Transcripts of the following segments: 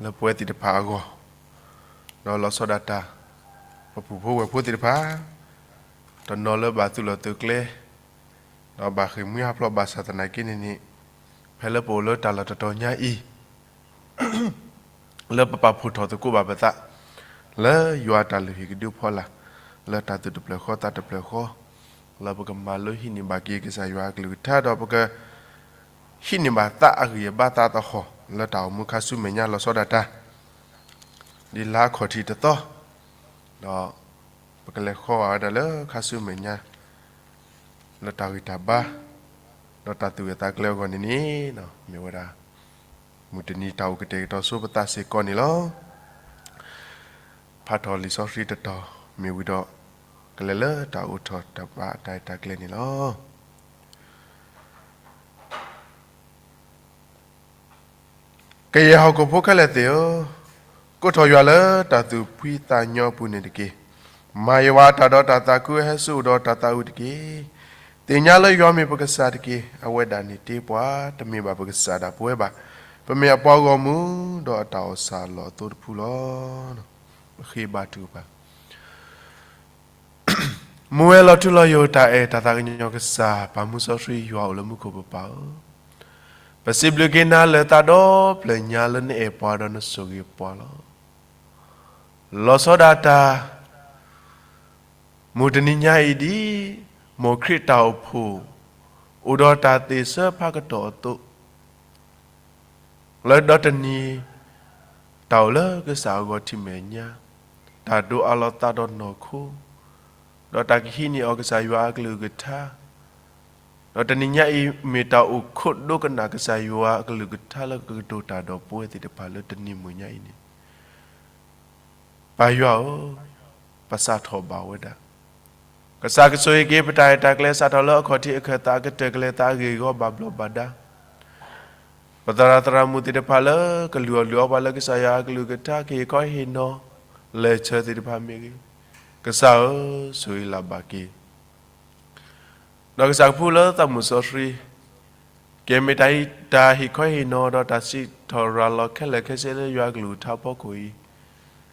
လၢပဝဲသ့ၣ်တဖၣ်အဂီၢ်, ဒီးလီၤဆီဒၣ်တၢ် ပပုၢ်ဖိဝဲၢ်ဖိသ့ၣ်တဖၣ် တနီၤလၢဘၣ်သုးလီၢ်သုးကျဲ ဒီးဘၣ်ဃ့ၢ်မှံဟးဖျိးဘၣ်ဆၣ်သနာ်က့န့ၣ်န့ၣ်, ဖဲလၢပအိၣ်လၢတၢ်လီၢ်တတီၤညါအံၤ လၢပပာ်ဖှိၣ်ထီၣ်သကိးဘၣ်ပသး လၢယွၤအတၢ်လုၢ်ဟံၣ်ကဒုဖီလာ် လၢတၢ်သူၣ်တဖျၢၣ်ဃီသးတဖျၢၣ်ဃီ, လၢပကမၤလိဟံးန့ၢ်ဘၣ်က့ၤကစၢ်ယွၤအကလုၢ်ကထါ ဒီးပက ဟံးန့ၢ်ဘၣ်သးအဂံၢ်အဘါသးသဟီၣ် လၢတၢ်အိၣ်မူခါဆူမဲာ်ညါလီၤဆီဒၣ်တၢ် ဒ်လါခီၣ်ထံးတသီ, ဒီးပကလဲၤဃီဝဲဒၣ်လၢခါဆူမဲာ်ညါ လၢတၢ်ဂံၢ်တၢ်ဘါ, ဒီးတၢ်သူၣ်ဂဲၤသးကျဲအဂီၢ်န့ၣ်န့ၣ်, မ့ၢ်ဝဲဒၣ် မုၢ်တနံၤတၢ်အိၣ်ကတဲာ်ကတီၤဆိပသးစ့ၢ်ကီးန့ၣ်လီၤ. ဖးထီၣ်လံာ်စီဆှံတတီၤမ့ၢ်ဝံၤဒီး ကလဲၤလၢတၢ်အိၣ်ထီၣ်တၢ်ဘါတၢ်အဲၣ်တၢ်ကျဲန့ၣ်လီၤ. ကယဲၢ်ဟီၣ်ခိၣ်ဖိခဲလၢာ်သ့ၣ်ဧၢ, ကိးထီၣ်ယွၤလၢတၢ်သူၣ်ဖှံသးညီအပူၤန့ၣ်တက့ၢ်. မၤယွၤအတၢ်ဒီးတၢ်သးခုအဟဲဆူအအိၣ်ဒီးတၢ်သးဝံၣ်တက့ၢ်. သ့ၣ်ညါလၢယွၤမ့ၢ်ပကစၢ်တက့ၢ်. အဝဲဒၣ်န့ၣ်တ့ပှၤ, တမ့ၢ်ဘၣ်ပကစၢ်ဒၣ်ပဝဲဘၣ်. ပမ့ၢ်အပှၤဂီၢ်မုၢ်, ဒီးအတၢ်အိၣ်ဆၣ်အလီၢ်အသိတဖုလီၤ. ပဃ့ဘါထုကဖၣ် မူဝဲလီၤထူလီၤယိာ်တၢ်အဲၣ်တၢ်သးကညီၤကစၢ် ပၢ်မူစီဆှံယွၤအိၣ်လၢမူခိၣ်ပပၢ်ဧၢ, ပစံးဘျုးက့ၤနၤလၢသးဒီဖျၢၣ်ညါလၢနအဲၣ်ပှၤဒီးနဆိၣ်ဂ့ၤပှၤလီၤ. လီၤဆီဒၣ်တၢ် မုၢ်တနံၤညါအံၤဒ် မိၢ်ခရံာ်တၢ်အိၣ်ဖှိၣ် အိၣ်ဒီးတၢ်သ့ၣ်ဆၢဖးကတီၢ်အသိး လၢဒီတနံၤ တၢ်အိၣ်လၢကစၢ်အဂီၢ်ထံၣ်မဲာ်ညါ, တၢ်ဒိးအးလီၤသးဒီးနီၢ်ခိ, ဒီးတၢ်ကဟံးန့ၢ်အီၤကစၢ်ယွၤအကလုၢ်ကထါ, ဒီးတနံၤညါအံၤ မ့ၢ်တၢ်အိၣ်ခိးဒိကနၣ်ကစၢ်ယွၤအကလုၢ်ကထါလၢကကတိၤတၢ်ဒီးပဝဲသ့ၣ်တဖၣ်လၢတနံၤမုၢ်ညါအံၤန့ၣ် ပၢ်ယွၤဧၢ, ပစးထီၣ်ဘၣ်ဝဲဒၣ် ကစၢ်ကဆိၣ်ဂ့ၤက့ၤပတၢ်ရဲၣ်တၢ်ကျဲၤ စးထီၣ်လၢအခီၣ်ထံးအခၢၣ်သးအကတၢၢ်ကလဲၤသးအဂ့ၢ်အဂီၢ်ဘၣ်ဘျီးဘၣ်ဒါ, ပသရၣ်သရၣ်မုၣ်သ့ၣ်တဖၣ်လၢကလုၢ်အီၣ်လုၢ်အီပှၤလၢကစၢ်ယွၤအကလုၢ်ကထါ ကဟ့ၣ်ခီဟ့ၣ်နီၤ လဲၤဆၢသ့ၣ်တဖၣ်မ့ၢ်ဂ့ၤ, ကစၢ်ဧၢ, ဆိၣ်ဂ့ၤလၢ်ဘၣ်က့ၤ ဒီးကစၢ်ကဖုလၢသးမုၣ်စီဆှံ, ကမ့ၢ်တၢ်ဟ့ၣ်ခီဟ့ၣ်နီၤ ဒီးတၢ်စံးထီၣ်ရၤလီၤခဲလၢာ်ခဲဆ့လၢယွၤအကလုၢ်ကထါအဖီခိၣ်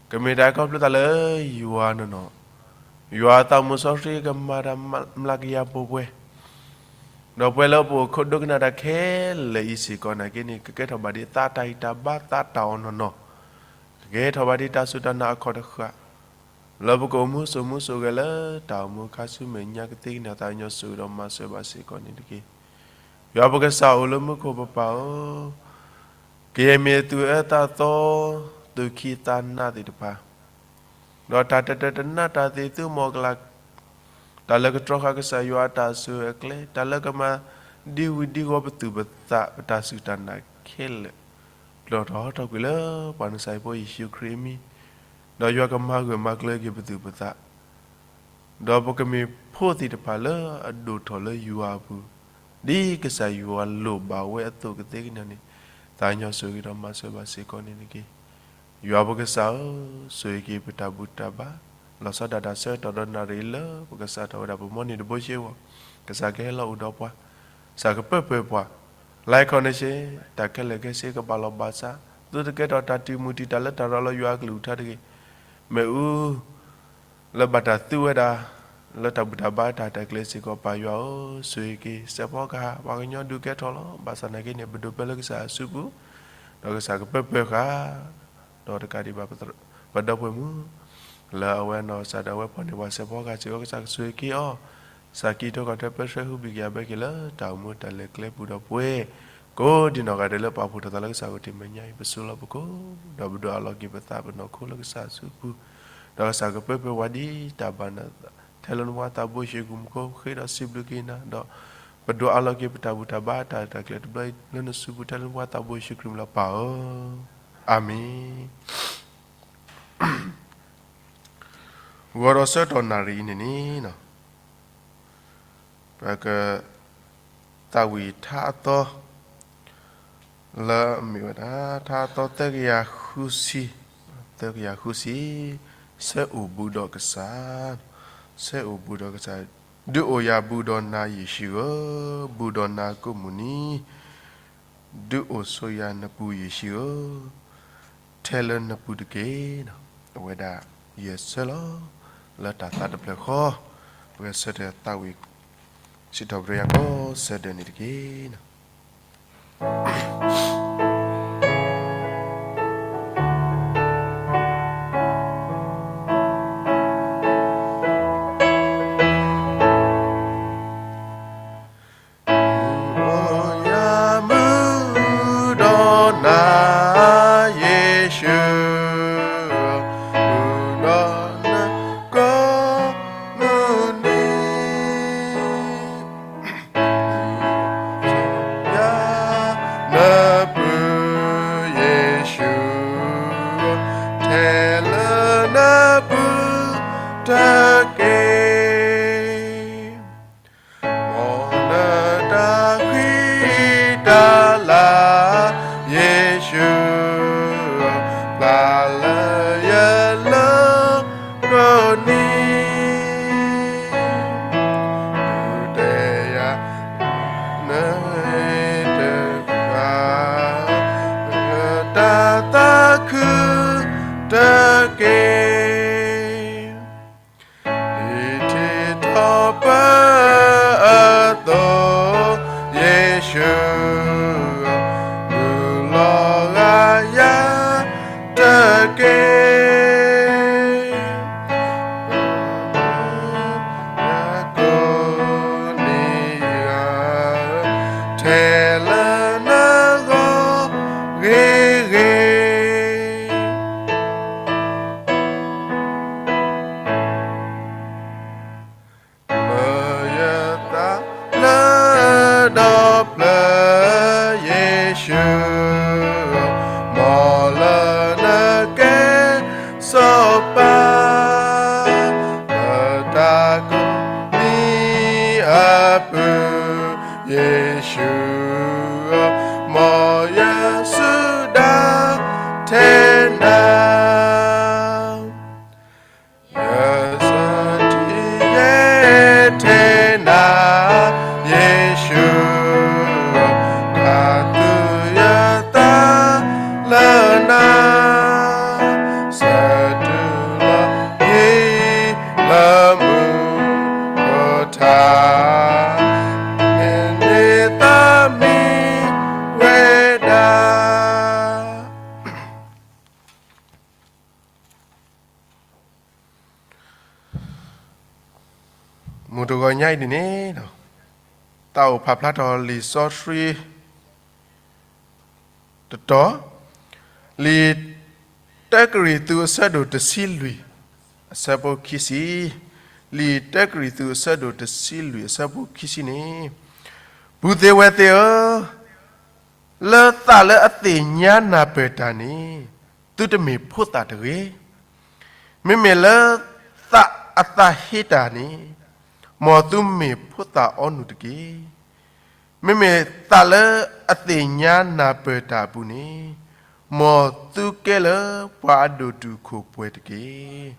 အံၤ, ကမ့ၢ်တၢ်ခီဖျိသးလၢယွၤနီၢ်နီၢ်, ယွၤသးမုၣ်စီဆှံကမၤတၢ်မျးကယၤပှဲၤပှဲၤ, ဒီးပဝဲလၢပအိၣ်ခိးဒိကနၣ်တၢ်ခဲလၢာ်အံၤစ့ၢ်ကီးနာ်က့န့ၣ် ကကဲထီၣ်ဘၣ်ဒ်သးတၢ်ဂံၢ်တၢ်ဘါသးတၢ်အီၣ်နီၢ်နီၢ်, ကကဲထီၣ်ဘၣ်ဒ်တၢ်စူၢ်တၢ်နာ်အခီၣ်တဃာ် လၢပကအိၣ်မူစိာ်မူစိာ်ဂဲၤလၢတၢ်အိၣ်မူခါဆူမဲာ်ညါကသ့ကညးသးကညီၤဆိၣ်ဂ့ၤဒီးမၤစၢၤဘၣ်စ့ၢ်ကီးန့ၣ်တက့ၢ်. ယွၤပကစၢ်အိၣ်လၢမူခိၣ်ပပၢ်ဧၢ, ကယဲၢ်မ့ၢ်သူၣ်အၢသးသီ, သူၣ်ခံသးနးသ့ၣ်တဖၣ် ဒီးတၢ်တတၢၢ်တနါတၢ်သ့ၣ်သူမီၢ်ကလၤ, တၢ်လၢကတြီဃာ်ကစၢ်ယွၤအတၢ်အစိၤအကျဲ, တၢ်လၢကမၤဒံဝံၤဒံဂီၤပသူၣ်ပသး ပတၢ်စူၢ်တၢ်နာ်ခဲလၢာ်, ပျီၢ်ထီၣ်ဟီထီၣ်ကွံာ်လၢပှၤနကစၢ်အဖိယ့ၣ်ၡူးခရံာ်အမံၤ, ဒီးယွၤကမၤဂၢၢ်မၤကျၢၤက့ၤပသူၣ်ပသး ဒီးပကမ့ၢ်ဖိသ့ၣ်တဖၣ်လၢအဒိၣ်ထီၣ်လၢယွၤအပူၤ, ဒ်ကစၢ်ယွၤလိၣ်ဘၣ်ဝဲအသိးကသ့ကညးန့ၣ်, သးကညီၤဆိၣ်ဂ့ၤဒီးမၤစၢၤဘၣ်စ့ၢ်ကီးန့ၣ်တက့ၢ်. ယွၤပကစၢ်ဧၢ, ဆိၣ်ဂ့ၤက့ၤပတၢ်ဘူၣ်တၢ်ဘါ, လီၤဆီဒၣ်တၢ်ဆၢကတီၢ်ဒီးနၣ်ရံၣ်လၢပကစးထီၣ်ဝဲဒၣ်ပမီၢ်နံၤတဘိဆ့အဂီၢ်, ကစၢ်ကဟဲလီၤအိၣ်ဒီးပှၤ, ကစၢ်ကပၢၢ်ပၢၢ်ပှၤ, လၢခီန့ၣ်ဆ့, တၢ်ခဲလၢာ်ခဲဆ့ကဘၣ်လီၤဘၣ်စး, သုတကဲထီၣ်တၢ်တံာ်မုၢ်တံာ်တာ်လၢတၢ်ရၤလီၤယွၤအကလုၢ်ကထါတဂ့ၤ. မ့ၣ်အူ လၢဘၣ်တၢ်သူဝဲဒၣ် လၢတၢ်ဘူၣ်တၢ်ဘါတၢ်ရဲၣ်တၢ်ကျဲၤစ့ၢ်ကီး ပၢ်ယွၤဧၢ, ဆိၣ်ဂ့ၤက့ၤစဲးဖီကဟၣ် ပှၤကညီဒုးကဲထီၣ်လီၤ. ဘၣ်ဆၣ်နာ်က့န့ၣ် ပဒိးပၢလၢကစၢ်အစုပူၤ, ဒီးကစၢ်ကပၢၢ်ပၢၢ်ဃာ် ဒီးတကးဒံးဘၣ် ပဒီပုၢ်ဝဲၢ်မုၣ် လၢအဝဲနီၢ်ကစၢ်ဒၣ်ဝဲဖီၣ်န့ၢ်ပှၤစဲးဖီကဟၣ်စ့ၢ်ကီး ကစၢ်ကဆိၣ်ဂ့ၤက့ၤအီၤ, စးကံၢ်ထီၣ်ကီၢ်ထီၣ်ပၢဆှၢဟုဘံၣ်က့ၤအဘဲက့ၤလၢတၢ်အိၣ်မူတၢ်လဲၤကျဲပူၤဒီးပှဲၤ ကိးဒံးနီၢ်ဂၤဒဲးလၢပာ်ဖှိၣ်ထီၣ်သးလၢကစၢ်အဂီၢ်တမံၤညါအံၤ ပစိလီၤပကိး ဒီးပဒိးအးလီၤက့ၤပသးပနီၢ်ခိလၢကစၢ်အစုပူၤ, ဒီးကစၢ်ကပၢၢ်ပၢၢ်ဝဲဒ်တၢ်ဘၣ်နး ထဲလၢနဖိသးဘိယ့ၣ်ၡူးခရံာ်မူခိၣ် ဃ့ဒီးစံးဘျုးက့ၤနၤ ဒီးပဒိးအးလီၤက့ၤပတၢ်ဘူၣ်တၢ်ဘါတၢ်ရဲၣ်တၢ်ကျဲၤတဘျီအံၤလၢနစုပူၤထဲလၢနဖိသးဘိယ့ၣ်ၡူးခရံာ်မံၤလီၤပၢ်ဧၢ, အၤမ့ၣ်. ဂီၤဒီးဆၢကတီၢ်နၣ်ရံၣ်အံၤန့ၣ်န့ၣ် ပက သးဝံၣ်ထါအသီ လၢအမ့ၢ်ဝဲဒၣ် ထါအသီသၢကယၤဃုဆံ, သၢကယၤဃုဆံ, ဆၢအိၣ်ဘူးဒီးကစၢ်, ဆၢအိၣ်ဘူးဒီးကစၢ်, ဒုးအိၣ်ယၤဘူးဒီးနၤယ့ၣ်ၡူးဧၢ, ဘူးဒီးနၤကိးမုၢ်နံၤ, ဒုးအိၣ်ဆိးယၤနပူၤယ့ၣ်ၡူးဧၢ, ထဲလၢနပူၤတက့ၢ်. အဝဲဒၣ်ယဲၢ်ဆၢလီၤ. လၢတၢ်သးတဖျၢၣ်ဃီ, ပကဆၢထၢၣ်သးဝံၣ် စံးထီၣ်ပတြၢၤယၤကိးဆၢဒၢးန့ၣ်တက့ၢ်. အိၣ်ယၤမုၢ်ဒီးနၤ ယ့ၣ်ၡူး, မုၢ်ဒီးနၤကိးမုၢ်နံၤ ယၤနပုၢ်ယ့ၣ်ၡူး, ထဲလၢနပူၤတက့ၢ်. မ်နတၢ်ဃံတၢ်လၤ ယ့ၣ်ၡူး, ပျၢ်လၢယလၢကိးနံၤ ဒုးတဲယၤနတဃၣ် တၢ်သးခုတက့ၢ်. ဒ်ထံထီၣ်ပၢအသိး ယ့ၣ်ၡူး, မုၢ်လီၤဂာ်ယၤတက့ၢ်. ကိးနံၤဂၤ ထဲလၢနဂီၢ်ဂ့ၤဂ့ၤ လၢယသးလၢဒီဖျၢၣ် ယ့ၣ်ၡူး, မ်လၢနကဲစီၤပၤ လၢတၢ်ကိးနံၤအပူၤ ယ့ၣ်ၡူး, မ်ယဆူၣ်ဒၣ်ထဲနၤ ယဆၢထံယဲၢ်ထဲနၤ ယ့ၣ်ၡူး, တၢ်သူၣ်ယသးလၢနၤ, ဆၢတုၤလီၤယံၤလၢမုၢ်ထါ, မ့ၢ်န့ၢ်သးမံဝဲဒၣ် မုၢ်တဂီၤညါအံၤန့ၣ်န့ၣ်, သးအိၣ်ဖးဖျါထီၣ်လံာ်စီဆှံတတီၤ, လံာ်တၢကရံၣ်သူးအဆၢဒိၣ်တဆံလွံၢ် အဆၢဖိခံဆံ, လံာ်တၢကရံၣ်သူးအဆၢဒိၣ်တဆံလွံၢ်အဆၢဖိခံဆံန့ၣ်, ပုၢ်သ့ၣ်ဝဲၢ်သ့ၣ်ဧၢ, လၢသးလၢအသ့ၣ်ညါနၢ်ပၢၢ်တၢ်န့ၣ်, သုတမ့ၢ်ဖိသၣ်တဂ့ၤ. မ့မ့ၢ်လၢသးအသးဟ့တၢ်န့ၣ်, မ်သုမ့ၢ်ဖိသၣ်အီနုၢ်တက့ၢ်. မ့မ့ၢ်သးလၢအသ့ၣ်ညါနၢ်ပၢၢ်တၢ်အပူၤန့ၣ်, မ်သုကဲလၢပှၤအဒိၣ်တုာ်ခိၣ်ပှဲၤတက့ၢ်.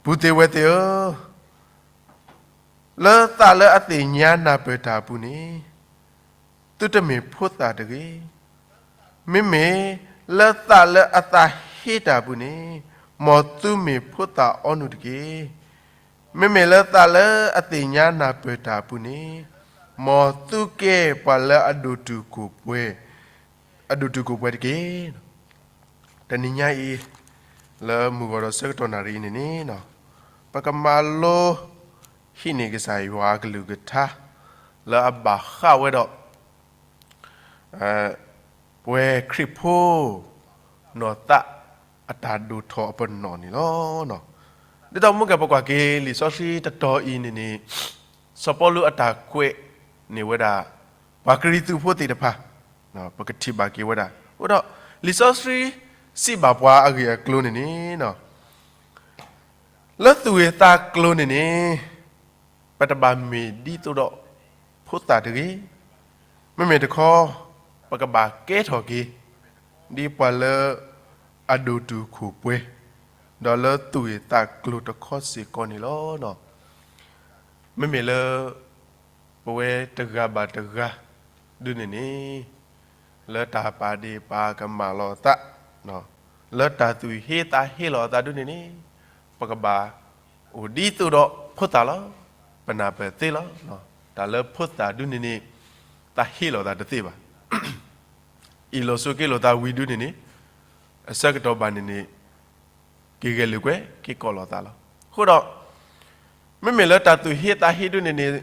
ပုၢ်သ့ၣ်ဝဲၢ်သ့ၣ်ဧၢ, လၢသးလၢအသ့ၣ်ညါနၢ်ပၢၢ်တၢ်အပူၤန့ၣ်, သုတမ့ၢ်ဖိသၣ်တဂ့ၤ. မ့မ့ၢ်လၢသးလၢအသးဟ့တၢ်အပူၤန့ၣ်, မ်သုမ့ၢ်ဖိသၣ်အီနုၢ်တက့ၢ်. မ့မ့ၢ်လၢသးလၢအသ့ၣ်ညါနၢ်ပၢၢ်တၢ်အပူၤန့ၣ်, မ်သုကဲပှၤလၢအဒိၣ်တုာ်ခိၣ်ပှဲၤ, အဒိၣ်တုာ်ခိၣ်ပှဲၤတက့ၢ်. တနံၤညါအံၤ, လၢမုၢ်ဂီၤဒီးဆၢကတီၢ်နၣ်ရံၣ်အံၤန့ၣ်န့ၣ်, ပကမၤလိဟံးန့ၢ်ကစၢ်ယွၤအကလုၢ်ကထါ လၢအဘၣ်ဃးဝဲဒီး ပဝဲခရံာ်ဖိ နီၢ်သးအတၢ်ဒိၣ်ထီၣ်အပနီၣ်န့ၣ်လီၤ. ဒ်သိးမုၢ်ကဲပကွၢ်က့ၤလံာ်စီဆှံတတီၤအံၤန့ၣ်န့ၣ်, စီၤပီလူးအတၢ်ကွဲးန့ၢ်ဝဲဒၣ် ပှၤကရံၣ်သူးဖိသ့ၣ်တဖၣ်, ပကထံၣ်ဘၣ်က့ၤဝဲဒၣ်. အဃိဒီး လံာ်စီဆှံစံးဘၣ်ပှၤအဂ့ၢ်အကျိၤန့ၣ်န့ၣ် လၢသူၣ်ဂ့ၢ်သးကျိၤန့ၣ်န့ၣ်, ပတဘၣ်မ့ၢ်ဒ်သိးဒီးဖိသၣ်တဂ့ၤ. မ့မ့ၢ်တခီ, ပကဘၣ်ကဲထီၣ်က့ၤ ဒ်ပှၤလၢအဒိၣ်တုာ်ခိၣ်ပှဲၤ, ဒီးလၢသူၣ်ဂ့ၢ်သးကျိၤတခီစ့ၢ်ကီးန့ၣ်လီၤ. မ့မ့ၢ်လၢ ပဝဲတဂၤဘၣ်တဂၤဒုန့ၣ်န့ၣ်, လၢတၢ်ပာ်ဒ့ၣ်ပာ်ကမၣ်လီၤသး, လၢတၢ်သူၣ်ဟ့သးဟ့လီၤအသးဒုန့ၣ်န့ၣ်, ပကဘၣ်အိၣ်ဒ်သိးဒီးဖိသၣ်လီၤ. ပနၢ်ပၢၢ်သ့လီၤ. တၢ်လၢဖိသၣ်ဒုန့ၣ်န့ၣ်, သးဟ့လီၤသးတသ့ဘၣ်. အ့ၣ်လိာ်ဆိးက့လိာ်သးဝံၤဒုန့ၣ်န့ၣ်, အဆၢကတီၢ်ဘၣ်န့ၣ်န့ၣ်, က့ၤဂဲၤလိာ်ကွဲ က့ၤကိးလိာ်သးလီၤ. အဃိဒီး, မ့မ့ၢ်လၢတၢ်သူၣ်ဟ့သးဟ့ဒုန့ၣ်န့ၣ်,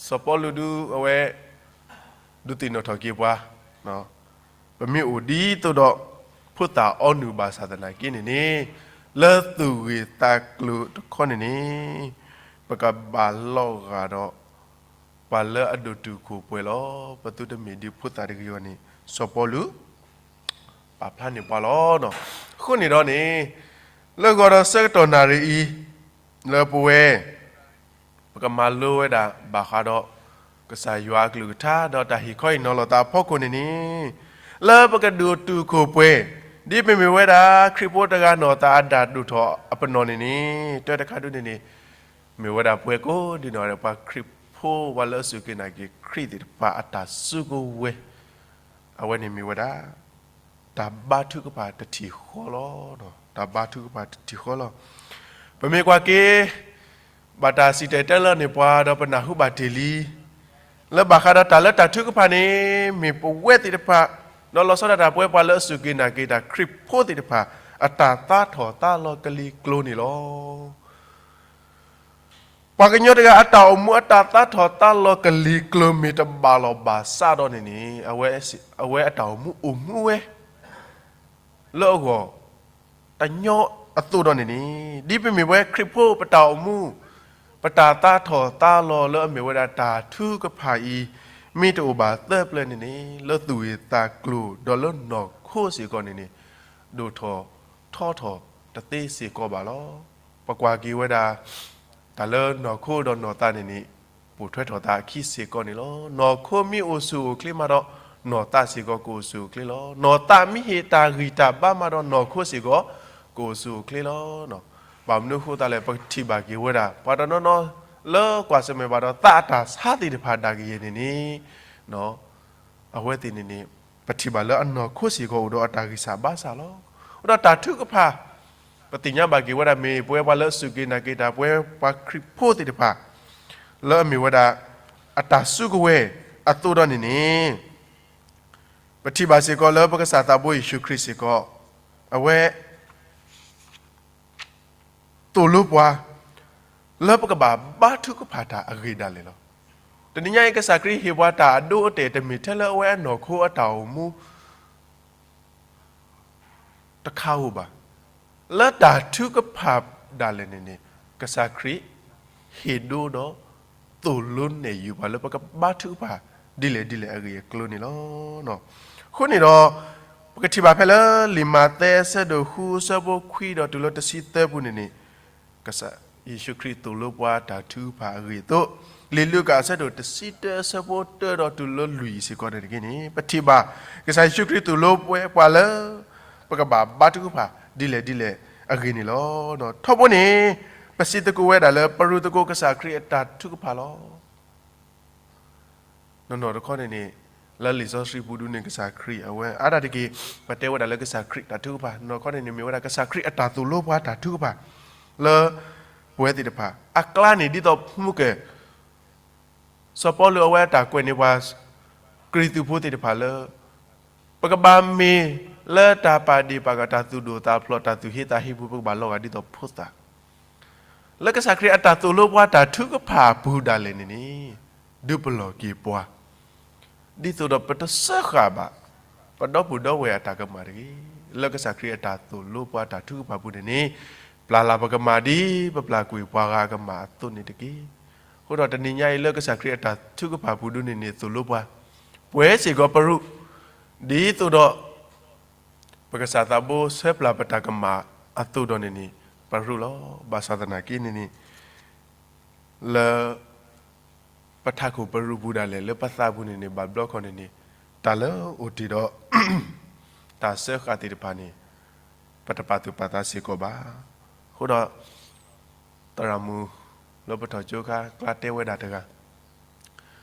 စီၤပီလူးဒုအဝဲ ဒုးသ့ၣ်နီၣ်ထီၣ်က့ၤပှၤ, ပမ့ၢ်အိၣ်ဒ်သိးဒီး ဖိသၣ်အီနုၢ်ဘၣ်ဆၣ်သနာ်က့န့ၣ်န့ၣ်, လၢသူၣ်ဂ့ၢ်သးကျိၤတခီန့ၣ်န့ၣ်, ပကဘၣ်လီၤဂာ်ဒီး ပှၤလၢအဒိၣ်တုာ်ခိၣ်ပှဲၤလီၤ. ပသုတမ့ၢ်ဒ်ဖိသၣ်တဂ့ၤအဂီၢ်န့ၣ် စီၤပီလူး ပာ်ဖျါန့ၢ်ပှၤလီၤ. အဃိန့ၣ်ဒီးန့ၣ်, လၢဂီၤဒီးဆၢကတီၢ်နၣ်ရံၣ်အံၤ, လၢပဝဲ ပကမၤလိဝဲဒၣ်ဘၣ်ဃးဒီး ကစၢ်ယွၤအကလုၢ်ကထါ ဒီးတၢ်ဟ့ၣ်ခီဟ့ၣ်နီၤလိာ်သးအဖီခိၣ်န့ၣ်န့ၣ်, လၢပကဒိၣ်တုာ်ခိၣ်ပှဲၤ, ဒ်ပမ့ၢ်ဝဲဒၣ်ခရံာ်ဖိတဂၤနီၢ်သးအဒၣ်ဒိၣ်ထီၣ်အပနီၣ်န့ၣ်န့ၣ်, တၢတခါဒုန့ၣ်န့ၣ်, မ့ၢ်ဝဲဒၣ်ပဝဲကိးဒ်နီၢ်ဂၤဒဲး ပှၤခရံာ်ဖိပှၤလၢအစူၢ်က့ၤနာ်က့ၤခရံာ်သ့ၣ်တဖၣ်အတၢ်စုကဝဲၤ, အဝဲန့ၣ်မ့ၢ်ဝဲဒၣ် တၢ်ဘါထုကဖၣ်တထံၣ်ဃီလီၤ. တၢ်ဘါထုကဖၣ်တထံၣ်ဃီလီၤ. ပမ့ၢ်ကွၢ်က့ၤ ဘၣ်တၢ်စံၣ်တဲၤတဲလီၤန့ၢ်ပှၤဒီးပနၢ်ဟူဘၣ်တ့ၢ်လံ, လၢဘၣ်ဃးဒီးတၢ်လၢတၢ်ထုကဖၣ်န့ၣ် မ့ၢ်ပဝဲသ့ၣ်တဖၣ်, ဒီးလီၤဆီဒၣ်တၢ်ပဝဲပှၤလၢအစူၢ်က့ၤနာ်က့ၤတၢ်ခရံာ်ဖိသ့ၣ်တဖၣ် အတၢ်သးထီၣ်သးလီၤကလံၤကျိၤန့ၣ်လီၤ. ပှၤကညီတဂၤအတၢ်အိၣ်မူအတၢ်သးထီၣ်သးလီၤကလံၤကျိၤမ့ၢ်တဘၣ်လီၤဘၣ်စးဒီးန့ၣ်န့ၣ်, အဝဲအတၢ်အိၣ်မူအိၣ်မူဝဲ လၢအဂီၢ် တညီအသိးဒီးန့ၣ်န့ၣ်, ဒ်ပမ့ၢ်ပှၤခရံာ်ဖိပတၢ်အိၣ်မူ, ပတၢ်သးထီၣ်သးလီၤလၢအမ့ၢ်ဝဲဒၣ်တၢ်ထုကဖၣ်အံၤ, မ့ၢ်တအိၣ်ဘၣ်သၢပျၢၤန့ၣ်န့ၣ်, လၢသူၣ်ဂ့ၢ်သးကျိၤဒီးလၢနီၢ်ခိစ့ၢ်ကီးန့ၣ်န့ၣ်, ဒိၣ်ထီၣ်ထီထီၣ်တသ့စ့ၢ်ကီးဘၣ်လီၤ. ပကွၢ်က့ၤဝဲဒၣ် တၢ်လၢနီၢ်ခိဒီးနီၢ်သးန့ၣ်န့ၣ်, ပိာ်ထွဲထီၣ်သးအခံစ့ၢ်ကီးန့ၣ်လီၤ. နီၢ်ခိမ့ၢ်အိၣ်ဆူၣ်အိၣ်ချ့မးဒီး, နီၢ်သးစ့ၢ်ကီးကအိၣ်ဆူၣ်အိၣ်ချ့လီၤ. နီၢ်သးမ့ၢ်ဟ့ၣ်တၢ်ဂံၢ်တၢ်ဘါမးဒီးနီၢ်ခိစ့ၢ်ကီး, ကအိၣ်ဆူၣ်အိၣ်ချ့လီၤ. ဘၣ်မနုၤအဃိသတးလဲၣ်, ပထံၣ်ဘၣ်က့ၤဝဲဒၣ် ပှၤတနီၤနီၤလၢကွၢ်ဆၢၣ်မဲာ်ဘၣ်ဒီးသးအတၢ်ဆါသ့ၣ်တဖၣ်ဒၣ်ကယဲၢ်န့ၣ်န့ၣ်, အဝဲသ့ၣ်န့ၣ်န့ၣ်, ပထံၣ်ဘၣ်လၢအနီၢ်ခိစ့ၢ်ကီးအိၣ်ဒီးအတၢ်ဂံၢ်စၢ်ဘါစၢ်လီၤ. ဒီးတၢ်ထုကဖၣ်, ပသ့ၣ်ညါဘၣ်က့ၤဝဲဒၣ်မ့ၢ်ပဝဲပှၤလၢအစူၢ်က့ၤနာ်က့ၤတၢ် ပဝဲပှၤခရံာ်ဖိသ့ၣ်တဖၣ် လၢအမ့ၢ်ဝဲဒၣ် အတၢ်စုကဝဲၤအသိးဒီးန့ၣ်န့ၣ်, ပထံၣ်ဘၣ်စ့ၢ်ကီးလၢပကစၢ်သးဘိယ့ၣ်ၡူးခရံာ်စ့ၢ်ကီး, အဝဲ သိၣ်လိပှၤ လၢပကဘၣ်ဘါထုကဖၣ်တၢ်အဂ့ၢ်ဒၣ်လဲာ်လီၤ. တနံၤညါအံၤ ကစၢ်ခရံာ်ဟ့ၣ်ပှၤတၢ်အဒိအတဲာ် တမ့ၢ်ထဲလၢအဝဲအနီၢ်ခိအတၢ်အိၣ်မူ တခါဧိၤဘၣ်. လၢတၢ်ထုကဖၣ်ဒၣ်လဲာ်န့ၣ်န့ၣ်, ကစၢ်ခရံာ်ဟ့ၣ်ဒိဒီးသိၣ်လိနဲၣ်ယုာ်ပှၤလၢပကဘါထုကဖၣ် ဒ်လဲၣ်ဒ်လဲၣ်အဂ့ၢ်အကျိၤန့ၣ်လီၤ. အဃိန့ၣ်ဒီး, ပကထံၣ်ဘၣ်ဖဲလၢလံာ်မးသဲအဆၢဒိၣ်ဃုအဆၢဖိခွံဒီးတုၤလၢတဆံသၢပူၤန့ၣ်န့ၣ်, ကစၢ်ယ့ၣ်ၡူးခရံာ်သိၣ်လိပှၤတၢ်ထုကဖၣ်အဂ့ၢ်အသိး, လံာ်လူၤကၣ်အဆၢဒိၣ်တဆံတၢအဆၢဖိတၢဒီးတုၤလၢလွံၢ်စ့ၢ်ကီးန့ၣ်တက့ၢ်န့ၣ်, ပထံၣ်ဘၣ် ကစၢ်ယ့ၣ်ၡူးခရံာ်သိၣ်လိပှဲၤပှၤလၢ ပကဘၣ်ဘါထုကဖၣ်ဒ်လဲၣ်ဒ်လဲၣ်အဂ့ၢ်န့ၣ်လီၤ. ထီဘိန့ၣ်, ပစံးသကိးဝဲဒၣ်လၢပရူးသကိးကစၢ်ခရံာ်အတၢ်ထုကဖၣ်လီၤ. နီၢ်နီၢ်တခီန့ၣ်န့ၣ်, လၢလံာ်စီဆှံပူၤဒုန့ၣ် ကစၢ်ခရံာ်အဝဲအါဒၣ်တက့ၢ်, ပတဲဝဲဒၣ်လၢကစၢ်ခရံာ်တၢ်ထုကဖၣ်, နီၢ်ခီန့ၣ်န့ၣ် မ့ၢ်ဝဲဒၣ်ကစၢ်ခရံာ်အတၢ်သိၣ်လိပှၤတၢ်ထုကဖၣ် လၢပဝဲသ့ၣ်တဖၣ်အကျါန့ၣ် ဒ်သိးမူကဲၣ် စီၤပီလူးအဝဲအတၢ်ကွဲးန့ၢ်ပှၤ ကရံၣ်သူးဖိသ့ၣ်တဖၣ်လၢ ပကဘၣ်မ့ၢ်လၢတၢ်ပာ်ဒ့ၣ်ပာ်ကၤတၢ်သူၣ်ဒိၣ်သးဖျိး တၢ်သူၣ်ဟ့သးဟ့ပူၤ ပကဘၣ်လီၤဂာ်ဒ်သိးဖိသၣ် လၢကစၢ်ခရံာ်အတၢ်သိၣ်လိပှၤတၢ်ထုကဖၣ်အပူၤဒၣ်လဲာ်န့ၣ်န့ၣ်, ဒုးပလီၢ်က့ၤပှၤ ဒ်သိးဒီးပတစၢဃာ်ဘၣ် ပဒီပုၢ်ဒီဝဲၢ်အတၢ်ကမၣ်တဂ့ၤ. လၢကစၢ်ခရံာ်အတၢ်သိၣ်လိပှၤတၢ်ထုကဖၣ်ပူၤန့ၣ်န့ၣ်, ပျၢ်လၢ်ပကမၣ်ဒ်ပပျၢ်ကွံာ်ပှၤဂၤအကမၣ်အသိးန့ၣ်တက့ၢ်. အဃိဒီးတနံၤညါအံၤလၢကစၢ်ခရံာ်အတၢ်ထုကဖၣ်ပူၤဒုန့ၣ်န့ၣ် သိၣ်လိပှၤ ပှဲၤစ့ၢ်ကီးပရူး, ဒ်သိးဒီး ပကစၢ်သးဘိဆၢပျၢ်ပတၢ်ကမၣ်အသိးဒီးန့ၣ်န့ၣ် ပရူးလီၤ. ဘၣ်ဆၣ်သနာ်က့န့ၣ်န့ၣ် လၢ ပထးခိၣ်ပရူးပူၤဒၣ်လဲာ် လၢပသးပူၤန့ၣ်န့ၣ် ဘၣ်ဘျီခီန့ၣ်န့ၣ် တၢ်လၢအိၣ်တ့ၢ်ဒီး တၢ်စၢဃာ်သ့ၣ်တဖၣ်န့ၣ် ပတပာ်သူၣ်ပာ်သးစ့ၢ်ကီးဘၣ်. အဃိဒီး သရၣ်မုၣ်လၢပထီၣ်ကၠိခါ ကျါတဲဝဲဒၣ်တဂၤ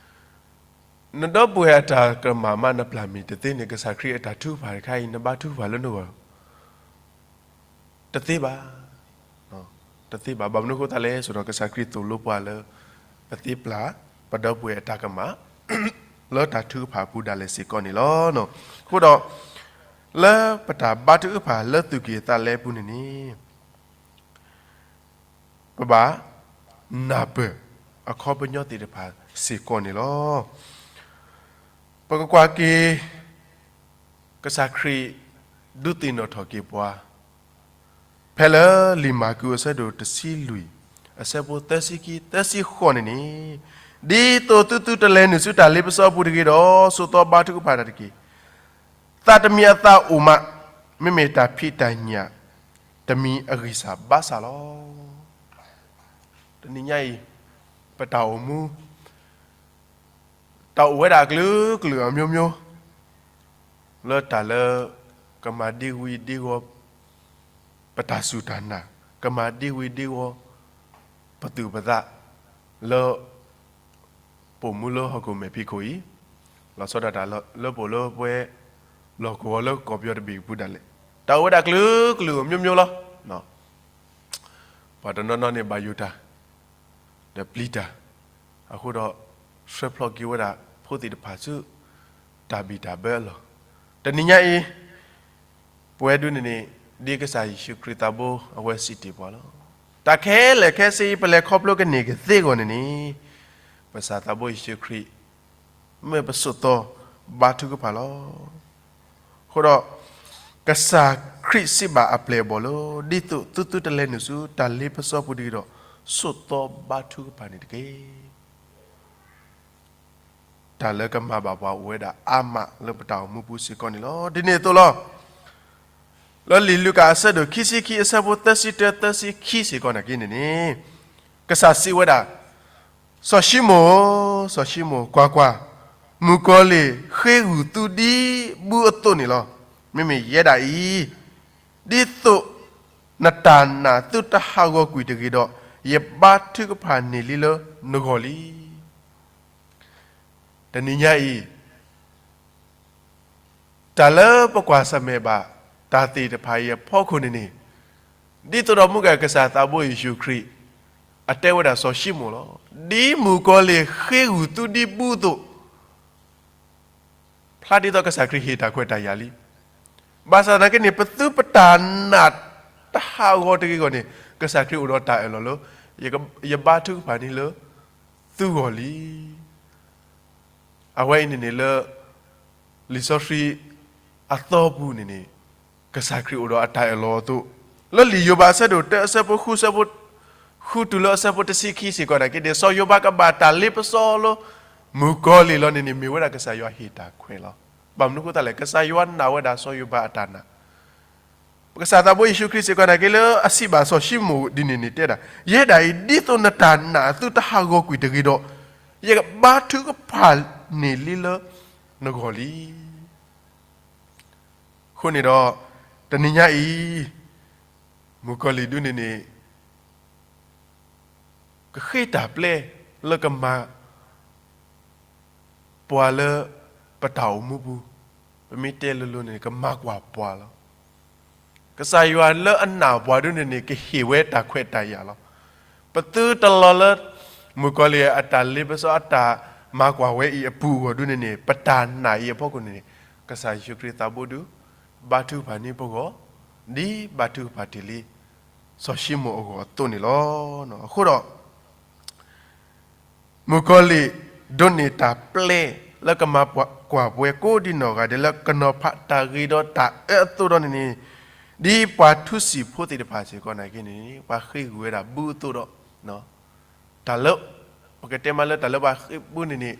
နဒီပုၢ်ဝဲၢ်အတၢ်ကမၣ်မး နပျၢ်မ့ၢ်တသ့န့ၣ် ကစၢ်ခရံာ်အတၢ်ထုကဖၣ်တခါအံၤ နဘါထုကဖၣ်လၢနဂီၢ် တသ့ဘၣ်. တသ့ဘၣ်. ဘၣ်မနုၤအဃိသတးလဲၣ် ဆိုတော့ ကစၢ်ခရံာ်သိၣ်လိပှၤလၢ ပသ့ပျၢ် ပဒီပုၢ်ဝဲၢ်အတၢ်ကမၣ် လၢတၢ်ထုကဖၣ်အပူၤဒၣ်လဲာ်စ့ၢ်ကီးန့ၣ်လီၤ. အဃိဒီး လၢပတၢ်ဘါထုကဖၣ်လၢသူၣ်ကံၢ်သးလဲပူၤန့ၣ်န့ၣ် ပဘၣ်နၢ်ပၢၢ် အခီပညီသ့ၣ်တဖၣ်စ့ၢ်ကီးန့ၣ်လီၤ. ပကကွၢ်က့ၤ ကစၢ်ခရံာ်ဒုးသ့ၣ်နီၣ်ထီၣ်က့ၤပှၤ ဖဲလၢလံာ်မၢ်ကူးအဆၢဒိၣ်တဆံလွံၢ် အဆၢဖိသၢဆံခံ သၢဆံဃိးန့ၣ်န့ၣ်, ဒ်သိးသုသုတလဲၤနုာ်ဆူတၢ်လ့ပစီအပူၤတဂ့ၤဒီး ဆိးသီဘါထုကဖၣ်တၢ်တက့ၢ်. သးတမံၤအသးအိၣ်မး, မ့မ့ၢ်တၢ်ဖံးတၢ်ညၣ်တမံၤအဂံၢ်စၢ်ဘါစၢ်လီၤ. တနံၤညါအံၤ ပတၢ်အိၣ်မူ တၢ်အိၣ်ဝဲဒၣ်အကလုာ်ကလုာ်အမျိုးမျိုး လၢတၢ်လၢ ကမၤဒံဝံၤဒံဂီၤ ပတၢ်စူၢ်တၢ်နာ်, ကမၤဒံဝံၤဒံဂီၤ ပသူၣ်ပသး လၢ ပိာ်မူလၢဟီၣ်ခိၣ်မဲာ်ဖံးခိၣ်အံၤ, လီၤဆီဒၣ်တၢ်လၢပှဲၤလၢပှဲၤ လီၢ်ကဝီၤလၢကီၢ်ပယီၤတဘ့ၣ်အပူၤဒၣ်လဲာ်, တၢ်အိၣ်ဝဲဒၣ်ကလုာ်ကလုာ်အမျိုးမျိုးလီၤ. ပှၤတနီၤနီၤန့ၣ်ဘၣ်ယိၣ်တၢ် ဒီးပျံၤတၢ်, အဃိဒီး ဆှၢဖျိးက့ၤဝဲဒၣ်ဖိသ့ၣ်တဖၣ်ဆူ တၢ်ဘံၣ်တၢ်ဘၢအလီၢ်. တနံၤညါအံၤ ပဝဲဒၣ်န့ၣ်န့ၣ် ဒ်ကစၢ်ယ့ၣ်ၡူးခရံာ်သးဘိအဝဲစံးတ့ၢ်ပှၤလီၤ. တၢ်ခဲလၢာ်ခဲဆ့အံၤ ပလဲၤခီဖျိကန့ၢ်ကသ့အဂီၢ်န့ၣ်န့ၣ်, ပကစၢ်သးဘိယ့ၣ်ၡူးခရံာ် မ့ၢ်ပစိာ်သီဘါထုကဖၣ်လီၤ. အဃိဒီး ကစၢ်ခရံာ်စံးဘၣ်အပျဲၢ်အဘီၣ်လၢ ဒ်သိးသုသုတလဲၤနုာ်ဆူတၢ်လ့ပစီပူၤတဂ့ၤဒီး ဆိးသီဘါထုကဖၣ်န့ၣ်တက့ၢ်. တၢ်လၢကမၤဘၣ်ပှၤအိၣ်ဝဲဒၣ်အါမးလၢပတၢ်အိၣ်မူပူၤစ့ၢ်ကီးန့ၣ်လီၤ. ဒ်န့ၣ်အသိးလီၤ. လၢလံာ်လူၤကၣ်အဆၢဒိၣ်ခံဆံခံအဆၢဖိသၢဆံတၢ သၢဆံခံစ့ၢ်ကီးနာ်က့န့ၣ်န့ၣ်, ကစၢ်စံးဝဲဒၣ်, စီၤၡံမိၣ်ဧၢ, စီၤၡံမိၣ်, ကွၢ်ကွၢ်, မုၣ်ကီၤလံၢ်ဃ့ဂုာ်သုဒ်ဘုအသိးန့ၣ်လီၤ. မ့မ့ၢ်ယဲဒၣ်အံၤ, ဒ်သိးနတၢ်နာ်သုတဟးဂီၤကွံာ်တဂ့ၤဒီး, ယဘါထုကဖၣ်န့ၢ်လံလၢနဂီၢ်လံ. တနံၤညါအံၤ တၢ်လၢပကွၢ်ဆၢၣ်မဲာ်ဘၣ် တၢ်သ့ၣ်တဖၣ်အံၤအဖီခိၣ်န့ၣ်န့ၣ်, ဒ်သိးဒီးမုၢ်ဂၤကစၢ်သးဘိယ့ၣ်ၡူးခရံာ် အတဲဝဲဒၣ်စီၤၡံမိၣ်လီၤ. ဒ်မုၣ်ကီၤလံၢ်ဃ့ဂုာ်သုဒ်ဘုအသိး, ဖျါဒ်သိးကစၢ်ခရံာ်ဟ့ၣ်တၢ်ခွဲးတၢ်ယာ်လံ. ဘၣ်ဆၣ်သနာ်က့န့ၣ် ပသုပတၢ်နာ်တဟးဂီၤတဂ့ၤအဂီၢ်န့ၣ်, ကစၢ်ခရံာ်အိၣ်ဒီးတၢ်အၢၣ်လီၤလၢ ယက, ယဘါထုကဖၣ်န့ၢ်လၢသုဂီၢ်လံ. အဝဲအံၤန့ၣ်န့ၣ်လၢ လံာ်စီဆှံအသီပူၤန့ၣ်န့ၣ်, ကစၢ်ခရံာ်အိၣ်ဒီးအတၢ်အၢၣ်လီၤအသိး, လၢလံာ်ယိၤဘးအဆၢဒိၣ်တၢအဆၢဖိဃု, အဆၢဖိဃုတုၤလၢအဆၢဖိတဆံခံစ့ၢ်ကီးနာ်က့န့ၣ်, စီၤယိၤဘးကဘၣ်တၢ်လ့ပစီလၢ မုၣ်ကီၤလံၢ်လီၤန့ၣ်န့ၣ် မ့ၢ်ဝဲဒၣ်ကစၢ်ယွၤဟ့ၣ်တၢ်ခွဲးလီၤ. ဘၣ်မနုၤအဃိသတးလဲၣ်, ကစၢ်ယွၤနာ်ဝဲဒၣ်စီၤယိၤဘးအတၢ်နာ် ပကစၢ်သးဘိယ့ၣ်ၡူးခရံာ်စ့ၢ်ကီးနာ်က့လၢအစံးဘၣ်စီၤၡံမိၣ်ဒ်န့ၣ်န့ၣ်တဲဒၣ်, ယဲဒၣ်အံၤ ဒ်သိးနတၢ်နာ်သုတဟးဂီၤကွံာ်တဂ့ၤဒီး, ယကဘါထုကဖၣ်န့ၢ်လံလၢနဂီၢ်လံ. အဃိန့ၣ်ဒီး တနံၤညါအံၤ မုၣ်ကီၤလံၢ်ဒုန့ၣ်န့ၣ် ကဃ့တၢ်ပျဲလၢကမၤ ပှၤလၢပတၢ်အိၣ်မူပူၤ, ပမ့ၢ်တဲလိၤလိၤန့ၣ် ကမၤကွၢ်ပှၤလီၤ. ကစၢ်ယွၤလၢအနာ်ပှၤဒုန့ၣ်န့ၣ် ကဟ့ၣ်ဝဲတၢ်ခွဲးတၢ်ယာ်လီၤ. ပသုတလီၤလၢ မုၣ်ကီၤလံၢ်အတၢ်လ့ပစီအတၢ်မၤကွၢ်ဝဲအံၤအပူၤအဂီၢ်ဒုန့ၣ်န့ၣ် ပတၢ်နာ်အံၤအဖီခိၣ်န့ၣ်န့ၣ် ကစၢ်ယ့ၣ်ၡူးခရံာ်သးဘိဒု ဘါထုကဖၣ်န့ၢ်ပဂီၢ် ဒ်ဘါထုကဖၣ်တ့ၢ်လံ စီၤၡံမိၣ်အဂီၢ်အသိးန့ၣ်လီၤ. အဃိဒီး မုၣ်ကီၤလံၢ်ဒိးန့ၢ်တၢ်ပျဲ လၢကမၤကွၢ်ပှၤကိးဒံးနီၢ်ဂၤဒဲးလၢကနီၤဖးတၢ်ဂ့ၤဒီးတၢ်အၢအသိးဒီးန့ၣ်န့ၣ်, ဒ်ပှၤထူစံာ်ဖိသ့ၣ်တဖၣ်စ့ၢ်ကီးနာ်က့န့ၣ် ပှၤဃ့ဂုာ်ဝဲဒၣ်ဘုအသိးဒီး တၢ်လၢ ပကတဲမးလၢတၢ်လၢပှၤဃ့ဘုန့ၣ်န့ၣ်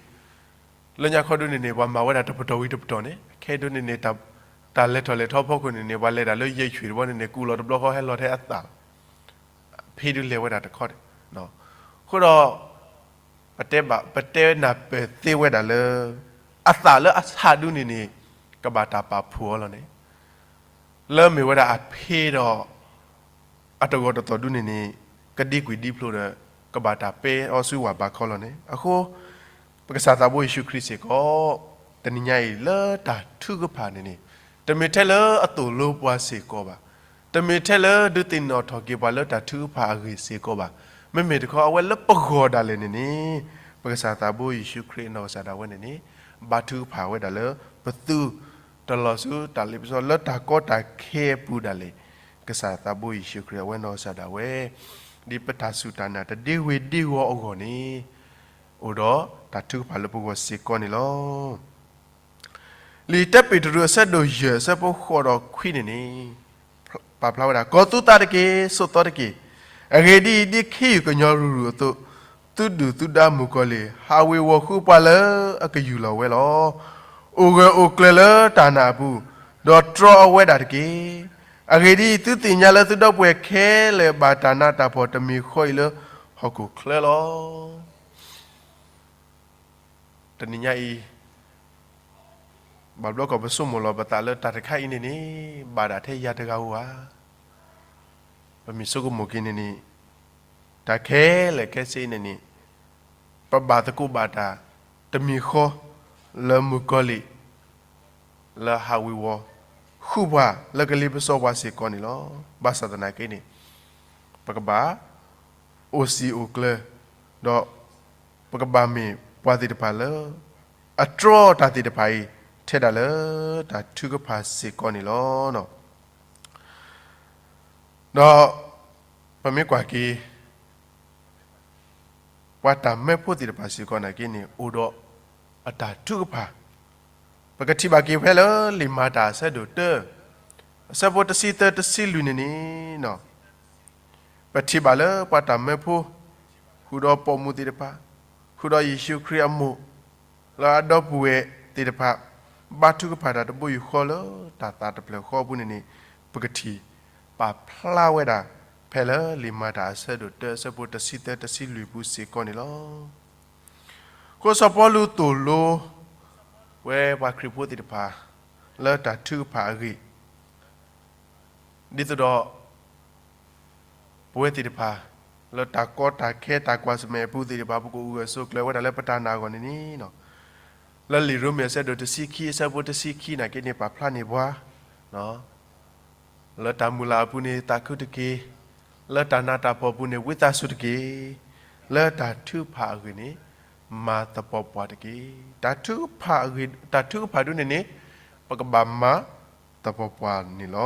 လၢညါခီဒုန့ၣ်န့ၣ် ပှၤမၤဝဲဒၣ်တပတီၢ်ဝံၤတပတီၢ်န့ၣ် ခဲဒုန့ၣ်န့ၣ် တၢ်လဲၤထီၣ်လဲၤထီဖီခိၣ်န့ၣ်န့ၣ် ပှၤလဲၤဒၣ်လၢယဲၢ်ဆွံၣ်တဘီန့ၣ်န့ၣ် ကူၣ်လီၤတဘျီဃီဟဲလီၤထဲအသၣ်လီၤ. ဖဲဒုလဲၤဝဲဒၣ်တခီန့ၣ် အဃိဒီး ပတဲဘၣ် ပတဲနၢ်ပၢၢ်သ့ဝဲဒၣ်လၢ အသၣ်လၢအဆးဒုန့ၣ်န့ၣ် ကဘၣ်တၢ်ပာ်ဖှိၣ်အီၤလီၤန့ၣ် လၢမ့ၢ်ဝဲဒၣ်အဖ့ဒီး အတဂီၤတသီၣ်ဒုန့ၣ်န့ၣ် ကဒံကွံာ်ဒံဖျိဒီး ကဘၣ်တၢ်ပဲအီၤဆူဝၣ်ဘးခီလီၤန့ၣ်. အဃိ ပကစၢ်သးဘိယ့ၣ်ၡူးခရံာ်စ့ၢ်ကီး တနံၤညါအံၤလၢတၢ်ထုကဖၣ်န့ၣ်န့ၣ် တမ့ၢ်ထဲလၢအသိၣ်လိပှၤစ့ၢ်ကီးဘၣ်. တမ့ၢ်ထဲလၢဒုးသ့ၣ်နီၣ်ထီၣ်က့ၤပှၤလၢတၢ်ထုကဖၣ်အဂ့ၢ်စ့ၢ်ကီးဘၣ်. မ့မ့ၢ်တခီ အဝဲလၢပဂီၢ်ဒၣ်လဲာ်န့ၣ်န့ၣ်, ပကစၢ်သးဘိယ့ၣ်ၡူးခရံာ်အနီၢ်ကစၢ်ဒၣ်ဝဲန့ၣ်န့ၣ်, ဘါထုကဖၣ်ဝဲဒၣ်လၢပသူ, တလီၤဆူတၢ်လ့ပစီလၢတၢ်ကီတၢ်ခဲအပူၤဒၣ်လဲာ်, ကစၢ်သးဘိယ့ၣ်ၡူးခရံာ်အဝဲနီၢ်ကစၢ်ဒၣ်ဝဲ, ဒ်ပတၢ်စူၢ်တၢ်နာ်တဒ့ဝ့ၤဒ့ဝီၤအဂီၢ်န့ၣ်, အိၣ်ဒီးတၢ်ထုကဖၣ်လၢပဂီၢ်စ့ၢ်ကီးန့ၣ်လီၤ. လံာ်တၢပ့းတရူးအဆၢဒိၣ်ယဲၢ်အဆၢဖိဃိးဒီးခွံန့ၣ်န့ၣ်, ပာ်ဖျါဝဲဒၣ်, ကီၤသူသးတက့ၢ်, ဆိးသီတက့ၢ်. အဂ့ၢ်ဒ်အံၤ, ဒ်ခ့ယုၢ်ကညီရူၤရူၤအသိး, သုဒုၣ်သုဒါမုၣ်ကီၤလံၢ် ဟးဝ့ၤဝီၤဃုပှၤလၢအကယူၢ်လီၤဝဲလီၤ. အိၣ်ဂၢၢ်အိၣ်ကျၢၤလၢတၢ်နာ်အပူၤ, ဒီးတြီအဝဲဒၣ်တက့ၢ်. အဂ့ၢ်ဒ်အံၤ, သုသ့ၣ်ညါလၢသုဒီပုၢ်ဝဲၢ်ခဲလၢာ်ဘၣ်တၢ်နးတၢ်ဖှီၣ်တမံၤဃီအံၤလၢဟီၣ်ခိၣ်ချၢလီၤ. တနံၤညါအံၤ, ဘၣ်ဘျီကီၢ်ပဆိကမိၣ်လီၤပသးလၢတၢ်တခါအံၤန့ၣ်န့ၣ်, ဘၣ်ဒၣ်ထဲယၤတဂၤဧိၤဧါ. ပမ့ၢ်ဆိကမိၣ်က့ၤန့ၣ်န့ၣ်, တၢ်ခဲလၢာ်ခဲဆ့အံၤန့ၣ်န့ၣ်, ပဘၣ်သကိးဘၣ်တၢ်တမံၤဃီ, လၢမုၣ်ကီၤလံၢ် လၢဟးဝ့ၤဝီၤဃုပှၤလၢကလ့ပစီပှၤစ့ၢ်ကီးန့ၣ်လီၤ. ဘၣ်ဆၣ်သနာ်က့န့ၣ်, ပကဘၣ်အိၣ်စံာ်အိၣ်ကျၢၤ, ဒီးပကဘၣ်မ့ၢ်ပှၤသ့ၣ်တဖၣ်လၢ အတြီတၢ်သ့ၣ်တဖၣ်အံၤ ထဲဒၣ်လၢတၢ်ထုကဖၣ်စ့ၢ်ကီးန့ၣ်လီၤ. ဒီးပမ့ၢ်ကွၢ်က့ၤ ပှၤတၢ်မၢဖိသ့ၣ်တဖၣ်စ့ၢ်ကီးနာ်က့န့ၣ် အိၣ်ဒီးအတၢ်ထုကဖၣ်, ပကထံၣ်ဘၣ်က့ၤဖဲလၢလံာ်မၤတၢ်အဆၢဒိၣ်တၢ, အဆၢဖိတဆံသၢတဆံလွံၢ်န့ၣ်န့ၣ်, ပထံၣ်ဘၣ်လၢပှၤတၢ်မၢဖိ, ဃုာ်ဒီးပိာ်မုၣ်သ့ၣ်တဖၣ်, ဃုာ်ဒီးယ့ၣ်ၡူးခရံာ်အမိၢ်, လၢအဒီပုၢ်ဝဲၢ်သ့ၣ်တဖၣ်, ဘါထုကဖၣ်တၢ်တဘိယူၢ်ဃီလၢတၢ်သးတဖျၢၣ်ဃီအပူၤန့ၣ်န့ၣ်, ပကထံၣ်ပာ်ဖျါဝဲဒၣ်ဖဲလၢလံာ်မၤတၢ်အဆၢဒိၣ်တၢ အဆၢဖိတဆံသၢတဆံလွံၢ်ပူၤစ့ၢ်ကီးန့ၣ်လီၤ. အဃိစီၤပီလူးသိၣ်လိ ဝဲပှၤခရံာ်ဖိသ့ၣ်တဖၣ် လၢတၢ်ထုကဖၣ်အဂ့ၢ်, ဒ်သိးဒီး ပဝဲသ့ၣ်တဖၣ် လၢတၢ်ကီတၢ်ခဲတၢ်ကွၢ်ဆၢၣ်မဲာ်အပူၤသ့ၣ်တဖၣ် ပကအိၣ်ဂၢၢ်ဆိးကျၢၤဝဲဒၣ်လၢပတၢ်နာ်အဂီၢ်န့ၣ်န့ၣ်, လၢလံာ်ရိမ့ၤအဆၢဒိၣ်တဆံခံ အဆၢဖိတဆံခံနာ်က့န့ၣ် ပာ်ဖျါန့ၢ်ပှၤ လၢတၢ်မုၢ်လၢ်အပူၤန့ၣ် သးခုတက့ၢ်, လၢတၢ်နးတၢ်ဖှီၣ်အပူၤန့ၣ် ဝံသးစူၤတက့ၢ်, လၢတၢ်ထုကဖၣ်အဂ့ၢ်န့ၣ် မၤသပှၢ်ပှၢ်တက့ၢ်. တၢ်ထုကဖၣ်အဂ့ၢ်, တၢ်ထုကဖၣ်ဒ်န့ၣ်န့ၣ် ပကဘၣ်မၤသပှၢ်ပှၢ်န့ၣ်လီ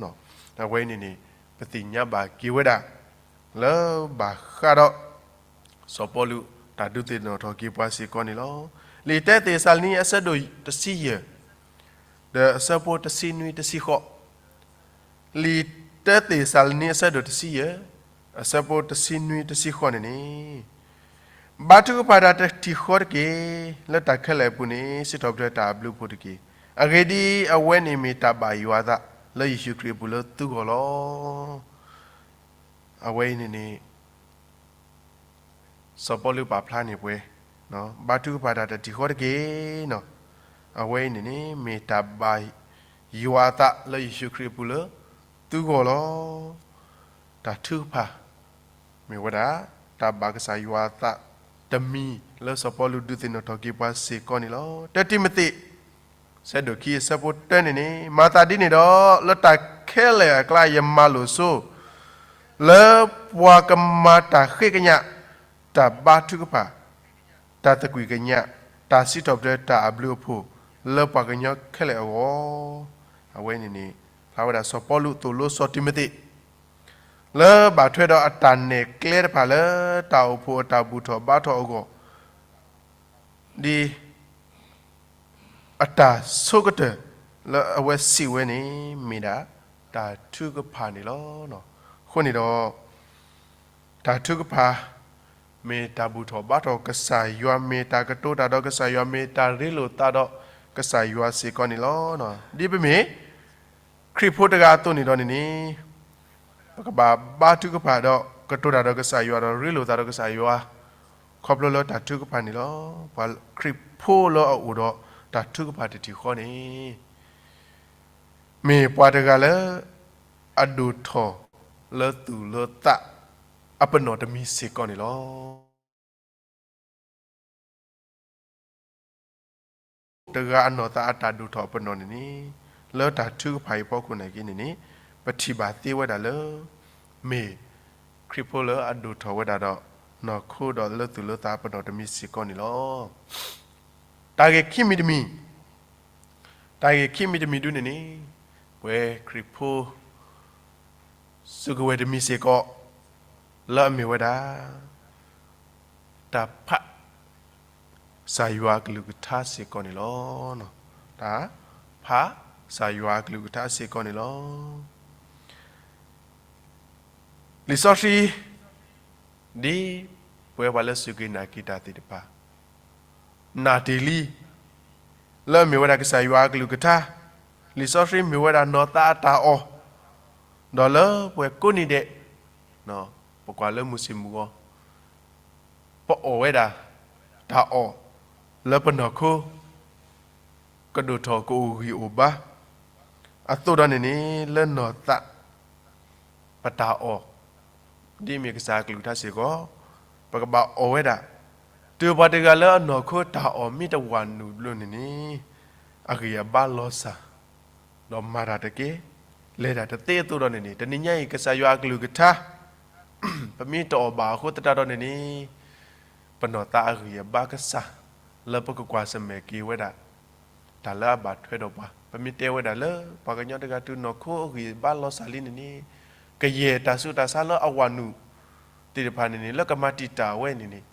ၤ. အဝဲအံၤန့ၣ်န့ၣ် ပသ့ၣ်ညါဘၣ်က့ၤဝဲဒၣ် လၢဘၣ်ဃးဒီး စီၤပီလူး တၢ်ဒုးသ့ၣ်နီၣ်ထီၣ်က့ၤပှၤစ့ၢ်ကီးန့ၣ်လီၤ. လံာ်တၢသ့းစၤလနံအဆၢဒိၣ်တဆံယဲၢ် ဒီးအဆၢဖိတဆံနွံတဆံဃိး, လံာ်တၢသ့းစၤလနံအဆၢဒိၣ်တဆံယဲၢ် အဆၢဖိတဆံနွံတဆံဃိးန့ၣ်န့ၣ်, ဘါထုကဖၣ်တၢ်တထံၣ်ဃီတက့ၢ်. လၢတၢ်ခဲလၢာ်အပူၤန့ၣ် စံးထီၣ်ပတြၢၤတၢ်အဘျုးအဖှိၣ်တက့ၢ်. အဂ့ၢ်ဒ်အံၤ, အဝဲန့ၣ်မ့ၢ်တၢ်ဘၣ်ယွၤအသး လၢယ့ၣ်ၡူးခရံာ်အပူၤလၢသုဂီၢ်လီၤ. အဝဲအံၤန့ၣ်န့ၣ် စီၤပီလူးပာ်ဖျါန့ၢ်ပှၤ, ဘါထုကဖၣ်တၢ်တထံၣ်ဃီတက့ၢ်. အဝဲအံၤန့ၣ်န့ၣ် မ့ၢ်တၢ်ဘၣ်ယွၤအသးလၢယ့ၣ်ၡူးခရံာ်အပူၤလၢသုဂီၢ်လီၤ. တၢ်ထုကဖၣ် မ့ၢ်ဝဲဒၣ် တၢ်ဘၣ်ကစၢ်ယွၤအသးတမံၤလၢစီၤပီလူးဒုးသ့ၣ်နီၣ်ထီၣ်က့ၤပှၤစ့ၢ်ကီးန့ၣ်လီၤ. တၢတံၤမသ့း ဆၢဒိၣ်ခံအဆၢဖိတၢန့ၣ်န့ၣ်, မၤသးဒ်န့ၣ်ဒီး လၢတၢ်ခဲလၢာ်အကျါ ယမၤလိာ်ဆိ လၢပှၤကမၤတၢ်ဃ့ကညး, တၢ်ဘါထုကဖၣ်, တၢ်သကွံၢ်ကညး, တၢ်စံးထီၣ်ပတြၢၤတၢ်အဘျုးအဖှိၣ် လၢပှၤကညီခဲလၢာ်အဂီၢ်. အဝဲန့ၣ်န့ၣ် ဖျါဝဲဒၣ်စီၤပီလူးသိၣ်လိစီၤတံၤမသ့း လၢဘၣ်ထွဲဒီးအတၢ်နဲၣ်ကျဲတဖၣ်လၢတၢ်အိၣ်ဖှိၣ်အတၢ်ဘူၣ်ထီၣ်ဘါထီၣ်အဂီၢ်, ဒ်အတၢ်ဆိကတၢၢ်လၢအဝဲစံးဝဲန့ၣ် မ့ၢ်ဒၣ်တၢ်ထုကဖၣ်န့ၣ်လီၤ. အဃိန့ၣ်ဒီး တၢ်ထုကဖၣ် မ့ၢ်တၢ်ဘူၣ်ထီၣ်ဘါထီၣ်ကစၢ်ယွၤ, မ့ၢ်တၢ်ကတိၤတၢ်ဒီးကစၢ်ယွၤ, မ့ၢ်တၢ်ရ့လိာ်သးဒီးကစၢ်ယွၤစ့ၢ်ကီးန့ၣ်လီၤ. ဒ်ပမ့ၢ် ခရံာ်ဖိတဂၤအသိးန့ၣ်ဒီးန့ၣ်န့ၣ်, ပကဘၣ်ဘါထုကဖၣ်ဒီးကတိၤတၢ်ဒီးကစၢ်ယွၤဒီးရ့လိာ်သးဒီးကစၢ်ယွၤ, ခီဖျိလၢတၢ်ထုကဖၣ်န့ၣ်လီၤ. ပှၤခရံာ်ဖိလၢအအိၣ်ဒီးတၢ်ထုကဖၣ်တထံၣ်ဃီန့ၣ် မ့ၢ်ပှၤတဂၤလၢ အဒိၣ်ထီၣ်လၢသူၣ်လၢသးအပနီၣ်တမံၤစ့ၢ်ကီးန့ၣ်လီၤ. တဂၤအနီၢ်သးအတၢ်ဒိၣ်ထီၣ်အပနီၣ်န့ၣ်န့ၣ်, လၢတၢ်ထုကဖၣ်အံၤအဖီခိၣ်န့ၣ်က့န့ၣ်န့ၣ်, ပထံၣ်ဘၣ်သ့ဝဲဒၣ်လၢ မ့ၢ်ခရံာ်ဖိလၢအဒိၣ်ထီၣ်ဝဲဒၣ်ဒီး နီၢ်ခိဒီးလၢသူၣ်လၢသးအပနီၣ်တမံၤစ့ၢ်ကီးန့ၣ်လီၤ. တၢ်ဂ့ၢ်ခံမံၤတမံၤ, တၢ်ဂ့ၢ်ခံမံၤတမံၤဒုန့ၣ်န့ၣ် ပဝဲခရံာ်ဖိ စုကဝဲၤတမံၤစ့ၢ်ကီး လၢအမ့ၢ်ဝဲဒၣ် တၢ်ဖး ကစၢ်ယွၤအကလုၢ်ကထါစ့ၢ်ကီးန့ၣ်လီၤ. တၢ်ဖးကစၢ်ယွၤအကလုၢ်ကထါစ့ၢ်ကီးန့ၣ်လီၤ. လံာ်စီဆှံ ဒ်ပဝဲပှၤလၢစူၢ်က့ၤနာ်က့ၤတၢ်သ့ၣ်တဖၣ် နာ်တ့ၢ်လံ လၢအမ့ၢ်ဝဲဒၣ်ကစၢ်ယွၤအကလုၢ်ကထါ, လံာ်စီဆှံမ့ၢ်ဝဲဒၣ်နီၢ်သးအတၢ်အီၣ်, ဒီးလၢပှဲၤကိးနံၤဒဲး ပကွၢ်လၢမုၢ်ဆ့ၣ်မုၢ်ဂီၤ ပအီၣ်ဝဲဒၣ် တၢ်အီၣ် လၢပနီၢ်ခိ ကဒိၣ်ထီၣ်ကအိၣ်ဂံၢ်အိၣ်ဘါ အသိးဒီးန့ၣ်န့ၣ် လၢနီၢ်သး ပတၢ်အီၣ် ဒ်မ့ၢ်ကစၢ်အကလုၢ်ကထါစ့ၢ်ကီး ပကဘၣ်အီၣ်ဝဲဒၣ်, တုၤပှၤတဂၤလၢအနီၢ်ခိတၢ်အီၣ်မ့ၢ်တဝးနုာ်ဘျီန့ၣ်န့ၣ် အဂံၢ်အဘါလီၤစၢ် ဒီးမၤတၢ်တက့ၢ်, လဲၤတၢ်တသ့အသိးဒီးန့ၣ်န့ၣ် တနံၤညါအံၤ ကစၢ်ယွၤအကလုၢ်ကထါ ပမ့ၢ်တအီၣ်ဘၣ်အဃိသတးဒီးန့ၣ်န့ၣ် ပနီၢ်သးအဂံၢ်အဘါကစၢ် လၢပကကွၢ်ဆၢၣ်မဲာ်က့ၤဝဲဒၣ် တၢ်လၢအဘၣ်ထွဲဒီးပှၤ, ပမ့ၢ်တဲဝဲဒၣ်လၢ ပှၤကညီတဂၤတုၤနီၢ်ခိအဂံၢ်အဘါလီၤစၢ်လံန့ၣ်န့ၣ် ကယဲၢ်တၢ်ဆူးတၢ်ဆါလၢအဝးနုာ်သ့ၣ်တဖၣ်န့ၣ်န့ၣ် လၢကမၤတံာ်တာ်ဝဲန့ၣ်န့ၣ်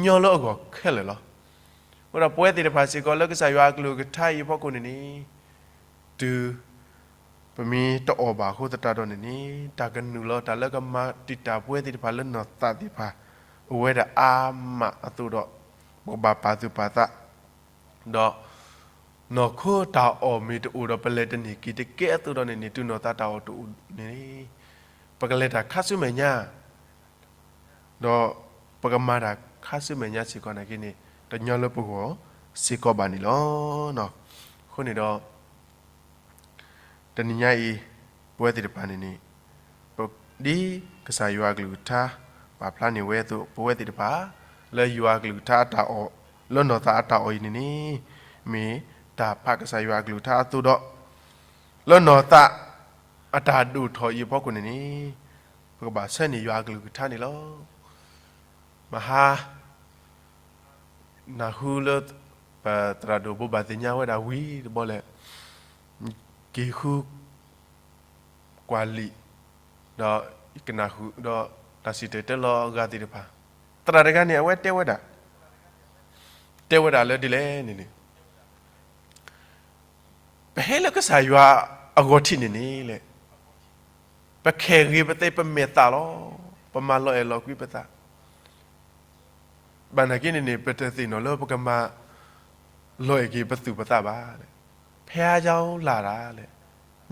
ညီလၢအဂီၢ်ခဲလၢာ်လီၤ. အဃိဒီးပဝဲသ့ၣ်တဖၣ်စ့ၢ်ကီးလၢကစၢ်ယွၤအကလုၢ်ကထါအံၤအဖီခိၣ်န့ၣ်န့ၣ် တုၤ ပမ့ၢ်တအီၣ်ဘၣ်အဃိသတးဒီးန့ၣ်န့ၣ် တၢ်ကနုာ်လီၤတၢ်လၢကမၤတံာ်တာ်ပဝဲသ့ၣ်တဖၣ်လၢနီၢ်သးသ့ၣ်တဖၣ် အိၣ်ဝဲဒၣ်အါမးအသိးဒီး ပကဘၣ်ပာ်သူၣ်ပာ်သး ဒီး နီၢ်ခိတၢ်အီၣ်မ့ၢ်တအိၣ်ဒီး ပလဲၤတန့ၢ်က့ၤတကဲအသိးဒီးန့ၣ်န့ၣ် တုၤနီၢ်သးတၢ်အီၣ်တအိၣ်န့ၣ် ပကလဲၤတၢ်ခါဆူမဲာ်ညါ ဒီးပကမၤတၢ်ခါဆူမဲာ်ညါစ့ၢ်ကီးနာ်က့န့ၣ် တညီလၢပဂီၢ်စ့ၢ်ကီးဘၣ်န့ၣ်လီၤ. အဃိန့ၣ်ဒီး တနံၤညါအံၤ ပဝဲသ့ၣ်တဖၣ်န့ၣ်န့ၣ် ဒ်ကစၢ်ယွၤအကလုၢ်ကထါ ပာ်ဖျါန့ၢ်ဝဲအသိး ပဝဲသ့ၣ်တဖၣ် လၢယွၤအကလုၢ်ကထါအတၢ်အီၣ် လၢနီၢ်သးအတၢ်အီၣ်အံၤန့ၣ်န့ၣ် မ့ၢ်တၢ်ဖးကစၢ်ယွၤအကလုၢ်ကထါအသိးဒီး လၢနီၢ်သး အတၢ်ဒိၣ်ထီၣ်အံၤအဖီခိၣ်န့ၣ်န့ၣ် ပကဘၣ်ဆၢန့ၢ်ယွၤအကလုၢ်ကထါန့ၣ်လီၤ. မဟါ နၢ်ဟူလၢ ပသရၣ်ဒိၣ်ဘိးဘၣ်သ့ၣ်ညါဝဲဒၣ်ဝံၤတဘျီလဲၣ် က့ၤဃု ကွၢ်လံာ် ဒီးကနၣ်ဃုာ်ဒီး တၢ်စံၣ်တဲၤတဲလီၤအဂၤသ့ၣ်တဖၣ် သရၣ်တဂၤန့ၣ် အဝဲတဲဝဲဒၣ် တဲဝဲဒၣ်လၢဒ်လဲၣ်န့ၣ်န့ၣ် ပဟဲလၢကစၢ်ယွၤအဂီၢ်ထံးန့ၣ်န့ၣ်လဲၣ် ပခဲၣ်ဂ့ၤပသး ပမဲာ်သးလီၤ. ပမၤလီၤအဲၣ်လီၤကွံပသး ဘၣ်နာ်က့န့ၣ်န့ၣ် ပတသ့ၣ်နီၣ်လၢပကမၤ လီၤအဲၣ်က့ၤပသူၣ်ပသးဘၣ်. ဖဲအါယါလၢ်ဒၣ်လဲၣ်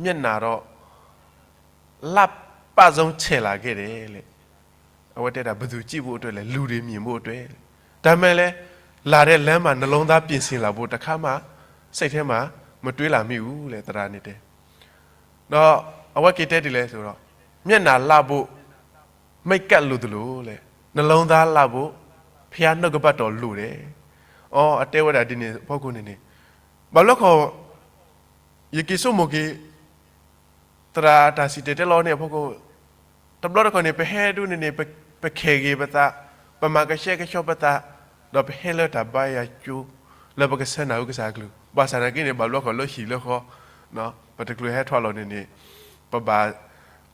မျက်နှာတော့ လှပဆုံးချစ်လာခဲ့တယ်လဲၣ်. အဝဲတဲဒၣ် ဘယ်သူကြည့်ဖို့အတွက်လဲၣ် လူတွေမြင်ဖို့အတွက်လဲၣ်. ဒါပေမဲ့လဲၣ် လာတဲ့လမ်းမှာ နှလုံးသားပြင်ဆင်လာဖို့ တခါမှ စိတ်ထဲမှာ မတွေးလာမိဘူးလဲၣ် သရၣ်န့ၣ်တဲ ဒီးအဝဲက့ၤတဲဒ်လဲၣ်ဆိုတော့ မျက်နှာလှဖို့ မိတ်ကပ်လိုသလိုလဲၣ် နှလုံးသားလှဖို့ ဘုရားနှုတ်ကပတ်တော်လိုတယ်. အီ အတဲဝဲဒၣ်ဒ်န့ၣ်အဖီခိၣ်န့ၣ်န့ၣ် ဘၣ်ဘျီခီ ယက့ၤဆိကမိၣ်က့ၤ သရၣ်တၢ်စံၣ်တဲၤတဲလီၤန့ၣ်အဖီခိၣ် တဘျီတခီၣ်န့ၣ် ပဟဲဒုးန့ၣ်န့ၣ် ပ ပခဲၣ်ဂ့ၤပသး ပမၤကဆှဲကဆှီပသး ဒီးပဟဲလၢတၢ်ဘါယွၤကၠိ လၢပကဆၢနၢ်ဟူကစၢ်အကလုၢ် ဘၣ်ဆၣ်သနာ်က့န့ၣ် ဘၣ်ဘျီခီၣ်လၢဟံၣ်လၢဃီ ပတချုးဟဲထီၣ်လီၤန့ၣ်န့ၣ် ပဘၣ်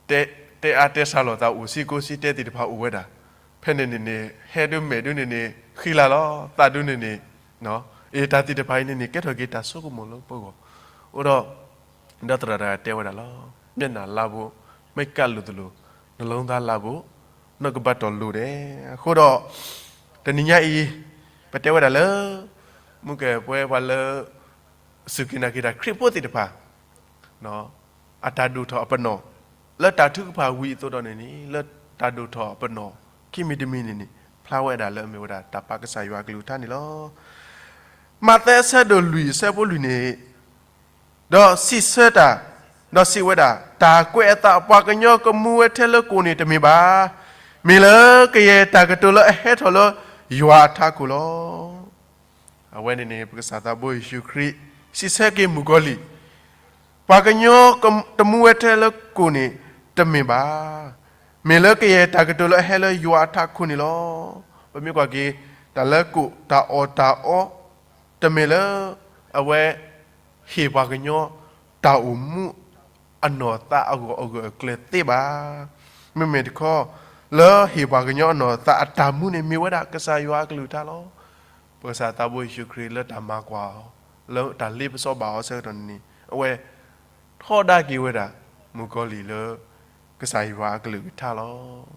တဲ တဲအါတဲဆါလိာ်သးအိၣ်စ့ၢ်ကီးစ့ၢ် တဲသ့ၣ်တဖၣ်အိၣ်ဝဲဒၣ် ဖဲန့ၣ်န့ၣ်န့ၣ် ဟဲဒုးမဲာ်ဒုးန့ၣ်န့ၣ် ဃံလၤလီၤ သးဒုးန့ၣ်န့ၣ် အ့ တၢ်သ့ၣ်တဖၣ်အံၤန့ၣ်န့ၣ် ကဲထီၣ်က့ၤတၢ်ဆိကမိၣ်လၢပဂီၢ် အိၣ်ဒီး ဒီးသရၣ်တဂၤတဲဝဲဒၣ်လီၤ မျက်နှာလှဖို့ မိတ်ကပ်လိုသလို နှလုံးသားလှဖို့ နှုတ်ကပတ်တော်လိုတယ်. အဃိဒီး တနံၤညါအံၤ ပတဲဝဲဒၣ်လၢ မုၢ်ကဲပဝဲပှၤလၢ စူၢ်က့ၤနာ်က့ၤတၢ်ခရံာ်ဖိသ့ၣ်တဖၣ် အတၢ်ဒိၣ်ထီၣ်အပနီၣ် လၢတၢ်ထုကဖၣ်ဝံၤအသိးဒီးန့ၣ်န့ၣ် လၢတၢ်ဒိၣ်ထီၣ်အပနီၣ် ခံမံၤတမံၤန့ၣ်န့ၣ် ဖျါဝဲဒၣ်လၢအမ့ၢ်ဝဲဒၣ်တၢ်ဖးကစၢ်ယွၤအကလုၢ်ကထါန့ၣ်လီၤ. မးသဲအဆၢဒိၣ်လွံၢ်အဆၢဖိလွံၢ်န့ၣ် ဒီးစံးဆၢတၢ်, ဒီးစံးဝဲဒၣ်, တၢ်ကွဲးအသးအပှၤကညီကမူဝဲထဲလၢကိၣ်န့ၣ်တမ့ၢ်ဘၣ်. မ့ၢ်လၢကယဲၢ်တၢ်ကတိၤလၢအဟဲထီၣ်လၢယွၤအထးခိၣ်လီၤ. အဝဲန့ၣ်န့ၣ် ပကစၢ်သးဘိယ့ၣ်ၡူးခရံာ် စံးဆၢက့ၤမုၣ်ကီၤလံၢ် ပှၤကညီတမူဝဲထဲလၢကိၣ်န့ၣ်တမ့ၢ်ဘၣ်. မ့ၢ်လၢကယဲၢ်တၢ်ကတိၤလၢအဟဲလၢယွၤအထးခိၣ်န့ၣ်လီၤ. ပမ့ၢ်ကွၢ်က့ၤ တၢ်လၢကိၣ်တၢ်အီၣ်တၢ်အီ တမ့ၢ်လၢအဝဲဟ့ၣ်ပှၤကညီတၢ်အိၣ်မူအနီၢ်သးအဂီၢ်အဂၢၢ်အကျၢၤသ့ဘၣ်. မ့မ့ၢ်တခီ လၢဟ့ၣ်ပှၤကညီအနီၢ်သးအတၢ်မူန့ၣ် မ့ၢ်ဝဲဒၣ်ကစၢ်ယွၤအကလုၢ်ကထါလီၤ. ပကစၢ်သးဘိယ့ၣ်ၡူးခရံာ်လၢတၢ်မၤကွၢ်အီၤ လၢတၢ်လ့ပစီဘၣ်အီၤဆၢကတီၢ်န့ၣ်န့ၣ် အဝဲထီဒါက့ၤဝဲဒၣ် မုၣ်ကီၤလံၢ်လၢ ကစၢ်ယွၤအကလုၢ်ကထါလီၤ.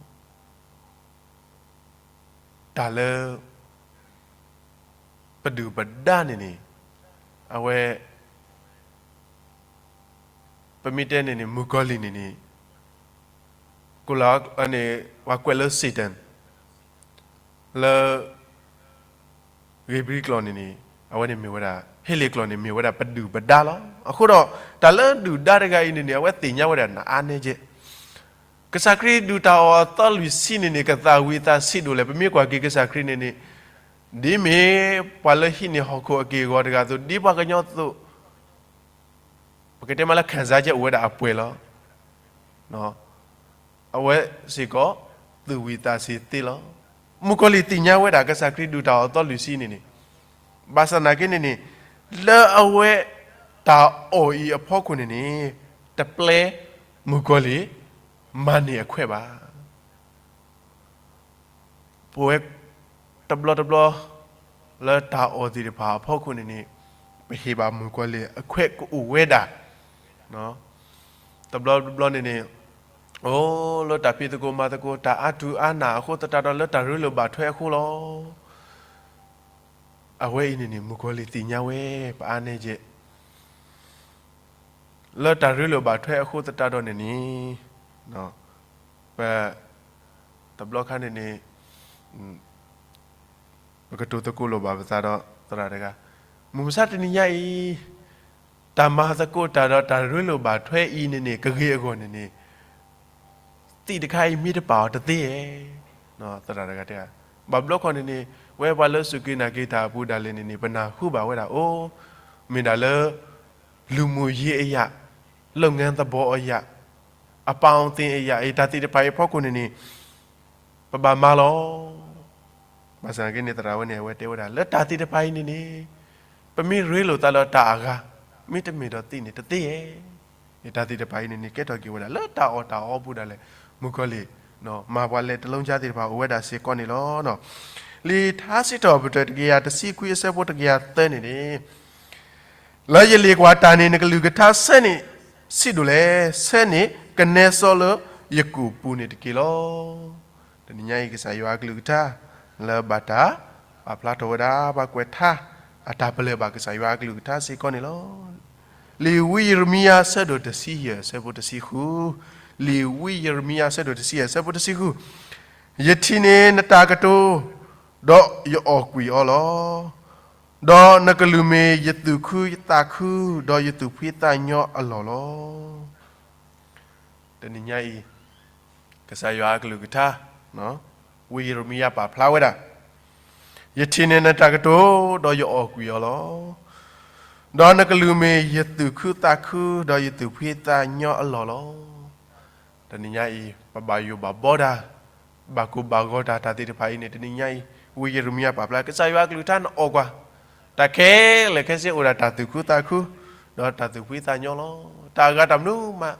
တၢ်လၢ ပဒုၣ်ပဒါန့ၣ်န့ၣ် အဝဲ ပမ့ၢ်တဲန့ၣ်န့ၣ် မုၣ်ကီၤလံၢ်န့ၣ်န့ၣ် ကိလန့ၣ် ပှၤကွဲးလၢ Satan လၢ ဧ့ၤဘြံၤကျိာ်န့ၣ်န့ၣ် အဝဲန့ၣ်မ့ၢ်ဝဲဒၣ် ဟ့လ့ၣ်ကျိာ်န့ၣ်မ့ၢ်ဝဲဒၣ်ပဒုၣ်ပဒါလီၤ. အဃိဒီး တၢ်လၢဒုၣ်ဒါတဂၤအံၤန့ၣ်န့ၣ် အဝဲသ့ၣ်ညါဝဲဒၣ်နအါနဲကဲ ကစၢ်ခရံာ်ဒုၣ်တၢ်အီၣ်အသီလွံၢ်ဆံန့ၣ်န့ၣ် ကသၣ်ဝံၤသးဆံးဒိၣ်လဲၣ်. ပမ့ၢ်ကွၢ်က့ၤကစၢ်ခရံာ်န့ၣ်န့ၣ် ဒ်မ့ၢ်ပှၤလၢဟံးန့ၢ်ဟီၣ်ခိၣ်အက့ၢ်အဂီၤတဂၤအသိး ဒ်ပှၤကညီအသိး ပကတဲမးလၢ ခံစားချက် အိၣ်ဝဲဒၣ်အပှဲၤလီၤ. အဝဲစ့ၢ်ကီး သူၣ်ဝံၤသးဆံးသ့လီၤ. မုၣ်ကီၤလံၢ်သ့ၣ်ညါဝဲဒၣ် ကစၢ်ခရံာ်ဒုၣ်တၢ်အီၣ်အသီလွံၢ်ဆံန့ၣ်န့ၣ် ဘၣ်ဆၣ်နာ်က့န့ၣ်န့ၣ် လၢအဝဲတၢ်အီၣ်အံၤအဖီခိၣ်န့ၣ်န့ၣ် တပျဲမုၣ်ကီၤလံၢ် မၤန့ၢ်အခွဲးဘၣ်. ပဝဲတဘျီတဘျီ လၢတၢ်အီၣ်သ့ၣ်တဖၣ်အဖီခိၣ်န့ၣ်န့ၣ် ပဟ့ၣ်ဘၣ်မုၣ်ကီၤလံၢ်အခွဲးကအိၣ်ဝဲဒၣ်. တဘျီတဘျီန့ၣ်န့ၣ် အိၣ်လၢတၢ်ဖံးသကိးမၤသကိး တၢ်အါထူးအါနၢ်အဃိသတးဒီး လၢတၢ်ရ့လိာ်ဘၣ်ထွဲအဃိလီၤ. အဝဲအံၤန့ၣ်န့ၣ် မုၣ်ကီၤလံၢ်သ့ၣ်ညါဝဲ ပအါနဲကဲ လၢတၢ်ရ့လိာ်ဘၣ်ထွဲအဃိသတးဒီးန့ၣ်န့ၣ် ပ တဘျီခါန့ၣ်န့ၣ် ပကတိၤသကိးလိာ်ဘၣ်ပသးဒီးသရၣ်တဂၤ, မုၢ်မဆါတနံၤညါအံၤ တၢ်မၤသကိးတၢ်ဒီးတၢ်ရ့လိာ်ဘၣ်ထွဲအံၤန့ၣ်န့ၣ် ကဂ့ၤအဂီၢ်န့ၣ်န့ၣ် သ့ၣ်တခါအံၤမ့ၢ်တပာ်အီၤတသ့ဧါ. သရၣ်တဂၤတဲ, ဘၣ်ဘျီခီန့ၣ်န့ၣ် ဝဲပှၤလၢစူၢ်က့ၤနာ်က့ၤတၢ်အပူၤဒၣ်လဲာ်န့ၣ်န့ၣ် ပနၢ်ဟူဘၣ်ဝဲဒၣ်အိၣ်, မ့ၢ်ဒၣ်လၢ လူမှုရေးအရ လုပ်ငန်းသဘောအရ အပေါင်းအသင်းအရ အံၤတၢ်သ့ၣ်တဖၣ်အံၤအဖီခိၣ်န့ၣ်န့ၣ် ပဘၣ်မၤလီၤ. ဘၣ်ဆၣ်နာ်က့န့ၣ် သရၣ်ဝဲန့ၣ် အဝဲတဲဝဲဒၣ် လၢတၢ်သ့ၣ်တဖၣ်အံၤန့ၣ်န့ၣ် ပမ့ၢ်ရ့လိာ်သးလၢတၢ်အဂၤ မ့တမ့ၢ်ဒီးသ့ၣ်န့ၣ် တသ့ဧါ. အံၤတၢ်သ့ၣ်တဖၣ်အံၤန့ၣ်န့ၣ် ကဲထီၣ်က့ၤဝဲဒၣ် လၢတၢ်အီၣ်တၢ်အီပူၤဒၣ်လဲာ် မုၣ်ကီၤလံၢ် မၤပှၤလဲၤတလီၤကါသ့ၣ်တဖၣ် အိၣ်ဝဲဒၣ်စ့ၢ်ကီးန့ၣ်လီၤ. လံာ်ထါစံးထီၣ်ပတြၢၤတကယၤတဆံခွံအဆၢဖိတကယၤသၢန့ၣ်န့ၣ် လၢယလ့ၣ်ကွၢ်တၢ်န့ၣ် နကလုၢ်ကထါဆၢန့ၣ် ဆံးဒိၣ်လဲၣ်, ဆၢန့ၣ်ကနဲစီလၢယကူၣ်ပူၤန့ၣ်တက့ၢ်လီၤ. တနံၤညါအံၤ ကစၢ်ယွၤအကလုၢ်ကထါ လၢဘၣ်တၢ်ပာ်ဖျါထီၣ်ဝဲဒၣ် ပှၤကွဲးထါ အတၢ်ပလၢၢ်ဘၣ်ကစၢ်ယွၤအကလုၢ်ကထါစ့ၢ်ကီးန့ၣ်လီၤ. လံာ်ဝံယံးရမံယၤ အဆၢဒိၣ်တဆံယဲၢ် အဆၢဖိတဆံဃု, လံာ်ဝံယံးရမံယၤ အဆၢဒိၣ်တဆံယဲၢ် အဆၢဖိတဆံဃု, ယထံၣ်န့ၢ်နတၢ်ကတိၤ, ဒီးယအီၣ်ကွံာ်အီၤလီၤ. ဒီးနကလုၢ်မ့ၢ်ယသူၣ်ခုသးခု, ဒီးယသူၣ်ဖှံသးညီအလီၢ်လီၤ. တနံၤညါအံၤ ကစၢ်ယွၤအကလုၢ်ကထါ ဝံယံးရမံယၤပာ်ဖျါဝဲဒၣ်, ယထံၣ်န့ၢ်နတၢ်ကတိၤ, ဒီးယအီၣ်ကွံာ်အီၤလီၤ. ဒီးနကလုၢ်မ့ၢ်ယသူၣ်ခုသးခု, ဒီးယသူၣ်ဖှံသးညီအလီၢ်လီၤ. တနံၤညါအံၤ ပဘၣ်ယိၣ်ဘၣ်ဘီတၢ်, ဘၣ်ကိၢ်ဘၣ်ဂီၤတၢ် တၢ်သ့ၣ်တဖၣ်အံၤန့ၣ် တနံၤညါအံၤ ဝံယံးရမံယၤပာ်ဖျါ ကစၢ်ယွၤအကလုၢ်ကထါနအီၣ်ကွၢ်, တၢ်ခဲလၢာ်ခဲဆ့အိၣ်ဒၣ်တၢ်သူၣ်ခုသးခု, ဒီးတၢ်သူၣ်ဖှံသးညီလီၤ. တၢ်အဂၤတၢ်မနုၤမး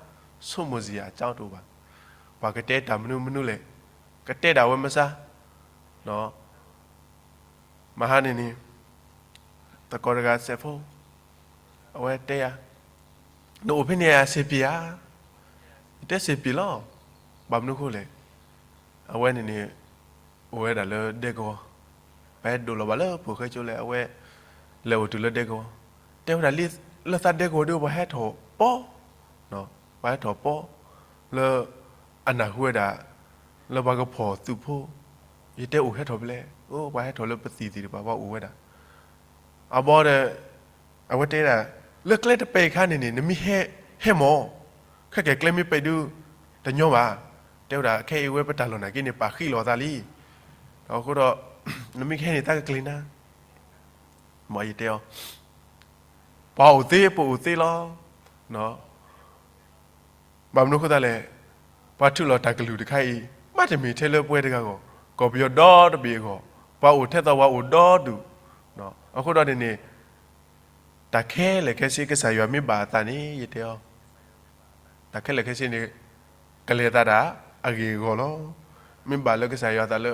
ဆိကမိၣ်စရာအကြောင်းတအိၣ်ဘၣ်. ပှၤကတဲတၢ်မနုၤမနုၤလဲၣ်, ကတဲဒၣ်ဝဲမဆါ မဟါန့ၣ်န့ၣ် သကိးတဂၤစဲးဖိ အဝဲတဲယၤ, နအိၣ်ဖဲန့ၣ်ဧါ စံးပ့ၤဧါ. ယတဲစံးပ့ၤလီၤ. ဘၣ်မနုၤဃိလဲၣ်. အဝဲန့ၣ်န့ၣ် အိၣ်ဝဲဒၣ်လၢဒဲကဝီၤ, ပဟဲဒိးလီၤဘၣ်လၢဖိၣ်ဃဲကၠိလဲၣ် အဝဲ လဲၤအိၣ်တုၤလၢဒဲကဝီၤ, တဲဝဲဒၣ်လၢသးဒဲကဝီၤဒီး ပှၤဟဲထီၣ်ပီ, ပှၤဟဲထီၣ်ပီ လၢ အနၢ်ဟူဝဲဒၣ် လၢပှၤကဖီၣ်သုးဖိ, ယတဲအိၣ်ဟဲထီၣ်ဖဲလဲၣ်, အိၣ် ပှၤဟဲထီၣ်လၢပသံၣ်သ့ၣ်တဖၣ် ပှၤအိၣ်ဝဲဒၣ်, အဘီဒီး အဝဲတဲဒၣ် လၢကျဲတပဲာ်ခါန့ၣ်န့ၣ် နမ့ၢ်ဟဲ ဟဲမၢ်, ခဲကဲၣ်ကျဲမ့ၢ်ပဲာ်ဒုး တညီဘၣ်, တဲဝဲဒၣ် ခဲအံၤဝဲပတၢ်လီၢ်နာ်က့န့ၣ် ပာ်ဃံးလီၤသးလံ, ဒီးအဃိဒီး နမ့ၢ်ကဟဲန့ၣ် သးကကျ့ၤနၤ မ်ယတဲအီၤ, ပှၤအိၣ်သ့ ပအိၣ်သ့လီၤ, ဘၣ်မနုၤအဃိသတးလဲၣ်, ပှၤထုးလီၤတၢ်ကလုၢ်တခါအံၤ မ့တမ့ၢ်ထဲလၢပဝဲတဂၤအဂီၢ်, ကီၢ်ပယီၤဒီတဘ့ၣ်အဂီၢ်, ပှၤအိၣ်ထဲသိးပှၤအိၣ်ဒီဒူၣ်, အဃိဒီးန့ၣ်န့ၣ် တၢ်ခဲလၢာ်ခဲဆ့ကစၢ်ယွၤမ့ၢ်ဘၣ်အသးန့ၣ် ယတဲအီၤ, တၢ်ခဲလၢာ်ခဲဆ့န့ၣ် ကလဲၤသးဒၣ်အဂ့ၢ်အဂီၢ်လီၤ. မ့ၢ်ဘၣ်လၢကစၢ်ယွၤအသးလၢ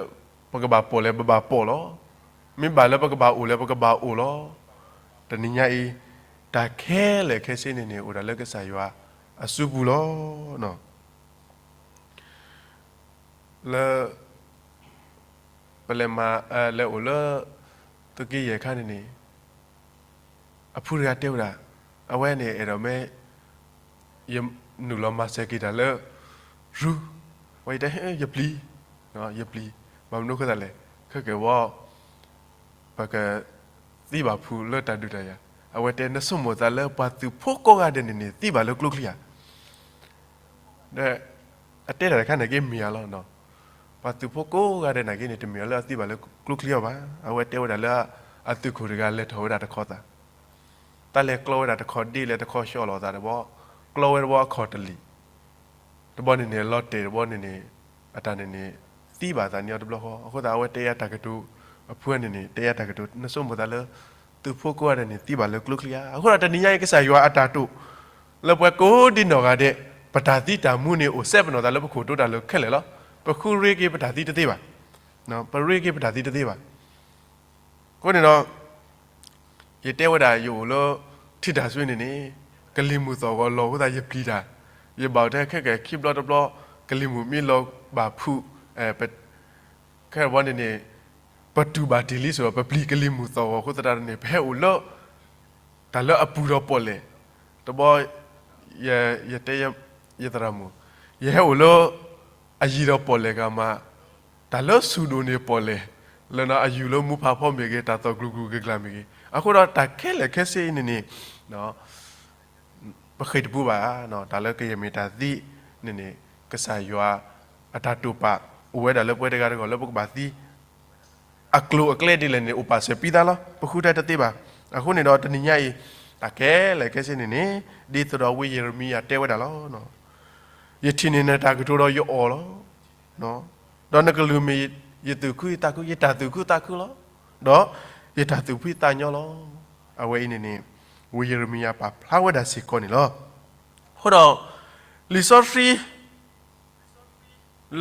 ပကဘၣ်ပိာ်လဲၣ် ပဘၣ်ပိာ်လီၤ. မ့ၢ်ဘၣ်လၢပကဘၣ်အိၣ်လဲၣ် ပကဘၣ်အိၣ်လီၤ. တနံၤညါအံၤ တၢ်ခဲလၢာ်ခဲဆ့န့ၣ်န့ၣ် အိၣ်ဒၣ်လၢကစၢ်ယွၤအစုပူၤလီၤ. လၢ ပလဲၤမၤ လဲၤအိၣ်လၢ သုးက့ယဲၢ်ခါန့ၣ်န့ၣ် အဖုတဂၤတဲဝဲဒၣ်, အဝဲန့ၣ်အဲၣ်ဒိးမ့ၢ် ယနုာ်လီၤမၤစၢၤက့ၤတၢ်လၢ ရူ, ဝဲယတဲ ယပျံၤ, ယပျံၤ, ဘၣ်မနုၤအဃိသတးလဲၣ်, ခဲကဲဝဲ ပကသံဘၣ်ဖုးလၢတၢ်ဒုးတၢ်ယၤ, အဝဲတဲ နဆိကမိၣ်သးလၢပှၤသုးဖိကိးဂၤဒဲးန့ၣ်န့ၣ် သံဘၣ်လၢကျိချံဧါ. ဒီး အတဲတၢ်တခါန့ၣ်က့မ့ၢ်ဧါလီၤ. ပှၤသုးဖိကိးဂၤဒဲးန့ၣ်က့န့ၣ် တမ့ၢ်အီၤလၢအသံဘၣ်လၢကျိချံအီၤဘၣ်. အဝဲတဲဝဲဒၣ်လၢ အသုးခိၣ်တဂၤလဲၤထီၣ်ဝဲဒၣ်တခီသး, တၢ်လဲၤကျီဝဲဒၣ်တခီဒ့လဲၣ် တခီဆှီလီၤသးတဘီ, ကျီဝဲတဘီအခီၣ်တလံာ် တဘီန့ၣ်န့ၣ် လီၤတဲာ်တဘီန့ၣ်န့ၣ် အတၢ်န့ၣ်န့ၣ် သံဘၣ်သးန့ၢ်အီၤတဘျီဃီ. အဃိသတးအဝဲတဲယၤတၢ်ကတိၤ အဖုန့ၣ်န့ၣ် တဲယၤတၢ်ကတိၤ နဆိကမိၣ်သးလၢ သုးဖိကိးဂၤဒဲးန့ၣ် သံဘၣ်လၢကျိချံဧါ. အဃိဒီးတနံၤညါအံၤ ကစၢ်ယွၤအတၢ်တိာ် လၢပှၤကိးဒ်နီၢ်ဂၤဒဲး ပတၢ်သံတၢ်မူန့ၣ် အိၣ်စဲပနီၣ်သးလၢပခိၣ်တိတၢ်လၢခဲလၢာ်လီၤ. ပဃုရ့က့ၤပတၢ်သံတသ့ဘၣ်. ပရ့က့ၤပတၢ်သံတသ့ဘၣ်. အဃိန့ၣ်ဒီး ယတဲဝဲဒၣ်ယအိၣ်လၢ ထံတၢ်ဆွ့န့ၣ်န့ၣ် ကလံၤမုၢ်သီၣ်ဂီၤလီၤအဃိသတးယပျံၤတၢ်, ယဘၣ်အိၣ်ထဲခဲကဲခံဘျီတဘျီ ကလံၤမုၢ်မ့ၢ်လီၤဘၣ်ဖုး ခဲဘီန့ၣ်န့ၣ် ပတူၢ်ဘၣ်တ့ၢ်လံစ့ၢ်ကီး ပပျံၤကလံၤမုၢ်သီၣ်ဂီၤအဃိသတးန့ၣ် ပဟဲအိၣ်လၢ တၢ်လၢအပူၤဒီးပီၣ်လဲၣ်, တဘီ ယတဲ ယသရၣ်မုၣ် ယဟဲအိၣ်လၢ အယံၤဒီးပီၣ်လဲၣ်ဂ့ၤမး, တၢ်လၢဆူၣ်ဒိၣ်န့ၣ်ပီၣ်လဲၣ်, လၢအယုၢ်လၢမူဖးဖီမ့ၢ်ဂ့ၤ တၢ်သီၣ်ကျူၤကျူၤကကျၢၤမ့ၢ်ဂ့ၤ, အဃိဒီးတၢ်ခဲလၢာ်ခဲဆ့အံၤန့ၣ်န့ၣ် ပဃ့ၢ်တပူၤဘၣ်, တၢ်လၢကယဲၢ်မ့ၢ်တၢ်သံန့ၣ်န့ၣ် ကစၢ်ယွၤအတၢ်တိာ်ပာ် အိၣ်ဝဲဒၣ်လၢပဝဲတဂၤတဂၤလၢပကဘၣ်သံ အကျိၤအကျဲဒ်လဲၣ်န့ၣ် အိၣ်ပာ်စၢၤပံသးလီၤ. ပဃုထၢတသ့ဘၣ်. အဃိန့ၣ်ဒီးတနံၤညါအံၤ တၢ်ခဲလၢာ်ခဲဆ့န့ၣ်န့ၣ် ဒ်သိးဒီးဝံယံးရမံယၤတဲဝဲဒၣ်လီၤ. ယထံၣ်န့ၢ်နတၢ်ကတိၤဒီးယအီၣ်လီၤ. ဒီးနကလုၢ်မ့ၢ်ယသူၣ်ခုယသးခု, ယတၢ်သူၣ်ခုသးခုလီၤ. ဒီးယတၢ်သူၣ်ဖှံသးညီလီၤ. အဝဲအံၤန့ၣ်န့ၣ် ဝံယံးရမံယၤပာ်ဖျါဝဲဒၣ်စ့ၢ်ကီးန့ၣ်လီၤ. အဃိဒီး လံာ်စီဆှံ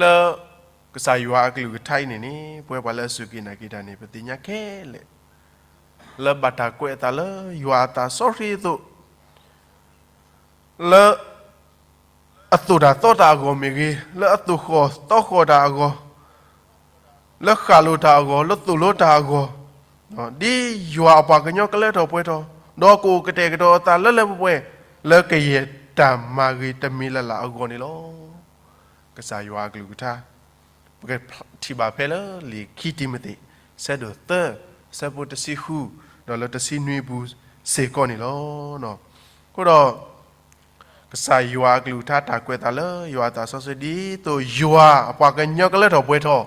လၢ ကစၢ်ယွၤအကလုၢ်ကထါအံၤန့ၣ်န့ၣ် ပဝဲပှၤလၢအစူၢ်က့ၤနာ်က့ၤတၢ်န့ၣ် ပသ့ၣ်ညါခဲလၢာ် လၢဘၣ်တၢ်ကွဲးအသးလၢယွၤအသးစီဆှံအသိး လၢ အသိၣ်တၢ်သီတၢ်အဂီၢ်မ့ၢ်ဂ့ၤ, လၢအသိၣ်ဃီၣ်သီဃီၣ်တၢ်အဂီၢ်, လၢဃၣ်လိၤတၢ်အဂီၢ်, လၢသိၣ်လိတၢ်အဂီၢ်, ဒ်ယွၤအပှၤကညီကလၢထီၣ်ပှဲၤထီၣ်, ဒီးကအိၣ်ကတဲာ်ကတီၤအသးလၢလၢပှဲၤပှဲၤ လၢကယဲၢ်တၢ်မၤဂ့ၤတမံၤလၢ်လၢ်အဂီၢ်န့ၣ်လီၤ. ကစၢ်ယွၤအကလုၢ်ကထါ ပကထံၣ်ဘၣ်ဖဲလၢလံာ်ခံတံၤမသ့း ဆၢဒိၣ်သၢ ဆၢဖိတဆံဃု ဒီးလၢတဆံနွံအပူၤစ့ၢ်ကီးန့ၣ်လီၤ. အဃိဒီး ကစၢ်ယွၤအကလုၢ်ကထါတၢ်ကွဲးသးလၢယွၤအသးစီဆှံဒ်သိးယွၤအပှၤကညီကလၢထီၣ်ပှဲၤထီၣ်,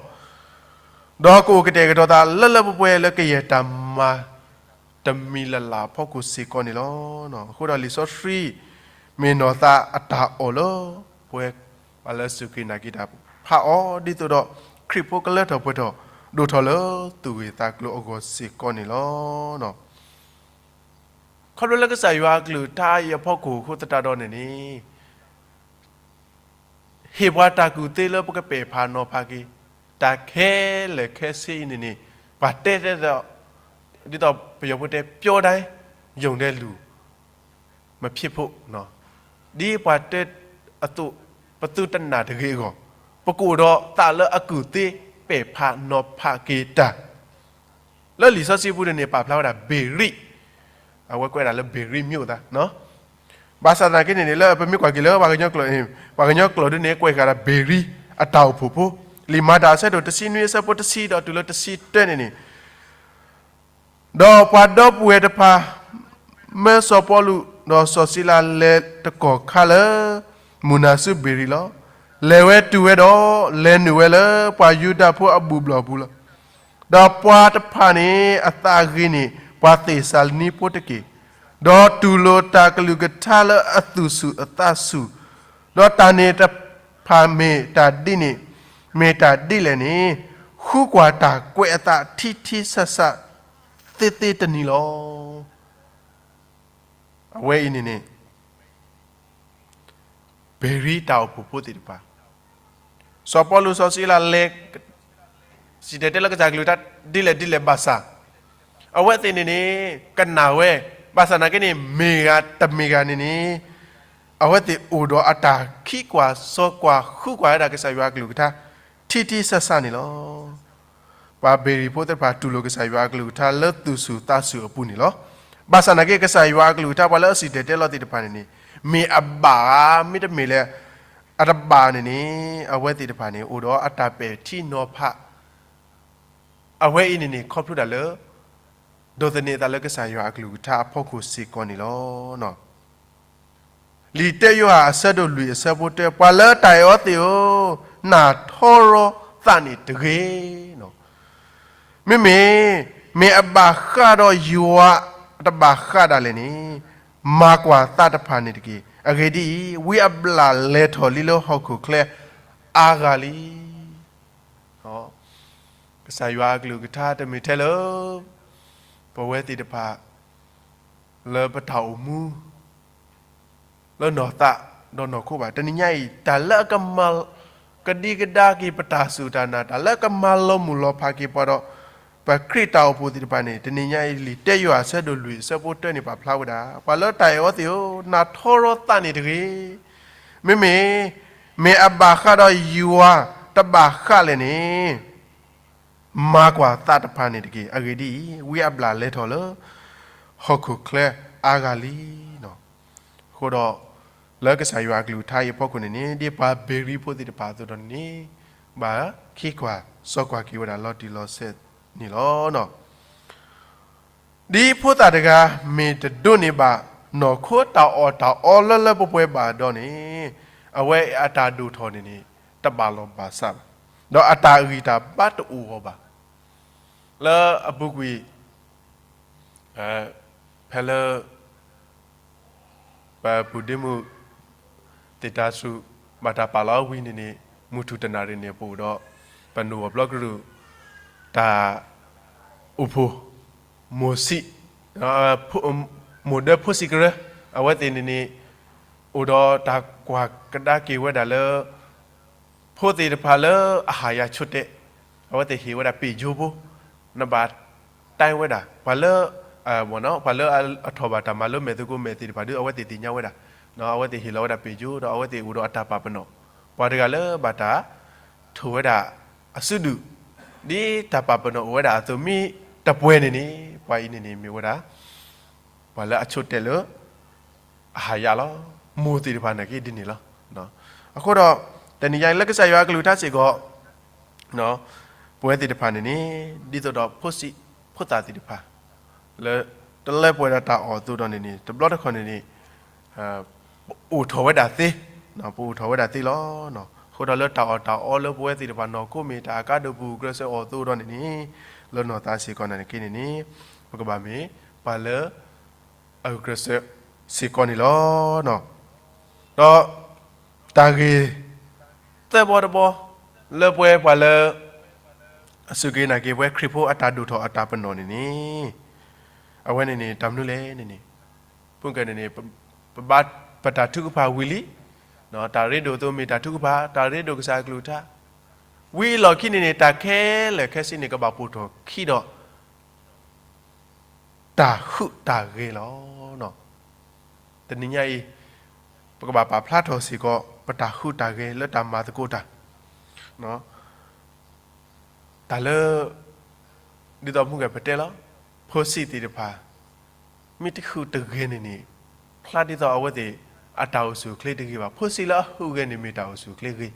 ဒီးကအိၣ်ကတဲာ်ကတီၤသးလၢလၢပှဲၤပှဲၤလၢကယဲၢ်တၢ်မၤ တမံၤလၢ်လၢ်အဖီခိၣ်စ့ၢ်ကီးန့ၣ်လီၤ. အဃိဒီးလံာ်စီဆှံ မ့ၢ်နီၢ်သးအတၢ်အီၣ်လၢ ပဝဲပှၤလၢစူၢ်က့ၤနာ်က့ၤတၢ်ဖးအီၤ ဒ်သိးဒီး ခရံာ်ဖိကလၢထီၣ်ပှဲၤထီၣ် ဒိၣ်ထီၣ်လၢသူၣ်ဂ့ၤသးကျိၤအဂီၢ်စ့ၢ်ကီးန့ၣ်လီၤ. ခီဖျိလၢကစၢ်ယွၤအကလုၢ်ကထါအံၤအဖီခိၣ်အဃိသတးဒီးန့ၣ်န့ၣ် ဟ့ၣ်ပှၤတၢ်ကူၣ်သ့လၢပကပဲာ်ဖးနီၤဖးက့ၤ တၢ်ခဲလၢာ်ခဲဆ့အံၤန့ၣ်န့ၣ် ပှၤတဲတဲဒီး ဒ်သိးပယီၤဖိတဲ ပြောတိုင်း ယုံတဲ့လူ မဖြစ်ဖို့ ဒ်ပှၤတဲအသိး ပသုတနာ်တဂ့ၤအဂီၢ် ပကအိၣ်ဒီးသးလၢအကူၣ်သ့ ပဲာ်ဖးနီၤဖးက့ၤတၢ် လၢလံာ်စီဆှံပူၤန့ၣ်န့ၣ် ပာ်ဖျါဝဲဒၣ် ဘ့ၤရံး, အဝဲကွဲးဒၣ်လၢ ဘ့ၤရံး မြို့ သး, ဘၣ်ဆၣ်သနာ်က့န့ၣ်န့ၣ် လၢပမ့ၢ်ကွၢ်က့ၤလၢ ပှၤကညီကျိာ်ဒ်န့ၣ် ကွဲးဃာ်ဒီး ဘ့ၤရံး အတၢ်အိၣ်ဖှိၣ်ဖိ, လံာ်မၤတၢ်အဆၢဒိၣ်တဆံနွံအဆၢဖိတဆံဒီးတုၤလၢတဆံတၢန့ၣ်န့ၣ် ဒီးပှၤဒီပုၢ်ဝဲၢ်တဖၣ် မၢစီၤပီလူး ဒီးစီၤစံလၤလဲၤတကီၢ်ခါလၢ မုၢ်နၤဆူဘ့ၤရံးလီၤ. လဲၤဝဲတုၤဝဲဒီး လဲၤနုာ်ဝဲလၢပှၤယူဒၤဖိအဘူၣ်ဘျီၣ်ပူၤလီၤ. ဒီးပှၤတဖၣ်န့ၣ် အသးဂ့ၤန့ၢ် ပှၤသ့းစၤလနံဖိတက့ၢ်. ဒီးတူၢ်လိာ်တၢ်ကလုၢ်ကထါလၢအသူၣ်ဆူၣ်အသးဆူၣ် ဒီးတၢ်န့ၣ်တဖၣ်မ့ၢ်တၢ်ဒ်န့ၣ်, မ့ၢ်တၢ်ဒ်လဲၣ်န့ၣ်, ဃုကွၢ်တၢ်ကွဲးအသးထံထံဆးဆးသ့သ့တနံၤလီၤ. အဝဲအံၤန့ၣ်န့ၣ် ဘၣ်ရံတၢ်အိၣ်ဖှိၣ်ဖိသ့ၣ်တဖၣ်, စီၤပီလူးစီၤစံလၤလဲၤ စံၣ်တဲၤတဲလၢကစၢ်ကလုၢ်ကထါဒ်လဲၣ်ဒ်လဲၣ်ဘၣ်ဆၣ်, အဝဲသ့ၣ်န့ၣ်န့ၣ် ကနၣ်ဝဲ, ဘၣ်ဆၣ်နာ်က့န့ၣ် မ့ၢ်ဂ့ၤတမ့ၢ်ဂ့ၤန့ၣ်န့ၣ်, အဝဲသ့ၣ်အိၣ်ဒီးအတၢ်ခံကွၢ်စီကွၢ်ဃုကွၢ်ဝဲဒၣ်ကစၢ်ယွၤအကလုၢ်ကထါ ထံထံဆးဆးန့ၣ်လီၤ. ပှၤဘၣ်ရံဖိသ့ၣ်တဖၣ်တူၢ်လိာ်ကစၢ်ယွၤအကလုၢ်ကထါလၢသူၣ်ဆူၣ်သးဆူၣ်အပူၤန့ၣ်လီၤ. ဘၣ်ဆၣ်နာ်က့ ကစၢ်ယွၤအကလုၢ်ကထါပှၤလၢအစံၣ်တဲၤတဲလီၤသ့ၣ်တဖၣ်န့ၣ်န့ၣ်, မ့ၢ်အဘၣ်ဧါ မ့တမ့ၢ်လၢ အတဘၣ်န့ၣ်န့ၣ်, အဝဲသ့ၣ်တဖၣ်န့ၣ် အိၣ်ဒီးအတၢ်ပဲာ်ထံနီၤဖး, အဝဲအံၤန့ၣ်န့ၣ် ခီဖျိတၢ်လၢ ဒိးသန့ၤအသးလၢကစၢ်ယွၤအကလုၢ်ကထါအဖီခိၣ်စ့ၢ်ကီးန့ၣ်လီၤ. လံာ်တၢယိၤဟၣ်အဆၢဒိၣ်လွံၢ်အဆၢဖိတၢ, ပှၤလၢတၢ်အဲၣ်အီၤသ့ၣ်ဧၢ, နၢ်ထီရီသးန့ၣ်တဂ့ၤ. မ့မ့ၢ်, မ့ၢ်အဘၣ်ဃးဒီးယွၤတဘၣ်ဃးဒၣ်လဲာ်န့ၣ်, မၤကွၢ်သးတဖၣ်န့ၣ်တက့ၢ်. အဂ့ၢ်ဒ်အံၤ, ဝံအဘျၣ်လဲၤထီၣ်လံလၢဟီၣ်ခိၣ်ချၢအါဂၤလံ. ကစၢ်ယွၤအကလုၢ်ကထါတမ့ၢ်ထဲလၢ ပဝဲသ့ၣ်တဖၣ် လၢပတၢ်အိၣ်မူ လၢနီၢ်သးဒီးနီၢ်ခိဘၣ်. တနံၤညါအံၤ တၢ်လၢအကမၤ ကဒံကဒါက့ၤပတၢ်စူၢ်တၢ်နာ်, တၢ်လၢအကမၤလီၤမုၢ်လီၤဖးက့ၤပှၤဒီး ပခရံာ်တၢ်အိၣ်ဖှိၣ်သ့ၣ်တဖၣ်န့ၣ်, တနံၤညါအံၤ လံာ်တၢယိၤဟၣ်အဆၢဒိၣ်လွံၢ်အဆၢဖိတၢန့ၣ် ပာ်ဖျါဝဲဒၣ်, ပှၤလၢတၢ်အဲၣ်အီၤသ့ၣ်ဧၢ, နၢ်ထီရီသးန့ၣ်တဂ့ၤ. မ့မ့ၢ်, မ့ၢ်အဘၣ်ဃးဒီးယွၤတဘၣ်ဃးလဲာ်န့ၣ် မၤကွၢ်သးတဖၣ်န့ၣ်တက့ၢ်. အဂ့ၢ်ဒ်အံၤ, ဝံအဘျၣ်လဲၤထီၣ်လၢ ဟီၣ်ခိၣ်ချၢအါဂၤလံ. အဃိဒီး, လၢကစၢ်ယွၤအကလုၢ်ကထါအံၤအဖီခိၣ်န့ၣ်န့ၣ်, ဒ်ပှၤဘ့ၤရံဖိသ့ၣ်တဖၣ်အသိးဒီးန့ၣ်, ဘၣ်ခံကွၢ်စီကွၢ်က့ၤဝဲဒၣ်လီၤတံၢ်လီၤဆဲးန့ၣ်လီၤ. ဒ်ဖိသၣ်တဂၤမ့ၢ်တဒိးန့ၢ်ဘၣ် နီၢ်ခိတၢ်အီၣ်တၢ်အီလၢလၢပှဲၤပှဲၤဘၣ်ဒီးန့ၣ်, အဝဲအတၢ်ဒိၣ်ထီၣ်န့ၣ်န့ၣ် တဘၣ်လီၢ်ဘၣ်စးဘၣ်, ဒီးအတၢ်ဂံၢ်တၢ်ဘါတအိၣ်အီၤဘၣ်. လၢအပူၤကွံာ်, ဖဲလၢ ပပုၢ်ဒ့မုၣ် သ့ၣ်တၢ်ဆူၣ် ဘၣ်တၢ်ပာ်လီၤဝံၤန့ၣ်န့ၣ်, မုၢ်ထူၣ်တနၣ်ရံၣ်န့ၣ် ပအိၣ်ဒီး ပနိၣ်ဝီၢ်ပျီကရူၢ် တၢ်အိၣ်ဖှိၣ် မိၢ်ဆံး, မိၢ်ဒၢဖိဆံးကရၢ, အဝဲသ့ၣ်န့ၣ်န့ၣ် အိၣ်ဒီးတၢ်ကွၢ်ကဒါက့ၤဝဲဒၣ်လၢ ဖိသ့ၣ်တဖၣ်လၢအဟးယၤဆိတဲာ်, အဝဲသ့ၣ်ဟ့ၣ်ဝဲဒၣ်ပ့ၢ်ကၠိဖိ, နဘၣ်တဲဝဲဒၣ် ပှၤလၢ ပှၤလၢအထီၣ်ဘၣ်တၢ်မၤလိမဲာ်သကိးမဲာ်သ့ၣ်တဖၣ်ဒီး အဝဲသ့ၣ်သ့ၣ်ညါဝဲဒၣ်, အဝဲသ့ၣ်ဟ့ၣ်လီၤဝဲဒၣ်ပ့ၢ်ကၠိ ဒီးအဝဲသ့ၣ်အိၣ်ဒီးအတၢ်ပာ်ပနီၣ်, ပှၤတဂၤလၢဘၣ်တၢ် ထိၣ်ဝဲဒၣ်အစုဒုၣ်, ဒ်တၢ်ပာ်ပနီၣ်အိၣ်ဝဲဒၣ်အသိးမ့ၢ်တပှဲၤန့ၣ်န့ၣ်, ပှၤအံၤန့ၣ်န့ၣ်မ့ၢ်ဝဲဒၣ် ပှၤလၢအဆိတဲာ်လၢ အဟးယၤလီၤ. မိၢ်သ့ၣ်တဖၣ်န့ၣ်က့ဒ်န့ၣ်လီၤ. အဃိဒီး, တနံၤညါလၢကစၢ်ယွၤအကလုၢ်ကထါစ့ၢ်ကီး, ပဝဲသ့ၣ်တဖၣ်န့ၣ်န့ၣ်, ဒ်သိးဒီးဖိသၣ်သ့ၣ်တဖၣ် လၢတလၢပှဲၤဒီးတၢ်အီၣ်အသိးဒီးန့ၣ်န့ၣ်, တဘျီတခီၣ်န့ၣ်န့ၣ် ပအိၣ်ထီၣ်ဝဲဒၣ်သ့, ပအိၣ်ထီၣ်ဝဲဒၣ်သ့လီၤ. အဃိဒီးလၢတၢ်အီၣ်တၢ်အီလၢပဝဲသ့ၣ်တဖၣ်နီၢ်ခိမ့ၢ်တၢ်အကါဒိၣ်ပူၤ ကြၢးစၢးအီၣ်အသိးဒီးန့ၣ်န့ၣ်, လၢနီၢ်သးစ့ၢ်ကီးန့ၣ်က့န့ၣ်န့ၣ်, ပကဘၣ်မ့ၢ် ပှၤလၢ အဂုာ်ကျဲးစၢးစ့ၢ်ကီးန့ၣ်လီၤ. ဒီးတၢ်ဂ့ၢ်သၢဘီတဘီ လၢပဝဲပှၤလၢ အစူၢ်က့ၤနာ်က့ၤပဝဲခရံာ်ဖိအတၢ်ဒိၣ်ထီၣ်အတၢ်ပနီၣ်န့ၣ်န့ၣ်, အဝဲန့ၣ်န့ၣ် တၢ်မနုၤလဲၣ်န့ၣ်န့ၣ်, ဖုကဲန့ၣ်န့ၣ်, ပဘါပတၢ်ထုကဖၣ်ဝံၤလံ, တၢ်ရ့ဒိၣ်အသိးမ့ၢ်တၢ်ထုကဖၣ်, တၢ်ရ့ဒိၣ်ကစၢ်အကလုၢ်ကထါ, ဝံၤအလီၢ်ခံန့ၣ်န့ၣ် တၢ်ခဲလၢာ်ခဲဆ့န့ၣ် ကဘၣ်ပိာ်ထီၣ်ခံဒီး တၢ်ဟူးတၢ်ဂဲၤလီၤ. တနံၤညါအံၤ, ပကဘၣ်ပာ်ဖျါထီၣ်စ့ၢ်ကီး ပတၢ်ဟူးတၢ်ဂဲၤလၢတၢ်မၤသကိးတၢ်, တၢ်လၢ ဒ်သိးမုၢ်ဂဲၤပတဲလီၤ, ဖိဆံးသ့ၣ်တဖၣ် မ့ၢ်တဟူးတဂဲၤန့ၣ်န့ၣ်, ဖျါဒ်သိးအဝဲသ့ၣ် အတၢ်အိၣ်ဆူၣ်အိၣ်ချ့တဂ့ၤဘၣ်. ဖိဆံးလၢအဟူးဂဲၤန့ၣ်မ့ၢ်တၢ်အိၣ်ဆူၣ်အိၣ်ချ့ဂ့ၤ,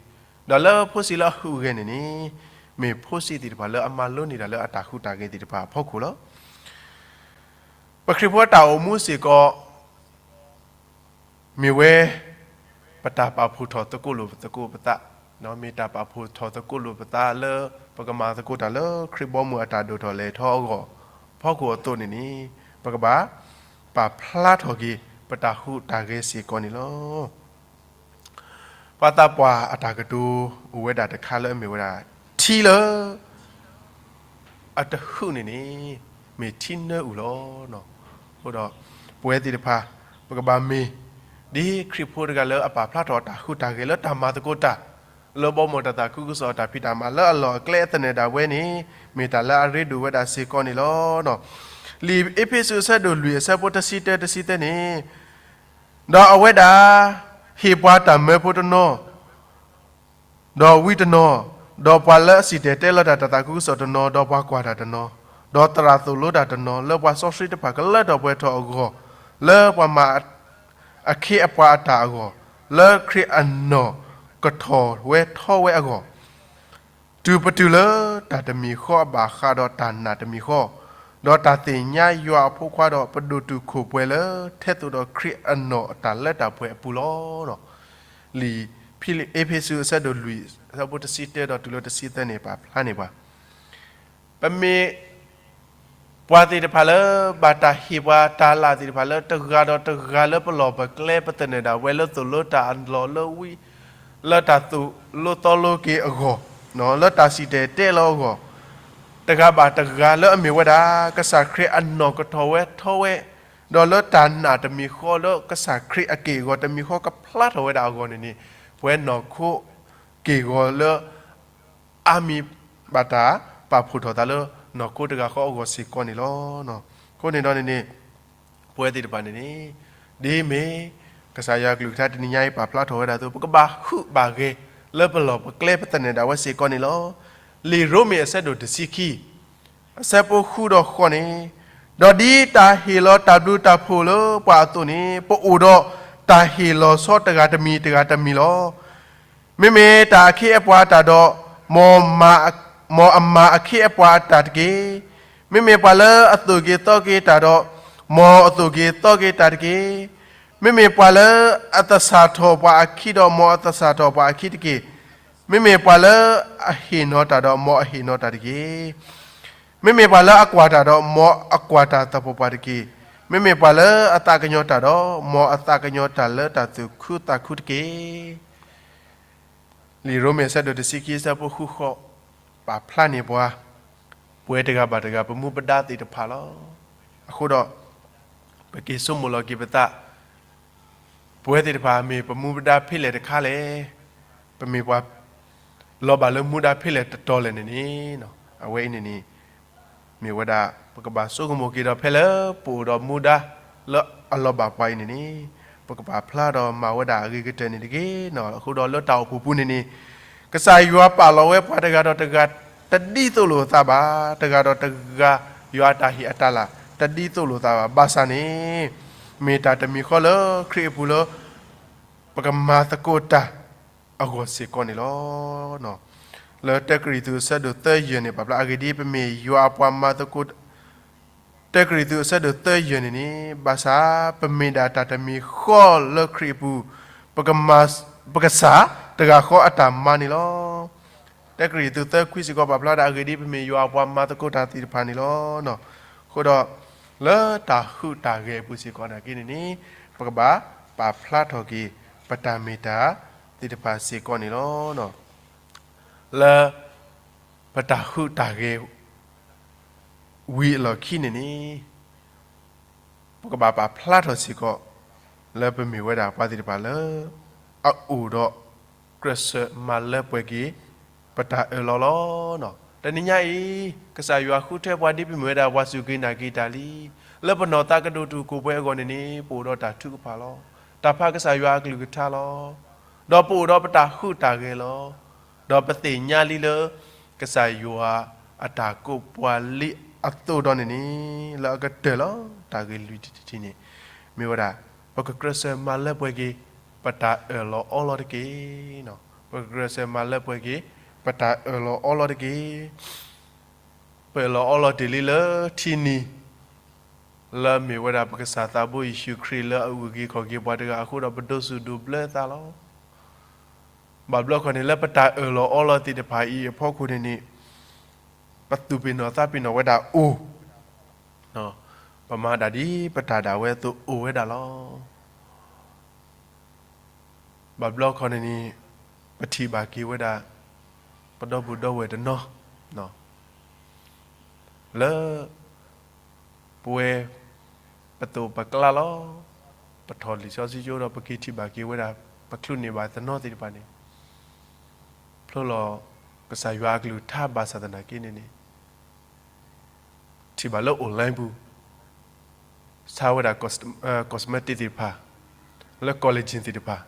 ဒီးလၢဖိဆံးလၢအဟူးဂဲၤန့ၣ်န့ၣ်, မ့ၢ်ဖိဆံးသ့ၣ်တဖၣ်လၢအမၤလိန့ၢ်တၢ်လၢအတၢ်ဟူးတၢ်ဂဲၤသ့ၣ်တဖၣ်အဖီခိၣ်လီၤ. ပခရံာ်ဖိအတၢ်အိၣ်မူစ့ၢ်ကီး မ့ၢ်ဝဲ ပတၢ်ပာ်ဖှိၣ်ထီၣ်သကိးလိာ်သကိးပသး, မ့ၢ်တၢ်ပာ်ဖှိၣ်ထီၣ်သကိးလိာ်ပသးလၢပကမၤသကိးတၢ်လၢခရံာ်ဘီမုၢ်အတၢ်ဒိၣ်ထီၣ်လဲၤထီၣ်အဂီၢ် ဖီခိၣ်အသိးန့ၣ်န့ၣ်, ပကဘၣ် ပာ်ဖျါထီၣ်က့ၤ ပတၢ်ဟူးတၢ်ဂဲၤစ့ၢ်ကီးန့ၣ်လီၤ. ပှၤသးပှၢ်အတၢ်ကတိၤ အိၣ်ဝဲဒၣ်တခါလၢအမ့ၢ်ဝဲဒၣ် ထံလၢ အတဟုၣ်န့ၣ်န့ၣ် မ့ၢ်ထံနၢအုၣ်လီၤ. အဃိဒီး ပဝဲသ့ၣ်တဖၣ် ပကဘၣ်မ့ၢ် ဒ်ခရံာ်ဖိတဂၤလၢအပာ်ဖျါထီၣ်အတၢ်ဟူးတၢ်ဂဲၤလၢတၢ်မၤသကိးတၢ် လၢဘီမုၢ်တၢ်သးခုကစီၣ်အတၢ်ဖံးတၢ်မၤလၢအလီၢ်အကျဲအသနၢၣ်ဒၣ်ဝဲန့ၣ် မ့ၢ်တၢ်လၢအရ့ဒိၣ်ဝဲဒၣ်စ့ၢ်ကီးန့ၣ်လီၤ. လံာ်အ့းဖ့းစူးအဆၢဒိၣ်လွံၢ်အဆၢဖိတဆံတၢတဆံသၢန့ၣ် ဒီးအဝဲဒၣ် ဟ့ၣ်ပှၤတၢ်မၢဖိတနီၤ ဒီးဝံတနီၤ, ဒီးပှၤလၢအစံၣ်တဲၤတဲလီၤတၢ်တၢ်သးခုကစီၣ်တနီၤ, ဒီးပှၤကွၢ်တၢ်တနီၤ, ဒီးသရၣ်သိၣ်လိတၢ်တနီၤ, လၢပှၤစီဆှံတဖၣ်ကလၢထီၣ်ပှဲၤထီၣ်အဂီၢ်, လၢပှၤမၤအခ့အပှၤအတၢ်အဂီၢ်, လၢခရံာ်အနီၢ်ကထီၣ်ဝဲထီဝဲအဂီၢ်, တုၤပတုၤလၢတၢ်တမံၤဃီအဘၣ်ဃးဒီးတၢ်နာ်တမံၤဃီ, ဒီးတၢ်သ့ၣ်ညါယွၤအဖိခွါဒီးပဒိၣ်တုာ်ခိၣ်ပှဲၤလၢထဲသိးဒီးခရံာ်အနီၢ်အတၢ်လၢတၢ်ပှဲၤအပူၤလီၤ. လံာ်ဖံလံး အ့းဖ့းစူးအဆၢဒိၣ်လွံၢ် အဆၢဖိတဆံတၢဒီးတုၤလၢတဆံသၢန့ၣ် ပာ်ဖျါန့ၢ်ပှၤ ပမ့ၢ် ပှၤသ့ၣ်တဖၣ်လၢ ဘၣ်တၢ်ဟ့ၣ်ပှၤတၢ်လၢ်သ့ၣ်တဖၣ်လၢ တဂၤဒီးတဂၤလၢပလီၢ်ပကျဲပသနၢၣ်ဒၣ်ဝဲလၢသိၣ်လိတၢ်အလီၢ်လၢဝံ လၢတၢ်သိၣ်လိသီလိက့ၤအဂီၢ်, လၢတၢ်စံၣ်တဲၤတဲလီၤအဂီၢ်, တဂၤဘၣ်တဂၤလၢအမ့ၢ်ဝဲဒၣ် ကစၢ်ခရံာ်အနီၢ်ကထီၣ်ဝဲထီဝဲ, ဒီးလၢတၢ်နာ်တမံၤဃီလၢကစၢ်ခရံာ်အက့ၢ်အဂီၤတမံၤဃီကဖျါထီၣ်ဝဲဒၣ်အဂီၢ်န့ၣ်န့ၣ်, ပဝဲနီၢ်ခိက့ၢ်ဂီၤလၢ အါမံၤဘၣ်တၢ်ပာ်ဖှိၣ်ထီၣ်သးလၢနီၢ်ခိတဂၤဃီအဂီၢ်စ့ၢ်ကီးန့ၣ်လီၤ. အဃိန့ၣ်ဒီးန့ၣ်န့ၣ် ပဝဲသ့ၣ်တဖၣ်န့ၣ်န့ၣ် ဒ်မ့ၢ် ကစၢ်ယွၤအကလုၢ်ကထါတနံၤညါအံၤပာ်ဖျါထီၣ်ဝဲဒၣ်အသိး ပကဘၣ်ဟုၣ်ဘၣ်ဂဲၤလၢပလီၢ်ပကျဲပသနၢၣ်ဒၣ်ဝဲစ့ၢ်ကီးန့ၣ်လီၤ. လံာ်ရိမ့ၤအဆၢဒိၣ်တဆံခံ အဆၢဖိဃုဒီးဃိးန့ၣ်, ဒီးဒ်တၢ်ဟ့ၣ်လီၤတၢ်ဘျုးတၢ်ဖှိၣ်လၢပှၤအသိးန့ၣ် ပအိၣ်ဒီးတၢ်ဟ့ၣ်လီၤဆီတဂၤတမံၤတဂၤတမံၤလီၤ. မ့မ့ၢ်တၢ်အခ့အပှၤအတၢ်ဒီး, မ်အမၤအခ့အပှၤအတၢ်တက့ၢ်. မ့မ့ၢ်ပှၤလၢအသိၣ်က့ၤသီက့ၤတၢ်ဒီး, မ်အသိၣ်က့ၤသီက့ၤတၢ်တက့ၢ်. မ့မ့ၢ်ပှၤလၢအသဆၣ်ထီၣ်ပှၤအခံဒီး, မ်အသဆၣ်ထီၣ်ပှၤအခံတက့ၢ်. မ့မ့ၢ်ပှၤလၢအဟ့ၣ်နီၤတၢ်ဒီး, မ်အဟ့ၣ်နီၤတၢ်တက့ၢ်. မ့မ့ၢ်ပှၤလၢအကွၢ်တၢ်ဒီး, မ်အကွၢ်တၢ်သပှၢ်ပှၢ်တက့ၢ်. မ့မ့ၢ်ပှၤလၢအသးကညီၤတၢ်ဒီး, မ်အသးကညီၤတၢ်လၢတၢ်သူၣ်ခုသးခုတက့ၢ်. လံာ်ရိမ့ၤအဆၢဒိၣ်တဆံခံအဆၢဖိဃုဃိး ပာ်ဖျါန့ၢ်ပှၤ ပဝဲတဂၤဘၣ်တဂၤပမူပဒါသ့ၣ်တဖၣ်လီၤ. အဃိဒီး ပက့ၤဆိကမိၣ်လီၤက့ၤပသး ပဝဲသ့ၣ်တဖၣ်မ့ၢ်ပမူပဒါဖဲလဲၣ်တခါလဲၣ်, ပမ့ၢ်ပှၤ လီၤဘၣ်လၢမူဒါဖဲလဲၣ်တတီၤလဲၣ်န့ၣ်န့ၣ်, အဝဲအံၤန့ၣ်န့ၣ် မ့ၢ်ဝဲဒၣ် ပကဘၣ်ဆိကမိၣ်က့ၤဒီးဖဲလၢပအိၣ်ဒီးမူဒါလၢအလီၤဘၣ်ပှၤအံၤန့ၣ်န့ၣ်, ပကပာ်ဖျါဒီးမၤဝဲဒၣ်အဂ့ၤကတၢၢ်န့ၣ်တက့ၢ်. အဃိဒီးလၢတၢ်အိၣ်ဖှိၣ်ပူၤန့ၣ်န့ၣ်, ကစၢ်ယွၤပာ်လီၤဝဲပှၤတဂၤဒီးတဂၤ တဒ်သိးလိာ်သးဘၣ်, တဂၤဒီးတဂၤ ယွၤအတၢ်ဟ့ၣ်အတၢ်လၢ် တဒ်သိးလိာ်သးဘၣ်. ဘၣ်ဆၣ်န့ၣ် မ့ၢ်တၢ်တမံၤဃီလၢခရံာ်အပူၤလၢ ပကမၤသကိးတၢ်အဂီၢ်စ့ၢ်ကီးန့ၣ်လီၤ. လၢတၢကရံၣ်သူးအဆၢဒိၣ်သၢယဲၢ်န့ၣ် ပာ်ဖျါအဂ့ၢ်ဒ်အံၤ, ပမ့ၢ်ယွၤအပှၤမၤသကိး တၢကရံၣ်သူးအဆၢဒိၣ်သၢယဲၢ်န့ၣ်န့ၣ်, ဘၣ်ဆၣ်ပမ့ၢ်ဒၣ်တၢ်တမံၤဃီလၢခရံာ်အပူၤ, ပကမၤ ပကစၢ်တဂၤဃီအတၢ်မၤန့ၣ်လီၤ. တၢကရံၣ်သူးသၢခွံစ့ၢ်ကီး ပာ်ဖျါဒၣ်အဂ့ၢ်ဒ်အံၤ, ပမ့ၢ်ယွၤအပှၤမၤသကိးတၢ်သ့ၣ်တဖၣ်န့ၣ်လီၤ. အဃိဒီး လၢတၢ်ဟုၣ်တၢ်ဂဲၤအပူၤစ့ၢ်ကီးနာ်က့န့ၣ်န့ၣ်, ပကဘၣ်ပာ်ဖျါထီၣ်က့ၤ ပတၢ်မ့ၢ်တၢ်သ့ၣ်တဖၣ်စ့ၢ်ကီးန့ၣ်လီၤ. လၢ ပတၢ်ဟုၣ်တၢ်ဂဲၤ ဝံၤအလီၢ်ခံန့ၣ်န့ၣ်, ပကဘၣ်ပာ်ဖျါထီၣ်စ့ၢ်ကီး လၢပမ့ၢ်ဝဲဒၣ်ပှၤသ့ၣ်တဖၣ်လၢ အအိၣ်ဒီးကြၢးစၢးမၤလၢပှဲၤက့ၤ ပတၢ်အၢၣ်လီၤလီၤ. တနံၤညါအံၤ ကစၢ်ယွၤဃုထၢပှၤဒ်ပမ့ၢ်ဝဲဒၣ်ပှၤစူၢ်က့ၤနာ်က့ၤတၢ်လံ, လၢပနီၢ်သးကဒိၣ်တုာ်ခိၣ်ပှဲၤအဂီၢ်န့ၣ်န့ၣ်, ပအိၣ်ဒီးတၢ်ထုကဖၣ်လီၤ. တၢ်ဖးကစၢ်ယွၤအကလုၢ်ကထါလီၤ. ဒီးပအိၣ်ဒီးပတၢ်ဟုၣ်တၢ်ဂဲၤလီၤ. ဒီးပသ့ၣ်ညါလံလၢ ကစၢ်ယွၤအတၢ်ကိးပှၤလံအသိးဒီးန့ၣ်န့ၣ်, လၢအကတၢၢ်လီၤ တၢ်ဂ့ၢ်လွံၢ်ထံၣ်န့ၣ်, မ့ၢ်ဝဲဒၣ် ပကကြၢးစၢးမၤလၢပှဲၤက့ၤ ပတၢ်အၢၣ်လီၤအီလီၤတက့ၢ်. ပကကြၢးစၢးမၤလၢပှဲၤက့ၤ ပတၢ်အၢၣ်လီၤအီလီၤတက့ၢ်. ပအၢၣ်လီၤအီလီၤတ့ၢ်လံလၢထံနံၤ လၢမ့ၢ်ဝဲဒၣ်ပကစၢ်သးဘိယ့ၣ်ၡူးခရံာ်လၢအအုၣ်က့ၤခီၣ်က့ၤပှၤတဂၤအဃိဒီး ပဒိးစူၣ်ဒိးဘျၢသးလီၤ. ဘၣ်ဘျီခီန့ၣ် လၢပတၢ်အၢၣ်လီၤအီလီၤသ့ၣ်တဖၣ်အံၤအဖီခိၣ်န့ၣ်န့ၣ်, ပသူၣ်ပ့ၤနီၣ်သးပ့ၤနီၣ်ဝဲဒၣ်အိၣ်, ပမၤဒၣ်ဒ်ပတၢ်ဒၣ်ဝဲအသိးအိၣ်ဝဲဒၣ်လီၤ. ဘၣ်ဘျီခီန့ၣ်န့ၣ် ပထံၣ်ဘၣ်က့ၤဝဲဒၣ် ပဒီပုၢ်ဒီဝဲၢ်တနီၤ လၢ ပဝဲ ပသိးပကျါလီၤ. ပထီၣ်လံာ်စီဆှံကၠိဒီး ပက့ၤထံၣ်ဘၣ်က့ၤဝဲဒၣ် ပချုးန့ၢ်ဘၣ်တနီၤသ့ၣ်တဖၣ်န့ၣ် ဖျိလီၤ ကစၢ်ယွၤအကလုၢ်ကထါဘၣ်ဆၣ်သနာ်က့န့ၣ်န့ၣ် ထံၣ်ဘၣ်လၢ online ပူၤ ဆါဝဲဒၣ် cosmetic သ့ၣ်တဖၣ် လၢ collagen သ့ၣ်တဖၣ်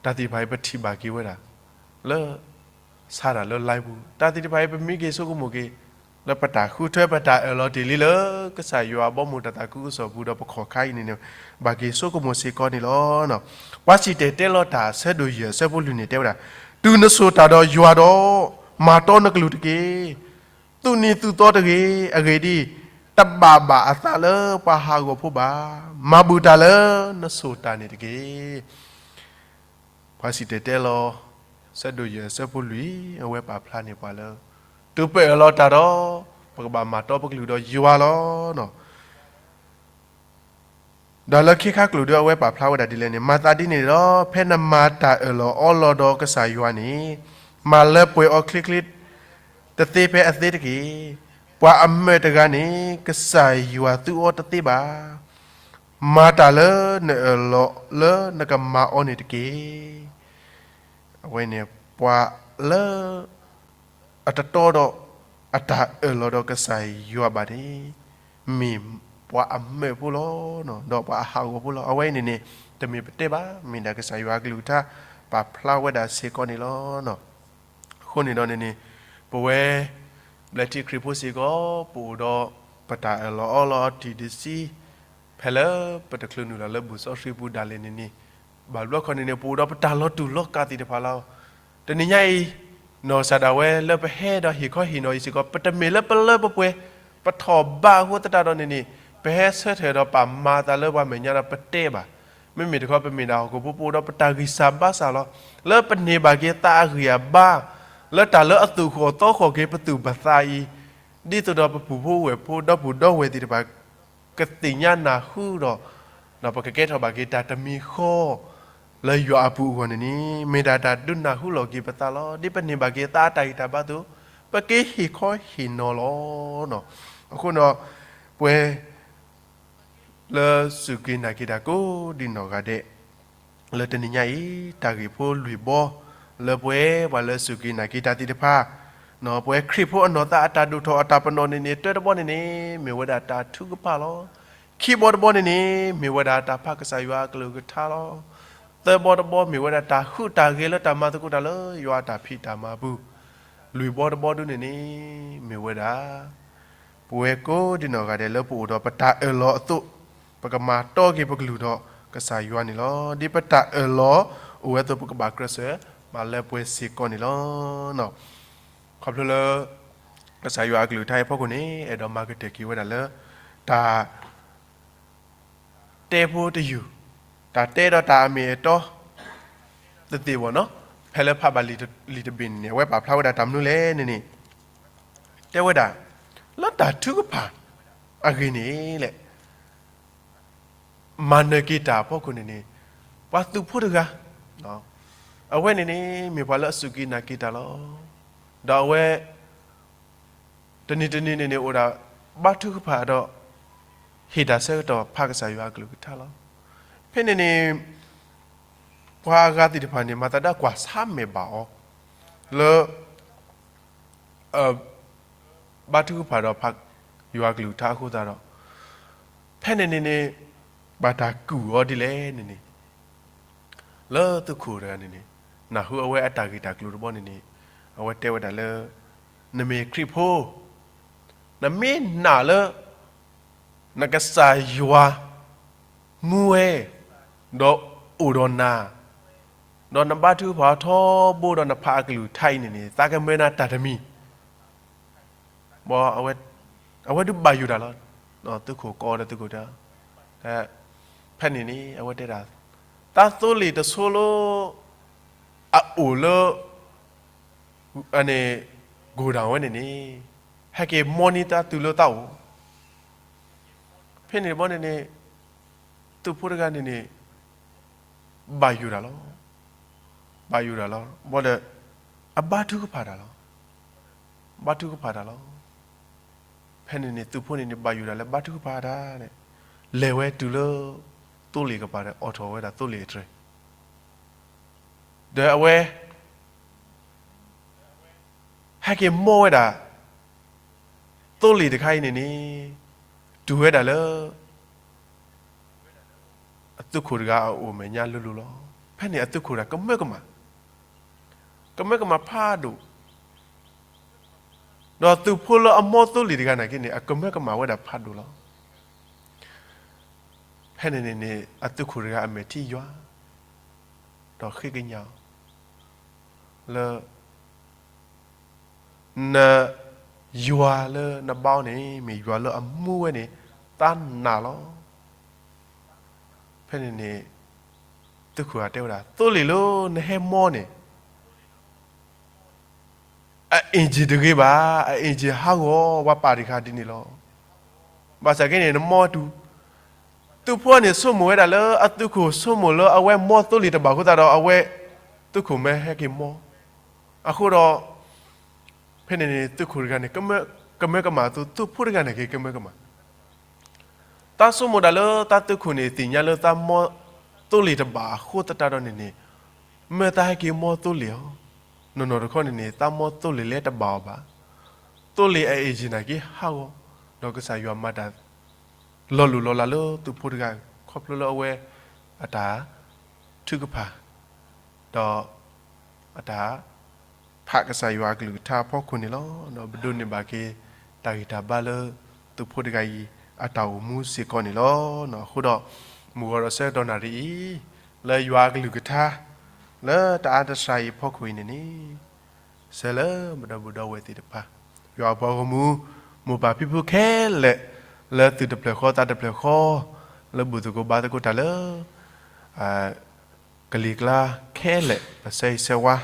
တၢ်သ့ၣ်တဖၣ်အံၤ ပထံၣ်ဘၣ်က့ၤဝဲဒၣ် လၢ ဆါတၢ်လၢ live ပူၤ တၢ်သ့ၣ်တဖၣ်အံၤ ပမ့ၢ်က့ၤဆိကမိၣ်က့ၤ လၢပတၢ်ဃုထၢ ပတၢ်အၢၣ်လီၤတ့ၢ်လံလၢ ကစၢ်ယွၤအဘီအမုၢ်တၢ်သးခုကစီၣ်ပူၤဒီး ပခီၣ်ခါအံၤန့ၣ်န့ၣ် ဘၣ်က့ၤဆိကမိၣ်စ့ၢ်ကီးန့ၣ်လီၤ. ပှၤစံၣ်တဲၤတဲလီၤတၢ် အဆၢဒိၣ်ယဲၢ် အဆၢဖိလွံၢ်န့ၣ် တဲဝဲဒၣ်, တုၤနစိာ်တၢ်ဒီးယွၤဒီး မၤတီနကလုၢ်တက့ၢ်. သူၣ်နံၤသူၣ်သီတဂ့ၤ. အဂ့ၢ်ဒ်အံၤ, တဘၣ်ဘၣ်အသးလၢပှၤဟးဂီၤဖိဘၣ်. မၤဘၣ်တၢ်လၢနစိာ်တၢ်န့ၣ်တက့ၢ်. ပှၤစံၣ်တဲၤတဲလီၤ ဆၢဒိၣ်ယဲၢ် အဆၢဖိလွံၢ် အဝဲပာ်ဖျါန့ၢ်ပှၤလၢ တုၤပအၢၣ်လီၤတၢ်ဒီး ပကဘၣ်မၤတီပကလုၢ်ဒီးယွၤလီၤ. ဒီးလၢခ့ခါကျိာ်ဒီး အဝဲပာ်ဖျါဝဲဒၣ်ဒ်လဲၣ်န့ၣ်, မၤသးဒ်န့ၣ်ဒီး ဖဲနမၤတၢ်အၢၣ်လီၤအီလီၤဒီးကစၢ်ယွၤန့ၣ်, မၤလၢပှဲၤအီၤချ့ချ့ တသ့ဖဲအသ့တက့ၢ်. ပှၤအမၢာ်တဂၤန့ၣ် ကစၢ်ယွၤသူအီၤတသ့ဘၣ်. မၤတၢ်လၢနအၢၣ်လီၤလၢနကမၤအီၤန့ၣ်တက့ၢ်. အဝဲန့ၣ် ပှၤလၢ အတတီဒီး အတၢ်အၢၣ်လီၤဒီးကစၢ်ယွၤဘၣ်န့ၣ် မ့ၢ်ပှၤအမၢာ်ဖိလီၤ, ဒီးပှၤအဟးဂီၤဖိလီၤ. အဝဲအံၤန့ၣ်န့ၣ် တမ့ၢ်ပတဲဘၣ်, မ့ၢ်ဒၣ်ကစၢ်ယွၤအကလုၢ်ကထါ ပာ်ဖျါဝဲဒၣ်စ့ၢ်ကီးန့ၣ်လီၤ. အဃိန့ၣ်ဒီးန့ၣ်န့ၣ် ပဝဲ ဘျၢထံခရံာ်ဖိစ့ၢ်ကီး ပအိၣ်ဒီးပတၢ်အၢၣ်လီၤအီလီၤအတံၢ်တဆံ ဖဲလၢပတချုးနုာ်လီၤလၢဘူၣ်စီဆှံပူၤဒၣ်လဲာ်န့ၣ်န့ၣ်, ဘၣ်ဘျီခီန့ၣ်န့ၣ် ပအိၣ်ဒီးပတၢ်လီၤတူာ်လီၤကာ်သ့ၣ်တဖၣ်လီၤ. တနံၤညါအံၤ နီၢ်ကစၢ်ဒၣ်ဝဲလၢပဟဲဒီးဟ့ၣ်ခီဟ့ၣ်နီၤအံၤစ့ၢ်ကီး ပတမ့ၢ်လၢပလၢပပှဲၤ ပထီၣ်ဘးအဃိသတးဒီးန့ၣ်န့ၣ် ပဟဲဆၢထၢၣ်ဒီးပာ်မၤသးလၢပှၤမဲာ်ညါဒီးပတဲဘၣ်. မ့မ့ၢ်တခီ ပမ့ၢ်ဒၣ်ဟီၣ်ခိၣ်ဖိ ပအိၣ်ဒီးပတၢ်ဂံၢ်စၢ်ဘါစၢ်လီၤ. လၢပန့ၢ်ဘၣ်က့ၤသးအဂံၢ်အဘါ လၢတၢ်လၢအသူၣ်ဃီၣ်သီဃီၣ်က့ၤပသူၣ်ပသးအံၤ, ဒ်သိးဒီးပပုၢ်ဖိဝဲၢ်ဖိ ဒီပုၢ်ဒီဝဲၢ်သ့ၣ်တဖၣ် ကသ့ၣ်ညါနၢ်ဟူဒီး ဒီးပကကဲထီၣ်ဘၣ်က့ၤတၢ်တမံၤဃီ လၢယွၤအပူၤအဂီၢ်န့ၣ်န့ၣ် မ့ၢ်ဒၣ်တၢ်ဒုးနၢ်ဟူလီၤက့ၤပသးလီၤ. ဒ်ပန့ၢ်ဘၣ်က့ၤသးအတၢ်ဂံၢ်တၢ်ဘါအသိး ပက့ၤဟ့ၣ်ခီဟ့ၣ်နီၤလီၤ. အဃိဒီး ပဝဲ လၢစူၢ်က့ၤနာ်က့ၤတၢ်ကိးဒံနီၢ်ဂၤဒဲး လၢတနံၤညါအံၤ တၢ်ဂ့ၢ်ဖိလွံၢ်ဘီ လၢပဝဲပှၤလၢစူၢ်က့ၤနာ်က့ၤတၢ်သ့ၣ်တဖၣ်, ပဝဲခရံာ်ဖိအနီၢ်သးအတၢ်ဒိၣ်ထီၣ်အတၢ်ပနီၣ်န့ၣ်န့ၣ် တၢတဘီန့ၣ်န့ၣ် မ့ၢ်ဝဲဒၣ်တၢ်ထုကဖၣ်လီၤ. ခံဘီတဘီန့ၣ်န့ၣ် မ့ၢ်ဝဲဒၣ်တၢ်ဖးကစၢ်ယွၤအကလုၢ်ကထါလီၤ. သၢဘီတဘီ မ့ၢ်ဝဲဒၣ်တၢ်ဟုၣ်တၢ်ဂဲၤလၢတၢ်မၤသကိးတၢ်လၢယွၤအတၢ်ဖံးတၢ်မၤအပူၤ, လွံၢ်ဘီတဘီဒုန့ၣ်န့ၣ် မ့ၢ်ဝဲဒၣ် ပဝဲကိးဒံနီၢ်ဂၤဒဲးလၢပအိၣ်ဒီးပတၢ်အၢၣ်လီၤအသိး ပကမၤတီက့ၤပကလုၢ်ဒီးကစၢ်ယွၤန့ၣ်လီၤ. ဒ်ပတၢ်အၢၣ်လီၤအိၣ်ဝဲအသိး ပကဘၣ်ကျဲးစၢးမၤလၢပှဲၤစ့ၢ်ကီးန့ၣ်လီၤ. ခီဖျိလၢ ကစၢ်ယွၤအကလုၢ်ကထါအံၤအဖီခိၣ်န့ၣ် အဲၣ်ဒိးမၤကတၢၢ်က့ၤဝဲဒၣ်လၢ တၢ် တဲဖိတယုၢ်, တၢ်တဲဒီးတၢ်အမ့ၢ်အတီ တသ့ၣ်ဘၣ်နီၤ, ဖဲလၢဖးဘၣ်လံာ်တဘ့ၣ်န့ၣ်န့ၣ် အဝဲပာ်ဖျါဝဲဒၣ်တၢ်မနုၤလဲၣ်န့ၣ်န့ၣ်, တဲဝဲဒၣ် လၢတၢ်ထုကဖၣ်အဂ့ၢ်န့ၣ်လဲၣ် မၤနၢၤက့ၤတၢ်အဖီခိၣ်န့ၣ်န့ၣ် ပှၤသုးဖိတဂၤ, အဝဲန့ၣ်န့ၣ် မ့ၢ်ပှၤလၢအစူၢ်က့ၤနာ်က့ၤတၢ်လီၤ. ဒီးအဝဲ တနံၤတနံၤန့ၣ်န့ၣ် အိၣ်ဒၣ်ဘါထုကဖၣ်ဒီး ဟ့ၣ်တၢ်ဆၢကတီၢ်ဖးကစၢ်ယွၤအကလုၢ်ကထါလီၤ. ဖဲန့ၣ်န့ၣ် ပှၤအဂၤသ့ၣ်တဖၣ်န့ၣ် မၤသးဒၣ်ကွၢ်ဆါမဲာ်ဘၣ်အီၤ လၢ ဘါထုကဖၣ်ဒီးဖးယွၤအကလုၢ်ကထါအဃိသတးဒီး ဖဲန့ၣ်န့ၣ်န့ၣ် ဘၣ်တၢ်ကုၢ်အီၤဒ်လဲၣ်န့ၣ်န့ၣ် လၢသုးခိၣ်တဂၤန့ၣ်န့ၣ် နၢ်ဟူအဝဲအတၢ်ဂ့ၢ်တၢ်ကျိၤတဘီန့ၣ်န့ၣ် အဝဲတဲဝဲဒၣ်လၢ နမ့ၢ်ခရံာ်ဖိ နမ့ၢ်နာ်လၢ နကစၢ်ယွၤ မူဝဲ ဒီးအိၣ်ဒီးနၤ, ဒီးနဘါထုကဖၣ်ထီဘိဒီးနဖးအကလုၢ်ကထါအံၤန့ၣ်န့ၣ် သးကမၢနၤတၢ်တမံၤ ဘၣ် အဝဲဒုးဘၣ်ယိၣ်တၢ်လီၤ. သုးခိၣ်ကိးဒီးသုးခိၣ်တဲ ဖဲန့ၣ်န့ၣ် အဝဲတဲဒၣ် တၢ်သိလ့ၣ်တဆိလၢ အအိၣ်လၢ န့ၣ် ကိၢ်ဒၣ်ဝဲန့ၣ်န့ၣ် ဟဲက့ၤမီန့ၢ်တၢ်တုၤလၢတၢ်အိၣ် ဖဲန့ၣ်တဘီန့ၣ်န့ၣ် သုးဖိတဂၤန့ၣ်န့ၣ် ဘၣ်ယိၣ်တၢ်လီၤ. ဘၣ်ယိၣ်တၢ်လီၤ. ဘၣ်ဒီး အဘါထုကဖၣ်တၢ်လီၤ. ဘါထုကဖၣ်တၢ်လီၤ. ဖဲန့ၣ်န့ၣ် သုးဖိန့ၣ်န့ၣ် ဘၣ်ယိၣ်ဒၣ်လၢဘါထုကဖၣ်တၢ်န့ၣ်, လဲၤဝဲတုၤလၢ သိလ့ၣ်ကပၤဒီး အိးထီၣ်ဝဲဒၣ်သိလ့ၣ်အတြဲၤ, ဒီးအဝဲ ဟဲက့ၤမီဝဲဒၣ် သိလ့ၣ်တခါအံၤန့ၣ်န့ၣ် တုၤဝဲဒၣ်လၢ အသုးခိၣ်တဂၤအအိၣ်မဲာ်ညါလိၤလိၤလီၤ. ဖဲန့ၣ်အသုးခိၣ်တဂၤကမၢကမၣ်, ကမၢကမၣ်ဖးဒိၣ်, ဒီးသုးဖိလၢအမီသိလ့ၣ်တဂၤနာ်က့န့ၣ် အကမၢကမၣ်ဝဲဒၣ်ဖးဒိၣ်လီၤ. ဖဲန့ၣ်န့ၣ်န့ၣ် အသုးခိၣ်တဂၤအမဲာ်ထံယွၤ, ဒီးဃ့ကညးအီၤ လၢ န ယွၤလၢနဘါအီၤန့ၣ် မ့ၢ်ယွၤလၢအမူဝဲန့ၣ် သးနာ်လီၤ. ဖဲန့ၣ်န့ၣ် သုးခိၣ်တဂၤတဲဝဲဒၣ် သိလ့ၣ်လၢနဟဲမီန့ၣ် အအ့ၣ်ကၠံၣ်တဂ့ၤဘၣ်, အအ့ၣ်ကၠံၣ်ဟးဂီၤ, ပှၤပာ်တံၢ်ဃာ်ဒ်န့ၣ်လီၤ. ဘၣ်ဆၣ်က့န့ၣ် နမီတူၢ်, သုးဖိန့ၣ် ဆိကမိၣ်ဝဲဒၣ်လၢအသုးခိၣ်ဆိကမိၣ်လၢအဝဲမီသိလ့ၣ်တဘၣ်အဃိသတးဒီး အဝဲ သုးခိၣ်မ့ၢ်ဟဲက့ၤမီ, အဃိဒီး ဖဲန့ၣ်န့ၣ် သုးခိၣ်တဂၤန့ၣ် ကမၢကမၣ်အသိး သုးဖိတဂၤန့ၣ်က့ၤကမၢကမၣ် သးဆိကမိၣ်ဒၣ်လၢသးသုးခိၣ်န့ၣ် သ့ၣ်ညါလၢသးမီသိလ့ၣ်တဘၣ်အဃိသတးဒီးန့ၣ်န့ၣ်, မ့ၢ်သးဟဲက့ၤမီသိလ့ၣ်အီၤ, နီၢ်နီၢ်တခီန့ၣ်န့ၣ် သးမီသိလ့ၣ်လၢတဘၣ်အီၤဘၣ်. သိလ့ၣ်အအ့ၣ်ကၠံၣ်နာ်က့ဟးဂီၤ, ဒီးကစၢ်ယွၤမၤတၢ်လီၤလိၢ်လီၤလးလၢသုးဖိတဂၤ ခီဖျိလၢအဝဲ အတၢ်ထုကဖၣ် ဒီး အတၢ် ဖးကစၢ်ယွၤအကလုၢ်ကထါအဖီခိၣ်န့ၣ်လီၤ. ဒီးပဒိးန့ၢ်ဘၣ်က့ၤ တၢ်ဂံၢ်တၢ်ဘါလၢ သုးဖိတဂၤအံၤ အတၢ်အိၣ်မူစ့ၢ်ကီးန့ၣ်လီၤ. အဃိဒီး မုၢ်ဂီၤဒီးဆၢကတီၢ်နၣ်ရံၣ်အံၤ လၢယွၤအကလုၢ်ကထါ လၢတၢ်အါတစှၤအံၤအဖီခိၣ်အံၤန့ၣ်န့ၣ် ဆၢလၢပဒီပုၢ်ဒီဝဲၢ်သ့ၣ်တဖၣ် ယွၤအပှၤဂီၢ်မုၢ် မိၢ်ပၢ်ဖံဖုခဲလၢာ် လၢသူၣ်တဖျၢၣ်ဃီသးတဖျၢၣ်ဃီ လၢဘူၣ်သကိးဘါသကိးတၢ်လၢ ကလံၤကျါခဲလၢာ် ပဆၢဂ့ၤဆၢဝါ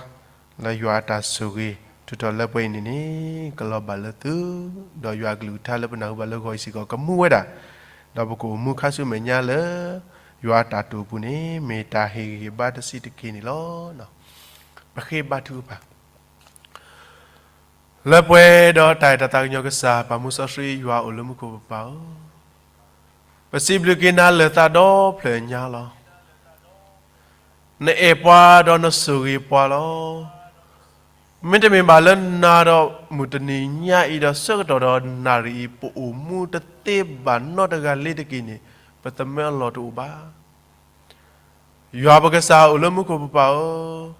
လၢယွၤအတၢ်ဆိၣ်ဂ့ၤ ထုးထီၣ်လၢပှဲၤအံၤန့ၣ်န့ၣ် ကလီၤဘၣ်လၢသု ဒီးယွၤအကလုၢ်ကထါလၢပနၢ်ဟူဘၣ်လၢဂီၤအံၤစ့ၢ်ကီး ကမူဝဲဒၣ်, ဒီးပကအိၣ်မူခါဆူမဲာ်ညါလၢ ယွၤအတၢ်တိာ်ပူၤန့ၣ် မ့ၢ်တၢ်ဟ့ၣ်ဂံၢ်ဟ့ၣ်ဘါတဆံးတက့ၢ်န့ၣ်လီၤ. ပဃ့ဘါထုကဖၣ် လၢပှဲၤဒီးတၢ်အဲၣ်တၢ်သးကညီၤကစၢ် ပၢ်မူစီဆှံယွၤအိၣ်လၢမူခိၣ်ပပၢ်ဧၢ, ပစံးဘျုးက့ၤနၤလၢာ်သးဒီဖျၢၣ်ညါလီၤ. နအဲၣ်ပှၤဒီးနဆိၣ်ဂ့ၤပှၤလီၤ. မ့တမ့ၢ်ဘၣ်လၢနၤဒီးမုၢ်တနံၤညါအံၤဒီးဆၢကတီၢ်ဒီးနၣ်ရံၣ်အံၤ ပအိၣ်မူတသ့ဘၣ်နီတဂၤလ့ၤတက့ၢ်န့ၣ် ပသမၢအလီၢ်တအိၣ်ဘၣ်. ယွၤပကစၢ်အိၣ်လၢမူခိၣ်ပပၢ်ဧၢ,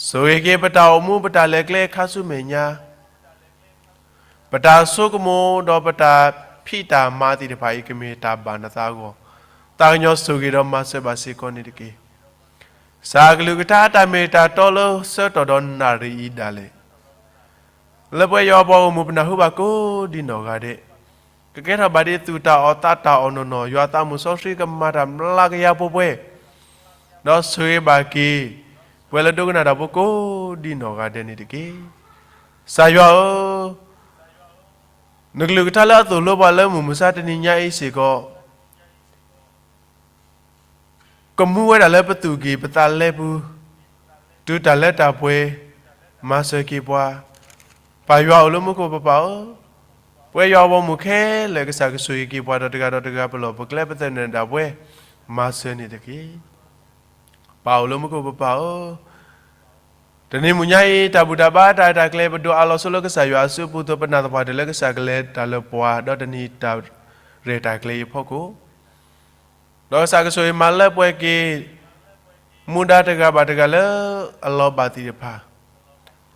ဆိၣ်ဂ့ၤက့ၤပတၢ်အိၣ်မူ ပတၢ်လဲၤကျဲခါဆူမဲာ်ညါ, ပတၢ်ဆိကမိၣ်ဒီးပတၢ်ဖံးတၢ်မၤသ့ၣ်တဖၣ်အံၤ ကမ့ၢ်တၢ်ဘၣ်နသးအဂီၢ်, သးကညီၤဆိၣ်ဂ့ၤဒီးမၤစၢၤဘၣ်စ့ၢ်ကီးန့ၣ်တက့ၢ်. ကစၢ်အကလုၢ်ကထါတၢ်မ့ၢ်တၢ်တီလၢဆၢကတီၢ်ဒီးနၣ်ရံၣ်အံၤဒၣ်လဲာ် လၢပှဲၤယွၤပှၤဂီၢ်မုၢ်ပနၢ်ဟူဘၣ်ကိးဒံနီၢ်ဂၤဒဲး, ကကဲထီၣ်ဘၣ်ဒ်သူၣ်တၢ်အီၣ်သးတၢ်အီၣ်နီၢ်နီၢ်, ယွၤသးမုၢ်စီဆှံကမၤတၢ်မျးကယၤပှဲၤပှဲၤ, ဒီးဆိၣ်ဂ့ၤဘၣ်က့ၤ ပှၤလၢဒိကနၣ်တၢ်ဖိကိးဒံနီၢ်ဂၤဒဲးန့ၣ်တက့ၢ်. ကစၢ်ယွၤဧၢ, နကလုၢ်ကထါလၢအသိၣ်လိပှၤလၢမုၢ်မဆါတနံၤညါအံၤစ့ၢ်ကီး ကမူဝဲဒၣ်လၢပသူၣ်ကံၢ်ပသးလဲပူၤ, တုၤတၢ်လၢတၢ်ပှဲၤ, မၤစၢၤက့ၤပှၤ, ပၢ်ယွၤအိၣ်လၢမူခိၣ်ပပၢ်ဧၢ, ပှဲၤယွၤအဂီၢ်မုၢ်ခဲလၢာ် ကစၢ်ကဆိၣ်ဂ့ၤက့ၤပှၤဒီးတဂၤဒီးတဂၤ ပလီၢ်ပကျဲပသနၢၣ်ဒၣ်ပှဲၤ, မၤစၢၤန့ၣ်တက့ၢ်. ပၢ်အိၣ်လၢမူခိၣ်ပပၢ်ဧၢ, တနံၤမုၢ်ညါအံၤ တၢ်ဘူၣ်တၢ်ဘါတၢ်ရဲၣ်တၢ်ကျဲၤ ပဒိၣ်အးလီၤဆိလၢကစၢ်ယွၤအစုပူၤအသိး ပနာ်သပှၢ်တၢၢ်လၢကစၢ်ကလဲၤတၢ်လၢပှၤ ဒီးတနံၤတၢ်ရဲၣ်တၢ်ကျဲၤအံၤအဖီခိၣ် ဒီးကစၢ်ကဆိၣ်ဂ့ၤမၤလၢပှဲၤက့ၤ မူဒါတဂၤဘၣ်တဂၤလၢအလီၤဘၣ်သ့ၣ်တဖၣ်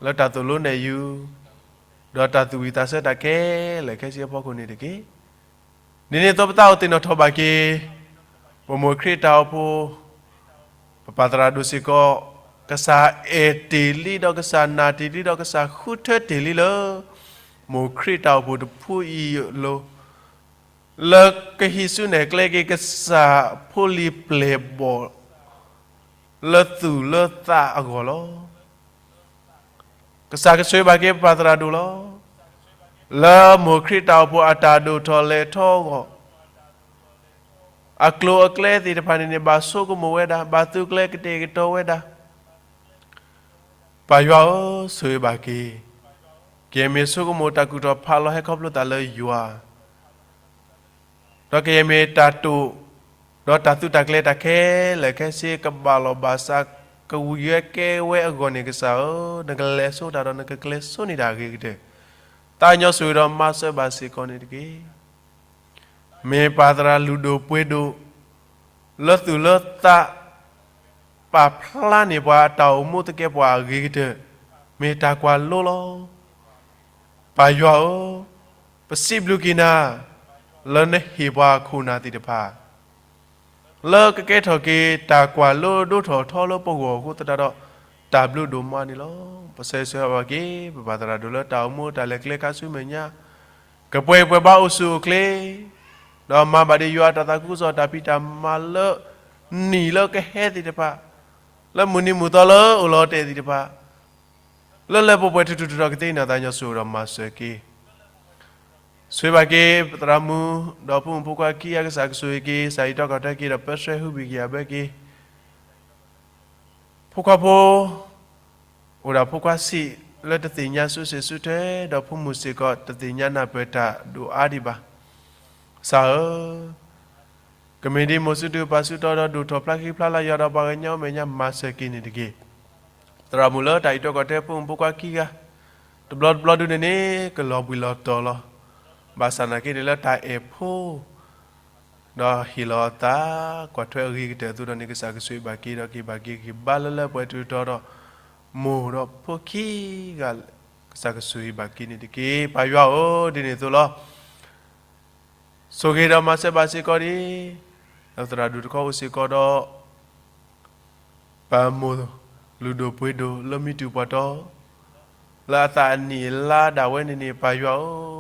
လၢတၢ်သိၣ်လိနဲၣ်ယုၤ ဒီးတၢ်သူၣ်ဝံၣ်သးဆၢတၢ်ခဲလၢာ်ခဲဆ့အဖီခိၣ်န့ၣ်တက့ၢ်. ဒ်န့ၣ်အသိးပသးအိၣ်သ့ၣ်နီၣ်ထီၣ်ဘၣ်က့ၤ ပမိၢ်ခရံာ်တၢ်အိၣ်ဖှိၣ် ပပၢ်သရၣ်ဒိၣ်စ့ၢ်ကီး ကစၢ်အဲၣ်တ့ၢ်လံဒီးကစၢ်နာ်တ့ၢ်လံဒီးကစၢ်ဃုထၢတ့ၢ်လံလၢ မိၢ်ခရံာ်တၢ်အိၣ်ဖှိၣ်တဖုအံၤအလိၤ လၢကဟံးစုနဲၣ်ကျဲက့ၤကစၢ်ဖိလံၤပျဲၢ်ဘီၣ် လၢသူၣ်လၢသးအဂီၢ်လီၤ. ကစၢ်ကဆိၣ်ဂ့ၤဘၣ်က့ၤပပၢ်သရၣ်ဒိၣ်လီၤ. လၢမိၢ်ခရံာ်တၢ်အိၣ်ဖှိၣ်အတၢ်ဒိၣ်ထီၣ်လဲၤထီၣ်အဂီၢ် အကျိၤအကျဲသ့ၣ်တဖၣ်န့ၣ်န့ၣ် ဘၣ်ဆိကမိၣ်ဝဲဒၣ်, ဘၣ်သုးကျဲၤကတဲာ်ကတီၤဝဲဒၣ်. ပၢ်ယွၤဧၢ, ဆိၣ်ဂ့ၤဘၣ်က့ၤ, ကယဲၢ်မ့ၢ်ဆိကမိၣ်တၢ်ကူၣ်ထီၣ်ဖးလီၤဟဲခီဖျိသးလၢယွၤ, ဒီးကယဲၢ်မ့ၢ်တၢ်တိာ်, ဒီးတၢ်သုးတၢ်ကျဲၤတၢ်ခဲလၢာ်ခဲဆ့ ကဘၣ်လီၤဘၣ်စး ကဝံၤဝဲကဲဝဲအဂီၢ်န့ၣ် ကစၢ်ဧၢ, နကလဲၤဆိတၢ်ဒီးနကကျဲၤဆိန့ၢ်တၢ်အဂ့ၤကတၢၢ်, သးကညီၤဆိၣ်ဂ့ၤဒီးမၤစၢၤဘၣ်စ့ၢ်ကီးန့ၣ်တက့ၢ်. မ့ၢ်ပၢ်သရၣ်လုၢ်ဒိၣ်ပှ့ၤဒိၣ်, လၢသူၣ်လၢသး, ပာ်ဖျါန့ၢ်ပှၤအတၢ်အိၣ်မူသကဲပှၤအဂ့ၤကတၢၢ်, မ့ၢ်တၢ်ကွၢ်လိလီၤ. ပၢ်ယွၤဧၢ, ပစံးဘျုးက့ၤနၤ, လၢနဟ့ၣ်ပှၤခိၣ်နၢ်သ့ၣ်တဖၣ် လၢကကဲထီၣ်က့ၤတၢ်ကွၢ်လိဒိၣ်ထီၣ်ထီလၢပဂီၢ်အဃိသတးဒီး တၢ်ဘျုးဒိၣ်မးန့ၣ်လီၤ. ပဆၢဂ့ၤဆၢဝါဘၣ်က့ၤ ပပၢ်သရၣ်ဒိၣ်လၢတၢ်အိၣ်မူတၢ်လဲၤကျဲခါဆူမဲာ်ညါ, ကပှဲၤပှဲၤဘါအိၣ်ဆူၣ်အိၣ်ချ့, ဒီးမၤဘၣ်ဒ်ယွၤတၢ်သးခုကစီၣ်တၢ်ဖံးတၢ်မၤလၢ နံၣ်လၢကဟဲသ့ၣ်တဖၣ်, လၢမုၢ်နံၤမုၢ်သီလၢအိၣ်လီၤတဲာ်သ့ၣ်တဖၣ်, လၢလၢပှဲၤပှဲၤထူထူတီၤတီၤကသ့န့ၣ် သးကညီၤဆိၣ်ဂ့ၤဒီးမၤစၢၤက့ၤ ဆိၣ်ဂ့ၤဘၣ်က့ၤ ပသရၣ်မုၣ် ဒီးဖိမုၣ်ဖိခွါခံဂၤ ကစၢ်ကဆိၣ်ဂ့ၤက့ၤ ကစၢ်အံးတီကီၢ်တဲက့ၤဒီးပၢဆှၢဟုဘံၣ်က့ၤအဘၢက့ၤ ဖိခွါဖိ အိၣ်ဒၣ်ဖိခွါဆံးလၢတသ့ၣ်ညါစုစ့ၣ်စုထွဲ ဒီးဖိမုၣ်စ့ၢ်ကီး တသ့ၣ်ညါနၢ်ပၢၢ်တၢ်ဒိၣ်အါဒံးဘၣ်. ကစၢ်ဧၢ ကမ့ၢ်ဒ်မိၢ်စုဒုးပၢ်စုတီဒီးဒိၣ်ထီၣ်ဖျါဃံဖျါလၤယွၤဒီးပှၤကညီမဲာ်ညါမၤစၢၤက့ၤန့ၣ်တက့ၢ်. သရၣ်မုၣ်လၢတၢ်အံးတီကီၢ်တဲဖိမုၣ်ဖိခွါခံဂၤ တဘျီတဘျီဒုန့ၣ်န့ၣ် ကလီၤဘှံးလီၤတီၤလီၤ. ဘၣ်ဆၣ်နာ်က့န့ၣ်လၢတၢ်အဲၣ်ဖိ ဒီးဟ့ၣ်လီၤအသး ကွၢ်ထွဲအဂ့ၤကတၢၢ်အသိးဒီးန့ၣ် ကစၢ်ကဆိၣ်ဂ့ၤဘၣ်က့ၤဒီးက့ၤဘၣ်က့ၤက့ၤဘါလၢလၢပှဲၤထူတီၤဒီး မိၢ်ဒီးဖိခံဂၤ ကစၢ်ကဆိၣ်ဂ့ၤဘၣ်က့ၤန့ၣ်တက့ၢ်. ပၢ်ယွၤဧၢ ဒ်န့ၣ်အသိးလီၤ. ဆိၣ်ဂ့ၤဒီးမၤစၢၤဘၣ်စ့ၢ်ကီးဒ် လၢသရၣ်ဒိၣ်တခီအိၣ်စ့ၢ်ကီးဒီး ပမိၢ်လုၢ်ဒိၣ်ပှ့ၤဒိၣ်လၢမံတူၢ်ပှၢ်တီ လၢအသးအနံၣ်အလါဒၣ်ဝဲန့ၣ်န့ၣ် ပၢ်ယွၤ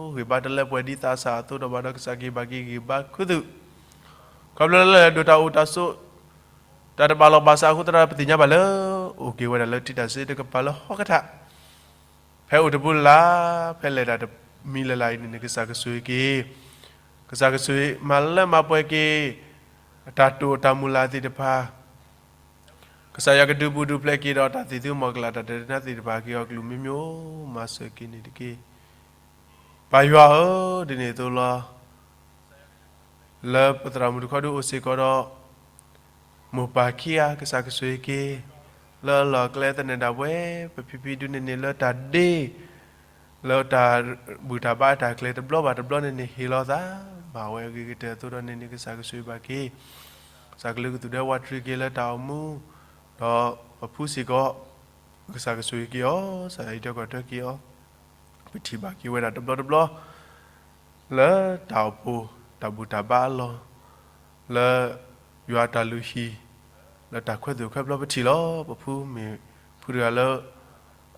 ဧၢ, ဂံၢ်ဘါတလၢပှဲၤဒ်သးစၢ်အသိးဒီးဘၣ်ဒီးကစၢ်က့ၤဘၣ်က့ၤဂံၢ်ဘါခူသူၣ် ခီဖျိလၢဒိၣ်တၢ်အိၣ်တၢ်ဆိး တၢ်တဘၣ်လီၤဘၣ်စးအဃိသတးဒီး ပသ့ၣ်ညါဘၣ်လၢ အိၣ်က့ၤဝဲဒၣ်လၢထံတၢ်စ့တကပၤလၢဟီၣ်ကထး ဖဲအိၣ်တပူၤလၢ်လၢ် ဖဲလဲၤတၢ်တမံၤလၢ်လၢ်အံၤန့ၣ်န့ၣ် ကစၢ်ကဆိၣ်ဂ့ၤက့ၤ ကစၢ်ကဆိၣ်ဂ့ၤမၤလၢမၤပှဲၤက့ၤ အတၢ်တိာ်အတၢ်မုၢ်လၢ်သ့ၣ်တဖၣ် ကစၢ်ယွၤကဒုးဘူးဒုးဖျဲးက့ၤဒီးတၢ်သံၣ်သုမီၤကလၢ်တၢ်တနါသ့ၣ်တဖၣ်က့ၤအီၤကလူးမ့ၢ်မ့ၢ်အိၣ်မၤစၢၤက့ၤန့ၣ်တက့ၢ်. ပၢ်ယွၤဧၢ, ဒ်န့ၣ်အသိးလီၤ. လၢပသရၣ်မုၣ်တခီဒုအိၣ်စ့ၢ်ကီးဒီး မိၢ်ပၢ်ခံဂၤ ကစၢ်ကဆိၣ်ဂ့ၤက့ၤ လၢအလီၢ်အကျဲသနၢၣ်ဒၣ်ဝဲ ပဖံဖံဒုန့ၣ်န့ၣ် လၢတၢ်ဒ့ လၢတၢ်ဘူၣ်တၢ်ဘါတၢ်ကျဲၤတဘျီဘၣ်တဘျီန့ၣ်န့ၣ် ဟ့ၣ်လီၤသး ဘၣ်ဝဲအဂ့ၤကတၢၢ်အသိးဒီးန့ၣ်န့ၣ် ကစၢ်ကဆိၣ်ဂ့ၤဘၣ်က့ၤ ကစၢ်ကလုာ်ကသူၣ်ဒွဲၣ်ဝးတြံးက့ၤလၢတၢ်အိၣ်မူ ဒီးပဖုစ့ၢ်ကီး ကစၢ်ကဆိၣ်ဂ့ၤက့ၤအီၤ ကစၢ်ယွၤအံးတီကီၢ်တဲက့ၤအီၤ ပထံၣ်ဘၣ်က့ၤဝဲဒၣ်တဘျီတဘျီ လၢတၢ်အိၣ်ဖှိၣ်တၢ်ဘူၣ်တၢ်ဘါအလီၢ် လၢယွၤတၢ်လုၢ်ဟံၣ် လၢတၢ်ခွဲးသူၣ်ခွဲးဘျီပထံၣ်လီၤ. ပဖုမ့ၢ်ဖုတဂၤလၢ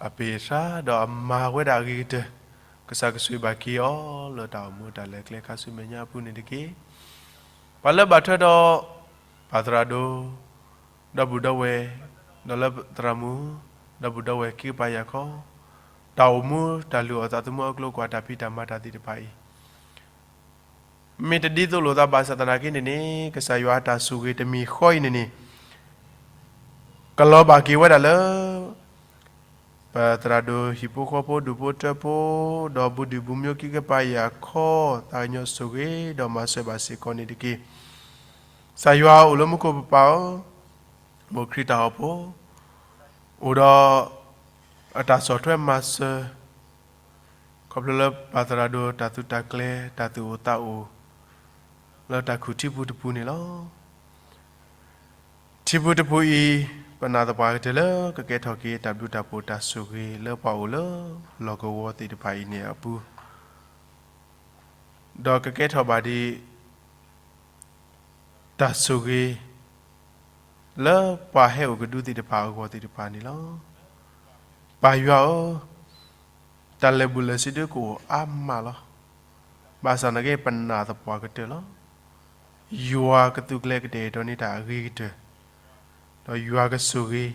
အပ့ၢ်အဆါ ဒီးအမၤဝဲဒၣ်အဂ့ၤကတၢၢ် ကစၢ်ကဆိၣ်ဂ့ၤဘၣ်က့ၤအီၤ လၢတၢ်အိၣ်မူတၢ်လဲၤကျဲခါဆူမဲာ်ညါအပူၤန့ၣ်တက့ၢ်. ပှၤလၢဘၣ်ထွဲဒီး ပၢ်သရၣ်ဒိၣ် ဒီပုၢ်ဒီဝဲၢ် ဒီးလၢသရၣ်မုၣ် ဒီပုၢ်ဒီဝဲၢ်ခံကပၤယၤခီ တၢ်အိၣ်မူတၢ်လုၢ်အီၣ်သးသမူအကျိၤကွၢ်တၢ်ဖံးတၢ်မၤတၢ်သ့ၣ်တဖၣ်အံၤ မ့ၢ်တဒ်သိးလိာ်သးဘၣ်ဆၣ်သနာ်က့န့ၣ်န့ၣ် ကစၢ်ယွၤအတၢ်ဆိၣ်ဂ့ၤတမံၤဃီအံၤန့ၣ်န့ၣ် ကလီၤဘၣ်က့ၤဝဲဒၣ်လၢ ပသရၣ်ဒိၣ်ဟံၣ်ဖိဃီဖိဒူၣ်ဖိထၢဖိ ဒီးဘူးဒံၣ်ဘူးမျိုးခံကပၤယၤခီ သးကညီၤဆိၣ်ဂ့ၤဒီးမၤစၢၤဘၣ်စ့ၢ်ကီးန့ၣ်တက့ၢ်. ကစၢ်ယွၤအိၣ်လၢမူခိၣ်ပပၢ်ဧၢ, မိၢ်ခရံာ်တၢ်ဟီၣ်ဖိ အိၣ်ဒီး အတၢ်ဆီၣ်ထွဲမၤစၢၤ ခီဖျိလၢပၢ်သရၣ်ဒိၣ်တၢ်သူၣ်တၢ်ကျဲၤ တၢ်သူၣ်အိၣ်သးအိၣ် လၢတၢ်ခုၣ်ထံပူၤတပူၤန့ၣ်လီၤ. ထံပူၤတပူၤအံၤ ပနာ်သပှၢ်ကတၢၢ်လၢကကဲထီၣ်က့ၤတၢ်ဘျုးတၢ်ဖှိၣ်တၢ်ဆိၣ်ဂ့ၤလၢပှၤအိၣ်လၢလီၢ်ကဝီၤသ့ၣ်တဖၣ်အံၤန့ၣ်အပူၤ ဒီးကကဲထီၣ်ဘၣ်ဒ် တၢ်ဆိၣ်ဂ့ၤ လၢပှၤဟဲအိၣ်ကဒုသ့ၣ်တဖၣ်အဂီၢ်သ့ၣ်တဖၣ်န့ၣ်လီၤ. ပၢ်ယွၤဧၢ, တၢ်လဲၤဘူးလဲၤဆ့ဒုကအိၣ်အါမးလီၤ. ဘၣ်ဆၣ်သနာ်က့ ပနာ်သပှၢ်ကတၢၢ်လီၤ. ယွၤကသူၣ်ကျဲၤကတဲာ်ကတီၤန့ၢ်တၢ်အဂ့ၤကတၢၢ်, ဒီးယွၤကဆိၣ်ဂ့ၤ,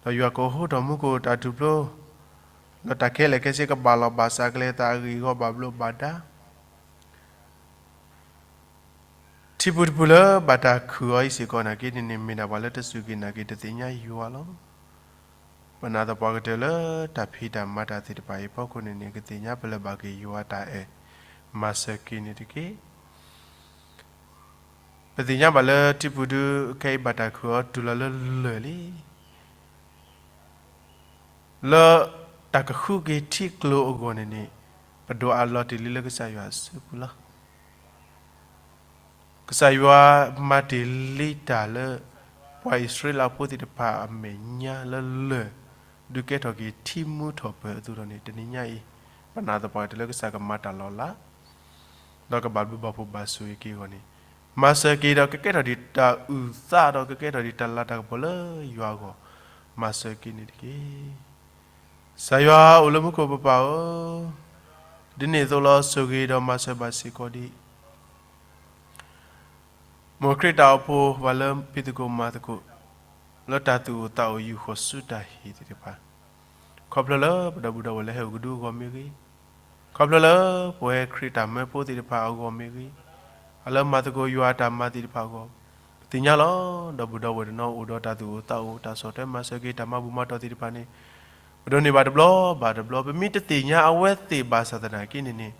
ဒီးယွၤကအိးထီၣ်မူခိၣ်တၢ်ထူၣ်ဖျိ, လၢတၢ်ခဲလၢာ်ခဲဆ့ကဘၣ်လီၤဘၣ်စးကလဲၤသးအဂ့ၢ်အဂီၢ် ဘၣ်ဘျိးဘၣ်ဒါ ထံပူၤတပူၤလၢဘၣ်တၢ်ခုၣ်အီၤအံၤစ့ၢ်ကီးနာ်က့န့ၣ်န့ၣ် မ့ၢ်ဒၣ်ပှၤလၢတစူၢ်က့ၤနာ်က့ၤတသ့ၣ်ညါယွၤလီၤ. ပနာ်သပှၢ်ကတၢၢ်လၢတၢ်ဖံးတၢ်မၤတၢ်သ့ၣ်တဖၣ်အံၤအဖီခိၣ်န့ၣ်န့ၣ် ကသ့ၣ်ညါပလၢၢ်ဘၣ်က့ၤယွၤတၢ်အဲၣ် မၤစၢၤက့ၤန့ၣ်တက့ၢ်. ပသ့ၣ်ညါဘၣ်လၢထံပူၤဒုး ခဲအံၤဘၣ်တၢ်ခုၣ်အီၤတုၤလီၤလၢလၢၢ်လံ. လၢတၢ်ကဃုက့ၤထံကျိအဂီၢ်န့ၣ်န့ၣ် ပဒိးအးလီၤတ့ၢ်လံလၢကစၢ်ယွၤအစုပူၤလီၤ. ကစၢ်ယွၤမၤတ့ၢ်လံတၢ်လၢ ပှၤအံၣ်စရ့လးဖိသ့ၣ်တဖၣ်အမဲာ်ညါလၢလၢၢ် ဒုးကဲထီၣ်က့ၤထံမူထီၣ်ပၢၤအသိးဒီးန့ၣ် တနံၤညါအံၤ ပနာ်သပှၢ်ကတၢၢ်လၢကစၢ်ကမၤတၢ်လီၤလး ဒီးကဘၣ်ဘျုးဘၣ်ဖှိၣ်ဘၣ်ဆိၣ်ဂ့ၤက့ၤအဂီၢ်န့ၣ် မၤစၢၤက့ၤဒီးကကဲထီၣ်ဒံးတၢ်အုၣ်သးဒီးကကဲထီၣ်ဒံးတၢ်လၤတၢ်ကပီၤလၢယွၤအဂီၢ် မၤစၢၤက့ၤန့ၣ်တက့ၢ်. ကစၢ်ယွၤအိၣ်လၢမူခိၣ်ပပၢ်ဧၢ, ဒ်န့ၣ်အသိးလီၤ ဆိၣ်ဂ့ၤဒီးမၤစၢၤဘၣ်စ့ၢ်ကီးဒံး မ်ခရံာ်တၢ်အိၣ်ဖှိၣ် ပှၤလၢဖံးသကိးမၤသကိး လၢတၢ်သူၣ်အိၣ်သးအိၣ်ယူၢ်ဃီၤဆူတၢ်ဟ့ၣ်သ့ၣ်တဖၣ်, ခီဖျိလၢပဒီပုၢ်ဒီဝဲၢ်လၢဟဲအိၣ်ကဒုအဂီၢ်မ့ၢ်ဂ့ၤ, ခီဖျိလၢပဝဲခရံာ်တၢ်မၢဖိသ့ၣ်တဖၣ်အဂီၢ်မ့ၢ်ဂ့ၤ, အလၢမၤသကိးယွၤအတၢ်မၤသ့ၣ်တဖၣ်အဂီၢ်, ပသ့ၣ်ညါလီၤ. ဒီပုၢ်ဒီဝဲၢ်တနီၤအိၣ်ဒီးတၢ်သူၣ်အိၣ်သးအိၣ် တၢ်ဆီၣ်ထွဲမၤစၢၤက့ၤ တၢ်မၤဘူၣ်မၤတီၢ်သ့ၣ်တဖၣ်န့ၣ် ပဒိးန့ၢ်ဘၣ်တဘျီဘၣ်တဘျီ ပမ့ၢ်တသ့ၣ်ညါအဝဲသ့ၣ်ဘၣ်ဆၣ်သနာ်က့န့ၣ်န့ၣ်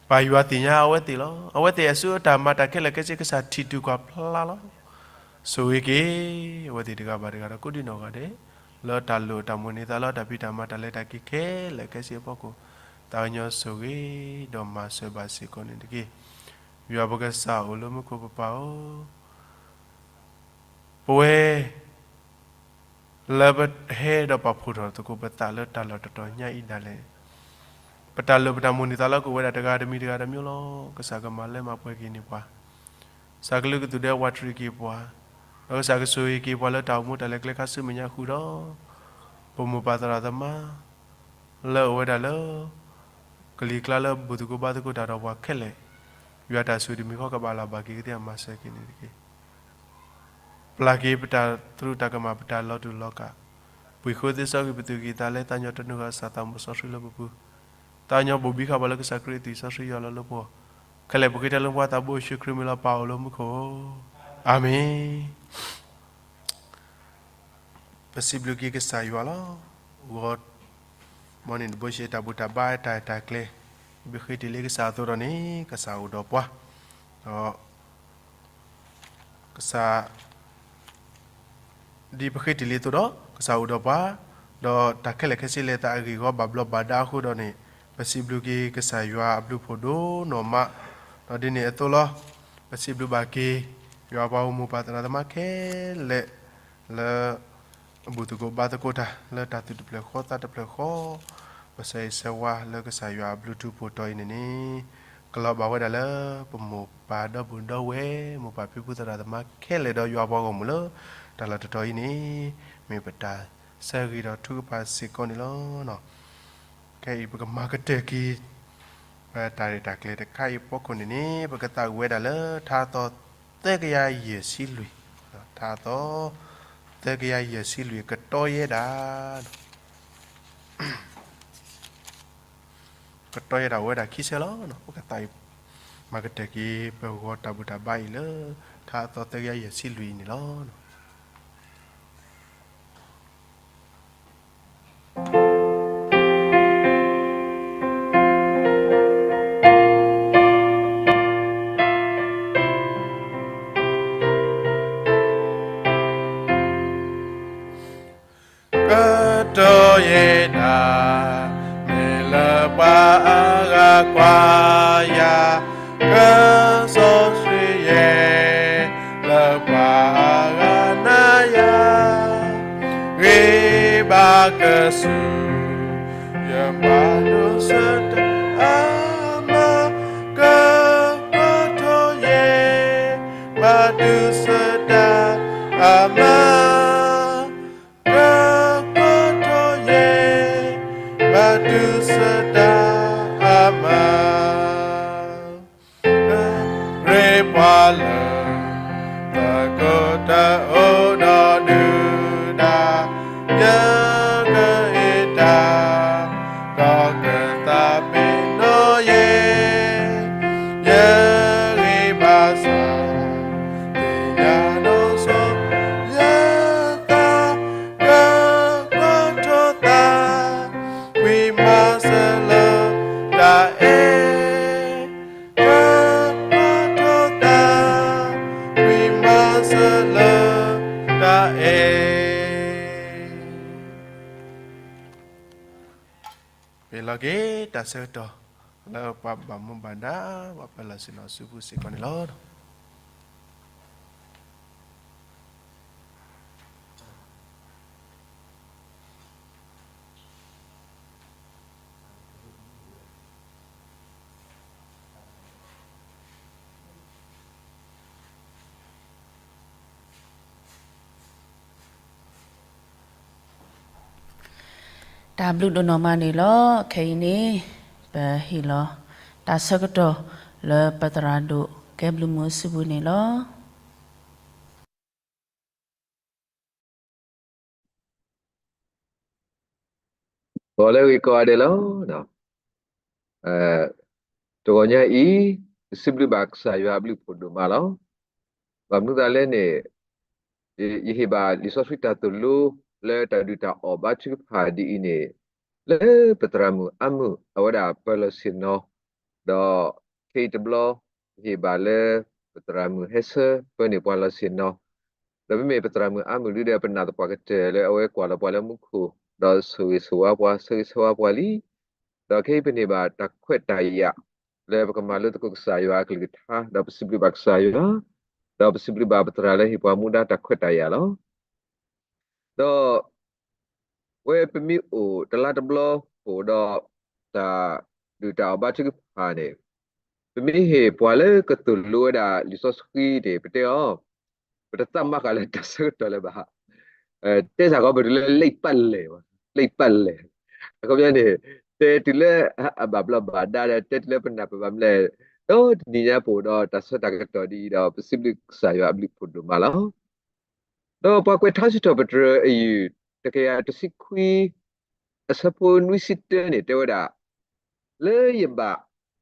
ပၢ်ယွၤသ့ၣ်ညါအဝဲသ့ၣ်လီၤ. အဝဲသ့ၣ်အစုအတၢ်မၤတၢ်ခဲလၢာ်ခဲဆ့ ကစၢ်ထံၣ်တုၤကွၢ်ဖျါလီၤ. ဆိၣ်ဂ့ၤက့ၤ အဝဲသ့ၣ်တဂၤဘၣ်တဂၤဒီးကိးဒံနီၢ်ဂၤဒဲး လၢတၢ်လိၣ်တၢ်မိၣ်န့ၢ်သးလၢတၢ်ဖံးတၢ်မၤတၢ်လဲၤတၢ်က့ၤခဲလၢာ်ခဲဆ့အဖီခိၣ် သးကညီၤဆိၣ်ဂ့ၤဒီးမၤစၢၤဘၣ်စ့ၢ်ကီးန့ၣ်တက့ၢ်. ယွၤပကစၢ်အိၣ်လၢမူခိၣ်ပပၢ်ဧၢ, ပဝဲ လၢပဟဲဒီးပာ်ဖှိၣ်ထီၣ်သကိးပသးလၢတၢ်လီၢ်တတီၤညါအံၤဒၣ်လဲာ်, ပတၢ်လိၣ်ပတၢ်မိၣ်န့ၢ်သးလၢကအိၣ်ဝဲဒၣ်တဂၤတမံၤတဂၤတမံၤလီၤ. ကစၢ်ကမၤလၢမၤပှဲၤက့ၤန့ၢ်ပှၤ, ကစၢ်ကလုာ်ကသူၣ်ဒဲဝးတရံးက့ၤပှၤ, ဒီးကစၢ်ကဆိၣ်ဂ့ၤက့ၤပှၤလၢတၢ်အိၣ်မူတၢ်လဲၤကျဲခါဆူမဲာ်ညါဃုာ်ဒီး ပမိၢ်ပၢ်သရၣ်သမါ လၢအအိၣ်ဝဲဒၣ်လၢ ကလံၤကျါလၢဘူၣ်သကိးဘါသကိးတၢ်ဒီးပှၤခဲလၢာ်, ယွၤတၢ်ဆိၣ်တမံၤဃီကဘၣ်လၢ်ဘၣ်က့ၤကသ့ အမၤစၢၤက့ၤန့ၣ်တက့ၢ်. ပျၢ်က့ၤပတၢ်သရူးတၢ်ကမၣ် ပတၢ်လီၤတူာ်လီၤကာ်, ပှ့ၤဃိသ့စီက့ၤပသူၣ်ကံၢ်သးလဲ သးညီတနုာ်ဃာ်ကစၢ်သးမူစီဆှံလၢပပူၤ, သးညီဘိၣ်ဘံဃာ်ပှၤလၢကစၢ်ခရံာ်အသွံၣ်စီဆှံယွၤလီၤလၢပဂီၢ်, ခဲလၢာ်ပဃ့တၢ်လၢပှၤသးဘိယ့ၣ်ၡူးခရံာ်မံၤလီၤ ပၢ်အိၣ်လၢမူခိၣ်, အၤမ့ၣ်. ပစံးဘျုးက့ၤကစၢ်ယွၤလီၤ. ဂီၤမီန့ၣ် တဘိရှဲတၢ်ဘူၣ်တၢ်ဘါတၢ်အဲၣ်တၢ်ကျဲ, ပဃ့တ့ၢ်လံကစၢ်အသိးဒီးန့ၣ် ကစၢ်အိၣ်ဒီးပှၤ, ဒီး ကစၢ် ဒ်ပဃ့တ့ၢ်လံအသိးဒီး ကစၢ်အိၣ်ဒီးပှၤ, ဒီးတၢ်ခဲလၢာ်ခဲဆ့လဲၤသးအဂ့ၢ်အဂီၢ်ဘၣ်ဘျီးဘၣ်ဒါအဃိဒီးန့ၣ် ပစံးဘျုးက့ၤကစၢ်ယွၤအဘျုးဖှိၣ်ဒိၣ်နီၢ်မး, ဒီးဒ်န့ၣ်အသိးလီၤ. ပစံးဘျုးဘၣ်က့ၤ ယွၤပှၤဂီၢ်မုၢ်ပၢ်သရၣ်သမါခဲလၢာ် လၢ အဘူၣ်သကိးဘါသကိးတၢ် လၢတၢ်သူၣ်တဖျၢၣ်ဃီသးတဖျၢၣ်ဃီ, ပဆၢဂ့ၤဆၢဝါလၢကစၢ်ယွၤအဘျုးထူးဖှိၣ်တီၤအံၤန့ၣ်န့ၣ် ကလီၤဘၣ်ဝဲဒၣ်လၢပမိၢ်ပၢ်ဒီပုၢ်ဒီဝဲၢ် မိၢ်ပၢ်ဖံဖုသရၣ်သမါခဲလၢာ်ဒီးယွၤပှၤဂီၢ်မုၢ်လၢ တၢ်လီၢ်တတီၤအံၤန့ၣ် မ့ၢ်ပတၢ်ဆၢဂ့ၤဒီးထုကဖၣ်စ့ၢ်ကီးန့ၣ်လီၤ. ခဲအံၤပကမၤကတၢၢ်က့ၤ ပတၢ်ရဲၣ်တၢ်ကျဲၤတခါအံၤအဖီခိၣ်န့ၣ်န့ၣ် ပကသးဝံၣ်ဝဲဒၣ်လၢထါအသီသၢကယၤယဲၢ်ဆံလွံၢ်, ထါအသီ သၢကယၤယဲၢ်ဆံလွံၢ် ကတီၤယဲဒၣ် ကတီၤယဲဒၣ်ဝဲဒၣ်ခံဆၢလီၤ. ပကသးဝံၣ် မၤကတၢၢ်က့ၤ ပဂီၤတၢ်ဘူၣ်တၢ်ဘါအံၤလၢ ထါအသီသၢကယၤယဲၢ်ဆံလွံၢ်အံၤန့ၣ်လီၤ. ကတိၤယဲဒၣ် မ့ၢ်လၢပှၤအဂၤကွၢ်ယၤ, ကစီဆှံယဲ လၢပှၤအဂၤနာ်ယၤ, ဂ့ၤဘၣ်ကစူၤ ယဘၣ်ဒိးဆၢတၢ်အါမး, ကကိးထီၣ်ယဲ ဘၣ်ဒိးဆၢတၢ်အါမး, ကကိးထီၣ်ယဲ ဘၣ်ဒိးဆၢတၢ်အါမး. ရ့ပှၤလၢ သကိးတၢ်အိၣ်ဒီးဒုၣ်ဒါ, ယကအ့ၣ်တၢ် ဒီးကသးပ့ၤနီၣ်ယဲ, ယဂံၢ်ဘါစၢ် သ့ၣ်ညါဒီးဆိၣ်ယသး, ကကိး ပလီၤက့ၤတၢ်ဆၢကတီၢ် လၢပှၤဘၣ်မူဘၣ်ဒါ ပှၤပၢၤလီၢ်ဆ့ၣ်နီၤစုပူၤစ့ၢ်ကီးန့ၣ်လီၤ. တၢ်ဘျုးဒိၣ်နီၢ်မးန့ၣ်လီၤ. ခဲအံၤန့ၣ် ပဟ့ၣ်လီၤ တၢ်ဆၢကတီၢ်လၢပသရၣ်ဒိၣ်ကဲဘျုးမုၢ်စုပူၤန့ၣ်လီၤ. ဂီၤလၢဂ့ၤကိးဂၤဒဲးလီၤ. တဂီၤညါအံၤ ပစံးဘျုးဘၣ်ကစၢ်ယွၤအဘျုးအဖှိၣ်ဒိၣ်မးလီၤ. ဘၣ်မနုၤသးလဲၣ်န့ၣ် ယဟ့ၣ်ဘၣ်လံာ်စီဆှံတၢ်သိၣ်လိ လၢတၢ်ဒုၣ်တၢ်အီၣ်ဘါထုကဖၣ်ဒ်အံၤန့ၣ် လၢပသရၣ်မုၣ်အါမုၣ် အဝဲဒၣ်ပၢၤလီၢ်ဆ့ၣ်နီၤ, ဒီးခဲအံၤတဘျီ ဟ့ၣ်ဘၣ်လၢ ပသရၣ်မုၣ်ဟဲဆၢပၢန့ၢ်ပှၤလီၢ်ဆ့ၣ်နီၤ, ဒီးမ့မ့ၢ်ပသရၣ်မုၣ်အါမုၣ်ဒုဒီး ပနာ်သပှၢ်ကတၢၢ်လၢအဝဲကွၢ်လီၤပှၤလၢမူခိၣ် ဒီးဆိၣ်ဂ့ၤဆိၣ်ဝါပှၤ ဆၢဂ့ၤဆၢဝါပှၤလံ. ဒီးခဲအံၤပန့ၢ်ဘၣ်တၢ်ခွဲးတၢ်ယာ် လၢပကမၤလိသကိးကစၢ်ယွၤအကလုၢ်ကထါ ဒီးပစံးဘျုးဘၣ်ကစၢ်ယွၤ, ဒီးပစံးဘျုးဘၣ်ပသရၣ်လၢဟ့ၣ်ပှၤမူဒါတၢ်ခွဲးတၢ်ယာ်လီၤ. ဒီး ဝဲပမ့ၢ်အိၣ်တလါတဘျီအိၣ်ဒီး တၢ်ဒုၣ်တၢ်အီၣ်ဘါထုကဖၣ်န့ၣ် ပမ့ၢ်ဟ့ၣ်ပှၤလၢကသိၣ်လိဝဲဒၣ်လံာ်စီဆှံန့ၣ် ပတဲအီၤ ပတသးမၤဃာ်လၢတၢ်ဆၢကတီၢ်လၢၤဘၣ်. တဲစ့ၢ်ကီးပတုၤလၢလံာ်ပာ်လဲၢ်, လံာ်ပာ်လဲၢ်, အခီပညီန့ၣ် တဲတုၤလၢအဘၣ်ဘျီဘၣ်ဒါဒီး တဲတုၤလၢပနၢ်ပၢၢ်ဘၣ်မနုၤလဲၣ်, ဒီးတနံၤညါပအိၣ်ဒီးတၢ်ဆၢတၢ်ကတီၢ်ဒ်အံၤဒီး ပစံးဘျုးကစၢ်ယွၤအဘျုးအဖှိၣ်ဒိၣ်မးလီၤ. ဒီးပှၤကွဲးထါစံးထီၣ်ပတြၢၤအယုၢ် တကယၤတဆံခွံ အဆၢဖိနွံဆံတၢန့ၣ် တဲဝဲဒၣ်, လၢယဘၣ်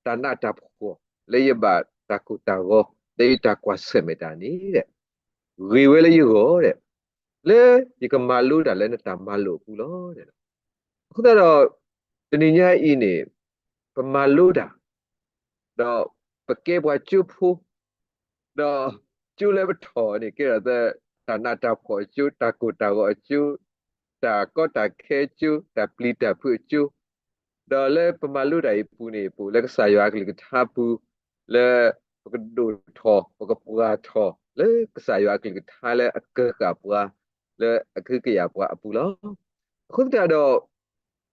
တၢ်နးတၢ်ဖှီၣ်, လၢယဘၣ်တၢ်ကိၢ်တၢ်ဂီၤ, လၢယတၢ်ကွၢ်ဆၢၣ်မဲာ်တၢ်န့ၣ် ဂ့ၤဝဲလၢယဂီၢ်, လၢယကမၤလိတၢ်လၢနတၢ်မၤလိာ်အပူၤလီၤ. အဃိသတးဒီး တနံၤညါအံၤန့ၣ် ပမၤလိတၢ် ဒီးပကဲပှၤကၠိဖိ, ဒီးကၠိလၢပထီၣ်န့ၣ် ကဲထီၣ်သး တၢ်နးတၢ်ဖှီၣ်အကၠိ, တၢ်ကိၢ်တၢ်ဂီၤအကၠိ, တၢ်ကီတၢ်ခဲအကၠိ, တၢ်ပျံၤတၢ်ဖုးအကၠိ, ဒီးလၢပမၤလိတၢ်အံၤအပူၤန့ၣ် ပအိၣ်လၢကစၢ်ယွၤအကလုၢ်ကထါပူၤ, လၢပကဒိၣ်ထီၣ် ပကပှၢ်ထီၣ် လၢကစၢ်ယွၤအကလုၢ်ကထါလၢအကၢၣ်ဃာ်ပှၤ လၢအကဟုကယာ်ပှၤအပူၤလီၤ. အဃိသတးဒီး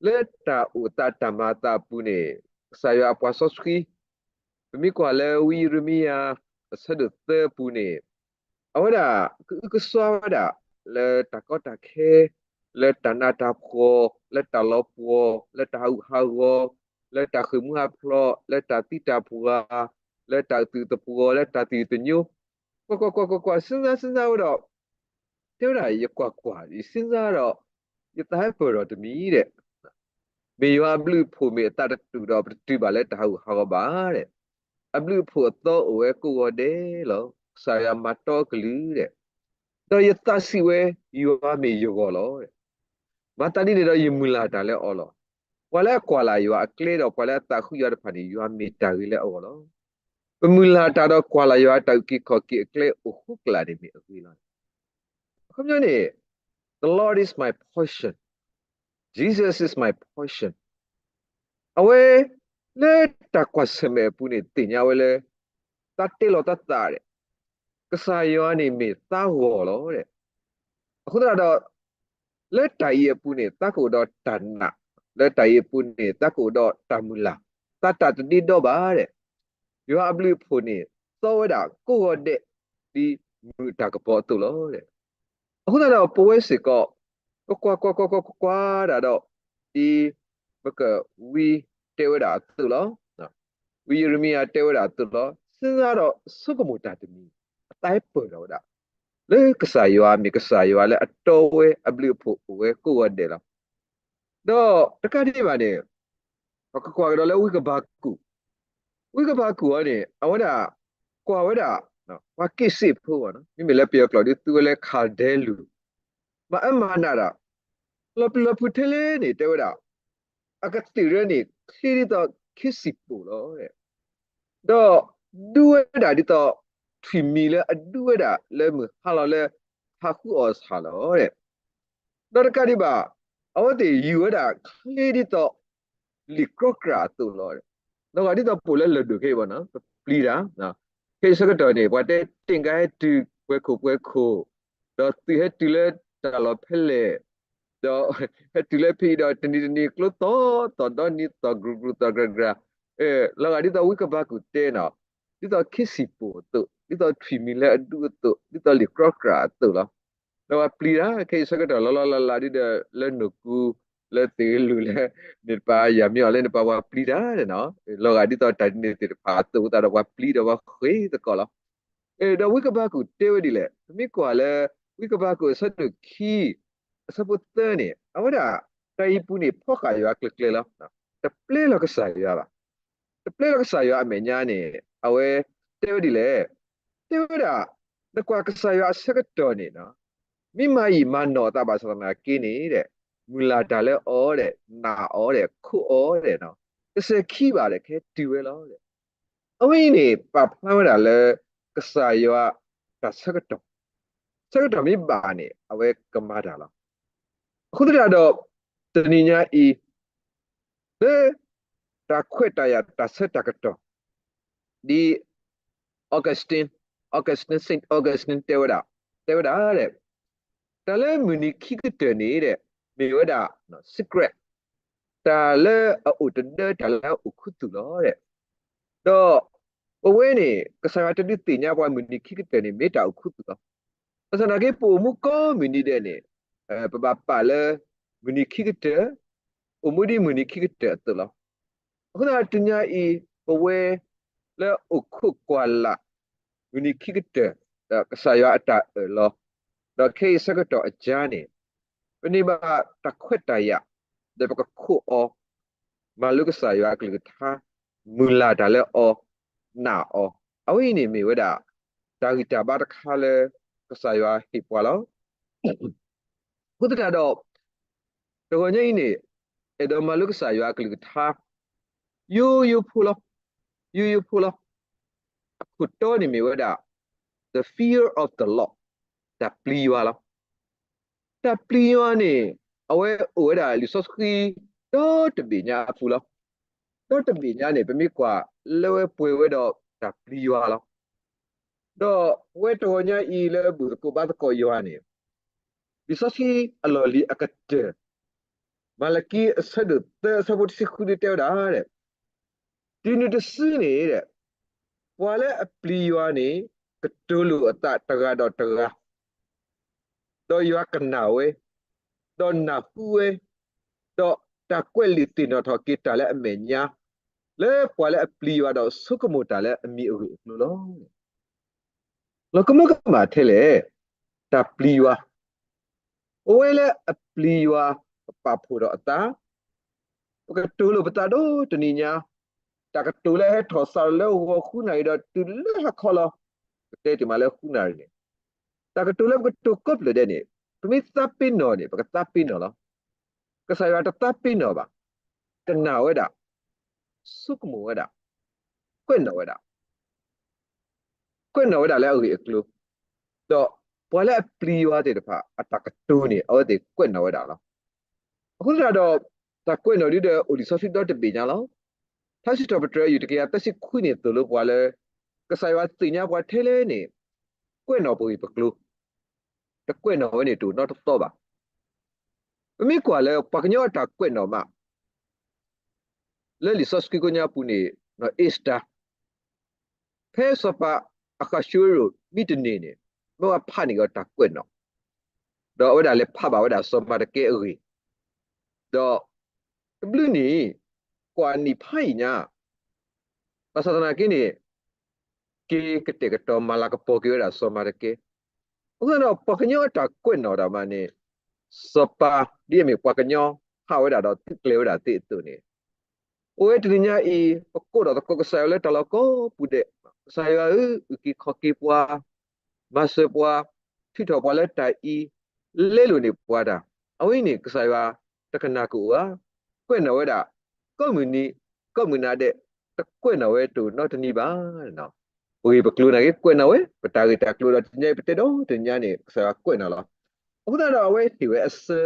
လၢတၢ်အိၣ်သးတၢ်မၤအသးအပူၤန့ၣ် ကစၢ်ယွၤအပှၤစီဆှံ ပမ့ၢ်ကွၢ်လၢဝံယံးရမံယၤ အဆၢဒိၣ်သၢအပူၤန့ၣ် အဝဲဒၣ်ကအုကစွါဝဲဒၣ် လၢတၢ်ကီတၢ်ခဲ, လၢတၢ်နးတၢ်ဖှီၣ်, လၢတၢ်လီၤပှီၢ်, လၢတၢ်ဟးဂူာ်ဟးဂီၤ, လၢတၢ်ဃ့ၢ်မှံဟးဖျိး, လၢတၢ်သံတၢ်ပှၢ်, လၢတၢ်အုၣ်သးသပှီၤ, လၢတၢ်သယုၢ်သညိ, ကွၢ်ကွၢ်ကွၢ်ကွၢ်ကွၢ် စံးစၢ်စံးစၢ်ဝဲဒီး တဲဝဲဒၣ် ယကွၢ်ကွၢ် ယစံးစၢ်ဒီး ယသးဟဲပၢၢ်ထီၣ်တမံၤဒီး မ့ၢ်ယွၤအဘျုးအဖှိၣ်မ့ၢ်အသးတတူာ်ဒီး ပတတုၤဘၣ်လၢတၢ်ဟးဂူာ်ဟးဂီၤဘၣ်ဒီး အဘျုးအဖှိၣ်အသီအိၣ်ဝဲကိးဂီၤဒဲးလီၤ. ကစၢ်ယွၤမၤတီကလုၢ်ဒီး ဒီးယသးစံးဝဲ ယွၤမ့ၢ်ယဂီၢ်လီၤ. မၤသးဒ်န့ၣ်ဒီးယမုၢ်လၢ်တၢ်လၢအီၤလီၤ. ပှၤလၢအကွၢ်လၢ်ယွၤအကျဲဒီး ပှၤလၢအသးဃုယွၤတဖၣ်န့ၣ် ယွၤမ့ၢ်တၢ်ဂ့ၤလၢအဂီၢ်လီၤ. ပမုၢ်လၢ်တၢ်ဒီးကွၢ်လၢ်ယွၤအတၢ်အုၣ်က့ၤခီၣ်က့ၤအကျဲအိၣ်ဃိကလာ်န့ၣ်မ့ၢ်အဂ့ၤလီၤ. အခီပညီန့ၣ် The Lord is my portion, Jesus is my portion. အဝဲ လၢတၢ်ကွၢ်ဆၢၣ်မဲာ်အပူၤန့ၣ် သ့ၣ်ညါဝဲလၢ သးတဲလီၤသးသးဒီး ကစၢ်ယွၤန့ၣ်မ့ၢ်သးဂီၢ်လီၤဒီး အဃိသတးဒီး လၢတၢ်အံၤအပူၤန့ၣ် သးကအိၣ်ဒီးတၢ်နာ်, လၢတၢ်အံၤအပူၤန့ၣ် သးကအိၣ်ဒီးတၢ်မုၢ်လၢ်, သးတၢ်တဒ့ဒီဘၣ်ဒီး ယွၤအဘျုးအဖှိၣ်န့ၣ် သီဝဲဒၣ်ကိးဂီၤဒဲး ဒ်မုၢ်တၢ်ကပီၤအသိးလီၤ. အဃိသတးဒီး ပဝဲစ့ၢ်ကီး ပကွၢ်ကွၢ်ကွၢ်ကွၢ်ကွၢ်ဒၣ်ဒီး ဒ်ပကဝံတဲဝဲဒၣ်အသိးလီၤ. ဝံယံးရမံယၤတဲဝဲဒၣ်အသိးလီၤ. စံးစၢ်ဒီးဆိကမိၣ်တၢ်တမံၤ အသးဟဲပၢၢ်ထီၣ်ဝဲဒၣ် လၢကစၢ်ယွၤမ့ၢ်ကစၢ်ယွၤလၢအတီဝဲအဘျုးအဖှိၣ်အိၣ်ဝဲကိးဂီၤဒဲးလီၤ. ဒီးတကးဒံးဘၣ်န့ၣ် ပကကွၢ်ကဒီးလၢဝံကဘးကူာ်, ဝံကဘးကူာ်အံၤန့ၣ် အဝဲဒၣ် ကွၢ်ဝဲဒၣ် ပှၤက့ၣ်စ့ၣ်ဖိဘၣ်နီၤ, မ့မ့ၢ်လၢပယီၤကျိာ်ဒုးသူဝဲလၢ ခးဒဲလူၤ, မၤအၢမၤနးဒၣ် လီၤပျံၤလီၤဖုးထဲလဲၣ်န့ၣ် တဲဝဲဒၣ် အကသ့ၣ်ရၢန့ၣ် ချ့ဒ်သိးခ့စံၣ်ပိၣ်လီၤ. ဒီးဒူဝဲဒၣ်ဒ်သိး ထွံၣ်မံၤလၢအဒူဝဲဒၣ်လၢမုၢ်ဟါလီၤလၢ ဟးဃုအီၣ်ဆၣ်လီၤ. ဒီးတကးဒံးဘၣ် အဝဲသ့ၣ်ယူၤဝဲဒၣ်ချ့ဒ်သိး လံာ်ကြီကြၢ်အသိးလီၤ. လီၤဂာ်ဒ်သိးပိာ်လၢလၢၢ်ဒိၣ်ခဲအံၤဘၣ်နီၤ ပပျံၤတၢ်, ခဲအံၤဆၢကတီၢ်န့ၣ် ပှၤတဲတ့ၢ်ကါဟဲတုၤပှဲၤခိၣ်ပှဲၤခိၣ်, ဒီးသုးဟဲတုၤလၢတၢ်လီၢ်ဖဲလဲၣ်, ဒီးဟဲတုၤလၢဖဲအံၤဒီး တနံၤတနံၤကျိသီၣ်သီၣ်ဒီနံၤသီၣ်ကြူာ်ကြူာ်သီၣ်ကြၤကြၤ, လီၤဂာ်ဒ်သိးဝံကပၤကူၣ်တဲနီၤ, ဒ်သိးခ့စံၣ်ပိၣ်အသိး, ဒ်သိးထွံၣ်မံၤလၢအဒူအသိး, ဒ်သိးလံာ်ကြီကြၢ်အသိးလီၤ. ဒီးပှၤပျံၤတၢ် ခဲအံၤဆၢကတီၢ်လီၤလီၤလးလးဒ်ဒီး လၢနိၣ်ကူ လၢသ့ၣ်ဂ့ၤလူၢ်လၢ န့ၣ်တပၤယၤမ့ၢ်အီၤလၢန့ၣ်တပၤ ပှၤပျံၤတၢ်နီၤ, လီၤဂာ်ဒ်သိးတၢ်ဒ်န့ၣ်သ့ၣ်တဖၣ်အသိးသတးဒီး ပှၤပျံၤဒီးပှၤဃ့သကိးလီၤ. ဒီးဝံကပၤကူၣ်တဲဝဲဒ်လဲၣ်, ပမ့ၢ်ကွၢ်လၢ ဝံကပၤကူၣ်အဆၢဒိၣ်ခံ အဆၢဖိသၢန့ၣ် အဝဲဒၣ် တၢ်အံၤပူၤန့ၣ် ဖီၣ်ဃာ်ယွၤကျၢၤကျၢၤလီၤ. တပျဲလီၤကစၢ်ယွၤဘၣ်. တပျဲလီၤကစၢ်ယွၤအမဲာ်ညါန့ၣ် အဝဲတဲဝဲဒ်လဲၣ်, တဲဝဲဒၣ် နကွၢ်ကစၢ်ယွၤအဆၢကတီၢ်န့ၣ် မ့ၢ်မၤယံာ်မၤနီၢ်အသးဘၣ်ဆၣ်သနာ်က့န့ၣ်ဒီး မုၢ်လၢ်တၢ်လၢအီၤဒီး နာ်အီၤဒီး ခိးအီၤဒီး တစဲၤခံဘၣ်ဒီး ကဟဲတုၤဝဲလီၤ. အဝဲအံၤန့ၣ် ပာ်ဖျါဝဲဒၣ်လၢ ကစၢ်ယွၤတၢ်ဆၢကတီၢ်, ဆၢကတီၢ်မ့ၢ်ဘၣ်န့ၣ် အဝဲကမၤတၢ်လီၤ. အဃိသတးဒီး တနံၤညါအံၤ လၢ တၢ်ခွဲးတၢ်ယာ်တၢ်ဆၢတၢ်ကတီၢ် ဒ် Augustine, Augustine, Saint Augustine တဲဝဲဒၣ်, တဲဝဲဒၣ်ဒီး တၢ်လၢမုၢ်နံၤခံကတၢၢ်န့ၣ်ဒီး မ့ၢ်ဝဲဒၣ် secret, တၢ်လၢအအိၣ်တဒၢ တၢ်လၢအအိၣ်ခူသူၣ်လီၤ. ဒီး ပဝဲန့ၣ် ကစၢ်ယွၤတဒုးသ့ၣ်ညါပှၤမုၢ်နံၤခံကတၢၢ်န့ၣ် မ့ၢ်တၢ်အိၣ်ခူသူၣ်လီၤ. ဘၣ်ဆၣ်သနာ်က့ ပအိၣ်မူကိးမုၢ်နံၤဒဲးန့ၣ် ပဘၣ်ပာ်လၢ မုၢ်နံၤခံကတၢၢ်, အိၣ်မူဒ်မုၢ်နံၤခံကတၢၢ်အသိးလီၤ. အဃိသတးတနံၤညါအံၤ ပဝဲ လၢအိၣ်ခိးကွၢ်လၢ် မုၢ်နံၤခံကတၢၢ် ဒီးကစၢ်ယွၤအတၢ်အၢၣ်လီၤ, ဒီးခဲအံၤဆၢကတီၢ်အကါန့ၣ် ပန့ၢ်ဘၣ်တၢ်ခွဲးတၢ်ယာ် ဒီးပကခိးအီၤ မၤလိကစၢ်ယွၤအကလုၢ်ကထါ, မုၢ်လၢ်တၢ်လၢအီၤ, နာ်အီၤ, အဝဲအံၤန့ၣ်မ့ၢ်ဝဲဒၣ် တၢ်ဂံၢ်တၢ်ဘါတခါလၢ ကစၢ်ယွၤဟ့ၣ်ပှၤလီၤ. အဃိသတးဒီး တဂီၤညါအံၤန့ၣ် အဲၣ်ဒိးမၤလိကစၢ်ယွၤအကလုၢ်ကထါ ယိယိဖိလီၤ. ယိယိဖိလီၤ. အခိၣ်တီန့ၣ်မ့ၢ်ဝဲဒၣ် the fear of the Lord, တၢ်ပျံၤယွၤလီၤ. တၢ်ပျံၤယွၤန့ၣ် အဝဲအိၣ်ဝဲဒၣ်လံာ်စီဆှံ ဒီတဘ့ၣ်ညါအပူၤလီၤ. ဒီတဘ့ၣ်ညါန့ၣ် ပမ့ၢ်ကွၢ်လၢဝဲပှဲၤဝဲဒီးတၢ်ပျံၤယွၤလီၤ. ဒီးပဝဲတဂီၤညါအံၤလၢဘူၣ်သကိးဘါသကိးယွၤန့ၣ် လံာ်စီဆှံအလီၢ်လံၤအကတၢၢ် မၤလကံအဆၢဒိၣ်သၢအဆၢဖိတဆံဃုဒ်တဲဝဲဒၣ်ဒီး တုၤနုၤတစုန့ၣ်ဒီး ပှၤလၢအပျံၤယွၤန့ၣ် ကတိၤလိာ်အသးတဂၤဒီးတဂၤ ဒီးယွၤကနၣ်ဝဲ, ဒီးနၢ်ဟူဝဲ, ဒီးတၢ်ကွဲးလံာ်သ့ၣ်နီၣ်ထီၣ်က့ၤတၢ်လၢအမဲာ်ညါ လၢပှၤလၢအပျံၤယွၤဒီးဆိကမိၣ်တၢ်လၢအမံၤအဂ့ၢ်အကျိၤလီၤ. လီၤကမၢကမၣ်ထဲလဲၣ်, တၢ်ပျံၤယွၤ, ပဝဲလၢအပျံၤယွၤ ပပာ်ဖှိၣ်ထီၣ်အသး ပကတိၤလိာ်ပသးဒီးတနံၤညါ, တၢ်ကတိၤလၢဟဲထီၣ်စးထီၣ်လၢဂီၤဃုနၣ်ရံၣ်ဒီးတုၤလၢဟါခီလီၤ. ပတဲတုၤမးလၢဃုနၣ်ရံၣ်န့ၣ်, တၢ်ကတိၤလၢပကတိၤကိးဖျၢၣ်ဒဲးန့ၣ် ပမ့ၢ်သးပ့ၤနီၣ်န့ၣ် ပကသးပ့ၤနီၣ်လီၤ. ကစၢ်ယွၤတသးပ့ၤနီၣ်ဘၣ်. ကနၣ်ဝဲဒၣ်, ဆိကမိၣ်ဝဲဒၣ်, ကွဲးနီၣ်ဝဲဒၣ် ကွဲးနီၣ်ဝဲဒၣ်လၢအဂ့ၢ်အကျိၤ, ဒီးပှၤလၢအပျံၤယွၤသ့ၣ်တဖၣ် အတၢ်ကတိၤန့ၣ် အဝဲသ့ၣ်ကွဲးနီၣ်ဝဲဒၣ်လီၤ. အဃိသတးဒီး တၢ်ကွဲးနီၣ်ဒ်ဒီးအိၣ်လံာ်စီဆှံဒီတဘ့ၣ်ညါလီၤ. ထါစံးထီၣ်ပတြၢၤ အယူၢ်တကယၤသၢဆံခွံန့ၣ်သိၣ်လိပှၤလၢ ကစၢ်ယွၤသ့ၣ်ညါပှၤထဲလဲၣ်န့ၣ် ကွဲးနီၣ်ပဂ့ၢ်ပကျိၤ, တကွဲးနီၣ်ဝဲန့ၣ်တအိၣ်နီတသီဘၣ်. ပမ့ၢ်ကွၢ်လၢပှၤကညီအတၢ်ကွဲးနီၣ်မး လၢလံာ်စီဆှံကိညါပူၤန့ၣ် အ့စတၢၤ ဖဲစီၤပၤအဃးၡူဝ့ရိၣ်မံတန့ၢ်န့ၣ် မ့ၢ်ဝဲဖးန့ၢ်က့ၤအီၤတၢ်ကွဲးနီၣ်, ဒီးအဝဲဒၣ်လဲၤဖးဘၣ်ဝဲဒၣ်စီၤမၤတကဲအဂ့ၢ်, ဒီးတဘျုးနံၣ် ကွၢ်နံၣ်ဖးယံာ်ညါ ဘၣ်ဆၣ်သနာ်က့န့ၣ် က့ၤကတဲာ်ကတီၤမၤလၤကပီၤက့ၤဝဲဒၣ်စီၤမၤတကဲ. အဃိသတးဒီး ပှၤကညီအတၢ်ကွဲးနီၣ်တၢ်မးန့ၣ် စီၤပၤဒ်အမ့ၢ်ပှၤကညီဟးဝဲဒၣ်ဒီးသုးကျဲၤဝဲဒၣ်သ့အသိးန့ၣ် အိၣ်ဝဲတနံၤညါအံၤ ပကိးထီၣ်သကိးကစၢ်ယွၤလၢတၢ်လီၢ်ကိးပူၤဒဲး, ကစၢ်ယွၤဧၢ, အုၣ်က့ၤခီၣ်က့ၤပှၤ, မၤစၢၤပှၤ, ထုးထီၣ်ပှၤလၢတၢ်အံၤ, လဲလိာ်န့ၢ်ပှၤတၢ်, အဝဲအံၤန့ၣ် ကစၢ်ယွၤတကနၣ်ကအိၣ်ဧါ. ကွဲးနီၣ်ဝဲဒၣ် ကိးမုၢ်နံၤ ကိးမုၢ်နၤဒဲး, တကွဲးနီၣ်ဝဲတအိၣ်နီတနံၤဘၣ်. ပဂ့ၢ်ပကျိၤန့ၣ်က့ၤကွဲးနီၣ်ဝဲ, ပတၢ်ဂ့ၢ်တၢ်ကျိၤဒီးတနံၤညါအံၤ ပတဲဒီးတနံၤညါန့ၣ် ကစၢ်ယွၤကွဲးနီၣ်လီၤ. အဃိသတးဒီးအဝဲဟ့ၣ်ဝဲအဆၢ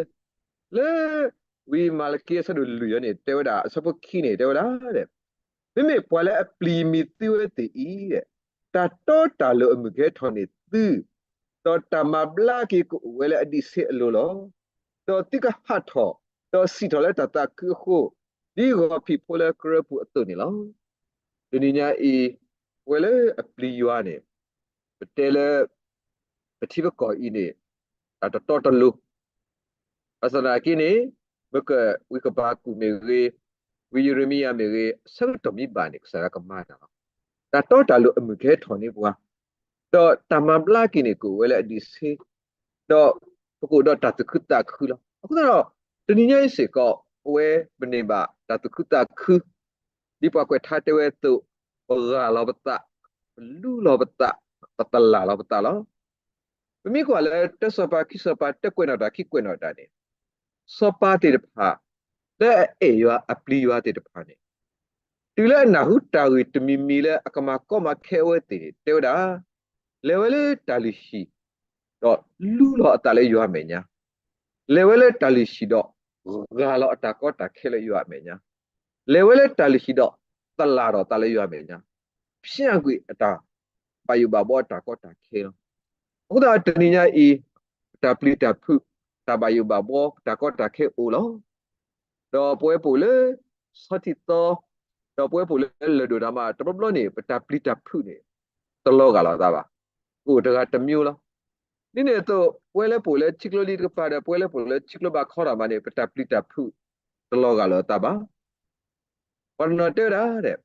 လၢ ဝံမၤလကံအဆၢဒိၣ်လွံၢ်အံၤန့ၣ် တဲဝဲဒၣ် အဆၢဖိခံန့ၣ် တဲဝဲဒၣ် မ့မ့ၢ်ပှၤလၢအပျံၤမံၤသုဝဲသ့ၣ်အံၤ တၢ်တီတၢ်လိၤအမုၢ်ကဟဲထီၣ်န့ၢ်သု, ဒီးတၢ်မၤဘျါက့ၤကအိၣ်ဝဲလၢအဒံးဆ့အလိၤလီၤ. ဒီးသုကဟးထီၣ်, ဒီးစံၣ်ထီၣ်လၢတၢ်သးခုအဃိ, ဒ်ဂီၤဖံးဖိလၢကရၢပူၤအသိးန့ၣ်လီၤ. တနံၤညါအံၤ, ပဝဲလၢအပျံၤယွၤန့ၣ်, ပတဲလၢ ပထံပကီၢ်အံၤန့ၣ်, တၢ်တတီတလိၤ ဘၣ်ဆၣ်သနာ်က့န့ၣ်, မ့ၢ်ဝံကပၤကူးမ့ၢ်ဂ့ၤ, ဝံယရမံယၤမ့ၢ်ဂ့ၤ, အဆၢကတီၢ်မ့ၢ်ဘၣ်န့ၣ် ကစၢ်ယွၤကမၤတၢ်လီၤ. တၢ်တီတၢ်လိၤအမုၢ်ကဟဲထီၣ်န့ၢ်ပှၤ, ဒီးတၢ်မၤဘျါက့ၤန့ၣ်ကအိၣ်ဝဲလၢအဒံးဆ့, ဒီးပကအိၣ်ဒီးတၢ်သူၣ်ခုသးခုလီၤ. အဃိသတးဒီး, တနံၤညါအံၤစ့ၢ်ကီး ပဝဲပန့ၢ်ဘၣ်တၢ်သူၣ်ခုသးခု, ဒ်ပှၤကွဲးထါတဲဝဲအသိး, ပဂၢ်လီၤပသး, ပလူလီၤပသး, ပသလၢ်လီၤပသးလီၤ. ပမ့ၢ်ကွၢ်လၢတၢစီၤပၤခံစီၤပၤတၢကွဲးနီၣ်တၢ်ခံကွဲးနီၣ်တၢ်န့ၣ်, စီၤပၤသ့ၣ်တဖၣ်, လၢအအဲၣ်ယွၤအပျံၤယွၤသ့ၣ်တဖၣ်န့ၣ်, တုၤလၢအနၢ်ဟူတၢ်ဂ့ၢ်တမံၤမံၤလၢအကမၤကီမၤခဲအဝဲသ့ၣ်န့ၣ် တဲဝဲဒၣ်, လဲၤဝဲလၢတၢ်လုၢ်ဟံၣ်, ဒီးလူလီၤအသးလၢယွၤအမဲာ်ညါ, လဲၤဝဲလၢတၢ်လုၢ်ဟံၣ်ဒီး, ဂၢ်လီၤအတၢ်ကီတၢ်ခဲလၢယွၤအမဲာ်ညါ, လဲၤဝဲလၢတၢ်လုၢ်ဟံၣ်ဒီး, သလၢ်ထီၣ်သးလၢယွၤအမဲာ်ညါ, ဖျါကွံာ်အတၢ်ဘၣ်ယိၣ်ဘၣ်ဘှီအတၢ်ကီတၢ်ခဲလီၤ. အဃိသတးတနံၤညါအံၤ, ပတၢ်ပျံၤတၢ်ဖုး, တၢ်ဘၣ်ယိၣ်ဘၣ်ဘှီ, ပတၢ်ကီတၢ်ခဲအိၣ်လီၤ. ဒီးပဝဲပအိၣ်လၢ, ဆီထံသီ, ဒီးပဝဲပအိၣ်လၢလၢၢ်ဒိၣ်တၢ်မၤ တဘျီဘျီန့ၣ် ပတၢ်ပျံၤတၢ်ဖုးန့ၣ်, တလီၤဂာ်လီၤအသးဘၣ်, ကအိၣ်တဂၤတမံၤလီၤ. ဒ်န့ၣ်အသိး ပဝဲလၢပအိၣ်လၢထံကျိလံတကပၤဒီး ပဝဲလၢပအိၣ်လၢထံကျိဘၣ်ခီတၢ်မၤန့ၣ် ပတၢ်ပျံၤတၢ်ဖုး, တလီၤဂာ်လီၤအသးဘၣ်. ပှၤတနီၤတဲဝဲဒၣ်, တၢ်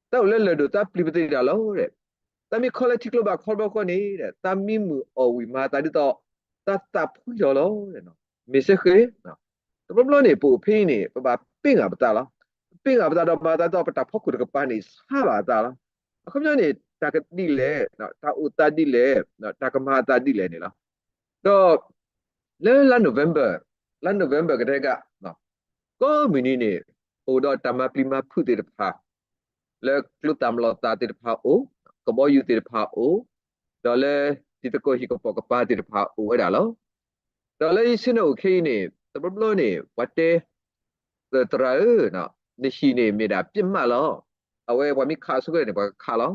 အိၣ်လၢလၢၢ်ဒိၣ်တၢ်ပျံၤပသ့ၣ်တၢ်လီၤ, တၢ်မ့ၢ်ခီလၢထံကျိဘၣ်ခီတဘျီဃီန့ၣ်, တၢ်မံမုာ်အီၣ်ဝံၣ်မၤသးဒ်သိး, တၢ်သးဖှံလီၤလီၤ, မ့ၢ်စ့ၢ်ကီး, တဘျီဘျီန့ၣ် ပအိၣ်ဖဲအံၤန့ၣ် ပဘၣ်ပ့ၢ်ဂၢ်ပသးလီၤ. ပပ့ၢ်ဂၢ်ပသးဒီးမၤသးဒ်သိးပတၢ်ဖီခိၣ်တကပၤန့ၣ် ဆါဘၣ်အသးလီၤ. အခီပညီန့ၣ် တၢ်ကဒ်လဲၣ်, တၢ်အိၣ်သးဒ်လဲၣ်, တၢ်ကမၤအသးဒ်လဲၣ်န့ၣ်လီၤ. ဒီး, လၢလါ November, လါ November ကတၢၢ်က, ကိးမုၢ်နံၤန့ၣ်, အိၣ်ဒီးတၢ်မၤပျံၤမၤဖုးသ့ၣ်တဖၣ်, လၢကျိသၣ်မလီၤသၣ်သ့ၣ်တဖၣ်အိၣ်, ကဘီယူၤသ့ၣ်တဖၣ်အိၣ်, ဒီးလၢ, တံၤသကိးဟံၣ်ကပိာ်ကပၤသ့ၣ်တဖၣ်အိၣ်ဝဲဒၣ်လီၤ. ဒီးလၢယဆ့ၣ်နီၤအိၣ်ခဲအံၤန့ၣ် တဘျီဘျီန့ၣ် ပှၤတဲ, သရၣ်ဧၢ, နဟံၣ်န့ၣ်မ့ၢ်ဒၣ်ပျ့ၢ်မးလီၤ. အဝဲပှၤမ့ၢ်ခးအဆိကတၢၢ်န့ၣ် ပှၤကခးလီၤ.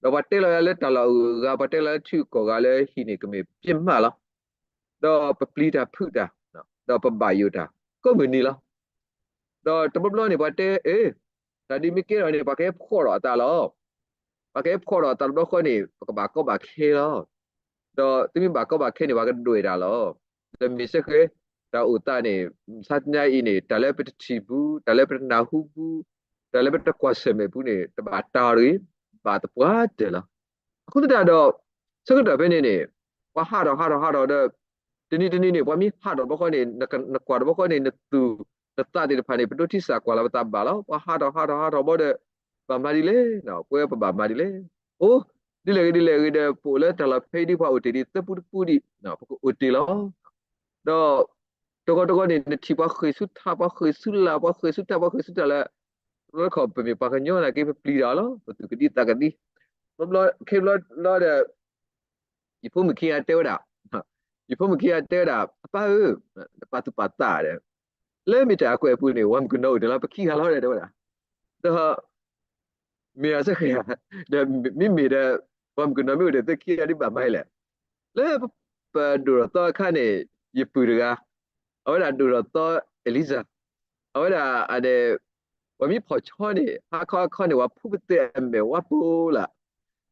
ဒီးပှၤတဲလီၤယၤလၢတၢ်လီၢ်အဂၤ ပှၤတဲလီၤလၢထံဂုၤကီၢ်ဂၤလၢဟံၣ်န့ၣ်ကမ့ၢ်ပျ့ၢ်မးလီၤ. ဒီးပပျံၤတၢ်ဖုးတၢ်, ဒီးပဘၣ်ယိၣ်တၢ်, ကိးမုၢ်နံၤလီၤ. ဒီးတဘျီဘျီန့ၣ် ပှၤတဲ, အ့, တၢ်ဒ်မ့ၢ်ကဲထီၣ်န့ၣ် ပှၤကဟဲဖှီၣ်ထီၣ်အသးလီၤ. ပှၤကဟဲဖှီၣ်ထီၣ်အသးတဘျီဃီန့ၣ် ပကဘၣ်ကီဘၣ်ခဲလီၤ. ဒီးသုမ့ၢ်ဘၣ်ကီဘၣ်ခဲန့ၣ် ပှၤကဒွဲၣ်တၢ်လီၤ. ဒီးမ့ၢ်စ့ၢ်ကီး, တၢ်အိၣ်သးန့ၣ်, ဆါညါအံၤန့ၣ် တၢ်လၢပတထံၣ်ဘူး, တၢ်လၢပတနၢ်ဟူဘူး, တၢ်လၢပတကွၢ်ဆၢၣ်မဲာ်ဘူးန့ၣ် တဘၣ်တၢ်တဂ့ၤ, ဘၣ်သပှၢ်တၢၢ်လီၤ. အဃိသတးဒီး, ဆၢကတီၢ်ဖဲန့ၣ်န့ၣ်, ပှၤဟးထီၣ်ဟးထီၣ်ဟးထီၣ်ဒီး, တနံၤတနံၤန့ၣ် ပှၤမ့ၢ်ဟးထီၣ်တဘျီဃီန့ၣ် နကွၢ်တဘျီဃီန့ၣ် နသူၣ်နသးသ့ၣ်တဖၣ်န့ၣ် ပဒိးထံၣ်စၢ်ကွၢ်လီၤပသးဘၣ်လီၤ. ပှၤဟးထီၣ်ဟးထီၣ်ဟးထီၣ်ဘီဒီး, ဘၣ်မၤဒ်လဲၣ်, ပဝဲပဘၣ်မၤဒ်လဲၣ်. အိ, ဒ်လဲၣ်ဂ့ၤဒ်လဲၣ်ဂ့ၤဒီး ပအိၣ်လၢတၢ်လီၢ်ဖဲအံၤဒ်ပှၤအိၣ်တ့ၢ်ဒံးသၢပူတပူဒံး, ပကအိၣ်တ့ၢ်လီၤ. ဒီး, တဂီၤတဂီၤန့ၣ် နထံၣ်ပှၤဃ့ၢ်ဆူထး ပှၤဃ့ၢ်ဆူလၢ် ပှၤဃ့ၢ်ဆူထး ပှၤဃ့ၢ်ဆူထးလၢ, လၢခီၣ်ပမ့ၢ်ပှၤကညီနာ်က့ ပပျံၤတၢ်လီၤ, ပသူၣ်ကဒံသးကဒံ. ခဲဘျီလီၤဒီး, ယဖိမုၣ်ခံဂၤတဲဝဲဒၣ်, ယဖိမုၣ်ခံဂၤတဲဝဲဒၣ် အပၢ်ဧၢ, နပာ်သူၣ်ပာ်သးဒီး, လၢမ့ၢ်တၢ်အကွဲၢ်အပူၤန့ၣ် ပှၤမုၣ်ကနီၤအိၣ်တ့ၢ်လီၤ ပခံဂၤလီၤဒီးတဲဝဲဒၣ်. ဒီး မ့ၢ်အစ့ၢ်ကီး, ဒီးမ့မ့ၢ်ဒီး, ပှၤမုၣ်ကနီၤမ့ၢ်အိၣ်ဒီး သုခံဂၤဒ်ဘၣ်မၤအံၤလဲၣ်. လၢပဒိၣ်ထီၣ်သီအခါန့ၣ်, ယပုၢ်တဂၤ, အဝဲဒၣ်ဒိၣ်ထီၣ်သီ Eliza, အဝဲဒၣ်န့ၣ်, ပှၤမ့ၢ်ဖီၣ်ဆီန့ၣ် ဟါခီဟါခီန့ၣ် ပှၤဖုပသဲအမဲာ်ဝါပူၤလၢ်,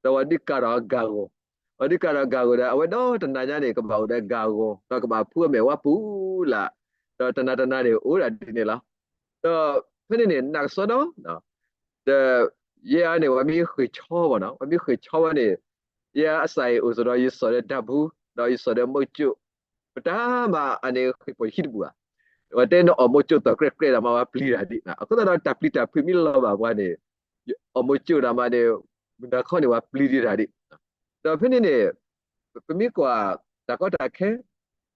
ဒီးပှၤဒုးကၤထီၣ်အဂၤဂီၤ, ပှၤဒုးကၤထီၣ်အဂၤဂီၤဒီး အဝဲဒီတနၤညါန့ၣ် ကဘၣ်အိၣ်ဒီးအဂၤဂီၤ ဒီးကဘၣ်ဖုအမဲာ်ဝါပူၤလၢ်, ဒီးတနၤတနၤန့ၣ် အိၣ်ဒၣ်ဒ်န့ၣ်လီၤ. ဒီးဖဲန့ၣ်န့ၣ် နၢ်ကစီဒီ, ဒီး, ယဲအံၤန့ၣ် ပှၤမ့ၢ်ဃ့ၢ်ဆီဘၣ်နီၤ ပှၤမ့ၢ်ဃ့ၢ်ဆီဝဲန့ၣ်, ယဲအစးအံၤအိၣ်စ့ၢ်ဒီး ယစိာ်ဒီးတၢ်ဘူ, ဒီးယစိာ်ဒီးမိၢ်ကၠိ, ပတၢ်မၤအန့ၣ်ဃ့ၢ်ပှၤဟံၣ်တဘူၣ်ဧါ. ပှၤတဲနအီၣ်မိၢ်ကၠိသီၣ်ကြဲၢ်ကြဲၢ်ဒီးမၤဝဲပျံၤတၢ်ဒံး, အဃိသတးဒီးတၢ်ပျံၤတၢ်ဖုးမ့ၢ်လီၤဘၣ်ပှၤန့ၣ်, အီၣ်မိၢ်ကၠိဒၣ်မးန့ၣ်, မုၢ်နၤခီန့ၣ် ပှၤပျံၤတၢ်ဒံး. ဒီးဖဲန့ၣ်န့ၣ်, ပမ့ၢ်ကွၢ်, တၢ်ကီတၢ်ခဲ,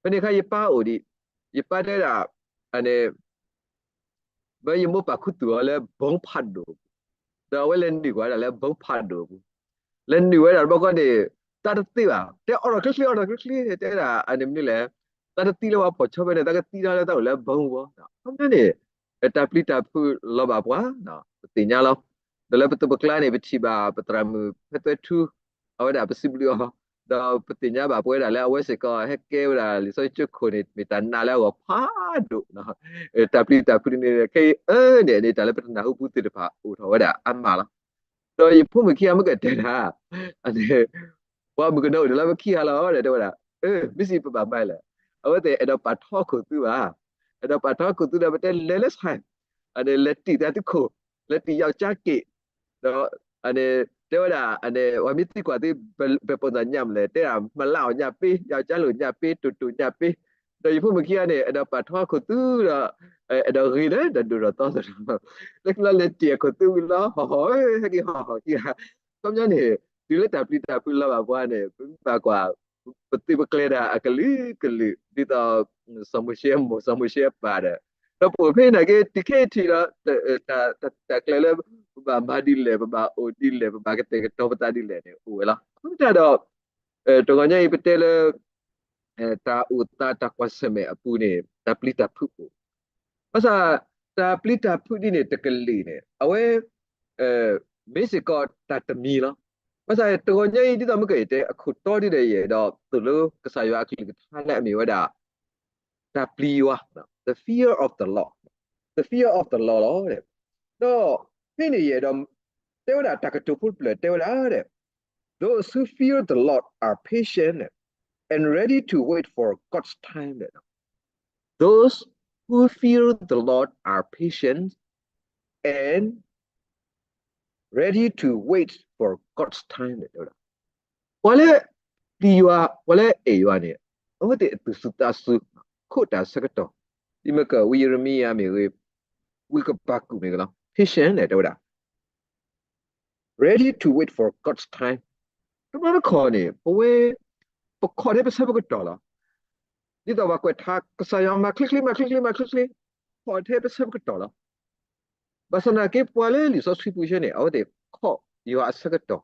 ဖဲန့ၣ်အခါယပၢ်အိၣ်ဒံး, ယပၢ်တဲဒၣ်, အန့ၣ် ဘၣ်ယမိၢ်ပာ်ခူသူၣ်အီၤလၢဘီဖးဒိၣ်အပူၤ, ဒီးအဝဲလဲၤနုာ်ကွၢ်ဒၣ်လၢဘီဖးဒိၣ်အပူၤ, လဲၤနုာ်ဝဲဒၣ်တဘျီဃီန့ၣ်, တၢ်တသ့ဘၣ်, တဲအီၣ်ထီၣ်ချ့ချ့ အီၣ်ထီၣ်ချ့ချ့ တဲဒၣ်အန့ၣ်မနုၤလဲၣ်, တၢ်တသံလၢပှၤဖီၣ်ဆီဖဲန့ၣ် တၢ်ကသံတၢ်လၢတၢ်အိၣ်လၢဘီမုၢ်ဘီ, ခီပညီန့ၣ် တၢ်ပျံၤတၢ်ဖုးလီၤဘၣ်ပှၤ, ပသ့ၣ်ညါလီၤ. ဒီးလၢပသုးပကျါန့ၣ် ပထံၣ်ဘၣ်ပသရၣ်မုၣ်ဖဲသွဲထူ, အဝဲဒၣ်ပစံးဘျုးအီၤ, ဒီးပသ့ၣ်ညါဘၣ်ပဝဲဒၣ်လၢအဝဲစ့ၢ်ကီးဟဲကဲဝဲဒၣ်လံာ်စီဆှံကၠိခိၣ်န့ၣ် မ့ၢ်တၢ်နာ်လၢအဂီၢ်ဖးဒိၣ်, တၢ်ပျံၤတၢ်ဖုးန့ၣ် ခဲအံၤအၢန့ၣ်န့ၣ် တၢ်လၢပတနၢ်ဟူပူၤသ့ၣ်တဖၣ်အိၣ်ထီၣ်ဝဲဒၣ်အါမးလီၤ. ဒီးယဖိမုၣ်ခံဂၤမ့ၢ်ကတဲဒၣ် ပှၤမုၣ်ကနီၤအိၣ်ဒီးလၢပခံဂၤလီၤဒီး တဲဝဲဒၣ်, မ့ၢ်စံးပဘၣ်မၤလဲၣ်, အဝဲသ့ၣ်အဲၣ်ဒိးပာ်ထီခိၣ်သုဘၣ်, အဲၣ်ဒိးပာ်ထီခိၣ်သုဒီး ပတဲလဲၤလၢဆဲး, လဲၤတံၢ်သးသုခိၣ်, လဲၤတံၢ်ယီၤကၠါက့ၣ်, ဒီး တဲဝဲဒၣ် ပှၤမ့ၢ်သံကွၢ်သု ဘယ်ပုံစံညၣ်မလဲၣ်, တဲဒၣ် မလါအိၣ်ညၣ်ပ့, ယီၤကၠါလိာ်ညၣ်ပ့, တိၢ်တိၢ်ညၣ်ပ့, ဒီးယဖိမုၣ်ခံဂၤန့ၣ် အဲၣ်ဒိးပာ်ထီခိၣ်သုဒီး အဲၣ်ဒိးဂ့ၤလၢတၢ်ဒိၣ်ထီၣ်သီသီ, လၢကျါလဲၤတံၢ်အခိၣ်သုဝံၤလီၤ ဟီၣ်ဟီၣ်ဧၢ, ဟဲက့ၤဟီၣ်ဟီၣ်ခံဂၤ, ခီပညီန့ၣ် တုၤလၢတၢ်ပျံၤတၢ်ဖုးလီၤဘၣ်ပှၤန့ၣ် ပမ့ၢ်ဘၣ်ကွၢ် ပသုးပကျဲၤတၢ်အကလုာ်ကလုာ် ဒ်သိး စီၤမိၤၡ့အမိၢ် စီၤမိၤၡ့အပၢ်ဒီး, ဒီးပအိၣ်ဖဲန့ၣ်က့ တုၤခဲအံၤထံၣ်ဒီး တၢ်ကျဲၤလၢ ပဘၣ်မၤဒ်လဲၣ်, ပဘၣ်အိၣ်ဒ်လဲၣ်, ပဘၣ်ကတဲာ်ကတီၤပသးဒ်လဲၣ်န့ၣ် အိၣ်ဝဲလီၤ. အဃိသတးဒီး တဂီၤညါအံၤပတဲလၢ တၢ်အိၣ်သးတၢ်ကွၢ်ဆၢၣ်မဲာ်အပူၤန့ၣ် တၢ်ပျံၤတၢ်ဖုးအိၣ်, ဘၣ်ဆၣ် တၢ်ပျံၤတၢ်ဖုးဒ်န့ၣ်တကလုာ်န့ၣ် အဝဲ မ့ၢ်စ့ၢ်ကီးတၢ်တမံၤလီၤ. ဘၣ်ဆၣ်တဂီၤညါအံၤ ဒ်သိးမ့ၢ်ကတဲ အခိၣ်တီဒ်ဒီးယဲၢ်ဒီး သိၣ်လိကစၢ်ယွၤအကလုၢ်ကထါလၢအမ့ၢ်ဝဲဒၣ် တၢ်ပျံၤယွၤ, the fear of the Lord, the fear of the Lord လီၤ. ဒီးဖဲန့ၣ်ယဲၢ်ဒီး တဲဝဲဒၣ်တၢ်ကတိၤဖိတဖျၢၣ်တဲဝဲဒၣ် Those who fear the Lord are patient and ready to wait for God's time. Those who fear the Lord are patient and ready to wait for God's time. ပှၤလၢပျံၤယွၤ, ပှၤလၢအဲၣ်ယွၤန့ၣ် အဝဲသ့ၣ်အသူၣ်ဆူၣ်သးဆူၣ်, ခိးတၢ်ဆၢကတီၢ်, ဒ်မ့ၢ်ကဝံယံးရမံယၤမ့ၢ်ဂ့ၤ, ဝံကဘးကူးမ့ၢ်ဂ့ၤလီၤ, patient န့ၣ်တဲဝဲဒၣ် ready to wait for God's time. တဘျီတခီၣ်န့ၣ် ပဝဲ ပခိးထဲပဆၢပကတီၢ်လီၤ. ဒ်သိးပှၤကွဲးထါ ကစၢ်ယွၤမၤချ့ချ့ မၤချ့ချ့ မၤချ့ချ့, ခိးထဲပဆၢပကတီၢ်လီၤ. ဘၣ်ဆၣ်သနာ်က့ ပှၤလၢလံာ်စီဆှံပူၤဆၢန့ၣ် အဝဲသ့ၣ်ခိးယွၤအဆၢကတီၢ်,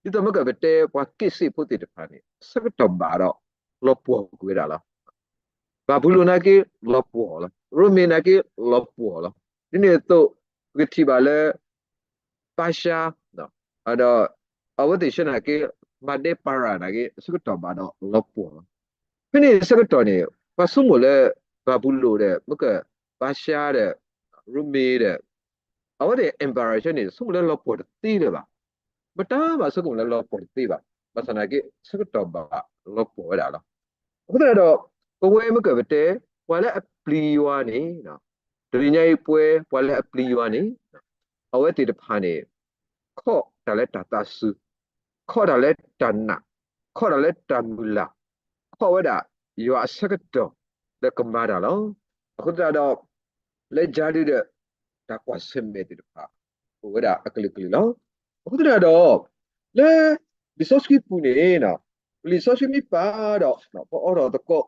ဒ်သိးမ့ၢ်ကပတဲ ပှၤက့ၣ်စ့ၣ်ဖိသ့ၣ်တဖၣ်န့ၣ် အဆၢကတီၢ်ဘၣ်ဒီး လီၤပှီၢ်ကွံာ်ဝဲဒၣ်လီၤ. ဘၤဘူလိၣ်နာ်က့ လီၤပှီၢ်လီၤ. ရိမ့ၤနာ်က့ လီၤပှီၢ်လီၤ. ဒ်န့ၣ်အသိး ပကထံၣ်ဘၣ်လၢ ပၢ်ၡါ ဒီး အဝဲသ့ၣ်ဆၢနာ်က့ မၤဒဲပၤရၣ်နာ်က့ အဆၢကတီၢ်ဘၣ်ဒီးလီၤပှီၢ်လီၤ. ဖဲန့ၣ်အဆၢကတီၢ်န့ၣ် ပှၤဆိကမိၣ်လၢ ဘၤဘူလိၣ်ဒီး မ့ၢ်က ပၢ်ၡါဒီး ရိမ့ၤဒီး အဝဲသ့ၣ် empire ဆၢန့ၣ် ဆိကမိၣ်လၢလီၤပှီၢ်တသ့လၢၤဘၣ်. မတၤဘၣ်ဆိကမိၣ်လၢလီၤပှီၢ်တသ့ဘၣ်. ဘၣ်ဆၣ်သနာ်က့ ဆၢကတီၢ်ဘၣ်လီၤပှီၢ်ဝဲဒၣ်လီၤ. အဃိသတးဒီး ပဝဲမ့ၢ်ကပတဲ ပှၤလၢအပျံၤယွၤန့ၣ် တနံၤညါအံၤပဝဲ ပှၤလၢအပျံၤယွၤန့ၣ် အဝဲသ့ၣ်တဖၣ်န့ၣ် ခိးတၢ်လၢတၢ်သးစူၤ, ခိးတၢ်လၢတၢ်နာ်, ခိးတၢ်လၢတၢ်မုၢ်လၢ်, ခိးဝဲဒၣ်ယွၤအဆၢကတီၢ်လၢကမၤတၢ်လီၤ. အဃိသတးဒီး လၢယၤဒုဒီး တၢ်ကွၢ်ဆၢၣ်မဲာ်သ့ၣ်တဖၣ် အိၣ်ဝဲဒၣ်အကလုာ်ကလုာ်လီၤ. အဃိသတးဒီး လၢလံာ်စီဆှံပူၤန့ၣ် လံာ်စီဆှံမ့ၢ်ပာ်ဒီး ပအီထီၣ်သကိး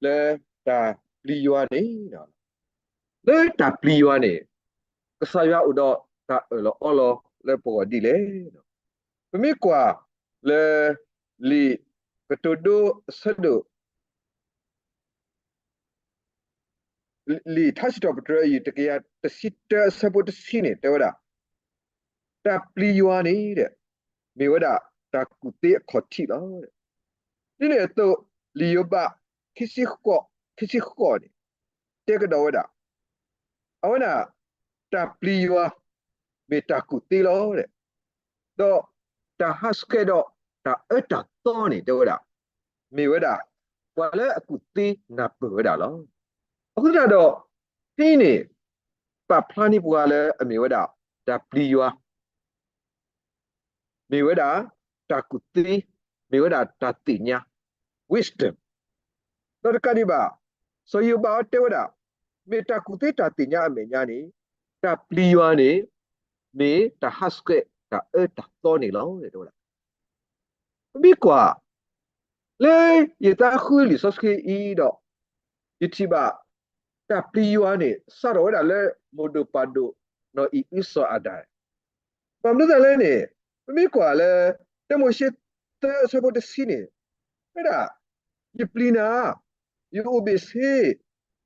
လၢတၢ်ပျံၤယွၤန့ၣ် လၢတၢ်ပျံၤယွၤန့ၣ် ကစၢ်ယွၤအိၣ်ဒီးတၢ်အၢၣ်လီၤအီလီၤလၢပဂီၢ်ဒ်လဲၣ်. ပမ့ၢ်ကွၢ်လၢ လံာ်ကတိၤဒိအဆၢဒိၣ် လံာ်ထါစံးထီၣ်ပတြၢၤအယုၢ်တကယၤတဆံတၢအဆၢဖိတဆံန့ၣ် တဲဝဲဒၣ် တၢ်ပျံၤယွၤန့ၣ် မ့ၢ်ဝဲဒၣ်တၢ်ကူၣ်သ့အခီၣ်ထံးလီၤ. ဒ်န့ၣ်အသိး လံာ်ယိၤဘး ခံဆံဃိး ခံဆံဃိးန့ၣ် တဲကဒီးဝဲဒၣ် အဝဲဒၣ် တၢ်ပျံၤယွၤ မ့ၢ်တၢ်ကူၣ်သ့လီၤ. ဒီးတၢ်ဟးဆှဲးဒီးတၢ်အၢတၢ်သီန့ၣ် တဲဝဲဒၣ် မ့ၢ်ဝဲဒၣ် ပှၤလၢအကူၣ်သ့နၢ်ပၢၢ်ဝဲဒၣ်လီၤ. အဃိသတးဒီး ဖဲအံၤန့ၣ် ပာ်ဖျါန့ၢ်ပှၤလၢအမ့ၢ်ဝဲဒၣ် တၢ်ပျံၤယွၤ မ့ၢ်ဝဲဒၣ် တၢ်ကူၣ်သ့, မ့ၢ်ဝဲဒၣ်တၢ်သ့ၣ်ညါ wisdom ဒီးတကးဒံးဘၣ် စီၤယိၤဘးအီၤတဲဝဲဒၣ် မ့ၢ်တၢ်ကူၣ်သ့တၢ်သ့ၣ်ညါအမဲာ်ညါန့ၣ် တၢ်ပျံၤယွၤန့ၣ် မ့ၢ်တၢ်ဟးဆှဲးတၢ်အၢတၢ်သီန့ၣ်လီၤ တဲဝဲဒၣ်. ပမ့ၢ်ကွၢ် လၢယသးဃုလံာ်စီဆှံအံၤဒီး ယထံၣ်ဘၣ် တၢ်ပျံၤယွၤန့ၣ် စးထီၣ်ဝဲဒၣ်လၢမိၢ်ဒိၣ်ပၢ်ဒိၣ် နီၢ်အံၣ်အုစီၤအၤဒၣ် ဘၣ်မနုၤလဲၣ်န့ၣ် ပမ့ၢ်ကွၢ်လၢ တၢမိၤၡ့သၢအဆၢဖိတဆံန့ၣ် ဝဲဒၣ် ယပျံၤနၤ ယအိၣ်ဘ့ၣ်ဆ့,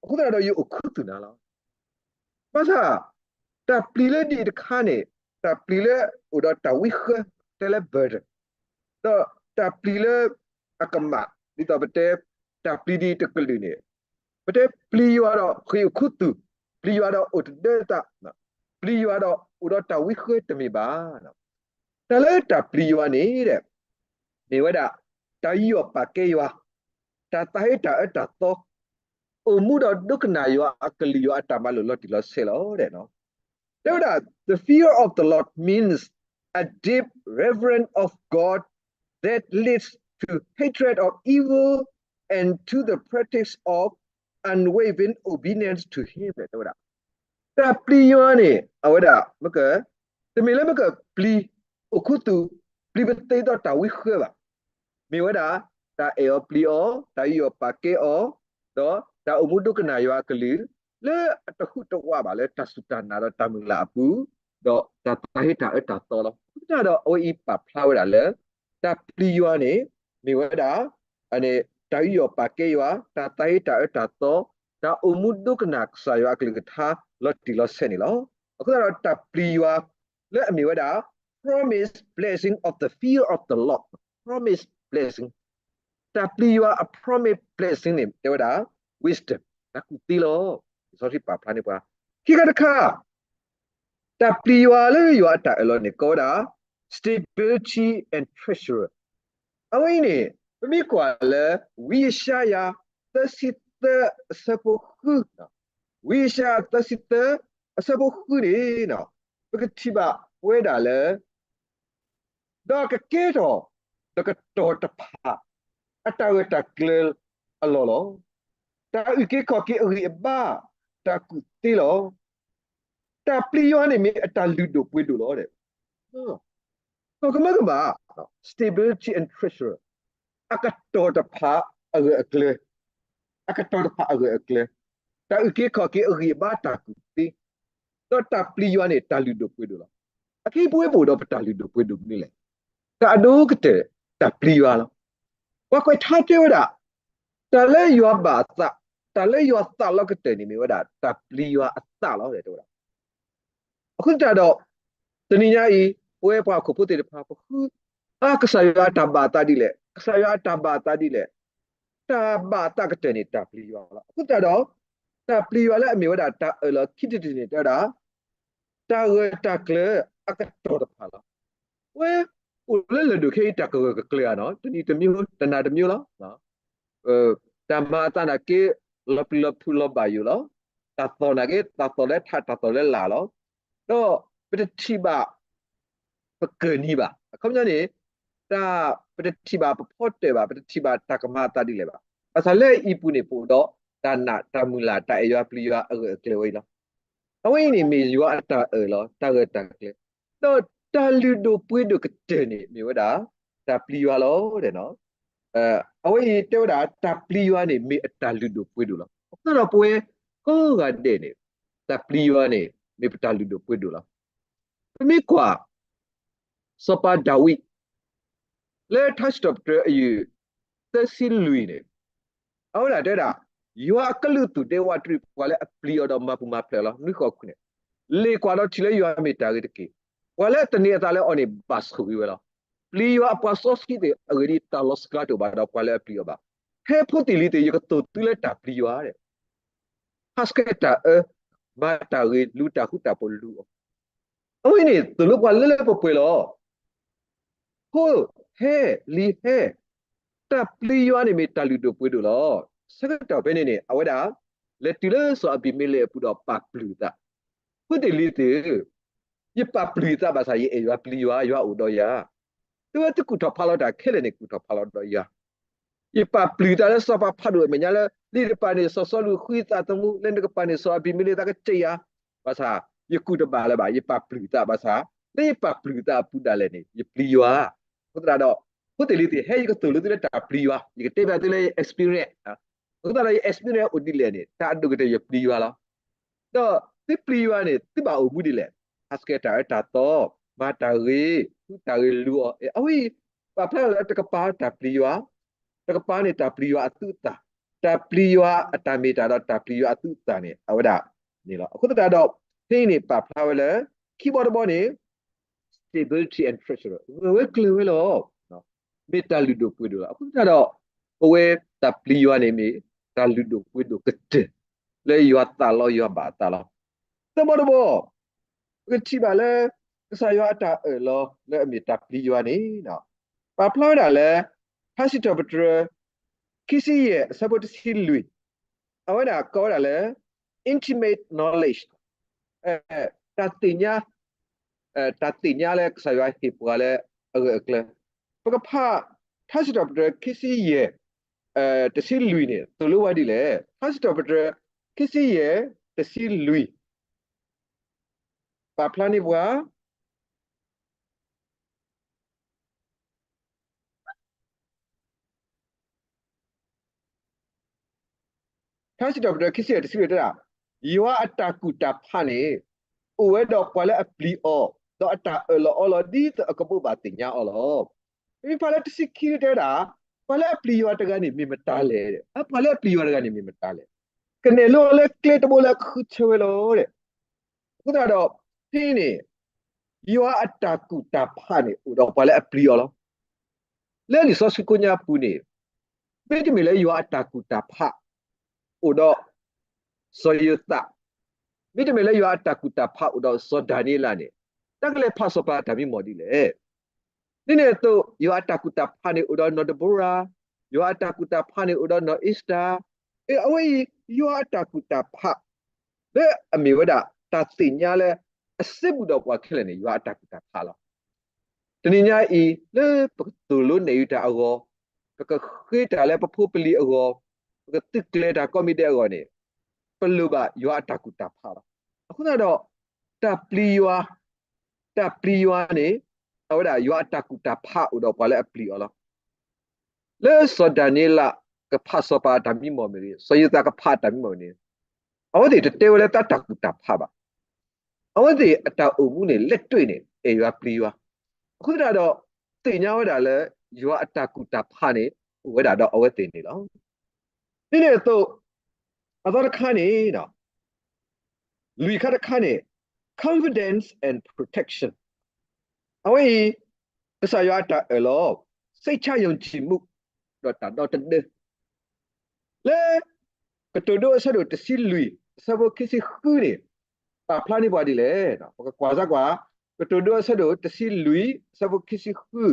အဃိသတးဒီးယအိၣ်ခူသူၣ်နၤလီၤ. ဘၣ်ဆၣ် တၢ်ပျံၤလၢဒ်အံၤတခါန့ၣ် တၢ်ပျံၤလၢအိၣ်ဒီးတၢ်ဝံဃၢ တဲလၢ burden ဒီးတၢ်ပျံၤလၢအကမၣ် ဒ်သိးပတဲ တၢ်ပျံၤဒ်အံၤတကလုာ်န့ၣ် ပတဲပျံၤယွၤဒီးဃ့ၢ်အိၣ်ခူသူၣ်, ပျံၤယွၤဒီးအိၣ်တဒၢသး, ပျံၤယွၤဒီးအိၣ်ဒီးတၢ်ဝံဃၢတမ့ၢ်ဘၣ်. တၢ်လၢတၢ်ပျံၤယွၤန့ၣ် မ့ၢ်ဝဲဒၣ် တၢ်ယူးယီၣ်ပာ်ကဲယွၤ, တၢ်သးဟ့တၢ်အၢတၢ်သီ, အိၣ်မူဒီးဒိကနၣ်ယွၤအကလုၢ်ယွၤအတၢ်မၤလိာ်လီၤတံၢ်လီၤဆဲးလီၤ. တဲဝဲဒၣ် the fear of the Lord means a deep reverence of God that leads to hatred of evil and to the practice of unwavering obedience to Him တဲဝဲဒၣ် တၢ်ပျံၤယွၤန့ၣ် အဝဲဒၣ် မ့ၢ်က တမ့ၢ်လၢမ့ၢ်ကပျံၤအိၣ်ခူသူၣ်, ပျံၤပသ့ဒီးတၢ်ဝံဃၢဘၣ်. မ့ၢ်ဝဲဒၣ် တၢ်အဲၣ်အီၤပျံၤအီၤ, တၢ်ယူးယီၣ်ပာ်ကဲအီၤ, ဒီးတၢ်အိၣ်မူဒိကနၣ်ယွၤအကလုၢ် လၢအတဟူးတဝးဘၣ်လၢတၢ်စူၢ်တၢ်နာ်ဒီးတၢ်မုၢ်လၢ်အပူၤ, ဒီးတၢ်သးဟ့တၢ်အၢတၢ်သီလီၤ. အဃိသတးဒီးအဝဲအံၤပာ်ဖျါဝဲဒၣ်လၢ တၢ်ပျံၤယွၤန့ၣ် မ့ၢ်ဝဲဒၣ် တၢ်ယူးယီၣ်ပာ်ကဲယွၤ, တၢ်သးဟ့တၢ်အၢတၢ်သီ, တၢ်အိၣ်မူဒိကနၣ်ကစၢ်ယွၤအကလုၢ်ကထါလီၤတံၢ်လီၤဆဲးန့ၣ်လီၤ. အဃိသတးဒီးတၢ်ပျံၤယွၤလၢအမ့ၢ်ဝဲဒၣ် promise blessing of the fear of the Lord, promise blessing တၢ်ပျံၤယွၤအ promise blessing န့ၣ် တဲဝဲဒၣ် wisdom တၢ်ကူၣ်သ့လီၤ. လံာ်စီဆှံပာ်ဖျါန့ၢ်ပှၤ ခံခါတခါ တၢ်ပျံၤယွၤလၢယွၤအတၢ်အၢၣ်လီၤန့ၣ် ကိးဝဲဒၣ် stability and treasure အဝဲအံၤန့ၣ် ပမ့ၢ်ကွၢ်လၢ ဝံယၡါယၤ သၢဆံသၢ အဆၢဖိဃု, ဝံယၡါယၤ သၢဆံသၢ အဆၢဖိဃုန့ၣ် ပကထံၣ်ဘၣ်ဝဲဒၣ်လၢ ဒီးကကဲထီၣ် ဒီးကတီၤတဖၣ် အတၢ်ဂၢၢ်တၢ်ကျၢၤအလီၢ်လီၤ. တၢ်အုၣ်က့ၤခီၣ်က့ၤအဂံၢ်အဘါ တၢ်ကူၣ်သ့လီၤ. တၢ်ပျံၤယွၤန့ၣ်မ့ၢ်အတၢ်လုၢ်ဒိၣ်ပှ့ၤဒိၣ်လီၤ. ကမၢကမၣ် stability and treasure အကတီၤတဖၣ်အဂၢၢ်အကျၢၤ, အကတီၤတဖၣ်အဂၢၢ်အကျၢၤ, တၢ်အုၣ်က့ၤခီၣ်က့ၤအဂံၢ်အဘါတၢ်ကူၣ်သ့, ဒီးတၢ်ပျံၤယွၤန့ၣ် တၢ်လုၢ်ဒိၣ်ပှ့ၤဒိၣ်လီၤ. အခဲအံၤပဝဲပအိၣ်ဒီးပတၢ်လုၢ်ဒိၣ်ပှ့ၤဒိၣ်မနုၤလဲၣ်. တၢ်အဒိကတၢၢ် တၢ်ပျံၤယွၤလီၤ. ပှၤကွဲးထါတဲဝဲဒၣ် တၢ်လၢယွၤဘၣ်အသး, တၢ်လၢယွၤသးလီၤကတၢၢ်န့ၣ်မ့ၢ်ဝဲဒၣ် တၢ်ပျံၤယွၤအသးလီၤ တဲဝဲဒၣ်. အဃိသတးဒီး တနံၤညါအံၤ ပဝဲပှၤဟီၣ်ခိၣ်ဖိသ့ၣ်တဖၣ် ပဃု အါ ကစၢ်ယွၤအတၢ်ဘၣ်အသးဒ်လဲၣ်, ကစၢ်ယွၤအတၢ်ဘၣ်အသးဒ်လဲၣ်. တၢ်ဘၣ်အသးကတၢၢ်န့ၣ် တၢ်ပျံၤယွၤလီၤ. အဃိသတးဒီး တၢ်ပျံၤယွၤလၢအမ့ၢ်ဝဲဒၣ်တၢ်အၢၣ်လီၤခံထံၣ်တထံၣ်န့ၣ် တဲဝဲဒၣ် တၢ်ဂၢၢ်တၢ်ကျၢၤအကတီၤတဖၣ်လီၤ. ပဝဲအိၣ်လၢလၢၢ်ဒိၣ်ခဲအံၤ တၢ်ကဂၢၢ်ကကျၢၤဧါနီၤ, တနံၤတမံၤ တနၤတမံၤလီၤ. တၢ်မၤအသးနာ်က့ လီၤပျံၤလီၤဖုးလီၤဘၣ်ယိၣ်လီၤ. တၢ်သီၣ်နာ်က့ တၢ်သီၣ်လၢထး တၢ်သီၣ်လၢလာ်လီၤ. ဒီးပတထံၣ်ဘၣ် ပကၢၢ်နံၤဘၣ်. အခီပညီန့ၣ် တၢ် ပတထံၣ်ဘၣ်ပဖီတၢၣ်ဘၣ်, ပတထံၣ်ဘၣ်တၢ်ကမၤအသးဒ်လဲၣ်ဘၣ်. ဘၣ်ဆၣ်လၢအံၤပူၤန့ၣ် ပအိၣ်ဒီးတၢ်နာ်တၢ်မုၢ်လၢ် တၢ်အဲၣ်ယွၤပျံၤယွၤအဂၢၢ်အကျၢၤဝဲအံၤလီၤ. အဝဲအံၤန့ၣ် မ့ၢ်ယွၤအတၢ်အၢၣ်လီၤ တၢ်ဂၢၢ်တၢ်ကျၢၤ, ဒီးတၢ်လုၢ်ဒိၣ်ပှ့ၤဒိၣ်ကတၢၢ်န့ၣ် မ့ၢ်ဝဲဒၣ် တၢ်ပျံၤယွၤလီၤ. အဝဲအံၤတဲဝဲဒၣ် တၢ်ပျံၤယွၤန့ၣ် မ့ၢ်အတၢ်လုၢ်ဒိၣ်ပှ့ၤဒိၣ်လီၤ. အဃိသတးဒီးပဝဲကိးဂၤဒဲးန့ၣ် တၢ်ပျံၤယွၤန့ၣ် မ့ၢ်ပတၢ်လုၢ်ဒိၣ်ပှ့ၤဒိၣ်လီၤ. ပမ့ၢ်ကွၢ် စီၤပၤဒၤဝံး လၢထါစံးထီၣ်ပတြၢၤအယုၢ် သၢဆံလွံၢ်န့ၣ် အဝဲဒၣ်တဲဝဲဒၣ် ယွၤအကလုၢ်သူၣ်ဒဲဝးတရံး ပှၤလၢအပျံၤအီၤဒီးမၤပူၤမၤဖျဲးအီၤလီၤ. နွံဃီၤခွံန့ၣ် လ့ၣ်ကွၢ်ဒီးထံၣ်လၢယွၤမ့ၢ်တၢ်ဂ့ၤတက့ၢ်. ပှၤလၢအသန့ၤအသးလၢအီၤန့ၣ် ဘၣ်ဆိၣ်ဂ့ၤဝဲလီၤ. ပျံၤယွၤအပှၤစီဆှံသ့ၣ်အဂ့ၢ်ဒ်အံၤ တၢ်လီၤစှၤတအိၣ်ဘၣ်ဒီးပှၤလၢအပျံၤအီၤဘၣ်. ဟဲဖိသ့ၣ်လံၤသ့ၣ် ယကသိၣ်သုလၢတၢ်ပျံၤယွၤ ဟးဆှဲးတၢ်အၢ, မၤတၢ်ဂ့ၤ, လူၤတၢ်ဃူတၢ်ဖိးလူၤအီၤ. အဝဲန့ၣ် သိၣ်လိပှၤလၢလၢပှဲၤပှဲၤလီၤ. ဖိဟဲ, လံၤဟဲ, တၢ်ပျံၤယွၤန့ၣ်မ့ၢ်တၢ်လုၢ်ဒိၣ်ပှ့ၤဒိၣ်လီၤ. ဆၢကတီၢ်ဖဲန့ၣ်န့ၣ် အဝဲဒၣ် လဲၤတုၤလၢစီၤအဘံၤမ့လ့းအပူၤဒီးပာ်ပျုၢ်အသး, ဖိသ့ၣ်လံၤသ့ၣ်ဧၢ, ယပာ်ပျုၢ်အသးဘၣ်ဆၣ် ယအဲၣ်ယွၤပျံၤယွၤ, ယွၤအိၣ်ဒီးယၤ. သုဝဲသုကူၣ်ထီၣ်ဖးလီၤတၢ်ခဲလၢာ်န့ၣ် ကူၣ်ထီၣ်ဖးလီၤဒီးယွၤ ယပာ်ပျုၢ်သးလၢစီၤပၤဖးဒိၣ်အမဲာ်ညါလၢ လံာ်တဖၣ်န့ၣ် စီၤစီလူးဃုသးသမူ, လၢနကပၤန့ၣ် စီၤအဘံၤမ့လ့းသးကစံးယၤ, ဘၣ်ဆၣ် ယကူၣ်တဘၣ်လၢၤဘၣ်, ယပာ်ပျုၢ်သးဘၣ်ဆၣ်, လၢယပာ်ပျုၢ်သးအပူၤဒၣ်လဲာ်န့ၣ် ယပျံၤယွၤ. အဃိသတးဒီး ဖိသ့ၣ်လံၤသ့ၣ် ဟဲယကသိၣ်လိသုလၢတၢ်ပျံၤယွၤ, ယကတဲဘၣ်သုလၢယ experience, အဃိသတးဒီးယ experience အိၣ်ဒ်လဲၣ်န့ၣ် တၢ်အဒိၣ်ကတၢၢ်ယပျံၤယွၤလီၤ. ဒီးသုပျံၤယွၤန့ၣ် သုဘၣ်အိၣ်မူဒ်လဲၣ်, ဟးဆှဲးတၢ်အၢတၢ်သီ, မၤတၢ်ဂ့ၤ, ဃုတၢ်ဂ့ၤလူၤအီၤ, အဝဲအံၤ ပာ်ဖျါလၢတကပၤတၢ်ပျံၤယွၤ, တကပၤန့ၣ်တၢ်ပျံၤယွၤအသုးအသး တၢ်ပျံၤယွၤအတၢ်မ့ၢ်တၢ်ဒီးတၢ်ပျံၤယွၤအသူးအသၣ်န့ၣ် အဝဲဒၣ်န့ၣ်လီၤ. အဃိသတးဒီး ဖဲအံၤန့ၣ် ပာ်ဖျါဝဲလၢ ခံဘီတဘီန့ၣ် stability and treasure ဂၢၢ်ဝဲကျၢၤဝဲလီၤ. မ့ၢ်တၢ်လုၢ်ဒိၣ်ပှ့ၤဒိၣ်လီၤ. အဃိသတးဒီး ပဝဲတၢ်ပျံၤယွၤန့ၣ်မ့ၢ်တၢ်လုၢ်ဒိၣ်ပှ့ၤဒိၣ်ကတၢၢ် လၢယွၤသးလီယွၤဘၣ်အသးလီၤ. သၢဘီတဘီ ပကထံၣ်ဘၣ်လၢ ကစၢ်ယွၤအတၢ်အၢၣ်လီၤလၢအမ့ၢ်တၢ်ပျံၤယွၤန့ၣ် ပာ်ဖျါဝဲဒၣ်လၢ ထါစံးထီၣ်ပတြၢၤ ခံဆံယဲၢ် အဆၢဖိတဆံလွံၢ် အဝဲဒၣ်ကိးဝဲဒၣ်လၢ intimate knowledge တၢ်သ့ၣ်ညါ တၢ်သ့ၣ်ညါလၢကစၢ်ယွၤဟ့ၣ်ပှၤလၢအဂၢၢ်အကျၢၤ. ပကဖး ထါစံးထီၣ်ပတြၢၤ ခံဆံယဲၢ် တဆံလွံၢ်န့ၣ် သိၣ်လိဝဲဒ်လဲၣ်. ထါစံးထီၣ်ပတြၢၤ ခံဆံယဲၢ် တဆံလွံၢ် ပာ်ဖျါန့ၢ်ပှၤ ထါစံးထီၣ်ပတြၢၤ ခံဆံယဲၢ် တဆံလွံၢ်တဲဒၣ်, ယွၤအတၢ်ကူၣ်တၢ်ဖးန့ၣ် အိၣ်ဝဲဒီးပှၤလၢအပျံၤအီၤ, ဒီးအတၢ်အၢၣ်လီၤအီလီၤ ဒ်သိးအကဘိးဘၣ်သ့ၣ်ညါအီၤလီၤ. မ့ၢ်ဖးလၢတဆံခံတဲဝဲဒၣ်, ပှၤလၢအပျံၤယွၤတဂၤန့ၣ်မ့ၢ်မတၤလဲၣ်. ပှၤလၢအပျံၤယွၤတဂၤန့ၣ်မ့ၢ်မတၤလဲၣ်. ကနဲၣ်လိအီၤလၢကျဲတဘိလၢအကဃုထၢဝဲလီၤ. အဃိသတးဒီး ဖဲန့ၣ် ယွၤအတၢ်ကူၣ်တၢ်ဖးန့ၣ် အိၣ်ဒီးပှၤလၢအပျံၤအီၤလီၤ. လၢလံာ်စီဆှံကိးညါပူၤန့ၣ် မ့တမ့ၢ်လၢယွၤအတၢ်ကူၣ်တၢ်ဖး အိၣ်ဒီးစီၤယိၤသး, မ့တမ့ၢ်လၢယွၤအတၢ်ကူၣ်တၢ်ဖးအိၣ်ဒီးစီၤဒၤနံးယ့လးန့ၣ် တၢ်ကလဲၤဖးစီၤပၤအတၢ်မံမီၢ်ဒ်လဲၣ်. ဒ်န့ၣ်အသိး ယွၤအတၢ်ကူၣ်တၢ်ဖးန့ၣ်အိၣ်ဒီးနီၢ်ဒဘိရၤ, ယွၤအတၢ်ကူၣ်တၢ်ဖးန့ၣ်အိၣ်ဒီးနီၢ်အ့ၤစတၢၤ, အဝဲအံၤ ယွၤအတၢ်ကူၣ်တၢ်ဖး လၢအမ့ၢ်ဝဲဒၣ် တၢ်သ့ၣ်ညါလၢ အစဲဘူးဒီးပှၤခဲလၢာ်န့ၣ် ယွၤအတၢ်ကူၣ်တၢ်ဖးလီၤ. တနံၤညါအံၤ လၢပကသိၣ်လိနဲၣ်ယုာ်တၢ်အဂီၢ်, ပကဃ့တၢ်လၢပဖိပလံၤအဂီၢ်, ပကသုးကျဲၤတၢ်ကိးမံၤဒဲးအဂီၢ်န့ၣ် ပလိၣ်ဘၣ်ယွၤအတၢ်ကူၣ်တၢ်ဖးလီၤ. အဃိသတးဒီး တၢ်ပျံၤယွၤ, တၢ်ပျံၤယွၤန့ၣ် အဝဲဒၣ်ယွၤအတၢ်ကူၣ်တၢ်ဖးအိၣ်ဒီးပှၤလၢအပျံၤအီၤလီၤ. လၢစီၤဒၤနံးယ့လးကဖးစီၤပၤအတၢ်မံမီၢ်မ့ၢ်ဂ့ၤ, စီၤယိၤသးကဖးအတၢ်မံမီၢ်မ့ၢ်ဂ့ၤ, အဝဲသ့ၣ်တတဲဝဲလၢတၢ်ကူၣ်တၢ်ဖးဘၣ်. အဝဲသ့ၣ်အတၢ်အိၣ်မူန့ၣ် လက်တွေ့န့ၣ် အဲၣ်ယွၤပျံၤယွၤ, အဃိသတးဒီး သ့ၣ်ညါဝဲဒၣ်လၢ ယွၤအတၢ်ကူၣ်တၢ်ဖးန့ၣ် အိၣ်ဝဲဒၣ်ဒီးအဝဲသ့ၣ်န့ၣ်လီၤ. ဒ်န့ၣ်အသိး အသီတခါန့ၣ် လွံၢ်ခါတခါန့ၣ် confidence and protection အဝဲအံၤ ကစၢ်ယွၤအတၢ်အၢၣ်လီၤ, စိတ်ချယုံကြည်မှု ဒီးတၢ်ဒီတဒၢ လၢ ကတိၤဒိအဆၢဒိၣ်တဆံလွံၢ် အဆၢဖိခံဆံဃုန့ၣ် ပာ်ဖျါန့ၢ်ပှၤဒ်လဲၣ်. ပကကွၢ်စၢ်ကွၢ် ကတိၤဒိအဆၢဒိၣ်တဆံလွံၢ် အဆၢဖိခံဆံဃု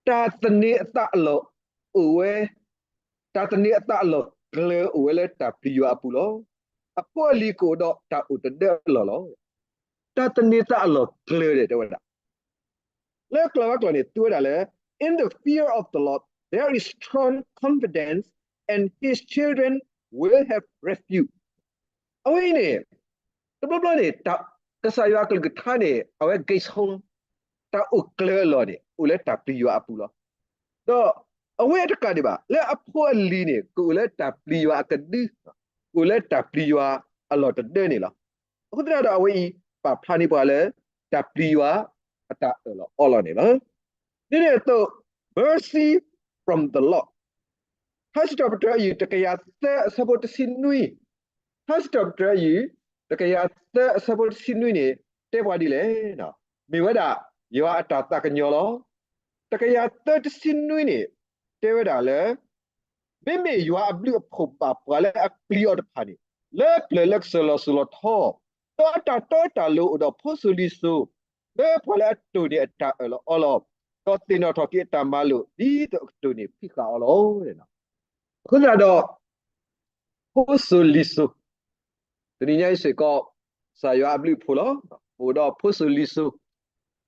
တၢ်သန့ၤအသးအလီၢ်အိၣ်ဝဲ, တၢ်သန့ၤအသးအလီၢ်ကျၢၤအိၣ်ဝဲလၢတၢ်ပျံၤယွၤအပူၤလီၤ. အဖိအလံၤကအိၣ်ဒီးတၢ်အိၣ်တဒၢအလီၢ်လီၤ. တၢ်သန့ၤသးအလီၢ်ကျၢၤဒဲးတဲဝဲဒၣ် လၢကျိာ်ဘၣ်ကျိာ်န့ၣ် တူၢ်ဝဲဒၣ်လၢ in the fear of the Lord there is strong confidence and his children will have refuge အဝဲအံၤန့ၣ် တဘျီဘျီန့ၣ် ကစၢ်ယွၤအကလုၢ်ကထါန့ၣ် အဝဲ ဂ့ၤဆိ တၢ်အိၣ်ကျၢၤအလီၢ်န့ၣ် အိၣ်လၢတၢ်ပျံၤယွၤအပူၤလီၤ. ဒီးအဝဲတကးဒံးဘၣ် လၢအဖိအလံၤန့ၣ် ကအိၣ်လၢတၢ်ပျံၤယွၤအကဒု, ကအိၣ်လၢတၢ်ပျံၤယွၤအလီၢ်တဒၢန့ၣ်လီၤ. အဃိသတးဒီးအဝဲအံၤ ပာ်ဖျါန့ၢ်ပှၤလၢ တၢ်ပျံၤယွၤအတၢ်အၢၣ်လီၤအီလီၤန့ၣ်လီၤ. ဒ်န့ၣ်အသိး mercy from the Lord ထါစံးထီၣ်ပတြၢၤအယုၢ်တကယၤသၢအဆၢဖိတဆံနွံ, ထါစံးထီၣ်ပတြၢၤအယုၢ် တကယၤသၢအဆၢဖိတဆံနွံန့ၣ် တဲပှၤဒ်လဲၣ်. မ့ၢ်ဝဲဒၣ် ယွၤအတၢ်သးကညီၤလီၤ. တကယၤသၢတဆံနွံန့ၣ် တဲဝဲဒၣ်လၢ မ့မ့ၢ်ယွၤအဘျုးအဖှိၣ်ဘၣ်ပှၤလၢအပျံၤအီၤတဖၣ်န့ၣ် လၢပျၢၤလၢကစၢၢ်လီၤစိၤလီၤထီ, ဒီးအတၢ်တီတၢ်လိၤအိၣ်ဒီးဖိစိၤလံၤစိၤ, လၢပှၤလၢအတိၢ်န့ၢ်အတၢ်အၢၣ်လီၤအီလီၤ, ဒီးသ့ၣ်နီၣ်ထီၣ်က့ၤအတၢ်မၤလိာ် ဒ်သိးအကတိၢ်န့ၢ်ဖံးဃာ်အီၤလီၤ. အဃိသတးဒီး ဖိစိၤလံၤစိၤ, တနံၤညါအံၤစ့ၢ်ကီး ကစၢ်ယွၤအဘျုးအဖှိၣ်လီၤ. ပအိၣ်ဒီးဖိစိၤလံၤစိၤ,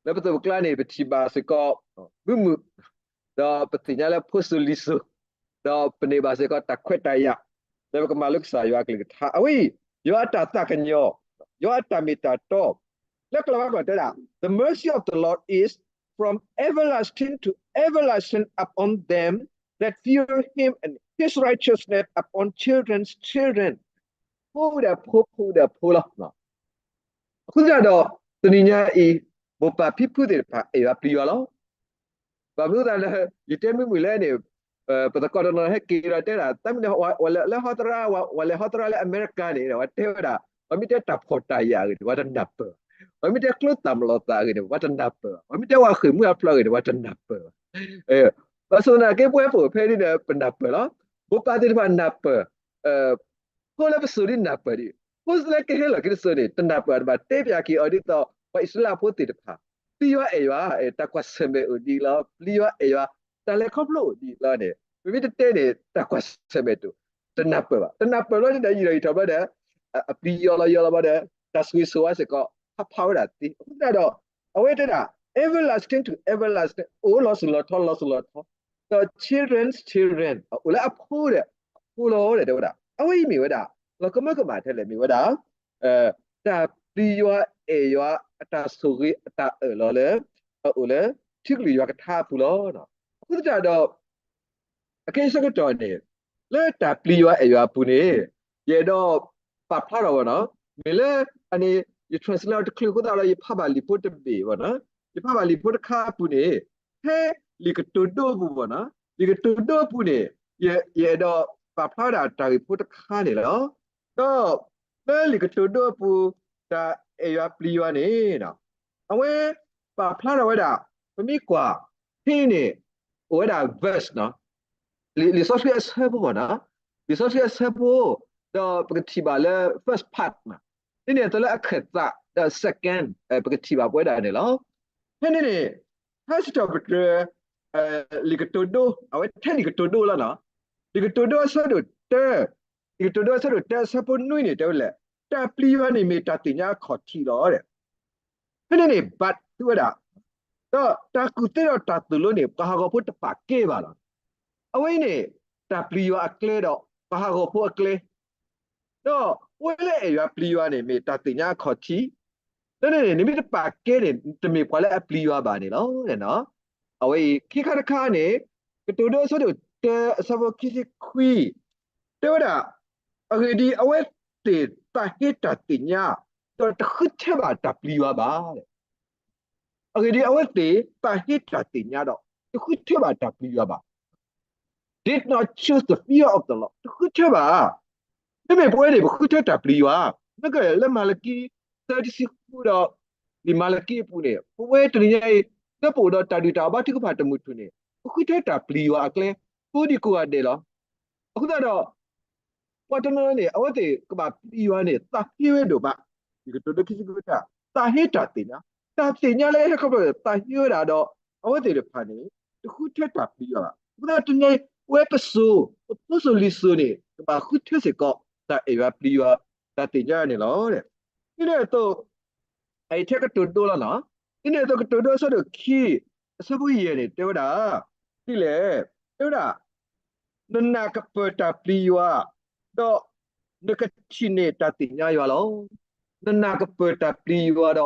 လၢပသိးပကျါန့ၣ် ပထံၣ်ဘၣ်စ့ၢ်ကီး မုာ်မုာ်, ဒီးပသ့ၣ်ညါလၢဖိစိၤလံၤစိၤ, ဒီးပန့ၢ်ဘၣ်စ့ၢ်ကီးတၢ်ခွဲးတၢ်ယာ် လၢပကမၤလိကစၢ်ယွၤအကလုၢ်ကထါ အဝဲအံၤ ယွၤအတၢ်သးကညီၤ, ယွၤအတၢ်မ့ၢ်တၢ်တီ, လၢကျိာ်ဘၣ်ကျိာ်တဲဒၣ် the mercy of the Lord is from everlasting to everlasting upon them that fear him and his righteousness upon children's children ဖိဒီးဖိ ဖိဒီးဖိလီၤ. အဃိသတးဒီး တနံၤညါအံၤ မိၢ်ပၢ်ဖံဖုသ့ၣ်တဖၣ် အဲၣ်ယွၤပျံၤယွၤလီၤ. ဘၣ်မနုၤအဃိသတးလၢ ယတဲမုာ်မုာ်လဲၣ်န့ၣ် ပသကိးတနီၤဟဲက့ၤဒီးတဲဒၣ် တၢ်မနုၤ ဝဲလဲၤဟီသရၣ် ဝဲလဲၤဟီသရၣ်လၢအမဲရကၤန့ၣ် ဝဲတဲဝဲဒၣ် ပှၤမ့ၢ်တဲတၢ်ဖှီၣ်တၢ်ယာ်အဂ့ၢ်န့ၣ် ပှၤတနၢ်ပၢၢ်ဘၣ်, ပှၤမ့ၢ်တဲကျိသၣ်မလီၤသးအဂ့ၢ်န့ၣ် ပှၤတနၢ်ပၢၢ်ဘၣ်, ပှၤမ့ၢ်တဲဝဲဃ့ၢ်မှံဟးဖျိးအဂ့ၢ်န့ၣ် ပှၤတနၢ်ပၢၢ်ဘၣ်. ဘၣ်ဆၣ်သနာ်က့ ပဝဲပအိၣ်ဖဲဒ်န့ၣ် ပနၢ်ပၢၢ်လီၤ. မိၢ်ပၢ်သ့ၣ်တဖၣ်နၢ်ပၢၢ် ဖိလၢပစိၤဒ်နၢ်ပၢၢ်ဒံး, ဖိလၢကဟဲလီၤက့ၤတစိၤန့ၣ် တနၢ်ပၢၢ်အီၤဘၣ်, တဲပၠးက့ၤအီၤဒ်သိး ပှၤအံၣ်စရ့လးဖိသ့ၣ်တဖၣ် ပျံၤယွၤအဲၣ်ယွၤ, တၢ်ကွၢ်ဆၢၣ်မဲာ်အိၣ်ဒ်အံၤလီၤ, ပျံၤယွၤအဲၣ်ယွၤ, တၢ်လဲၤခီဖျိအိၣ်ဒ်အံၤလီၤန့ၣ် ပမ့ၢ်တတဲန့ၣ် တၢ်ကွၢ်ဆၢၣ်မဲာ်တအိၣ်, တနၢ်ပၢၢ်ဘၣ်. တနၢ်ပၢၢ်လီၤန့ၣ်ဒီး ယံာ်ထီၣ်ယံာ်ထီၣ်ဘျီဒီး အပျံၤယွၤလီၤယွၤလီၤဘျီဒီး တၢ်ဆိၣ်ဂ့ၤဆိၣ်ဝါစ့ၢ်ကီး ဟးဖးဝဲဒၣ်သ့. အဃိသတးဒီး အဝဲတဲဒၣ် everlasting to everlasting အိၣ်လီၤစၢၤလီၤထီ လီၤစၢၤလီၤထီ, ဒီး children's children အိၣ်လၢအဖိဒီးအဖိလီၤဒီး တဲဝဲဒၣ် အဝဲအံၤမ့ၢ်ဝဲဒၣ် လီၤကမၢကမၣ်ထဲလဲၣ် မ့ၢ်ဝဲဒၣ် တၢ်ပျံၤယွၤအဲၣ်ယွၤ အတၢ်ဆိၣ်ဂ့ၤအတၢ်အၢၣ်လီၤလၢ အအိၣ်လၢ ထံကလုၢ်ယွၤကထါအပူၤလီၤ. အဃိသတးဒီး အခဲအံၤဆၢကတီၢ်န့ၣ် လၢတၢ်ပျံၤယွၤအဲၣ်ယွၤအပူၤန့ၣ် ယအဲၣ်ဒိးပာ်ဖျါထီၣ်ဝဲနီၤ, မ့ၢ်လၢအန့ၣ် ယ translate တချုးအဃိသတးဒီး ယဖးဘၣ်လံာ်ဖိတဘ့ၣ်ဘၣ်နီၤ, ယဖးဘၣ်လံာ်ဖိတခါအပူၤန့ၣ် ဖဲလံာ်ကတိၤဒိအပူၤဘၣ်နီၤ, လံာ်ကတိၤဒိအပူၤန့ၣ် ယ ယအဲၣ်ဒိးပာ်ဖျါဝဲဒၣ်တၢ်ဂ့ၢ်ဖိတခါန့ၣ်လီၤ. ဒီး လၢလံာ်ကတိၤဒိအပူၤ တၢ်အဲၣ်ယွၤပျံၤယွၤန့ၣ် အဝဲပာ်ဖျါထီၣ်ဝဲဒၣ် ပမ့ၢ်ကွၢ် ဖဲန့ၣ် အိၣ်ဝဲဒၣ် verse နီၤ, လံာ်စီဆှံအဆၢဖိမ့ၢ်နီၤ, လံာ်စီဆှံအဆၢဖိ ဒီးပကထံၣ်ဘၣ်လၢ first part နီၤ, ဒ်န့ၣ်အသိးလၢအခၢၣ်သး ဒီး second ပကထံၣ်ဘၣ်ပဝဲဒၣ်န့ၣ်လီၤ. ဖဲန့ၣ်န့ၣ် ဖဲစံးထီၣ်ပတြၢၤ လံာ်ကတိၤဒိ အဝဲထဲလံာ်ကတိၤဒိလီၤနီၤ, လံာ်ကတိၤဒိအဆၢဒိၣ်တၢ လံာ်ကတိၤဒိအဆၢဒိၣ်တၢအဆၢဖိနွံန့ၣ် တဲဝဲလဲၣ်, တၢ်ပျံၤယွၤန့ၣ်မ့ၢ်တၢ်သ့ၣ်ညါအခီၣ်ထံးလီၤ. ဖဲန့ၣ်န့ၣ် but သုဝဲဒၣ်, ဒီးတၢ်ကူၣ်သ့ဒီးတၢ်သိၣ်လိန့ၣ် ပှၤဟးဂီၤဖိတပာ်ကဲဘၣ်လီၤ. အဝဲအံၤန့ၣ် တၢ်ပျံၤယွၤအကျဲဒီး ပှၤဟးဂီၤဖိအကျဲ ဒီးပဝဲလၢအဲၣ်ယွၤပျံၤယွၤန့ၣ် မ့ၢ်တၢ်သ့ၣ်ညါအခီၣ်ထံး, ဒီးန့ၣ်န့ၣ် နမ့ၢ်တပာ်ကဲန့ၣ် တမ့ၢ်ပှၤလၢအပျံၤယွၤဘၣ်န့ၣ်လီၤ. အဝဲအံၤ ခံခါတခါန့ၣ် ကတိၤဒိအဆၢဒိၣ်တၢအဆၢဖိခံဆံခွံ တဲဝဲဒၣ်, အဂ့ၢ်ဒ်အံၤအဝဲသ့ၣ်သးဟ့တၢ်သ့ၣ်ညါ ဒီးတဃုထၢဘၣ်တၢ်ပျံၤယွၤဘၣ်. အဂ့ၢ်ဒ်အံၤအဝဲသ့ၣ်သးဟ့တၢ်သ့ၣ်ညါဒီး တဃုထၢဘၣ်တၢ်ပျံၤယွၤဘၣ်. Did not choose the fear of the Lord တဃုထၢဘၣ်. မ့မ့ၢ်ပဝဲန့ၣ် ပဃုထၢတၢ်ပျံၤယွၤ, မ့ၢ်ကလၢမၤလကံ သၢတဆံဃုဒီး လံာ်မၤလကံအပူၤန့ၣ် ပဝဲတနံၤညါအံၤ လၢပအိၣ်ဒီးတၢ်ဒုၣ်တၢ်အီၣ်ဘါထုကဖၣ်တမုာ်ထူၣ်န့ၣ် ပဃုထၢတၢ်ပျံၤယွၤအကျဲ ကိးဒံကိးဂၤဒဲးလီၤ. အဃိသတးဒီး ပှၤတနီၤန့ၣ် အဝဲသ့ၣ်ကဘၣ်ပျံၤယွၤန့ၣ် သးဟ့ဝဲဒိၣ်မး, လံာ်ကတိၤဒိခံဆံခွံတၢ သးဟ့တၢ်သ့ၣ်ညါ, တၢ်သ့ၣ်ညါလၢဟဲခီဖျိသးဟ့ဝဲဒၣ်ဒီး အဝဲသ့ၣ်တဖၣ်န့ၣ် တဃုထၢတၢ်ပျံၤယွၤဘၣ်. အဃိသတးတနံၤအံၤ ပဝဲပစိၤ ပဖိစိၤလံၤစိၤန့ၣ် ကဘၣ်ဃုထၢစ့ၢ်ကီး တၢ်အဲၣ်ယွၤပျံၤယွၤ တၢ်သ့ၣ်ညါန့ၣ်လီၤ. ဒ်န့ၣ်အသိး အအံၤထဲကတိၤဒိလီၤနီၤ, ဒ်န့ၣ်အသိးကတိၤဒိအဆၢဒိၣ်ခံ အဆၢဖိယဲၢ်န့ၣ် တဲဝဲဒၣ် ဒ်လဲၣ်, တဲဝဲဒၣ် နနၢ်ကပၢၢ်တၢ်ပျံၤယွၤ, ဒီးနကထံၣ်န့ၢ်တၢ်သ့ၣ်ညါယွၤလီၤ. နနၢ်ကပၢၢ်တၢ်ပျံၤယွၤဒီး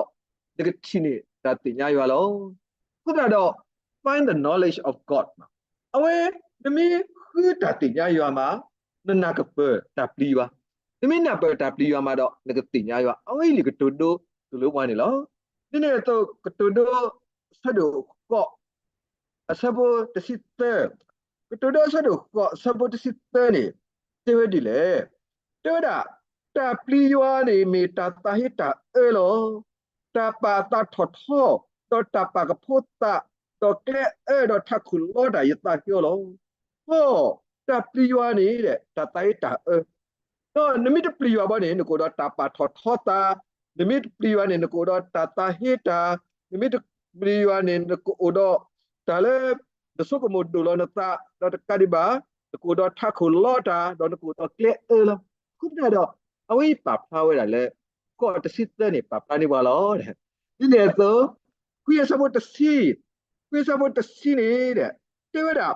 နကထံၣ်န့ၢ်တၢ်သ့ၣ်ညါယွၤလီၤ. အဃိသတးဒီး find the knowledge of God အဝဲနမ့ၢ်ဃုတၢ်သ့ၣ်ညါယွၤမး နနၢ်ကပၢၢ်တၢ်ပျံၤယွၤ, နမ့ၢ်နၢ်ပၢၢ်တၢ်ပျံၤယွၤမးဒီး နကသ့ၣ်ညါယွၤ, အဝဲအံၤလံာ်ကတိၤဒိ သိၣ်လိပှၤန့ၣ်လီၤ. ဒ်န့ၣ်အသိးကတိၤဒိ အဆၢဒိၣ်ဃိး အဆၢဖိတဆံသၢ, ကတိၤဒိအဆၢဒိၣ်ဃိး အဆၢဖိတဆံသၢန့ၣ် တဲဝဲဒ်လဲၣ်, တဲဝဲဒၣ် တၢ်ပျံၤယွၤန့ၣ်မ့ၢ်တၢ်သးဟ့တၢ်အၢလီၤ. တၢ်ပာ်အသးထီၣ်ထီ, ဒီးတၢ်ပာ်ကဖိသး, ဒီးကျဲအၢဒီးထးခိၣ်လီတၢ် ယသးဟ့အီၤလီၤ. အီ, တၢ်ပျံၤယွၤန့ၣ် တၢ်သးဟ့တၢ်အၢ ဒီးနမ့ၢ်တပျံၤယွၤဘၣ်န့ၣ် နကအိၣ်ဒီးတၢ်ပာ်ထီၣ်ထီသး, နမ့ၢ်တပျံၤယွၤန့ၣ် နကအိၣ်ဒီးတၢ်သးဟ့တၢ်, နမ့ၢ်တပျံၤယွၤန့ၣ် နကအိၣ်ဒီးတၢ်လၢ နဆိကမိၣ်ဒိၣ်လီၤနသး, ဒီးတကးဒံးဘၣ် နကအိၣ်ဒီးထးခိၣ်လီတၢ်, ဒီးနကအိၣ်ဒီးကျဲအၢလီၤ. အဃိသတးဒီး အဝဲအံၤပာ်ဖျါဝဲဒၣ်လၢ ဃိးတဆံသၢန့ၣ် ပာ်ဖျါန့ၢ်ပှၤလီၤ. ဒ်န့ၣ်အသိး ခွံအဆၢဖိတဆံ, ခွံအဆၢဖိတဆံန့ၣ် တဲဝဲဒၣ်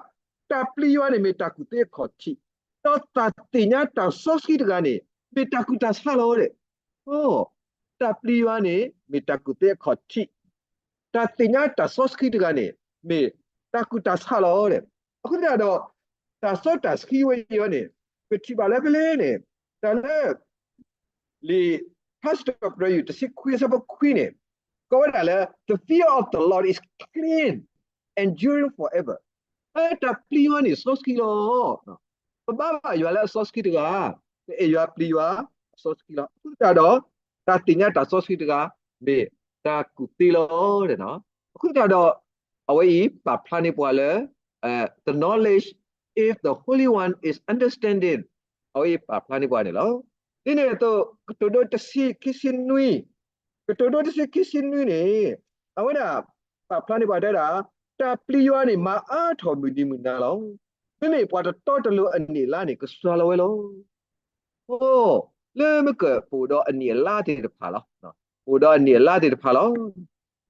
တၢ်ပျံၤယွၤန့ၣ်မ့ၢ်တၢ်ကူၣ်သ့အခီၣ်ထံး, ဒီးတၢ်သ့ၣ်ညါတၢ်စီဆှံတဂၤန့ၣ် မ့ၢ်တၢ်ကူၣ်တၢ်ဆးလီၤ. အီ, တၢ်ပျံၤယွၤန့ၣ် မ့ၢ်တၢ်ကူၣ်သ့အခီၣ်ထံး, တၢ်သ့ၣ်ညါတၢ်စီဆှံတဂၤန့ၣ် မ့ၢ်တၢ်ကူၣ်တၢ်ဆးလီၤ. အဃိသတးဒီး တၢ်စီတၢ်ဆှံဝဲအံၤန့ၣ် ပထံၣ်ဘၣ်လၢဖဲလဲၣ်န့ၣ် တၢ်လၢ လံာ်ဖးစံးထီၣ်ပတြၢၤယွၤ တဆံခွံအဆၢဖိခွံန့ၣ် ကိးဝဲဒၣ်လၢ the fear of the Lord is clean, enduring forever. အတၢ်ပျံၤယွၤန့ၣ်စီဆှံလီၤ. ပဘါဘၣ်ယွၤလၢအစီဆှံတဂၤ, ပအဲၣ်ယွၤပျံၤယွၤအစီဆှံလီၤ. အဃိသတးဒီး တၢ်သ့ၣ်ညါတၢ်စီဆှံတဂၤ မ့ၢ်တၢ်ကူၣ်သ့လီၤ. အဃိသတးဒီး အဝဲအံၤပာ်ဖျါန့ၢ်ပှၤလၢ the knowledge if the Holy One is understanding အဝဲအံၤပာ်ဖျါန့ၢ်ပှၤန့ၣ်လီၤ. ဒ်န့ၣ်အသိး ကတိၤဒိတဆံခံဆံနွံ, ကတိၤဒိတဆံခံဆံနွံန့ၣ် အဝဲဒၣ် ပာ်ဖျါန့ၢ်ပှၤတဲဒၣ် တၢ်ပျံၤယွၤန့ၣ် မၤအါထီၣ်မုၢ်နံၤမုၢ်နၤလီၤ. မ့မ့ၢ်ပှၤတတီတလိၤအနံၣ်အလါန့ၣ် ကစှၤလီၤဝဲလီၤ. အိ လၢမ့ၢ်ကပအိၣ်ဒီးအနံၣ်အလါသ့ၣ်တဖၣ်လီၤ. ပအိၣ်ဒီးအနံၣ်အလါသ့ၣ်တဖၣ်လီၤ.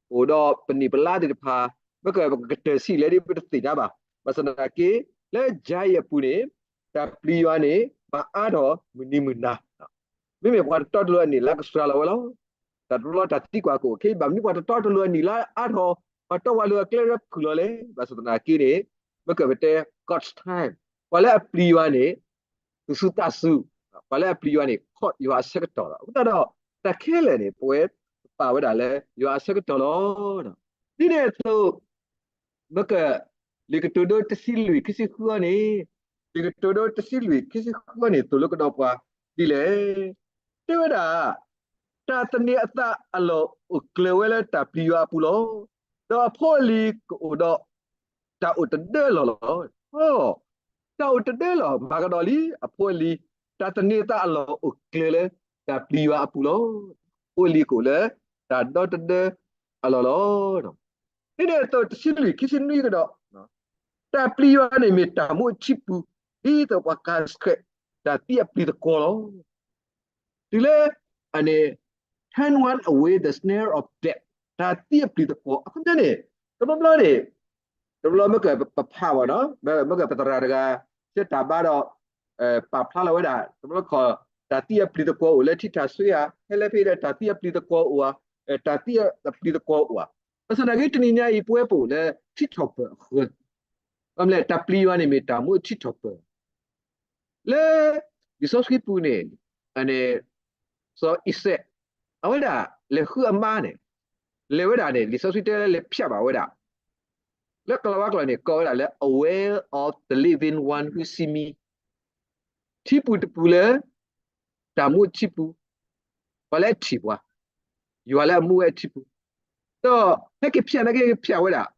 ပအိၣ်ဒီးပနံၣ်ပလါသ့ၣ်တဖၣ် မ့ၢ်ကပကတၢၢ်ဆံးလဲၣ်ဒ်ပတသ့ၣ်ညါဘၣ်. ဘၣ်ဆၣ်သနာ်က့ လၢယၤအံၤအပူၤန့ၣ် တၢ်ပျံၤယွၤန့ၣ် မၤအါထီၣ်မုၢ်နံၤမုၢ်နၤ မ့မ့ၢ်ပှၤတတီတလိၤအနံၣ်အလါကစှၤလီၤဝဲလီၤ. တၢ်တဘျီတၢ်သံကွၢ်ကအိၣ် ခဲအံၤဘၣ်မနုၤပှၤတတီတလိၤအနံၣ်အလါအါထီၣ် ပှၤတီပှၤလိၤအကျဲလၢဖုၣ်လီၤလဲၣ်. ဘၣ်ဆၣ်သနာ်က့န့ၣ် မ့ၢ်ကပတဲ God's time ပှၤလၢအပျံၤယွၤန့ၣ် သူၣ်စူၤသးစူၤ, ပှၤလၢအပျံၤယွၤန့ၣ် ခီယွၤအဆၢကတီၢ်လီၤ. အဃိသတးဒီး တၢ်ခဲလၢာ်န့ၣ် ပဝဲပပာ်ဝဲဒၣ်လၢယွၤအဆၢကတီၢ်လီၤ. ဒ်န့ၣ်အသိး မ့ၢ်က လံာ်ကတိၤဒိတဆံလွံၢ်ခံဆံဃုအံၤန့ၣ်, လံာ်ကတိၤဒိတဆံလွံၢ်ခံဆံဃုအံၤန့ၣ် သိၣ်လိကဒီးပှၤဒ်လဲၣ်. တဲဝဲဒၣ် တၢ်သန့ၤအသးအလီၢ်အိၣ်ကျၢၤဝဲလၢတၢ်ပျံၤယွၤအပူၤလီၤ. ဒီးအဖိအလံၤကအိၣ်ဒီး တၢ်အိၣ်တဒၢလီၢ်လီၤ. တၢ်အိၣ်တဒၢလီၢ် မၤကဒီးလံ အဖိအလံၤ, တၢ်သန့ၤအသးအလီၢ်အိၣ်ကျၢၤလၢ တၢ်ပျံၤယွၤအပူၤလီၤ. အဖိအလံၤကအိၣ်လၢ တၢ်ဒီတဒၢအလီၢ်လီၤ. ဒ်န့ၣ်အသိးတဆံလွံၢ်ခံဆံနွံကဒီး, တၢ်ပျံၤယွၤန့ၣ်မ့ၢ်တၢ်မူအထံပူၤ ဒ်သိးပှၤကဟးဆှဲး တၢ်သံအပျံၤသကွီၤလီၤ. တုၤလၢ အန့ၣ် turn one away the snare of death တၢ်သံအပျံၤသကွီၤ အခီပညီန့ၣ် တဘျီဘျီန့ၣ် တဘျီမ့ၢ်ကပဖးဘၣ်နီၤ မ့ၢ်ကပသရၣ်တဂၤ စ့တၢ်ဘါဒီး ပာ်ဖျါလီၤဝဲဒၣ် တဘျီခီ တၢ်သံအပျံၤသကွီၤအိၣ်လၢထံထၣ်ဆွ့ဧါ ဟဲလၢဖဲဒီးတၢ်သံအပျံၤသကွီၤအိၣ်ဧါ တၢ်သံအပျံၤသကွီၤအိၣ်ဧါ. ဘၣ်ဆၣ်သနာ်က့တနံၤညါအံၤ ပဝဲပအိၣ်လၢထံထီၣ်ပၢၢ်အဃၢၤ, ဘၣ်မနုၤလဲၣ် တၢ်ပျံၤယွၤန့ၣ်မ့ၢ်တၢ်မူထံထီၣ်ပၢၢ် လၢ လံာ်စီဆှံပူၤန့ၣ် အန့ၣ် စီၤအံၤစဲး အဝဲဒၣ်လဲၤဃုအမါန့ၣ် လဲၤဝဲဒၣ်န့ၣ် လံာ်စီဆှံတဲလၢလဲၤဖျဲးဘၣ်ဝဲဒၣ် လၢကလၤဝါကျိာ်န့ၣ် ကိးဝဲဒၣ်လၢ a well of the living one who see me ထံပူၤတပူၤလၢ တၢ်မူထံပူၤ ပှၤလၢအထံၣ်ပှၤ ယွၤလၢအမူဝဲအထံပူၤ ဒီးဟဲက့ၤဖျဲးနာ်က့ဟဲက့ၤဖျဲးဝဲဒၣ်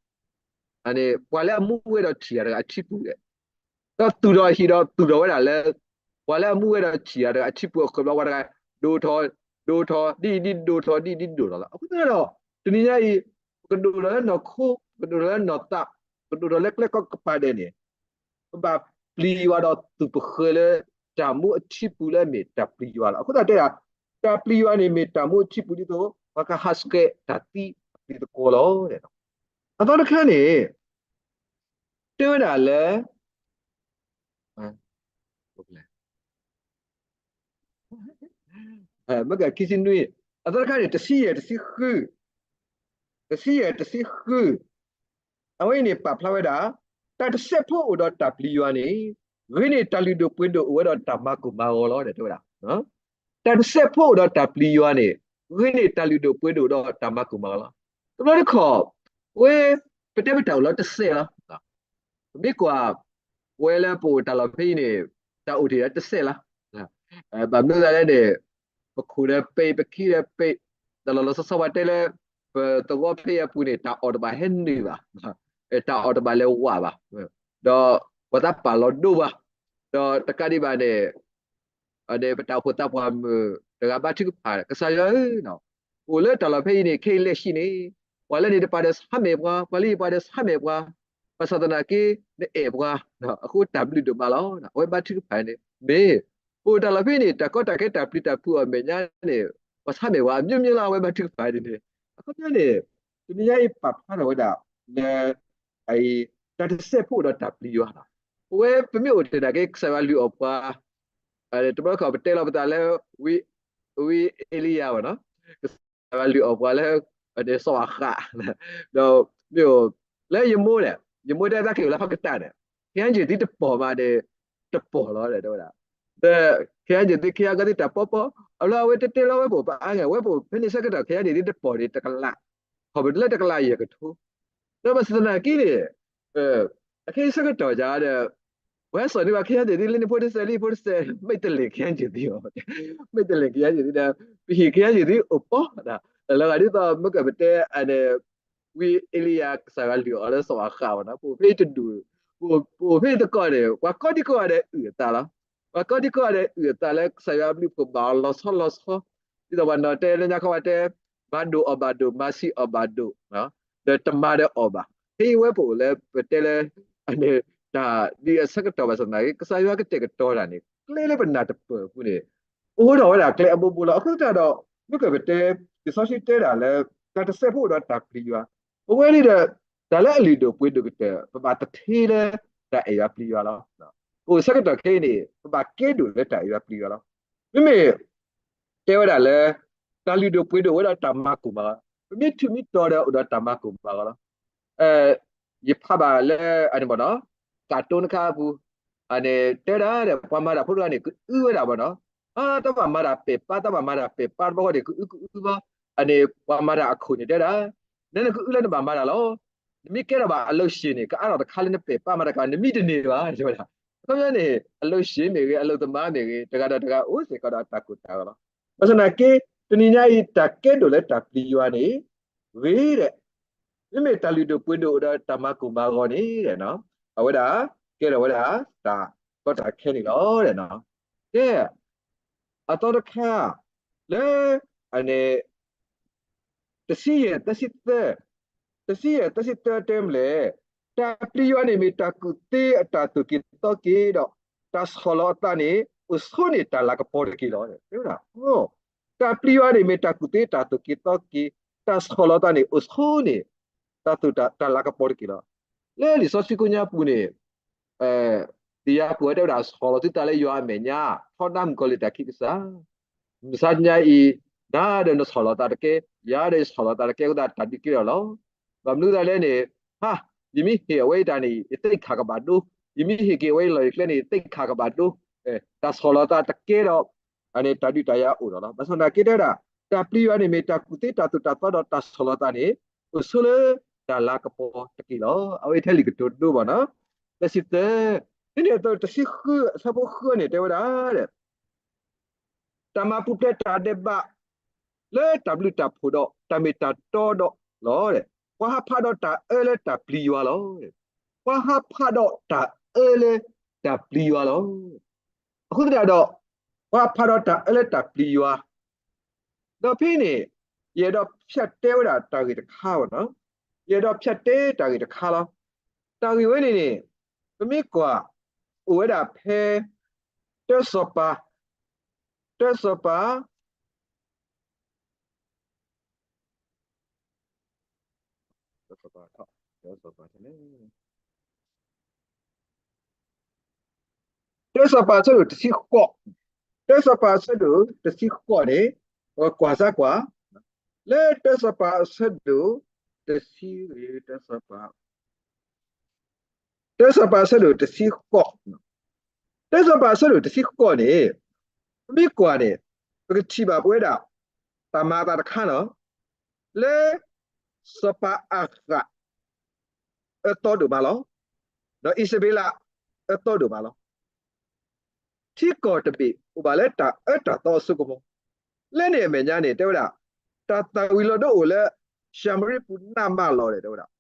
အန့ၣ် ပှၤလၢအမူဝဲဒီးထံၣ်ယၤတဂၤအထံပူၤ ဒီးသူၣ်ထီၣ်ဟံၣ်ဒီးသူၣ်ထီၣ်ဝဲဒၣ်လၢ ပှၤလၢအမူဝဲဒီးထံၣ်ယၤတဂၤအထံပူၤအဃိ ဘျီဝဲတဂၤ ဒိၣ်ထီၣ် ဒိၣ်ထီၣ် ဒ်အံၤဒ်ဒိၣ်ထီၣ် ဒ်အံၤဒ်ဒိၣ်ထီၣ်လီၤ. အဃိသတးဒီး တနံၤညါအံၤ ပကဒိၣ်ထီၣ်လၢနီၢ်ခိ ပကဒိၣ်ထီၣ်လၢနီၢ်သး ပကဒိၣ်ထီၣ်လၢကျဲကီကပၤဒဲးန့ၣ် ပဘၣ်ပျံၤယွၤဒီးသူၣ်ပဃၢၤလၢ တၢ်မူအထံပူၤလၢအမ့ၢ်တၢ်ပျံၤယွၤလီၤ. အဃိသတးတဲဒၣ် တၢ်ပျံၤယွၤန့ၣ်မ့ၢ်တၢ်မူအထံပူၤဒ်သိး ပှၤကဟးဆှဲးတၢ်သံအပျံၤသကွီၤလီၤ. အသီတခါန့ၣ် တဲဝဲဒၣ်လၢ မ့ၢ်ကခံဆံနွံ အသီတခါန့ၣ် တဆံယဲၢ်တဆံဃု တဆံယဲၢ်တဆံဃု အဝဲအံၤန့ၣ်ပာ်ဖျါဝဲဒၣ် တၢ်တစဲးဖိအိၣ်ဒီးတၢ်ပျံၤယွၤန့ၣ် ဂ့ၤန့ၢ်တၢ်လုၢ်ဒိၣ်ပှ့ၤဒိၣ်အိၣ်ဝဲဒီးတၢ်မၤကိၢ်မၤဂီၤလီၤ တဲဝဲဒၣ် တၢ်တစဲးဖိအိၣ်ဒီးတၢ်ပျံၤယွၤန့ၣ် ဂ့ၤန့ၢ်တၢ်လုၢ်ဒိၣ်ပှ့ၤဒိၣ်ဒီးတၢ်မၤကိၢ်မၤဂီၤလီၤ. တဘျီတခီၣ် ဝဲ ပတဲပတၢ်အိၣ်လီၤတစဲးလီၤ. ပမ့ၢ်ကွၢ် ပဝဲလၢပအိၣ်တၢ်လီၢ်ဖဲအံၤန့ၣ် တၢ်အိၣ်တ့ၢ်လီၤတစဲးလီၤ. ဘၣ်မနုၤလဲၣ်န့ၣ် ပခိၣ်ဒီးပ့း ပခံဒီးပ့း တၢ်လီၢ်လီၤဆီဆီပှၤတဲလၢ ပသဝီဖဲအံၤအပူၤန့ၣ် တၢ်အီၣ်တဘၣ်ဟဲနုာ်ဘၣ်, တၢ်အီၣ်တဘၣ်လဲၤဝးဘၣ်, ဒီးပှၤသးပာ်လီၤဒိဘၣ်, ဒီးတကးဒံးဘၣ်န့ၣ် ပတၢ်အိၣ်ဖှိၣ်သးပှၢ်မုၣ်တဂၤဘါထုကဖၣ် ကစၢ်ယွၤဧၢ, အိၣ်လၢတၢ်လီၢ်ဖဲအံၤန့ၣ် ခဲအံၤလက်ရှိန့ၣ် ပှၤလၢန့ၣ်တပၤဒီးဆါမဲာ်ပှၤ, ပှၤလၢယပၤဒီးဆါမဲာ်ပှၤ, ဘၣ်ဆၣ်သနာ်က့ နအဲၣ်ပှၤ, အဃိတၢ်ဘျုးဒိၣ်မးလီၤ. အဝဲဘါထုကဖၣ်န့ၣ် မ့ၢ် ပအိၣ်တၢ်လီၢ်ဖဲအံၤန့ၣ် တၢ်ကီတၢ်ခဲတၢ်ပျံၤတၢ်ဖုးအီၤမဲာ်ညါန့ၣ် ပှၤဆါမဲာ်ပှၤအမျိုးမျိုးလီၤ အဝဲဘါထုကဖၣ်ဒ်န့ၣ်, အခီပညီန့ၣ် တနံၤညါအံၤပာ်ဖျါထီၣ်ဝဲဒၣ် လၢ အံၤ တၢ်တစဲးဖိဒီးတၢ်ပျံၤယွၤလီၤ. ပဝဲပမ့ၢ်အိၣ်တ့ၢ်နာ်က့ ကစၢ်ယွၤလုၢ်အီၣ်ပှၤ တဘျီခီပတဲလီၤပသးလၢ ဝံအ့လံယၤဘၣ်နီၤ, ကစၢ်ယွၤလုၢ်အီၣ်ပှၤလၢ စီၤအၤဃး, ဒီးမ့ၢ်အိၣ် လၢယမိၢ်န့ၣ် ယမိၢ်တဲသးက့ၤအိၣ်လၢဟီၣ်ကတၢၢ်န့ၣ် ခဲအံၤယသ့တပီၢ်မးန့ၣ် တပီၢ်လီၤ တဲဝဲဒၣ်, ဒီး ခဲအံၤယသ့ခံဂၤကသ့တၢ်ပီပီ, အလီၢ်အဝဲတဲတဲလီၤဝဲပအိၣ်ပအါဂၤ ဝဲပအိၣ်ဖဲန့ၣ်ဆၢကတီၢ် ခဲအံၤယသ့တပီၢ်န့ၣ် တကလး, ခီပလၢတကလးယဲၢ်ကထိ, ဒီးဘၣ်ဆၣ်သနာ်က့န့ၣ် အ အခဲအံၤဆၢကတီၢ်ယၤဒီး ပှၤဟဲစိာ်န့ၢ်ဘၣ် ခ့ယါယံၤသံ လၢန့ၣ်ဖိတစဲး လၢဖိတစဲး မ့ၢ်တလဲၤ ခ့ယါယံၤသံအီၤ မ့ၢ်တလဲၤ ခ့ယါယံၤသံဒီး ပဟ့ၣ် ခ့ယါယံၤသံအိၣ်ပီၢ် လၢဂၤဒ်သိး မ့ၢ်ကပတဲ အန့ၣ် ဝံအ့လံယၤ ကစၢ်ယွၤလုၢ်အီၤလၢစီၤအၤဃးဘၣ်နီၤ ပအိၣ်ဖဲအံၤတဒူၣ် ပအိၣ်ဖဲအံၤသကိးန့ၣ် ပှၤကိးဒံကိးဂၤဒဲးအုၣ်အသးလီၤ. ပှၤကိးဒံကိးဂၤဒဲးအုၣ်အသးလၢကစၢ်ယွၤအဘျုးဖှိၣ်ဘၣ်အီၤလီၤဆီလီၤဆီ ဒ်သိးပှၤနီၢ်တဲလၢညါခီပတဲ မၤဒိၣ်အီၣ်ဘၣ်ဒိၣ် မၤဆံးအီၣ်ဘၣ်ဒိၣ် ဒီးတမၤဒီးအီၣ်ဘၣ်. ဖဲအံၤဝဲပအိၣ်လၢပတဲလၢ အန့ၣ် တၢ်ဒ်အဆၢကတီၢ်ဘၣ်ဆၣ်သနာ်က့ ကစၢ်ယွၤကတဲာ်ကတီၤတၢ်န့ၣ် ကျဲလၢပနၢ်တပၢၢ်အပူၤန့ၣ် အိၣ်ဒီးဝဲဒၣ်ကျဲအဘိဘိလီၤ. အဃိသတးဒီး မ့ၢ်ကပတဲ လံာ်စီဆှံတဲဒၣ်လၢ တၢ်တစဲးဖိအိၣ်ဒီးတၢ်ပျံၤယွၤ, ပဝဲန့ၣ်ဒီး တၢ်လၢအလုၢ်ဒိၣ်ပှ့ၤဒိၣ်ကတၢၢ် ပဘၣ်သထ့လၢတၢ်အဲၣ်ယွၤပျံၤယွၤလီၤ. ပအိၣ်ဆၢကတီၢ်ခဲအံၤန့ၣ် ပဘၣ်ကဲဒိၣ်လၢတၢ်အဲၣ်ယွၤပျံၤယွၤလီၤ. မ့မ့ၢ် တဲဝဲဒၣ်လၢ တၢ်လုၢ်ဒိၣ်ပှ့ၤဒိၣ်ဝဲဒီးတၢ်မၤကိၢ်မၤဂီၤ, ပမ့ၢ်ထူးမ့ၢ်တီၤဒီးအိၣ်ဒီးတၢ်မၤကိၢ်မၤဂီၤလီၤ. ယဖးဘၣ်လၢ အန့ၣ်ဘၣ်နီၤ ကၣ်တိတခါအပူၤ အန့ၣ်တဲဒၣ်ဒီး ပှၤမၤတၢ်ဖိတဂၤန့ၣ် ကအုဝဲဒၣ်ဘၣ်နီၤ, တၢ်ဘၣ်မၤတၢ်ပဲာ်ပၢ် တၢ်ဘၣ်မၤတၢ်ပဲာ်ပၢ်တဘျီဃီန့ၣ် ကအုကအုဘၣ်, အန့ၣ် ပှၤမၤတၢ်အခိၣ်န့ၣ်တဲဒၣ်, နနကအုလၢနဘၣ်မၤတၢ်လီၤ. နမ့ၢ်ကဲထီၣ်ဘၣ်အလုပ်ရှင်န့ၣ် ကအါထီၣ်တခါလၢနပဲာ်ပၢ်မၤတၢ်က နမံတန့ၢ်ဘၣ် တဲဝဲဒၣ်. အခီပညီန့ၣ် အလုပ်ရှင်မ့ၢ်ဂ့ၤ အလုပ်သမားမ့ၢ်ဂ့ၤ တဂၤဒီးတဂၤအိၣ်စ့ၢ်ကီးဒီးအတၢ်ကိၢ်တၢ်ဂီၤလီၤ. ဘၣ်ဆၣ်သနာ်က့ တနံၤညါအံၤ တၢ်ကဲဒိၣ်လၢတၢ်ပျံၤယွၤန့ၣ် ဂ့ၤဒီး မ့မ့ၢ်တၢ်လုၢ်ဒိၣ်ပှ့ၤဒိၣ်ဒီးတၢ်မၤကိၢ်မၤဂီၤန့ၣ် အဝဲဒၣ် ကဲထီၣ်ဝဲဒၣ် တၢ်ကီတၢ်ခဲန့ၣ်လီၤ. ကဲ အသီတခါ လၢ အန့ၣ် တဆံယဲၢ် သၢဆံသၢ, တဆံယဲၢ် သၢဆံသၢ တဲမလဲၣ်, တၢ်ပျံၤယွၤန့ၣ်မ့ၢ်တၢ်ကူၣ်သ့အတၢ်သိၣ်က့ၤသီက့ၤဒီး တၢ်ဆီၣ်လီၤအသးန့ၣ် အိၣ်ဆိန့ၣ်တၢ်လၤကပီၤတက့ၢ်လီၤ. တဲဝဲဒၣ် တၢ်ပျံၤယွၤန့ၣ်မ့ၢ်တၢ်ကူၣ်သ့တၢ်သိၣ်က့ၤသီက့ၤ, တၢ်ဆီၣ်လီၤသးန့ၣ် အိၣ်ဆိန့ၣ် တၢ်သိၣ်တၢ်လၤကပီၤတက့ၢ်လီၤ. လၢလံာ်စီဆှံကိးညါပူၤန့ၣ် ဒ်ယၤကိာ်ဝဲတဲဝဲဒၣ် ဆီၣ်လီၤသုသးလၢယွၤအမဲာ်ညါ, ထီဒါမုၣ်ကီၤလံၢ်တၢ်ခံကစၢ်, မုၢ်ဆါညါအံၤ နၤဒီးနဆီၣ်လီၤသးတက့ၢ်, ယၤဒီးယဆီၣ်လီၤသးတက့ၢ် အဃိသတးတၢ်ဒုးကဲထီၣ်လီၤ. ဘၣ်မနုၤသးလဲၣ်န့ၣ် ဟါ, ယမ့ၢ်ဟ့ၣ်အဝဲအံၤတၢ်န့ၣ် ယသ့ၣ်ခၣ်ကဘၣ်ဒိ, ယမ့ၢ်ဟ့ၣ်က့ၤအဝဲအံၤလီၢ်ယကျဲန့ၣ် ယသ့ၣ်ခၣ်ကဘၣ်ဒိ, တၢ်ဆီၣ်လီၤသးတက့ၢ်ဒီး အန့ၣ်တၢ်ဒုးတၢ်ယၤအိၣ်ဒီးလီၤ. ဘၣ်ဆၣ်သနာ်က့တဲဝဲဒၣ် တၢ်ပျံၤယွၤန့ၣ်မ့ၢ်တၢ်ကူၣ်သ့တၢ်သိၣ်တၢ်သီဒီးတၢ်ဆီၣ်လီၤသးန့ၣ် အိၣ်ဆိလၢတၢ်လၤကပီၤတက့ၢ်လီၤ. အဝဲထဲလံာ်ကတိၤဒိဘၣ်နီၤ သၢဆံသၢ, ဖဲန့ၣ်အသိးတဆံဃု အဆၢဖိဃုန့ၣ် တဲဝဲဒၣ် တၢ်မၤပူၤဖျဲးတၢ်ဒဲးဘး လၢတၢ်ဘျုးတၢ်ဖှိၣ်ဒီးတၢ်မ့ၢ်တၢ်တီဒီးလီၤ. ပှၤဟးဖးဒီးတၢ်အၢလၢတၢ်ပျံၤယွၤလီၤ. ပှၤဟးဖးဒီးတၢ်အၢလၢတၢ်ပျံၤယွၤလီၤ. အဃိသတးဒီး ပှၤဖးဒီးတၢ်အၢလၢတၢ်ပျံၤယွၤ ဒီးဖဲန့ၣ် ယအဲၣ်ဒိးဖျါတဲဝဲဒၣ်တၢ်ဂ့ၢ်တခါဘၣ်နီၤ, ယအဲၣ်ဒိးဖျါတဲတၢ်ဂ့ၢ်တခါလီၤ. တၢ်ဂ့ၢ်ဝဲန့ၣ်န့ၣ် ပမ့ၢ်ကွၢ် အိၣ်ဝဲဒၣ်ဖဲ တၢစီၤပၤ, တၢစီၤပၤ တၢစီၤပၤ တၢစီၤပၤအဆၢဒိၣ်တဆံဃိး, တၢစီၤပၤအဆၢဒိၣ်တဆံဃိးန့ၣ် ကွၢ်စၢ်ကွၢ်, လၢတၢစီၤပၤအဆၢဒိၣ်တဆံ, တၢစီၤပၤ တၢစီၤပၤအဆၢဒိၣ်တဆံဃိး, တၢစီၤပၤအဆၢဒိၣ်တဆံဃိးန့ၣ် ပမ့ၢ်ကွၢ်န့ၣ် ပကထံၣ်ဘၣ်ပဝဲဒၣ် တၢ်မၤအသးတခါနီၤ, လၢ စီၤပၤအၤဃး အၢသီဒိၣ်မးလီၤ. ဒီးအံၣ်စဘ့လး အၢသီဒိၣ်မးလီၤ. ထံကီၢ်တဘ့ၣ် အိၣ်ဘၣ်လၢတၢ်အၢတၢ်သီအစိကမီၤ, လၢန့ၣ်အမဲာ်ညါန့ၣ် တဲဝဲဒၣ် တၢ်သၣ်ဝံၤလီၤဒိအိၣ်လၢ ၡၤမရံပူၤနးမးလီၤ တဲဝဲဒၣ်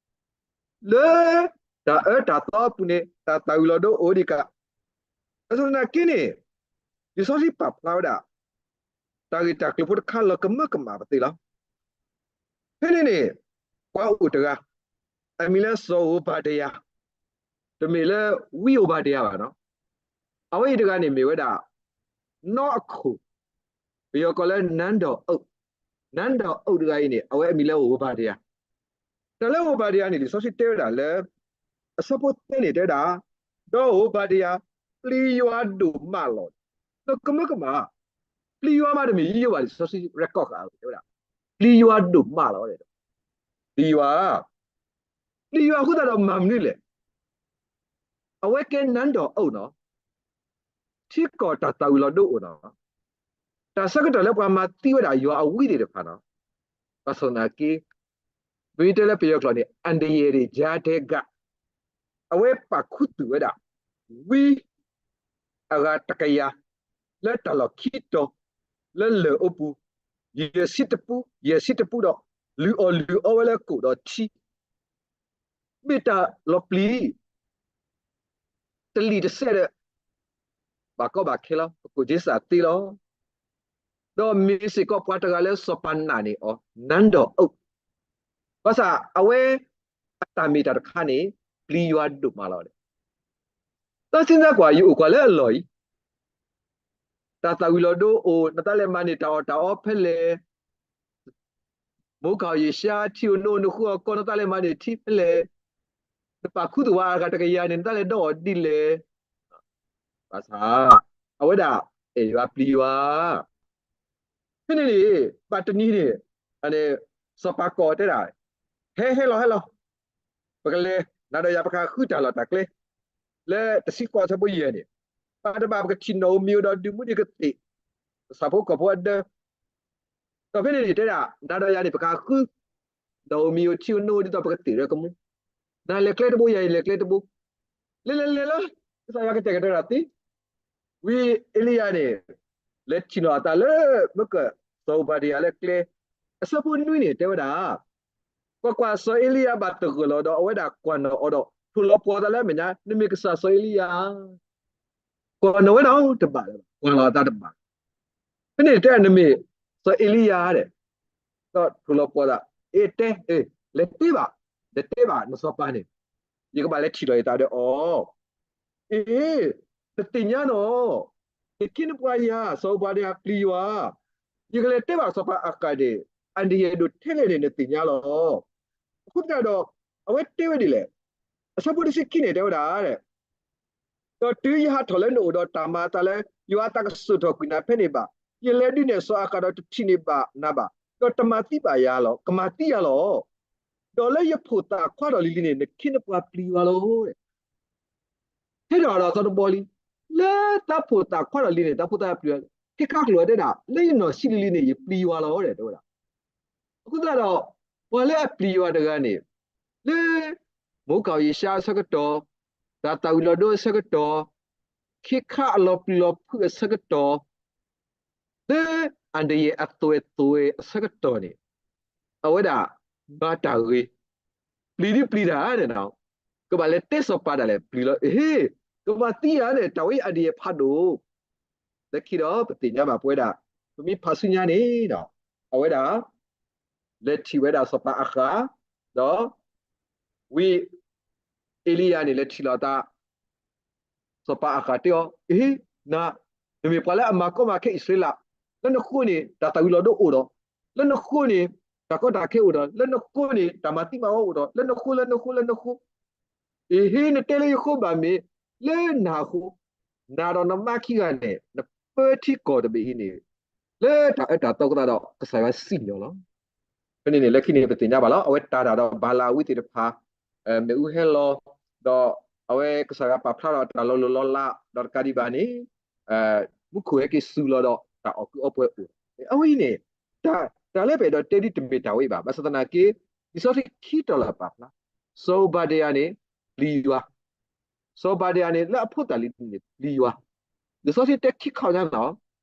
လၢ တၢ်အၢတၢ်သီအပူၤန့ၣ် တၢ်သၣ်ဝံၤလီၤဒိအိၣ်ဒံးကး, ဘၣ်ဆၣ်သနာ်က့န့ၣ် လံာ်စီဆှံပာ်ဖျါဝဲဒၣ် တၢ်ဂ့ၢ်တၢ်ကျိၤဖိတခါလၢကမၢကမၣ်ပသ့လီၤ. ဖဲန့ၣ်န့ၣ် ပှၤအိၣ်တဂၤ အမံၤလၢစီၤအိၤဘၤဒယၤ, တမ့ၢ်လၢဝံအိၤဘၤဒယၤဘၣ်နီၤ, အဝဲအံၤတဂၤန့ၣ်မ့ၢ်ဝဲဒၣ် နီအခိၣ်, ပယီၤကိးလၢ နန်းတော်အုပ်, နန်းတော်အုပ် တဂၤအံၤန့ၣ် အဝဲအမံၤလၢအိၤဘၤဒယၤ, တၢ်လၢအိၤဘၤဒယၤန့ၣ် လံာ်စီဆှံတဲဝဲဒၣ်လၢ အဆၢဖိသၢန့ၣ် တဲဝဲဒၣ် ဒီးအိၤဘၤဒယၤ ပျံၤယွၤဒိၣ်မးလီၤ. ဒီးကမၢကမၣ် ပျံၤယွၤမးတမ့ၢ်ယိယိဘၣ် လံာ်စီဆှံ record ဃာ်ဝဲ တဲဝဲဒၣ် ပျံၤယွၤဒိၣ်မးလီၤ, ပျံၤယွၤ, ပျံၤယွၤအဃိသတးဒီးမၤမနုၤလဲၣ်, အဝဲကဲ နန်းတော်အုပ် နီၤ, ထံကီၢ်တၢ်သၣ်ဝံၤလီၤဒိအိၣ်နီၤ, တၢ်ဆၢကတီၢ်လၢပှၤမၤသံဝဲဒၣ်ယွၤအဝံသ့ၣ်တဖၣ်နီၤ, ဘၣ်ဆၣ်သနာ်က့ ပမ့ၢ်တဲလၢပယီၤကျိာ်န့ၣ် အန္တရာယ်တွေကြားထဲက အဝဲပာ်ခူသူၣ်ဝဲဒၣ် ဝံအဂၤတကယၤ လၢတၢ်လီၢ်ခံတီၤ လၢလၢၢ်အိပူၤ ယဲၢ်ဆံတပူ ယဲၢ်ဆံတပူဒီး လုၢ်အီၣ်လုၢ်အီဝဲလၢကိၣ်ဒီးထံ မ့ၢ်တၢ်လီၤပျံၤ တလံာ်တစဲးဒီး ဘၣ်ကီဘၣ်ခဲလီၤ. ပကိၣ်က့စၢ်သ့လီၤ. ဒီးမ့ၢ်စ့ၢ်ကီးပှၤတဂၤလၢစီၤပၤနာ်န့ၢ်အီၤ နန်းတော်အုပ် ဘၣ်ဆၣ်အဝဲအတၢ်မ့ၢ်တၢ်တခါန့ၣ် ပျံၤယွၤဒိၣ်မးလီၤ. ဒီးစံးသးကွၢ် ယအိၣ်ကွၢ်လၢအလီၢ်အံၤ တၢ်သၣ်ဝံၤလီၤဒိအိၣ် နတၢ်လဲၤမၤန့ၢ်တၢ်အီၣ်တၢ်အီဖဲလဲၣ် မိၢ်ကၢ်ယ့ၡါ ထံအိၣ်နအိၣ် နဃုအီၣ်ကီၢ် နတၢ်လဲၤမၤန့ၢ်ထံဖဲလဲၣ်, နပာ်ခူသူၣ်ဝဲအဂၤတကယၤန့ၣ် နတၢ်လဲၤဒီအီၣ်ဒ်လဲၣ်. ဘၣ်ဆၣ် အဝဲဒၣ်အဲၣ်ယွၤပျံၤယွၤ ဖဲန့ၣ်န့ၣ် ဘၣ်တနံၤန့ၣ် စီၤပၤကိးတဲဒၣ် ဟဲဟဲလီၤဟဲလီၤ ပကလဲၤ နၤဒီးယၤ ပကဃုတၢ်လီၢ်တၢ်ကျဲ လၢတဆံဃိးဆၢဖိယဲၢ်န့ၣ် ဘၣ်တဘၣ်ပကထံၣ်နီၣ်ဧိၤမံၤဧိၤဒီးဒုးမူဒံးကသ့ၣ် ကစၢ်ဖိကီၢ်ဖိအဒၢ ဒီးဖဲန့ၣ်န့ၣ် တဲဒၣ် နၤဒီးယၤန့ၣ် ပကဃု နီၣ်ဧိၤမံၤဧိၤ ထံဧိၤနိဧိၤ ဒ်သိးပကသ့ၣ်ရဲၣ်ကမူ နလဲၤကျဲတဘိ ယၤယလဲၤကျဲတဘိ လဲၤလဲၤလဲၤလီၤ ကစၢ်ယွၤကတဲာ်ကတီၤတၢ်သ့ ဝံအ့လံယၤန့ၣ် လဲၤထံၣ်လီၤအသးလၢ မ့ၢ်က စီၤဧိၤဘၤဒယၤလၢကျဲ အဆၢဖိနွံန့ၣ် တဲဝဲဒၣ် ကွၢ်ကွၢ်, စီၤအ့လံယၤဘၣ်သဂၢၢ်လီၤဒီး အဝဲဒၣ်ကွၢ်နီၣ်အီၤဒီး ထိၣ်လီၤပှီၢ်သးလၢအမဲာ်ညါ, နမ့ၢ်ကစၢ်စီၤအ့လံယၤ ကွၢ်နီၣ်ဝဲဒၣ်တဘၣ်လၢၤဘၣ်, ကွၢ်လီၤအသးတဘၣ်. ဖဲန့ၣ်တဲ နမ့ၢ်စီၤအ့လံယၤဒီး ဒီးထိၣ်လီၤပှီၢ်သး, အ့ တဲ, လဲၤတဲဘၣ်, လဲၤတဲဘၣ်နစီၤပၤန့ၣ်, ယကဘၣ်လဲၤထံၣ်လီၤယသးဒီးအီၤ. အ့ နသ့ၣ်ညါနီၣ်, နခ့နပှၤယၤ စီၤဧိၤဘၤဒယၤပျံၤယွၤ, ယကလဲၤတဲဘၣ်စီၤပၤအၤဃးန့ၣ် အန္တရာယ်ဒိၣ်ထဲလဲၣ်န့ၣ် နသ့ၣ်ညါလီၤ. အဃိသတးဒီး အဝဲတဲဝဲဒ်လဲၣ်, အဆၢဖိတဆံခံန့ၣ် တဲဝဲဒၣ် ဒီးတုၤယဟးထီၣ်လၢနအိၣ်ဒီးတၢ်မၤအသးလၢ ယွၤအသးကစိာ်ထီၣ်ကွံာ်နၤဖဲန့ၣ်ဘၣ်, ယလဲၤဒုးနဲၣ်စီၤအၤဃးဒီးတထံၣ်န့ၢ်ဘၣ်နၤဘၣ်, ဒီးတမၤသံဘၣ်ယၤလီၤ, ကမၤသံယၤလီၤ. ဒီးလၢယဖိးသၣ်ခွါထီၣ်လံၤလံၤန့ၣ် နခ့နပှၤပျံၤယွၤလီၤ. ဟဲထီၣ်ဒီးသီတဘီလံ, လၢတၢ်ဖိးသၣ်ခွါထီၣ်လံၤန့ၣ် တၢ်ဖိးသၣ်ပျံၤယွၤ, ခ့ခါကျိၤတဲဒၣ် လၢယနီၢ်ဆံးလံၤလံၤန့ၣ် ယပျံၤယွၤလီၤ တဲဝဲဒၣ်. အဃိသတးဒီး ပှၤလၢအပျံၤယွၤတဂၤန့ၣ် လၢ မိၢ်ကၢ်ယ့ၡါအဆၢကတီၢ်, တၢ်သၣ်ဝံၤလီၤဒိအဆၢကတီၢ်, ခ့ခါအလီၤပျံၤလီၤဖုးအဆၢကတီၢ်, လၢအန္တရာယ်အသွဲၣ်သွဲၣ်အဆၢကတီၢ်န့ၣ်, အဝဲဒၣ်မၤတၢ်ဂ့ၤ, ပျံၤဒုပျံၤတၢ်န့ၣ်, ကဘၣ်လဲၤတဲစီၤပၤဒၣ်လဲာ် ပျံၤလီၤ, အဟ့ၣ်, ကဘၣ်သံယၤန့ၣ် တၢ်ဝဲအန္တရာယ်ဖးဒိၣ်. လၢခံဒီး ပသ့ၣ်ညါဘၣ်ပဝဲဒၣ် ပမ့ၢ်ဖးဆူညါန့ၣ်ဒီး အဝဲဒၣ် လဲၤထံၣ်ဝဲဒၣ်စီၤပၤအၤဃး, ဒီး ဝံ အ့လံယၤန့ၣ် လဲၤထံၣ်လီၤအသး, စီၤပၤအၤဃးတဲအီၤ, အ့ နၤ, နမ့ၢ်ပှၤလၢအမၤကီမၤခဲအံၣ်စရ့လး, လၢနဃိန့ၣ် တၢ်သၣ်ဝံၤလီၤဒိအိၣ်ဒီး, လၢနဃိန့ၣ် တၢ်ကီတၢ်ခဲအိၣ်ဒီး, လၢနဃိန့ၣ် တၢ်မၤသံမၤဝီအိၣ်ဒီး, လၢနဃိ လၢနဃိ လၢနဃိ အ့ ဟ့ၣ် နတဲလၢယဃိဘၣ်မ့ၢ် လၢနဃိ, နၤဒီးနမါခံဂၤန့ၣ် နပၢထံကီၢ်တဘ့ၣ်အံၤန့ၣ် လၢတၢ်အၢတၢ်သီအဃိသတးဒီး ကစၢ်ယွၤစံၣ်ညီၣ်လီၤ. ဖဲန့ၣ်န့ၣ် လၢခံန့ၣ် ပသ့ၣ်ညါဘၣ်လီၤ. အဝဲတၢ်တၢ်ဒီးဘၤလးအဝံသ့ၣ်တဖၣ် မ့ၣ်အူဟဲလီၤ, ဒီးအဝဲကစၢ်ယွၤပာ်ဖျါထီၣ်တၢ်လီၤလိၢ်လီၤလး ဒီးတကးဒံးဘၣ်န့ၣ် မူခိၣ်ဟဲက့ၤစူၤလီၤဒီးတၢ်အီၣ်ကုအီပှဲၤအိၣ်, အဝဲအံၤန့ၣ် တၢ်လၢပအဲၣ်ဒိးတဲဒ်တမ့ၢ်တၢ်ဝဲအံၤဘၣ်. ဘၣ်ဆၣ်သနာ်က့ လံာ်စီဆှံခံတီၤလၢပာ်ဖျါ, စီၤဧိၤဘၤဒယၤန့ၣ် ပျံၤယွၤ, စီၤဧိၤဘၤဒယၤန့ၣ် လၢအဖိသၣ်လံၤန့ၣ် ပျံၤယွၤ, လံာ်စီဆှံတဲခံခါညါနီၤ,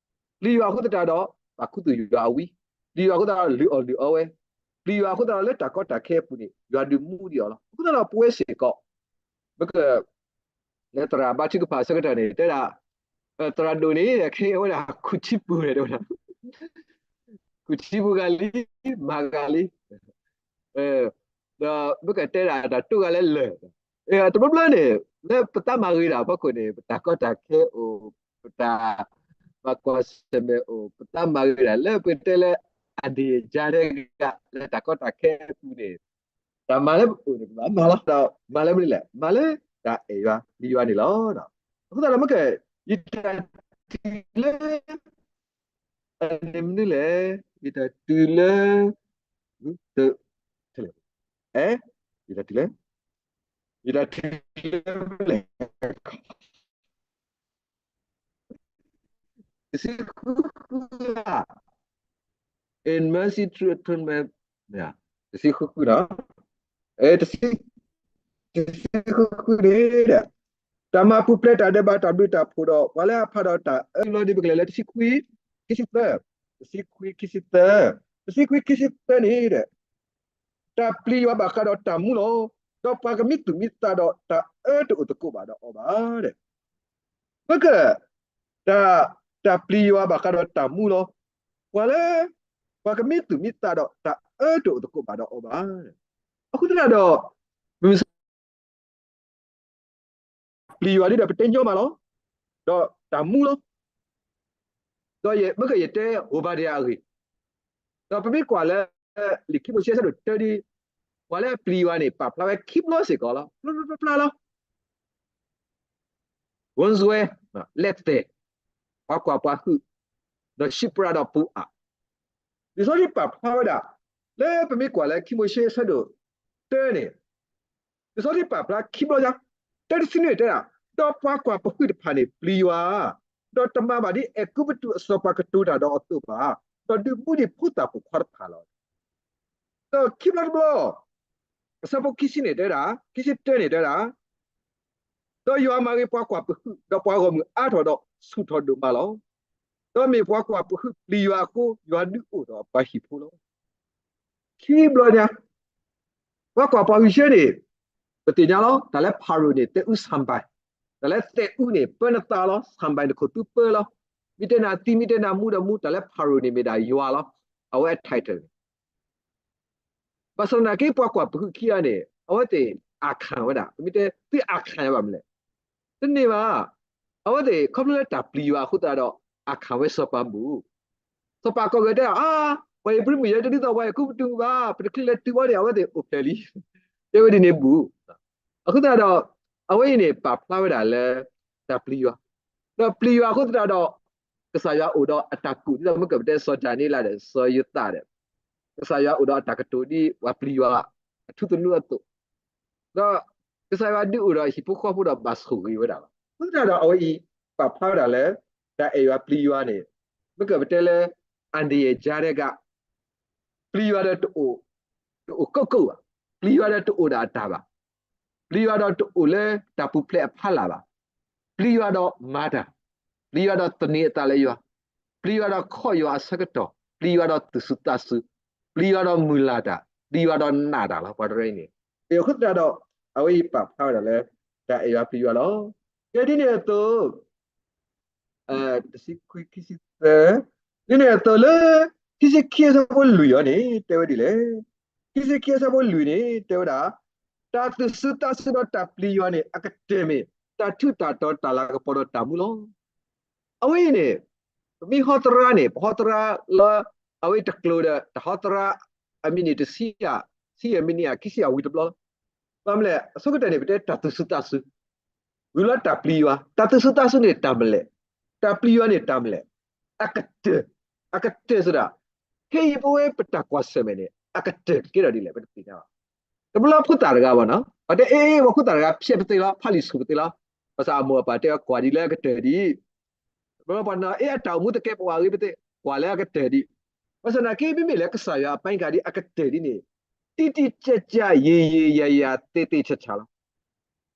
ပျံၤယွၤအဃိသတးဒီး ပာ်ခူသူၣ်ယွၤအဝံ, ပျံၤယွၤအဃိသတးဒီး လုၢ်အီၣ်လုၢ်အီဝဲ, ပျံၤယွၤအဃိသတးဒီး လၢတၢ်ကီတၢ်ခဲအပူၤန့ၣ် ယွၤဒုးမူဒံးအီၤလီၤ. အဃိသတးဒီး ပဝဲစ့ၢ်ကီး မ့ၢ်က လၢသရၣ်ဘါထုကဖၣ်အဆၢကတီၢ်န့ၣ် တဲဒၣ် သရၣ်ဒိၣ်န့ၣ် ခဲအံၤဝဲဒၣ် ခူၣ်ထံပူၤန့ၣ် တဲဝဲဒၣ်, ခူၣ်ထံပူၤဂၤလံ, မၤဂၤလံ, ဒီးမ့ၢ်ကတဲဒၣ်တၢ်တိၢ်ဂၤလၢလၢၢ်, တဘျီဘျီန့ၣ် လၢပတၢ်မၤဂ့ၤဒၣ်အဖီခိၣ်န့ၣ် ပတၢ်ကီတၢ်ခဲအိၣ်, ပတၢ်မၤကွၢ်ဆၢၣ်မဲာ်အိၣ်, ပတၢ်မၤဂ့ၤဒၣ်လၢပတဲလၢ အဒံၣ်အယါ ထဲဂၤ လၢတၢ်ကီတၢ်ခဲအပူၤန့ၣ် တၢ်မၤလၢပအိၣ်န့ၣ် ပဘၣ်မၤလီၤ. ဒီးမၤလၢမနုၤလဲၣ်, မၤလၢတၢ်အဲၣ်ယွၤပျံၤယွၤန့ၣ်လီၤ. အဃိသတးဒီး မ့ၢ်က ယတၢ်တုၤလၢ အန့ၣ်မနုၤလဲၣ်, ယတၢ်တုၤလၢ တ အဲ ယတၢ်တုၤလၢ ယတၢ်တုၤလၢ တဆံဃုဃုဧါ, In Mercy True Atonement, တဆံဃုဃုနီၤ, အဲ တဆံ တဆံဃုန့ၣ်ဒီး တၢ်မၤပူၤဖျဲးတၢ်ဒဲးဘးတၢ်ဘျုးတၢ်ဖှိၣ်ဒီး ပှၤလၢအဖးဒီးတၢ်အၢလီၤဒံး ပကလဲၤလၢတဆံခွံ, ခံဆံသၢ, တဆံခွံ, ခံဆံသၢ, တဆံခွံ ခံဆံသၢန့ၣ်ဒီး တၢ်ပျံၤယွၤဘၣ်ဃးဒီးတၢ်မူလီၤ. ဒီးပှၤကမံသူၣ်မံသးဒီးတၢ်အၢတအိၣ်သကိးဘၣ်ဒီးအီၤဘၣ်ဒီး မ့ၢ်က တၢ်, တၢ်ပျံၤယွၤဘၣ်ဃးဒီးတၢ်မူလီၤ. ပှၤလၢ ပှၤကမံသူၣ်မံသးဒီးတၢ်အၢတအိၣ်သကိးဘၣ်ဒီးအီၤဘၣ်. အဃိသတးဒီး မ့ၢ် ပျံၤယွၤဒ်ဒီးပတဲညီမးလီၤ. ဒီးတၢ်မူလီၤ. ဒီးယမ့ၢ်ကယတဲဧိၤဘၤဒယၤအဂ့ၢ်, ဒီးပမ့ၢ်ကွၢ်လၢ လံာ်ခံမိၤၡ့အဆၢဒိၣ်တၢဒ်, ပှၤလၢအပျံၤယွၤန့ၣ် ပာ်ဖျါဝဲခံဘျီစ့ၢ်ကီးလီၤ. ဖျါဖျါဖျါဖျါလီၤ. ဝန်းဇွဲ, လက်သည်, ပှၤကွၢ်ပှၤဟုၣ်, ဒီး ရှုပ်ရ ဒီး ပူအၤ. လံာ်စီဆှံပာ်ဖျါဝဲဒၣ် လၢပမ့ၢ်ကွၢ်လၢခံမိၤၡ့အဆၢဒိၣ်တၢန့ၣ်, လံာ်စီဆှံပာ်ဖျါခံဘျီညါ, တၢတဆံနွံတဲဒၣ်, ဒီးပှၤကွၢ်ပဟုၣ်တဖၣ်န့ၣ်ပျံၤယွၤ, ဒီးတမၤဘၣ်ဒ်အဲၤကူပတူးအစီၤပၤကတိၤတၢ်ဒီးအသိးဘၣ်, ဒီးဒုးမူဒံးဖိသၣ်ပိာ်ခွါတဖၣ်လီၤ. ဒီးခံဘျီတဘျီ, အဆၢဖိခံဆံန့ၣ်တဲဒၣ်, ခံဆံတၢန့ၣ်တဲဒၣ်, ဒီးယွၤမၤဂ့ၤပှၤကွၢ်ပဟုၣ်, ဒီးပှၤဂီၢ်မုၢ်အါထီၣ်ဒီးဆူၣ်ထီၣ်ဒိၣ်မးလီၤ. ဒီးမ့ၢ်ပှၤကွၢ်ပဟုၣ်ပျံၤယွၤအဃိ, ယွၤဒုးအိၣ်ဒီးအပှၤဟံၣ်ဖိလီၤ. ခံဘျီညါ, ပှၤကွၢ်ပှၤဟုၣ်ဆၢန့ၣ်, ပသ့ၣ်ညါလီၤ, တၢ်လၢဖၤရိၤန့ၣ် သဲးအူ ဆၣ်ဘၢၣ်, တၢ်လၢသဲးအူန့ၣ် ပၢနသးလီၤ, ဆၣ်ဘၢၣ်န့ၣ် ခိၣ်သူပၢလီၤ. မ့ၢ်တဲနၤသံ မ့ၢ်တဲနၤမူဒီးမူ, တၢ်လၢဖၤရိၤန့ၣ်မ့ၢ်ဒၣ်ယွၤလီၤ. အဝဲအ title န့ၣ် ဘၣ်ဆၣ်သနာ်က့ ပှၤကွၢ်ပဟုၣ်ခံဂၤန့ၣ် အဝဲသ့ၣ်အးခးဝဲဒၣ်, ပမ့ၢ်တဲသုအးခးဘၣ်မနုၤလဲၣ်, တန့ၢ်ဘၣ်. အဝဲသ့ၣ်ခီဖျိလၢတၢ်ပျံၤယွၤအဃိသတးဒီး အးခးဝဲစီၤပၤဘူၣ်. စီၤပၤကိးဂၤတဲ, အါ, ပှၤဧ့ၤဘြံၤမုၣ်ယဲတဒ်သိးပှၤအဲၤကူပတူးဘၣ်, ပတချုးလဲၤတုၤဘၣ်န့ၣ် အဝဲသ့ၣ်အိၣ်ဖျဲၣ်လံ, တဲဝဲဒ်န့ၣ်ဘူၣ်. အဃိသတးဒီး အဝဲအံၤန့ၣ် ပာ်ဖျါဝဲဒၣ်လၢ တၢ်ပျံၤယွၤ, ဒီးပျံၤယွၤအဃိသတးဒီး ကစၢ်ယွၤအိၣ်ဒီးအတၢ်ကူၣ် ဒ်သိးမ့ၢ်ကပတဲစီၤဒၤနံးယ့လးဒီး စီၤယိၤသးဒီး ကစၢ်ယွၤအိၣ်ဒီးအတၢ်ကတိၤဒ်ပှၤပျံၤယွၤအထူသနူအသိး, ဒီးကစၢ်ယွၤဒုးအိၣ်ဒီးဟံၣ်ဖိဃီဖိဒီးဘၣ်ဆိၣ်ဂ့ၤဝဲဒၣ်လီၤ. အဃိသတးဒီးအဝဲအံၤ ပာ်ဖျါဝဲဒၣ်လၢ တၢ်အဲၣ်ယွၤပျံၤယွၤန့ၣ် မ့ၢ်ကပတဲလၢ အန္တရာယ်ကြားထဲက ပျံၤယွၤဒီးတအိၣ်, တအိၣ်ကိးကိးဘၣ်, ပျံၤယွၤဒီးတအိၣ်ဒီးအတၢ်ဘၣ်, ပျံၤယွၤဒီးတအိၣ်လၢတၢ်ပူၤဖျဲးအဖီလာ်ဘၣ်, ပျံၤယွၤဒီးမၤတၢ်, ပျံၤယွၤဒီးသန့ၤအသးလၢယွၤ, ပျံၤယွၤဒီးခီၣ်ယွၤအဆၢကတီၢ်, ပျံၤယွၤဒီးသူၣ်စူၤသးစူၤ, ပျံၤယွၤဒီးမုၢ်လၢ်တၢ်, ပျံၤယွၤဒီးနာ်တၢ်လီၤ. ပှၤတရၢအံၤန့ၣ် အဃိသတးဒီး အဝဲအံၤပာ်ဖျါဝဲဒၣ်လၢ တၢ်အဲၣ်ယွၤပျံၤယွၤလီၤ. ကဲဒ်န့ၣ်အသိး တဆံခွံ ခံဆံသၢ, ဒ်န့ၣ်အသိးလၢ ခံဆံခံအဆၢဖိလွံၢ်အံၤန့ၣ် တဲဝဲဒ်လဲၣ်. ခံဆံခံအဆၢဖိလွံၢ်န့ၣ် တဲဝဲဒၣ်, တၢ်သူၣ်စူၤသးစူၤဒီးတၢ်ပျံၤယွၤန့ၣ် အကတၢၢ်မ့ၢ် တၢ်ထူးတၢ်တီၤ တၢ်လၤကပီၤဒီးတၢ်မူလီၤ. အဝဲအံၤန့ၣ် ပမ့ၢ်ဟီသရၣ်န့ၣ် ပဟီသရၣ်လၢ အဝဲတကျိၤဒီး တၢ်ဟီသရၣ် အမံးနံးတဆံယၤ, ဆံယၤမံးနံးယၤ ခံဆံယၤဝံၤတဘျီလီၤ. ဘၣ်မနုၤလဲၣ် အဆိကတၢၢ်န့ၣ် ပတဲတၢ်သူၣ်စူၤသးစူၤ ဝံၤလီၤတၢ်ပျံၤယွၤ, တၢ်သူၣ်စူၤသးစူၤန့ၣ်တၢ်မနုၤလဲၣ်, တၢ်ပျံၤယွၤန့ၣ်တၢ်မနုၤလဲၣ်, အကတၢၢ်, အကတၢၢ်စ့ၢ်ဒၣ်, ခဲအံၤပဝဲပတၢ်ကွၢ်ဆၢၣ်မဲာ်န့ၣ် အကတၢၢ်ကကဲထီၣ်ဒ်လဲၣ် ပတသ့ၣ်ညါဘၣ်. တဘျီဖိသၣ်တဂၤဘၣ်နီၤ ပှၤတဲအ့ၣ် ပှၤဖိသၣ်တဂၤဖျဲးပသ့လီၤ, ဖးလံာ်ဆူၣ်ပသ့လီၤ, ဘၣ်ဆၣ်အမိၢ်အပၢ်တဲကွၢ်ဒ်လၢအကတၢၢ်ဒ် တဘျီပှၤနီၤ အ့ၣ် အတၢ်အိၣ်မူတကဲပဝဲအဂ့ၢ်ပသ့ ကွၢ်လၢအကတၢၢ်ဒ်, ဘၣ်ဆၣ်သနာ်က့ မ့မ့ၢ်လၢကစၢ်ယွၤအပၢ်ကၤဒ်အကတၢၢ်ဒ်န့ၣ် တိတိကျကျ ယံာ်ယံာ်ယၤယၤ သ့သ့ဆးဆးလီၤ.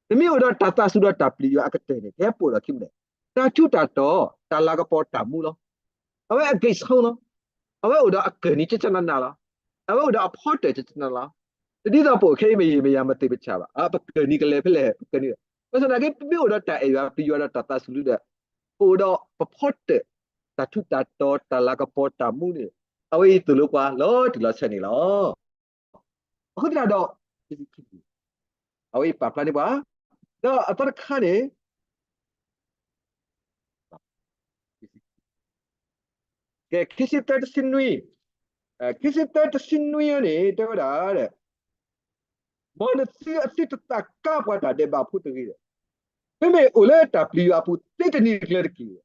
နမ့ၢ်အိၣ်ဒီးတၢ်သးစူၤဒီးတၢ်ပျံၤယွၤအကတၢၢ်န့ၣ် ကဟဲပိာ်ဒီးခံမနုၤလဲၣ်, တၢ်ထူးတၢ်တီၤ တၢ်လၤကပီၤတၢ်မူလီၤ. အဝဲအဂ့ၢ်ဆိလီၤ. အဝဲအိၣ်ဒီးအကၢၢ်နံၤကကနနၤလီၤ. အဝဲအိၣ်ဒီးအဖီတၢၣ်ကကနနၤလီၤ. တဒ်သိးပအိၣ်ခဲအံၤမ့ၢ်ယံာ်မ့ၢ်ယၤမ့ၢ်သ့ၣ်ပဆးဘၣ်, ပကၢၢ်နံၤကလဲၤဖဲလဲၣ် ပကၢၢ်နံၤ, ဘၣ်ဆၣ်သနာ်က့ ပမ့ၢ်အိၣ်ဒီးတၢ်အဲၣ်ယွၤပျံၤယွၤဒီးတၢ်သးစူၤလၢဒီး ပအိၣ်ဒီးပဖီတၢၣ် တၢ်ထူးတၢ်တီၤ တၢ်လၤကပီၤတၢ်မူန့ၣ် အဝဲအံၤသိၣ်လိပှၤလီၤတံၢ်လီၤဆဲးန့ၣ်လီၤ. အဃိသတးဒီး အဝဲအံၤပာ်ဖျါန့ၢ်ပှၤ, ဒီးအသီတခါန့ၣ် ကဲ ခံဆံသၢ တဆံနွံ, ခံဆံသၢ တဆံနွံအံၤန့ၣ် တဲဝဲဒၣ်, မ်နသုအသုတသးကါပှၤတၢ်ဒဲးဘးဖိတဂ့ၤဒီး, မ့မ့ၢ်အိၣ်လၢတၢ်ပျံၤယွၤအပူၤသ့တနံၤကျၢၤတက့ၢ်.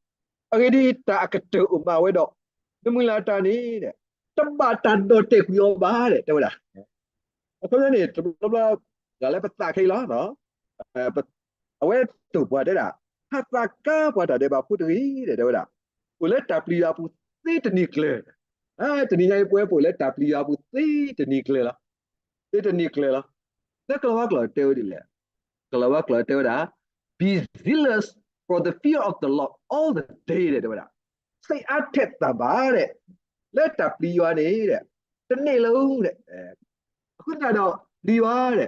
အဂ့ၢ်ဒ်အံၤ, တၢ်အကတၢၢ်အိၣ်မးဝဲဒီး နမုၢ်လၢ်တၢ်န့ၣ် တဘၣ်တၢ်ဒီၣ်တဲာ်ကွံာ်အီၤဘၣ်ဒီး တဲဝဲဒၣ်. အခီပညီန့ၣ် တဘျီဘျီ ဒ်လၢပသးခဲအံၤလီၤ. အဝဲတိာ်ပှၤတဲဒၣ်, ဟးသးကါပှၤတၢ်ဒဲးဘးဖိတဂ့ၤဒီး တဲဝဲဒၣ်, အိၣ်လၢတၢ်ပျံၤယွၤအပူၤသ့တနံၤကျၢၤ. တနံၤညါအံၤ ပဝဲပအိၣ်လၢတၢ်ပျံၤယွၤအပူၤသ့တနံၤကျၢၤလီၤ. သ့တနံၤကျၢၤလီၤ. လၢကလၤဝါကျိာ်တဲဝဲဒ်လဲၣ် ကလီၤဝါကျိာ်တဲဝဲဒၣ်, Be zealous for the fear of the Lord all the day တဲဝဲဒၣ်, စိတ်အားထက်သန်ပါတဲ့, လၢတၢ်ပျံၤယွၤန့ၣ်, တန့ၢ်လၢၤ, အဃိသတးဒီး ပျံၤယွၤ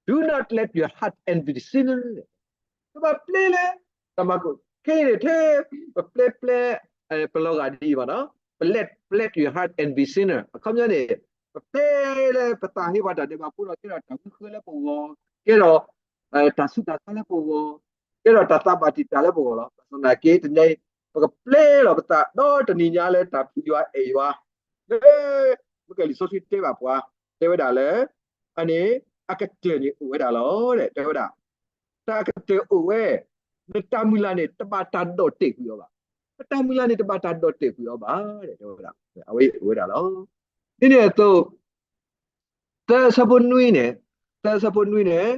Do not let your heart envy sinners. တဘၣ်ပျဲလၢတၢ်မၤကီး, ခဲအံၤန့ၣ် ထဲပပျဲပျဲ, ပလီၤဂာ်ဒ်အံၤဘၣ်နီၤ, let, let your heart envy sinners. အခီပညီန့ၣ်, ပပျဲလၢပသးဟ့ပှၤတၢ်ဒဲးဘးဖိဒီး ကဲထီၣ်တၢ်ဃုဃၢလၢပဂီၢ်, ကဲထီၣ်တၢ်ဆူးတၢ်ဆါလၢပဂီၢ်, ကဲထီၣ်တၢ်သးဘၣ်တံာ်တာ်လၢပဂီၢ်လီၤ. ဘၣ်ဆၣ်သနာ်က့ တနံၤအံၤ ပကပျဲလီၤပသး ဒီးတနံၤညါလၢတၢ်ပျံၤယွၤအဲၣ်ယွၤ လၢမ့ၢ်ကလံာ်စီဆှံတဲဘၣ်ပှၤ, တဲဝဲဒၣ်လၢ အန့ၣ် အကတၢၢ်န့ၣ်အိၣ်ဝဲဒၣ်လီၤ. တဲဝဲဒၣ်, တၢ်အကတၢၢ်အိၣ်ဝဲ, နတၢ်မုၢ်လၢ်န့ၣ် တဘၣ်တၢ်ဒီၣ်တဲာ်ကွံာ်အီၤဘၣ်. နတၢ်မုၢ်လၢ်န့ၣ် တဘၣ်တၢ်ဒီၣ်တဲာ်ကွံာ်အီၤဘၣ်, တဲဝဲဒၣ်, အဝဲအံၤအိၣ်ဝဲဒၣ်လီၤ. ဒ်န့ၣ်အသိး သၢအဆၢဖိနွံန့ၣ်, သၢအဆၢဖိနွံန့ၣ်,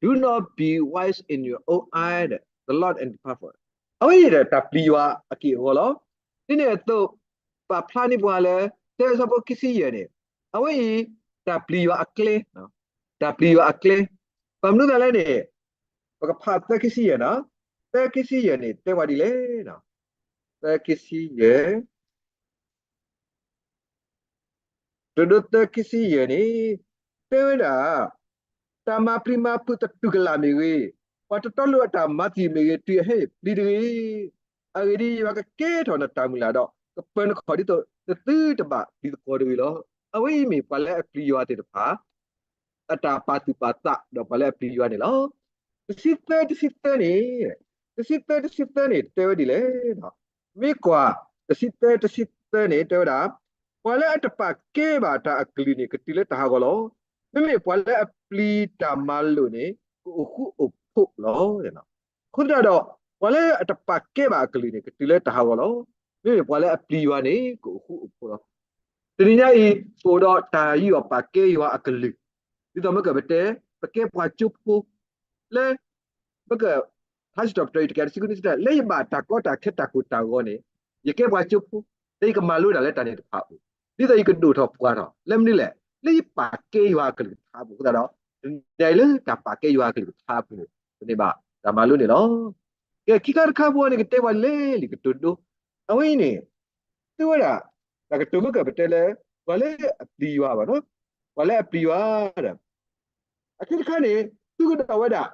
Do not be wise in your own eye, the Lord and depart from. အဝဲအံၤဒီးတၢ်ပျံၤယွၤအက့ၢ်အဂီၤလီၤ. ဒ်န့ၣ်အသိး ပာ်ဖျါန့ၢ်ပှၤလၢ သၢအဆၢဖိခံဆံယဲၢ်န့ၣ်, အဝဲအံၤ တၢ်ပျံၤယွၤအကျဲ, တၢ်ပျံၤယွၤအကျဲ, ဘၣ်မနုၤသးလဲၣ်န့ၣ်, ပကဖးသၢခံဆံယဲၢ်နီၤ, သၢခံဆံယဲၢ်န့ၣ် တဲဝဲဒ်လဲၣ်, သၢခံဆံယဲၢ် တဒိသၢခံဆံယဲၢ်န့ၣ် တဲဝဲဒၣ်, တၢ်မၤပျံၤမၤဖုးသတူၢ်ကလာ်မ့ၢ်ဂ့ၤ, ပှၤတတီလိာ်အတၢ်မၤသံာ်မ့ၢ်ဂ့ၤ, တုၤအဟဲန့ၣ်ပျံၤတဂ့ၤ. အဂ့ၢ်ဒ်အံၤ, ယွၤကကဲထီၣ်နတၢ်မုၢ်လၢ်ဒီး ကပၢၤနခီၣ်ဒ်သိး နသုတဘၣ်ပျံၤသကိးတဂ့ၤလီၤ. အဝဲအံၤမ့ၢ်ပှၤလၢအပျံၤယွၤသ့ၣ်တဖၣ် အတၢ်ပာ်သူၣ်ပာ်သးဒီးပှၤလၢအပျံၤယွၤန့ၣ်လီၤ. တဆံသၢ, တဆံသၢန့ၣ်, တဆံသၢ, တဆံသၢန့ၣ် တဲဝဲဒ်လဲၣ်, မ့ၢ်ကွၢ်, တဆံသၢ, တဆံသၢန့ၣ် တဲဝဲဒၣ်, ပှၤလၢအတပာ်ကဲဘၣ်တၢ်အကလုၢ်န့ၣ် ကတုၤလၢတၢ်ဟးဂီၤလီၤ. မ့မ့ၢ်ပှၤလၢအပျံၤတၢ်မၤလိာ်န့ၣ် ကအိၣ်ဃူအိၣ်ဖိးလီၤ. အဃိသတးဒီး ပှၤလၢအတပာ်ကဲဘၣ်အကလုၢ်န့ၣ် ကတုၤလၢတၢ်ဟးဂီၤလီၤ. မ့မ့ၢ်ပှၤလၢအပျံၤယွၤန့ၣ် ကအိၣ်ဃူအိၣ်ဖိးလီၤ. တနံၤညါအံၤ ပအိၣ်ဒီးတၢ်ယူးယီၣ်ပာ်ကဲယွၤအကလုၢ်, ဒ်သိးမ့ၢ်ကပတဲ, ပကဲပှၤကၠိဖိ, လၢ မ့ၢ်က ထါစံးထီၣ်ပတြၢၤအံၤ တကယၤတဆံဃုနွံ လၢယဘၣ်တၢ်ကီတၢ်ခဲတၢ်ကိၢ်တၢ်ဂီၤန့ၣ်, ယကဲပှၤကၠိဖိ, လၢယကမၤလိတၢ်လၢတၢ်န့ၣ်တဖၣ်အပူၤ, ဒ်သိးယကဒိၣ်ထီၣ်ပှၢ်ထီၣ် လၢမနုၤလဲၣ်, လၢယပာ်ကဲယွၤအကလုၢ်ကထါအပူၤအဃိသတးဒီး, တနံၤညါအံၤလၢတၢ်ပာ်ကဲယွၤအကလုၢ်ကထါအပူၤန့ၣ် ပန့ၢ်ဘၣ်တၢ်မၤလိန့ၣ်လီၤ. ကဲ ခံခါတခါဖိန့ၣ် ကတဲပှၤလဲၤလံာ်ကတိၤဒိ, အဝဲအံၤန့ၣ် သုဝဲဒၣ် တၢ်ကတိၤမ့ၢ်ကပတဲလၢ ပှၤလၢအပျံၤယွၤဘၣ်နီၤ, ပှၤလၢအပျံၤယွၤဒီး အခံတခါန့ၣ် သုကဒိးဝဲဒၣ်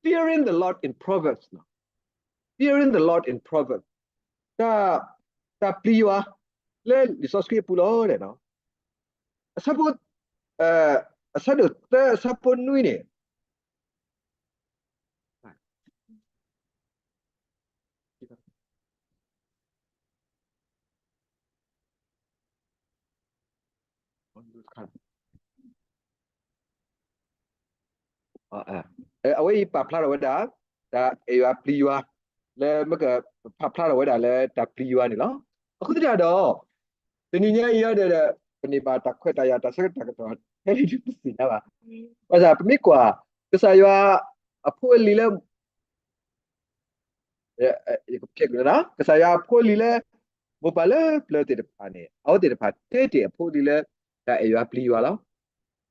fearing the Lord in Proverbs, fearing the Lord in Proverbs, တၢ်, တၢ်ပျံၤယွၤ လၢလံာ်စီဆှံအပူၤလီၤ. အဆၢဖိ, အဆၢဒိၣ်သၢ အဆၢဖိနွံန့ၣ် အဝဲအံၤပာ်ဖျါထီၣ်ဝဲဒၣ် တၢ်အဲၣ်ယွၤပျံၤယွၤ လၢမ့ၢ်ကပာ်ဖျါထီၣ်ဝဲဒၣ်လၢတၢ်ပျံၤယွၤန့ၣ်လီၤ. အဃိသတးဒီး တနံၤညါအံၤဒီး ပန့ၢ်ဘၣ်တၢ်ခွဲးတၢ်ယာ်တၢ်ဆၢကတီၢ် ဟဲလံတသ့ၣ်ညါဘၣ်. ဘၣ်ဆၣ်ပမ့ၢ်ကွၢ် ကစၢ်ယွၤအဖိအလံၤလၢ ကစၢ်ယွၤအဖိအလံၤလၢ မိၢ်ပၢ်လၢပျၢၤသ့ၣ်တဖၣ်န့ၣ် အဝဲသ့ၣ်တဖၣ်တဲတ့ၢ်အဖိအလံၤလၢ တၢ်အဲၣ်ယွၤပျံၤယွၤလီၤ.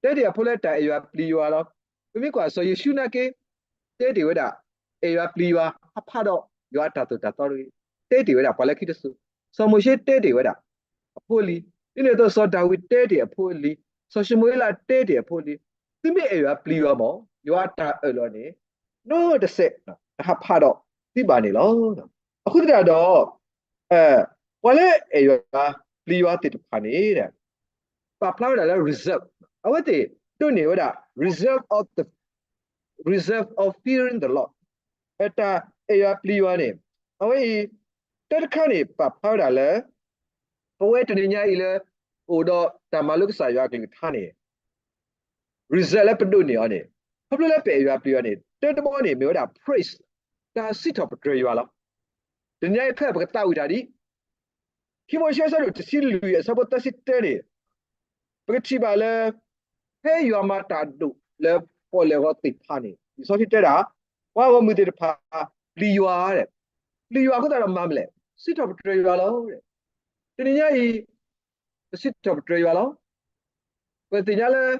တဲတ့ၢ်အဖိလၢတၢ်အဲၣ်ယွၤပျံၤယွၤလီၤ. ပမ့ၢ်ကွၢ်စီၤယိၤၡူနာ်က့ တဲတ့ၢ်ဝဲဒၣ် အဲၣ်ယွၤပျံၤယွၤ ဟးဖးဒီးယွၤအတၢ်သိၣ်တၢ်သီတဂ့ၤ, တဲတ့ၢ်ဝဲဒၣ်ပှၤလၢခံတစိၤ, စီၤမိၤၡ့တဲတ့ၢ်ဝဲဒၣ် အဖိအလံၤ, ဒ်န့ၣ်အသိးစီၤဒၤဝံးတဲတ့ၢ်အဖိအလံၤ, စီၤၡမူၤအ့လးတဲတ့ၢ်အဖိအလံၤ, သုမ့ၢ်အဲၣ်ယွၤပျံၤယွၤမး ယွၤအတၢ်အၢၣ်လီၤန့ၣ် နီတစဲး တဟးဖးဒီးသုဘၣ်န့ၣ်လီၤ. အဃိသတးဒီး ပှၤလၢအဲၣ်ယွၤပျံၤယွၤသ့ၣ်တဖၣ်န့ၣ် ပာ်ဖျါဝဲဒၣ်လၢ reserve, အဝဲသ့ၣ်ဒိးန့ၢ်ဝဲဒၣ် reserve of the, reserve of fearing the Lord, တၢ်အဲၣ်ယွၤပျံၤယွၤန့ၣ် အဝဲအံၤ တၢ်တခါန့ၣ် ပာ်ဖျါဝဲဒၣ်လၢ ပဝဲတနံၤညါအံၤလၢ ပအိၣ်ဒီးတၢ်မၤလိကစၢ်ယွၤအကလုၢ်ကထါန့ၣ် reserve လၢပဒိးန့ၢ်အီၤန့ၣ် ခီဖျိလၢပအဲၣ်ယွၤပျံၤယွၤန့ၣ် တၢ်တဘီန့ၣ် မ့ၢ်ဝဲဒၣ် praise, တၢ်စံးထီၣ်ပတြၢၤယွၤလီၤ. တနံၤညါအံၤခဲအံၤ ပကသးဝံၣ်တၢ်ဒ် ခံမိၤၡ့အဆၢဒိၣ်တဆံလွံၢ်အဆၢဖိသၢဆံတၢန့ၣ် ပကထံၣ်ဘၣ်လၢ ဖဲယွၤမၤတၢ်ဒိၣ်လၢပီၣ်လဲၣ်ဂီၤသ့ၣ်တဖၣ်န့ၣ် လံာ်စီဆှံတဲဒၣ် ပှၤဂီၢ်မုၢ်သ့ၣ်တဖၣ် ပျံၤယွၤ, ပျံၤယွၤအဃိသတးဒီးမၤမနုၤလဲၣ်, စံးထီၣ်ပတြၢၤယွၤလီၤ. တနံၤညါအံၤ ပစံးထီၣ်ပတြၢၤယွၤလီၤ. ပသ့ၣ်ညါလၢ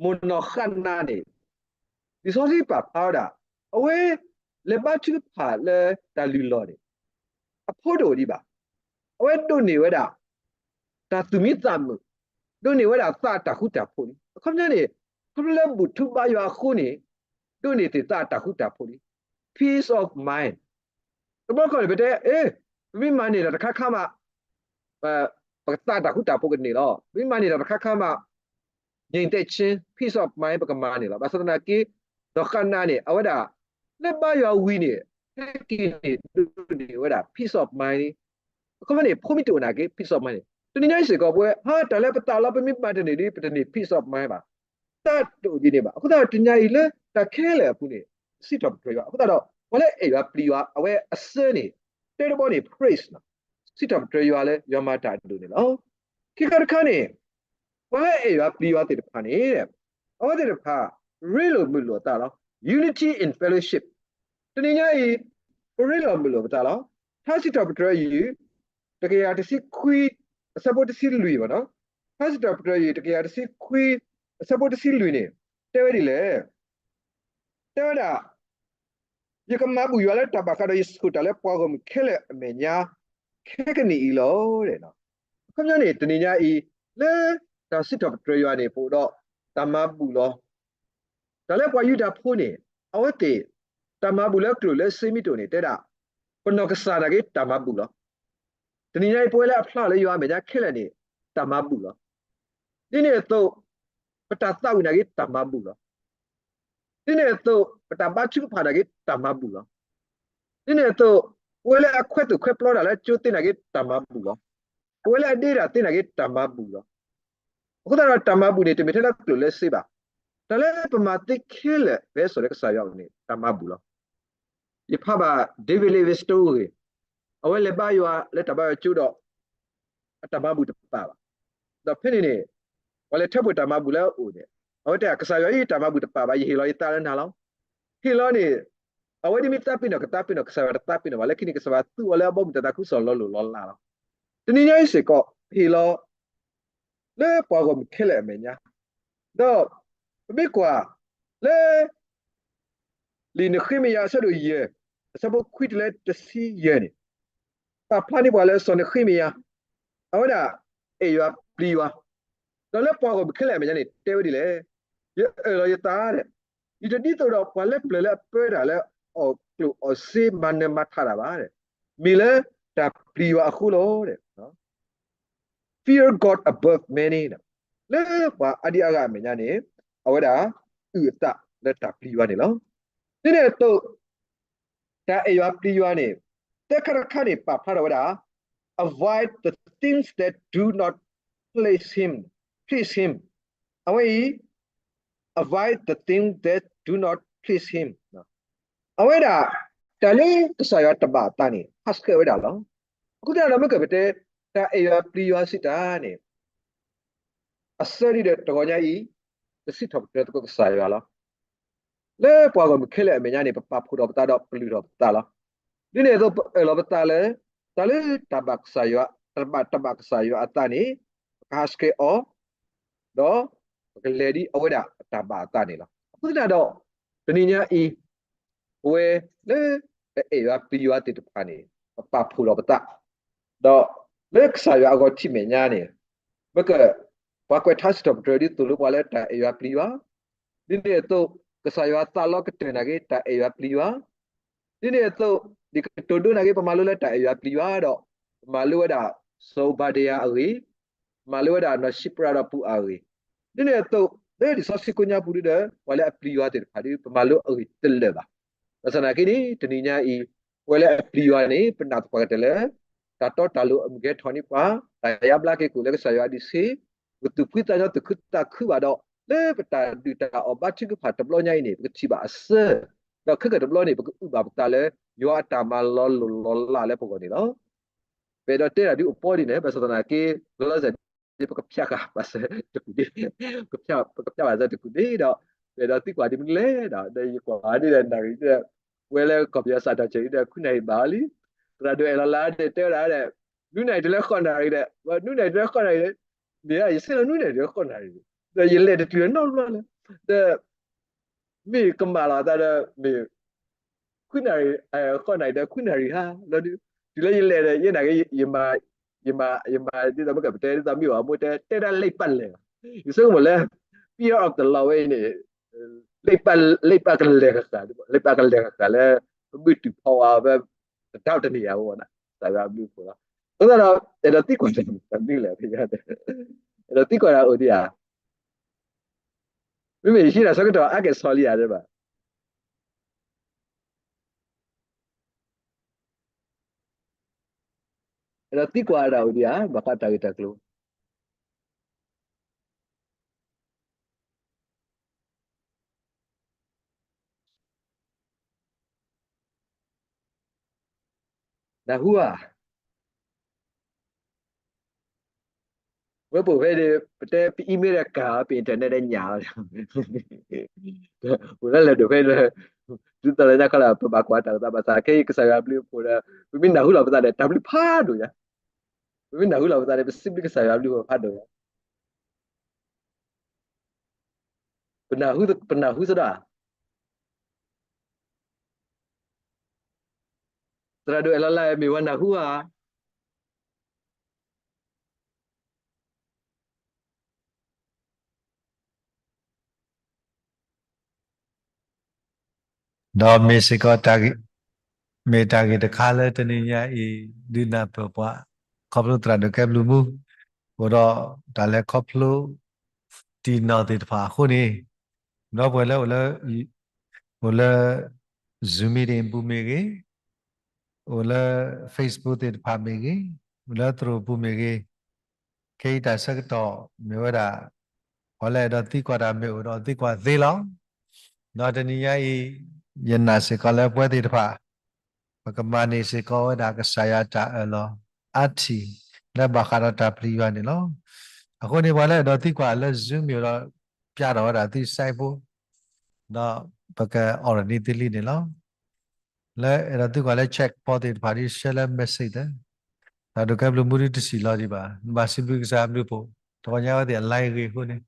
မိၢ်နီၢ်ဃၣ်နၤန့ၣ် လံာ်စီဆှံပာ်ဖျါဝဲဒၣ် အဝဲ လဲၤဘါထုကဖၣ်လၢတၢ်လုၢ်လီၢ်န့ၣ် အဖိတအိၣ်ဒံးဘၣ်. အဝဲဒိးန့ၢ်ဝဲဒၣ် တၢ်သူၣ်မံသးမုာ်, ဒိးန့ၢ်ဝဲဒၣ်သးအတၢ်ဃူတၢ်ဖိးလံ. အခီပညီန့ၣ် ခီဖျိလၢဘူၣ်ထူဘါယွၤအဃိန့ၣ် ဒိးန့ၢ်သ့ၣ်သးအတၢ်ဃူတၢ်ဖိးလံ. Peace of mind. တဘျီခီန့ၣ် ပတဲ အဲ ပမ့ၢ်မၤန့ၢ်တၢ်တခါခါမး ပ ပကသးတၢ်ဃူတၢ်ဖိးကန့ၢ်လီၤ. ပမ့ၢ်မၤန့ၢ်တၢ်တခါခါမး ငြိမ်သက်ခြင်း peace of mind ပကမၤန့ၢ်လီၤ. ဘၣ်ဆၣ်သနာ်က့ ဒီးဃနၤန့ၣ် အဝဲဒၣ် လၢဘါယွၤဝံၤန့ၣ် ဟဲက့ၤန့ၣ် ဒိးန့ၢ်ဝဲဒၣ် peace of mind လံ. အခီပညီန့ၣ် ဖိမ့ၢ်တအိၣ်နာ်က့ peace of mind န့ၣ် တနံၤညါအံၤစ့ၢ်ကီး ပဝဲ ဟါ တၢ်လၢပသးလီ ပမ့ၢ်မၤတန့ၢ်ဒ် ပတန့ၢ် peace of mind ဘၣ်. သးတအိၣ်ဒ်န့ၣ်ဘၣ်. အဃိသတးဒီးတနံၤညါအံၤလၢတၢ်ခဲလၢာ်အပူၤန့ၣ် စံးထီၣ်ပတြၢၤယွၤ. အဃိသတးဒီး ပှၤလၢအဲၣ်ယွၤပျံၤယွၤ အဝဲအဆၢန့ၣ် တဲတဘီန့ၣ် praise လီၤ. စံးထီၣ်ပတြၢၤယွၤလၢယွၤမၤတၢ်အဒိၣ်န့ၣ်လီၤ. ခံခါတခါန့ၣ် ပှၤလၢအဲၣ်ယွၤပျံၤယွၤသ့ၣ်တဖၣ်န့ၣ် အဝဲသ့ၣ်တဖၣ် ရ့လိာ်မုာ်လိာ်အသးလီၤ. Unity in fellowship. တနံၤညါအံၤ ပရ့လိာ်မုာ်လိာ်ပသးလီၤ. ထါစံးထီၣ်ပတြၢၤယွၤ တကယၤတဆံခွံ အဆၢဖိတဆံလွံၢ်ဘၣ်နီၤ. ထါစံးထီၣ်ပတြၢၤယွၤ တကယၤတဆံခွံ အဆၢဖိတဆံလွံၢ်န့ၣ် တဲဝဲဒ်လဲၣ်. တဲဝဲဒၣ် ယကမၤဘူၣ်ယွၤလၢတၢ်ဘၣ်ဃးဒီး ယဆိၣ်တၢ်လၢပှၤဂီၢ်မုၢ်ခဲလၢာ်အမဲာ်ညါ ခဲကနံၣ်အံၤလီၤ. အခီပညီန့ၣ် တနံၤညါအံၤ လၢတၢ်စံးထီၣ်ပတြၢၤယွၤန့ၣ် ပအိၣ်ဒီးတၢ်မၤဘူၣ်လီၤ. တၢ်လၢပှၤယူဒၤဖိန့ၣ် အဝဲသ့ၣ် တၢ်မၤဘူၣ်လၢကျိာ်လၢစ့မ့ၢ်တအိၣ်န့ၣ် တဲဒၣ် ပနီၢ်ကစၢ်နာ်က့တၢ်မၤဘူၣ်လီၤ. တနံၤညါအံၤ ပဝဲလၢအဖျါလၢယွၤအမဲာ်ညါခဲလၢာ်န့ၣ် တၢ်မၤဘူၣ်လီၤ. ဒ်န့ၣ်အသိး ပတၢ်သးဝံၣ်နာ်က့တၢ်မၤဘူၣ်လီၤ. ဒ်န့ၣ်အသိး ပတၢ်ဘါထုကဖၣ်နာ်က့တၢ်မၤဘူၣ်လီၤ. ဒ်န့ၣ်အသိး ပဝဲလၢအခွဲးသူၣ်ခွဲးပျီတၢ်လၢကၠိသ့ၣ်နာ်က့တၢ်မၤဘူၣ်လီၤ. ပဝဲလၢအဒ့တၢ်သ့ၣ်နာ်က့တၢ်မၤဘူၣ်လီၤ. အဃိသတးဒီးတၢ်မၤဘူၣ်န့ၣ် တမ့ၢ်ထဲလၢကျိာ်လၢစ့ဘၣ်. တၢ်လၢပမၤသ့ခဲလၢာ် ပဟဲစိာ်လၢကစၢ်ယွၤအအိၣ်န့ၣ် တၢ်မၤဘူၣ်လီၤ. ယဖးဘၣ် David Livingstone အဂ့ၢ်, အဝဲလဲၤဘါယွၤလၢတၢ်ဘါယွၤကၠိဒီး အတၢ်မၤဘူၣ်တပာ်ဘၣ်. ဒီးဖဲန့ၣ်န့ၣ် ပှၤလဲၤထၢဖှိၣ်တၢ်မၤဘူၣ်လၢအအိၣ်န့ၣ် အဝဲတဲ ကစၢ်ယွၤအံၤတၢ်မၤဘူၣ်တပာ်ဘၣ်, ယဟ့ၣ်လီၤယသးလၢနၤလီၤ. ဟ့ၣ်လီၤန့ၣ် အဝဲဒ်မ့ၢ်သးပ့ၤနီၣ်ကသးပ့ၤနီၣ် ကစၢ်ယွၤတသးပ့ၤနီၣ်ဘၣ်. လၢခံန့ၣ် ကစၢ်ယွၤသူအီၤလၢအဘီအမုၢ်တၢ်သးခုကစီၣ်လီၤလိၢ်လီၤလးလီၤ. တနံၤညါအံၤစ့ၢ်ကီး ဟ့ၣ်လီၤ လၢပှၤဂီၢ်မုၢ်ခဲလၢာ်အမဲာ်ညါ, ဒီးပမ့ၢ်ကွၢ်လၢ လံာ်နဃ့မယၤအဆၢဒိၣ်ယဲၢ် အဆၢဖိခွံတုၤလၢတဆံယဲၢ်န့ၣ် ပာ်ဖျါန့ၢ်ပှၤလၢစီၤနဃ့မယၤ အဝဲဒၣ် အဲၣ်ယွၤပျံၤယွၤ, ဒီးလၢပှၤဂီၢ်မုၢ်ခဲလၢာ်အမဲာ်ညါန့ၣ် တဲဝဲဒ်လဲၣ်, ယအၢၣ်လီၤယသးဒီး ယတဒ်သိးဒီးပှၤလၢပျၢၤလၢအပၢတၢ်လၢအီၣ်ကျိၣ်အီၣ်စ့မၤနၢၤမၤထးတၢ်ဘၣ်, မ့ၢ်လၢတၢ်ပျံၤယွၤအဃိလီၤ. Fear God above many လၢပှၤအါဒံအါဂၤအမဲာ်ညါန့ၣ် အဝဲဒၣ် အုၣ်အသးလၢတၢ်ပျံၤယွၤန့ၣ်လီၤ. ဒ်န့ၣ်အသိး တၢ်အဲၣ်ယွၤပျံၤယွၤန့ၣ် သၢခါတခါန့ၣ် ပာ်ဖျါထီၣ်ဝဲဒၣ် avoid the things that do not please him, please him. အဝဲအံၤ avoid the things that do not please him. အဝဲဒၣ် တၢ်လၢကစၢ်ယွၤတဘၣ်အသးန့ၣ် ဟးဆှဲးဝဲဒၣ်လီၤ. အဃိသတးဒီး မ့ၢ်ကပတဲ တၢ်အဲၣ်ယွၤပျံၤယွၤစံးတၢ်န့ၣ် အဆၢဒ်ဒီးတဂီၤညါအံၤ ပစံးထီၣ်ပတြၢၤသကိးကစၢ်ယွၤလီၤ. လၢပှၤဂီၢ်မုၢ်ခဲလၢာ်အမဲာ်ညါန့ၣ် ပပာ်ဖှိၣ်ထီၣ်ပသးဒီးပလုၢ်ထီၣ်ပသးလီၤ. ဒ်န့ၣ်အသိး ပအၢၣ်လီၤပသးလၢ တၢ်လၢတၢ်ဘၣ်ကစၢ်ယွၤ, တၢ်ဘၣ်တၢ်ဘၣ်ကစၢ်ယွၤအသးန့ၣ် ပကဟးဆှဲးအီၤ ဒီးပကလဲၤဒ်အဝဲဒၣ်အတၢ်ဘၣ်အသးန့ၣ်လီၤ. အဃိသတးဒီး တနံၤညါအံၤ ပဝဲလၢပအဲၣ်ယွၤပျံၤယွၤသ့ၣ်တဖၣ်န့ၣ် ပပာ်ဖှိၣ်ထီၣ်ပသး, ဒီးလၢကစၢ်ယွၤအဂီၢ်ထံးမဲာ်ညါန့ၣ် မ့ၢ်က ပှၤကွဲးထါစံးထီၣ်ပတြၢၤဒ်သိးလိပှၤလၢတၢ်အဲၣ်ယွၤပျံၤယွၤ, ဒ်န့ၣ်အသိး ကစၢ်ယွၤသးလီကတၢၢ်နာ်က့ တၢ်အဲၣ်ယွၤပျံၤယွၤ, ဒ်န့ၣ်အသိး လံာ်ကတိၤဒိနာ်က့ ပမၤလိလၢတၢ်အဲၣ်ယွၤပျံၤယွၤဒီး ပမၤလိဝဲဒၣ်စီၤအူဘၤဒ့ယၤအဂ့ၢ်, ပမၤလိဝဲဒၣ်နီၢ်ၡံပြးဒီးပူၤအဂ့ၢ်, ဒ်န့ၣ်အသိး လၢလံာ်စီဆှံကိးညါပူၤဒ်ဒီး ပှၤလၢအပျံၤယွၤသ့ၣ်တဖၣ်ဒီး ပမၤလိအဂ့ၢ်တလၢာ်ဘၣ်. ဘၣ်ဆၣ်သနာ်က့န့ၣ် တနံၤညါအံၤ ပဝဲလၢအပျံၤယွၤန့ၣ် ပနာ်သပှၢ်ကတၢၢ်လၢ တၢ်တီတၢ်လိၤအမုၢ်ကဲထီၣ်န့ၢ်ပှၤ, တၢ်ယါဘျါက့ၤကိာ်လၢကစၢ်ယွၤအဒုးဆံး, ပကသူၣ်ဖှံသးညီသူၣ်ခုသးခုဘၣ်ဒီး လၢပတၢ်ဒုၣ်တၢ်အီၣ်ဘါထုကဖၣ်တဘျီညါအံၤန့ၣ် ပကထံၣ်ဘၣ်အစၢ, ဒီးခဲကတဘျီန့ၣ် ပကအုၣ်ဘၣ်ပသးလၢ ယွၤအတၢ်မၤလီၤလိၢ်လီၤလးလၢပဂီၢ်န့ၣ်လီၤ. ပအဲၣ်ဒိးတဲတၢ်ဒ်အိၣ်ပီဒ်န့ၣ် ဘၣ်ဆၣ်သနာ်က့ လီၤစဲၣ် ပကဖျါဃာ်ဘၣ်စၢၤတကူၣ်ဒ့, ပကဖျါဘၣ်စၢၤတကူၣ်ဒ့ဒီး ပအဲၣ်ဒိးသံကွၢ်ဒ်မနုၤလဲၣ်ဒီး ဒီးယကွၢ်ဒ်ဒီးနၣ်ရံၣ်ဒီး ဝဲလၢကီၢ်ပယီၤစးထီၣ်ဆၢအံၤဒီး ခွံနၣ်ရံၣ်ဘၣ်အီၤလံ, သရၣ်ဒိၣ်အဲၣ်လီၤလၢဒီး တဲဝဲဒၣ်ဒီး နွံနၣ်ရံၣ်တုၤလၢဃိးနၣ်ရံၣ်ဒီး နွံနၣ်ရံၣ်တုၤလၢဃိးနၣ်ရံၣ်ဒီး မ့ၢ်ယဆဲးလီၤနွံနၣ်ရံၣ်တုၤလၢဃိးနၣ်ရံၣ်ဒီး ဒီးယလဲၤတတုၤနီတဘျီလၢၤ ဒီး မ့ၢ်ကမၣ်လီၤသးဒီး မ့ၢ် ခွံနၣ်ရံၣ်, ဃိးနၣ်ရံၣ်ဒီးခွံနၣ်ရံၣ်ဟါလီၤဒုး, တုၤလၢယလဲၤဒီး ယဲနာ်က့ ယမၤ, ယမၤဒ်သိးမ့ၢ်ကပတဲ ဒ်သိးမ့ၢ်အီၤမိၢ်တဲ တဲဒၣ်လံာ်ပာ်လဲၢ်လီၤ. ယဆိကမိၣ်လၢ fear of the Lord ဝဲအံၤန့ၣ် လံာ်ပာ်လဲၢ်ဃာ်, လံာ်ပာ်ကလဲၢ်ဃာ်လၢ ပမ့ၢ်တုၤဖီဝါဖဲ တဒၣ်တနံၤဧါဝဲန့ၣ် ကစၢ်ယွၤအဘျုးအဖှိၣ်လီၤ. အဃိသတးဒီး အဲၣ်ဒိးသံကွၢ်တၢ်မနုၤလဲၣ်, အဲၣ်ဒိးသံကွၢ်တၢ်အိၣ်ဒံးဧါ. မ့မ့ၢ်ယဟံးတၢ်ဆၢကတီၢ်အါကဲၣ်ဆိးလံဧါ, ဘၣ် အဲၣ်ဒိးသံကွၢ်တၢ်အိၣ်ဒံးဧါ, ဘၣ်ဃးတၢ်ဂ့ၢ်တၢ်ကျိၤ နၢ်ဟူဧါ. ဝဲပအိၣ်ဖဲဒီး ပတဲပ email ဒီးကၤအီၤ ပ internet ဒီးညၣ်အီၤ, အိၣ်လၢလဲၤဒိၣ်ဖဲလၢ ဒ်သိးလၢညါခီလၢ ပဘၣ်ကွၢ်တၢ်လိာ်သးဘၣ်ဆၣ် ခဲအံၤကစၢ်ယွၤအဘျုးအဖှိၣ်ဒီး ပမ့ၢ်နၢ်ဟူလီၤပသးဒီး တၢ်ဘျုးဖးဒိၣ်ညါ, ပမ့ၢ်နၢ်ဟူလီၤပသးဒီး ပစံးဘျုးကစၢ်ယွၤအဘျုးအဖှိၣ်ဖးဒိၣ်ညါ, ပနၢ်ဟူ, ပနၢ်ဟူစ့ၢ်ကီး သရၣ်ဒိၣ်အဲၣ်လီၤလၢ မ့ၢ်ဝဲနၢ်ဟူဧါ. ဒီးမ့ၢ်စ့ၢ်ကီးတၢ်ဂ့ၢ်, မ့ၢ်တၢ်ဂ့ၢ်တခါလၢတနံၤညါအံၤ ဒုးနၢ်ပၢၢ်ပှၤ ခီဖျိသရၣ်ဒိၣ်ကဲဘျုးမူ အိၣ်ဒီးတၢ်လဲၤခီဖျိတံၢ်နီၢ်သ့ၣ်တဖၣ်အဃိန့ၣ်, ဒီပုၢ်ဝဲၢ်လၢအိၣ်လၢ အိၣ်လၢ Zoom meeting ပူၤမ့ၢ်ဂ့ၤ, အိၣ်လၢ Facebook သ့ၣ်တဖၣ်မ့ၢ်ဂ့ၤ, အိၣ်လၢသရိာ်ပူၤမ့ၢ်ဂ့ၤ, ခဲအံၤတၢ်ဆၢကတီၢ်မ့ၢ်ဝဲဒၣ် ပှၤလၢအဲၣ်ဒိးသံကွၢ်တၢ်မ့ၢ်အိၣ်ဒီးသံကွၢ်သ့လီၤ. ဒီးတနံၤညါအံၤ ယနာ်စ့ၢ်ကီးလၢပဝဲသ့ၣ်တဖၣ် ပကမၤန့ၢ်စ့ၢ်ကီးဝဲဒၣ်ကစၢ်ယွၤတၢ်အၢၣ်လီၤအါထံၣ် လၢဘၣ်ဃးဒီးတၢ်ပျံၤယွၤန့ၣ်လီၤ. အဃိန့ၣ် ပှၤလၢအဲၣ်ဒိးသံကွၢ်လၢ Zoom မ့ၢ်အိၣ်ဒီး ပျဲထီၣ်ဝဲဒၣ်သု စဲးဖိ ဒီးပကအိးထီၣ်န့ၢ်သုလံန့ၣ်လီၤ. လၢအဲၣ်ဒိးသံကွၢ်လၢ chat box သ့ၣ်တဖၣ်ဒီး share လၢ message သ့ၣ်, သရၣ်ဒိၣ်ကဲဘျုးမူဒုးတစံၣ်လီၤဒံးဘၣ်, နဘၣ်စံးဘျုးကစၢ်အဘျုးအဖှိၣ်, တဂီၤညါဝဲသ့ၣ်အ live ဂ့ၤအဃိန့ၣ်,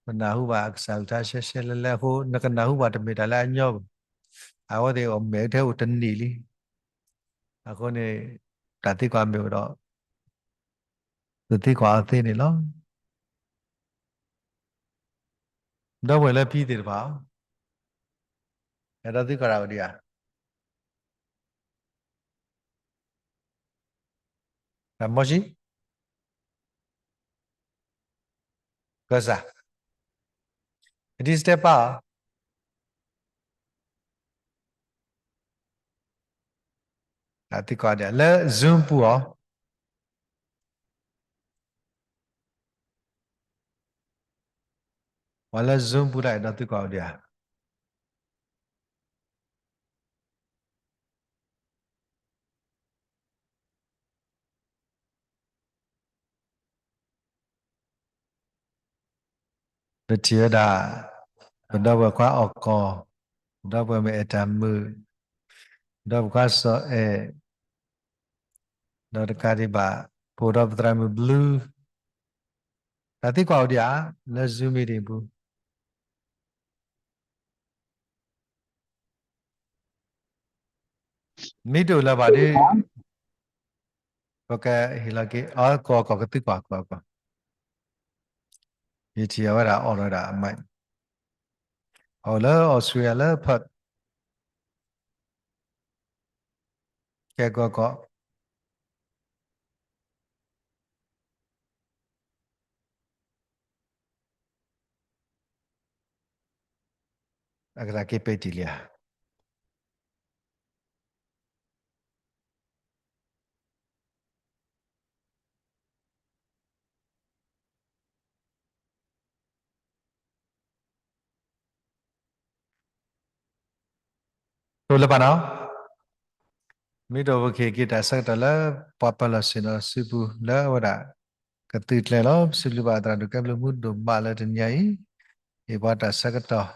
ပနၢ်ဟူဘၣ်ကစၢ်အကလုၢ်ကထါရှဲရှဲလဲလဲအဃိ နကနၢ်ဟူဘၣ်တမ့ၢ်တၢ်လၢအညီဘၣ်, အဝဲသ့ၣ်အီၤမဲာ်ထဲအိၣ်တနံၣ်လံ. အဃိန့ၣ် တၢ်သံကွၢ်မ့ၢ်အိၣ်ဒီး ပသံကွၢ်အီၤသ့န့ၣ်လီၤ. ဒီပုၢ်ဝဲၢ်လၢဖံသ့ၣ်တဖၣ်, အဲၣ်ဒိးသံကွၢ်တၢ်အိၣ်ဒံးဧါ. တၢ်မီၢ်ဆံ, ကစၢ်, ကဒံစတဲပၢ်ဧါ. တၢ်သံကွၢ်ဒံးလၢ Zoom ပူၤအီၤ, ပှၤလၢ Zoom ပူၤတၢ်အဲၣ်ဒိးသံကွၢ်အိၣ်ဒံးဧါ. ပထံၣ်ဝဲဒၣ် ပဒီပုၢ်ဝဲၢ်ခွါအီၣ်ကီၢ်, ပဒီပုၢ်ဝဲၢ်မုၢ်အဲၣ်တၢ်မုာ်, ပဒီပုၢ်ခွါစီၤအဲၣ်, ဒီးတကးဒံးဘၣ် ပအိၣ်ဒီးပသရၣ်မုၣ်ဘျုး, တၢ်သံကွၢ်အိၣ်ဒံးဧါ, လၢ Zoom meeting ပူၤ မ့ၢ်တအိၣ်လၢၤဘၣ်ဒီး ပကဟ့ၣ်လီၤက့ၤ အကိးကီၢ်ကသံကွၢ်ကီၢ်ကီၢ်, ယထံၣ်အဝဲဒၣ်အီၣ်လီၤဝဲဒၣ်အမး, အအိၣ်လၢ Australia လၢ Perth ကဲကီၢ်ကီၢ် အကစၢ်က့ၤပဲာ်တံၢ်လံဧါ. တိၢ်လၢပနီၤ, မ့ၢ်တအိၣ်ပကဟ့ၣ်က့ၤတၢ်ဆၢကတီၢ်လၢ ပှၤပၢၤလီၢ်ဆ့ၣ်နီၤစုပူၤလၢအဝဲဒၣ် ကသုးကျဲၤလီၤ. ပစံးဘျုးဘၣ်သရၣ်ဒိၣ်ကဲဘျုးမူဒိၣ်မးလၢတနံၤအံၤ, ဟ့ၣ်ပှၤတၢ်ဆၢကတီၢ်,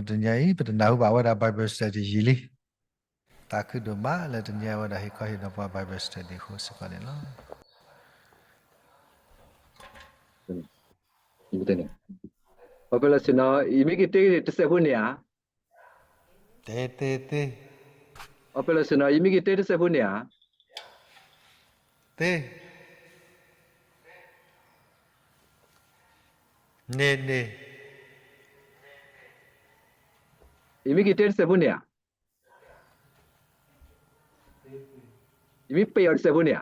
ဒီးတနံၤအံၤ ပတနၢ်ဟူဘၣ်ဝဲဒၣ် Bible study ယံာ်လံ. တၢ်ခုဒိၣ်မးလၢတနံၤအံၤဝဲဒၣ်ဟ့ၣ်ခီဟ့ၣ်နီၤပှၤ Bible study အဃိစ့ၢ်ကီးန့ၣ်လီၤ. အီၣ်ပၢလီၤစ့ၢ်နီၤ, ယမ့ၢ်က့ၤတဲတစဲးဖိန့ၣ်ဧါ. အီၣ်ပၢလီၤစ့ၢ်နီၤ, ယမ့ၢ်က့ၤတဲတစဲးဖိန့ၣ်ဧါ. ယမ့ၢ်က့ၤတဲတစဲးဖိန့ၣ်ဧါ. ယမ့ၢ်ပ့ၤအီၤတစဲးဖိန့ၣ်ဧါ.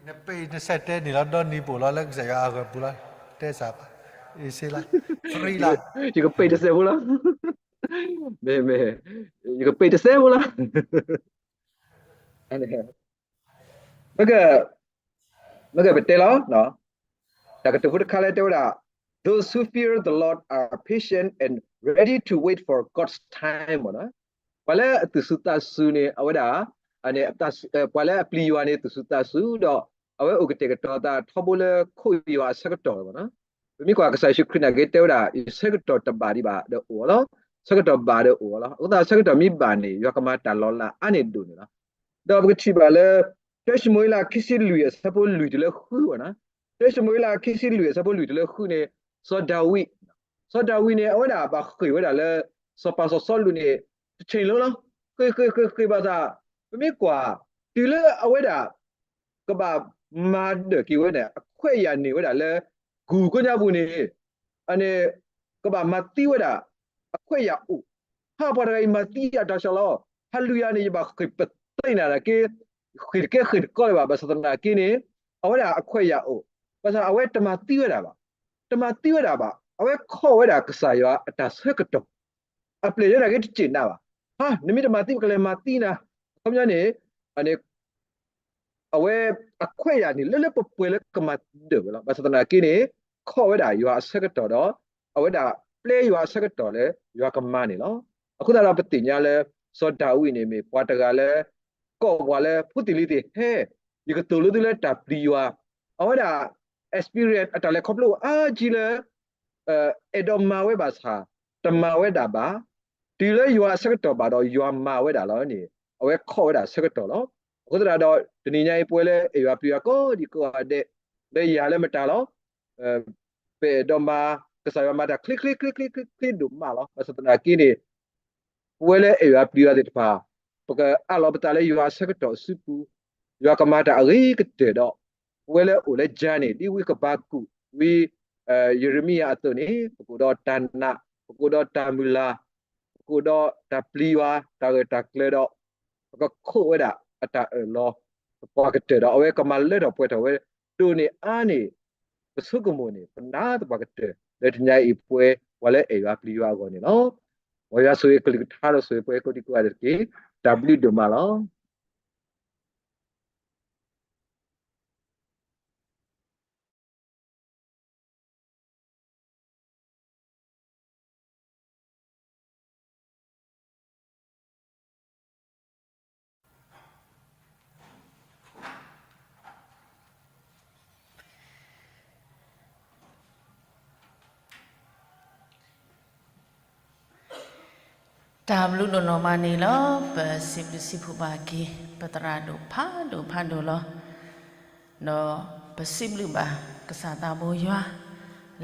နပ့ၤနဆဲးတဲန့ၣ်လီၤ, ဒီနံၤပိာ်လီၤလၢကစၢ်ယွၤအဂီၢ်ပူၤလီၤ, တဲစၢ်ဘၣ်, အ့စ့လါ, free လါ, ယကပ့ၤတစဲးဖိလီၤ, မ့ၢ်, မ့ၢ်, ယကပ့ၤတစဲးဖိလီၤ. မ့ၢ်, မ့ၢ်ပတဲလီၤ, တၢ်ကတိၤဖိတခါလၢတဲဝဲဒၣ်, Those who fear the Lord are patient and ready to wait for God's time မ့ၢ်နီၤ. ပှၤလၢအသူၣ်စူၤသးစူၤန့ၣ် အဝဲဒၣ်, ပှၤလၢအပျံၤယွၤန့ၣ် သူၣ်စူၤသးစူၤဒီး အဝဲအိၣ်ကတဲာ်ကတီၤသးထီဘိလၢခိၣ်ယွၤအဆၢကတီၢ်မ့ၢ်နီၤ. ပမ့ၢ်ကွၢ်ကစၢ်ယ့ၣ်ၡူးခရံာ်နာ်က့တဲဝဲဒၣ် ယဆၢကတီၢ်တဘၣ်ဒံးဘၣ်ဒီးအိၣ်လီၤ, ဆၢကတီၢ်ဘၣ်ဒီးအိၣ်လီၤ. အဃိသတးဆၢကတီၢ်မ့ၢ်ဘၣ်န့ၣ် ယွၤကမၤတၢ်လီၤလးအါန့ၢ်ဒိၣ်န့ၣ်လီၤ. ဒီးပကထံၣ်ဘၣ်လၢ တၢၡမူၤအ့လးခံဆံလွံၢ်အဆၢဖိလွံၢ်တုၤလၢဃုမ့ၢ်နီၤ. တၢၡမူၤအ့လးခံဆံလွံၢ်အဆၢဖိလွံၢ်တုၤလၢဃုန့ၣ်, စီၤဒၤဝံး, စီၤဒၤဝံးန့ၣ် အဝဲဒၣ်ဘၣ်ဃ့ၢ်ဝဲဒၣ်လၢ စီၤပၤစီၤစီလူးန့ၣ် တဆံးလၢလီၤ. ဃ့ၢ်ဃ့ၢ်ဃ့ၢ်ဃ့ၢ်ဘၣ်ဆၣ်, ပမ့ၢ်ကွၢ်, တုၤလၢအဝဲဒၣ် ကဘၣ်မၤဒၢၣ်က့ၤဝဲန့ၣ် အခွဲးယာ်န့ၢ်ဝဲဒၣ်လၢ ဂူၢ်ကိညါပူၤန့ၣ်, အန့ၣ်, ကဘၣ်မၤသံဝဲဒၣ်, အခွဲးယာ်အိၣ်, ဟါပှၤတဂၤအံၤမၤသံယၤတၢ်ဆၢလီၤ, ဟါလီၤယၤန့ၣ် ယဘၣ်ဃ့ၢ်ပသ့နၤနာ်က့, ဃ့ၢ်တကဲဃ့ၢ်တကီလၢၤဘၣ်, ဘၣ်ဆၣ်သနာ်က့န့ၣ်, အဝဲဒၣ်အခွဲးယာ်အိၣ်, ဘၣ်ဆၣ်အဝဲတမၤသံဝဲဒၣ်ဘၣ်, တမၤသံဝဲဒၣ်ဘၣ်, အဝဲခီၣ်ဝဲဒၣ်ကစၢ်ယွၤအတၢ်ဆၢကတီၢ် အပျဲၢ်ယဲနာ်က့တစံးနၤဘၣ်, ဟါ, နမ့ၢ်တမၤသံပကလဲၤမၤသံနၤ, အခီပညီန့ၣ်, အန့ၣ်, အဝဲအခွဲးယာ်န့ၣ် လၢလၢပှဲၤပှဲၤလၢကမၤဒၢၣ်ဝဲလီၤ. ဘၣ်ဆၣ်သနာ်က့န့ၣ်, ခီၣ်ဝဲဒၣ်ယွၤအဆၢကတီၢ်ဒီး, အဝဲဒၣ်ပျဲယွၤအဆၢကတီၢ်လၢယွၤကမၤန့ၣ်လီၤ. အဃိသတးဒီးပသ့ၣ်ညါလၢ, စီၤဒၤဝံးန့ၣ်မ့ၢ်ပှၤတဂၤလၢ, ကိးပှၤလၢဖိသ့ၣ်လံၤသ့ၣ်ဟဲ, ယကသိၣ်လိသုလၢတၢ်ပျံၤယွၤ, အဝဲဒၣ်, experience အတၢ်လဲၤခီဖျိအါကံလၢ အဲၣ်ဒိးမၤဝဲဘၣ်ဆၣ်, တမၤဝဲဒၣ်ဘၣ်, တုၤလၢယွၤအဆၢကတီၢ်ဘၣ်ဒီးယွၤမၤဝဲဒၣ်လီၤန့ၣ်, အဝဲခီၣ်ဝဲဒၣ်ဆၢကတီၢ်လီၤ. အဃိသတးဒီး တနံၤညါအံၤပဝဲလၢအဲၣ်ယွၤပျံၤယွၤကိးဒံကိးဂၤဒဲး, လၢယၤလၢမတၤလီၤ, ပအဲၣ်ဒိးမၤ, ကစၢ်ယွၤမၤတၢ်ချ့ချ့ချ့ချ့ချ့ချ့ဒိၣ်မးလီၤ. ဘၣ်ဆၣ်သနာ်က့န့ၣ် ပဝဲလၢအဲၣ်ယွၤပျံၤယွၤသ့ၣ်တဖၣ်, ပကအးလီၤပသးလၢယွၤအဆၢကတီၢ်အစုပူၤ, ယွၤကမၤတၢ်အဂ့ၤကတၢၢ်ဒီး, ပဝဲလၢအိၣ်လၢယၤန့ၣ် ဒ်ဝံဟဘကူာ်, ဝံ, ယရမံယၤအသိးန့ၣ် ပကအိၣ်ဒီးတၢ်နာ်, ပကအိၣ်ဒီးတၢ်မုၢ်လၢ်, ပကအိၣ်ဒီးတၢ်ပျံၤယွၤ, တၢ်ဂၢၢ်တၢ်ကျၢၤဒီး, ပကခိးဝဲဒၣ်အတၢ်အၢၣ်လီၤ, ပပှၤကတၢၢ်ဒီး အဝဲကမၤလၢထီၣ်ပှဲၤထီၣ်ဝဲ, ဒိၣ်န့ၢ်အါန့ၢ်, ပဆိကမိၣ်န့ၣ် ပနာ်သပှၢ်ကတၢၢ် လၢတနံၤညါအံၤပဝဲ, ပှၤလၢအဲၣ်ယွၤပျံၤယွၤအဂီၢ်န့ၣ်လီၤ. မ်ယွၤဆိၣ်ဂ့ၤကလုၢ်ကထါဒီးဆိၣ်ဂ့ၤပှၤကိးဒံကိးဂၤဒဲးတက့ၢ်. တၢ်ဘျုးဒိၣ်မးလီၤ. တၢ်ဘျုးဒိၣ်နီၢ်မးန့ၣ်လီၤ. ပစံးဘျုးစံးဖှိၣ်ဘၣ်က့ၤ ပသရၣ်ဒိၣ်ဖးဒိၣ်ဖးဒိၣ်လီၤ. ဒီးပစံးဘျုးဘၣ်ကစၢ်သးဘိယွၤ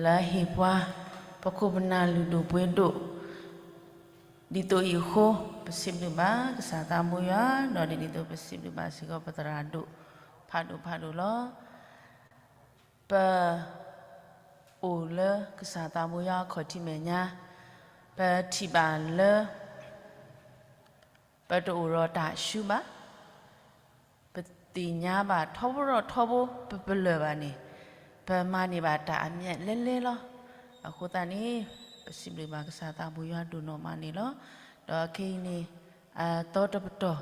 လၢအဟ့ၣ်ပှၤ ပခိၣ်ပနၢ်လုၢ်ဒိၣ်ပှ့ၤဒိၣ် ဒ်သိးအံၤအဃိ, ပစံးဘျုးဘၣ်ကစၢ်သးဘိယွၤ, ဒီးဒ်သိးပစံးဘျုးဘၣ်စ့ၢ်ကီးပသရၣ်ဒိၣ်ဖးဒိၣ်ဖးဒိၣ်လီၤ. ပ အိၣ်လၢကစၢ်သးဘိယွၤအခီၣ်ထံးမဲာ်ညါ, ပထံၣ်ဘၣ်လၢ ပတအိၣ်ဒီးတၢ်အဆူဘၣ်, ပသ့ၣ်ညါဘၣ်ထီဘိထီဘိ ပပလၢၢ်ဘၣ်န့ၣ်, ပမၤန့ၢ်ဘၣ်တၢ်အမျဲၢ်လဲလဲလီၤ. အဃိသတးန့ၣ်, ပစံးဘျုးဘၣ်ကစၢ်သးဘိယွၤဒိၣ်နီၢ်မးန့ၣ်လီၤ. ဒီးခဲအံၤန့ၣ်, အသီတပတီၢ်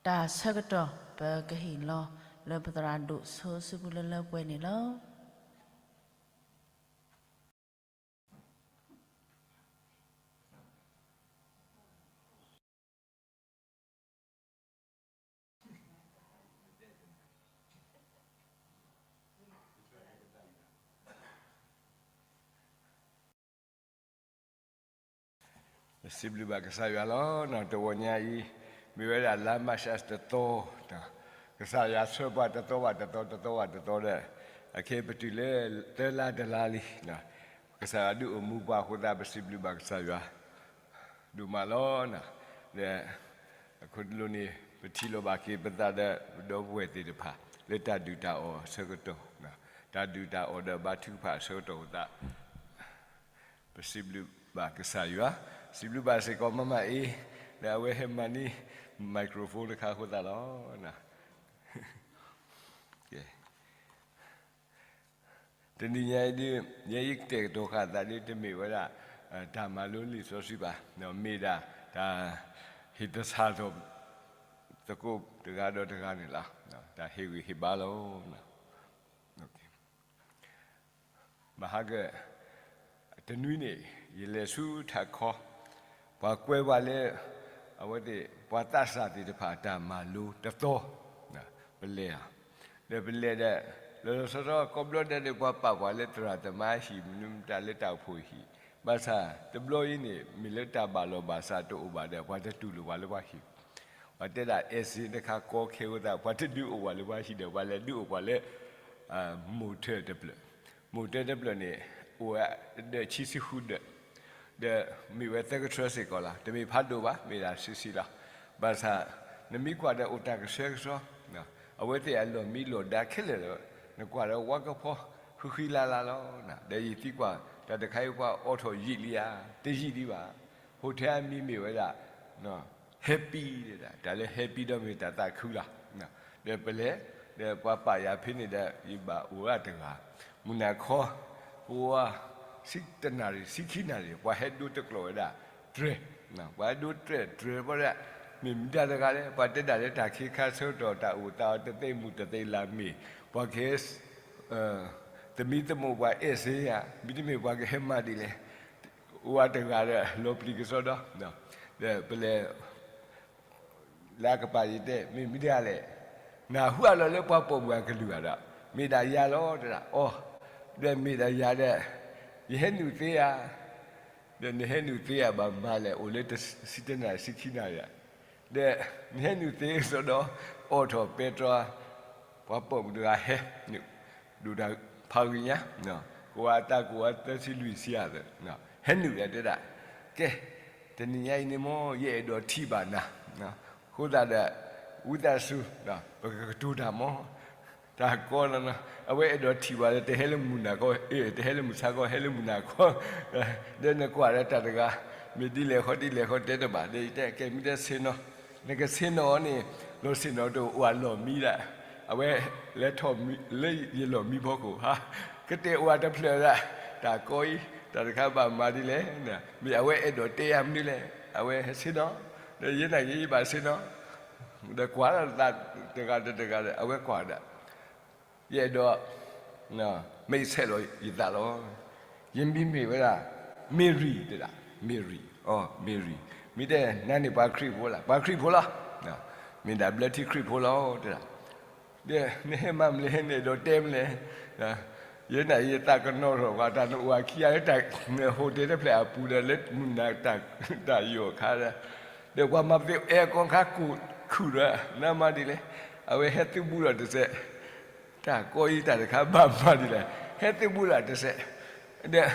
တၢ်ဆၢကတီၢ် ပကဟ့ၣ်လီၤလၢပသရၣ်ဒိၣ်ဆိစုပူၤလၢလၢပှဲၤပှဲၤန့ၣ်လီၤ. ပစံးဘျုးဘၣ်ကစၢ်ယွၤလီၤ. တဂီၤညါအံၤ မ့ၢ်ဝဲဒၣ်လါမၢ်ၡးတသီ, ကစၢ်ယွၤဆှၢပှၤတသီဘၣ်တသီ တသီဘၣ်တသီဒီး, အခဲအံၤပတုၤလၢသၢလါတလါလံ, ကစၢ်ယွၤဒုးအိၣ်မူပှၤအဃိသတး ပစံးဘျုးဘၣ်ကစၢ်ယွၤဒိၣ်မးလီၤ. ဒီး အခိၣ်တလိၤန့ၣ် ပထံၣ်လိာ်ဘၣ်က့ၤပသးဒီးပဒီပုၢ်ဝဲၢ်သ့ၣ်တဖၣ် လၢတၢ်ဒုၣ်တၢ်အီၣ်အဆၢကတီၢ်, တၢ်ဒုၣ်တၢ်အီၣ်ဒီးဘါထုကဖၣ်အဆၢကတီၢ်အဃိသတး ပစံးဘျုးဘၣ်ကစၢ်ယွၤ, စံးဘျုးဘၣ်စ့ၢ်ကီးမၤမၤအ့, ဒီးအဝဲဟဲမၤန့ၢ် microphone တခါအဃိသတးလီၤ. တနံၤညါအံၤဒ် ယဲယကတဲာ်ကတီၤဃာ်သးဒ်တမ့ၢ်ဝဲဒၣ် တၢ်မၤလိလံာ်စီဆှံဘၣ်, မ့ၢ်ဒၣ်တၢ်ဟ့ၣ်သဆၣ်ထီၣ် သကိးတဂၤဒီးတဂၤန့ၣ်လီၤ. တၢ်ဟ့ၣ်ဂံၢ်ဟ့ၣ်ဘါလီၤ. ဘၣ်ဟါက တနွံန့ၣ် ယလဲၤဆူထးခီ, ပှၤကွဲပှၤလၢ အဝဲသ့ၣ် ပှၤသးစၢ်သ့ၣ်တဖၣ်အတၢ်မၤလိတသီ, ပလဲၤဧါ, ဒီးပလဲၤဒီး လီၤလီၤဆီဆီ ကိးဘျီဒဲးန့ၣ် ပှၤပာ်ပှၤလၢသရၣ်သမါဟံၣ် မနုၤမတၤလၢတၢ်အိၣ်ဖှိၣ်ဟံၣ်, ဘၣ်ဆၣ်တဘျီအံၤန့ၣ် မ့ၢ်လၢတၢ်ဘၣ်လီၢ်ဘၣ်စးတအိၣ်ဘၣ်ဒီး ပှၤတတူၢ်လိာ်ပှၤလၢပှၤဟံၣ် ပှၤတဲဒၣ် အဲၣ်စ့တခါကီခဲအဃိသတး ပှၤတဒုးအိၣ်ပှၤလၢပှၤဟံၣ်ဒီး ပှၤလဲၤဒုးအိၣ်ပှၤလၢ မိၢ်ထၢၣ်တဖျၢၣ်, မိၢ်ထၢၣ်တဖျၢၣ်န့ၣ် အိၣ်ဝဲဒၣ်ခံဆံဃုဒၢး, ဒီးမ့ၢ်ဝဲသၢကထၢစ့ၢ်ကီးလီၤ. တမ့ၢ်ဖးဒိၣ်ဘၣ်, မ့ၢ်ဒၣ်ဆံးဆံးလီၤ. ဘၣ်ဆၣ် နမ့ၢ်ကွၢ်ဒီးအိၣ်တၢ်ကဆှဲကဆှီ, အဝဲသ့ၣ်အလီၢ်မံလီၢ်ဒါခဲလၢာ်လီၤ. နကွၢ်ဒီးဝါကဖီ ဃံဃံလၤလၤလီၤ. ဒီးယသံကွၢ် တၢ်တခါအံၤပှၤအိးထီၣ်ယံာ်လံဧါ, တယံာ်ဒံးဘၣ်. ဟိၣ်ထဲအမံၤမ့ၢ်ဝဲဒၣ် happy ဒၣ်, တၢ်လၢ happy ဒီးမ့ၢ်တၢ်သးခုလီၤ. ဒီးပလဲၤ, ဒီးပှၤပာ်ယၤဖဲန့ၣ်ဒီး ယဘၣ်အိၣ်ဝဲတဂၤ, မုၢ်နၤခီ ပဝါ ဆံတနၣ်ရံၣ် ဆံခံနၣ်ရံၣ် ပှၤဟဲဒိတကျိာ်ဝဲဒၣ် တြဲၤ, ပှၤဟဲဒိတြဲၤ တြဲၤဘၣ်ဒီး မ့ၢ်မတၤတဂၤလဲၣ်, ပှၤတဲဒၣ်လၢတၢ်ခ့ခါဆၢကတီၢ် တၢ်အိၣ်သးအီၤတသ့မုၢ်တသ့လါမ့ၢ် ပှၤကဟဲ သမံသမိးပှၤအဲၣ်စ့ဧါ, မ့တမ့ၢ်ပှၤကဟဲမၤဒ်လဲၣ်, အိၣ်ဝဲတဂၤဒီး လီၤပျံၤကစီဒီ, ဒီးပလဲၤ လၢအကပၤယတဲ မ့ၢ်မတၤတဂၤလဲၣ်, နဟူးအလီၤလၢပှၤပိာ်မုၣ်အကလုၢ်ဘၣ်ဒီး မ့ၢ်ဒၣ်ယၤလီၤ တဲဒၣ်, အိ, ဒီးမ့ၢ်ဒၣ်ယၤဒီး ယဟဲနုာ်သ့ဧါ, ဒီးနဟဲနုာ်သ့ဧါ ဘၣ်မၤလဲၣ် အိၣ်လၢဆံတနၣ်ရံၣ် ဆံခံနၣ်ရံၣ်ဧါ, ဒီးနဟဲနုာ်သ့စီဒီး အိးထီၣ်ပဲတြီ ပှၤပိာ်မုၣ်တဂၤဟဲ ဒိၣ်တၢ်ဖးဂ့ၤညါ, ကိးဝဲအတၢ်ကိးဝဲသၢဆံလွံၢ်ဆံဧါ, ဟဲနုာ်ဒီးတဲဒၣ်, ကဲ, တနံၤညါအံၤန့ၣ်မ့ၢ် ယအဲၣ်ဒိးထံၣ်ဘၣ်နၤ, အဃိသတးဒီး ဝံသးစူၤ ပကကတိၤတၢ်မ့ၢ် တၢ်ကီလီၤ, အဝဲအဲၣ်ဒိးထံၣ်ဘၣ်ဒီး တဟဲလၢမုၢ်နၤခီ, တဟဲလၢမုၢ်ဆါခီ, ဟဲလၢမုၢ်နၤခီ, ဒီးနကွၢ်ဒီးတၢ်တဂၤ မ့ၢ်ဒ်လဲၣ်ဃီဒ်လဲၣ်ဃီတဲတဘၣ်, ဒီးယတဲ ကဲ မ့ၢ်တဲဆ့ၣ်နီၤ, နကဆ့ၣ်နီၤအီၤန့ၣ် လီၤဆ့ၣ်နီၤတအိၣ် အလီၢ်မံဒၣ်, အဝဲလဲၤထီၣ်လၢယလီၢ်မံဖီခိၣ်ဧါ, ကတဲာ်အိၣ်အတဖျၢၣ်ဒၣ်, တၢ်ကီအံၤ တၢ်တခါဘၣ်မၤဒ်လဲၣ်, မ့ၢ်အဝဲအဲၣ်ဒိးတဲယၤမနုၤလဲၣ်, အဝဲဟဲဆ့ၣ်နီၤ, ဒီးယဲနာ်က့ၤယဘၣ်ဆ့ၣ်နီၤ, ဒီးကွၢ်လၢသးတဂၤဒီးတဂၤဒီး အဝဲကွၢ်ဒၣ် ယအဲၣ်ဒိး မ့ၢ်ဆဲးလီၤယသးလီၤ. ယမံၤမ့ၢ်ဝဲဒၣ် Mary တဲဒၣ်, Mary, အ Mary, မ့ၢ်တဲနၤန့ၣ်ပှၤခရံာ်ဖိလီၤ, ပှၤခရံာ်ဖိလီၤ, မ့ၢ်ဒၣ်ဘျၢထံခရံာ်ဖိလီၤ တဲဒၣ်, ဒီးနဟဲမၤမနုၤလဲၣ်, နအဲၣ်ဒိးတဲမနုၤလဲၣ်, ယဲနာ်က့ၤယသးကနီၤထီၣ်ပှၤ တၢ်နအိၣ်အခံဂၤလၢတၢ် hotel တဖျၢၣ်အပူၤဒီး လၢမုၢ်နၤတၢ်ယိာ်အခါဒီး ဒီးပှၤမၤပသ့ အဲၣ်ကီခါ ကိၢ်ခုၣ်ဒီး နမၤဒ်လဲၣ်, အဝဲဟဲသုးဘူးဒီးတစဲး, တၢ်ကီအံၤတၢ်တခါဘၣ်မၤဒ်လဲၣ်, ဟဲသုးဘူးဒီးတစဲး, ဒီး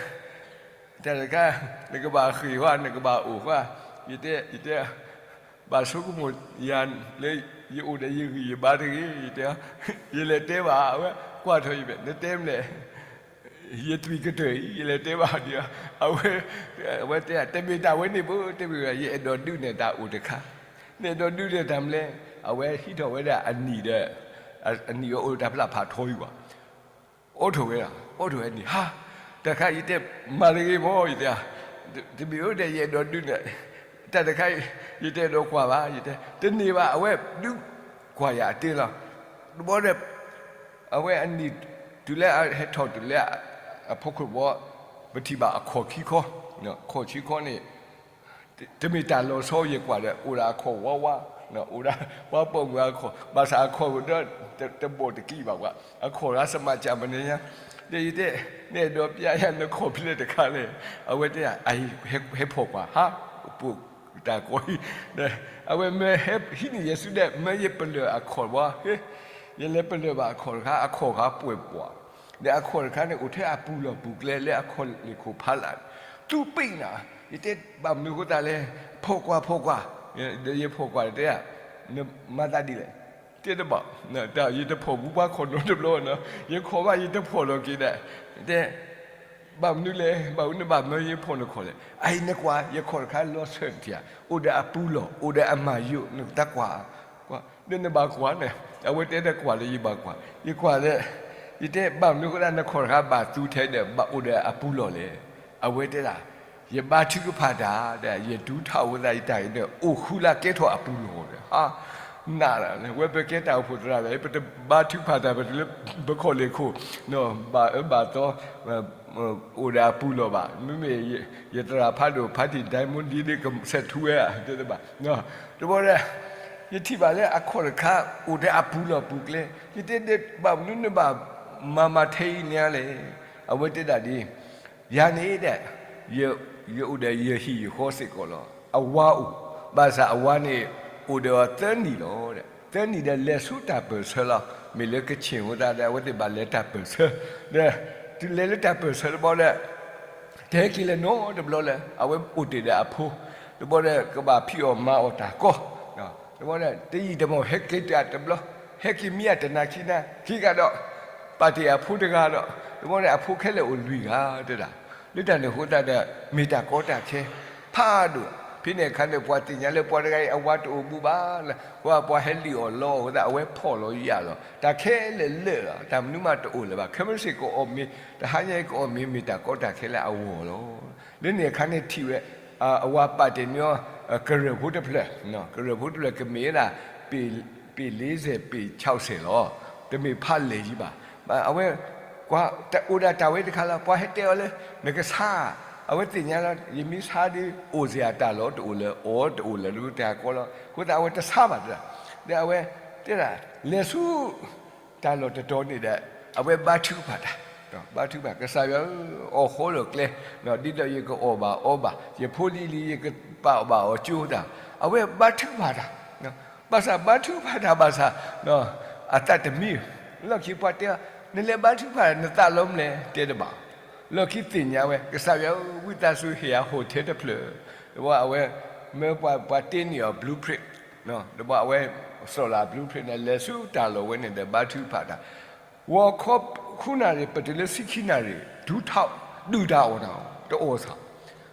တၢ်တခါ နကဘၣ်ဃ့ၢ်ဝဲ နကဘၣ်အိၣ်ဃဲ, ယတဲ ယတဲ ဘၣ်ဆိကမိၣ်ယၤလၢ ယအိၣ်ဒီးယဂံၢ်ယဘါတဂ့ၤ, ယတဲ ယလဲၤတဲဘၣ် အဝဲကွၢ်ထီၣ်ယမဲာ် နတဲမနုၤလဲၣ် ယသွံၣ်ကတၢၢ်အံၤ ယလဲၤတဲဘၣ်ဒံး, အဝဲ အဝဲတဲ တမ့ၢ်တၢ်ဝဲန့ၣ်ဘၣ်, တမ့ၢ် ယအဲၣ်ဒိးဒုးနဲၣ်တၢ်အိၣ်တခါ, နအဲၣ်ဒိးဒုးနဲၣ်တၢ်မနုၤလဲၣ်, အဝဲဟံးထီၣ်ဝဲဒၣ်အနံၣ်ဒီး အနံၣ်အအိၣ်တၢ်ဖျါဖးထီအံၤဘၣ်, အိးထီၣ်ဝဲဒၣ် အိးထီၣ်ဝဲန့ၣ် ဟါ, တၢ်တခါ ယတဲ မၤတဂ့ၤမး ယတဲ, တမ့ၢ်အိၣ်ဒီး ယအဲၣ်ဒိးဒုးနဲၣ်, တၢ်တခါ ယတအဲၣ်ဒိးကွၢ်ဘၣ် ယတဲ, တန့ၢ်ဘၣ် အဝဲဒုးကွၢ်ယၤအတ့လီၤ, တဘျီဒီး အဝဲအနံၣ် တုၤလၢအဟဲထီၣ်တုၤလၢ အဖီခိၣ်ဘီ ပထံၣ်ဘၣ်အခီၣ်ခံခီ, အခီၣ်ခံခီန့ၣ် တမ့ၢ်တၢ်လီၤဆီယကွၢ်ဒီး အိၣ်ဒၣ်အခီၣ်ဝးဝး, အိၣ်ဒၣ်ပှၤပိာ်မုၣ်အခီၣ်, ဘၣ်ဆၣ်အခီၣ်ဒီး တဘီၣ်တကံၢ်ဘၣ်ပှၤ, အခီၣ်ရၣ်စမးကၢ်မနုၤညါ, ဒီးယတဲ နအဲၣ်ဒိးပျဲယၤနခီၣ်ဖျဲၣ်တခါလဲၣ်, အဝဲတဲ ဟဲဖီၣ်ကွၢ် ဟါ, ပိာ်တၢ်ကီအံၤ, အဝဲမၢဟဲဟံးန့ၢ်ယဲၢ်စုဒီး မၢယပလၢၢ်အခီၣ်ဘီ, ယလဲၤပလၢၢ်ဘၣ်အခီၣ်တခါ အခီၣ်ခါပှဲၤပှၤ ဒီးအခီၣ်တခါန့ၣ် အိၣ်ထဲအပူၤလီၢ်ပူၤကျဲလၢအခီၣ်လ့ၢ်ခိၣ်ဖးလၢ်, သူပ့ၢ်နၤ, ယတဲဘၣ်မနုၤအဃိသတးလဲၣ်, ဖီၣ်ကွၢ်ဖီၣ်ကွၢ်, ဒီးယဖီၣ်ကွၢ်တဲ, နမၤသးဒ်လဲၣ်, တဲတဘၣ်, ယတဖီၣ်ဘူးပှၤခီၣ်နီတဘျီနီၤ, ယခီၣ်ဘၣ်ယတဖီၣ်လီၤက့ၤဒီး, တဲ ဘၣ်မနုၤလဲၣ်, ဘၣ်မနုၤနဘၣ်မၢယဖီၣ်နခီၣ်လဲၣ်, အအံၤနကွၢ် ယခီၣ်တခါလီၤဆၢၣ်တထံၣ်ဧါ, အိၣ်ဒီးအပူၤလီၢ် အိၣ်ဒီးအမၤယိာ် နတၢ်ကွၢ်, ကွၢ်, ဒီးနဘၣ်ကွၢ်န့ၣ်, အဝဲတဲဒီးကွၢ်လၢယဘၣ်ကွၢ်, ယကွၢ်ဒီး, ယတဲဘၣ်မနုၤအဃိသတးနခီၣ်တခါဘၣ်သူထဲဒီးဘၣ်အိၣ်ဒီးအပူၤလီၢ်လဲၣ်, အဝဲတဲဒၣ် ယဘါထုကဖၣ်တၢ်ဒီး ယဒူထီၣ်ဝဲသးယတၢ်အံၤန့ၣ် အိၣ်ဃုလၢကဲထီၣ်အပူၤလီၢ်ဒီး, ဟါ, နးလၢဝဲပကဲတၢ်အိၣ်ဖှိၣ်သရၣ်ဒီး ပတဘါထုကဖၣ်တၢ် ပတလၢပခီၣ်လ့ၢ်ခိၣ် ဘၣ်အၢဘၣ်သီ အိၣ်ဒီးအပူၤလီၢ်ဘၣ်, မ့မ့ၢ်ယသရၣ်ဖးဒိၣ်ဖးတံၢ် diamond ဒ်န့ၣ် ကဆဲးထူဝဲဧါ တဲတဘၣ်, တဘျီဒီး, ယထံၣ်ဘၣ်လၢအခီၣ်တခါ အိၣ်ဒီးအပူၤလီၢ်ပူၤကျဲ, ယတဲဒ်ဘၣ်မနုၤနဘၣ် မၤမၤထဲအံၤန့ၣ်လဲၣ်, အဝဲတဲဒၣ်ဒ် ယၤန့ၣ်ဒီး, ယအိၣ်ဒီးယဟံၣ်ယဃီစ့ၢ်ကီးလီၤ. အဝၤအိၣ်, ဘၣ်ဆၣ်အဝၤန့ၣ် အိၣ်ဒီးအီၤသၢနံၣ်လီၤ. သၢနံၣ်ဒီးလဲၤဆူတၢ်ပၢၢ်ဆၢလီၤ. မ့ၢ်လၢကခ့ၣ်အဃိသတးဒီး အဝဲသ့ၣ်ဘၣ်လဲၤတၢ်ပၢၢ်ဆၢ, ဒီးတုၤလဲၤလၢတၢ်ပၢၢ်ဆၢတဘျီဒီး တဟဲက့ၤလၢၤနီတဘျီလၢ အဝဲအိၣ်တ့ၢ်ဒီးအဖိ, တဘျီဒီးကဘၣ်ဖံးအီၣ်မၤအီၣ်တၢ်ကီ, တဘျီဒီး တယံာ်တမီၢ်ဟဲက့ၤတၢ်တဘျီ, ဟဲက့ၤမံအတနၤခံနၤ ခံဂၤဒီး ပာ်တ့ၢ်အဖိတဂၤဒီး, တဘျီန့ၣ် အဖိခဲလၢာ်အိၣ်လွံၢ်ဂၤတဲဒၣ်, လၢတၢ်န့ၣ်အဃိသတးဒီး မ့ၢ်တၢ်ကီတၢ်ခဲ ဖးဒိၣ်, ဖဲန့ၣ်အခါန့ၣ် ပှၤသ့ၣ်ညါလၢပှၤတဂၤအံၤ အဝၤတအိၣ်ဘူးဘၣ်လၢ ပှၤပှၤဟဲလံၣ်အီၣ်လီအီၣ်အဃိသတး အဝဲဖီၣ်လီၤယာ်လီၤ. တၢ်ခဲလၢာ်လၢာ်လီၤ. တၢ်မနုၤမးတအိၣ်လၢၤဘၣ်. ခဲမုၢ်ဆ့ၣ်ကအီၣ်မ့ၤ, တဟါညါအံၤကအီၣ်မ့ၤ မ့ၢ်တၢ်ကီတၢ်ခဲလၢအဂီၢ်လီၤ. လၢန့ၣ်အခါန့ၣ် ထံၣ်ဝဲ အဝၤပာ်တ့ၢ်န့ၢ်အီၤ ကရၢၢ်ဖိတဖျၢၣ်, ကရၢၢ်ဖိတဖျၢၣ်ကမ့ၢ်ဝဲဒၣ် ပေၣ် လေးဆယ် ပေၣ် ခြောက်ဆယ် လီၤ. တမ့ၢ်ဖးလဲၢ်ယံၤဘၣ်. အဝဲ ပှၤအိၣ်ဒၣ်တၢ်ဝဲတခါလီၤ. ပှၤဟဲတဲအီၤလၢ နကဆါ, အဝဲသ့ၣ်ညါလီၤ. ယမ့ၢ်ဆါဒီး အိၣ်စ့ၢ်အတၢ်လီၢ်တအိၣ်လၢၤ, အီၣ်တအိၣ်လၢၤ လၢတၢ်ကီလီၤ. အဃိသတးအဝဲတဆါဘၣ်တဒၣ်. ဒီးအဝဲ တဲဒၣ် လဲၤဆူ တၢ်လီၢ်တတီၤန့ၣ်ဒီး အဝဲဘါထုကဖၣ်တၢ်, ဘါထုကဖၣ် ကစၢ်ယွၤဧၢ, အီၣ်ဃီဒီးကျဲ, ဒ်သိးယကအီၣ်ဘၣ်အီဘၣ်, ယဖိလံၤလံၤ ယကပာ်ဘၣ်အီၤကၠိတၢ်, အဝဲဘါထုကဖၣ်တၢ်, ဘၣ်ဆၣ်ဘါထုကဖၣ်တၢ်ဘၣ်ဆၣ် အသးတမံ, လီၢ်ခံပှၤတဲအီၤ နလဲၤဘါထုကဖၣ် နသးလီမလဲၣ် တဲတဘၣ်. လီၢ်ခံသ့ၣ်ညါဝဲ ကစၢ်ယွၤဧၢ, ဝံသးစူၤဟ့ၣ်ယၤ hotel တဖျၢၣ်, ဒီးအဝဲ မၢပှၤ ပှၤတ့န့ၢ်အီၤ blueprint, ဒီးအဝဲ စီၣ်လၢ blueprint န့ၣ် လဲၤဆူတၢ်လီၢ်ဝဲန့ၣ်ဒီး ဘါထုကဖၣ်တၢ်, ဂီၤခီ ဃုနၣ်ရံၣ် ပတုၤလၢဆံခံနၣ်ရံၣ် ဒူထီၣ် ဒုၣ်တၢ်အီၣ်တၢ်, တအီၣ်ဆၣ်,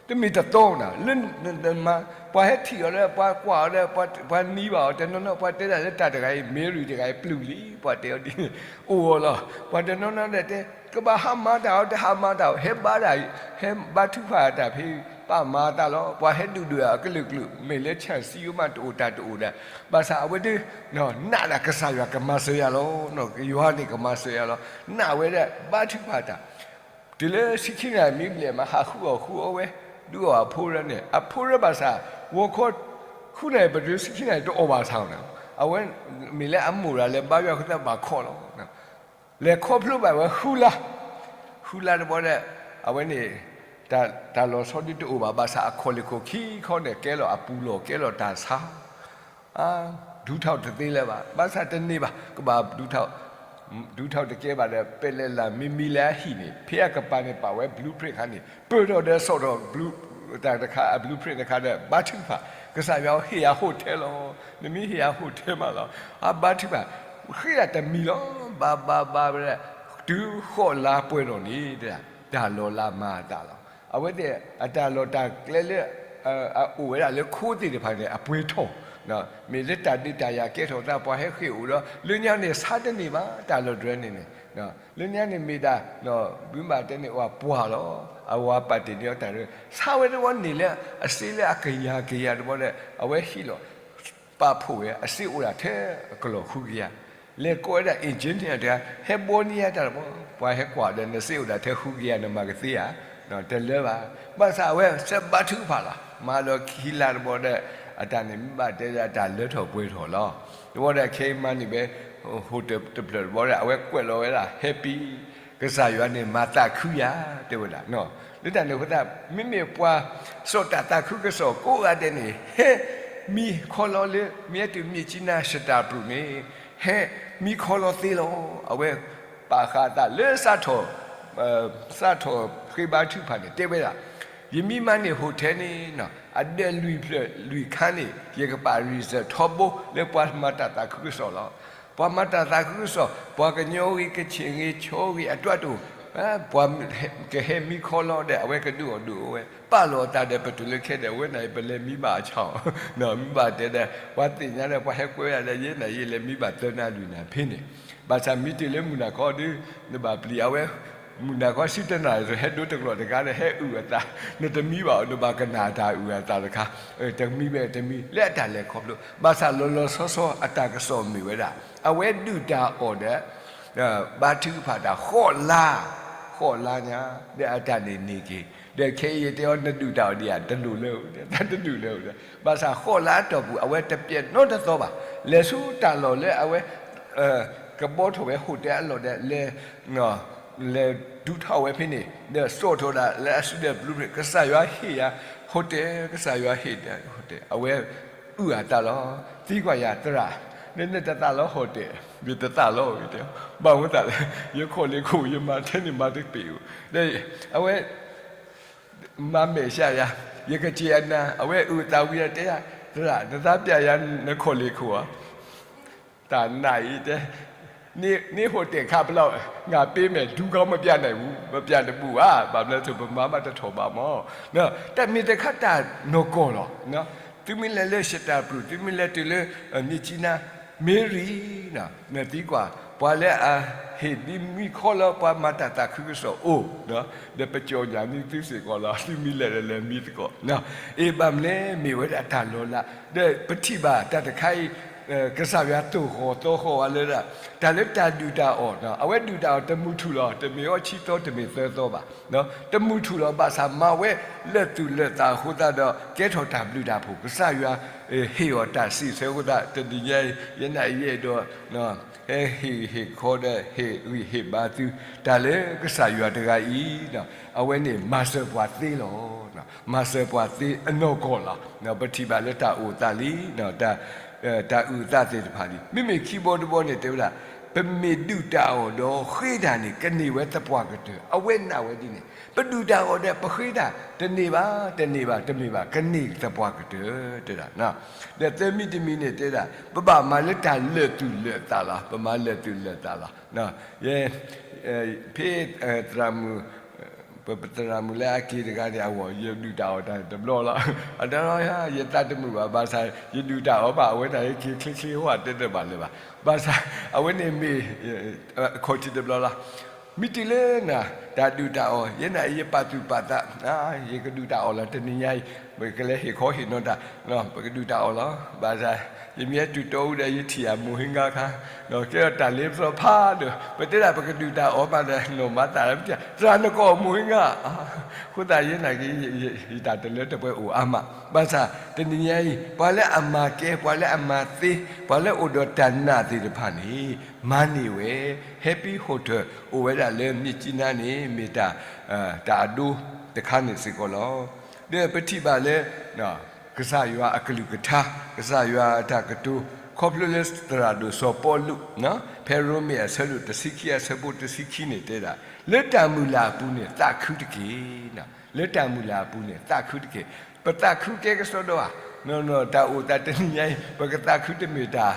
တမ့ၢ်တသီနၤ, လၢ ပှၤဟဲထံၣ်အီၤလၢ ပှၤကွၢ်အီၤလၢ ပှၤနံၤဘၣ်အီၤ တနီၤနီၤ ပှၤတဲဒၣ်လၢတၢ်တဂၤအံၤ Mary တဂၤအံၤ ပျုၢ်လံ ပှၤတဲအီၤဒ်န့ၣ် အိၣ်အီၤလီၤ. ပှၤတနီၤနီၤဒီးတဲ ကဘၣ်ဟးမၤတၢ်အီၤ တဟးမၤတၢ်အီၤ ဟဲဘါတၢ် ဟဲဘါထုကဖၣ်တၢ်ဖဲ ပာ်မၤတၢ်လီၤ. ပှၤဟဲဒုၣ်ဒွဲၣ်အကလုာ်ကလုာ် မ့ၢ်လၢ ဆၣ်စံယိမး တအိၣ်တၢ်တအိၣ်ဒီး ဘၣ်ဆၣ်အဝဲသ့ၣ် နာ်ဒၣ်ကစၢ်ယွၤကမၤစၢၤယၤလီၤ. ယွၤန့ၣ်ကမၤစၢၤယၤလီၤ. နာ်ဝဲဒၣ်ဘါထုကဖၣ်တၢ် တုၤလၢဆံခံနၣ်ရံၣ်မ့ၢ်ဘျဲၣ်မး ဟးဃုအီၣ်ဃုအီဝဲ ဒုးအီၣ်အဖိရၢန့ၣ် အဖိရၢဘၣ်ဆၣ် ဂီၤခီ ဃုနၣ်ရံၣ်ပတုၤဆံခံနၣ်ရံၣ် တအီၣ်ဘၣ်ဆၣ်နၤ, အဝဲမ့ၢ်လၢအမိၢ်ဒၣ်လဲၤဘါယွၤအဃိသတးဘၣ်ခီလီၤ. လဲၤခီဖျိဘၣ်ဝဲဃုလါ, ဃုလါတဘျီဒီး အဝဲန့ၣ် တၢ်လီၤဆီဒုးတအိၣ်ဘၣ် ဘၣ်ဆၣ်အခီၣ်လ့ၢ်ခိၣ်ခံခီန့ၣ် ကဲလီၤအပူၤလီၢ် ကဲလီၤတၢ်ဆါ ဒူထီၣ်တသ့လၢၤဘၣ်. ဘၣ်ဆၣ်တန့ၢ်ဘၣ် ကဘၣ်ဒူထီၣ်, ဒူထီၣ်တကဲဘၣ်ဒီး ပဲၣ်လဲၣ်လၢ်မံမံလၢအဟံၣ်န့ၣ် ဖဲအကပၤန့ၣ် ပာ်ဝဲ blueprint ခါန့ၣ် ပၢၢ်ထီၣ်ဒီးဆီၣ်ထီၣ် blue, တၢ်တခါ အ blueprint တခါဒီး ဘါထုကဖၣ် ကစၢ်ယွၤဧၢ ဟ့ၣ်ယၤ hotel လီၤ. နမ့ၢ်ဟ့ၣ်ယၤ hotel မးလီၤ. အဘါထုကဖၣ် ဃ့ဒၣ်တမံၤလီၤ. ဘါဘါဘါဝဲဒၣ် တုၤဃိးလါပှဲၤထီၣ်န့ၣ် တၢ်လီၤလးမၤအသးလီၤ. အဝဲသ့ၣ်အတၢ်လီၢ်တၢ်ကျဲလၢ အအိၣ်ဝဲဒၣ်လၢခိသ့ၣ်တဖၣ်န့ၣ် အပှဲၤထီၣ်, မ့ၢ်လၢတၢ်ဒုးတၢ်ယၤကဲထီၣ်သး ပှၤဟဲဃ့ၢ်အိၣ်ဒီး လၢညါန့ၣ်ဆါတန့ၢ်ဘၣ် တၢ်လီၤဒြဲန့ၣ်န့ၣ်, လၢညါန့ၣ်မ့ၢ်ဒၣ် ဘုမးတဲန့ၣ် ပှၤပှၢ်လီၤ. အဝၤပာ်တ့ၢ်န့ၢ်အီၤတၢ်ရၢ ဆါဝဲတဘျီန့ၣ်လၢ အစ့လၢအကယၤကယၤတဘျီဒီး အဝဲဟံးလီၤ ပာ်ဖှိၣ်ဝဲ အစ့အိၣ်ဒၣ်ထဲအကလီၢ်ဃုကယၤ, လဲၤကိးဝဲဒၣ် engineer တဂၤ ဟဲဘှီန့ၢ်ယၤတၢ်တဘျီ, ပှၤဟဲကွၢ်ဒီး နစ့အိၣ်ဒၣ်ထဲဃုကယၤ နမၤကသ့ဧါ, တလၢဘၣ်. ဘၣ်ဆၣ်အဝဲစဲးဘါထုကဖၣ်လီၤ. မၤလီၤခံလါတဘျီဒီး အတၢ်န့ၣ်မ့ၢ်ဘၣ်တဲဒၣ်တၢ်လၢထီၣ်ပှဲၤထီၣ်လီၤ. တဘျီဒီးခဲအံၤမၤန့ၢ်ဝဲ hotel တဖျၢၣ်တဘျီဒီး အဝဲကွဲးလီၤဝဲဒၣ် happy ကစၢ်ယွၤန့ၣ်မၤသးခုယၤ တဲဝဲဒၣ်, လၢတၢ်န့ၣ်အဃိသတး မ့မ့ၢ်ပှၤစီၣ်တၢ်သးခုကစီၣ်ကိးဂၤဒဲးန့ၣ် ဟဲမံခီလီၤလၢ မ့ၢ်တုၤ မြစ်ကြီးနား ရှတၢ်ပရူၣ်န့ၣ် ဟဲမံခီလီၤသ့လီၤ. အဝဲ ပာ်ဃာ်အသးလၢ စးထီၣ်ဃ့ဘါထုကဖၣ်န့ၣ် တဲဝဲဒၣ်, ယမ့ၢ်မၤန့ၢ် hotel န့ၣ် အဒၢးလွံၢ်ဖျၢၣ်လွံၢ်ခါန့ၣ် ယကပာ် reserve ထီဘိလၢပှၤမၤတၢ်သးခုကစီၣ်လီၤ. ပှၤမၤတၢ်သးခုကစီၣ် ပှၤကညီဂ့ၤ ကခ့ၣ်ဂ့ၤ ခၠိဂ့ၤ အတၢ်တိၢ် ပှၤကဟဲမံခီလီၤဒီး အဝဲကဒုးအီၣ်ဒုးအီဝဲ ပာ်လီၤအသးဒီး ပတုၤလၢခဲဒီး အဝဲန့ၣ် ပလဲၤမံဘၣ်အဆၣ်အီၤ မ့ၢ်ဘၣ်တဲဒီး ပှၤသ့ၣ်ညါဒီး ပှၤဟဲကွဲးဝဲဒၣ်ဒီး ယဲန့ၣ် ယလဲၤမံဘၣ်သၢနၣ်ရံၣ်နၤဖဲန့ၣ်, ဘၣ်ဆၣ်မ့ၢ်တုၤလၢမုၢ်နၤခီဒီး နဘၣ်ပျံၤအဝဲ, မုၢ်နၤခီဆံတနၣ်ရံၣ် ဟဲဒိတကျိာ်တဂၤဒီး ဟဲအုၣ်အသး, နတမံဘၣ်အီၤ နဘၣ်ကနၣ်တၢ်အုၣ်အသးတခါ, တမံဝဲတမံ လၢအတၢ်လဲၤခီဖျိ, ဘၣ်ဆၣ်လီၤလီၤဆီဆီအတၢ်ကစီၣ်မ့ၢ်ဝဲဒၣ် အဝဲဒုၣ်တၢ်အီၣ်ဒီး ဘါထုကဖၣ်တၢ်ဃိးလါ, ဃိးလါညါ, ဒီးအတၢ်န့ၣ်န့ၢ်က့ၤ, ဒီးခဲအံၤယတဲအီၤ နဒုၣ်တၢ်အီၣ်ဒံးဧါ, တလိၣ်လၢ, တဒုၣ်လၢ, ဘၣ်ဆၣ်ဃိးလါအတီၢ်ပူၤ အဝဲတပျဲၢ်နီတသီဘၣ်, လဲၤဆူတၢ်လီၢ်လၢအဝဲ ကဘီထီၣ်ဝဲ hotel အလီၢ်ဒီး လဲၤ လဲၤဒုးထီၣ်ဝဲဖဲန့ၣ် ဒီးစိာ်ထီၣ်ဒၣ်လၢအစုဒီး blueprint ကစၢ်ယွၤဟ့ၣ်ယၤ hotel, ကစၢ်ယွၤဟ့ၣ် hotel အဝဲအုၣ်အသးလီၤ. သံကွၢ်ယၤ သရၣ်, နတသးလီ hotel, ယတသးလီ တဲ, ဘၣ်မနုၤအဃိလဲၣ်, ယခီၣ်လ့ၣ်ခိၣ် ယမၤထဲန့ၣ်မၤတပ့ၤဧိၤ, ဒီးအဝဲ မၤမဲာ်ဆှးယၤ, ယကစ့အနၤ, အဝဲအုၣ်အသးဝံၤဒီးတဲယၤ, သရၣ် နသးပျဲယၤနခီၣ်လ့ၣ်ခိၣ်ဧါ, တၢ်နာ်အံၤတဲ, န့ၢ် hotel ခးပလီၢ်, ငါပေးမယ် ဒူကီမပြနိုင်ဘူး, မပြတဘူးဧါ, ဘၣ်မနုၤလဲၣ် ပမၤဘၣ်တထီၣ်ဘၣ်မး, တၢ်မ့ၢ်တခါတၢ်နီၢ်ကီၢ်လီၤ. သုမ့ၢ်လဲၤလၢ ရှတၢ်ပရူၢ် သုမ့ၢ်လဲၤတုၤလၢ မြစ်ကြီးနား မ့ၢ်ရံ နသံကွၢ် ပှၤလၢအဟ့ၣ်ဒ်မံခီလၢပှၤမၤတၢ်သးခုကစီၣ်အိၣ်, ဒီးပကြော်ညာနံသုစ့ၢ်ကီးလီၤ, သုမ့ၢ်လဲၤဒီးလဲၤမံသကိး, အ့ ဘၣ်မနုၤလဲၣ် မ့ၢ်ဝဲဒၣ်တၢ်လီၤလး, ဒီးပထံၣ်ဘၣ်တၢ်တခါအံၤ ကစၢ်ယွၤသိၣ်ဃီၣ်သီဃီၣ်ဝဲလၢဒၣ် တၢ်လၢတၢ်ဒုၣ်တၢ်အီၣ်, အဝဲဒုၣ်တၢ်အီၣ်တမုာ်ထူၣ်လီၤ, တမ့ၢ်အီၣ်ဆံသီ တမ့ၢ်သၢသီဘၣ်, တမုာ်ထူၣ်လီၤ, ဘၣ်ဆၣ်မၤဝဲလၢာ်သူၣ်လၢာ်သးအဃိသတးဒီး ကဲထီၣ်တၢ်ဘျုးတၢ်ဖှိၣ်, ကစၢ်ယွၤဟ့ၣ်အီၤတၢ်စံးဆၢအဃိသတး တနံၤညါအံၤ ယဲန့ၣ်ယအဲၣ်ဒိး ဟဲဟ့ၣ်ဟ့ၣ်ခီဒီး ဟ့ၣ်ဂံၢ်ဟ့ၣ်ဘါသု, တၢ်လၢကစၢ်ယွၤတဂၤအံၤ အဝဲန့ၣ်မၤစၢၤပှၤသ့လီၤ. မၤစၢၤပှၤသ့အနီၢ်ကီၢ်လီၤ. ပထံၣ်ဘၣ်လၢတၢ်အိၣ်သးလံ, တၢ်အုၣ်အသးသ့ၣ်တဖၣ်လံ. မ့မ့ၢ်ခံဘီတဘီန့ၣ်တဲဝဲဒၣ်, ပမ့ၢ်ဒုၣ်တၢ်အီၣ်ဒီးဃ့တၢ်န့ၣ် ကန့ၢ်ဝဲသပှၢ်ကတၢၢ်, အဝဲနာ်ဝဲဒ်န့ၣ်, ပဒုၣ်တၢ်အီၣ်ဒီးပဃ့တၢ် တန့ၢ်ဘၣ်, တန့ၢ်ဘၣ်, တမ့ၢ်ဘၣ်, ကန့ၢ်သပှၢ်ကတၢၢ် တဲဒၣ် ဒီးသၢမံၤတမံၤန့ၣ်တဲဒၣ်, ပဘၣ်မၤလၢတၢ်လၢာ်သူၣ်လၢာ်သးလီၤ, ပမၤလၢာ်သူၣ်လၢာ်သးလီၤ. ယဲ ဖဲသရၣ်မုၣ်, ပသရၣ်မုၣ်လၢအက့ၤတဂၤန့ၣ် အဝဲ ယဒုၣ်တၢ်အီၣ်တၢ်န့ၣ်တဘျီလီၤ. အတရီ ယသးတမုာ်ဘၣ်, ဘၣ်ဆၣ် ယဒုၣ်တၢ်အီၣ်ဘၣ် အဝဲတၢ်ဟဲက့ၤချ့ချ့ဟီၣ်တဲတဘၣ်လၢၤဘၣ်. ဘၣ်ဆၣ် အဝဲန့ၣ်မ့ၢ် အခီၣ်ထံးတဘျီလီၤ. မ့ၢ်တုၤလၢနၤ တၢ်ဒုၣ်တၢ်အီၣ် ယဲန့ၣ် ယပာ်သူၣ်ပာ်သး, ယကဒုၣ်တၢ်အီၣ်လီၤ တနံၤညါအံၤ, ပကလဲၤဟ့ၣ်ခီဟ့ၣ်နီၤတၢ်, ပကဒုၣ်တၢ်အီၣ်လီၤ. ဘၣ်ဆၣ် ယမ့ၢ်ဟဲတုၤတီအူဒီး ယထံၣ်အမိၢ်ဟ့ၣ်ငါခါ, ကဲဒီးတၢ်လ့ပစီဖးဒိၣ်, ပတဲဒၣ်ပကဒုၣ်တၢ်အီၣ်မးဒီး နီၢ်မၤသးဒီး သရၣ်နကိးမိၢ်ဟ့ၣ်ငါ, အဃိသတးယဲန့ၣ်က့ ယတၢ်တလၢတပှဲၤအိၣ်အါမး. ဘၣ်ဆၣ် တနံၤညါအံၤ ပှၤလၢအမၤကဲ ပှၤလၢအမၤသ့ ပှၤလၢအိၣ်ဒီးတၢ်နာ်သ့ၣ်တဖၣ်န့ၣ် မၤန့ၢ်ဝဲ Happy Hotel အိၣ်ဝဲဒၣ်လၢ မြစ်ကြီးနား န့ၣ် မ့ၢ်တၢ်, တၢ်အဒိတခါန့ၣ်စ့ၢ်ကီးလီၤ. ဒီးပထံၣ်ဘၣ်လၢ ကစၢ်ယွၤအကလုၢ်ကထါ, ကစၢ်ယွၤအတၢ်ကတိၤ, ခီဖျိလၢသရၣ်ဒိၣ်စီၤပီလူး ဖဲရိမ့ၤအဆၢဒိၣ်တဆံခံ အဆၢဖိတဆံခံန့ၣ်တဲဒၣ်, လၢတၢ်မုၢ်လၢ်အပူၤန့ၣ် သးခုတက့ၢ်. လၢတၢ်မုၢ်လၢ်အပူၤန့ၣ် သးခုတက့ၢ်. ပသးခုကဲကစီဒီဧါ, တၢ်အိၣ်သးတနံၤညါအံၤ ပကသးခုတမ့ၢ်တၢ်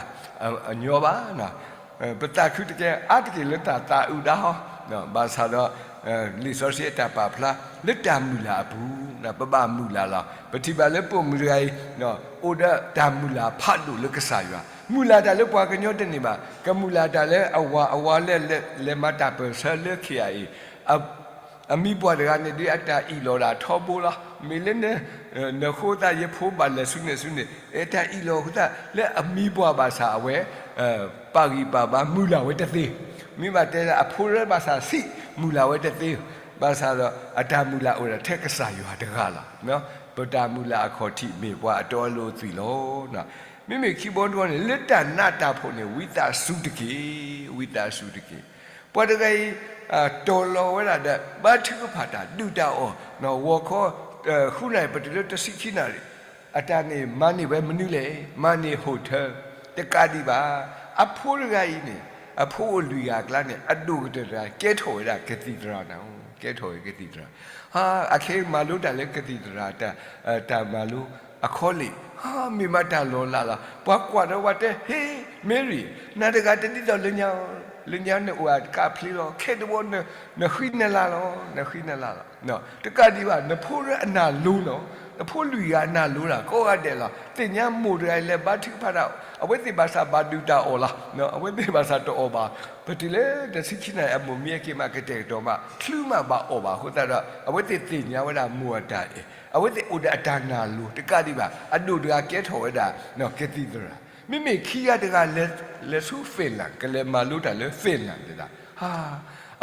အညီဘၣ်. ပသးခုတက့ၢ်အါတက့ၢ်လၢတၢ်သးအုးဒၣ်ဟီ, ဘၣ်ဆၣ်ဒီး လံာ်စီဆှံအတၢ်ပာ်ဖျါ လၢတၢ်မုၢ်လၢ်အပူၤ, ပဘၣ်မုၢ်လၢ်လီၤ. ပထံၣ်ဘၣ်လၢပိာ်မုၣ်တဂၤအံၤ အိၣ်ဒီးတၢ်မုၢ်လၢ်ဖးဒိၣ်လၢကစၢ်ယွၤ, မုၢ်လၢ်တၢ်လၢပှၤကညီတန့ၢ်ဘၣ်, ကမုၢ်လၢ်တၢ်လၢအဝၤအဝၤလၢလဲၤမၤတၢ်ပၢၢ်ဆၢလၢခံဂၤအံၤ အမံၤပှၢ်တဂၤန့ၣ်ဒ် အတၢ်အ့ၣ်လိာ်ဒၣ်ထီဘိလီၤ. မ့ၢ်လၢ နဃိသတးယဖိဘၣ်လဲၤဆူန့ၣ်ဆူန့ၣ်, အတၢ်အ့ၣ်လိာ်အဃိသတး လၢအမံၤပှၢ်ဘၣ်ဆၣ်အဝဲ ပာ်ဂံၢ်ပာ်ဘါမုၢ်လၢ်ဝဲတသ့. မ့ၢ်ဘၣ်တဲလၢအဖိလၢဘၣ်ဆၣ်ဆံး မုၢ်လၢ်ဝဲတသ့, ဘၣ်ဆၣ်ဒီးအတၢ်မုၢ်လၢ်အိၣ်ဒၣ်ထဲကစၢ်ယွၤတဂၤလီၤ. ပတၢ်မုၢ်လၢ်အခီၣ်ထံးမ့ၢ်ပှၤအတီအလိၤအသွံၣ်လီၤ. မ့မ့ၢ်ခံဘီတဘီန့ၣ် လၢတၢ်နးတၢ်ဖှီၣ်န့ၣ် ဝံသးစူၤတက့ၢ်, ဝံသးစူၤတက့ၢ်. ပှၤတဂၤအံၤ တီၤလီၤဝဲဒၣ်ဒီး ဘါထုကဖၣ်တၢ် ဒုၣ်တၢ်အီၣ် ဂီၤခီ ဃုနၣ်ရံၣ် ပတုၤလၢတဆံခံနၣ်ရံၣ်, အတၢ်န့ၣ်မၤန့ၢ်ဝဲမနုၤလဲၣ်, မၤန့ၢ် hotel တကးဒံးဘၣ်. အဖိတဂၤအံၤန့ၣ် အဖိအိၣ်လွံၢ်ဂၤအကျါန့ၣ် အဒိၣ်ကတၢၢ်တဂၤ ကဲထီၣ်ဝဲဒၣ်ကသံၣ်သရၣ်နၤ, ကဲထီၣ်ဝဲကသံၣ်သရၣ်, အခဲအံၤမၤလိတၢ်လၢကသံၣ်သရၣ် တၢ်မၤလိအခီလ့ၣ်, မ့ၢ်မးတၢ်လီၤလးလီၤ. ပှၤကွၢ်ဒီးပှၤတဲ ဟ့ မ့ရံ, နၤတဂၤတဒ်သိးလၢညါ, လၢညါနအိၣ်အကါဖျ့လီၤ, ခဲတဘီ နဃံနလၤလီၤ, နဃံနလၤလီၤ. တကးဒံးဘၣ် နဖိလၢအနၢ်လိၤနီၤ, နဖိလွံၢ်ဂၤအနၢ်လိၤတၢ် ကိးဂၤဒဲးလီၤ. သ့ၣ်ညါမိၢ်တဂၤအံၤလဲၤဘါထုကဖၣ်တၢ်, အဝဲသ့ၣ်ဘၣ်ဆၣ်ဘၣ်ဒုးတၢ်အီၣ်လီၤ, အဝဲသ့ၣ်ဘၣ်ဆၣ်တအီၣ်ဘၣ်. ပတုၤလၢတဆံခံနၣ်ရံၣ် အမိၢ်မံအက့ၤမး ကတဲာ်ကတီၤမး ချုးမးဘၣ်အီၣ်ဘၣ်အဃိသတးဒီး အဝဲသ့ၣ်သ့ၣ်ညါဝဲဒၣ်မိၢ်အတၢ်အဲၣ်, အဝဲသ့ၣ်အိၣ်ဒီးအတၢ်နၢ်လိၤ တကးဒံးဘၣ် အဒိၣ်တဂၤကဲထီၣ်ဝဲဒၣ် ကသံၣ်သရၣ်. မ့မ့ၢ်ခံဂၤတဂၤ လဲၤဆူ Finland ကလဲၤမၤလိတၢ်လၢ Finland သ့ၣ်ဒၣ်,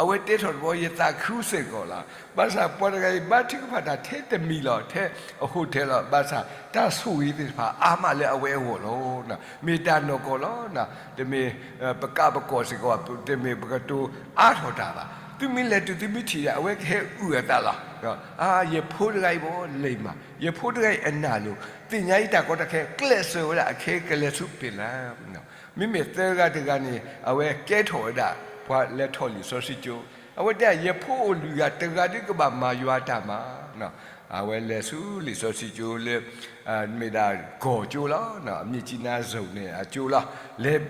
အဝဲတဲထီၣ်တဘျီ ယသးခုစ့ၢ်ကီးလီၤ. ဘၣ်ဆၣ်ပှၤတဂၤအံၤ ဘါထုကဖၣ်တၢ်ထဲတမံၤလီၤ, ထဲအ hotel လီၤ. ဘၣ်ဆၣ်တၢ်ဆိၣ်ဂ့ၤသ့ၣ်တဖၣ်အါမးလၢအဝဲအဂီၢ်လီၤ. မ့ၢ်တၢ်နီၢ်ကီၢ်လီၤ. တမ့ၢ် ပကးပကီၢ်စ့ၢ်ကီး, တမ့ၢ်ပကတိၤအါထီၣ်တၢ်ဘၣ်. သုမ့ၢ်လဲၤတုၤသုမ့ၢ်ထံၣ်ဒီး အဝဲကဟဲအုၣ်အသးလီၤ. ယဖိတဂၤအံၤဘၣ် လံာ်မး, ယဖိတဂၤအံၤအနၢ်လိၤ, သ့ၣ်ညါအံၤတၢ်ကီတၢ်ခဲ ကျဲးစၢးဝဲဒၣ်အခဲအံၤကလဲၤဆူ Finland. မ့မ့ၢ်သၢဂၤတဂၤန့ၣ် အဝဲကဲထီၣ်ဝဲဒၣ် ပှၤလဲၤထီၣ်လံာ်စီဆှံကၠိ, အဝဲတဲ ယဖိအိၣ်လွံၢ်ဂၤ တဂၤဒုကဘၣ်မၤယွၤတၢ်မၤ အဝဲလဲၤဆူလံာ်စီဆှံကၠိလၢ မ့ၢ်ဒၣ်ကီၢ်ကၠိလီၤ, မြစ်ကြီးနား zone န့ၣ်အကၠိလီၤ. လဲၤ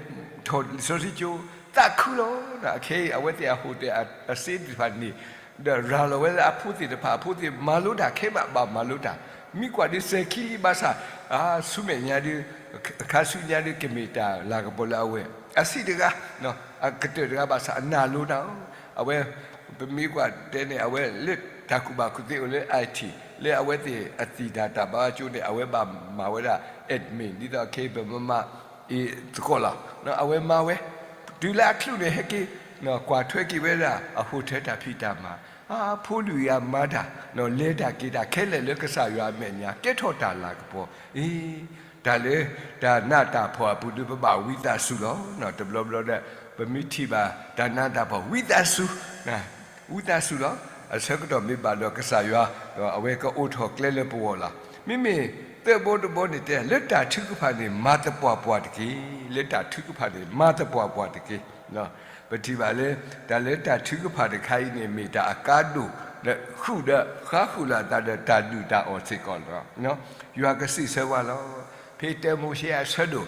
ထီၣ်လံာ်စီဆှံကၠိ သးခုလီၤ. အခဲအံၤ အဝဲသ့ၣ်အ hotel အစ့သ့ၣ်တဖၣ်န့ၣ် ဒီးရၤလီၤဝဲလၢအဖိသ့ၣ်တဖၣ်, အဖိသ့ၣ်မၤလိတၢ်ခဲဘၣ်ဘၣ်မၤလိတၢ်, မံကွၢ်ဒ်စဲၤခံလံဘၣ်ဆၣ် ဆူမဲာ်ညါဒ် အခါဆူညါဒ်ကမ့ၢ်တၢ်လၤကပီၤလၢအဝဲ အဆံးတဂၤ အကတၢၢ်တဂၤဘၣ်ဆၣ် အနၢ်လိၤတၢ်အီၤ, အဝဲ ပမ့ၢ်ကွၢ်တဲန့ၣ် အဝဲလၢတၢ်ကူၣ်ဘၣ်ကူၣ်သ့အိၣ်လၢ IT လၢအဝဲသ့ၣ်အသံၣ်တၢ်တၢ်ဘါကၠိန့ၣ် အဝဲဘၣ်မၤဝဲဒၣ် admin ဒ်သိးခဲအံၤပမၤအံၤသကိးလီၤ. အဝဲမၤဝဲ တုၤလၢအချုးန့ၣ် ဟဲက့ၤ ကွၢ်ထွဲက့ၤဝဲဒၣ်အ hotel တၢ်ဖံးတၢ်မၤ, အဖိလွံၢ်ဂၤမၤတၢ် လဲၤတၢ်က့ၤတၢ်ခဲလၢာ်လၢကစၢ်ယွၤအမဲာ်ညါ ကဲထီၣ်တၢ်လၤကပီၤ, အ့ တၢ်လၢတၢ်နးတၢ်ဖှီၣ်အပူၤဒုး ပဘၣ်ဝံသးစူၤလီၤ. တဘျီဘျီဒီး ပမ့ၢ်ထံၣ်ဘၣ်တၢ်နးတၢ်ဖှီၣ် ဝံသးစူၤ, ဝံသးစူၤလီၤ. အဆၢကတီၢ်မ့ၢ်ဘၣ်ဒီးကစၢ်ယွၤ အဝဲကအိးထီၣ်ကျဲလၢပဂီၢ်လီၤ. မ့မ့ၢ်သၢဘီတဘီန့ၣ်တဲ လၢတၢ်ထုကဖၣ်န့ၣ် မၤသပှၢ်ပှၢ်တက့ၢ်, လၢတၢ်ထုကဖၣ်န့ၣ် မၤသပှၢ်ပှၢ်တက့ၢ်. ပထံၣ်ဘၣ်လၢ တၢ်လၢတၢ်ထုကဖၣ်တခါအံၤန့ၣ် မ့ၢ်တၢ်အကါဒိၣ် ဒီးဃုာ်ဒီးဃါဃုာ်လီၤအသးဒီးတၢ်ဒုၣ်တၢ်အီၣ်စ့ၢ်ကီးလီၤ. ယွၤကစံးဆၢဝဲလီၤ. ဖဲတၢမိၤၡ့အဆၢဒိၣ်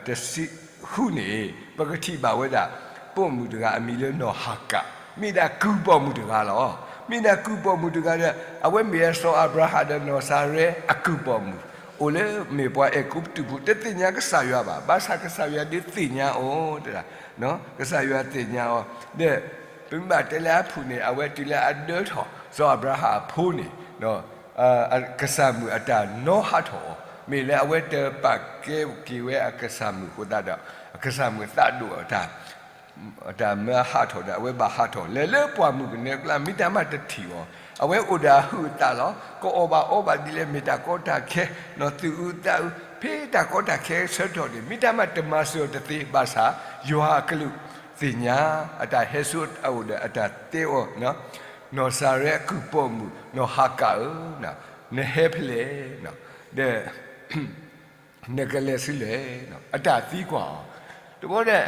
တဆံဃုန့ၣ် ပကထံၣ်ဘၣ်ဝဲဒၣ် ပိာ်မုၣ်တဂၤအမံၤလၢနီၢ်ဟၤကၤ, မ့ၢ်ဒၣ်ကုၢ်ပိာ်မုၣ်တဂၤလီၤ. မ့ၢ်ဒၣ်ကုၢ်ပိာ်မုၣ်တဂၤဒီး အဝဲမ့ၢ်စီၤအၤဘြၤဟၣ်ဒီးနီၢ်စၤရဲအကုၢ်ပိာ်မုၣ်, အိၣ်လၢမ့ၢ်ပှၤအဲၤကူပတူးဖိ တသ့ၣ်ညါကစၢ်ယွၤဘၣ်. ဘၣ်ဆၣ်ကစၢ်ယွၤဒုးသ့ၣ်ညါအီၤတဒၣ်, ကစၢ်ယွၤသ့ၣ်ညါအီၤ, ဒီး ပမ့ၢ်ဘၣ်တဲလၢအဖုၣ်န့ၣ် အဝဲတုၤလၢအဒၢထီၣ် စီၤအၤဘြၤဟၣ်အဖိန့ၣ် ကစၢ်မုၣ်အတၢ်နီဟးထီၣ်အီၤ, မ့ၢ်လၢအဝဲတပာ်ကဲက့ၤဝဲအကစၢ်မုၣ်အဃိသတးဒီး အကစၢ်မုၣ်သးဒိၣ်အတၢ် အတၢ်မၢဟးထီၣ်ဒီး အဝဲဘၣ်ဟးထီၣ် လဲၤလၢပှၢ်မုၢ်ကနၢအကျါ မ့ၢ်တၢ်မးတထံၣ်အီၤ, အဝဲအိၣ်ဒီးအဟုးအသးလီၤ. ကအီၣ်ဘၣ်အီဘၣ်ဒ်လဲၣ် မ့ၢ်တၢ်ကီတၢ်ခဲ နီၢ်သူၣ်အုးသးအုး ဖဲတၢ်ကီတၢ်ခဲဆၢကတီၢ်န့ၣ် မ့ၢ်တၢ်မးတမၤစၢၤအီၤတသ့ ဘၣ်ဆၣ် ယွၤအကလူးသ့ၣ်ညါ အတၢ်ဟဲဆူအအိၣ်ဒီးအတၢ်တဲအီၤ, နီၢ်စၤရဲအကုၢ်ပိာ်မုၣ် နီၢ်ဟၤကၤဧၢ, နဟဲဖဲလဲၣ်, ဒီး နကလဲၤဆူလဲၣ်, အတၢ်သံကွၢ်အီၤ, တဘျီဒီး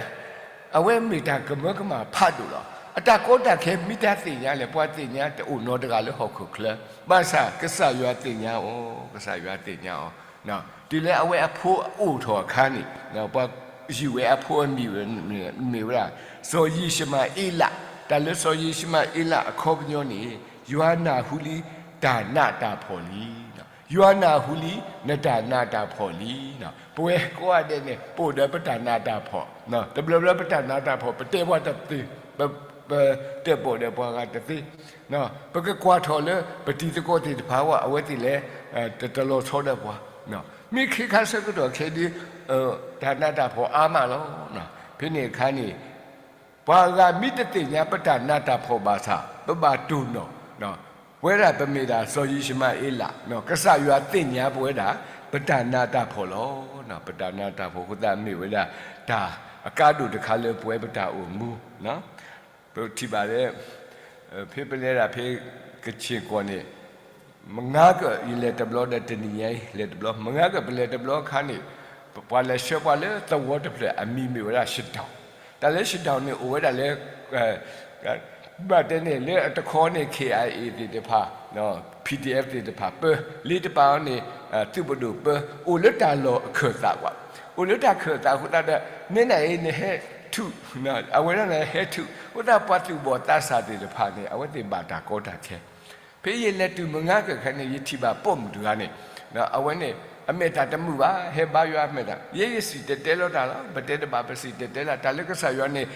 အဝဲမ့ၢ်တၢ်ကမၢကမၣ်ဖးဒိၣ်လီၤ. အတၢ်ကီတၢ်ခဲမ့ၢ်တၢ်သ့ၣ်ညါလဲၣ်, ပှၤသ့ၣ်ညါတအိၣ်နီတဂၤလၢဟီၣ်ခိၣ်ချၢ, ဘၣ်ဆၣ်ကစၢ်ယွၤသ့ၣ်ညါအီၤ, ကစၢ်ယွၤသ့ၣ်ညါအီၤ, တုၤလၢအဝဲအဖိအအိၣ်ထီၣ်အခါန့ၣ် ပှၤယုၢ်ဝဲအဖိအမံၤဝဲ မ့ၢ်ဝဲဒၣ် စီၤယံၡမၤအ့လး, တၢ်လၢစီၤယံၡမၤအ့လးအခီပညီန့ၣ် ယွၤနၢ်ဟူလံတၢ်နးတၢ်ဖှီၣ်လံ ယွၤနၢ်ဟူလံ နတၢ်နးတၢ်ဖှီၣ်လံ. ပဝဲကိးဂၤဒဲးန့ၣ် ပအိၣ်ဒီးပတၢ်နးတၢ်ဖှီၣ်, တဘျီဘျီပတၢ်နးတၢ်ဖှီၣ် ပတဲပှၤတသ့, ပ, ပတၢၣ်ပီၣ်ဒီးပှၤဂၤတသ့, ပကကွၢ်ထီၣ်လၢပတံၤသကိးသ့ၣ်တဖၣ်ဝဲ အဝဲသ့ၣ်လဲၤ တ, တလီၤဆီဒီးပှၤ, မ့ၢ်ခဲခါဆၢကတီၢ်ခဲဒုး တၢ်နးတၢ်ဖှီၣ်အါမးလီၤ. ဖဲန့ၣ်အခါန့ၣ် ပှၤဂၤမ့ၢ်တသ့ၣ်ညါပတၢ်နးတၢ်ဖှီၣ်ဘၣ်ဆၣ် ပဘၣ်တိၢ်နီၣ်, ပဝဲဒၣ်ပမ့ၢ်ဒၣ်စီၤယံၡမၤအ့လး, ကစၢ်ယွၤသ့ၣ်ညါပဝဲဒၣ် ပတၢ်နးတၢ်ဖှီၣ်လီၤ. ပတၢ်နးတၢ်ဖှီၣ်အဃိသတးမ့ၢ်ဝဲဒၣ် တၢ်အကါဒိၣ်တခါလၢပဝဲပတၢ်အိၣ်မူ, ပထံၣ်ဘၣ်လၢ ဖဲပလဲၤဒၣ်ဖဲကခ့ၣ်ကီၢ်န့ၣ် မုၢ်ဂၤကၢၢ် ယလဲၤတဘျီဒီးတနံၤညါအံၤ လဲၤတဘျီ, မုၢ်ဂၤကၢၢ်ပလဲၤတဘျီအခါန့ၣ် ပှၤလဲၤဆှၢပှၤလၢသဝီတဖျၢၣ် အမံၤမ့ၢ်ဝဲဒၣ် ရှတောင်, တၢ်လၢ shutdown န့ၣ် အိၣ်ဝဲဒၣ်လၢ ဘၣ်တဲန့ၣ် လၢအတခီန့ၣ် K I A သ့ၣ်တဖၣ် P D F သ့ၣ်တဖၣ်ပၢ, လ့တပၤအီၤန့ၣ် သုးပဒိၣ်ပၢ, အိၣ်လၢတၢ်လီၢ်အခၢၣ်သးကွၢ်, အိၣ်လၢတၢ်ခၢၣ်သးအဃိသတးဒီး မ့ၢ်နၤအံၤနဟဲထုး, အဝဲဒၣ်န့ၣ်ဟဲထုး, အဃိသတးပှၤသူၣ်ဘီၣ်သးစၢ်သ့ၣ်တဖၣ်န့ၣ် အဝဲသ့ၣ်ဘၣ်တၢ်ကီတၢ်ခဲ ဖဲယလဲၤတုၤမုၢ်ငါကၢၢ်ခဲန့ၣ် ယထံၣ်ဘၣ်ပိာ်မုၣ်တဂၤန့ၣ် အဝဲန့ၣ် အမဲာ်တၢ်တမုာ်ဘၣ်, ဟဲဘါယွၤအမဲာ်တၢ်, ယဲယစံၣ်တဲၤတဲလီၤတၢ်လီၤ, ပတဲတဘၣ်ပစံၣ်တဲၤတဲလီၤ, တၢ်လၢကစၢ်ယွၤန့ၣ်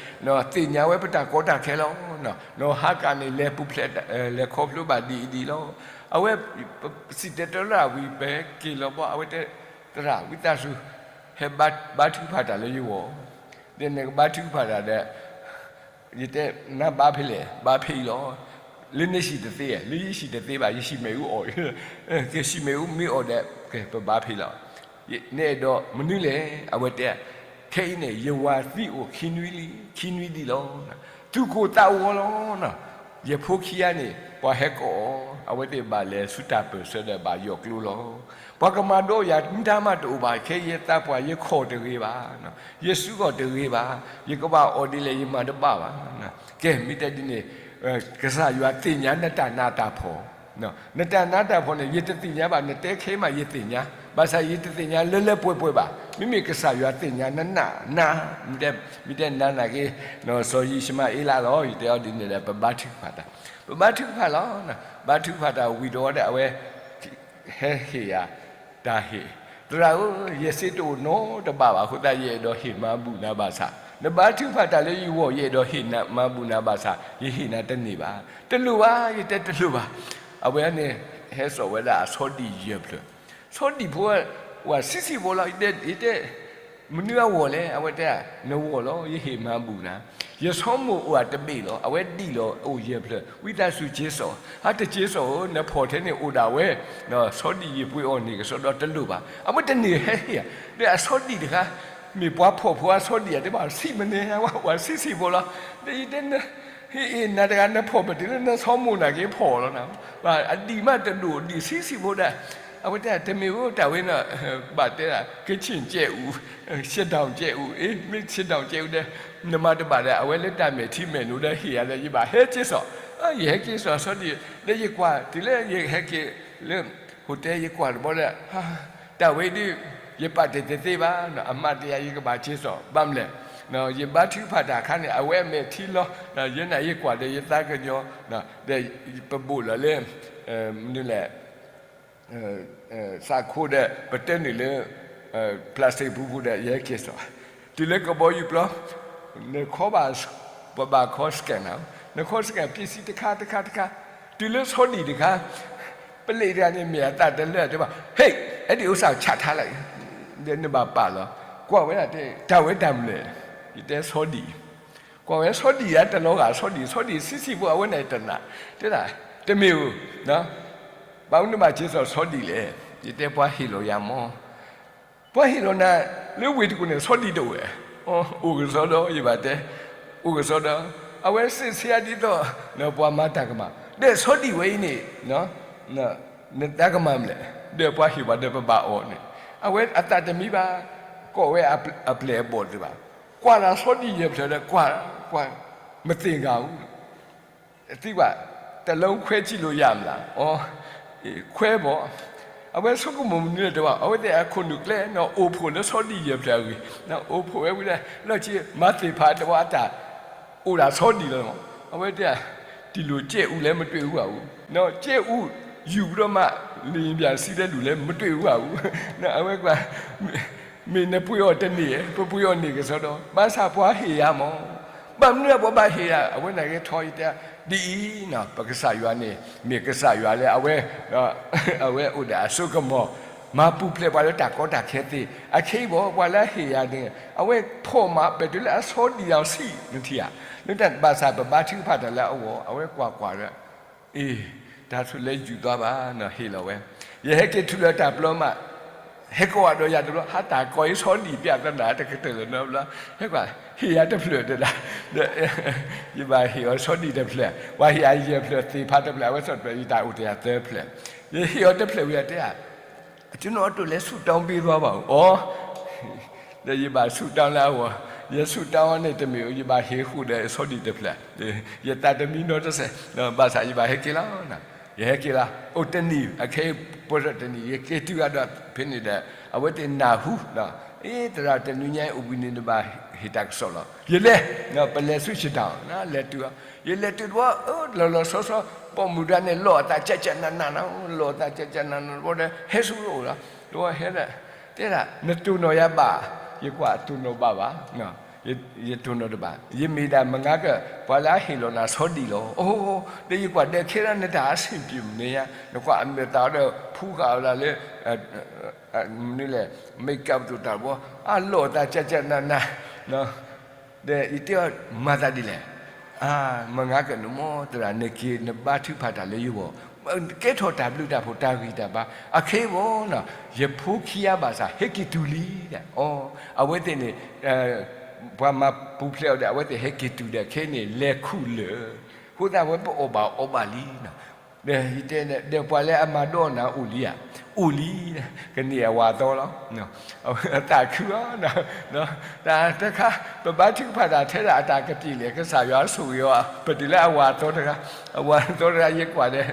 သ့ၣ်ညါဝဲပတၢ်ကီတၢ်ခဲလီၤ, နီၢ်ဟါကၤန့ၣ် လဲၤပူၤဖျဲး လဲၤခီဖျိဘၣ်ဒ်အံၤဒ်အံၤလီၤ, အဝဲ စံၣ်တဲၤတဲလီၤတၢ်ဝံၤ ပက့ၤလီၤဘီ အဝဲတဲ သရၣ်ဝံသးစူၤ ဟဲဘါထုကဖၣ်တၢ်လၢယဂီၢ်, ဒီးနကဘါထုကဖၣ်တၢ်ဒီး ယတဲ နဘါဖဲလဲၣ်, ဘါဖဲအံၤလီၤ, လၢနဟံၣ်တသ့ဧါ, လၢယဟံၣ်တသ့ဘၣ်, ယဟံၣ်မ့ၣ်အူအီၣ်, ကဟံၣ်မ့ၣ်အူမ့ၢ်အီၣ်ဒီး ကပဘါဖဲအံၤလီၤ, နအဲၣ်ဒိးမနုၤလဲၣ်, အဝဲတဲ ခဲအံၤန့ၣ် ယဝၤသံအိၣ်ခံနွံလံ, ခံနွံဒံးလီၤ, သူၣ်ကိၢ်သးဂီၤလီၤ, ယဖိခံဂၤန့ၣ် ပှၤဟဲကိးအီၤ, အဝဲသ့ၣ်ဘၣ်လဲၤဆူတၢ်ပၢၢ်ဆၢဒီးဘၣ်ယိးကျိလီၤ, ပှၤကမၤဒိးယၤမတၤမးတအိၣ်ဘၣ်, ခဲယသးပှၢ်ယခီၣ်တဂ့ၤဘၣ် ယစုအီၣ်တဂ့ၤဘၣ်, ယကဘၣ်အီၣ်ဒ်လဲၣ်ယမၤတဘၣ်ဘၣ်, ကဲ မ့ၢ်တဲဒ်န့ၣ် ကစၢ်ယွၤသ့ၣ်ညါနတၢ်နးတၢ်ဖှီၣ်, နတၢ်နးတၢ်ဖှီၣ်န့ၣ် ယတသ့ၣ်ညါဘၣ်, နတဲခဲမးယသ့ၣ်ညါ, ဘၣ်ဆၣ်ယတသ့ၣ်ညါလၢလၢပှဲၤပှဲၤဘၣ်, မ့မ့ၢ်ကစၢ်ယွၤသ့ၣ်ညါနနးနး, မ့ၢ်တဲနၤနာ်က့ စီၤယံၡမၤအ့လးလီၤ, ယတဲအီၤဒ်န့ၣ်ဒီး ပဘါထုကဖၣ်တၢ်, ပဘါထုကဖၣ်လီၤ, ဘါထုကဖၣ်တၢ်ဝံၤဒီးအဝဲ ဟဲဟ့ၣ်ယၤ တၢ်ဟ့ၣ်, သရၣ်ဧၢ, ယစ့တအိၣ်နီတဘ့ၣ်ဘၣ်အဃိသတး ယအဲၣ်ဒိးဟ့ၣ်မၤဘူၣ်နၤဘၣ်ဆၣ်, နဘါထုကဖၣ်တၢ်လၢယဂီၢ် ယအဲၣ်ဒိးဟ့ၣ်မၤဘူၣ်နၤဘၣ်ဆၣ် ယဟ့ၣ်နၤတန့ၢ်ဘၣ်, တလိၣ်ဘၣ်, ယတဲတလိၣ်ဘၣ်, အဝဲန့ၣ် ဟဲစိာ်ဝဲဒၣ်အဆီဒံၣ်ယဲၢ်ဖျၢၣ်, ဆီဒံၣ်ဖိ ဝၤဆံးဆံးဖိလီၤ, ယတဲ မနုၤအဂီၢ်လဲၣ်, အဝဲတဲ နဂီၢ်လီၤ, ယဟ့ၣ်မၤဘူၣ်နၤ, ယဆီမိၢ်အိၣ်အတဘ့ၣ်လီၤ, အဝဲဒံၣ်လီၤအိၣ်ယဲၢ်ဖျၢၣ်, ဝံသးစူၤက့ၤစိာ်, ဟါတက့ၤစိာ်ဧၢ, နဖီၣ်ထဲန့ၣ်အိၣ်ဒၣ်ဝဲ, ဆီဒံၣ်ယပှ့ၤအီၤန့ၣ်ကစီဒီတလိၣ်ဘၣ်, အဝဲတန့ၢ်ဟဲဟ့ၣ်ဧါ, ဒီးအဆီဒံၣ်တခါ မ့ၢ်ပှၤဖီၣ်ဖိအဆီဒံၣ်ဧါ, တဲဘၣ်ဆံးမနုၤဧါ, ဝၤဆံးဆံးဖိလီၤ, ဒီးယတဲ ဟ့ၣ်အ့ၣ်နၤတဂၤ နဖီၣ်ပတ့ၢ်လၢနဆီမိၢ်နာ်က့ဖီၣ်လီၤနၤ, အဒံၣ်မးတဒိၣ်ဒံၣ်ဆံးဆံးဖိဒၣ်, အဝဲတဲ တမ့ၢ်ဧိၤ တၢ်ဝဲန့ၣ် ဘၣ်တဲဒၣ် ကချ့ၣ်ကဲအူ, ဆ့ဒၣ်ကဲအူ, အ့ မ့ၢ်ဆ့ဒၣ်ကဲအူဒီး နမၤတဘၣ်ဒီး အဝဲလၢတၢ်မဲာ်ထံမဲာ်နိဒီးဟ့ၣ်ယၤဒီး ယဘၣ်ဟဲက့ၤစိာ်, ယဟဲက့ၤစိာ်ဆီဒံၣ်, ဒီးယကွၢ်တုၤလၢယဟဲက့ၤလၢ hotel ယကွၢ်တဘျီဒီး တၢ်ဝဲဒၣ် ယပာ်တ့ၢ်တသ့ဘၣ်, အမၤတ့ၢ်ယၤ ယကဘၣ်က့ၤစိာ်, ဘၣ်မနုၤလဲၣ်, ယဘါထုကဖၣ်တၢ်အခါန့ၣ် အဝဲအမဲာ်ထံလီၤ, ယဲန့ၣ်ယကွၢ်ဒီးယသးကညီၤ, ဒီးပဘိၣ်လီၤလၢ မနုၤလဲၣ် သးခိၣ်ဒီး ပတဲနုာ်လၢ plastic ပူၤပူၤဒီး ယဟဲက့ၤစိာ်, တုၤလၢကဘီယူၤပျီ နခီဘၣ် ပဘၣ်ခီ scan နၤ, နခီ scan ပ့ၤစံတခါတခါတခါ, တုၤလၢဆီဒံၣ်တခါ, ပလံးတဂၤန့ၣ် မ့ၢ်အသးတလၢတဲဘၣ် ဟ့ၣ် အဲဒံးအိၣ်စၢ်ဆးထါလၢ ဒီးနဘၣ်ပာ်လီၤ, ကွၢ်ဝဲဒၣ်တဲ တၢ်ဝဲတၢ်မနုၤလဲၣ်, ယတဲဆီဒံၣ် ကွၢ်ဝဲဆီဒံၣ်ဧါ တလီၤဂာ်ဆီဒံၣ်, ဆီဒံၣ်ဆံးဆံးဖိ အဝဲန့ၣ်တနာ်, တဲဒၣ် တမ့ၢ်ဧိၤ, ဘၣ်မနုၤဘၣ်က့ၤစိာ်ဆီဒံၣ်လဲၣ်, ယတဲပှၤဟ့ၣ်လီၤယၤမီၢ်, ပှၤဟ့ၣ်လီၤနၤ လၢဝ့ၢ်တကူၣ်န့ၣ် ဆီဒံၣ်တအိၣ်ဝဲ, အိၣ်ကစီဒီ ယဘၣ်တဲ, အိၣ်ကစီဒီ, အဝဲစံးဆၢယၤဒ်သိး ပှၤမၤတၢ်ကမၣ်, ဒီးဆီဒံၣ်ဝဲအံၤန့ၣ် နတၢ်ကမၣ်မနုၤလဲၣ်, ဒီးပှၤဟ့ၣ်ပှၤဒီးပဘၣ်အီၣ်န့ၣ်, အဝဲအသးတမံဘၣ်, ကိးဝဲအပျဲၢ်အဘီၣ်သ့ၣ်တဖၣ်, ကွၢ်လၢဆီဒံၣ်ယဲၢ်ဖျၢၣ်ဒီး ကွၢ် ကွၢ် မသ့ၣ်ညါအူ သံကွၢ်, တလုံးခွဲကြည့်လို့ရမလား, ခွဲပေါ့, အဝဲဆိကမိၣ်မနုၤလဲၣ်တဲဘၣ်, အဝဲသ့ၣ်အခိၣ်နူာ်ကျဲ အိၣ်ဖှိၣ်လၢဆီဒံၣ်ယဲၢ်ဖျၢၣ်အဂ့ၢ်, အိၣ်ဖှိၣ်ဝဲဝံၤဒီး လီၢ်ခံ မၤသ့ၣ်ဖးတဘၣ်အတၢ် အိၣ်ဒၣ်ဆီဒံၣ်လီၤ, အဝဲတဲ တံၢ်လိာ်ကဲအူလဲၣ်မတၤအူဘၣ်အူ, ကဲအူ ယူၤဒီးမး လံာ်ပၠၣ်စံးလဲလူၤလဲၣ် မတၤအူဘၣ်အူ, အဝဲကွၢ် မ့ၢ်နပှ့ၤအီၤတန့ၢ်, ပပှ့ၤအီၤန့ၢ်ကစီဒီ, ဘၣ်ဆၣ်ပှၤဟ့ၣ်ယၤမီၢ်, ဘၣ်မနုၤပှၤဘၣ်ဟ့ၣ်ယၤ, အဝဲန့ၣ်က့ၤထီၣ်ယတဲ, ဒ်အံၤ, ပကစၢ်ယွၤန့ၣ် မ့ၢ်ကစၢ်ယွၤလၢအဝဲ အဝဲအိၣ်ဒီးအစိကမီၤ, မၤပူၤဖျဲးပှၤလၢတၢ်ကီတၢ်ခဲသ့ၣ်, အခဲအံၤဘၣ် ပှၤလၢအဟ့ၣ်ယၤန့ၣ် အဝဲဖီၣ်မၤ ပဲာ်တုၤလၢအဆီဒံၣ်အဆံး နထံၣ်ဧါ, လၢတၢ်ဘၣ်ဆၣ်ပဘါထုကဖၣ်တၢ်လၢအဂီၢ် အဝဲကွၢ်ကွၢ်ဒီး အ့ တၢ်ဆိၣ်လၢယူၤသွါဘၣ်နီၤ ဟ့ၣ်လီၤဝဲ, ယဟဲက့ၤထုးလီၤတၢ်ပျီမး, ဟဲကိးအဒီးယၤတဘျီ ဟါတၢ်ကီအံၤဆီဒံၣ်ပျၢ်သနၤတကတၢၢ်လၢၤနီတဘျီ, ဟဲကွၢ် ဟ့ၣ်ယၤတဖျၢၣ်တဒၣ်, ဒီး ယဘၣ်ဟ့ၣ်အီၤဆီဒံၣ်တဖျၢၣ်, ပှၤဟ့ၣ်ယၤယဲၢ်ဖျၢၣ်သ့ၣ်ဖးတဖျၢၣ် အဝဲဆီတဖျၢၣ် ယတၢ်အိၣ်တ့ၢ်ယၤသၢဖျၢၣ်, ယဟ့ၣ်အီၤတဖျၢၣ်ဝံၤအတဲဧါ, ကျွန်တော်အတွက်လည်းဆုတောင်းပေးသွားပါဦး, အီ ဒီးယဘၣ်ဆူၣ်တၢ်လၢအဂီၢ်, ယဆူၣ်တၢ်အီၤန့ၣ်တမ့ၢ် ယဘၣ်ဟ့ၣ်ဃုာ်ဒီးစီၤဒံၣ်တဖျၢၣ်, ယသးတမံနီတစဲး, ဘၣ်ဆၣ်ယဘၣ်ဟဲက့ၤလီၤ. ယဟဲက့ၤလီၤ အိၣ်တနံၤ အခဲအံၤ ပတနံၤယက့ၤတုၤအဒီးဖဲန့ၣ်ဒီး အဝဲသ့ၣ်နၢ်ဟူ, အ့ သရၣ်တနံၤညါအံၤအိၣ်ဘှံးနံၤနဘၣ်ဟ့ၣ်တၢ်ကစီၣ်လီၤ. ယလဲၤ, ပလဲၤဆူစတၢ်အီၤ, လဲၤတုၤအီၤ, ယလဲၤတုၤတဘျီ လီၤလီၤဆီဆီ ပိာ်မုၣ်တဂၤန့ၣ် လီၤအသးကၠးကၠးနးနးနီၤ, လီၤအသးကၠးကၠးနးနးတဘျီဒီး ဟဲဆူယအိၣ်လီၤ. တဘျီဟဲဒီး တဲဒၣ် နတိၢ်နီၣ်ယၤဘၣ်, ယကွၢ်တိၢ်နီၣ်ဘၣ်ဘၣ် ယတိၢ်နီၣ်တဘၣ်, ယမ့ၢ်ဒၣ်မုၢ်ဂၤက ပှၤလၢအဟ့ၣ်လီၤနၤဆီဒံၣ်လီၤ. အိ ဒီးယကွၢ်ဒီးခဲဒၣ်နတၢ်အဆ့ၣ်ပျံၤမနုၤညါ, နကွၢ်အမဲာ်သးဒီးဖူဃာ်အီၤလၢ မနုၤလဲၣ် makeup တၢ်တဘျီ အလီၤအသးကၠးကၠးနးနး, ဒီးယတဲအီၤ မၤသးဒ်လဲၣ်. မုၢ်ဂၤက နမိၢ်သရၣ် နက့ၤနဘါထုကဖၣ်တၢ်လၢယဂီၢ်, ကဲထီၣ်တၢ်ဘျုးတၢ်ဖှိၣ်တၢ်ဂံၢ်တၢ်ဘါ, အခဲအံၤဘၣ် ယဖိခံဂၤဘၣ်ဆၣ် ဟဲက့ၤတုၤလံဒၣ်. အဝဲသ့ၣ်န့ၣ် ပှၤမၤပူၤဖျဲးအီၤဒီး အဝဲသ့ၣ်ဟဲက့ၤတုၤဒီး ခဲအံၤန့ၣ် လဲၤခူၣ်လၢာ်, အဃိသတးဝဲပအီၣ်ဘၣ်အီဘၣ်လံ. ဒီးယတဲ ဒီးပှၤလၢအမၤဒိးနၤအိၣ်လံဧါ. အိၣ်လံ, ကန့ၢ်အဝၤအသီလီၤ. အဝဲအသးခုအီၤ, တၢ်တခါ ပဘါထုကဖၣ်တၢ်ထဲဒၣ်အတၢ်ကတံာ်လဲၣ် ကစၢ်ယွၤဆိၣ်ဂ့ၤအီၤ ပတုၤလၢအဝၤအသီတဂၤ, အဝၤအသီတဂၤ ယကွၢ်ဒီး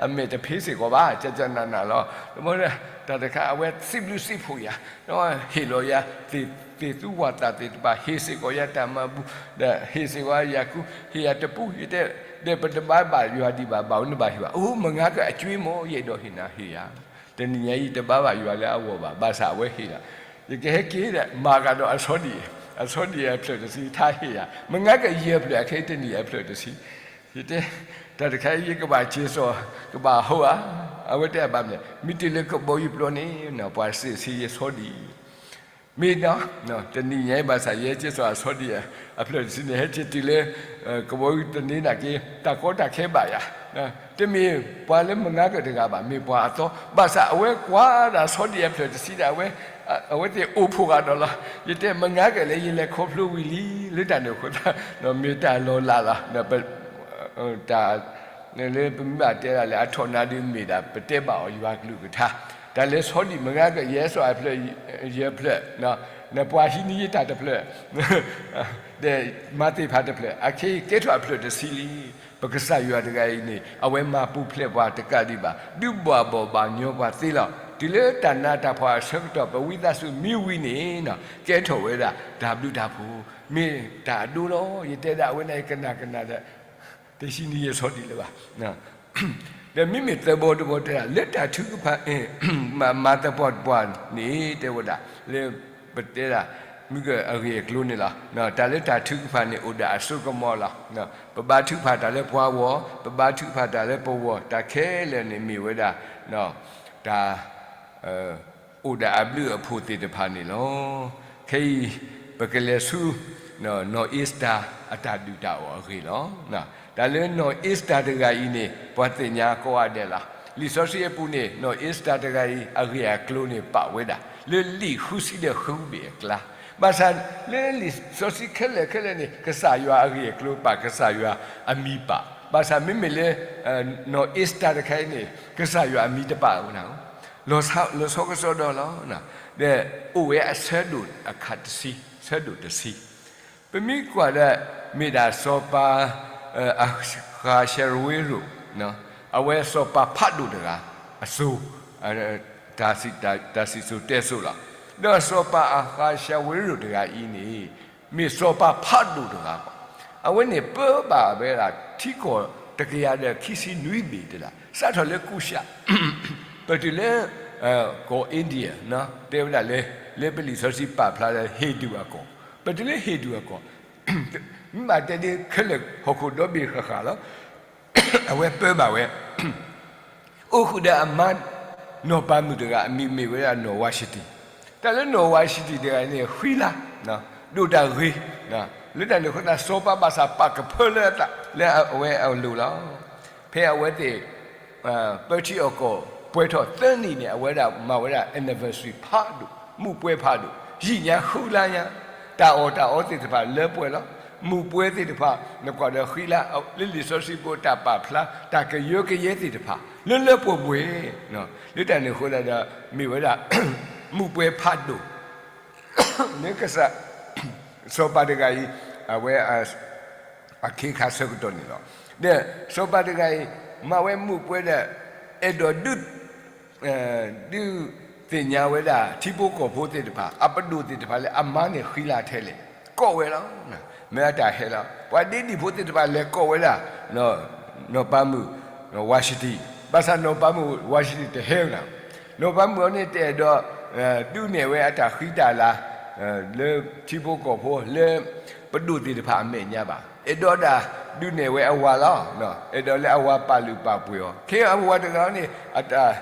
အမဲာ်တဖ့စ့ၢ်ကီးဘၣ် ကၠးကၠးနးနးလီၤ. တၢ်တခါ အဝဲစံးဘျုးစံးဖှိၣ်ယၤ, ဟ့ၣ်လီၤယၤ သ့ၣ်သူဝၣ်သၣ်သ့ၣ်တဖၣ် ဟ့ၣ်စ့ၢ်ကီးယၤတၢ်မၤဘူၣ်, ဒီးဟ့ၣ်စ့ၢ်ကီးယၤကူ, ဟ့ၣ်ယၤတပူ, ယတဲ, ဒီးပတဘါဘၣ်ယွၤဒံးဘၣ် ဘၣ်အိၣ်နဘၣ်ဟ့ၣ်ဘၣ်. အိ မုၢ်ဂၤက အကြွေးမီၤ ယအဲၣ်ဒိးဟ့ၣ်နၤဟ့ၣ်ယၤ, တနံၤညါအံၤတဘါဘၣ်ယွၤလၢအဂီၢ်ဘၣ် ဘၣ်ဆၣ်အဝဲဟ့ၣ်လီၤ. ယကဟဲက့ၤဒီး မၤကဒီးအဆီဒံၣ်, အဆီဒံၣ်အဖျၢၣ်တဆံ ထါဟ့ၣ်ယၤ, မုၢ်ဂၤကယဲၢ်ဖျၢၣ် အခဲအံၤတနံၤအဖျၢၣ်တဆံ, ယတဲ, တၢ်တခါအံၤ ယကဘၣ်က့ၤစိာ်, ကဘၣ်ဟိဧါ. အဝဲတဲဘၣ်မနုၤလဲၣ်, မ့ၢ်တုၤလၢကဘီယူၤပျီန့ၣ် ပှၤစံးဆှံယဆီဒံၣ် မ့ၢ်ဒီး တနံၤညါအံၤ ဘၣ်ဆၣ်ယဟဲက့ၤစိာ်အဆီဒံၣ် အဖျၢၣ်တဆံန့ၣ် ဟဲက့ၤတုၤလၢ ကဘီယူၤတန့ၤနာ်က့ တၢ်ကီတၢ်ခဲဘၣ်ယၤ, တမ့ၢ်ပှၤလၢမုၢ်ဂၤကတဂၤဘၣ် မ့ၢ်ပှၤအသီ, ဘၣ်ဆၣ်အဝဲကွၢ်ဒၣ်ဆီဒံၣ်အဖျၢၣ်တဆံဒၣ်ဝဲ, အဝဲသ့ၣ်အိၣ်ဖှိၣ်ဃာ်ဒီးလီၤ. ယတဲ မုၢ်ဂၤကလဲၣ် ယလဲၤခီဖျိဝံၤလံ လၢတၢ်န့ၣ်အဃိသတး မ့ၢ်တၢ်လီၤလးလီၤ. တၢ်လၢပမ့ၢ်ဘၣ်တဲဒၣ်လၢအထီၣ်နါဒုးမ့ၢ်ဒၣ် ပတဲဘၣ်အီၤယွၤကလုၢ်ကထါ, တၢ်လၢဆီဒံၣ် မုၢ်ဂၤက ယဟဲစိာ်အဖျၢၣ်, ယဖျၢၣ်, နပှၤဟံးန့ၢ်ယတၢ်တဖျၢၣ်, ဒီးမၤသ့ၣ်ဖးတဖျၢၣ်, အခဲအံၤကဲထီၣ်အဖျၢၣ်တဆံလံ. ပကစၢ်ယွၤတဂၤအံၤန့ၣ် အဝဲမၤပူၤဖျဲးပှၤတကးဒံးဘၣ်, ဒုးဘှၣ်ဘီၣ်ဘၣ်ညီပှၤသ့လီၤ. တုၤလၢတၢ်နးတၢ်ဖှီၣ်အဆၢကတီၢ် ပဝံသးစူၤမ့ၢ်ဝံၤန့ၣ် ကဲထီၣ်ဝဲဒၣ်တၢ်ဘျုးတၢ်ဖှိၣ်, မ့ၢ်တၢ်အဒိလီၤ. ယတဲဒၣ်အဝဲန့ၣ် ယကနၣ်ကနၣ်ဒီး တဟံးန့ၢ်ယဆီဒံၣ်လၢၤဘၣ်. ဒီးမ့မ့ၢ်သၢဘီတဘီတဲဒၣ် လၢတၢ်ထုကဖၣ် မၤသပှၢ်တပှၢ်န့ၣ် တဲဝဲဒၣ် လၢပတဲဒၣ် မုၢ်ကအဂ့ၢ်အကျိၤန့ၣ်လီၤ. တၢ်လၢတၢ်ထုကဖၣ်န့ၣ် အိၣ်ဒီးအစိကမီၤလီၤ. ပဘါထုကဖၣ်တၢ်လၢပှၤဂီၢ်, ပဘါထုကဖၣ်တၢ်လၢပဂီၢ်, တၢ်ခဲလၢာ်န့ၣ်မ့ၢ်ဝဲဒၣ် တၢ် အိၣ်ဒီးအဘျုးအဖှိၣ်သ့ၣ်တဖၣ်န့ၣ်လီၤ. ခဲအံၤ ပကလဲၤဆူ နီၢ်အ့စတၢၤအတၢ်ဒုၣ်တၢ်အီၣ်အဂ့ၢ်လီၤ. တၢ်လၢနီၢ်အ့စတၢၤတဂၤအံၤန့ၣ် ပှၤသ့ၣ်ညါကိးဂၤဒဲးလီၤ. လံာ်စီဆှံအပူၤန့ၣ် နီၢ်အ့စတၢၤတဂၤအံၤ အဂ့ၢ်အကျိၤန့ၣ် ပာ်ဝဲဒၣ် လၢလံာ်ဃုဆံဒီးဃုဘ့ၣ်အကျါ, ဘၣ်ဆၣ်လၢလံာ်စီဆှံခဲလၢာ်ခဲလၢာ်န့ၣ် ကစၢ်ယွၤအဂ့ၢ်အကျိၤပာ် ကစၢ်ယွၤအမံၤပာ်, ဘၣ်ဆၣ်မ့မ့ၢ်လၢ နီၢ်အ့စတၢၤတခါအံၤန့ၣ် ကစၢ်ယွၤအမံၤတပာ်ဝဲဒၣ် လီၤဆီကစီဒီလီၤ. ဒီးအိၣ်ဝဲအဆၢဒိၣ်အခါတဆံ, ဆၢဒိၣ်တဆံ, ပမ့ၢ်ကွၢ်ဒီး မ့ၢ်ဒၣ်စီၤပၤ အဃၤၡၤဝ့ရိၣ်, အဝဲစီၤပၤဖးဒိၣ်တဂၤ အစိၤ တၢ်စံၣ်စိၤတဲစိၤလီၤ. ဒီးစီၤပၤအဃၤၡၤဝ့ရိၣ်တဂၤအံၤန့ၣ် မ့ၢ်စီၤပၤဖးဒိၣ်တဂၤဘၣ်. အဝဲန့ၣ်ပၢဘၣ်ဝဲဒၣ်ထံကီၢ်တကယၤဒီးခံဆံနွံဘ့ၣ်တဲဒၣ် စးထီၣ်လၢကူၡး ပတုၤလၢ ကီၢ် India တဲဝဲဒၣ်လၢ လၢပလံာ်စီဆှံပာ်ဖျါလၢ ဟ့ၣ်ဒူၣ်အကီၢ်, ပတုၤလၢဟ့ၣ်ဒူၣ်အကီၢ် မ့ၢ်ဘၣ်တဲဒ်ခဲလၢာ်ဟီၣ်ခိၣ်ဒီဘ့ၣ်ဃၣ်ဃၣ်လီၤ. အဝဲပၢဘၣ်ဝဲ အိၣ်ဃုာ်ဒီးအမါ နီၢ်ပၤမုၣ်တဂၤ အမံၤမ့ၢ်ဝဲဒၣ်နီၢ်ဝါၡတံၣ်, တၢ်လၢနီၢ်ဝါၡတံၣ်တဂၤန့ၣ် ဃံလၤ ဒိၣ်တၢ်ဂ့ၤ, လၢတၢ်န့ၣ်အဃိသတး စီၤပၤဘၣ်ဆၣ်ပာ်ကဖၢလၢအသးလၢအဝဲအလိၤလီၤ. ဖဲအဝဲသ့ၣ် ပၢထံအီၣ်ကီၢ် ပှဲၤထီၣ်သၢနံၣ်န့ၣ် အဝဲဒၣ်မၤဝဲဒၣ် anniversary ဖးဒိၣ်, မူးပွဲဖးဒိၣ်, ယံာ်ညါဃုလါညါ, တၢ်အီၣ်တၢ်အီသ့ၣ်တဖၣ်လၢပှဲၤလီၤ. မူးပွဲသ့ၣ်တဖၣ် နကွၢ်ဒီးဃံလၤ လၢလံာ်စီဆှံဖိတၢ်ပာ်ဖျါ တၢ်ကယၢကယဲသ့ၣ်တဖၣ် လၢလၢပှဲၤပှဲၤ, လၢတၢ်န့ၣ်အဃိသတးဒီး မ့ၢ်ဝဲဒၣ် မူးပွဲဖးဒိၣ် လၢကစၢ် စီၤပၤတဂၤအံၤ အဝဲ အခ့အခါဆၢကတီၢ်န့ၣ်လီၤ. ဒီးစီၤပၤတဂၤအံၤ မၤဝဲမုာ်ပှဲၤဒီး အဲၣ်ဒိးဒုး ဒုးသ့ၣ်ညါဝဲဒၣ် ထံဖိကီၢ်ဖိသ့ၣ်တဖၣ် အပဒိၣ်သ့ၣ်တဖၣ်လၢအမါန့ၣ်ဃံလၤထဲလဲၣ်, ကိးဝဲလီၤ. မ့ၢ်အတၢ်ဟဲလီၤ. ပှၤဒ့ဒံၣ်ဖိသ့ၣ်တဖၣ်လဲၤကိးဝဲဒၣ် နီၢ်ပၤမုၣ် Vashti, ဘၣ်ဆၣ်နီၢ်ပၤမုၣ် Vashti တဟဲဝဲဒၣ်. နီၢ်ပၤမုၣ်အံၤန့ၣ် တအဲၣ်ဒိး ဒုးနဲၣ်ဝဲအတၢ်ဃံတၢ်လၤ လၢထံဖိကီၢ်ဖိ လၢပဒိၣ်သ့ၣ်တဖၣ်အမဲာ်ညါဘၣ်. အဲၣ်ဒိးဒၣ်ဒုးနဲၣ်ဝဲအဝၤလီၤ. အဲၣ်ဒိးလၢအဝၤပာ်လုၢ်ပာ်ပှ့ၤအီၤ. ခဲအံၤအဝၤတဂၤန့ၣ် အတၢ်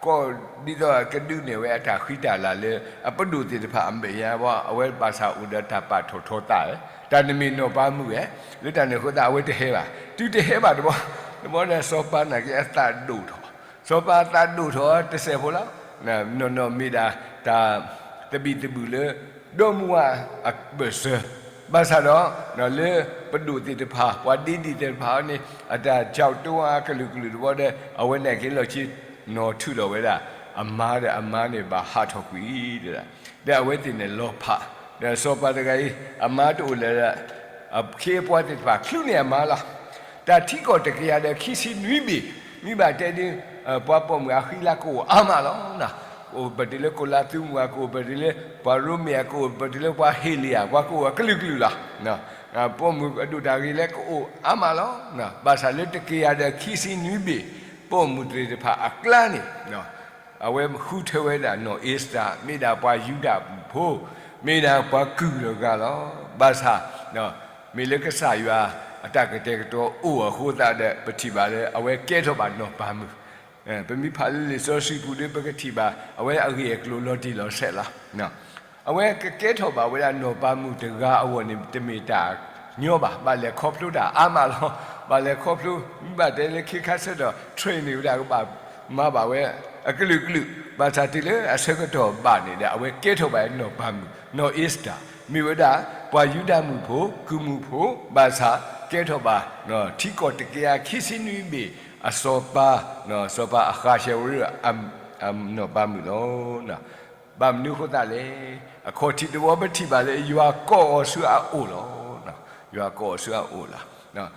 ကိး ဒ်သိးကဒုးနဲၣ်ဝဲအတၢ်ဃံတၢ်လၤလၢ အပဒိၣ်သ့ၣ်တဖၣ်အမဲာ်ညါဘၣ်. အဝဲဘၣ်ဆၣ်အိၣ်ဒီးတၢ်ပာ်ထီၣ်ထီသး တၢ်နမ့ၢ်နီၢ်ပၤမုၣ်ဧါ. လၢတၢ်န့ၣ်အဃိသတး အဝဲတဟဲဘၣ်. တုၤတဟဲဘၣ်တဘျီ တဘျီန့ၣ် စီၤပၤနာ်က့အသးဒိၣ်ထီၣ်, စီၤပၤအသးဒိၣ်ထီၣ်တစဲးဖိလီၤ. နီၢ်နီၢ်မ့ၢ်ဒၣ်တၢ်သဘံၣ်သဘုၣ်လၢ ဒီမါဝၤအဘၢၣ်စၢၤ, ဘၣ်ဆၣ်ဒီး လၢပဒိၣ်သ့ၣ်တဖၣ် ပှၤဒ့ဒံၣ်သ့ၣ်တဖၣ်န့ၣ် အတၢ်ကၠီၣ်တိအကလုာ်ကလုာ်တဘျီဒီး အဝဲနာ်က့လီၢ်ခံ နီၢ်ထုးလီၤဝဲဒၣ် အမါဒီးအမါန့ၣ်ဘၣ်ဟးထီၣ်ကွံာ်ဒၣ်, ဒီးအဝဲသ့ၣ်န့ၣ်လီၤဖး, ဒီးစီၤပၤတဂၤအံၤ အမါတအိၣ်လၢၤဒီး အခ့အပှၤသ့ၣ်တဖၣ်ချုးန့ၢ်အမါလီၤ. တၢ်ထံကီၢ်တကယၤဒီးခံဆံနွံဘ့ၣ်, မ့ၢ်ဘၣ်တဲဒ် ပှၤပိာ်မုၣ်အဃံလၤကအိၣ်အါမးလီၤ. ကအိၣ်ပတုၤလၢကိၤလါသူမုၢ်ဧါ, ကအိၣ်ပတုၤလၢပှၤရိမ့ၤဧါ, ကအိၣ်ပတုၤလၢပှၤဟ့လ့ၣ်ဧါ, ပှၤကအိၣ်အကလုာ်ကလုာ်လီၤ. ပိာ်မုၣ်အဒိၣ်တၢ်ဂ့ၤလၢကအိၣ်အါမးလီၤ. ဘၣ်ဆၣ်လၢတကယၤဒီးခံဆံနွံဘ့ၣ် ပိာ်မုၣ်သ့ၣ်တဖၣ်အကျါန့ၣ် အဝဲဃုထၢဝဲဒၣ်နီၢ်အ့စတၢ် မ့ၢ်ဒၣ်ပှၤယူဒၤဖိ, မ့ၢ်ဒၣ်ပှၤကုၢ်တဂၤလီၤ. ဘၣ်ဆၣ် မ့ၢ်လၢကစၢ်ယွၤအတၢ်ကတဲာ်ကတီၤအိၣ်အဃိသတးဒီး ပထံၣ်ဘၣ်လၢအဝဲကဲထီၣ်ဘၣ်နီၢ်ပၤမုၣ်, ပမ့ၢ်ဖးလၢလံာ်စီဆှံပူၤဒီး ပကထံၣ်ဘၣ် အဝဲအဂ့ၢ်အကျိၤလီၤတံၢ်လီၤဆဲးလီၤ. အဝဲကကဲထီၣ်ဘၣ်ဝဲဒၣ်နီၢ်ပၤမုၣ်တဂၤအဂီၢ်န့ၣ် တမ့ၢ်တၢ်ညီဘၣ်, ဘၣ်လဲၤခီဖျိတၢ်အါမးလီၤ. ဘၣ်လဲၤခီဖျိ မ့ၢ်ဘၣ်တဲလၢခ့ခါဆၢကတီၢ် train န့ၣ်ဝဲဒၣ်ကဘၣ်မၤဘၣ်ဝဲအကလုာ်ကလုာ်, ဘၣ်ဆၣ်တုၤလၢအဆၢကတီၢ်ဘၣ်န့ၣ်ဒီး အဝဲကဲထီၣ်ဘၣ်နီၢ်ပၤမုၣ်, နီၢ်အ့စတၢ် မ့ၢ်ဝဲဒၣ် ပှၤယူဒၤမုၣ်ဖိ ကုၢ်မုၣ်ဖိ, ဘၣ်ဆၣ်ကဲထီၣ်ဘၣ် ထံကီၢ်တကယၤခံဆံနွံဘ့ၣ် အစီၤပၤ, စီၤပၤအဃၤၡၤဝရၢၣ် နီၢ်ပၤမုၣ်လီၤ. ဘၣ်မနုၤအဃိသတးလဲၣ်. အခီၣ်ထံးတဝီပထံၣ်ဘၣ်လၢ ယွၤကိးအီၤဆူအအိၣ်လီၤ. ယွၤကိးအီၤဆူအအိၣ်လီၤ.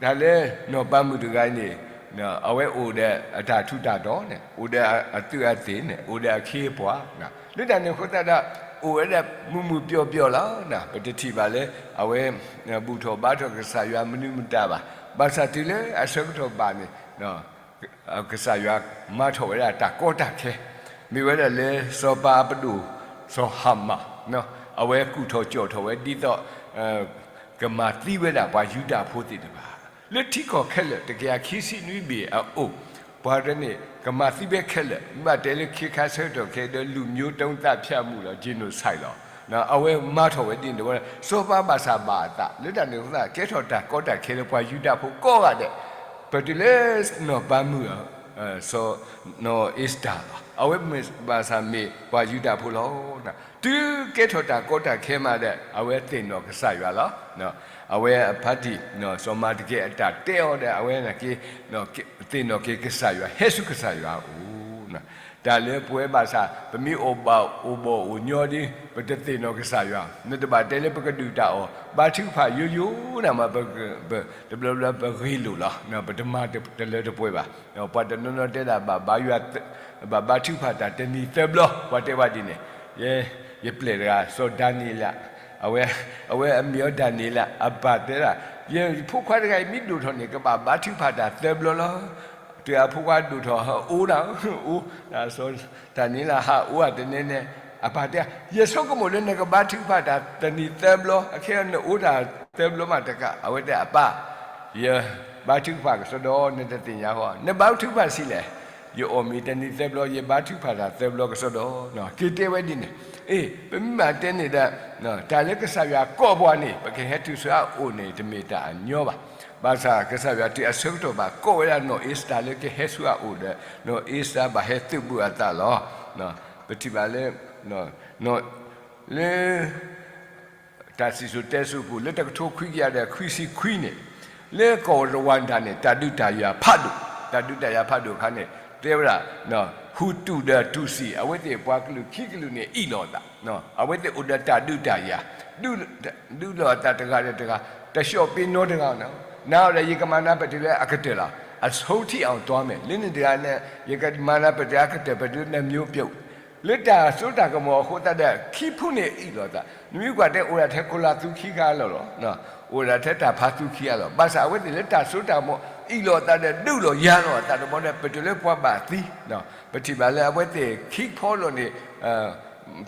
တၢ်လၢနီၢ်ပၤမုၣ်တဂၤန့ၣ် အဝဲအိၣ်ဒီးအတၢ်ထူးတၢ်တီၤန့ၣ်, အိၣ်ဒီးအသုးအသ့ၣ်န့ၣ်, အိၣ်ဒီးအခ့အပှၤ, လၢတၢ်န့ၣ်အဃိသတးဒီး အိၣ်ဝဲဒၣ်မုာ်မုာ်ပျီၣ်ပျီၣ်လီၤ. ပတထံၣ်ဘၣ်လၢ အဝဲဘူၣ်ထီၣ်ဘါထီၣ်ကစၢ်ယွၤမနုၤမတၤဘၣ်. ဘၣ်ဆၣ်တုၤလၢအဆၢကတီၢ်ဘၣ်န့ၣ် ကစၢ်ယွၤမၤထီၣ်ဝဲဒၣ်တၢ်ကီတၢ်ခဲ, မ့ၢ်ဝဲဒၣ်လၢစီၤပၤအပဒိၣ် စီၤဟၤမၣ်, အဝဲကူၣ်ထီၣ်ကၠီၣ်ထီၣ်ဝဲဒ်သိး ကမၤသံဝဲဒၣ်ပှၤယူဒၤဖိသ့ၣ်တဖၣ် လၢထံကီၢ်ခဲလၢာ်တကယၤခံဆံနွံဘ့ၣ်အအိၣ်, ပှၤတဖၣ်န့ၣ် ကမၤသံဝဲခဲလၢာ်, မ့ၢ်ဘၣ်တဲလၢခ့ခါဆၢကတီၢ်ခဲအံၤဒီး လူမျိုးတုံးသတ်ဖြတ်မှုလီၤ, genocide လီၤ. အဝဲမၤထီၣ်ဝဲဒ်န့ၣ်ဝဲ, စီၤပၤဘၣ်ဆၣ်ဘၣ်အသး, လၢတၢ်န့ၣ်အဃိသတး ကဲထီၣ်တၢ်ကီတၢ်ခဲလၢပှၤယူဒၤဖိကိးဂၤဒဲး, ပတုၤလၢနီၢ်ပၤမုၣ် စီၤ နီၢ်အ့စတၢ်လီၤ. အဝဲမ့ၢ်ဘၣ်ဆၣ်မ့ၢ်ပှၤယူဒၤဖိလီၤ. တုၤကဲထီၣ်တၢ်ကီတၢ်ခဲမးဒီး အဝဲသ့ၣ်နီၣ်ကစၢ်ယွၤလီၤ. အဝဲအဖါတံၢ် စီၤမၤတကဲအတၢ်တဲအီၤဒီး အဝဲနာ်က့ သ့ၣ်နီၣ်က့ၤကစၢ်ယွၤ, ဟဲဆူကစၢ်ယွၤအအိၣ်. တၢ်လၢပဝဲဘၣ်ဆၣ် ပမ့ၢ်အိၣ်ဘၣ်အိၣ်ဘီၣ်အိၣ်ညီဒီး ပတသ့ၣ်နီၣ်ကစၢ်ယွၤ, နတဘၣ်တဲလၢပကဒုၣ်တၢ်အီၣ်, ဘါထုကဖၣ်ယိယိန့ၣ်မး, တဘျီဘျီပဂ့ၤလိာ်လီၤ, ပတမၤတလၢတပှဲၤဘၣ်. ပှၤတနီၤနီၤတဲဒၣ် ဘၣ်ဘါထုကဖၣ်တၢ်တနံၤသၢဘျီ, ပှၤတဲဝဲဒ်န့ၣ်, ယ ယပျဲၢ်တဂၤ စီၤဒၤနံးယ့လး, အဝဲ အဝဲအမံၤအီၤဒၤနံးယ့လး, အပၢ်တဲဒၣ်, ယဖိခွါတဂၤအံၤမ့ၢ်ဒိၣ်ထီၣ်န့ၣ် ကဘၣ်ဘါထုကဖၣ်တၢ်သၢဘျီလီၤ. တုၤအဖိခွါဒိၣ်ထီၣ် အိၣ်ဒၣ် အိၣ်, စီၤဒၤနံးယ့လးဟးအိၣ်ဧါတနဲနဲ, အပၢ်တဲ, ယဆိကမိၣ်လၢနကဘါထုကဖၣ်တၢ်တနံၤသၢဘျီ, အခဲအံၤနအိၣ်တၢ်သၢဘျီမးတကး, အဝဲတဲအပၢ်, ယဘါထုကဖၣ်ကစီဒီ နတသ့ၣ်ညါဃီ, နဘါထုကဖၣ်ဆံးလဲၣ်. ယအီၣ်မ့ၤတနံၤသၢဘျီ, ယဘါထုကဖၣ်တၢ်သၢဘျီကစီဒီ, က့ၤတဲဝဲဒ်န့ၣ်. အ့ ပမ့ၢ်မၤတဲန့ၣ်ဒီး တၢ်လၢကစၢ်ယွၤကိးပှၤန့ၣ် ပကဟဲတုၤဆူအအိၣ်န့ၣ် တမ့ၢ်တၢ်အညီဘၣ်. ဘၣ်ဆၣ်ကစၢ်ယွၤတုၤအဆၢကတီၢ်ဘၣ် ကိးဝဲဒၣ်နီၢ်အ့စတၢ်လၢကဟဲဆူအအိၣ်ဒီး နီၢ်အ့စတၢ်ဘၣ်ဟဲသုးဘူးအသးလီၤ. ပထံၣ်ဘၣ်လၢ လၢ တၢ်စံၣ်စိၤတဲစိၤပူၤ လၢတကထိခွံကယၤဒီးခွံဆံခွံန့ၣ်, လၢကီၢ်ရဝၤဒၤန့ၣ် တၢ်ဒုးတၢ်ယၤဖးဒိၣ်, တၢ်ဒုးတၢ်ယၤဖးဒိၣ်အခါန့ၣ် တဲဝဲဒၣ် ဟူးတူၣ်ဒီးတူၣ်စံၣ် အဝဲသ့ၣ်ပှၤကလုာ်ခံကလုာ်န့ၣ် အ့ၣ်လိာ်အသး, အဝဲသ့ၣ်အိၣ်ဒီးတၢ်ဒုးတၢ်ယၤ, ဒုးလီၤအသးတဂၤဒီးတဂၤ, တၢ်ဆှီၣ်ပ့ၤနီတဂၤနီၤ, နၤဒီးယကမၤနၤ ပတုၤလၢအကတၢၢ်လီၤ. အဆိထံၣ်အီၤတွၤမဲာ် လၢန့ၣ်တဂၤန့ၣ် ယကမၤနၤ ပတုၤအကတၢၢ် ပတုၤလၢနမျိုးပြုတ် လၢတၢ်စိတၢ်ကမီၤအဃိသတးဒီး ခံဖုန့ၣ်အ့ၣ်လိာ်သး, နမ့ၢ်ကွၢ်တဲအိၣ်ဒၣ်ထဲကိလၤသူခံဂၤအလီၢ်လီၤ. အိၣ်ဒၣ်ထဲတၢ်ဖးသူခံဂၤအလီၢ်, ဘၣ်ဆၣ်အဝဲသ့ၣ်လၢတၢ်စိတၢ်ကမီၤ အ့ၣ်လိာ်အသးဒီး ဒုးလိာ်ယၤလိာ်အသးတဘျီဒီး ပတုၤလၢပှၤဘၣ်သံ, ပထံၣ်ဘၣ်လၢအဝဲသ့ၣ်ခံဖီလိာ်န့ၣ်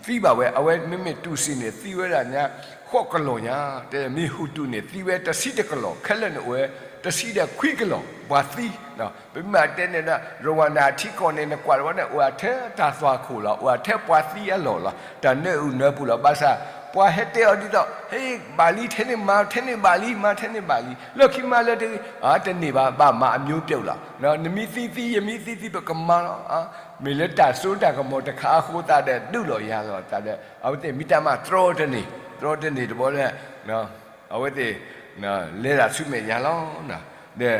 သံဘၣ်ဝဲ, အဝဲမ့မ့ၢ်တူၢ်စံၣ်န့ၣ် သံဝဲဒၣ်ညါ ဃိးကလီၢ်ညါ, တဲမ့ၢ်ဟူးတူၢ်န့ၣ် သံဝဲတဆံတကလီၢ်, ခဲလၢာ်န့ၣ်အိၣ်ဝဲ တဆံဒီးခွံကလီၢ် ပှၤသံ, ပမ့ၢ်တဲန့ၣ်ဒီး ရဝၤဒၣ်ထံကီၢ်န့ၣ် နကွၢ်တဝဲန့ၣ် အိၣ်ထဲတၢ်သွၣ်ခိၣ်လီၤ, အိၣ်ထဲပှၤသံအလီၢ်လီၤ, တၢ်နၢအုၣ်နၢပူၤလီၤ, ဘၣ်ဆၣ် ပှၤဟဲတဲအီၤဒ်သိး ဟ့ၣ် ဘၣ်လံ ထဲန့ၣ်မၤ ထဲန့ၣ်ဘၣ်လံ မၤထဲန့ၣ်ဘၣ်လံ, လၢခံမၤလၢတဂ့ၤ, တန့ၢ်ဘၣ်, ဘၣ်မၤအမျိုးပြုတ်လီၤ, နမ့ၢ်သံသံ ယမ့ၢ်သံသံ ပကမၤလီၤ, မ့ၢ်လၢတၢ်စိတၢ်ကမီၤတခါအဃိသတးဒီး ဒုးလိာ်ယၤလိာ်အသးဒီး အဝဲသ့ၣ်မ့ၢ်တၢ်မၤတြီတန့ၢ်, တြီတန့ၢ်တဘျီဒီး အဝဲသ့ၣ် လဲၤဒၣ်ဆူမဲာ်ညါလီၤ. ဒီး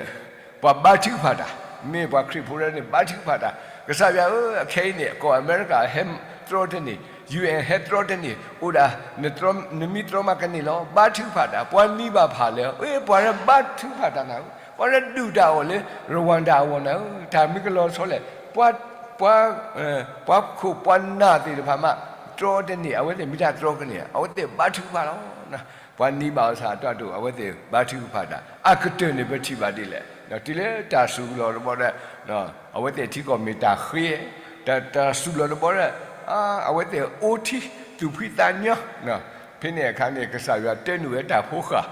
ပှၤဘါထုကဖၣ်တၢ်, မ့ၢ်ပှၤခရံာ်ဖိတဂၤန့ၣ် ဘါထုကဖၣ်တၢ်, ကစၢ်ယွၤဧၢ, အခဲအံၤန့ၣ် ကီၢ်အမဲရကၤဟဲတြီတန့ၢ်, ယူၣ်အဲၣ် ဟဲတြီတန့ၢ်, အိၣ်ဒၣ် နမ့ၢ်တြီမးကန့ၢ်လီၤ, ဘါထုကဖၣ်တၢ်, ပှၤနံၤဘၣ်ဖၣ်လၢၤ, အ့ ပှၤလၢဘါထုကဖၣ်တၢ်နၤဧၢ, ပှၤလၢဒုၣ်တၢ်အီၣ်လၢ ရဝၤဒၣ်အဂီၢ်နၤဧၢ, တၢ်မ့ၢ်ကလီၤဆီလဲၣ်, ပှၤ ပှၤ ပှၤခိၣ်ပှၤနၢ်သ့ၣ်တဖၣ်မး တြီတန့ၢ်, အဝဲသ့ၣ်မ့ၢ်တၢ်တြီကန့ၢ်, အဝဲသ့ၣ်ဘါထုကဖၣ်လီၤ. ပှၤနံၤဘၣ်အီၤစ့ၢ်ကီး အဝဲသ့ၣ်ဘါထုကဖၣ်တၢ်, အကတၢၢ်န့ၣ် ပထံၣ်ဘၣ်ဒ်လဲၣ်, တုၤလၢတၢ်စူၤလီၤတဘျီဒီး အဝဲသ့ၣ်ထံကီၢ်မ့ၢ်တၢ်ဃ့, တၢ် တၢ်စူၤလီၤတဘျီဒီး အဝဲသ့ၣ်အိၣ်ထံသူၣ်ဖှံသးညီ, ဖဲန့ၣ်အခါန့ၣ် ကစၢ်ယွၤတဲနုာ်ဝဲတၢ်ဖိဃာ်,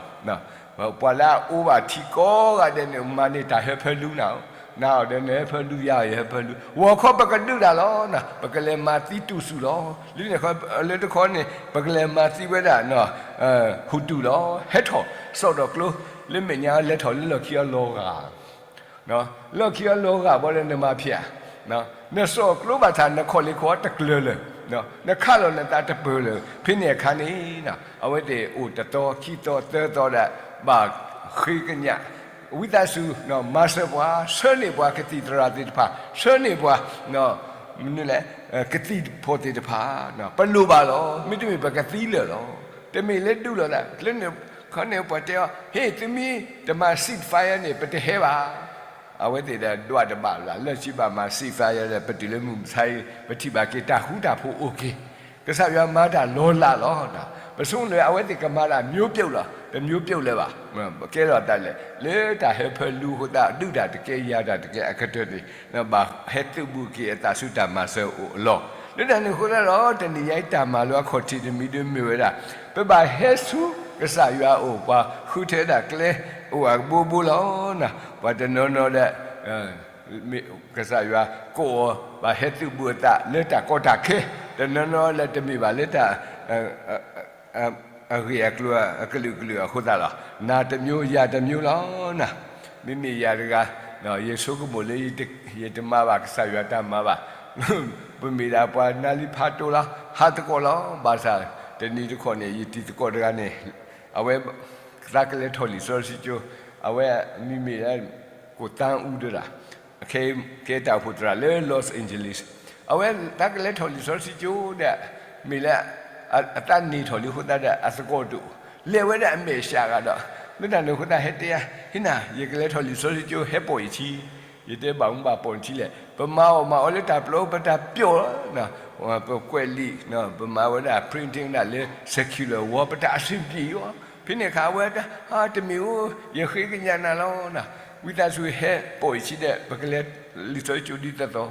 ပှၤလၢအအိၣ်ဘၣ်ထံကိးဂၤဒဲးန့ၣ် မၤန့ၢ်တၢ်ဟၢဖၢလူနၤဧၢ, နၤအီၤဒီးနဟၢဖၢလူ ယၤအီၤယဟၢဖၢလူ, ဂီၤခီပကဒုးတၢ်လီၤ, ပကလဲၤမၤသံတူၢ်စူၤလီၤ, လၢန့ၣ် လၢတခီန့ၣ် ပကလဲၤမၤသံဝဲဒၣ် ဟူးတူၢ်လီၤ, ဟဲထီၣ် စီၣ်ဒီးကျိ လၢမဲာ်ညါ လဲၤထီၣ်လၢလီၢ်ခံအလီၤဂာ် လီၢ်ခံအလီၤဂာ်ဘၣ်ဒီး နမၤဖျဲး, နစီၣ်ကျိဘၣ်ဆၣ် နခီၣ်လ့ၣ်ခီတကျၢၤလၢၤ, နခးလီၤနသးတပၢၢ်လၢၤ, ဖဲန့ၣ်အခါန့ၣ် အဝဲသ့ၣ်အိၣ်တသီ ခံသီ သၢသီဒီး ဘၣ်ဃ့ကညး, ဝံသးစူၤ မၤစၢၤပှၤ, ဆှၢန့ၢ်ပှၤကသံၣ်သရၣ်သ့ၣ်တဖၣ်, ဆှၢန့ၢ်ပှၤ မနုၤလဲၣ်, ကသံၣ်ဖီၣ်သ့ၣ်တဖၣ်, ပလိၣ်ဘၣ်လီၤ, မ့တမ့ၢ်ပကသံလၢာ်လီၤ, တမ့ၢ်လၢဒုးလိာ်သး, လၢန့ၣ်ခီန့ၣ် ပှၤတဲအီၤ ဟ့ၣ်သုမ့ၢ်တမၤ ceasefire န့ၣ် ပတဟဲဘၣ် အဝဲသ့ၣ်ဒီးဒွးတဘၣ်လၢၤ, လၢခံဘၣ်မၤ ceasefire ဒီး ပတုၤလၢမုၢ်မဆါအံၤ ပထံၣ်ဘၣ်က့ၤတၢ်ဃူတၢ်ဖိးအိၣ်က့ၤ, ကစၢ်ယွၤမၤတၢ်လီၤလးလီၤ, ပဆိကမိၣ်လၢအဝဲသ့ၣ်ကမၤတၢ်မျိုးပြုတ်လီၤ, တမျိုးပြုတ်လၢၤဘၣ်, ကဲထီၣ်သးလဲၣ်, လၢတၢ်ဟၢဖၢလူအဃိသတး ဒုးတၢ်တကဲ ယၤတၢ်တကဲအကတၢၢ်န့ၣ် ဘၣ်ဟဲသုးဘူးက့ၤအသးဆူတၢ်မၤစၢၤအိၣ်အလီၢ်, လၢတၢ်န့ၣ်အဃိသတးဒီး တနံၤညါအံၤတၢ်မၤလိအခီၣ်ထံးတမံၤဒ်မ့ၢ်ဝဲဒၣ် ပဘၣ်ဟဲဆူကစၢ်ယွၤအအိၣ် ပှၤဃုထၢဒၣ်ကျဲအိၣ်အဘိဘိလီၤ, ပှၤတနီၤနီၤဒီး မ့ၢ်ကစၢ်ယွၤကိးအီၤ ဘၣ်ဟဲသုးဘူးအသးလၢတၢ်ကီတၢ်ခဲ, တနီၤနီၤလၢတမ့ၢ်ဘၣ်လၢတၢ် အဂ့ၢ်အကျိၤအကလုာ်ကလုာ်အဃိသတးလီၤ. နၤတမျိုး ယၤတမျိုးလီၤနၤ, မ့မ့ၢ်ယၤတဂၤ ယဆိကမိၣ်လၢ ယတမၤဘၣ်ကစၢ်ယွၤတၢ်မၤဘၣ်, ပမ့ၢ်ဒၣ်ပှၤနါလံဖးတိလီၤ, ဟးသကိးလီၤ, ဘၣ်ဆၣ် တနံၤတခီန့ၣ် ယတံၤသကိးတဂၤန့ၣ် အဝဲ သးကလဲၤထီၣ်လံာ်စီဆှံကၠိ, အဝဲမံၤမ့ၢ်လၢ ကိၣ်သၣ်အူဒၢဒၣ် ကဲတၢ်အိၣ်ဖှိၣ်သရၣ်လၢ Los Angeles, အဝဲသးကလဲၤထီၣ်လံာ်စီဆှံကၠိဒီး မ့ၢ်လၢ အသးန့ၢ်ထီၣ်လံအဃိသတးဒီး အသကိးတအိၣ်, လဲၤဝဲဒၣ်အမဲာ်ဆှးဂၤဒီး လၢတၢ်န့ၣ်အဃိသတးဟဲတဲယၤ, ဟ့ၣ်နၤ ယကလဲၤထီၣ်လံာ်စီဆှံကၠိ ဟဲပိာ်ယထံ, ယတဲဘၣ်မူဘၣ်ပိာ်နထံလဲၣ်, ပမၤအီၣ်မၤအီလၢတၢ်ပျီ ပတၢ်ပျီလီၤ, ပကွဲးလံာ်, ပမၤဝဲဒၣ် printing ဒၣ်လၢ secular world ပတၢ်အဆင်ပြေအီၤ, ဖဲန့ၣ်အခါအဝဲတဲ တမ့ၢ်ဧိၤ ယဃ့ကညးနၤလီၤ, ဝံသးစူၤဟဲပိာ်ယထံဒီး ပကလဲၤလံာ်စီဆှံကၠိဒ်သိးသိး,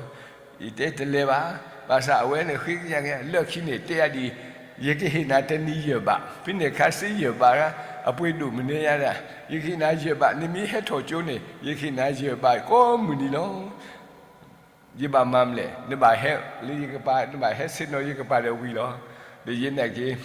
ယတဲတလဲၤဘၣ်, ဘၣ်ဆၣ်အဝဲန့ၣ်ဃ့ကညးက့ၤ လၢခံန့ၣ်တဲယၤဒ်အံၤ, ယကဟ့ၣ်နၤတနံၤယဲၢ်ဘး, ဖဲန့ၣ်အခါစ့ယဲၢ်ဘး, အပှ့ၤဒိၣ်မနုၤညါဒၣ်, ယကဟ့ၣ်နၤယဲၢ်ဘး, နမ့ၢ်ဟဲထီၣ်ကၠိန့ၣ် ယကဟ့ၣ်နၤယဲၢ်ဘးကိးမုၢ်နံၤလီၤ. ယဘၣ်မၤမလဲၣ်, နဘၣ်ဟဲလၢယကပၤ, နဘၣ်ဟဲဆ့ၣ်နီၤယကပၤဒီးဝံၤလီၤ. ဒီးယဲနာ်က့ၤ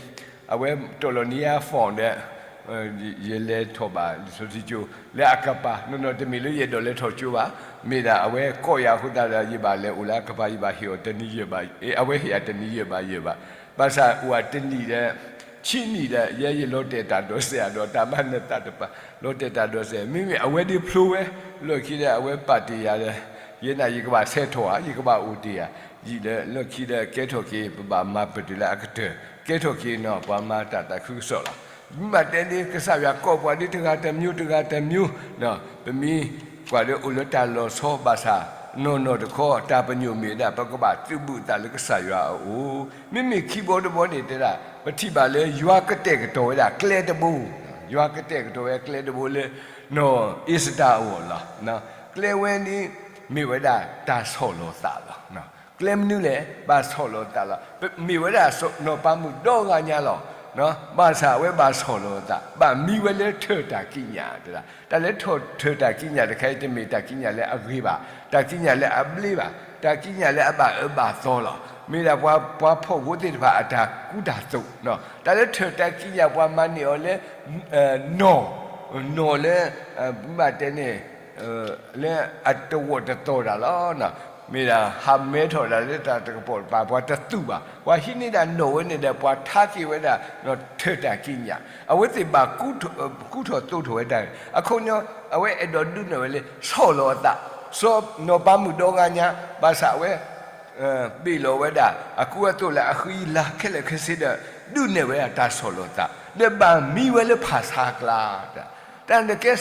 အဝဲတီၢ်လီၤန့ၢ်ယၤ form ဒီး ယလဲၤထီၣ်ဘၣ်လံာ်စီဆှံကၠိ လၢအကပၤ, နီၢ်နီၢ်တမ့ၢ်လၢယအဲၣ်ဒိးလဲၤထီၣ်ကၠိဘၣ်, မ့ၢ်ဒၣ်အဝဲကိးယၤအဃိသတးဒီး ယဘၣ်လဲၤအိၣ်လၢအကပၤ ယဘၣ်ဟ့ၣ်အီၤတနံၤယဲၢ်ဘး, အဝဲဟ့ၣ်ယၤတနံၤယဲၢ်ဘးယဲၢ်ဘး, ဘၣ်ဆၣ်အိၣ်အတနံၣ်ဒီး ဆံနံၣ်ဒီး ယဲယလီၤတဲာ်တၢ်ဒိးစဲးအဒီး တၢ်မၤနၢၤသးတပၤ လီၤတဲာ်တၢ်ဒိးစဲး, မ့မ့ၢ်အဝဲဒၣ်ဖျိဝဲ လီၢ်ခံဒီး အဝဲပာ်တ့ၢ်ယၤဒီး ယဲနာ်ယကဘၣ်ဆဲးထီၣ်ဧါ, ယကဘၣ်အိၣ်တ့ၢ်ဧါ, ယံာ်လၢလီၢ်ခံဒီးကဲထီၣ်က့ၤ ပဘၣ်မၤပတုာ်လၢအကတၢၢ် ကဲထီၣ်က့ၤနီၤ ပှၤမၤတၢ်သးခုကစီၣ်လီၤ. မ့ၢ်ဘၣ်တဲဒ် ကစၢ်ယွၤကိးပှၤဒ်တဂၤတမျိုးတဂၤတမျိုး, ပမ့ၢ်ကွၢ်လၢအိၣ်လၢတၢ်လီၤဆီဘၣ်ဆၣ် နီၢ်နီၢ်တခီ တၢ်ပညိၣ်မ့ၢ်ဝဲဒၣ် ပကဘၣ်သုးဘူးသးလၢကစၢ်ယွၤအအိၣ်, မ့မ့ၢ်ခံဘီတဘီန့ၣ်တဲဒၣ် ပထံၣ်ဘၣ်လၢ ယွၤကတဲာ်ကတီၤဝဲဒၣ်ကျဲတဘိ, ယွၤကတဲာ်ကတီၤဝဲကျဲတဘိလၢ နီၢ်အ့ၤစတၢၤအဂီၢ်လီၤ. ကျဲဝဲန့ၣ် မ့ၢ်ဝဲဒၣ်တၢ်ဆီၣ်လီၤသးလီၤ. ကျဲမနုၤလဲၣ် ဘၣ်ဆီၣ်လီၤသးလီၤ. မ့ၢ်ဝဲဒၣ်နီၢ်ပၤမုၣ်ဒီဂၤညါလီၤ. ဘၣ်ဆၣ်အဝဲဘၣ်ဆီၣ်လီၤသး ဘၣ်မံဝဲလၢထၢၣ်တၢ်ကံးညာ်တဲဒၣ် တၢ်လၢထၢၣ်တၢ်ကံးညာ်တခါအံၤ တမ့ၢ်တၢ်ကံးညာ်လၢအဂ့ၤဘၣ်, တၢ်ကံးညာ်လၢအဘျ့ဘၣ်, တၢ်ကံးညာ်လၢအဘၣ်အၢဘၣ်သီလီၤ. မ့ၢ်ဒၣ်ပှၤဖှီၣ်ဖိသ့ၣ်တဖၣ်အတၢ်ကူတၢ်သိး, တၢ်လၢထၢၣ်တၢ်ကံးညာ် ပှၤမၤန့ၢ်အီၤလၢ နီၢ်, နီၢ်လၢ ဘၣ်တဲန့ၣ် လၢအတဝီၢ်တတီၤတၢ်လီၤ. မ့ၢ်ဒၣ်ဟးမဲထီၣ်ဒၣ်လၢတၢ်တကပီၤတပၤ ပှၤတသူၣ်ဘၣ်, ပှၤဟံးန့ၢ်ဒၣ်နီၢ်ဝဲန့ၣ်ဒီး ပှၤထါက့ၤဝဲဒၣ် ထၢၣ်တၢ်ကံးညာ်, အဝဲသ့ၣ်ဘၣ်ကူထီၣ်သိးထီၣ်ဝဲဒၣ် အခီပညီ အဝဲအဲၣ်ဒိးဒုးနဲၣ်ဝဲလၢ ဆီၣ်လီၤအသး, စီၤနီၢ်ပၤမုၣ်ဒီဂၤညါ ဘၣ်ဆၣ်အဝဲ ဘ့ၣ်လီၤဝဲဒၣ် အကူအသိးလၢအဃံလၤခဲလၢာ်ခဲဆ့ဒီး ဒုးနဲၣ်ဝဲဒၣ်တၢ်ဆီၣ်လီၤသး ဒီးဘၣ်မံဝဲလၢဖၣ်ဆါကျါ, တၢ်နကဲ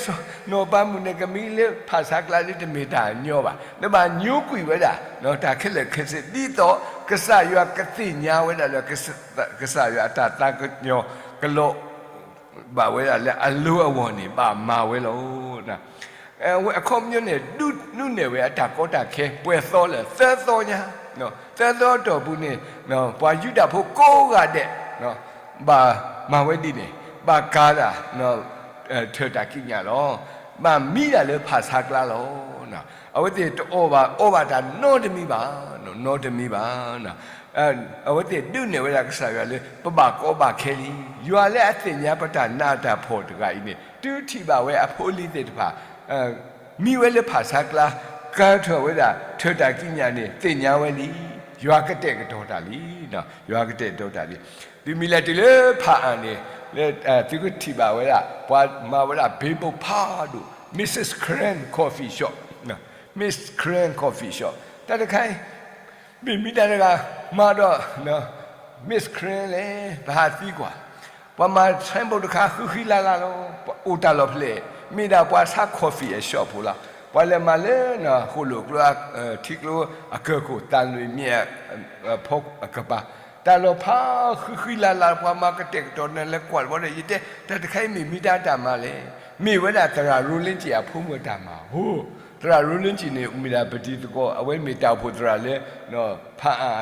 နီၢ်ပၤမုၣ်န့ၣ် ကမံလၢဖၣ်ဆါကျါဒ်တမ့ၢ်တၢ်ညီဘၣ်, နဘၣ်ညိကွံာ်ဝဲဒၣ် တၢ်ခဲလၢာ်ခဲဆ့ ဒ်သိးကစၢ်ယွၤကသ့ၣ်ညါဝဲဒၣ်လၢ ကစၢ်ယွၤအတၢ်သးကညီၤကလီၤ ဘၣ်ဝဲဒၣ်လၢအလိၤအဂီၢ်န့ၣ် ဘၣ်မၤဝဲလီၤ. အခီပညီန့ၣ် ဒုးနဲၣ်ဝဲအတၢ်ကီတၢ်ခဲ ပှဲၤသီလၢသၢသီညါ, သၢသီအတီၢ်ပူၤန့ၣ် ပှၤယူဒၤဖိကိးဂၤဒဲး ဘၣ်မၤဝဲဒ်န့ၣ် ဘၣ်ကၤဒၣ် ထၢၣ်တၢ်ကံးညာ်လီၤ. ဘၣ်မံဒၣ်လၢဖၣ်ဆါကျါလီၤ. အဝဲသ့ၣ်တအီၣ်ဘၣ်အီဘၣ်တၢ်နီတမံၤဘၣ်, နီတမံၤဘၣ်. အဝဲသ့ၣ်ဒုးနဲၣ်ဝဲဒၣ်ကစၢ်ယွၤလၢ ပဘၣ်ကီဘၣ်ခဲလံ. ယွၤလၢအသ့ၣ်ညါပတၢ်နးတၢ်ဖှီၣ်တဂၤအံၤန့ၣ် တုၤထံၣ်ဘၣ်ဝဲအဖိအလံၤသ့ၣ်တဖၣ် မံဝဲလၢဖၣ်ဆါကျါ ကၤထၢၣ်ဝဲဒၣ် ထၢၣ်တၢ်ကံးညာ်န့ၣ် သ့ၣ်ညါဝဲလံ. ယွၤကတဲာ်ကတီၤတၢ်လံ, ယွၤကတဲာ်ကတီၤတၢ်လံ. တုၤမ့ၢ်လဲၤတုၤလၢဖၣ်အၣ်န့ၣ် လၢသုကထံၣ်ဘၣ်ဝဲဒၣ် ပှၤမၤဝဲဒၣ်ဘ့ဘိဖးဒိၣ် Missus Crane Coffee Shop, Miss Crane Coffee Shop တၢ်တခါအံၤ မ့ၢ်မ့ၢ်တၢ်တဂၤမၤဒီး Miss Crane လဲၣ် ပဟးသံကွၢ်, ပှၤမၤ signboard တခါဃံဃံလၤလၤလီၤ. အိၣ်တၢ်လီၢ်ဖျဲၣ် မ့ၢ်ဒၣ်ပှၤဆါ coffee အ shop ဖိလီၤ. ပှၤလဲၤမၤလၢ ဃိၣ်လိာ်ကျိ ထံကျိအကၢၢ်ခိၣ် သးလွံၢ်မ့ၢ် ဖီအကပၤ တၢ်လီၢ်ဖးဃံဃံလၤလၤ ပှၤမၤကတဲာ်ကတီၤ နလဲၤကွၢ်တဘျီဒီး ယတဲ တၢ်တခါအံၤမ့ၢ်မ့ၢ်တၢ်တၢ်မၤလဲၣ်. မ့ၢ်ဝဲဒၣ်သရၣ် Rollins အဖိမုၣ်အတၢ်မၤဧိၤ. သရၣ် Rollins န့ၣ် မ့ၢ်ဒၣ်ပတံၤသကိး အဝဲမ့ၢ်တၢ်အိၣ်ဖှိၣ်သရၣ်လၢ ဖၣ်အၣ်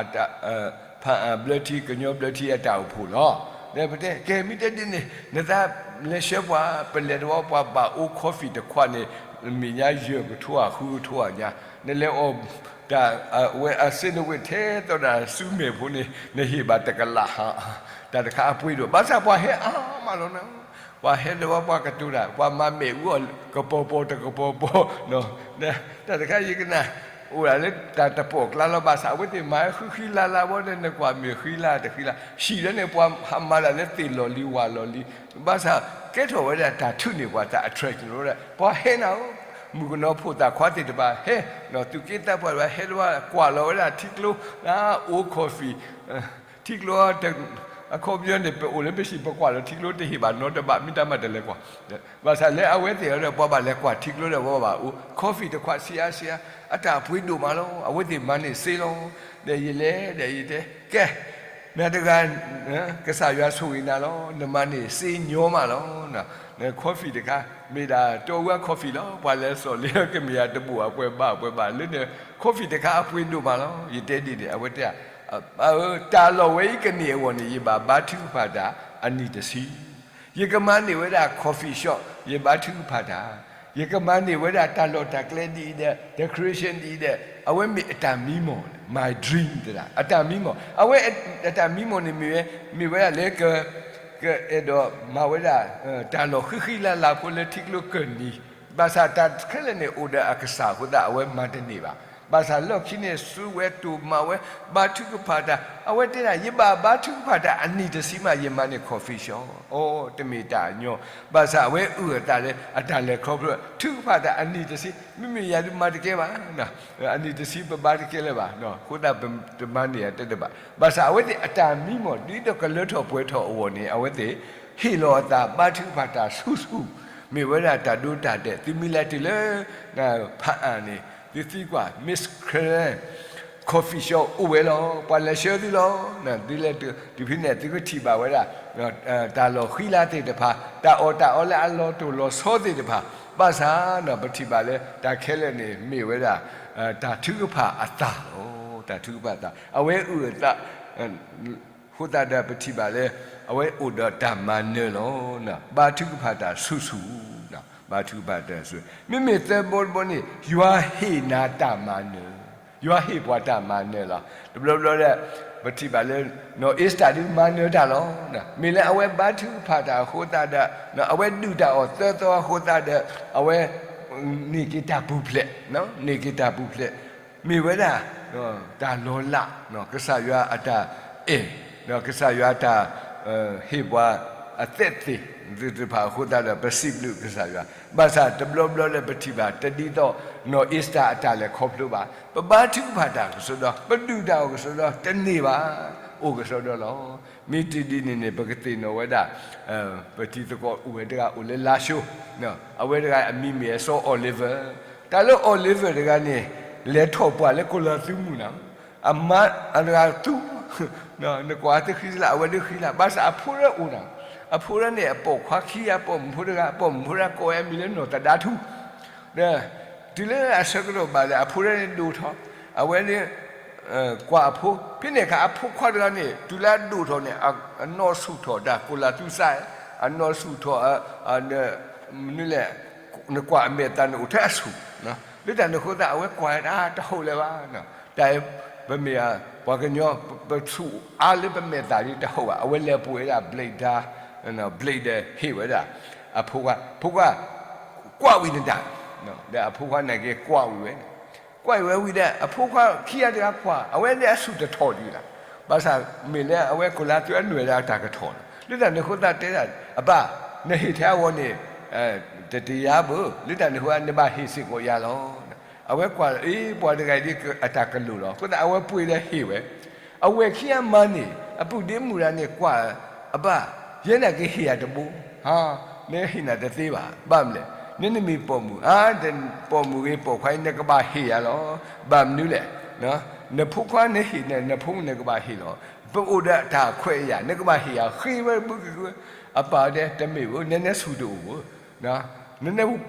ဖၣ်အၣ်ဘျၢထံ ကညီဘျၢထံအတၢ်အိၣ်ဖှိၣ်လီၤ. ဒီးပတဲ ကဲ မ့ၢ်တဲဒ်န့ၣ် နသးလဲၤဆှၢပှၤ ပလဲၤတဝီ ပှၤဘၣ်အိၣ် coffee တခွးန့ၣ် မဲာ်ညါယဲၢ်ကထိဧါ ဃုကထိဧါညါ နလဲၤအီၣ်တၢ် အဝဲအ sandwich ထဲသိးဒၣ်ဆူမဲာ်ဖိန့ၣ် နဟ့ၣ်ဘၣ်တကလးဟါ တၢ်တခါအပှ့ၤဒိၣ် ဘၣ်ဆၣ်ပှၤဟဲအါမးလီၤနၤ. ပှၤဟဲတဝီ ပှၤကတိၤတၢ် ပှၤမၤမဲာ်အူအီၣ် ကပီၤပီၤတကပီၤပီၤ တၢ်တခါယကနၣ် အိၣ်ဒၣ်လၢတၢ်တပိာ်ကျါလီၤ. ဘၣ်ဆၣ်အဝဲသ့ၣ်မၤဃံဃံလၤလၤဝဲဒီး နကွၢ်မ့ၢ်ဃံလၤတဃံလၤ ဟံၣ်လၢန့ၣ် ပှၤဟးမၤတၢ်လၢသ့ၣ်လီၢ်လံဝၣ်လီၢ်လံ ဘၣ်ဆၣ်ကဲထီၣ်ဝဲဒၣ်တၢ်ထုးန့ၢ်ပှၤသး attraction လီၤဒီး ပှၤဟဲနၤဧိၤ မုၣ်ကနီၤဖိသၣ်ခွါသ့ၣ်တဖၣ်ဟဲ သူၣ်က့သးပှၢ်တဖၣ်ဟဲတဝီ ကွၢ်လီၤဝဲဒၣ်ထံကျိ အိၣ် coffee ထံကျိ အခီပညီန့ၣ် ပအိၣ်လၢပဟံၣ် ပကွၢ်လီၤထံကျိ တဟ့ၣ်ဘၣ်နီတဘ့ၣ် မ့ၢ်တၢ်မၤတလဲၤကွၢ် ဘၣ်ဆၣ်လၢအဝဲသ့ၣ်အံၤဒီး ပှၤဘၣ်လဲၤကွၢ်ထံကျိဒီး ပှၤဘၣ်အိၣ် coffee တခွး ဆံးအါဆံးအါ အတၢ်ပှ့ၤဒိၣ်မးလီၤ. အဝဲသ့ၣ်မၤန့ၢ်စ့လီၤ. ဒီးယလဲၤဒီးယတဲ ကဲ နၤတဂၤ ကစၢ်ယွၤဆိၣ်ဂ့ၤနၤလီၤ. နမၤန့ၢ်စ့ညီမးလီၤ. န coffee တခါ မ့ၢ်ဒၣ်တီအူအ coffee လီၤ. ပှၤလဲၤစိာ်လံ ကမ့ၢ်ယၤတဘိၣ်အပှဲၤဘၣ်အပှဲၤဘၣ်လၢန coffee တခါအပှ့ၤဒိၣ်မးလီၤ. ယတဲဒ်န့ၣ် အဝဲတဲ တၢ်လီၢ်ဝဲအံၤကန့ၢ်အဂီၢ်န့ၣ် ယဘၣ်ဘါထုကဖၣ်တၢ်အနံၣ်တဆံ ယကမၤန့ၢ်ဝဲဒၣ် coffee shop ယဘါထုကဖၣ်တၢ်, ယကမၤန့ၢ်ဝဲဒၣ်တၢ်လီၢ်တၢ်ကျဲဒ်အံၤဒီး decoration ဒ်အံၤဒီး အဝဲမ့ၢ်အတၢ်မံမီၢ် my dream သဒၣ် အတၢ်မံမီၢ်, အဝဲအတၢ်မံမီၢ်န့ၣ်မ့ၢ်ဝဲ မ့ၢ်ဝဲဒၣ်လၢ ကအဲၣ်ဒိးမၤဝဲဒၣ် တၢ်လီၢ်ဃံဃံလၤလၤဖိလၢထံကျိကၢၢ်နံၤ, ဘၣ်ဆၣ်တၢ်ခဲလၢာ်န့ၣ်အိၣ်ဒီးအကစၢ်အဃိသတး အဝဲမၤတန့ၢ်ဘၣ် ဘၣ်ဆၣ်လီၢ်ခံန့ၣ် စူးဝဲတိၢ်မၤဝဲ, ဘါထုကဖၣ်တၢ်, အဝဲတဲဒၣ် ယဘၣ်ဘါထုကဖၣ်တၢ်အနံၣ်တဆံမး ယမၤန့ၢ် coffee shop, အိ တမ့ၢ်တၢ်အညီ, ဘၣ်ဆၣ်အဝဲအုၣ်အသးလၢ အတၢ်လဲၤခီဖျိ ထုကဖၣ်တၢ်အနံၣ်တဆံ, မ့မ့ၢ်ယၤဒုးမၤတကဲဘၣ်, အနံၣ်တဆံပဘါတကဲလၢၤဘၣ်, အဃိသတးပတမၤန့ၢ်အတၢ်တဘၣ်, ဘၣ်ဆၣ်အဝဲသ့ၣ်အတၢ်မံမီၢ် ဒ်သိးကလၢထီၣ်ပှဲၤထီၣ်အဂီၢ်န့ၣ် အဝဲသ့ၣ် ဟ့ၣ်လီၤအသးဘါထုကဖၣ်တၢ်ဆူၣ်ဆူၣ်, မ့ၢ်ဝဲဒၣ်တၢ်ဒိတၢ်တဲာ်, သုမ့ၢ်လဲၤတုၤလၢ ဖးအၣ်န့ၣ် သုသံကွၢ် Miss Karen coffee shop အိၣ်ဝဲလီၤ, ပှၤလဲၤဆှၢသုလီၤ, သုလဲၤတုၤဖဲန့ၣ် သုကထံၣ်ဘၣ်ဝဲဒၣ် တၢ်လီၢ်ဃံလၤသ့ၣ်တဖၣ်, တၢ်အီၣ်တၢ်အီလၢအလီၤတိၢ်လီၤဆီသ့ၣ်တဖၣ်, ဘၣ်ဆၣ်ပထံၣ်ဘၣ်လၢတၢ်ခဲလၢာ်န့ၣ် မ့ၢ်ဝဲဒၣ် တၢ်ထုကဖၣ်အသးလီၤ, တၢ်ထုကဖၣ်အသး, အဝဲအုၣ်အသး အဃိသတးဒီးပထံၣ်ဘၣ်လၢ အဝဲအိၣ်ဒီးတၢ်မၤနၢၤလီၤ, ဘါထုကဖၣ်တၢ်ဆူၣ်ဆူၣ်, ဘါထုကဖၣ်တၢ်ဆူၣ်, မ့မ့ၢ်သၢဘီတဘီန့ၣ် ယွၤဟ့ၣ်နၤတၢ်မၤနၢၤ, ယွၤဟ့ၣ်ပှၤတၢ်မၤနၢၤလီၤ, တဘျီဘျီဒီး ပထံၣ်ဘၣ်လၢ နီၢ်အ့ၤစတၢ်ဒုးမၤနၢၤတၢ်လီၤ, မ့ၢ်လၢအဝဲဘါထုကဖၣ်တၢ်အဃိသတးဒီး အဝဲဒုၣ်တၢ်အီၣ်သၢသီအဃိသတးဒီး အဝဲ န့ၢ်က့ၤတၢ်ပူၤဖျဲး, န့ၢ်က့ၤတၢ်ပူၤဖျဲး, မ့ၢ်ဝဲဒၣ် တၢ်လီၤလး, ကစၢ်ယွၤအတၢ်အဲၣ်, ကစၢ်ယွၤတၢ် ဟ့ၣ်ပှၤအသက်သေသ့ၣ်တဖၣ်အဃိသတးဒီး ပစံးဘျုးကစၢ်ယွၤ, ဘၣ်ဆၣ်တဘျီဘျီလၢပထံၣ်ဘၣ် တဒ်သိး နီၢ်အ့ၤစတၢ်အတၢ်လဲၤခီဖျိဘၣ်, ပဘါထုကဖၣ်တၢ်ကစီဒီ, ပဒုၣ်တၢ်အီၣ်ကစီဒီ တန့ၢ်ဘၣ်, အိၣ်ကစီဒီလီၤ. မ့ၢ်တဒ်န့ၣ်န့ၣ် ပကသ့ၣ်နီၣ်ဝဲဒၣ် ပတံၤသကိးအိၣ်ဝဲတဂၤအိၣ်လၢလါၡိ, အဝဲတဂၤအမံၤမ့ၢ်အစီၤ Oliver, တၢ်လၢ Oliver တဂၤန့ၣ် လဲၤထီၣ်ပှၢ်လၢကိၣ်လၤသူမုၢ်နၤ, အမါအတဂၤသူ နကွၢ်သုဃံလၤ အဝဲဒုးဃံလၤ, ဘၣ်ဆၣ်အဖိဒၣ်အိၣ်နၤ, အဖိဒၣ်န့ၣ် အပိာ်ခွါခံဂၤ ပိာ်မုၣ်ဖိတဂၤ, အပိာ်မုၣ်ဖိတဂၤကိးဝဲအမံၤလၢနီၢ်သဒါထူ, ဒီး တုၤလၢအဆၢကတီၢ်ဘၣ်ဒီး အဖိဒၣ်န့ၣ်ဒိၣ်ထီၣ်, အဝဲန့ၣ် ကွၢ်အဖိ, ဖဲန့ၣ်အခါအဖိခွါတဂၤန့ၣ် တုၤလၢအဒိၣ်ထီၣ်န့ၣ် အနီၢ်ဆူၣ်ထီၣ်တၢ်ကိၣ်လၤသူစဲး, အနီၢ်ဆူၣ်ထီၣ် မနုၤလဲၣ်, နကွၢ်အမဲာ်သးန့ၣ်အိၣ်ထဲအဆူၣ်, လၢတၢ်န့ၣ်အဃိသတး အဝဲကွၢ်တၢ်တဟူးလၢၤဘၣ်, တၢ်အံၤ ပမ့ၢ်ပှၤကညီ ပဆူၣ်အါလၢပမဲာ်သးဒ်တဟူးဘၣ်, အဝဲလဲၤပှ့ၤဝဲဒၣ် blade တၢ်, blade ဒီးဟ့ၣ်ဝဲဒၣ် အဖိခွါ, ဖိခွါ ကွၢ်ဝံၤနတၢ်, ဒီးအဖိခွါန့ၣ်က့ၤကွၢ်ဝံၤဝဲ, ကွၢ်ဝံၤဝဲဝံၤဒီး အဖိခွါခံဂၤတဂၤကွၢ်, အဝဲန့ၣ်အဆူၣ်တထီၣ်ဒံးလီၤ, ဘၣ်ဆၣ်မ့ၢ်လၢအဝဲကိၣ်လၤသူအနွဲၣ်ဒီးအတၢ်ကထီၣ်လီၤ, လၢတၢ်န့ၣ်အဃိသတးတဲဒၣ် အပၢ်, နဟ့ၣ်ထဲအဂီၢ်န့ၣ် တတယါဘၣ်, လၢတၢ်န့ၣ်အဃိ နဘၣ်ဟ့ၣ်စ့ၢ်ကီးယၤလီၤ, အဝဲကွၢ်အ့ၣ် ပှၤတဂၤအံၤဒ်အတၢ်ကလိၣ်လီၤ, အဃိသတးအဝဲပှ့ၤဒီးဟ့ၣ်ဝဲ အဝဲခံဂၤမၤန့ၢ် အပုၢ်ဒ့မုၣ်တဂၤန့ၣ်ကွၢ်, အပၢ်, ယဲန့ၣ်ကဟ့ၣ်ယၤတဘိ, ဟါ, နဟ့ၣ်နၤတသ့ဘၣ်, ဘၣ်မနုၤလဲၣ်, နမ့ၢ်ပိာ်မုၣ်, အါ, ပိာ်မုၣ်ဂ့ၤပိာ်ခွါအံၤ နကဘၣ်ဟ့ၣ်ယၤလီၤ, ဘၣ်မနုၤလဲၣ်, နဖိခွါနဟ့ၣ်န့ၣ် နဖိမုၣ်န့ၣ်ကဘၣ်ဟ့ၣ်လီၤ, ပအိၣ်ဒီးတၢ်ခွဲးယာ် နကဘၣ်ဟ့ၣ်ယၤ, ဃ့ဝဲဘုကဝဲ, အပၢ်တဲတမ့ၢ်ဘၣ်, နနဲဆူၣ်တအိၣ်ဘၣ် န,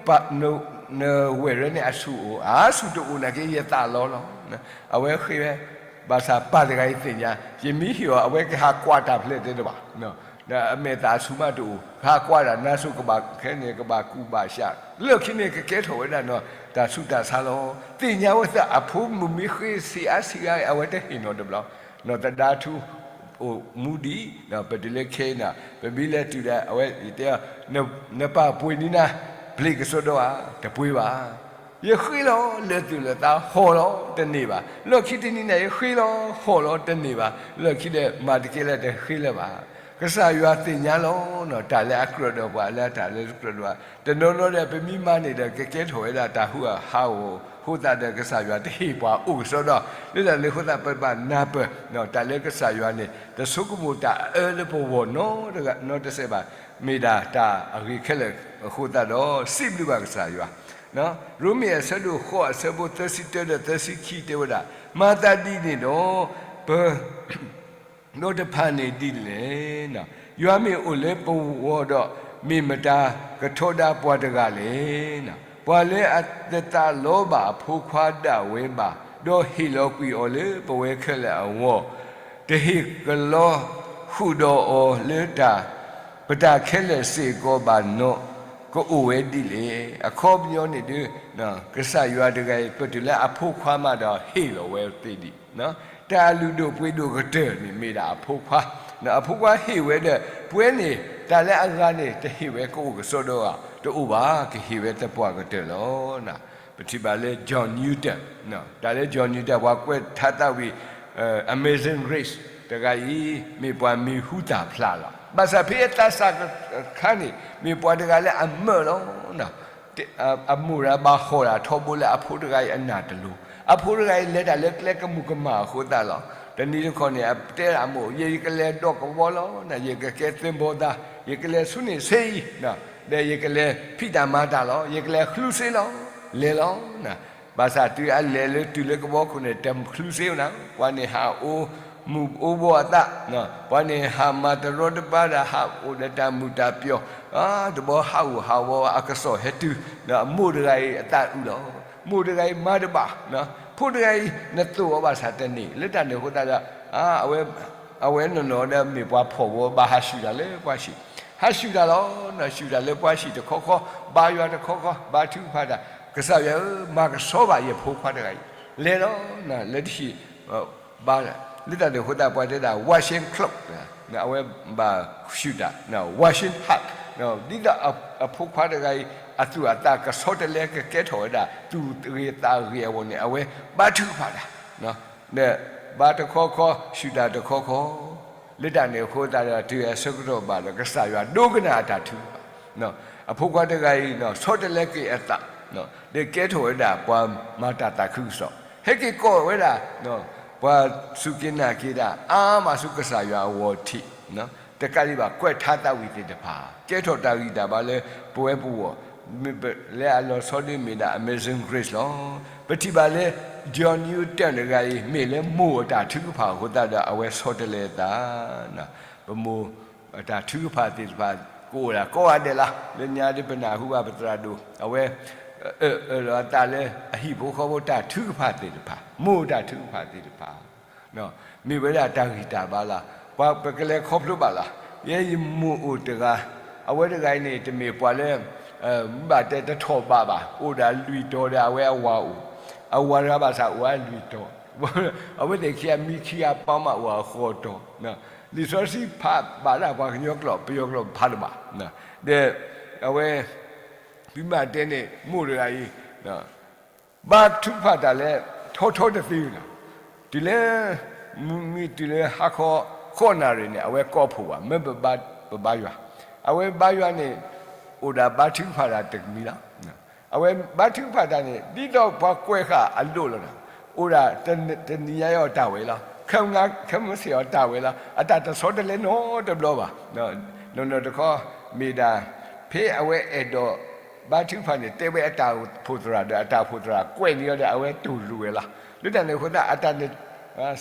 နဝဲၢ်ရဲန့ၣ်အဆူၣ်အိၣ်, အဆူၣ်တအိၣ်နာ်က့ ယသးလီလီၤ, အဝဲဃ့ဝဲ, ဘၣ်ဆၣ်ပၢ်တဂၤအံၤသ့ၣ်ညါ, ယမ့ၢ်ဟ့ၣ်အီၤ အဝဲကဟးကွၢ်တၢ်ဖျဲၣ်တဲတဘၣ်, အမဲာ်သးအဆူၣ်မးတအိၣ်, ဟးကွၢ်တၢ်နါစိၤကဘၣ်ခဲန့ၣ် ကဘၣ်ကူၣ်ဘၣ်ရှး, လၢခံန့ၣ်ကကဲထီၣ်ဝဲဒၣ်နီၤ တၢ်ဆူးတၢ်ဆါလီၤ, သ့ၣ်ညါဝဲသးအဖိမုၣ်မ့ၢ်ဃ့ဆံးအါဆံးအါ အဝဲတဟ့ၣ်နီတဘျီ, နီၢ်သဒါထူ အိၣ်မူဒံး, ပတုၤလၢခဲအံၤန့ၣ် ပမ့ၢ်လဲၤတုၤဒီး အဝဲတဲအီၤ, နပၢ်ပှ့ၤန့ၢ်နၤ blade ကစီဒီဧါ, တပှ့ၤဘၣ်, ယဃ့လီၤ လၢာ်သူၣ်လၢာ်သးဟီၣ်လီၤ တန့ၢ်ဘၣ်, လီၢ်ခံတနံၤန့ၣ် ယဃ့လီၤ ဟီၣ်လီၤ တန့ၢ်ဘၣ်, လီၢ်ခံဒီးမၤတကဲလၢၤ တဃ့လၢၤဘၣ်. ကစၢ်ယွၤသ့ၣ်ညါလီၤ တၢ်လၢအကြၢးဒီးပှၤ လၢတၢ်လၢတကြၢးဒီးပှၤ, တနီၤနီၤဒီး ပမ့ၢ်မၤန့ၢ်ဒီး ကကဲထီၣ်ဝဲဒၣ်တၢ်ဟူးတၢ်ဟးဂီၤ, အဃိသတးဒီး ကစၢ်ယွၤတဟ့ၣ်ပှၤအိၣ်ကစီဒီ, လၢတၢ်န့ၣ်အဃိသတး ပဘၣ်နၢ်ပၢၢ် တၢ်လၢကစၢ်ယွၤန့ၣ် တဆိကမိၣ်တၢ်အၢလၢပဂီၢ်နီတဂၤနီတစဲးဘၣ်, မ့ၢ်ဒၣ်တၢ်အဂ့ၤခဲလၢာ်အဃိသတးဒီး စံးဘျုးဘၣ်ကစၢ်ယွၤ. ရိမ့ၤအဆၢဒိၣ်ဃိးအဆၢဖိသၢဆံတၢဒီးသၢဆံခံတဲဝဲဒၣ်, မၤသးဒ်န့ၣ်ဒီး ပ ဒီးတဖၣ်န့ၣ်ဒ်လဲၣ်, ယွၤမ့ၢ်အိၣ်လၢပဂီၢ်ဒီး မ့ၢ်မတၤကထီဒါပှၤတဂၤလဲၣ်. ပှၤလၢအတသးလီဘၣ်အဖိခွါဒၣ်ဝဲဘၣ်, ဒီးဟ့ၣ်လီၤကွံာ်အီၤလၢပဝဲခဲလၢာ်အဂီၢ်, တဟ့ၣ်ကလီဃုာ်ဒီးအီၤလၢတၢ် ပတၢ်ခဲလၢာ်စ့ၢ်ကီးဘၣ်နီၣ်, ကအိၣ်ဝဲဒ်လဲၣ်. အခီပညီန့ၣ်ဒုး ကစၢ်ယွၤတဂၤအံၤ ပတုၤလၢအဖိခွါမးဒီးဟ့ၣ်လီၤဝဲသ့ဒံး တၢ်အလုၢ်ဒိၣ်ပှ့ၤဒိၣ်ကတၢၢ်န့ၣ်မ့ၢ်ဒၣ်အဖိခွါ, အဖိခွါဟ့ၣ်ဝဲဒီး ပဝဲန့ၣ် တၢ်လၢအဂၤန့ၣ် တဟ့ၣ်ဝဲကအိၣ်ကစီဒီဧါ, တအိၣ်ဘၣ်, ကဟ့ၣ်ဝဲသပှၢ်ကတၢၢ်လီၤ. ပထံၣ်ဘၣ်လၢ John Newton, တၢ်လၢ John Newton ပှၤကွဲးထါသးဝံၣ် Amazing Grace တဂၤအံၤ မ့ၢ်ပှၤမံၤဟူသၣ်ဖျါလီၤ. ဘၣ်ဆၣ်ဖဲအသးစၢ်အခါန့ၣ် မ့ၢ်ပှၤတဂၤလၢအမၢလီၤ. အမိၢ်တဂၤဘၣ်ဟီၣ်တၢ်ထီဘိလၢအဖိတဂၤအံၤအနၢ်တလိၤ, အဖိတဂၤအံၤလဲၤတၢ်လၢကျဲကမူၤကမၣ်အဃိသတးလီၤ. တနံၤတခီန့ၣ် အတဲဒၣ်အမိၢ်, ယ ယကလဲၤဒိးကဝီၤလီၤ, ယကကဲသ့ဘီသး, ယကလဲၤဆူန့ၣ်ဆ့အံၤ, ဒီးယကလဲၤဖံးတၢ်မၤတၢ်လီၤ, ယကလဲၤဃုစ့လီၤ, လဲၤလီၤ. ဘၣ်ဆၣ်တုၤအလဲၤလၢတုၤလၢကဝီၤခိၣ်န့ၣ် တဃုစ့နၤ, ပှၤန့ၣ်ဟးအိၣ်မူအိၣ်ဘှီအသး, ပှၤန့ၣ်ဟးမၤတရီတပါဒီး ဟးအိၣ်ဒီးတၢ်မုာ်တၢ်ပျီၤ, တဘျီဟးဂူာ်ဟးဂီၤအကစီၣ်ဟဲတုၤ, အမိၢ်တဂၤအံၤအသးအုးလီၤ. မိၢ်တဂၤအံၤမၤတဘၣ်, ဖိတဂၤအံၤနသိၣ်အီၤဘၣ်ဆၣ်တန့ၢ်, လၢတၢ်န့ၣ်အဃိသတးဒီး အဝဲနီၢ်နီၢ်ဒီးမ့ၢ်ပှၤဖှီၣ်ဝီ ဘၣ်ဟးဆှုၣ်တၢ်လၢပှၤဟံၣ်, ဟးဆှုၣ်တၢ်လီၤ. ဆှုၣ်တၢ်လၢပှၤဟံၣ်တခီခီ, ဘါယွၤတခီခီ, ဘါထုကဖၣ်တၢ်, ကစၢ်ယွၤဧၢ, မၤကဆှီဘၣ်ယဖိခွါတဂၤအံၤ, လဲၤလီၤ, လၢတဟံၣ်ဘါ, လၢတၢ်န့ၣ်အဃိသတး ပှၤတဲဒၣ် washing cloth, အဝဲဘၣ်ဆှုၣ်တၢ်, washing hut, ဒ်သိးအဖိခွါတဂၤအံၤ အသူၣ်အသးကဆီတလဲ ကကဲထီၣ်ဝဲဒၣ် သူၣ်ဂ့ၤသးဂ့ၤအဂီၢ်န့ၣ် အဝဲဘါထုကဖၣ်တၢ်, ဒီးဘါတခီခီ ဆှုၣ်တၢ်တခီခီ, လၢတၢ်န့ၣ်အဃိသတးဒီး တုၤအဆၢကတီၢ်ဘၣ်ဒီး ကစၢ်ယွၤဒိကနၣ်အတၢ်ထုကဖၣ်, အဖိခွါတဂၤအံၤ ဆီတလဲက့ၤအသး, ဒီးကဲထီၣ်ဝဲဒၣ်ပှၤမၤတၢ်သးခုကစီၣ်, ဟဲက့ၤကိးဝဲဒၣ် ပှၤစူၢ်က့ၤနာ်က့ၤတၢ်အါမးဆူကစၢ်ယွၤအဂီၢ်ထံး, တကးဒံးဘၣ် ကွဲးထါသးဝံၣ်သ့ၣ်တဖၣ် ကဲထီၣ်တၢ်ဂံၢ်တၢ်ဘါလၢပဝဲပဂီၢ်, လၢအလီၤဆီဒ်မ့ၢ်ဒၣ် Amazing Grace လီၤ. ပထံၣ်ဘၣ်လၢ John Newton တဂၤအံၤ မ့ၢ်လၢမိၢ်အတၢ်ထုကဖၣ်အဃိသတးဒီး အဝဲဆီတလဲအသး, ပမိၢ်အတၢ်ထုကဖၣ်သ့ၣ်တဖၣ် ကအိၣ်ဒၣ်ကိးဂၤဒဲးလီၤ. လၢညါဒ်ပနၢ်ဟူဘၣ်ပသရၣ်ဒိၣ် အဝဲ အၢၣ်လီၤအသးလၢအဟံၣ်ဖိဃီဖိတၢ်ထုကဖၣ်သ့ၣ်တဖၣ်, မိၢ်တၢ်ထုကဖၣ်သ့ၣ်တဖၣ် မ့ၢ်ဝဲဒၣ်တၢ်ဂံၢ်တၢ်ဘါလီၤ. ပှၤပကလဲၤခီဖျိဘၣ်လီၤ. ယဲယမိၢ်အိၣ်တဂၤ, အဝဲတဂၤအံၤန့ၣ် တမ့ၢ်ပှၤလၢ ဘၣ်တဲတထီၣ်ဘးဘၣ်, အိၣ်ဒီးအလွံၢ်တီၤဒီးအဝဲအဝၤအိၣ်, အဝၤတဂၤဘၣ်ဆၣ်အိၣ်အလွံၢ်တီၤ, အဝဲသ့ၣ်ခံဂၤမံခံဂၤပှၤမးအိၣ်အဃိးတီၤ, လံာ်စီဆှံဖးဘၣ်ဒၣ်ပှၤကညီကျိာ် ပယီၤကျိာ်ဖးတဘၣ်, ဒီး အဝဲ ဖံမးတဲန့ၣ် မိၢ်တဂၤအံၤ ဘါထုကဖၣ်တၢ်လၢ ထီထီတသ့ဘၣ်နီၤ, တုၤလၢ မုၢ်မ့ၢ်တုၤလၢဟါခီ ဃိးနၣ်ရံၣ်န့ၣ် အဝဲကိးဖှိၣ်ဘၣ် မၢပဘါ ပဘါယွၤ, အဝဲဘါယွၤန့ၣ် အိၣ်ဒၣ်ဘါထုကဖၣ်တၢ်တကမံၤလီၤ. အဝဲဘါထုကဖၣ်တၢ်န့ၣ် ဒ်သိးပှၤကွဲးဃာ်အလိၣ်လီၤနီၤ, အိၣ်ဒၣ်တနံၤညါအီၤတၢ်ဝဲလီၤ, ခဲမုၢ်ဆ့ၣ်အီၤတၢ်ဝဲလီၤ, အတၢ်တဆီတလဲနီတဘျီဘၣ်. နီၢ်နီၢ်တခီ မ့ၢ်ဒၣ် ဖဲအဝဲအဲၣ်ဒိး ဘါထုကဖၣ်န့ၣ် တဲဝဲအတၢ်အိၣ်ဖှိၣ်သရၣ်ဒီး အတၢ်အိၣ်ဖှိၣ်သရၣ်ကွဲးန့ၢ်အီၤဒီး အဝဲတူၢ်လိာ်ဝဲလီၤ. လၢတၢ်န့ၣ်အဃိသတး အတၢ်န့ၣ်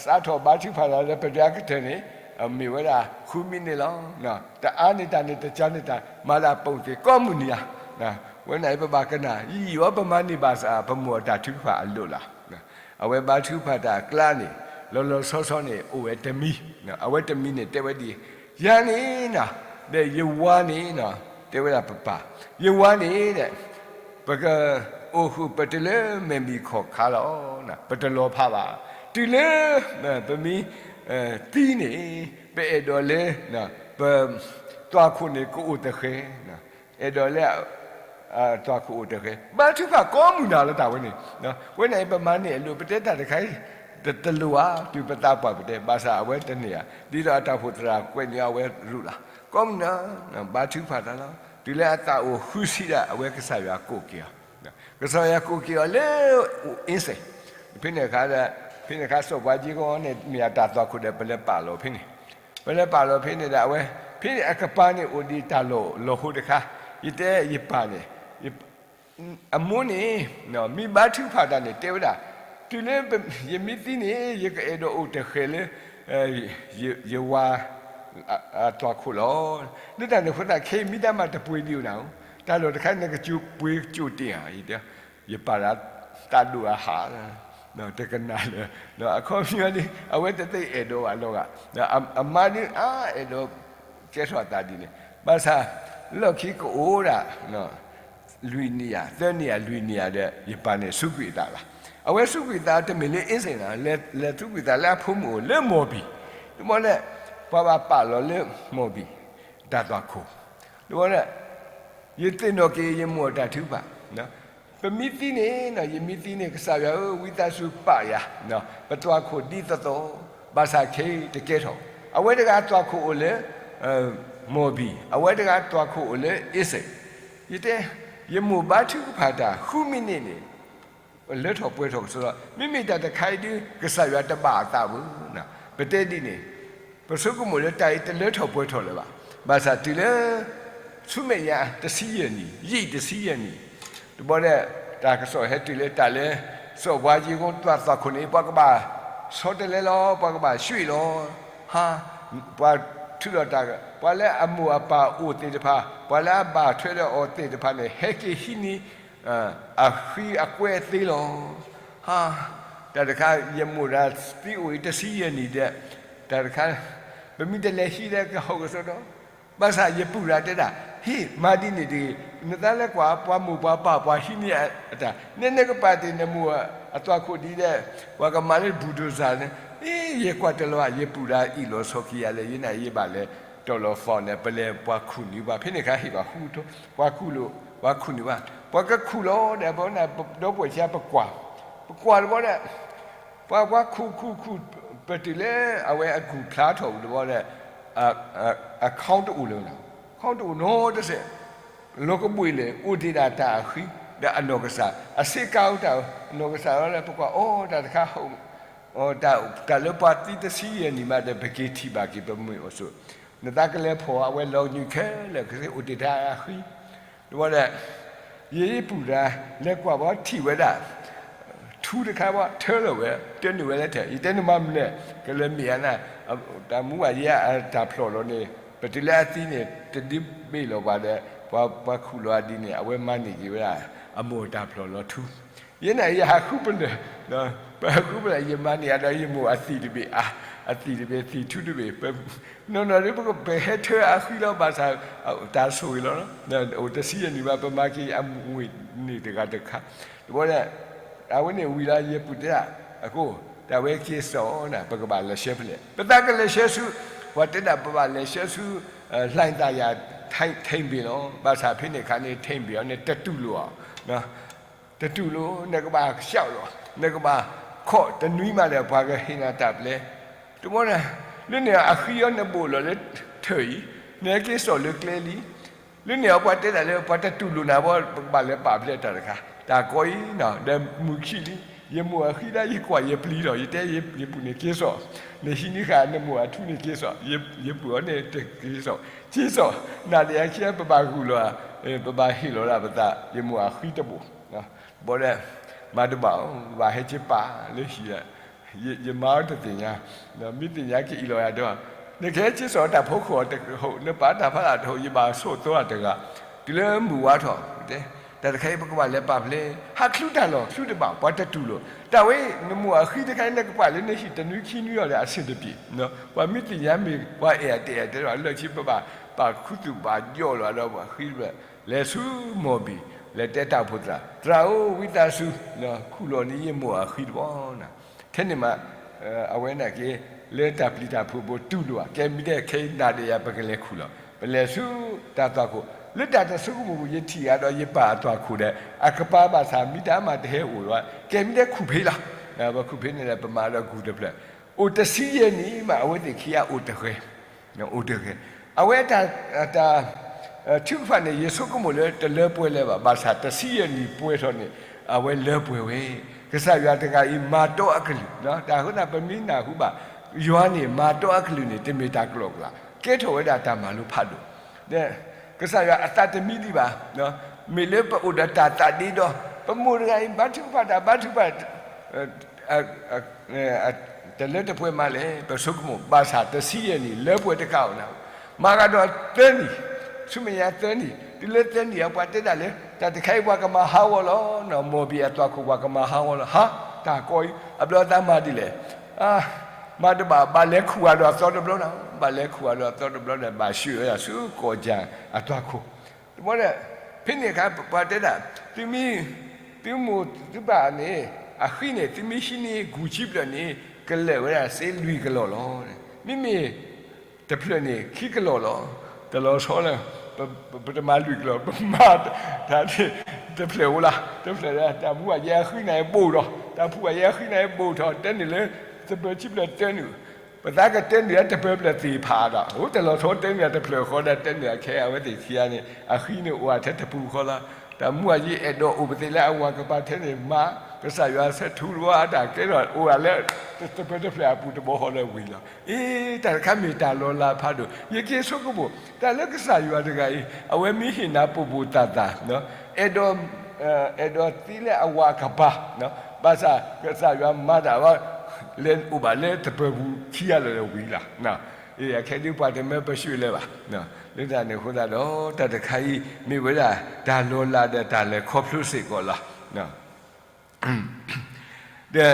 စးထီၣ်ဘါထုကဖၣ်လီၤလၢပဒၢးကတၢၢ်န့ၣ် မ့ၢ်ဝဲဒၣ်ဃုမံးနံးလီၤ. တအါန့ၢ်တၢ်န့ၣ် တကၢန့ၢ်တၢ် မၤလၢအပိာ်သ့ၣ်ကိးမုၢ်နံၤဧါ. ဝဲန့ၣ်ပဘၣ်ကနၣ် ယံာ်ယံာ်အီၤ ပမၤန့ၢ်ဘၣ်ဆၣ် ပမိၢ်အတၢ်ထုကဖၣ်အလိၣ်လီၤ. အဝဲဘါထုကဖၣ်တၢ်အကျါန့ၣ် လီၤလီၤဆီဆီန့ၣ် အိၣ်ဝဲတမံၤ, အဝဲတမံၤန့ၣ် တဲဝဲဒ်အံၤ, ယၤန့ၣ်နီၤ, ဒီးယဝၤန့ၣ်နီၤ, တဲဝဲဒၣ်ပပၢ်, ယဝၤန့ၣ်ဒီး ပကအိၣ်ဃုာ်ပတုၤလၢမဲာ်မံၣ်ခီၣ်ခါလီၤ. ပတလီၤဖးဘၣ်. တုၤလၢ ပမ့ၢ်သံန့ၣ် ပအဲၣ်ဒိးလၢ ပ သွၣ်ခိၣ်န့ၣ် ကအိၣ်တဃဲၤ, အဲၣ်ဒိးလၢ သွၣ်ခိၣ်အိၣ်တဃဲၤ, ဘါထုကဖၣ်ကိးမုၢ်နၤလၢတၢ်ဝဲန့ၣ်, ဝဲန့ၣ်ပမၤန့ၢ်အလိၣ် ပတဲတၢ်တခါအံၤ တလိၣ်ဧါ, တုၤပသးပှၢ်ပတဲ, ဘၣ်ဆၣ်အဝဲတန့ၢ်ဧါ, ဒ်သိးအတၢ်အိၣ်ဖှိၣ်သရၣ်ကွဲးန့ၢ်အီၤ အဝဲရူၢ်လီၤ. ကိးမုၢ်နၤ ဘါထုကဖၣ်တၢ်လီၤ. တုၤလၢအသးအိၣ်ဃုဆံဒီး အဝဲကစၢ်ယွၤကိးက့ၤအီၤ, ကစၢ်ယွၤကိးက့ၤအီၤလၢ အ့စ့ၣ်, ဖဲန့ၣ်အခါဒီး ဖဲန့ၣ်အခါစီၤပၤက့ကီန့ၣ် မ့ၢ်အတၢ်သွၣ်ခိၣ်ဒီး ပလဲၤပာ်လီၤဖဲန့ၣ်, ပလဲၤပာ်လီၤဖဲန့ၣ်ဒီး အဝဲ ဖဲန့ၣ်အကပၤန့ၣ်အိၣ်ဒံးတၢ်လီၢ်လီၤဟိတခါ, ယတဲယပၢ်န့ၣ် အမိၢ်န့ၣ် မ့ၢ်ဘါထုကဖၣ်တၢ်န့ၣ် တဲဝဲဒၣ်, တုၤလၢယမ့ၢ်သံန့ၣ် ယကအဲၣ်ဒိးအိၣ်တဃဲၤလၢ ယဝၤ သွၣ်ခိၣ်လီၤ. လၢတၢ်န့ၣ်အဃိသတး ခဲအံၤမ့ၢ်တၢ်မၤတပှ့ၤဒံးအိၣ်နၤဧိၤ, တၢ်လီၢ်တခါန့ၣ် နကစူးပှ့ၤကစူးတ့ၢ်ဧါ, ယပာ်လၢတၢ်ဒိၣ်အဟး တကနၣ်လၢၤ, အခီပညီဒ် အဝဲတသ့အဲၣ်ဒိးဘၣ်လီၤဂာ်, အမါဒ်အါအဲၣ်ဒိး ကဲထီၣ်အသးဒ်န့ၣ်, ဘၣ်ဆၣ် လီၢ်ခံကအိၣ်ဒၣ် လွံၢ်နံၣ်ယၤ သၢနံၣ်ယၤ လွံၢ်နံၣ်ယၤဒီး ယပၢ်န့ၣ်စူးကွံာ်အသးလီၤ. အဝဲစူးကွံာ်အသးတမ့ၢ်လၢအ့စ့ၣ်နီၤ, လဲၤသူၣ်ကွံာ်သးလၢအဖိမုၣ်အိၣ်လၢမီၢ်ဘံၣ်, တဘျီလၢ ပှၤဘၣ်ပာ်လီၤလၢမီၢ်ဘံၣ် တၢ်သွၣ်ခိၣ်, တဘျီလၢ ယသ့ၣ်နီၣ်က့ၤယမိၢ်အတၢ်ထုကဖၣ် ပမ့ၢ်သံန့ၣ်, ယမ့ၢ်သံန့ၣ် ကစၢ်ယွၤဧၢ, ဝံသးစူၤပာ်ယၤ, ပသွၣ်ခိၣ်ဒ်သိးသိး, ဘၣ်ဆၣ်ခဲအံၤတကဲထီၣ်. အဝဲတဂၤသွၣ်ခိၣ်အိၣ်လၢ မီၢ်ဘံၣ်, အဝဲတဂၤသွၣ်ခိၣ်အိၣ်လၢအ့စ့ၣ်. ယတဲ, ယမိၢ်ဘါထုကဖၣ်တၢ် ဃုမံးနံးန့ၣ် လၢထီၣ်ပှဲၤထီၣ်ကစီဒီ, မ့မ့ၢ်တၢ်တခါအံၤဒုး ကစၢ်ယွၤတဘၣ်အသးဘၣ်. ပတဲဒ်န့ၣ်, ပဆိကမိၣ်လၢတၢ်အံၤတလၢထီၣ်ပှဲၤထီၣ်လၢၤဘၣ်. ဘၣ်ဆၣ်တုၤလၢ ဆူမဲာ်ညါတဆံယဲၢ်နံၣ်, ယံာ်တဆံယဲၢ်နံၣ်, တဘျီဒီး တၢ်ကစီၣ်ဟဲတုၤလၢတၢ်လၢ စီၤပၤယ့ၣ်ကိၣ်သွၣ်ခိၣ်န့ၣ် ပှၤကဘၣ်ဆီတလဲလီၤ, ပှၤကဘၣ်ဆှ့ၣ်လီၤ. ဟါ, ပှၤထုးထီၣ်တၢ်, ပှၤလၢအမိၢ်အပၢ်အိၣ်သ့ၣ်တဖၣ်, ပှၤလၢအဘၣ်ထွဲဒီးအီၤသ့ၣ်တဖၣ်န့ၣ် ဟဲက့ၤဟံးန့ၢ် အဃံအကွဲသ့လီၤ. ဟါ, တၢ်တခါ ယမိၢ်တဂၤသံအိၣ်အံၤတဆံယဲၢ်နံၣ်ဒီး, တၢ်တခါ ပမ့ၢ်တလဲၤဟံးဒီးကဟီၣ်ကစီဒီ, ဘၣ်ဆၣ်ယပုၢ်တဂၤတဲဒၣ်, ဟ့ၣ် မၤဒ်န့ၣ်တဂ့ၤ, နသးလဲၤကွၢ် ပှၤမိၢ်ပှၤပၢ်ပှၤဟံးန့ၢ်အတၢ်, နဲနကပာ်တ့ၢ်နမိၢ်အသွၣ်ခိၣ်ဒ်ဒီး ပှၤကမၤလၢ bulldozer န့ၣ်, အ့ ယကွၢ်တလီၤဘၣ်, ယပုၢ်တဂၤအံၣ်လီၤဆီခံဂၤလၢ ယနာ်ယဘၣ်လဲၤတီၢ်လီၤ phone န့ၣ် ပလဲၤပှၤခူၣ်န့ၢ်ဘၣ်, ဖဲန့ၣ်အခါဟ့ၣ်ဘၣ်ဃူထိ, ပှၤခူၣ်လိာ်, ပှၤခူၣ်န့ၢ်ဘၣ်, ပှၤကခူၣ်လီၤဒီး ပဝဲန့ၣ် ဒီပုၢ်ဝဲၢ်ခံဂၤပကွၢ်, ပကွၢ်တဘျီဒီး ပှၤကွၢ်ခူၣ်ခူၣ်ခူၣ်, ပတုၤလၢအဝဲအကူၣ်ဖျါထီၣ်တဘျီဒီး account တအိၣ်လၢၤဘၣ်, account တအိၣ်နီတစဲး, လီၤကဘှ့ၣ်လဲၣ် အိၣ်တ့ၢ်ဒၣ်တၢ်အဃံ, ဒီးအနီၢ်ကစၢ်, အဆ့ကၤအိၣ်တၢ်အနီၢ်ကစၢ်လီၤဒီး ပကွၢ်အီၤတၢ်တခါ, တၢ်လၢပှၤသံတဆံယဲၢ်နံၣ်မးဒီး ပက့ၤထံၣ်ဘၣ်က့ၤပမ့ၢ်အိၣ်ဆိး, နသးကလဲၤဖီၣ်အဝဲလီၤနုာ်ခဲလၢာ် ကသ့အိၣ်တ့ၢ်တၢ်အဃံ တဘျီဒီး ယပုၢ်တဂၤ လဲၤကွၢ်ဘၣ်ထံၣ်ဝဲဒၣ် ထူတခါဘၣ်ထၢလီၤဝဲ, တဲနုာ်ဝဲလၢထဲ, ယတဲနမၤမနုၤလဲၣ်, ကလဲၤမ့ၢ်အနၢ်, တၢ်မူဘၣ်ယဲအတၢ်ဖျီၣ်လီၤန့ၣ်, ပတုၤလၢအသံန့ၣ် တဒုးဘ့ၣ်လီၤပှၤဒီး ပှၤခူၣ်လီၤအဒ်န့ၣ် အဝဲမၤန့ၢ်က့ၤဝဲဒၣ် အမိၢ်တၢ်ဖျီၣ်လီၤထူ, ယဲန့ၣ်ယဟးဃုပလၢၢ်, ပဟးဃုပလၢၢ် ယမၤန့ၢ်အဒီးယမိၢ်အသံၣ်တဘ့ၣ်, အသံၣ်တဘ့ၣ် သံၣ်ထူတဘ့ၣ်, နီၢ်နီၢ်ဒ် ပကဟဲထၢအဃံလီၤ ဘၣ်ဆၣ် တၢ်ဆိၣ်ဂ့ၤလီၤ, အိၣ်တဆံယဲၢ်နံၣ်ဘၣ် ပမၤက့ၤအမ့ၢ်န့ၢ်တဂၤတခါ, တဘျီဒီး အဝဲန့ၣ်ဝံၤလီၤ ယပုၢ်တဲဒၣ်, အဃိ တၢ်ဝဲက့ၤစိာ်နၤ ပကဘၣ်လဲၤဆှၢဖဲလဲၣ်, ပသးကလဲၤဆှၢဆူ, ပှၤတဲဒၣ်ပဘၣ်လဲၤဆှၢဆူ လှိုင်သာယာ ထိန်ပင်လီၤ, ဘၣ်ဆၣ်ဖဲန့ၣ်အခါန့ၣ် ထိန်ပင်အီၤန့ၣ် တတူၢ်လိာ်အီၤ တတူၢ်လိာ် နကဘၣ်ကစၢ်လီၤ, နကဘၣ်ခိးတနွံမးဒီး ပှၤကဟ့ၣ်နၤတၢ်ပျဲ, တဘျီန့ၣ် လၢန့ၣ်အဃံအီၤနဘိၣ်လီၤလၢထၢၣ်အံၤ, နဟဲက့ၤစိာ်လၢကျဲလံ, လၢန့ၣ်အပှၤတဲဒၣ်လၢ ပှၤတတူၢ်လိာ်နၤဘၣ် ပကဘၣ်လဲၤပာ်ဖျါတၢ်တခါ, တၢ်ကီအံၤ ဒီးမုၢ်ခံလံ, ယမိၢ်အဃံဒၣ် ယကွၢ်ယပျံၤလီၤ, ယတဲယပုၢ်န့ၣ်က့ၤစိာ်, နဟံးန့ၢ်ဃာ်နမိၢ်အထူန့ၣ်က့ၤစိာ်, ယပုၢ်အီၤန့ၣ်တက့ၤစိာ်, က့ၤစိာ်, နၤဒီးယခံ ပဘၣ်ဂုာ်လီၤ, ပဘၣ်ဟ့ၣ်လီၤဒၣ်ပသး ယမိၢ်အဃံတဘိၣ် ဘီဒီး မၤတဘၣ်အီၤ ဘၣ်ဟဲက့ၤပာ်လၢဟံၣ်, ယမါတသ့ၣ်ညါ, မ့ၢ်သ့ၣ်ညါကအံးလီၤယၤဒီး, နကဟဲက့ၤစိာ်တၢ်ဖိခိၣ်အီၤတဟိး နပာ်တၢ်ဖးဒၣ်တဟိး ယဘၣ်ဆိးသိအီၤတဂၤ, တုၤလၢမုၢ်ဝါထီၣ်, တၢ်တခါအံၤပကဘၣ်လဲၤပာ်ဖျါ, ဟးချုတၢ်လီၢ် ချုတဘၣ် ပှၤတတူၢ်လိာ်, တၢ်ဝဲ နမိၢ်အဃံတခါအံၤနကပာ်လၢနဟံၣ်တနွံခံနွံအီၤဒီးအဆင်တပြေ, ပှၤမ့ၢ်သ့ၣ်ညါမ့ၢ်ပှၤအဲၣ်အတအဲၣ်တဲဒီး လၢခံပဘၣ်ပာ်ခူသူၣ်ဘၣ်ယီၢ်လီၤဒီးပှၤဃံတဖျၢၣ်, လဲၤဆူမီၢ်ဘံၣ် လဲၤတဲတၢ်အိၣ်ဖှိၣ်သရၣ်, သရၣ်ဧၢ ဝံသးစူၤ ခူၣ်လီၤန့ၢ်ယမိၢ်အဃံတဘျီနၤ, ထဲန့ၣ်မး အဝဲန့ၣ်က့ၤ လၢတၢ်ပျံၤတၢ်ဖုးဘိတူၢ်လိာ်ဧါ, ကဲမ့ၢ်ဒ်ခဲအံၤနၤဒီးယၤ ပကလဲၤခူၣ်လီၤ, ပလဲၤဆူတၢ်သွၣ်ခိၣ်, လၢတၢ်တဆိကမိၣ်ပူၤ ယထံၣ်ဂ့ၤဒီးယပၢ်အသွၣ်ခိၣ်ဒီး အကပၤဘၣ်ဆၣ် မ့ၢ်တၢ်မၤတဟဲအိၣ်လီၤ, ကဲမ့ၢ်ဒ်ခူၣ်ဖံးလီၤ, ပခူၣ်ဖံးန့ၣ်ဒီး ပမၤဒီးဂုၢ်တဖျၢၣ်, အိၣ်တဆံယဲၢ်နံၣ်မး အဝဲသ့ၣ်ခံဂၤအိၣ်တဂဲၤ အိၣ်တဂဲၤ, အဝဲတၢ် ထုကဖၣ်န့ၣ် ယဆိကမိၣ်လၢတလၢပှဲၤလၢၤဘၣ်, ဘၣ်ဆၣ်တဆံယဲၢ်နံၣ်ပှဲၤထီၣ်န့ၣ် အဝဲလၢပှဲၤဝဲ, ကစၢ်ယွၤတဂၤအံၤ မၤတီအကလုၢ်, တၢ်ဃိသတး ပမ့ၢ်နၢ်ဟူဘၣ် ယွၤန့ၣ် မၤတီအကလုၢ်န့ၣ် တမ့ၢ်တၢ်ကလီကလီ, ကဲထီၣ်ဝဲဒၣ်တၢ်မၤလိဖးဒိၣ်, ကစၢ်ယွၤအသးတမံဒံးဘၣ်, မ့ၢ်လၢပအိၣ်ဒီးတၢ်သးဒ့ဒီ, ပမိၢ်တဂၤအံၤ ဘါထုကဖၣ်တၢ် ဘါထုကဖၣ် တလၢတပှဲၤမးလဲၣ် ပဆိကမိၣ်, ဘၣ်ဆၣ်တဆံယဲၢ်နံၣ် လၢပှဲၤတကးအီၤနၤ, မၤဂၤဒီးသၢနံၣ်, ဆူမဲာ်ညါသၢနံၣ်, တုၤလၢသၢနံၣ်အပှၤတဲဒၣ်လၢ တၢ်တခါအံၤ ပှၤကမၤဟးဂီၤလီၤ, မီၢ်ဘံၣ်အသွၣ်ခိၣ် ပှၤကမၤဟးဂီၤလီၤ, ဟါ, တၢ်ကီအံၤ အဘျီသးမၤဒ်လဲၣ်, မၤတဘၣ် ဘၣ်လဲၤခူၣ်အဒီးအသီတဘျီနၤ, ဘၣ်လဲၤခူၣ်အဒီးအသီတဘျီဒီး ဘၣ်ဆှၢဝဲဒၣ်ဆူကီၢ်ကၠၢ်အသွၣ်ခိၣ်, တဘျီဒီး ဖဲန့ၣ်အခါ ပှၤတဲဒၣ် သုမ့ၢ် သုမိၢ်သုပၢ်န့ၣ် အဃံန့ၣ် သုမ့ၢ်ဟံးန့ၢ်ဂုၢ်ခံဖျၢၣ်န့ၣ် ကလၢာ်ဝဲဒၣ်စ့လွံၢ်ကလီၢ်လီၤ, မ့မ့ၢ်တဖျၢၣ်န့ၣ် ခံကလီၢ်လီၤ, တလီၤဆီလၢ ပတမၤလွံၢ်ကလီၢ် ပမၤတၢ်န့ၣ် တဖျၢၣ်အိၣ်လီၤ, တဖျၢၣ်ဒီး တၢ်မူအယဲအဃံန့ၣ်ဘိၣ်ထီၣ်, တၢ်ဖှူအယဲအဃံန့ၣ်ဘိၣ်ထီၣ်, တဲန့ၣ်လၢ သပၢၤခံဖျၢၣ်တၢနုာ်, ပသးကတၢနုာ်လၢတပၢၤဖျၢၣ်သ့ၣ်ဖးဒီး အိၣ်တလီၤဆီတၢနုာ်အတဖျၢၣ်ဃီဒီး တၢနုာ်အခဲအံၤ အဝဲသ့ၣ်ခံဂၤန့ၣ် အဃံန့ၣ်အိၣ်ထဲတပူၤဃီလီၤ. တၢ်မူအယဲအဲၣ်ဒိးအိၣ်ပသ့ၣ်လၢအဝၤကပၤထဲန့ၣ်မး, ကစၢ်ယွၤဆဲးထူလီၤအတၢ်ကဲထီၣ်အိၣ်ဝဲလၢ တပၢၤတဖျၢၣ်အပူၤတဘီဃီလၢဝံၤလီၤ. အ့ တၢ်တခါမ့ၢ်တၢ်လီၤလးဖးဒိၣ်, ယက့ၤဆိကမိၣ် တၢ်လၢကစၢ်ယွၤတဂၤအံၤ အဝဲမ့ၢ်ဟ့ၣ်နၤပိာ်ပိာ်သၣ်သၣ် အဲၣ်ဒိး အဲၣ်ဒိးသ့လၢအဝၤကပၤ, ဘၣ်ဆၣ်ကစၢ်ယွၤမၤတၢ်ဝဲ လဲၤအိၣ်ဘၣ်လၢတပၢၤပူၤခံဂၤလၢာ်လၢဝံၤလီၤ. အခဲဒ်ပှၤတမၢပၢဆှၢလၢၤဘၣ်. လၢတၢ်န့ၣ်အဃိသတးဒီး တၢ်တခါအံၤ မ့ၢ်ဝဲဒၣ်တၢ်လီၤလးဒီးတၢ်လဲၤခီဖျိစ့ၢ်ကီးလီၤ. ဒီး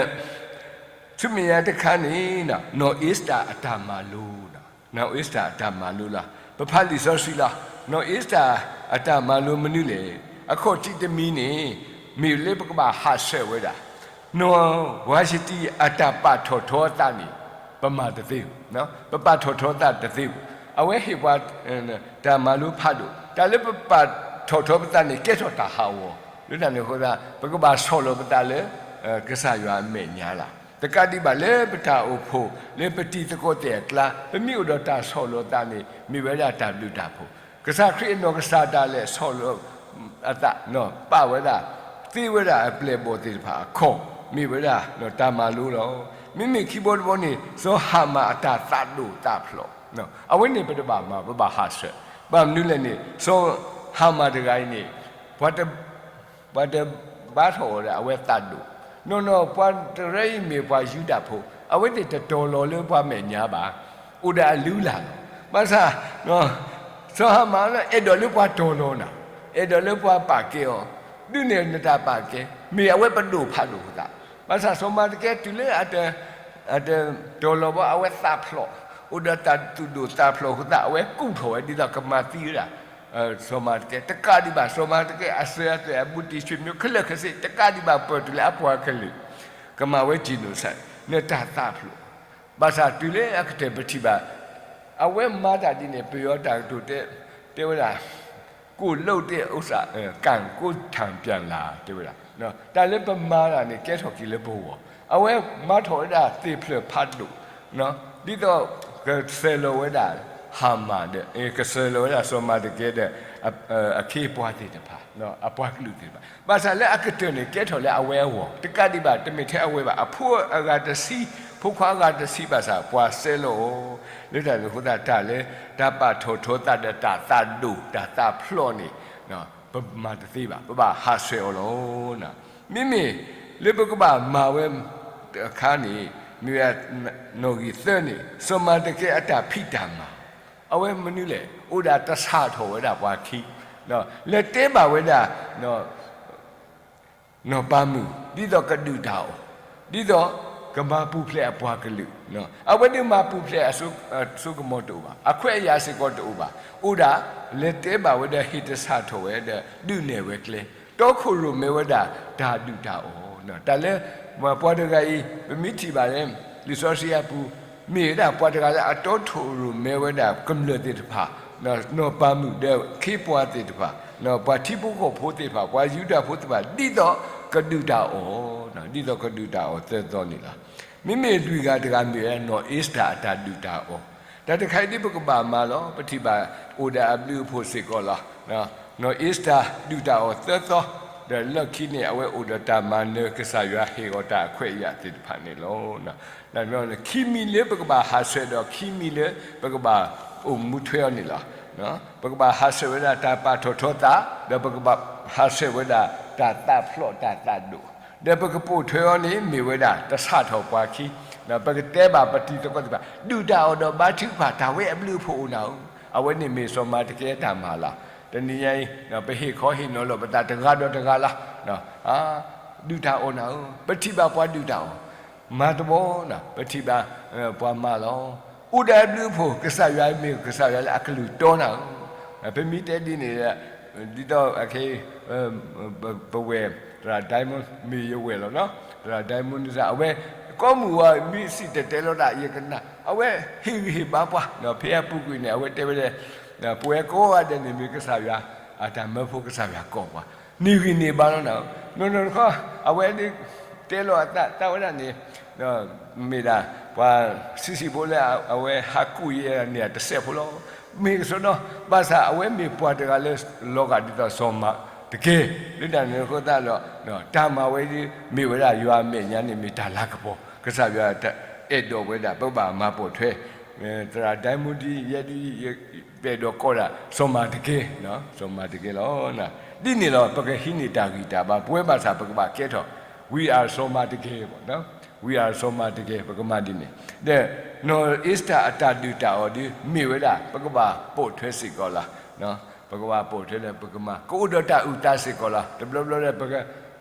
ဆူမဲာ်ညါတခါန့ၣ် နီၢ်အ့စတၢ်အတၢ်မၤလိ, နီၢ်အ့စတၢ်အတၢ်မၤလိလီၤ. ပဖးလံာ်စီဆှံလီၤ. နီၢ်အ့စတၢ်အတၢ်မၤလိမနုၤလဲၣ်. အခီၣ်ထံးတမံၤန့ၣ် မ့ၢ်လၢပကဘၣ်ဟးဆှဲးဝဲဒၣ် နီၢ်ဝါၡတံအတၢ်ပာ်ထီၣ်ထီအသးန့ၣ် ပမၤတသ့, ပပာ်ထီၣ်ထီသးတသ့ဘၣ်. အဝဲဟ့ၣ်ပှၤ တၢ်မၤလိဖးဒိၣ်, တၢ်လၢပပာ်ထီၣ်ထီပသးန့ၣ် ကဲထီၣ်တၢ်ဟးဂီၤ, လၢတၢ်န့ၣ်အဃိသတး ပကဘၣ်ဆီၣ်လီၤပသးလၢ ကစၢ်ယွၤအမဲာ်ညါလီၤ. တကးဒံးဘၣ်လၢပတၢ်အိၣ်ဖှိၣ် လၢပတံၤသကိးသ့ၣ်အကျါ ပမ့ၢ်အိၣ်ဒီးတၢ်ဆီၣ်လီၤသးန့ၣ် မ့ၢ်ဝဲဒၣ်တၢ်ဘျုးတၢ်ဖှိၣ်. ကစၢ်ခရံာ်အနီၢ်ကစၢ်ဒၣ်လဲာ်ဆီၣ်လီၤအသး ပာ်ဝဲဒၣ် သ့ဝဲဒၣ်အပျဲၢ်အဘီၣ်သ့ၣ်တဖၣ်အခီၣ် မ့ၢ်ဝဲဒၣ်တၢ်မၤလိလီၤ. မ့မ့ၢ်ခံဘီတဘီန့ၣ် စီၤဟၤမၣ်အတၢ်သးဒိၣ်သးဖျိး, အဝဲန့ၣ်ပတဘၣ်မၤ ပဘၣ်ဟးဆှဲး. ဘၣ်မနုၤလဲၣ်န့ၣ် စီၤဟၤမၣ်တဂၤအံၤန့ၣ် ပှၤတ ပှၤတဘါထီၣ်အီၤဒီးအဝဲသးဒိၣ်, နီၢ်နီၢ် ပှၤတရၢအံၤမ့ၢ်ပှၤယူဒၤဖိ, အဝဲသ့ၣ်တတီၤလီၤလၢပှၤမဲာ်ညါဘၣ်, အိၣ်ဒီးအလုၢ်အလၢ်လီၤ. ဘၣ်ဆၣ် စီၤဟၤမၣ်လၢအဲၣ်ဒိးလၢပှၤတီၤလီၤနၤ, အဲၣ်ဒိးလၢပှၤပာ်ကဲအီၤ, ဒုးနဲၣ်နတၢ်ပာ်ကဲ, မ့ၢ်အဝဲပဒိၣ်ဖးဒိၣ်အသး. ဘၣ်ဆၣ်စီၤမၤတကဲတုၤလၢအတ အတတီၤလီၤဘၣ် အဝဲသးဖျိး, အိၣ်ဒီးတၢ်သူၣ်ဒိၣ်သးဖျိးအဃိသတး အဝဲကူၣ်ထီၣ်ဝဲဒ်သိးကမၤသံဝဲဒၣ် စီၤမၤတကဲ, တကးဒံးဘၣ် စီၤမၤတကဲအစၢၤအသွဲၣ် အဘူးတံၢ် ဆွေမျိုး ခဲလၢာ်ခဲဆ့ တကးဒံးဘၣ်ပၢၢ်တုၤလၢအပှၤကလုာ် ကမၤဝဲ genocide နတၢ်သးဖျိး. ဘၣ်ဆၣ်တုၤလၢအကတၢၢ်ပထံၣ်ဘၣ် အဝဲမၤတၢ်ဒ်န့ၣ် ပယီၤတၢ်ကတိၤတဲ တဲဝဲဒၣ် ကိုယ့်လုပ်တဲ့ဥစ္စာ ကံၢ်ကိုထံပြန်လာ တဲဝဲဒၣ်, တၢ်လၢပမၤတၢ်န့ၣ် ကဲထီၣ်က့ၤလၢပဂီၢ်, အဝဲမၤထီၣ်ဝဲဒၣ်သ့ၣ်ဖျၢၣ်ဖးဒိၣ် ဒ်သိးကစၢၤလီၤဝဲဒၣ် ဟၤမၣ်ဒီး ကစၢၤလီၤဝဲဒၣ်စီၤမၤတကဲဒီး အခ့အပှၤသ့ၣ်တဖၣ် အပှၤကလုာ်သ့ၣ်တဖၣ်, ဘၣ်ဆၣ်လၢအကတၢၢ်န့ၣ် ကဲထီၣ်လၢအဝဲအဂီၢ်, တကးဒံးဘၣ် တမ့ၢ်ထဲအဝဲဘၣ်, အဖိအဂၤတဆံ, ဖိခွါအဂၤတဆံဘၣ်ဆၣ် ပှၤစဲလီၤအီၤ, လၢတၢ်န့ၣ်အဃိသတး တၢ်လၢတၢ်ပာ်ထီၣ်ထီသးဒီးတၢ်သးဒိၣ် တၢ်သးဖျိးန့ၣ် ပမၤတသ့ဘၣ်, ပဘၣ်ဟးဆှဲးအီၤလီၤ. မ့မ့ၢ်လၢပကဘၣ်မၤဝဲတခါန့ၣ် မ့ၢ်ဝဲ နီၣ်ဂံၢ်သၢန့ၣ် စီၤမၤတကဲအတၢ်ဖံးတၢ်မၤ, အဝဲမနုၤလဲၣ်, အိၣ်ဒၣ်တဆၣ်ထီၣ်ဝဲဒၣ်ပှၤခံ, လဲၤတဲဘၣ်ဝဲဒၣ် နီၢ်ပၤမုၣ် ဒ်သိးကဒုၣ်တၢ်အီၣ်, ဒ်သိးကမၤပူၤဖျဲးအပှၤကလုာ်, အဝဲဒၣ်မၤပူၤဖျဲးအစိကမီၤတအိၣ်ဘၣ်, အခွဲးအယာ်စ့ၢ်ကီးတအိၣ်ဘၣ်, အိၣ်ဒၣ်လဲၤတဲဘၣ်ဝဲဒီးဟ့ၣ်တဆၣ်ထီၣ်ဝဲဒီးဒုးနဲၣ်ဝဲကျဲ, တီခိၣ်ရိၣ်မဲဝဲဒၣ်တၢ်ဒုၣ်တၢ်အီၣ်, တၢ်လၢ ပှၤတဂၤအံၤ ပမ့ၢ်ထံၣ်ဘၣ်လၢ လံာ်စီဆှံအပူၤ မ့ၢ်ဝဲဒၣ်ပှၤတဂၤလၢအတီထိၣ်ရိၣ်မဲဝဲဒၣ်ကမျၢၢ်သ့ၣ်တဖၣ်, နီၢ်ပၤမုၣ်ဒီးခ့ပှၤသ့ၣ်တဖၣ်, ပှၤထံဖိကီၢ်ဖိသ့ၣ်တဖၣ်, ပှၤယူဒၤဖိသ့ၣ်တဖၣ် ဒ်သိးကဒုၣ်တၢ်အီၣ်, ဒ်သိးကဒုၣ်တၢ်အီၣ်သၢသီန့ၣ်လီၤ. မ့မ့ၢ်လွံၢ်ဂၤတဂၤမ့ၢ်ဝဲနီၢ်အ့စတၢ်အတၢ်ဒုၣ်တၢ်အီၣ်, တၢ်တခါအံၤဒ်ပကဘၣ်မၤလီၤ. ပထံၣ်ဘၣ်အိၣ်ဒီးအဘျုးအဖှိၣ်စ့ၢ်ကီးလီၤ. နီၢ်အ့စတၢ်ဒုၣ်တၢ်အီၣ်သၢသီ, ဒီးလၢခံန့ၣ် အဝဲအိၣ်ဒီးတၢ်မၤနၢၤ ကစၢ်ယွၤဟ့ၣ်အီၤတၢ်အခွဲးအယာ်သ့ၣ်တဖၣ်န့ၣ်လီၤ. ခံမံၤလၢပကဘၣ်ဟးဆှဲးဒီး ခံမံၤလၢပကဘၣ်အိၣ်မူထွဲအီၤန့ၣ်လီၤ. ပကဘၣ်ဟးဆှဲးဝဲဒၣ်တၢ်ပာ်ထီၣ်ထီသး, ဒီးပကဘၣ်ဟးဆှဲးဝဲဒၣ်တၢ်သးဖျိးတၢ်သးဒိၣ်, ဒီးပကပိာ်ထွဲအီၤန့ၣ် မ့ၢ်ဝဲဒၣ်တဆၣ်ထီၣ်ပှၤခံ, ဒီးပကတဲဘၣ်ပတံၤသကိးသ့ၣ်တဖၣ် ဒုၣ်တၢ်အီၣ်ဒီးဘါထုကဖၣ် တၢ်ဝဲအဘျုးအဖှိၣ်အိၣ်နၤဧၢ, အဝဲန့ၣ်မ့ၢ်စီၤမၤတကဲတၢ်မၤလီၤ. တနံၤညါအံၤ ပဟ့ၣ်ခီဟ့ၣ်နီၤလီၤပသးတဂၤဒီးတဂၤလီၤ. ဒုၣ်တၢ်အီၣ်နၤဧၢ, ပထံၣ်ဘၣ်ပှၤဒုၣ်တၢ်အီၣ်, မၤတဘီ, ပထံၣ်ဘၣ်ပှၤမၤလီၤ. အိၣ်ဒီးအဘျုးအဖှိၣ် ကစၢ်ယွၤမ့ၢ်ကစၢ်ယွၤလၢအကလုၢ်တီနၤဧၢ, ပမ့ၢ်တဲဒ်န့ၣ် ဒ်သိး ပဝဲၢ် သရၣ် Diamond မ့ၢ်ယဝဲၢ်လီၤနီၤ, သရၣ် Diamond န့ၣ် အဝဲ ကိးမုၢ်ဝဲ မ့ၢ်စံၣ်တဲၤတဲလီၤတၢ် ယကနၣ်, အဝဲဟ့ၣ်ဂံၢ်ဟ့ၣ်ဘါပှၤ, ဖဲအပူၤကွံာ်န့ၣ် အဝဲတဲဝဲဒၣ် ပဝဲကိးဂၤဒဲးန့ၣ် မ့ၢ်ကစၢ်ယွၤအတၢ်မၢဖိ ကစၢ်ယွၤကိးပှၤ န့ၢ်ဂံၢ်န့ၢ်ဘါလီၤနၤ, နီၢ်နီၢ်တခီ အဝဲဒၣ်တဲလီၤအသး တၢ်ဝဲဒၣ်န့ၣ် မ့ၢ်ဒၣ် ပှၤဆံးဆံးဖိလၢအဝဲဟးကူၣ်ယဲၢ်န့ၢ်တစဲးဖိလီၤ. မ့ၢ်ကစီဒီ ဘၣ်ဆၣ်အဝဲမ့ၢ်ပှၤတဂၤလၢလီၤဂာ်ဒ်သိးစီၤမၤတကဲ, လၢတၢ်န့ၣ်အဃိသတးဒီး တၢ်မၤဝဲဒ် မ့ၢ်ဝဲဒၣ်ယွၤအမဲာ်ညါန့ၣ် မ့ၢ်တၢ်လၤကပီၤ ကစၢ်ယွၤအဲၣ်ဒိးဝဲဒၣ် ပကဘၣ်မၤပိာ်ထွဲ သရၣ်ဒဲမူဒံ ယဲဒ် ပအဲၣ်ဒိးကိးဒၣ် စီၤမၤတကဲ, စီၤမၤတကဲလီၤ. ဒ်န့ၣ်လီၤ ပကဟံးန့ၢ်တၢ်ဂံၢ်တၢ်ဘါ ပဝဲဘၣ်ဆၣ်ပကဘၣ်ကဲထီၣ် we are စီၤမၤတကဲ, we are စီၤမၤတကဲ ပကမၤဒ်န့ၣ်, ဒီးနီၢ်အ့စတၢ်အတၢ်ဒုၣ်တၢ်အီၣ်ဒ် မ့ၢ်ဝဲဒၣ် ပကဘၣ်ပိာ်ထွဲစ့ၢ်ကီးလီၤ. ပကဘၣ်ပိာ်ထွဲလၢပကမၤ ကအိၣ်ဒီးတၢ်အုၣ်သးစ့ၢ်ကီးလီၤ. တဘျီ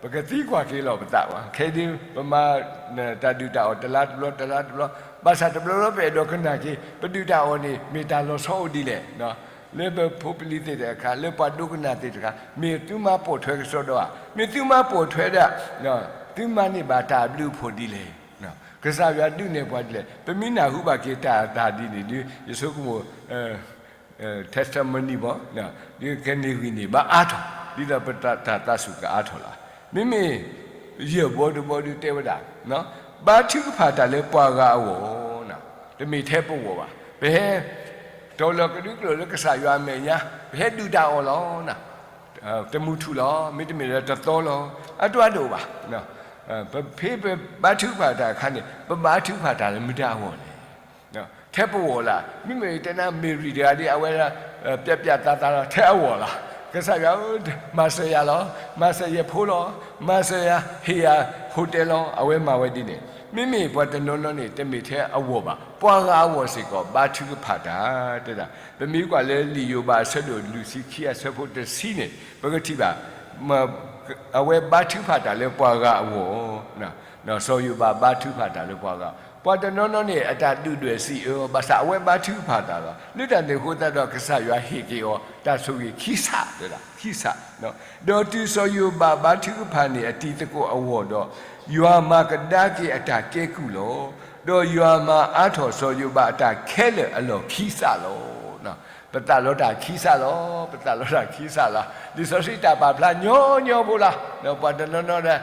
ဘျီဒီး ပကသံကွၢ်က့ၤလီၤပသးဘၣ် ခဲအံၤဒ် ပမၤ တၢ်ဒုၣ်တၢ်အီၣ်တလါတဘျီ တလါတဘျီ, ဘၣ်ဆၣ်တဘျီဘျီပအဲၣ်ဒိးကနၣ်က့ၤ ပဒုၣ်တၢ်အီၣ်န့ၣ် မ့ၢ်တၢ်လီၤဆီအိၣ်ဒ်လဲၣ်, လၢပဖိပလံၤသ့ၣ်တခါ လၢပှၤဒိကနၣ်သ့ၣ်တခါ မ့ၢ်သုမၤပိာ်ထွဲကစီဒီဧါ, မ့ၢ်သုမၤပိာ်ထွဲဒၣ် သုမၤန့ၢ်ဘၣ်တၢ်အဘျုးအဖှိၣ်ဒ်လဲၣ်, ကစၢ်ယွၤဒုးနဲၣ်ပှၤဒ်လဲၣ်. ပမ့ၢ်နၢ်ဟူဘၣ်က့ၤတၢ်အတၢ်ဒ်န့ၣ်ဒ် ယဆိကမိၣ် testimony ဘၣ် ဒ်ကန့ၢ်ဂံၢ်န့ၢ်ဘါအါထီၣ် ဒ်သိးပတၢ်သးစူၤကအါထီၣ်လီၤ. မ့မ့ၢ် ယဲၢ်ဘီတဘီဒုးတဲဝဲဒၣ် ဘါထုကဖၣ်တၢ်လၢပှၤဂၤအဂီၢ်, တမ့ၢ်ထဲပဂီၢ်ဘၣ်. ပဟဲ တီၤလီၤကဒုကျိာ်လၢကစၢ်ယွၤအမဲာ်ညါ ပဟဲဒုၣ်တၢ်အီၣ်လီၤ. တမုၢ်ထူၣ်လီၤ မ့တမ့ၢ်လၢတသီလီၤ အတၢ်ဒိၣ်ဘၣ်. ပဖဲပဘါထုကဖၣ်တၢ်အခါန့ၣ် ပဘါထုကဖၣ်တၢ်လၢမတၤအဂီၢ်လဲၣ်. ထဲပဂီၢ်လၢ မ့မ့ၢ်တဲနၤ မ့ၢ်ရံၣ်တဂၤဒ်အဝဲ ပျဲးပျဲးသးသးလီၤ ထဲအဂီၢ်လီၤ. ကစၢ်ယွၤဧၢ မၤစၢၤယၤလီၤ မၤစၢၤယဖိလီၤ မၤစၢၤယၤ ဟ့ၣ်ယၤ hotel လီၤ အဝဲမၤဝဲဒ်န့ၣ်. မ့မ့ၢ်ပှၤတနီၤနီၤန့ၣ် တမ့ၢ်ထဲအဂီၢ်ဘၣ် ပှၤဂၤအဂီၢ်စ့ၢ်ကီး ဘါထုကဖၣ်တၢ် တဲဒၣ်. ပမ့ၢ်ကွၢ်လၢလံာ်ယိၤဘးအဆၢဒိၣ်လွံၢ်ဆံခံအဆၢဖိတဆံန့ၣ် ပကထံၣ်ဘၣ် အဝဲဘါထုကဖၣ်တၢ်လၢပှၤဂၤအဂီၢ် စီၤယိၤဘးဘါထုကဖၣ်တၢ်လၢပှၤဂၤ, ပှၤတနီၤနီၤန့ၣ် အတၢ်ဒုၣ်ဒွဲၣ်စံးအၢ ဘၣ်ဆၣ်အဝဲဘါထုကဖၣ်တၢ်လီၤ. လၢတၢ်န့ၣ်အဃိသတးဒီး ကစၢ်ယွၤဟ့ၣ်က့ၤအီၤ တၢ်ဆိၣ်ဂ့ၤခံစး တဲဒၣ် ခံစး, ဒီးတုၤစီၤယိၤဘးဘါထုကဖၣ်န့ၢ်အတံၤသကိးအဂီၢ်ဒီး ယွၤမၤကဒါက့ၤအတၢ်ကဲကုၢ်လီၤ. ဒီးယွၤမၤအါထီၣ်စီၤယိၤဘးအတၢ်ခဲလၢာ်အလီၢ်ခံစးလီၤ. ပသးလီတၢ်ခံစးလီၤ, ပသးလီတၢ်ခံစးလီၤ. လံာ်စီဆှံတၢ်ပာ်ဖျါညီညီဖိလီၤ. ပှၤတနီၤနီၤ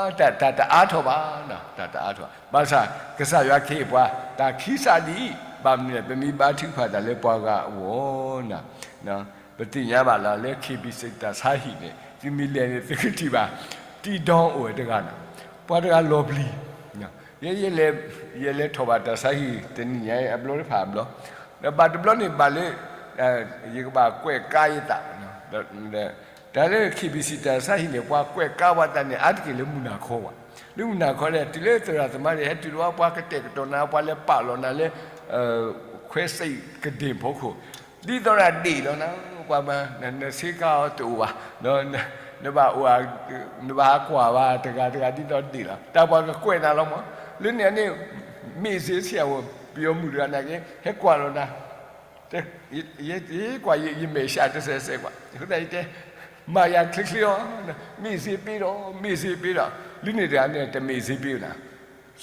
ဒီး တၢ်တအါထီၣ်ဘၣ်, တၢ်တအါထီၣ်ဘၣ်. ဘၣ်ဆၣ်ကစၢ်ယွၤကဟ့ၣ်ပှၤ တၢ်ခံစးဒ်အံၤ, ဘၣ်မနုၤလဲၣ် ပမ့ၢ်ဘါထုကဖၣ်တၢ်လၢပှၤဂၤအဂီၢ်န့ၣ်, ပသ့ၣ်ညါဘၣ်လီၤ လၢ KBC တၢ်ဆါဟံၣ်န့ၣ် သုမ့ၢ်လဲၤန့ၣ် သုကထံၣ်ဘၣ် တံၤဒီအိၣ်ဝဲတဂၤန့ၣ်, ပှၤတဂၤလီၤပျံၤ, ယဲ ယလဲၤထီၣ်ဘၣ်တၢ်ဆါဟံၣ်တနံၣ်ညါအံၤ အဘျီတဖၣ်အဘျီ, ဒီးဘၣ်တဘျီန့ၣ်ဘၣ်လၢ ယကဘၣ်ကွဲးကါယသး, တၢ်လၢ KBC တၢ်ဆါဟံၣ်န့ၣ် ပှၤကွဲးကါပှၤသးန့ၣ် အါတက့ၢ်လၢမုၢ်နၤခီဘၣ်, လၢမုၢ်နၤခီန့ၣ် တုၤလၢသရၣ်သမါန့ၣ် ဟဲတုၤလၢပှၤကတဲာ်ကတီၤနၤ ပှၤလဲၤပာ်လီၤနၤလၢ ခွဲစိတ်ကဒ့ၣ်ဖီခိၣ်, ဒ်သိးဒၣ်ဒ့ၣ်လီၤနၤ, ပှၤမၤ နဆ့ကၤအီၤတအိၣ်ဘၣ်, နဘၣ်အိၣ် နဘၣ်ဟးကွၢ်ဘၣ်တဂၤတဂၤဒ်သိးဒ့ၣ်လီၤ. တၢ်ပှၤကကွဲးနၤလီၤမး, လၢန့ၣ်န့ၣ် မ့ၢ်စ့ဆရာဝဲ ပယီၤမုၣ်တဂၤနာ်က့ ဟဲကွၢ်လီၤနၤ, ယကွၢ် ယမဲာ်ဆှးတစဲးစဲးကွၢ်, အဃိသတးယတဲ မၤယၤချ့ချ့အီၤ, မ့ၢ်စ့ပ့ဒီး မ့ၢ်စ့ပ့ဒီး, လၢန့ၣ်တဂၤန့ၣ် တမ့ၢ်စ့ပ့နၤ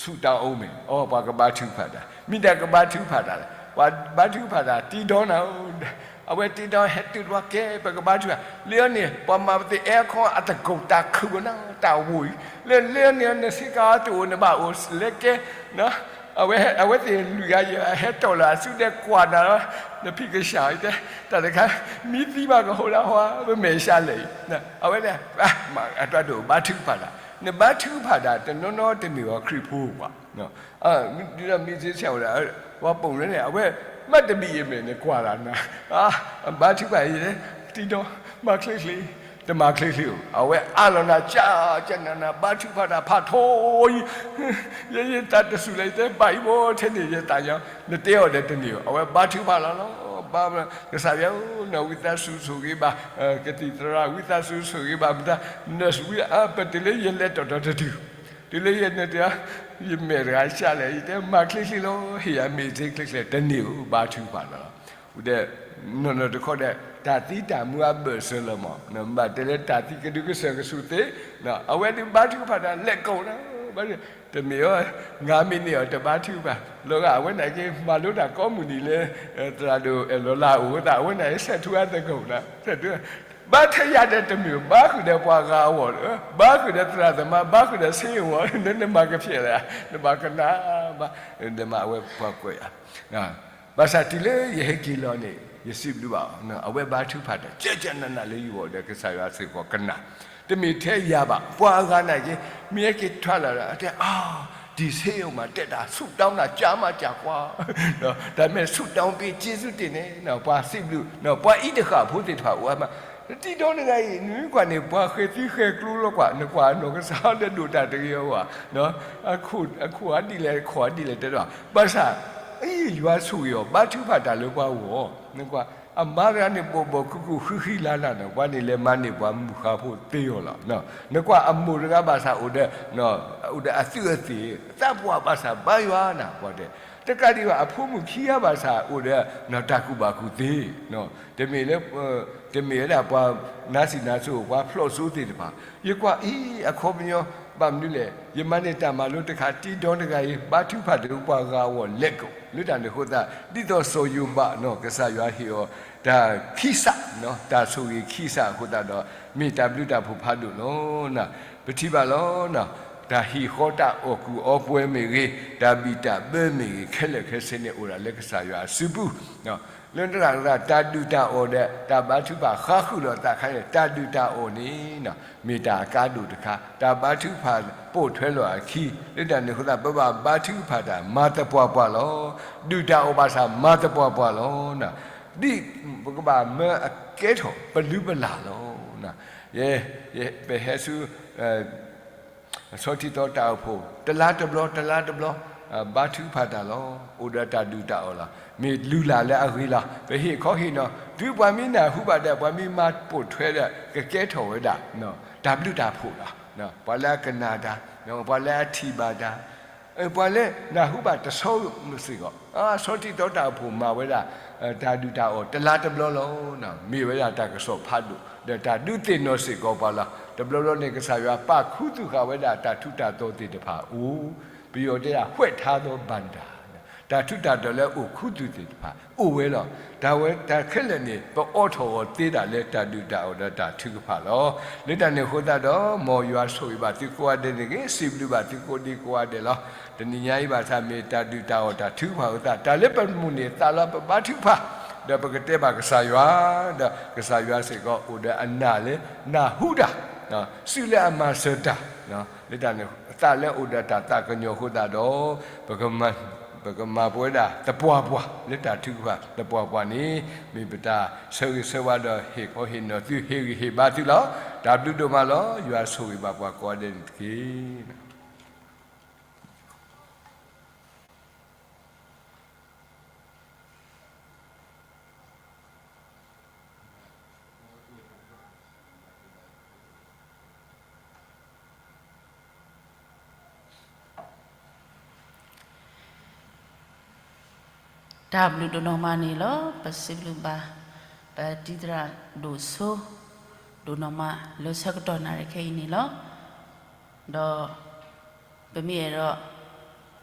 ဆူၣ်တၢ်အိၣ်မ့ၢ် အိ ပှၤကဘါထုကဖၣ်တၢ်, မ့ၢ်တၢ်ကဘါထုကဖၣ်တၢ်လဲၣ်, ပှၤဘါထုကဖၣ်တၢ် တံၤဒီနၤဧၢ, အဝဲတံၤဒီဟဲတုၤတဝီကဲ ပကဘါထုကဖၣ်, လၢန့ၣ် ပှၤမၤပသ့ၣ်အဲအီခီအသကိးတၢ်ခုၣ်ကနၤ တၢ်ဝိၢ်အံၤ, လၢလၢန့ၣ် နဆ့ကၤအီၤတအိၣ် နဘၣ်အိၣ်လဲၤကဲ အဝဲ အဝဲသ့ၣ်လွံၢ်ဂၤယဲၢ်ဂၤ ဟဲတီၢ်လၢအစုဒဲးကွၢ်နၤလီၤ, နဖံးကစၢ်အံၤတဲ တၢ်တခါ မံသံဘၣ်ကဟိလၢဟီ ပမဲာ်ဆှးလဲၣ်အံၤ, အဝဲန့ၣ် အတၢ်ဒိၣ်ဘါထုကဖၣ်တၢ်, နဘါထုကဖၣ်တၢ် တနီၤနီၤတမ့ၢ်ဝဲခရံာ်ဖိဘၣ် ဒ်သိးမ့ၢ်စ့ဆရာဝဲဒၣ် ပှၤပိာ်မုၣ်န့ၣ် အဝဲ မ့ၢ်တမံၤအံၤမ့ၢ်နကွၢ်လၢနၤ, ဘါထုကဖၣ်အံၤ တံၤဒီ မၤချ့ချ့, တမၤချ့ချ့ဧိၤ, အဝဲအးလီၤနၤ ကၢ်ကၢ်နၤနၤ ဘါထုကဖၣ်တၢ်ဖးထီအံၤ, ယဲယသးတစူၢ်လၢယတဲဘၣ်အံၤဘိထဲန့ၣ် ယသးညီ နတဲအီၤဒီးတန့ၢ်ဧိၤ, အဝဲဘါထုကဖၣ်လီၤလီၤ, ဘါ ကစၢ်ယွၤဧၢ နဝံသးစူၤဆိၣ်ဂ့ၤဘၣ် ကသံၣ်သရၣ် ဝံသးစူၤဆိၣ်ဂ့ၤဘၣ်မတၤ နဝံ ပတုၤလၢယလဲၤတီၢ်တီၤတတုၤ တုၤလၢယန့ၣ်တဂၤ ယမဲာ်တဂၤဆှးလဲၣ် ယတဲမၤချ့ချ့လီၤ ဟ့ၣ်ယၤမ့ၢ်စ့ချ့ချ့ တန့ၢ်ဧိၤ ဘါထုကဖၣ်လီၤလီၤ, ဒီး နီၢ်နီၢ်တခီဒီး တၢ်သံတၢ်မူအဘၢၣ်စၢၤလီၤမး နဘၣ်တဲလၢတၢ်သံကဒုကစၢၢ်ကဆူၣ်သ့, အဝဲဒုးဘါထုကဖၣ်တၢ်လဲၤကိးနၤ, တမ့ၢ်အီၤ ငါမ့ၢ်န့ၢ်အီၤတဘါထုကဖၣ်, လီၤဂာ်အဝဲန့ၣ်က့ မၤလိတၢ်ကိးမုၢ်နံၤလၢ သရၣ်ဒိၣ်အဲၣ်လီၤလၢအအိၣ်သး အဝဲန့ၣ် ဆဲးထူအသကိးနၤ ဆဲးထူ ဘါထဲယၤဒီးတမ့ၢ် ဘါဃုာ်ဒီးပှၤဂၤအဂီၢ်, ဘါဃုာ်ဒီးသရၣ်သမါ, ဘါဃုာ်ဒီးဆ့အဂီၢ်, နမၤကဖျဲးလၢ, နဘၣ်ကနၣ်ဘၣ်, ဒီးမၤအဝဲပှၤကွဲးယၤ, ဘၣ်ဆၣ်တုၤလၢယဟဲက့ၤလီၤန့ၣ် ယစံးဘျုးဘၣ်အီၤ, အဝဲဘါထုကဖၣ်တၢ် ကဲကဲနးနးလၢယဂီၢ်ဒီး ကစၢ်ယွၤစ့ၢ်ကီးကနၣ်, တမ့ၢ်ထဲယၤဘၣ်, ပှၤအဂၤနာ်က့, မ့ၢ်ဟဲက့ၤထွဲလီၤဒီး တဲ, ဒ်ဆ့အဂီၢ်မး တဲတၢ်ဆူၣ်တၢ်နၤ ကၢ်မးကၢ်ကွၢ်, တၢ်မ့ၢ်ဆူၣ်တၢ်ပ့ၤ က့စူၣ်တ့ၢ်န့ၣ်, ပှၤစံးဘျုး, ပှၤအံၤတဃၣ်ဖိသ့ၣ်တဖၣ်အိၣ်အါမး, တံၤဒီတဂၤအံၤ နမ့ၢ်ကွၢ်န့ၣ် ပှၤဃဲၤသံဃဲၤကျိလီၤကွၢ်, နကွၢ်နီၢ်ကစၢ်ဒီးဒိၣ်တၢ်တဂ့ၤအဂီၢ်, အခိၣ်အဒ်လဲၣ် ခီၣ်အဒ်လဲၣ်တဲတဘၣ်, ဘၣ်ဆၣ်, ယွၤဆိၣ်ဂ့ၤအီၤ ဘါထုကဖၣ်တၢ်လၢပှၤဂီၢ်, နကွၢ်, အမါတဂၤန့ၣ် ဘီၣ်ဘီၣ်ခုၣ်ခုၣ် ဃံဃံလၤလၤန့ၣ် ပှၤန့ၣ်လဲၤမၤန့ၢ်ပှၤမုၢ်ဃါဖိသ့အီၤလီၤ, နကွၢ်အမိၢ်တဂၤဘၣ်ဆၣ်အိၣ်ဒီး, အိၣ်ဒီးအသုးအသ့ၣ်, သးပှၢ်ဘၣ်ဆၣ်ဘါယွၤနၤ ပှၤတဲ, တကးဒံးဘၣ် အဖိမုၣ်ခံဂၤဘၣ်ဆၣ်အိၣ်ဒီး, တၢ်ကူၣ်ဘၣ်ကူၣ်သ့, တမ့ၢ်လၢ, တမ့ၢ်ဝဲဒၣ်ပှၤနါစံၣ်နါစိၤ ပှၤဖျိးစိသ့ၣ်တဖၣ်, ယကွၢ်အံၤ အခီပညီ, ဘၣ်မနုၤလဲၣ် ယမၤန့ၢ်တၢ်မၤလိတခါ တံၤဒီတဂၤအံၤ ဘါထုကဖၣ်တၢ်လၢပှၤဂၤအဂီၢ် လဲၤကိး, လၢတၢ်န့ၣ်အဃိသတး ဒ်သိးစီၤယိၤဘးန့ၣ် ကစၢ်ယွၤဟ့ၣ်အီၤ တၢ်ခံစး, တၢ်ဆိၣ်ဂ့ၤခံစးအဃိသတးဒီး မ့ၢ်တၢ်ဘျုးတၢ်ဖှိၣ်ဖးဒိၣ်လီၤ. ပထံၣ်ဘၣ်လီၤ, တၢ်ဟံၣ်ဃီတၢ်အီၣ်ကူၣ်အီပှဲၤမ့ၢ်ဂ့ၤ, တၢ်ဘံၣ်တၢ်ဘၢမ့ၢ်ဂ့ၤ, ခဲလၢာ်ခဲဆ့န့ၣ်အိၣ်ဒၣ်လၢကစၢ်ယွၤအစုပူၤ, လၢတၢ်, တၢ်ဒုၣ်တၢ်အီၣ်ဒီး တၢ်ဘါထုကဖၣ်ဃးဃုာ်လီၤသးခါန့ၣ် တၢ်ဒုၣ်တၢ်အီၣ်န့ၣ်, မ့ၢ်တၢ်အကါဒိၣ်တခါ, တၢ်ဘါထုကဖၣ်ပိာ်ထွဲလီၤအခံ, လၢတၢ်န့ၣ်အဃိသတး ပဘၣ်ဘါထုကဖၣ်တၢ် မၤသပှၢ်ပှၢ်လီၤ. ဒုၣ်တၢ်အီၣ်ဘၣ်ဆၣ် မၤသပှၢ်ပှၢ်လီၤ. ဒ်ပကဘၣ်မၢအကဲထီၣ် ပလုၢ်ပလၢ်လီၤ. ယဲ, ယဲ, ပဟဲဆူ ဆီထံတီတၢ်အိၣ်ဖှိၣ် တလါတဘျီ တလါတဘျီ, ဘါထုကဖၣ်တၢ်လီၤ. အိၣ်ဒီးတၢ်ဒုၣ်တၢ်အီၣ်လီၤ. မ့ၢ်လုၢ်လၢ်လၢအဂ့ၤလီၤ. ပဟ့ၣ်ခီဟ့ၣ်နီၤ တုၤပှၤမ့ၢ်နၢ်ဟူဘၣ်ဒီး ပှၤမ့ၢ်မၤပိာ်ထွဲဒီး ကကဲထီၣ်ဝဲဒၣ် တၢ်ဘျုးတၢ်ဖှိၣ်လီၤ. ပှၤလၢအကနၣ်တၢ်, ပှၤလၢအထံၣ်ဘၣ်တၢ်, ပှၤလၢနၢ်ဟူဘၣ်တဆီစ့ၢ်ကီး, ဆီထံတီတၢ်အိၣ်ဖှိၣ်မၤဝဲဒၣ် တၢ်ဒုၣ်တၢ်အီၣ်တလါတဘျီလီၤ. မ့ၢ်ဝဲဒၣ်တၢ်ကစီၣ်ဖးဒိၣ် ဒီးတၢ်ဒုးသ့ၣ်နီၣ်စ့ၢ်ကီးပှၤလီၤ. တဘျီဘျီန့ၣ် ကစၢ်ယွၤပာ်ခူသူၣ်ဃာ်ဝဲဒၣ်တၢ်ထူးတၢ်တီၤသ့ၣ်တဖၣ်အိၣ်, ပယီၤတဲဒၣ် ဝှက်ထားသောဘဏ္ဍာ, တၢ်ထူးတၢ်တီၤလၢအိၣ်ခူသူၣ်သ့ၣ်တဖၣ် အိၣ်ဝဲလီၤ. တၢ်ဝဲတၢ်ခဲလၢာ်န့ၣ် ပအိးထီၣ်အီၤသ့ဒၣ်လၢတၢ်ဒုၣ်တၢ်အီၣ်ဒီးတၢ်ထုကဖၣ်လီၤ. လၢတၢ်န့ၣ်အဃိသတးဒီး မ်ယွၤဆိၣ်ဂ့ၤဘၣ်သုကိးဂၤဒဲးန့ၣ်ဂ့ၤ, စံးဘျုးဘၣ်သုကိးဒံကိးဂၤဒဲးလီၤ. တနံၤညါအံၤဘၣ်ဆၣ်မ့ၢ်တၢ်ဒုၣ်တၢ်အီၣ်တၢ်ထုကဖၣ်အဃိသတး တၢ်လၢပမုၢ်န့ၢ်သးလီၤ ပဘါထုကဖၣ်, ဒီးပကတဲဘၣ်ကစၢ်ယွၤ, ဒီးကစၢ်ယွၤစ့ၢ်ကီးအိၣ်ဒီးအနၢ်လၢနၢ်ဟူတၢ်, စုလၢအမၤစၢၤတၢ်, လၢတၢ်န့ၣ်သးလၢအိၣ်ဒီးတၢ်သးကညီၤအဃိသတးဒီး ပကမၤပဝဲဒၣ်သပှၢ်ပှၢ် လၢတၢ်ထုကဖၣ်သပှၢ်ပှၢ်န့ၣ် မ့ၢ်ပတၢ်ဆၢဂ့ၤဆၢဝါဒီး ဟ့ၣ်ခီဟ့ၣ်နီၤသု ဟ့ၣ်ဂံၢ်ဟ့ၣ်ဘါသုလီၤ. တၢ်ဘျုးဒိၣ်မးလီၤ. ယွၤဆိၣ်ဂ့ၤဘၣ်ပှၤကိးဂၤဒဲးန့ၣ်တက့ၢ်. တၢ်ဘျုးဒိၣ်နီၢ်မးန့ၣ်လီၤ. ပစံးဘျုးဘၣ် ပတံၤသရၣ်ဒိၣ်စိ ဒိၣ်နီၢ်မးလၢဆၢကတီၢ်နၣ်ရံၣ်ခဲအံၤန့ၣ်လီၤ. ဒီးပမ့ၢ်အဲၣ်ဒိး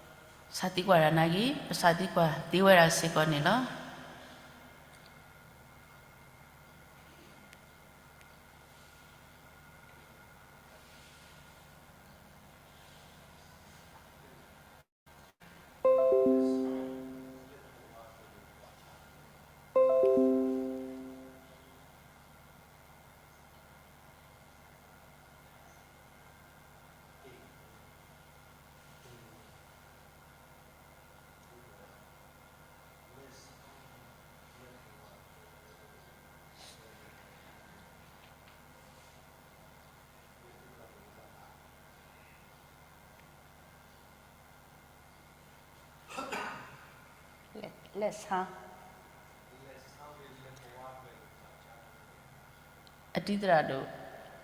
စးသံကွၢ်တၢ်နာ်က့ ပစးသံကွၢ်သ့ဝဲဒၣ်စ့ၢ်ကီးန့ၣ်လီၤ. လဲၤဆါ, အတံၤသရၣ်ဒိၣ်,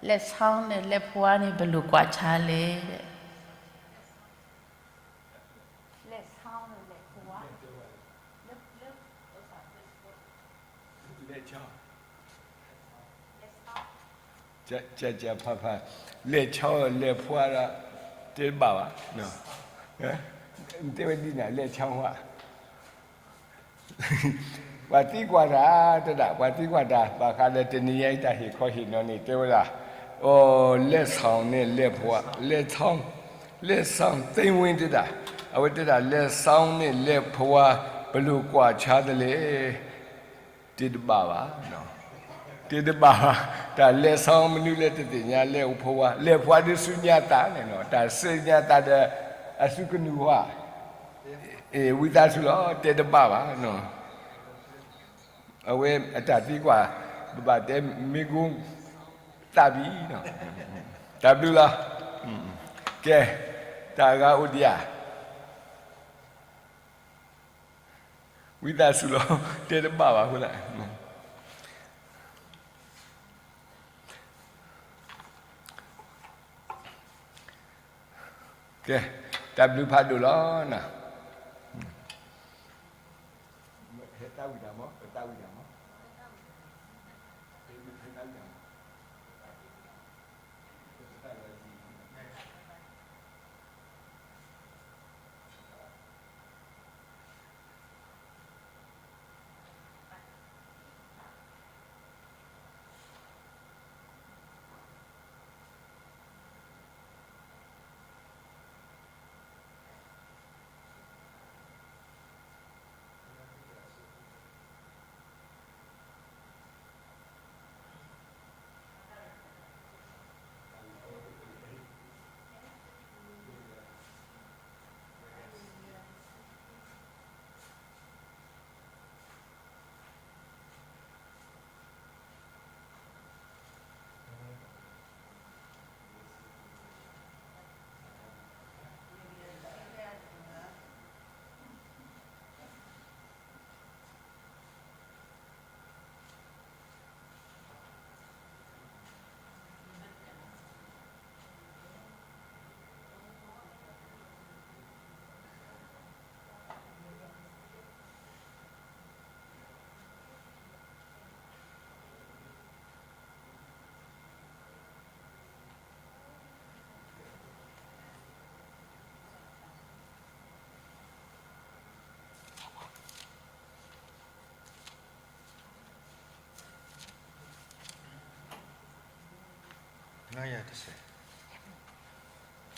လဲၤဆါန့ၣ် လဲၤဖှါန့ၣ် ပလိၣ်ကွၢ်ဆါလဲၣ်. လဲၤဆါန့ၣ် လဲၤဖှါ, လဲၤဆါ ကကဖးဖး, လဲၤဆါ လဲၤဖှါဒီး တဘၣ်ဘၣ်, တဲဝဲဒ်န့ၣ် လဲၤဆါဝဲ, ပ ပှၤသံကွၢ်တၢ်တဒၣ်, ပှၤသံကွၢ်တၢ် ဘၣ်ဃးဒီးတနံၤညါအံၤ တၢ်ဟ့ၣ်ခီဟ့ၣ်နီၤန့ၣ် တဲဝဲဒၣ်, အိၣ် လဲၤဆီၣ်န့ၢ်လဲၤဖှါ, လဲၤဆီၣ်, လဲၤဆီၣ်သ့ဝ့တဒၣ်, အဝဲတဲဒၣ် လဲၤဆီၣ်န့ၢ်လဲၤဖှါ ပလိၣ်ကွၢ်ဆါသလဲ, တ့တဘၣ်ဘၣ်, တ့တဘၣ်ဘၣ်, တၢ်လဲၤဆီၣ်မနုၤလဲၣ်တသ့ၣ်ညါ, လဲၤအိၣ်ဖှါ, လဲၤဖှါဒီးဆူညါသးန့ၣ်နီၤ, တၢ်ဆူညါသးဒီး အဆူကနူၤဝါ ဝံသးစူၤလီၤ, တ့တဘၣ်ဘၣ်နီၤ, အဝဲအတၢ်သံကွၢ် ပဘၣ်တဲမ့ၢ်ကိၣ်သးဘံၣ်နီၤ, တၢ်ဘျုးလီၤ, ကဲ, တၢ်အဂၤအိၣ်ဒံးဧါ, ဝံသးစူၤလီၤ, တ့တဘၣ်ဘၣ်အဃိသတး ကဲ, တၢ်ဘျုးဖးဒိၣ်လီၤနီၤ, ဟဲတၢ်ဝံၣ်တၢ်မီၤ, ဟဲတၢ်ဝံၣ်တၢ်မီၤ, ဟ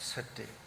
ဲတၢ်ဝံၣ်တၢ်မီၤ.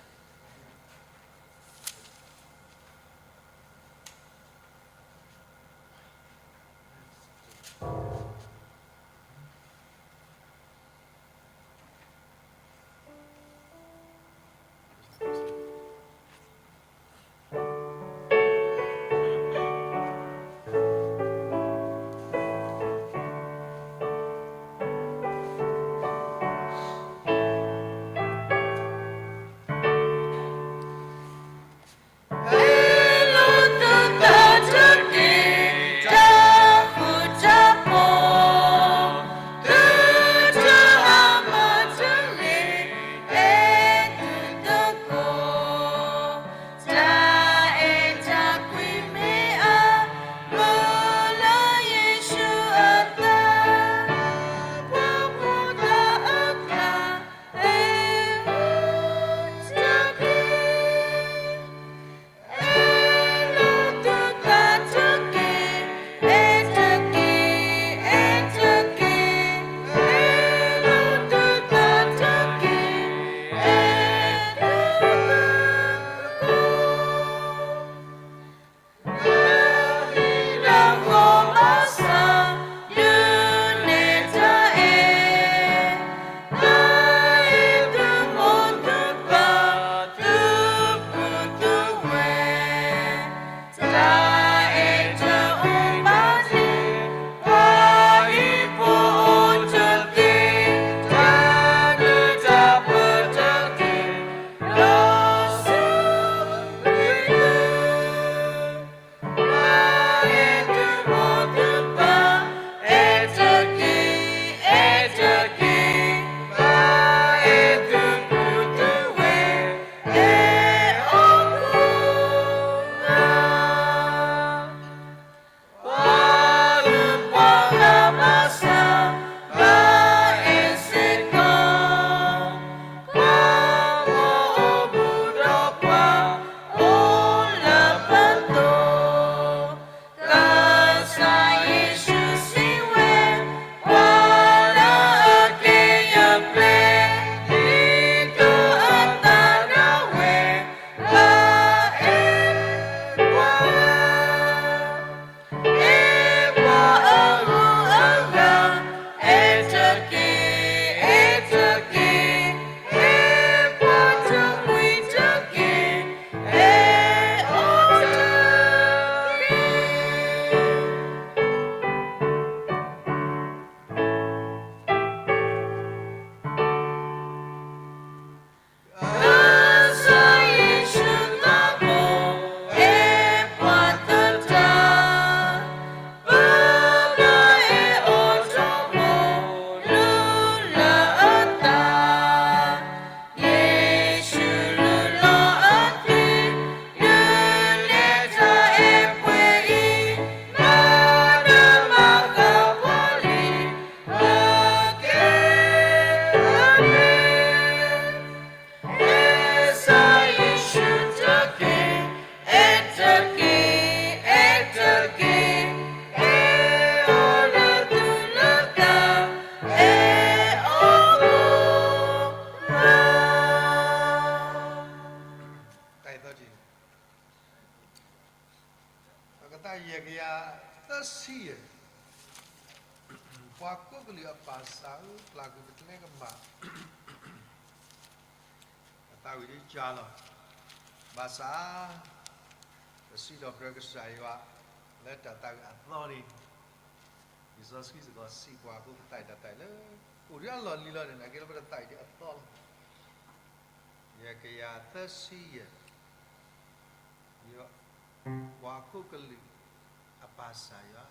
အကသးယဲၢ်ကယၤသၢဆံယဲၢ်, ပှၤကိးကလုာ်အပၢ်စၢ်ဧၢ, ပျၢ်ကွံာ်ပကျဲကမၣ် အသးဝံၣ်ဒ်ကၢ်လီၤ. ဘၣ်ဆၣ် ပစံးထီၣ်ပတြၢၤကစၢ်ယွၤ လၢတၢ်သးဝံၣ်အသီန့ၣ်, လံာ်စီဆှံစ့ၢ်ကီးစံးပှၤအဃိ ပသးအံၤတၢ်သးဝံၣ်လၢ အိၣ်ဒီးအလီၢ်လံၤလီၤန့ၣ် နာ်က့လၢပတသးဝံၣ်ဒံးအသီလီၤ. ယဲၢ်ကယၤသၢဆံယဲၢ်, ယွၤ ပှၤကိးကလုာ်အပၢ်စၢ်ယွၤ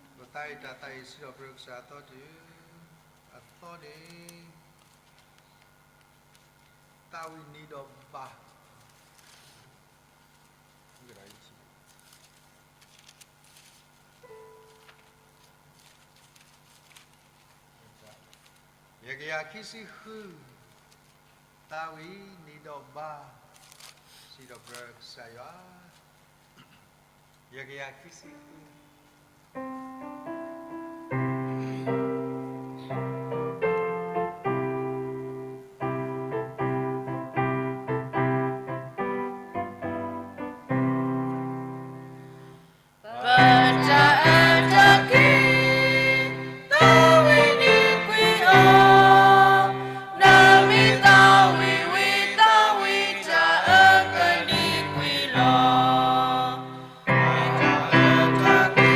ပသးအံၤတၢ်သးဝံၣ်စံးထီၣ်ပတြၢၤကစၢ်အသီတ့ၢ်, အသီန့ၣ် သးဝံၣ်နံၤဒီးဘါ, ယဲၢ်ကယၤခံဆံဃု, သးဝံၣ်နံၤဒီးဘါ, စံးထီၣ်ပတြၢၤကစၢ်ယွၤ ယဲၢ်ကယၤခံဆံဃု. ပတၢ်အဲၣ်တၢ်ကွံ, သးဝံၣ်နံၤကွံာ်အီၤ, နမ့ၢ်သးဝံၣ်ဝံၤ သးဝံၣ်တၢ်အၢကနံၤကွံာ်လီၤ. ပတၢ်အဲၣ်တၢ်ကွံ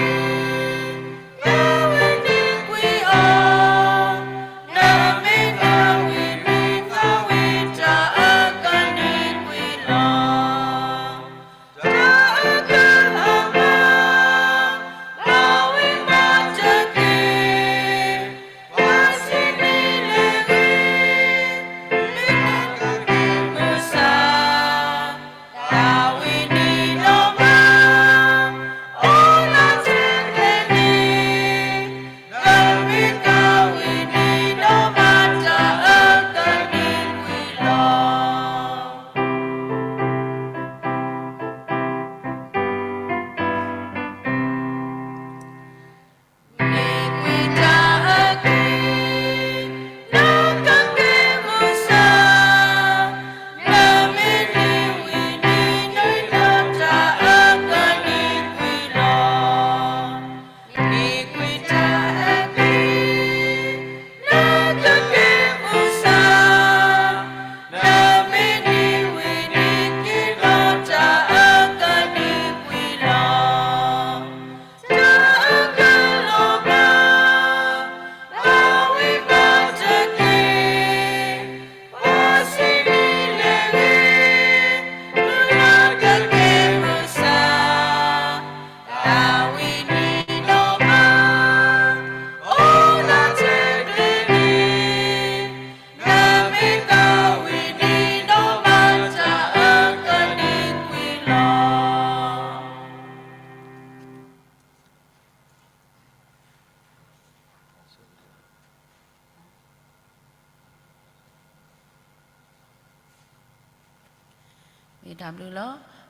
မ့ၢ်တၢ်ဘျုးလီၤ.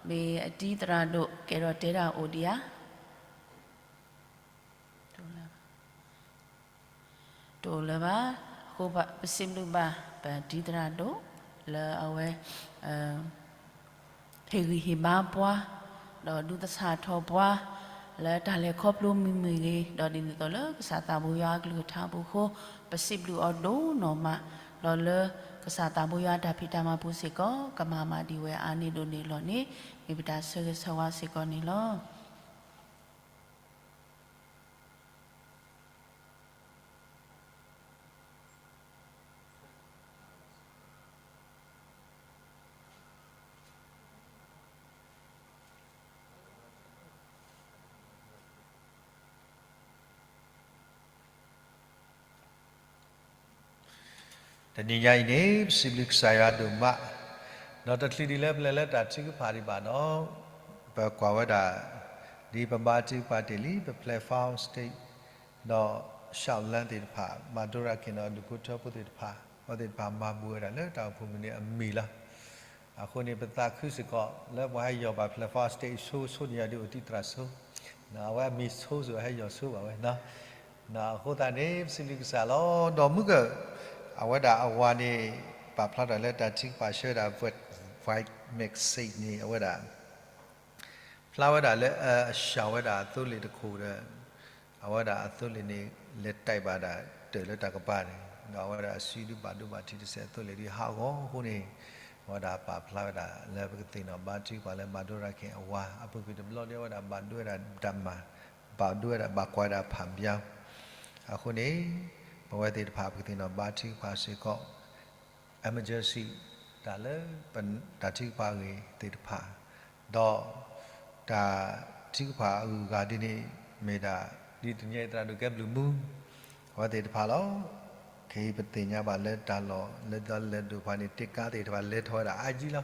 မ့ၢ်အတံၤသရၣ်ဒိၣ်ကဲထီၣ်တဲတၢ်အိၣ်ဒံးဧါ. တအိၣ်လၢၤဘၣ်. အဃိပစံးဘျုးဘၣ် ပတံၤသရၣ်ဒိၣ် လၢအဝဲ ဟ့ၣ်ဂံၢ်ဟ့ၣ်ဘါပှၤ ဒီးဒုးသဆၣ်ထီၣ်ပှၤ လၢတၢ်လဲၤခီဖျိမံၤမံၤဂ့ၤ ဒီးဒ်န့ၣ်အသိးလၢကစၢ်သးဘိယွၤအကလုၢ်ကထါအပူၤအဃိ ပစံးဘျုးအီၤဒိၣ်နီၢ်မး ဒီးလၢကစၢ်သးဘိယွၤအတၢ်ဖံးတၢ်မၤပူၤစ့ၢ်ကီး ကမၤမၤဒံးဝဲအါန့ၢ်ဒိၣ်န့ၢ်လီၢ်န့ၣ် မ့ၢ်ပတၢ်ဆၢဂ့ၤဆၢဝါစ့ၢ်ကီးန့ၣ်လီၤ. တနံၤညါအံၤန့ၣ် ပစံးဘျုးကစၢ်ယွၤဒိၣ်မး, ဒီးတချုးဒံးလၢပလဲၤလၢတၢ်ထုကဖၣ်ဒံးဘၣ်ဒီး ပကွၢ်ဝဲဒၣ် ဒ်ပဘါထုကဖၣ်တ့ၢ်လံ ပဖျဲၣ် Four State ဒီး Shoutland သ့ၣ်တဖၣ် မၤဒိရၣ်ခ့ၣ်နီၤ ဒူၣ်ဖိထၢဖိသ့ၣ်တဖၣ် အဝဲသ့ၣ်တဖၣ်မၤဘူၣ်ဝဲဒၣ်လၢတၢ်အိၣ်ဖှိၣ်မုၢ်နံၤအမံၤလီၤ. အဃိန့ၣ် ပသးခုစ့ၢ်ကီး လၢပှၤဟဲယီၢ်ဘၣ်ဖျဲၣ် Four State ဆိဆိန့ၣ် ယၤဒုးအိၣ်တံၤသရၣ်ဆိ, အဝဲအမံၤဆိစ့ၢ်ကီး ဟဲယီၢ်ဆိဘၣ်ဝဲ အဃိသတးန့ၣ် ပစံးဘျုးကစၢ်လီၤ. ဒီးမုၢ်က အဝဲဒၣ်အဝၤန့ၣ် ပာ်ဖျါထီၣ်လၢတၢ်ထုကဖၣ်ဆှၢဝဲဒၣ် White Message န့ၣ် အဝဲဒၣ် ဖျါဝဲဒၣ်လၢအဆှၢဝဲဒၣ်အသိလ့ၣ်တခိၣ်ဒီး အဝဲဒၣ်အသိလ့ၣ်န့ၣ် လဲၤတဲာ်ဘၣ်ဒၣ်တၢၢ်လၢတၢ်ကပၤန့ၣ် ဒီးအဝဲဒၣ်အစုဒုးဘၣ်ဒိဘၣ်ထံးတစဲး အသိလ့ၣ်ဒုးဟးဂီၤအဃိန့ၣ် အဝဲဒၣ်ပာ်ဖျါဝဲဒၣ်လၢပကသ့ၣ်နီၣ်ဘါထုကဖၣ်လၢမၤဒိရၣ်ခ့ၣ်အဝၤ အပူၤကွံာ်တဘျီဒီး အဝဲဒၣ်ဘၣ်ဒိဝဲဒၣ်တၢ်မၤ ဘၣ်ဒိဝဲဒၣ်ဘၣ်ကွၢ်ဝဲဒၣ်ဖးဘျါ အဃိန့ၣ် ပဝဲသ့ၣ်တဖၣ်ပကသ့ၣ်နီၣ်ဘါထုကဖၣ်စ့ၢ်ကီး emergency တၢ်လၢ တၢ်ထုကဖၣ်အဂ့ၢ်သ့ၣ်တဖၣ်, ဒီး တၢ်ထုကဖၣ်အဂုၤအဂၤဒ်န့ၣ် မ့ၢ်ဒၣ် ဒ်တနံၤညါအံၤသရၣ်ဒိၣ်ကဲဘျုးမူ အဝဲသ့ၣ်တဖၣ်လီၤ. ခဲအံၤပသ့ၣ်ညါဘၣ်လၢတၢ်လီၢ်လၢဒီးလၢၢ်ဒိၣ်တဖၣ်န့ၣ် တ့ကါသ့ၣ်တဖၣ်လဲၤထီၣ်ဝဲဒၣ်အါကံလီၤ.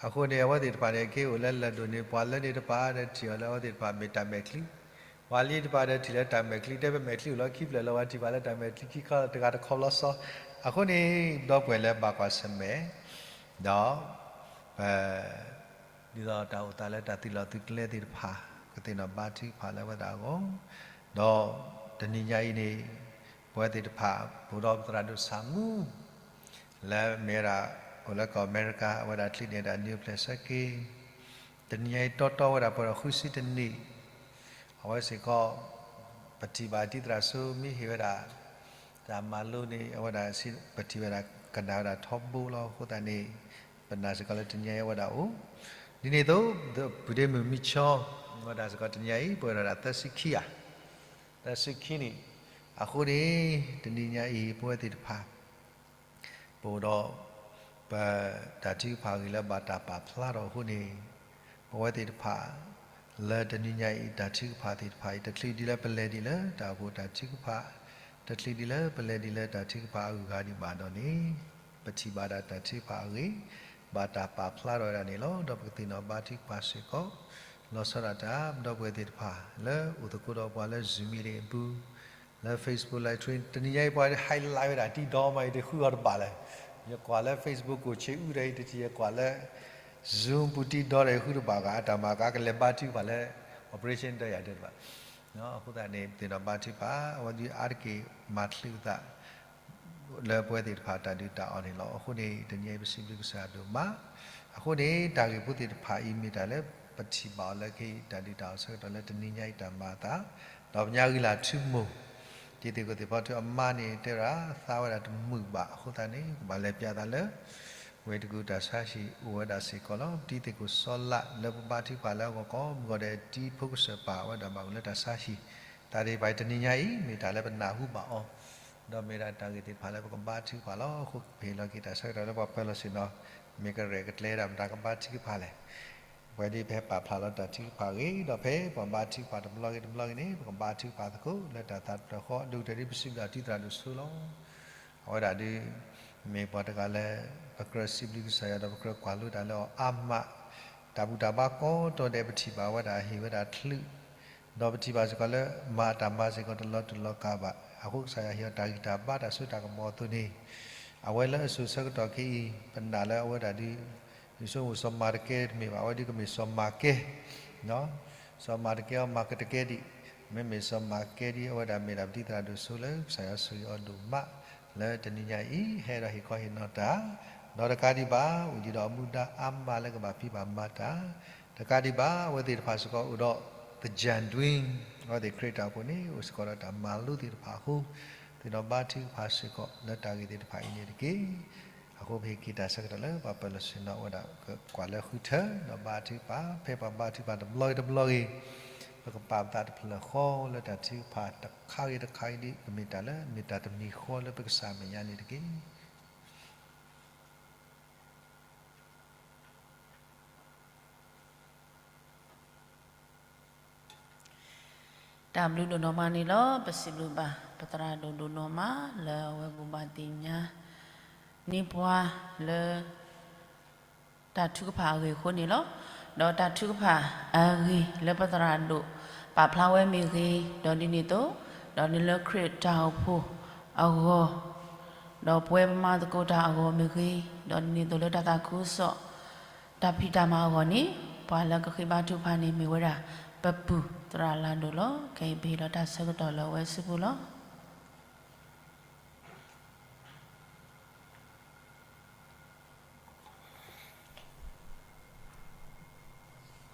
အဃိန့ၣ် အဝဲသ့ၣ်တဖၣ်န့ၣ် ခဲအံၤအိၣ်လၢလၢၢ်ဒိၣ်န့ၣ် ပှၤလၢန့ၣ်တဖၣ်ဒီးထံၣ်အီၤလၢအဝဲသ့ၣ်တဖၣ်မ့ၢ်တၢ်မဲာ်ချံ, ပှၤလၢန့ၣ်တဖၣ်ဒီးထံၣ်လၢတၢ်မဲာ်ချံ တဲပမဲာ်ချံအိၣ်လီၤခံဖျၢၣ်လီၤ ပှၤထံၣ်ဘၣ်လၢတၢ်မဲာ်ချံခံခီတဂၤတခီဘျီစီ, အဃိန့ၣ် ဒီပုၢ်ဝဲၢ်လၢဘၣ်ကွၢ်ဆၢၣ်မဲာ် ဒီး ပ ဒ်သိးတၢ်အိၣ်သးလၢတၢ်သုးလီၢ်သုးကျဲသ့ၣ်တဖၣ် ကသ့ၣ်နီၣ်ဘါထုကဖၣ်လၢအဝဲသ့ၣ်အဂီၢ်, ဒီးတနံၤညါအံၤန့ၣ် ပဝဲသ့ၣ်တဖၣ် ပအိၣ်ဒီးပသရၣ်ဒိၣ်ဆၣ်မူ လၢမ့ၢ်ဝဲဒၣ် အိၣ်လၢကီၢ်အမဲရကၤ အဝဲဒၣ်ချံးန့ၢ်ဒၣ်နံၣ်အိၣ်ဖျဲၣ်ဆၢက့ၤ, တနံၤညါအံၤတီတီဝဲဒၣ်ပှဲၤဒီးဃုဆံတနံၣ်, အဝဲစ့ၢ်ကီး ပထံၣ်ဘၣ်တံၤသရၣ်ဆိမ့ၢ်ဟ့ၣ်ဝဲဒၣ် တၢ်မၤလိန့ၣ် အဝဲဒၣ် ပထံၣ်ဝဲဒၣ်ကနၣ်ဝဲဒၣ်ထီဘိလီၤ. အဃိသတးန့ၣ် ပနာ်စ့ၢ်ကီးလၢတနံၤညါအံၤအဝဲဒၣ်အိၣ်, ဒ်န့ၣ်အသိး ပဒ့မုၣ်မံဆီ အဝဲဒၣ်စ့ၢ်ကီးတနံၤညါအံၤ ပဝဲဒၣ်သၢဆံခံဧါ, သၢဆံခံနံၣ်, အဃိန့ၣ် တနံၤညါအံၤ ပဝဲသ့ၣ်တဖၣ် ပအိၣ်ဒီး ပတၢ်ထုကဖၣ်အဂ့ၢ်လၢဘၣ်တၢ်ပာ်ဖျါထီၣ်အဃိန့ၣ် ပဝဲသ့ၣ်တဖၣ် လၢတနံၤညါအံၤ တၢ်ထုကဖၣ်သ့ၣ်တဖၣ်အံၤ တချုးဒံးလၢပလဲၤဒံးလၢတၢ်အိၣ်ဖှိၣ်တၢ်ထုကဖၣ်, တချုးဒံးလၢပလဲၤဒံးလၢတၢ်ထုကဖၣ်အဂုၤအဂၤဒံးဘၣ်ဒီးန့ၣ် ပထံၣ်ဘၣ်ဒၣ်တၢ်ထုကဖၣ်အဂ့ၢ် ဘၣ်တၢ်ပာ်ဖျါထီၣ်ဝဲဒၣ်န့ၣ်လီၤ. ဒီးပကသ့ၣ်နီၣ်ဘါထုကဖၣ်စ့ၢ်ကီး လီၤဆီဒၣ်တၢ် ဒီပုၢ်ဝဲၢ်သ့ၣ်တဖၣ် လၢအိၣ်သကိးဒီးပှၤလၢ Zoom meeting အပူၤ လၢ Facebook Live Stream တနံၤညါအံၤ ပှၤ highlight ဝဲဒၣ်တံၤဒီမးအံၤ တဃုအီၤတဘၣ်လၢၤ, ယကွၢ်လၢ Facebook ကိၣ်ဆံးအူဒီးအံၤ တထံၣ်ယကွၢ်လၢ Zoom ပူၤတံၤဒီဒီးဃုတဘၣ်ဂၤ အတၢ်မၤကကလဲၤဘါထုကဖၣ်လၢ operation ဒီးယၤဒဲးတဘၣ်, အဃိသတးန့ၣ် ပသ့ၣ်နီၣ်ဘါထုကဖၣ် အဝဲဒုးအါတက့ၢ်မၤချုးပသး လၢပဝဲသ့ၣ်တဖၣ်တၢ်ဒုးတၢ်အီၣ်န့ၣ်လီၤ. အဃိန့ၣ် တနံၤအံၤပစံးဘျုးကစၢ်ဒိၣ်မး, အဃိန့ၣ် တၢ်ဂ့ၢ်ဖိသ့ၣ်တဖၣ်အံၤမ့ၢ်တၢ်လၢပထံၣ်ဘၣ်အီၤလၢခဲအံၤ တၢ်ဒုးတၢ်အီၣ်ဆၢကတီၢ်လၢတနံၤညါအံၤတၢ်မၤအသး, ဒီးပညါဂံၢ်လၢ်ထူမိၢ် တံၤသကိးသ့ၣ်ဖီထူအမါန့ၣ် တဲဝဲဒၣ် သါဝဲဒၣ်တမုာ်ဘၣ်အဃိသတးန့ၣ် ကဘၣ်လဲၤပၠးသးလၢ ဝ့ၢ်တကူၣ်တၢ်ဆါဟံၣ်အိၣ်ဝဲဒၣ်စ့ၢ်ကီးလီၤ. တံၤသကိးစီလးလၢပဘါထုကဖၣ်လၢအဂီၢ်ကိးမုၢ်ဂီၤဒဲး တံၤဖိကစၢၢ်ပၢ်ဝဲဒၣ်ဘၣ်အိၣ်လၢတၢ်ဆါဟံၣ်, တၢ်သ့ၣ်တဖၣ်အံၤတနံၤညါအံၤ မ့ၢ်တၢ်လၢပနၢ်ဟူဘၣ်အီၤ, ဒီးမ့ၢ်ဒၣ်တၢ်ဂ့ၢ်သ့ၣ်တဖၣ်လၢပကဘါထုကဖၣ်လီၤ. အဃိပဟ့ၣ်လီၤက့ၤတၢ်ဆၢကတီၢ်လၢပှၤပၢၤလီၢ်ဆ့ၣ်နီၤ မ့ၢ်ကရဲၣ်ကကျဲၤဒၣ်မတၤကဘါထုကဖၣ်လဲၣ်. ပဝဲဒၣ်ဖဲပာ်ဖျါလီၤတၢ်ထုကဖၣ်အဂ့ၢ် ဒီးဖဲပှၤဘါထုကဖၣ်တဘျီဂ့ၤတဘျီဂ့ၤန့ၣ် ပကဘါထုကဖၣ်သကိးလၢတၢ်သးတဖျၢၣ်ဃီ ဒိၣ်ကတၢၢ်ဒ်ပစံးဘျုးတံၤသရၣ်ဒိၣ်ဆိလီၤ. အဝဲဒၣ်ဒုး မ့ၢ်ပှၤတဂၤလၢ ပကြၢးစံးဘျုးကစၢ်ယွၤဒီးပကြၢးကွၢ်လိတၢ်လၢအီၤအါမး, တၢ်ဘူၣ်တၢ်ဘါကိးတီၤဒဲး ပထံၣ်ဘၣ်ဝဲဒၣ်ဟ့ၣ်ဝဲဒၣ်ချုး ဒီးပထံၣ်ဘၣ်စ့ၢ်ကီးလၢမၤတၢ်မၤစ့ၢ်ကီးတလီၤတူာ်လီၤကာ်ဘၣ်. အဃိကစၢ်ယွၤဟ့ၣ်အီၤတၢ်ဂံၢ်တၢ်ဘါတၢ်စိတၢ်ကမီၤအသိးန့ၣ်, အဝဲလၢအစိၤဆၢကတီၢ်ခဲအံၤ ပနာ်လၢအဝဲဒၣ်ဒုး ဒ်စီၤမိၤစီၤမၤတကဲတမ့ၢ်ဘၣ်, အဝဲဒၣ်ကမ့ၢ်စီၤမၤကဲ, စီၤမၤတကဲအီၤ မၤကတကဲဒံး, မ့မ့ၢ်စီၤမၤကဲဒ်အဝဲဒၣ်မ့ၢ်ဒၣ်ပတံၤသရၣ်ဒိၣ်စိလၢကစၢ်ယွၤဆိၣ်ဂ့ၤအီၤဒိၣ်မး, လၢတနံၤညါအံၤ ဟဲဒီးဟ့ၣ်ခီဟ့ၣ်နီၤတၢ်, ဒီးတကးဒံးဘၣ် အိၣ်ယံၤဒီးအမူဒါအါမးလၢကဘၣ်ဖံးဘၣ်မၤတၢ်, တကးဒံးဘၣ် အဝဲသ့ၣ်တဖၣ်စ့ၢ်ကီးအိၣ်ဒီး သယၢၢ်ဒွံ, အဝဲသ့ၣ်ခရံာ်တၢ်အိၣ်ဖှိၣ်န့ၣ် အိၣ်စ့ၢ်ကီးဒီးတၢ်မၤလိသ့ၣ်တဖၣ်အဃိ, သ့ၣ်နီၣ်ဘါထုကဖၣ်စ့ၢ်ကီးလၢတၢ်ဂ့ၢ်သ့ၣ်တဖၣ်အံၤန့ၣ်တက့ၢ်. အဃိပဟ့ၣ်က့ၤတၢ်ဆၢကတီၢ်လၢပှၤပၢၤလီၢ်ဆ့ၣ်နီၤဝဲဒၣ် ကကွၢ်လၢဃုထၢ ဒီးဘါထုကဖၣ်, ဖဲပှၤဘါထုကဖၣ်တဘျီဂ့ၤတဘျီဂ့ၤ, ပကပာ်ပသးတဖျၢၣ်ဃီလၢတၢ်ထုကဖၣ်တခါဂ့ၤတခါဂ့ၤဒ် ကမ့ၢ်တၢ်လၢမ့ၢ်တၢ်တမံၤဃီလၢပကစၢ်အမဲာ်ညါန့ၣ်တက့ၢ်. တၢ်ဘျုးဒိၣ်နီၢ်မးန့ၣ်လီၤ. ပစံးဘျုးဘၣ် ပသရၣ်ဒိၣ်ဒိၣ်နီၢ်မး လၢအဝဲဘိးဘၣ်သ့ၣ်ညါန့ၢ်ပှၤလၢ တၢ်ထုကဖၣ်အဂ့ၢ်အဃိန့ၣ်လီၤ. ဒီးတၢ်ထုကဖၣ်အဂ့ၢ်လၢပသရၣ်ဒိၣ်ပာ်ဖျါဝဲမ့ၢ်ဂ့ၤ, ဒီးဒ်န့ၣ်အသိး, ဒီးန့ၣ်လၢခရံာ်တၢ်အိၣ်ဖှိၣ်အဂီၢ်, ဒီးပဝဲပမၤသကိးတၢ်အဂီၢ်မ့ၢ်ဂ့ၤ, ဒီးဒ်န့ၣ်အသိးလၢတၢ်သးခုကစီၣ် တၢ်ဖံးတၢ်မၤအဂီၢ်န့ၣ်, ပှၤလၢကဃ့ဘါထုကဖၣ်န့ၣ် မ့ၢ်ဝဲဒၣ်ပပုၢ်သရၣ်လၢဒိၣ်လီၤ. ခဲအံၤပဟ့ၣ်လီၤတၢ်ဆၢကတီၢ်လၢအဝဲစုပူၤလီၤ.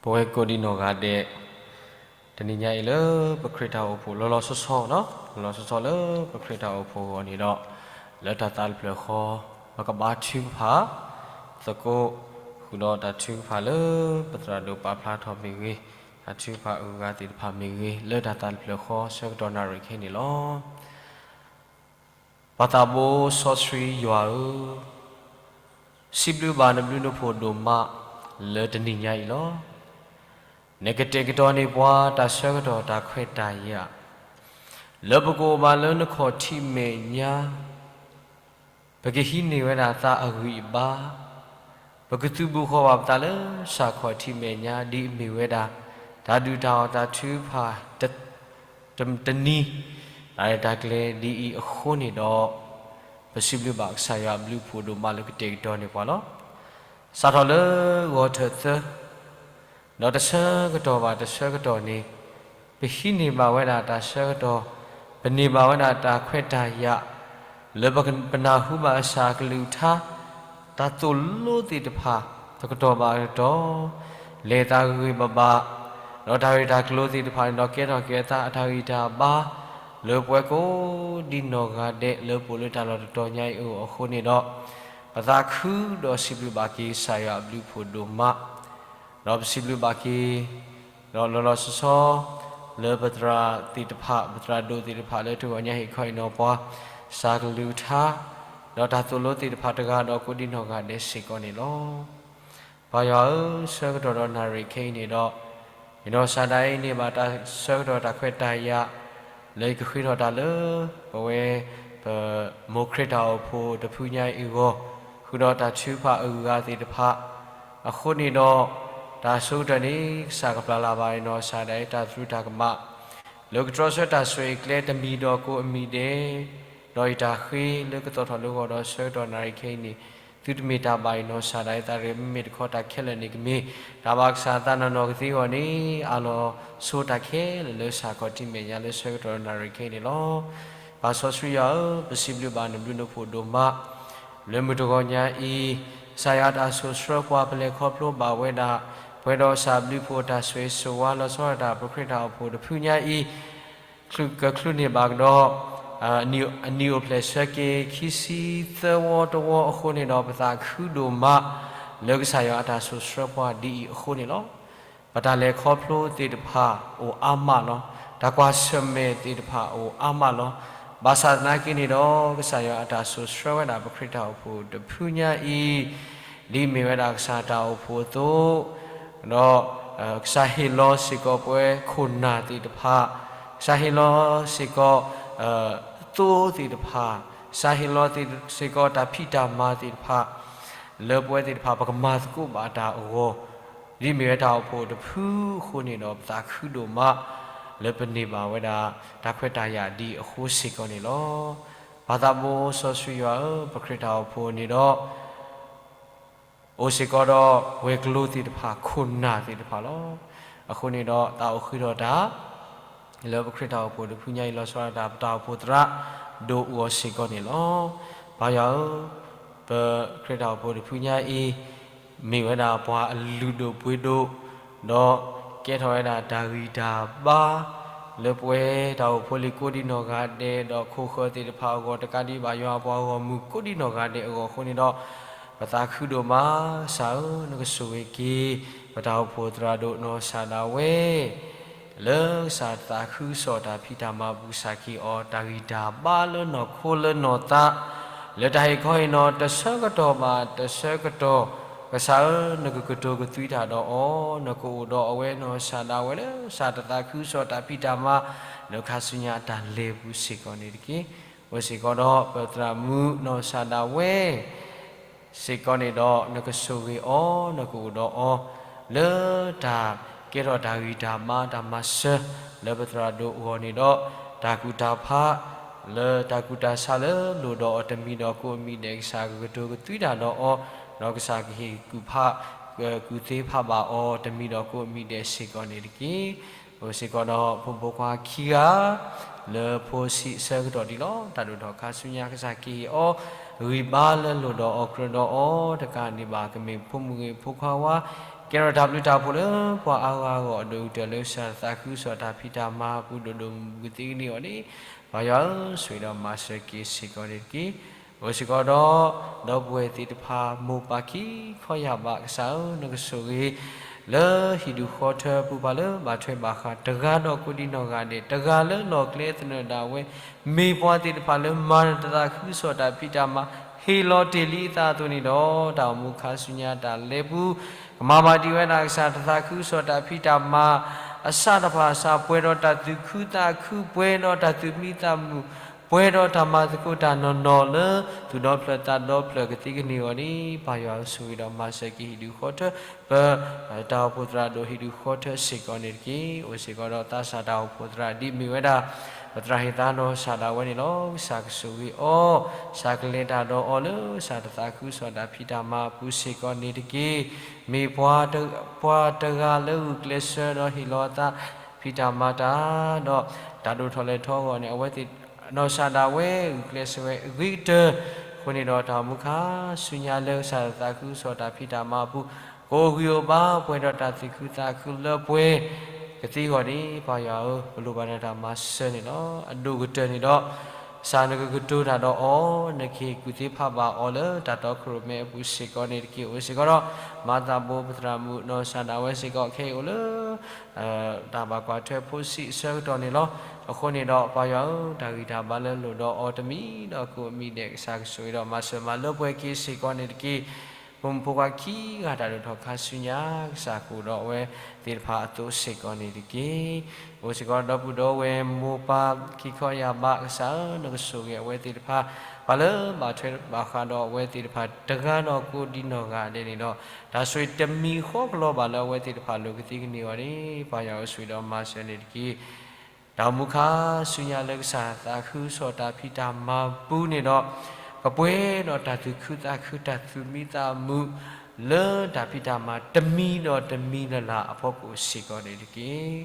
ပဝဲကိးဒံနီၢ်ဂၤဒဲး, တနံၤညါအံၤလၢပခရံာ်တၢ်အိၣ်ဖှိၣ်လီၤလီၤဆီဆီ, လီၤလီၤဆီဆီလၢပခရံာ်တၢ်အိၣ်ဖှိၣ်အဂီၢ်န့ၣ်ဒီး, လၢတၢ်သးတဖျၢၣ်ဃီ, ပကဘါထုကဖၣ်သကိး, ဃုာ်ဒီးတၢ်ထုကဖၣ်လၢပသရၣ်ဒိၣ်ပာ်ဖျါထီၣ်မ့ၢ်ဂ့ၤ, တၢ်ထုကဖၣ်အဂုၤအဂၤသ့ၣ်တဖၣ်မ့ၢ်ဂ့ၤ, လၢတၢ်သးတဖျၢၣ်ဃီဆၢကတီၢ်နၣ်ရံၣ်ခဲအံၤန့ၣ်လီၤ. ပှၤသးဘိစီဆှံယွၤဧၢ, စံးဘျုးဘၣ်နဘျုးနဖှိၣ်ဒိၣ်မးလၢတနံၤညါအံၤလီၤ. နကတဲာ်ကတီၤန့ၢ်ပှၤတၢ်ဆၢကတီၢ်တၢ်ခွဲးတၢ်ယာ်, လၢပကအိၣ်ဘၣ်လၢနခီၣ်ထံးမဲာ်ညါ ပကဟံးန့ၢ်ဝဲဒၣ်သးအဂံၢ်အဘါ, ပကသုးဘူးဃီၤဘၣ်ပသးလၢစၢ်ခီၣ်ထံးမဲာ်ညါ ဒ်အမ့ၢ်ဝဲဒၣ် တၢ်ဒုၣ်တၢ်အီၣ်တၢ်ထုကဖၣ် တနံၤ, တၢ်ရဲၣ်တၢ်ကျဲၤဒ်အံၤအဃိန့ၣ်ဒီး, ပစံးဘျုးဘၣ်ကစၢ်ယွၤအဘျုးအဖှိၣ်ဒိၣ်မးလၢကတဲာ်ကတီၤန့ၢ်ပှၤလီၤ. စးထီၣ်လၢဂီၤထၢၣ်သၢ ဒီးတဆၢကတီၢ်ဘၣ်တဆၢကတီၢ်န့ၣ်, ပဟံးန့ၢ်ဘၣ်ဝဲဒၣ်တၢ်ဆၢကတီၢ်, ပန့ၢ်ဘၣ်ဝဲဒၣ်တၢ်ခွဲးတၢ်ယာ်, လၢပနၢ်ဟူဘၣ်ကစၢ်အကလုၢ်ကထါ, တၢ်သိၣ်လိသ့ၣ်တဖၣ် တကတီၢ်ဘၣ်တကတီၢ်, လဲၤသးဂ့ၤဂ့ၤဘၣ်ဘၣ်, ဒီးတၢ်ဂ့ၢ်တၢ်ကျိၤသ့ၣ်တဖၣ်န့ၣ်ဒီး ကဲထီၣ်က့ၤအသးအတၢ်ဂံၢ်တၢ်ဘါ, လၢပဝဲကိးဒံနီၢ်ဂၤဒဲးလၢပအိၣ်လၢတၢ်လီၢ်တတီၤညါအံၤအအိၣ်အဃိန့ၣ်ဒီး, ပသးခုဒီးစံးဘျုးဘၣ်က့ၤကစၢ်ယွၤအဘျုးအဖှိၣ်ဒိၣ်မး, ဒီးပစံးဘျုးဘၣ်က့ၤ ဒီးလီၤလီၤဆီဆီ လၢပသရၣ်သ့ၣ်တဖၣ် ပသရၣ်ဒိၣ်သ့ၣ်တဖၣ်လၢတဂီၤညါဟ့ၣ်ခီဟ့ၣ်နီၤပှၤ ကစၢ်ကလုၢ်ကထါ, ဒီးတၢ်သိၣ်လိသ့ၣ်တဖၣ်တဂၤဒီးကိးဒံနီၢ်ဂၤဒဲးစ့ၢ်ကီးန့ၣ်လီၤ. ပၢ်ယွၤဧၢ, ဆၢကတီၢ်ဒီးနၣ်ရံၣ်ခဲအံၤန့ၣ်ဒီး, ယနီၢ်ကစၢ်ဒၣ်အံၤန့ၢ်ဘၣ်တၢ်ဆၢကတီၢ်တၢ်ခွဲးတၢ်ယာ်, လၢယကဃ့ထီၣ်တၢ်လၢ ပဝဲ ပမိၢ်ခရံာ်တၢ်အိၣ်ဖှိၣ်တဖုညါအံၤအဂီၢ်, ဃုာ်ဒီးတၢ်ထုကဖၣ်အဂုၤအဂၤသ့ၣ်တဖၣ် အဃိန့ၣ်ဒီး, တၢ်ဆိကတၢၢ်န့ၣ် ကစၢ်ကပျၢ်လၢ်ဘၣ်ယနီၢ်ကစၢ်ဒၣ်အံၤတၢ်သရူးတၢ်ကမၣ်, လၢကတြီဆၢတၢ်ဆိၣ်ဂ့ၤကျဲတမံၤဒီးကိးအမံၤဒဲး, ဒီးယတၢ်ဃ့လၢကသီၣ်ထီၣ်လၢဂီၤဒီးဆၢကတီၢ်နၣ်ရံၣ်ခဲအံၤန့ၣ်, သုတမ့ၢ်တၢ်ဘၣ်ယနီၢ်ကစၢ်ဒၣ်အံၤသးရ့ၣ် မ့မ့ၢ်တခီတၢ်ခဲလၢာ်န့ၣ်ကမ့ၢ်, တၢ်ဘၣ်ကစၢ်သးနီၢ်နီၢ်ကသ့အဂီၢ်န့ၣ်, အးလီၤဆိတၢ်ခဲလၢာ်လၢစၢ်ခီၣ်ထံးမဲာ်ညါလၢဆၢကတီၢ်နၣ်ရံၣ်ခဲအံၤန့ၣ်လီၤ. ပၢ်စီဆှံယွၤဧၢ, ပစံးဘျုးဘၣ်နဘျုးနဖှိၣ်ဒိၣ်မး လၢမုၢ်တဂီၤညါအံၤ, ကစၢ်ယွၤတၢ်စိာ်ဆှၢပှၤပလဲၤခီဖျိဘၣ်ဝဲဒၣ်, ပှဲၤဒီးကစၢ်အဘျုးအဖှိၣ်တၢ်ဆိၣ်ဂ့ၤဆိၣ်ဝါလီၤဆီဒၣ်တၢ်ပခရံာ်တၢ်အိၣ်ဖှိၣ်တဖုညါအံၤ, ချုးကချုးန့ၢ်ဘၣ်ကဒီး, အနံၣ်အိၣ်ဖျဲၣ်ဆၢက့ၤခံဆံသၢဝီတဝီအဃိန့ၣ်ဒီး ပသးခုဒိၣ်မး, လၢကစၢ်ယွၤအတၢ်စိာ်ဆှၢပှၤဒ်အံၤအဃိန့ၣ်လီၤ. ပတၢ်လဲၤခီဖျိသ့ၣ်တဖၣ်အိၣ်အါမးလီၤ. တၢ်ကွၢ်ဆၢၣ်မဲာ်သ့ၣ်တဖၣ်အိၣ်အါမးလီၤ. ဘၣ်ဆၣ်သနာ်က့န့ၣ်ဒီး ကစၢ်ယွၤအတၢ်စိာ်ဆှၢဝဲဒၣ်ပခရံာ်တၢ်အိၣ်ဖှိၣ်တဖုညါအံၤ, ဒ်မ့ၢ်ဝဲဒၣ်ကစၢ်တၢ်အိၣ်ဖှိၣ်အသိး, ဒီး ကစၢ်ဟ့ၣ်လီၤစ့ၢ်ကီးပဝဲခိၣ်နၢ်သ့ၣ်တဖၣ်, ကစၢ်ဟ့ၣ်လီၤစ့ၢ်ကီး သိသ့ၣ်တဖၣ်, ကစၢ်ဟ့ၣ်လီၤစ့ၢ်ကီးတၢ်ဖံးတၢ်မၤသ့ၣ်တဖၣ်, လၢပဝဲသ့ၣ်တဖၣ်ပကမၤသကိးဘၣ်တၢ်အဂီၢ်, ဒ်မ့ၢ်ဝဲတၢ်အိၣ်ဖှိၣ်တဖုအဃိန့ၣ်ဒီး ပသးခုဒိၣ်မး လၢပန့ၢ်ဘၣ်ဝဲဒၣ် တၢ်ခွဲးတၢ်ယာ်ဒ်အဃိစ့ၢ်ကီးန့ၣ်လီၤ. ပၢ်သးဘိစီဆှံယွၤဧၢ, ပခရံာ်တၢ်အိၣ်ဖှိၣ်န့ၣ်ဒီး အိၣ်စ့ၢ်ကီးဒီးဝဲၤကျိၤသ့ၣ်တဖၣ် ခိၣ်နၢ်သ့ၣ်တဖၣ်လီၤ. အဃိန့ၣ်ဒီး သးအိၣ်ဃုထီၣ်တၢ် လၢပခရံာ်တၢ်အိၣ်ဖှိၣ်တဖုညါအံၤ လီၤဆီဒၣ်တၢ် ပတၢ်အိၣ်ဖှိၣ်သရၣ်ဒိၣ်အဂီၢ်စ့ၢ်ကီးန့ၣ်လီၤ. ပၢ်ယွၤဧၢ, ပခရံာ်တၢ်အိၣ်ဖှိၣ်တဖုညါအံၤ မ့ၢ်ဝဲဒၣ်ပှၤအလုၢ်ဒိၣ်ပှ့ၤဒိၣ်, ဒီးကဲထီၣ်ဝဲဒၣ်တၢ်ဂံၢ်တၢ်ဘါ လၢပဝဲတၢ်အိၣ်ဖှိၣ်လံၤကိးဒံနီၢ်ဂၤဒဲး ဒီးခိၣ်ဃၢၤသ့ၣ်တဖၣ်အဂီၢ် တကးဒံးဘၣ်ယွၤအပှၤဂီၢ်မုၢ်ကိးဒံနီၢ်ဂၤဒဲးအဂီၢ်အဃိန့ၣ်ဒီး ပသးခုဒိၣ်မး ကစၢ်ဧၢ, နကဆိၣ်ဂ့ၤက့ၤ ပတၢ်အိၣ်ဖှိၣ်သရၣ်ဒိၣ်နီၢ်ကစၢ်ဒၣ်ဝဲ လၢကစၢ်တသးခုကစီၣ်တၢ်ဖံးတၢ်မၤအပူၤ ကစၢ်ကဟ့ၣ်အီၤ တၢ်ဂံၢ်တၢ်ဘါလၢနီၢ်ခိလၢနီၢ်သး လၢတၢ်ဟ့ၣ်ခီဟ့ၣ်နီၤတဆၢကတီၢ်ဘၣ်တဆၢကတီၢ်, ကစၢ်ဧၢ, နကကတိၤကသွံတၢ်ဒီးအီၤ, နကအိၣ်ဒီးအဝဲနီၢ်ကစၢ်ဒၣ်ဝဲလၢ ကစၢ်တသးခုကစီၣ်တၢ်ဖံးတၢ်မၤ လၢခါဆူညါအတၢ်လဲၤပူၤစ့ၢ်ကီးန့ၣ်တက့ၢ်. အိၣ်စ့ၢ်ကီးဒီးပသရၣ်မုၣ်နီၢ်ကစၢ်ဒၣ်ဝဲ စ့ၢ်ကီးန့ၣ်ဒီး နကဆိၣ်ဂ့ၤအီၤ, နကအိၣ်ဒီးအီၤ လၢတၢ်ကဲထီၣ်တၢ်ဂံၢ်တၢ်ဘါတၢ်မၤစၢၤ လၢပသရၣ်ဒိၣ်အဂီၢ်န့ၣ်ဒီး တၢ်ကူၣ်တၢ်ဖး လၢတၢ်ကူၣ်တၢ်ဆးလၢလိၣ်ဒီးအီၤတမံၤဒီးကိးမံၤဒဲး ကစၢ်ကကတိၤကသွံတၢ်ဒီးအီၤ, ဒီးကစၢ်ကဟ့ၣ်ကူၣ်ဖး ကူၣ်သ့ဖးဘၣ်အီၤတမံၤဒီးကိးမံၤဒဲးစ့ၢ်ကီးန့ၣ်တက့ၢ်. အိၣ်စ့ၢ်ကီးဒီးဖိမုၣ်ဖိခွါခံဂၤ လၢဖိဆံးအဆၢကတီၢ်ဒံးလီၤ. တၢ်ဒိၣ်ထီၣ်ခါဆူညါ ကစၢ်ကဟ့ၣ်အီၤ ဂံၢ်ဘါလၢလိၣ်ဒီးအီၤကြၢးဒီးအီၤ တကးဒံးဘၣ် ကမ့ၢ်ဖိမုၣ်ဂ့ၤဖိခွါဝါ ကဲထီၣ်တၢ်ဘျုးတၢ်ဖှိၣ်လၢပှၤအါဂၤအဂီၢ် အဒိၣ်ကတၢၢ်လၢကစၢ်တသးခုကစီၣ်တၢ်ဖံးတၢ်မၤအပူၤ ဒိၣ်ဒိၣ်မုၢ်မုၢ်ကသ့ကန့ၢ်အီၤန့ၣ် ပၢ်ယွၤဧၢ, ဆိၣ်ဂ့ၤဒီးမၤစၢၤက့ၤစ့ၢ်ကီးန့ၣ်တက့ၢ်. အိၣ်စ့ၢ်ကီးဒီး ဒီပုၢ်ဝဲၢ်သ့ၣ်တဖၣ် မိၢ်ပၢ်ခံခီယာ်ဘး ကစၢ်ဧၢ, နကဆိၣ်ဂ့ၤ လၢဟံၣ်ဒူၣ်ဃီထၢပူၤ ပှၤလၢဘၣ်ထွဲဘၣ်ဃးတဂၤဒီးကိးဒံနီၢ်ဂၤဒဲး တဂၤလၢလီၢ်ကျဲသနၢၣ်ဒၣ်ဝဲ မ့ၢ်ပှၤသ့ၣ်တဖၣ်လၢမၤနတသးခုကစီၣ်တၢ်ဖံးတၢ်မၤ ဟ့ၣ်လီၤတ့ၢ်လံအသးအသိးန့ၣ်ဒီး တၢ်အိၣ်မူခါဆူညါတၢ်လဲၤပူၤ ကမၤဘၣ်ဒံးဝဲဒၣ်ကစၢ်တသးခုကစီၣ်တၢ်ဖံးတၢ်မၤ အစးတဖၣ်အစး ပှဲၤဒီးတၢ်သူၣ်ခုသးခု ပှဲၤဒီးတၢ်သူၣ်မံသးမုာ် ပှဲၤဒီးတၢ်မၤသကိးတၢ်နီၢ်နီၢ်လၢ သူၣ်ဒီဖျၢၣ်သးဒီဖျၢၣ်ကသ့ကန့ၢ်အီၤန့ၣ် ပၢ်ယွၤဧၢ, ဆိၣ်ဂ့ၤဒီးမၤစၢၤက့ၤဟံၣ်ဒူၣ်ဃီထၢ ပ တၢ်အိၣ်ဖှိၣ်သရၣ်ဒိၣ်ဟံၣ်ဒူၣ်ဃီထၢစ့ၢ်ကီးန့ၣ်တက့ၢ်. အိၣ်စ့ၢ်ကီးဒီးသးစၢ်တၢ်အိၣ်ဖှိၣ်သရၣ် ဒ်အမ့ၢ်ဝဲဒၣ် ပသရၣ်ဟ့ၣ်သါနီၢ်ကစၢ်ဒၣ်ဝဲန့ၣ်လီၤ. ကစၢ်ကဆိၣ်ဂ့ၤအီၤ, ကစၢ်ကလဲၤတၢ်ဒီးအီၤလၢကစၢ်တသးခုကစီၣ်တၢ်ဖံးတၢ်မၤအပူၤစ့ၢ်ကီးန့ၣ်တက့ၢ်. မ့ၢ်ပှၤတဂၤလၢဂုာ်ကျဲးစၢးဒီးဟ့ၣ်လီၤအသး ဖံးတၢ်မၤတၢ် ဒီးတၢ်ဒိၣ်ထီၣ်လဲၤထီအဂီၢ်န့ၣ် အဝဲသ့ၣ် နီၢ်ကစၢ်ဒၣ်ဝဲဂုာ်ကျဲးစၢးဝဲအဂ့ၤကတၢၢ်, အဃိန့ၣ်ဒီးတၢ်အိၣ်မူခါဆူညါလၢကစၢ်တသးခုကစီၣ်တၢ်ဖံးတၢ်မၤအပူၤ ကအိၣ်ဂံၢ်အိၣ်ဘါ ပှဲၤဒီးတၢ်သူၣ်ခုသးခုလၢပှဲၤကသ့အဂီၢ်န့ၣ် ပၢ်ယွၤဧၢ, ပလိၣ်ဘၣ်နတၢ်မၤစၢၤန့ၣ်လီၤ. အဒိၣ်ကတၢၢ်န့ၣ်ဒီး ကစၢ်နကကတိၤတၢ်ဒီးအီၤ, နကဟ့ၣ်ကူၣ်သ့ဖးဘၣ်အီၤလၢတၢ်တီခိၣ်ရိၣ်မဲအပူၤစ့ၢ်ကီးန့ၣ်တက့ၢ်. အိၣ်စ့ၢ်ကီးဒီး မၤသးဘိပသရၣ်မုၣ်နီၢ်ကစၢ်ဒၣ်ဝဲစ့ၢ်ကီး ခဲအံၤအိၣ်လၢ တၢ်ဘၣ်ကွၢ်ထွဲဖိဆံးအဆၢကတီၢ်န့ၣ်လီၤ. အဃိန့ၣ်ဒီး ပၢ်ယွၤဧၢ, တၢ်ဂံၢ်တၢ်ဘါလၢလိၣ်ဒီးအီၤတမံၤဒီးကိးမံၤဒဲး ကစၢ်ကဆိၣ်ဂ့ၤဒီးမၤစၢၤမၤလၢပှဲၤက့ၤစ့ၢ်ကီးန့ၣ်တက့ၢ်. ဖိမုၣ်ဖိခွါခံဂၤတၢ်ဒိၣ်ထီၣ်ခါဆူညါ ကစၢ်ကအိၣ်ဒီးအဝဲသ့ၣ်တဖၣ်အသိးစ့ၢ်ကီးန့ၣ်တက့ၢ်. အိၣ်စ့ၢ်ကီးဒီပုၢ်ဒီဝဲၢ်မိၢ်ပၢ်ခံခီယာ်ဘး ကစၢ်ဧၢ, နကဆိၣ်ဂ့ၤအဝဲသ့ၣ်တဖၣ် ပှၤလၢဘၣ်ထွဲဘၣ်ဃးဒီးအဝဲသ့ၣ်တဖၣ် တဂၤဒီးကိးဒံနီၢ်ဂၤဒဲးန့ၣ်ဒီး တၢ်ဆိၣ်ဂ့ၤတမံၤဃီကလီဘၣ်လၢအဝဲသ့ၣ်တဖၣ်လိၤကသ့ကန့ၢ်အီၤန့ၣ် ပၢ်ယွၤဧၢ ဆိၣ်ဂ့ၤဒီးမၤစၢၤန့ၣ်တက့ၢ်. တၢ်အိၣ်မူခါဆူညါလၢကစၢ်သးခုကစီၣ်တၢ်ဖံးတၢ်မၤပူၤန့ၣ်ဒီး ကပှဲၤဒီးတၢ်သူၣ်ခုသးခု တၢ်သူၣ်မံသးမုာ် လၢတၢ်ဖံးတၢ်မၤတမံၤဒီးတမံၤလၢ်လၢ်အဖီခိၣ်စ့ၢ်ကီးန့ၣ်တက့ၢ်.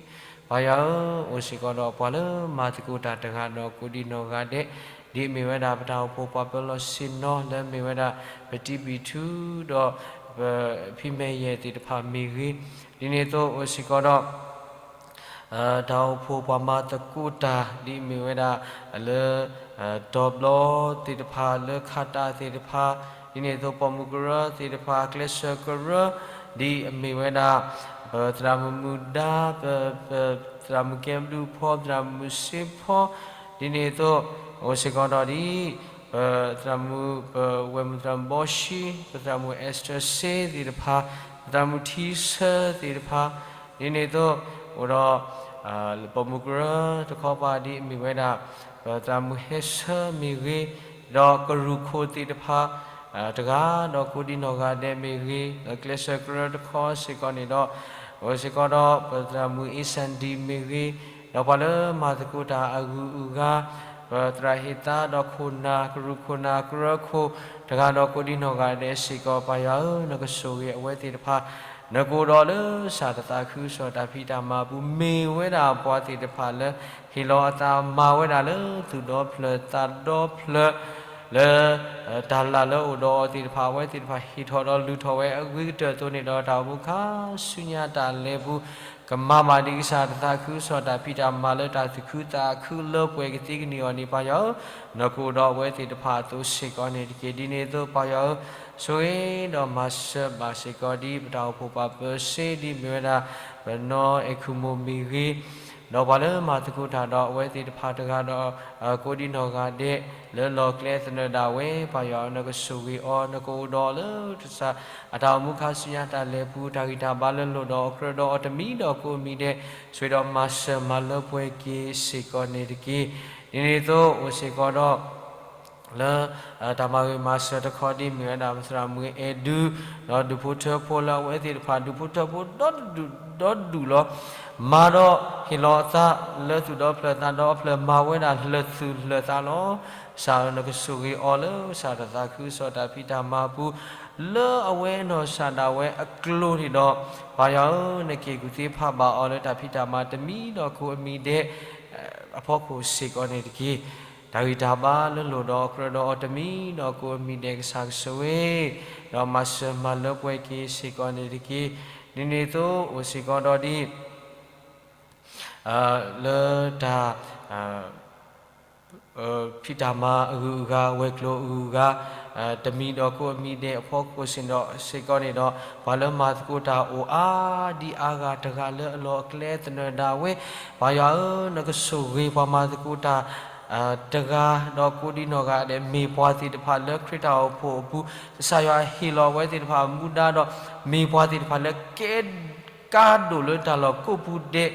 ပၢ်ယွၤဧၢ, အိၣ်စ့ၢ်ကီးဒီးပှၤလၢမၤသကိးတၢ်တဂၤဒီးကိးဒံနီၢ်ဂၤဒဲး, ဒ်အမ့ၢ်ဝဲဒၣ်ပတၢ်အိၣ်ဖှိၣ်ပှၤပၢၤလီၢ်ဆ့ၣ်နီၤ လၢအမ့ၢ်ဝဲဒၣ် ပတံဘံၣ်ထူ ဒီး ဖံမဲာ်ယဲၢ်သ့ၣ်တဖၣ်မ့ၢ်ဂ့ၤ, ဒ်န့ၣ်အသိးအိၣ်စ့ၢ်ကီးဒီး တၢ်အိၣ်ဖှိၣ်ပှၤမၤသကိးတၢ် ဒ်အမ့ၢ်ဝဲဒၣ်လၢ တီၤဘျီသ့ၣ်တဖၣ် လၢခးတၢ်သ့ၣ်တဖၣ်, ဒ်န့ၣ်အသိးပိာ်မုၣ်ကရၢသ့ၣ်တဖၣ် ကျဲးစၢးကရၢ, ဒ်အမ့ၢ်ဝဲဒၣ် ပသရၣ်မုၣ်မုၢ်ဒါ ပ ပသရၣ်မုၣ်ကဲဘျုးဖီ ပသရၣ်မုၣ်စ့ဖီ, ဒ်န့ၣ်အသိး အိၣ်စ့ၢ်ကီးဒီးဒ် ပသရၣ်မုၣ် ပဝဲၢ်မုၣ်သရၣ်မုၣ်ဘီၡံ ပသရၣ်မုၣ် Esther စ့သ့ၣ်တဖၣ်, ပသရၣ်မုၣ်ထံဆၢသ့ၣ်တဖၣ်, ဒ်န့ၣ်အသိး အိၣ်ဒီး ပိာ်မုၣ်ကရၢတခီပၤ ဒ်အမ့ၢ်ဝဲဒၣ် ပသရၣ်မုၣ်ဟဲဆၢမ့ၢ်ဂ့ၤ, ဒီးကရူၢ်ခိၣ်သ့ၣ်တဖၣ် တဂၤဒီးကိးဒံနီၢ်ဂၤဒဲးမ့ၢ်ဂ့ၤ, ဒီးကျဲးစၢးကရၢတခီစ့ၢ်ကီးန့ၣ်ဒီး အိၣ်စ့ၢ်ကီးဒီးပသရၣ်မုၣ်အ့စၣ်ဒံမ့ၢ်ဂ့ၤ, ဒီးပှၤလၢမၤသကိးတၢ်အဂုၤအဂၤ ပသရၣ်ဟ့ၣ်သါဒီးခိၣ်နၢ် ကရူၢ်ခိၣ်နၢ်ကရၢခိၣ် တဂၤဒီးကိးဒံနီၢ်ဂၤဒဲးစ့ၢ်ကီး ပၢ်ယွၤဧၢ, နကဆိၣ်ဂ့ၤအဝဲသ့ၣ်တဖၣ်, နကအိၣ်ဒီးလၢစၢ်တသးခုကစီၣ်တၢ်ဖံးတၢ်မၤအပူၤ မ့ၢ်ဝဲဒၣ်ပှၤသ့ၣ်တဖၣ်လၢ ဟ့ၣ်လီၤအသးမၤဝဲဒၣ်လၢသူၣ်ဒီဖျၢၣ်သးဒီဖျၢၣ် လၢ တၢ်လၢအအိၣ်ဒီးအီၤသ့ၣ်တဖၣ် အဝဲသ့ၣ်တဖၣ်ဟ့ၣ်ထီၣ်ဒီးလုၢ်ထီၣ်ဝဲအဂ့ၤကတၢၢ်အသိးန့ၣ်ဒီး တၢ်အိၣ်မူခါဆူညါတၢ်လဲၤပူၤ ကမၤဘၣ်ဒံးကစၢ်တသးခုကစီၣ်တၢ်ဖံးတၢ်မၤလၢတၢ်သူၣ်ခုသးခုလၢပှဲၤကသ့ကန့ၢ်အီၤန့ၣ် ပၢ်ယွၤဧၢ, နကအိၣ်ဒီးအဝဲသ့ၣ်တဖၣ်အသိးစ့ၢ်ကီးန့ၣ်တက့ၢ်. ဒ်န့ၣ်အသိးပၢ်ယွၤဧၢ, ဆိၣ်ဂ့ၤဒီးမၤစၢၤဘၣ်စ့ၢ်ကီးဒ်ပတၢ်အိၣ်ဖှိၣ်ပၢ်ပၢၤစ့ဒ်မ့ၢ်ဝဲဒၣ် ပနီၢ်အဲၣ်ခိၣ်မိၢ်မ့ၢ်ဂ့ၤ, ဒီးပှၤလၢမၤသကိးတၢ်ဒီးအဝဲသ့ၣ်တဖၣ်တဂၤဒီး ကိးဒံနီၢ်ဂၤဒဲး လၢလီၢ်ကျဲသနၢၣ်ဒၣ်ဝဲ ပၢ်ယွၤဧၢ, နကဆိၣ်ဂ့ၤအီၤ, နကအိၣ်ဒီးအီၤလၢတၢ် အတၢ်အိၣ်မူခါဆူညါတၢ်လဲၤပူၤ တၢ်ဂံၢ်တၢ်ဘါလၢလိၣ်ဒီးအကြၢးဒီးအီၤတမံၤဒီးကိးအမံၤဒဲး ဆိၣ်ဂ့ၤဒီးမၤစၢၤမၤလၢပှဲၤက့ၤစ့ၢ်ကီးန့ၣ်တက့ၢ်. ဒ်န့ၣ်အသိးအိၣ်စ့ၢ်ကီးဒီး လၢ တၢ်မၤဂ့ၤမၤစၢၤတခီဒ်မ့ၢ်ဝဲဒၣ် ပသရၣ်မုၣ်အဲၣ်ဒူ ဒီးဒူၣ်ဖိထၢဖိလၢအဝဲသ့ၣ်တဖၣ် ဒူၣ်ဖိထၢဖိဒီဒူၣ်ဒီဒူၣ်လီၤ. မၤဒီးဟ့ၣ်လီၤအသးလၢသူၣ်ဒီဖျၢၣ်သးဒီဖျၢၣ် မၤဝဲဒၣ်လၢာ်သူၣ်လၢာ်သးလီၤ. ကစၢ်ဧၢ, နကဆိၣ်ဂ့ၤအီၤလၢစၢ်တသးခုကစီၣ်တၢ်ဖံးတၢ်မၤအပူၤ လၢအဝဲနီၢ်ကစၢ်ဒၣ်ဝဲအကျိၤန့ၣ်ဒီး ပၢ်ယွၤဧၢ, နက့ၤကူၣ်သ့ဖးဘၣ်အီၤလၢတၢ်ဖံးတၢ်မၤတမံၤဒီးကိးအမံၤဒဲး အဖီခိၣ်စ့ၢ်ကီးန့ၣ်တက့ၢ်. တၢ်ဂံၢ်တၢ်ဘါလၢလိၣ်ဒီးအကြၢးဒီးအီၤတမံၤဒီးကိးအမံၤဒဲး ကစၢ်ကဆိၣ်ဂ့ၤ ဒီးမၤစၢၤမၤလၢပှဲၤက့ၤစ့ၢ်ကီးန့ၣ်တက့ၢ်. ဒ်န့ၣ်အသိးအိၣ်စ့ၢ်ကီးဒီးဒ် လၢတၢ် ဖံးတၢ်မၤအဂုၤအဂၤ ဝဲၤကျိၤအဂုၤအဂၤ တမံၤဒီးကိးအမံၤဒဲးအဖီခိၣ်စ့ၢ်ဒီး စ့ၢ်ကီးန့ၣ်ဒီး ပှၤလၢမၤသကိးတၢ်အိၣ်အါဒံအါဂၤတဂၤလၢအလီၢ်အကျဲသနၢၣ်ဒၣ်ဝဲ ပၢ်ယွၤဧၢ, နကဆိၣ်ဂ့ၤပှၤမၤသကိးတၢ် တဂၤဒီးကိးဒံနီၢ်ဂၤဒဲး မ့ၢ်ပှၤသ့ၣ်တဖၣ်လၢခရံာ်တၢ်အိၣ်ဖှိၣ်အပူၤ ကစၢ်ယွၤဟ့ၣ်လီၤအဝဲသ့ၣ်တဖၣ်အမူဒါဒီး မ့ၢ်ပှၤသ့ၣ်တဖၣ်လၢကဲ ကါဒိၣ်လၢတၢ်လီၢ်ကိးပူၤဒဲး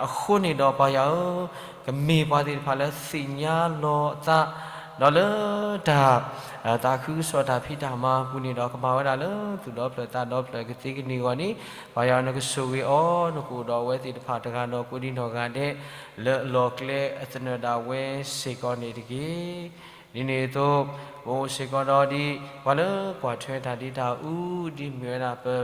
အဃိန့ၣ်ဒီးပၢ်ယွၤဧၢ, ကမ့ၢ်ပှၤသ့ၣ်တဖၣ်လၢသ့ၣ်ညါလီၤအသး ဒီးလၢတၢ် သးခုကစီၣ်တၢ်ဖံးတၢ်မၤအပူၤန့ၣ်ဒီး ကမၤဝဲဒၣ်လၢသူၣ်ဒီဖျၢၣ်သးဒီဖျၢၣ်ကသ့ကန့ၢ်အဂီၢ်န့ၣ် ပၢ်ယွၤနကဆိၣ်ဂ့ၤအီၤ နကအိၣ်ဒီးအဝဲသ့ၣ်တဖၣ်တဂၤဒီးကိးဒံနီၢ်ဂၤဒဲး လၢအလီၢ်ကျဲအသနၢၣ်ဒၣ်ဝဲစ့ၢ်ကီးန့ၣ်တက့ၢ်. ဒ်န့ၣ်အသိး ပအိၣ်စ့ၢ်ကီးဒီးဒ် ပှၤလၢကွၢ်ထွဲတၢ်ဒ့တၢ်အူ ဒ်မ့ၢ်ဝဲဒၣ်ပ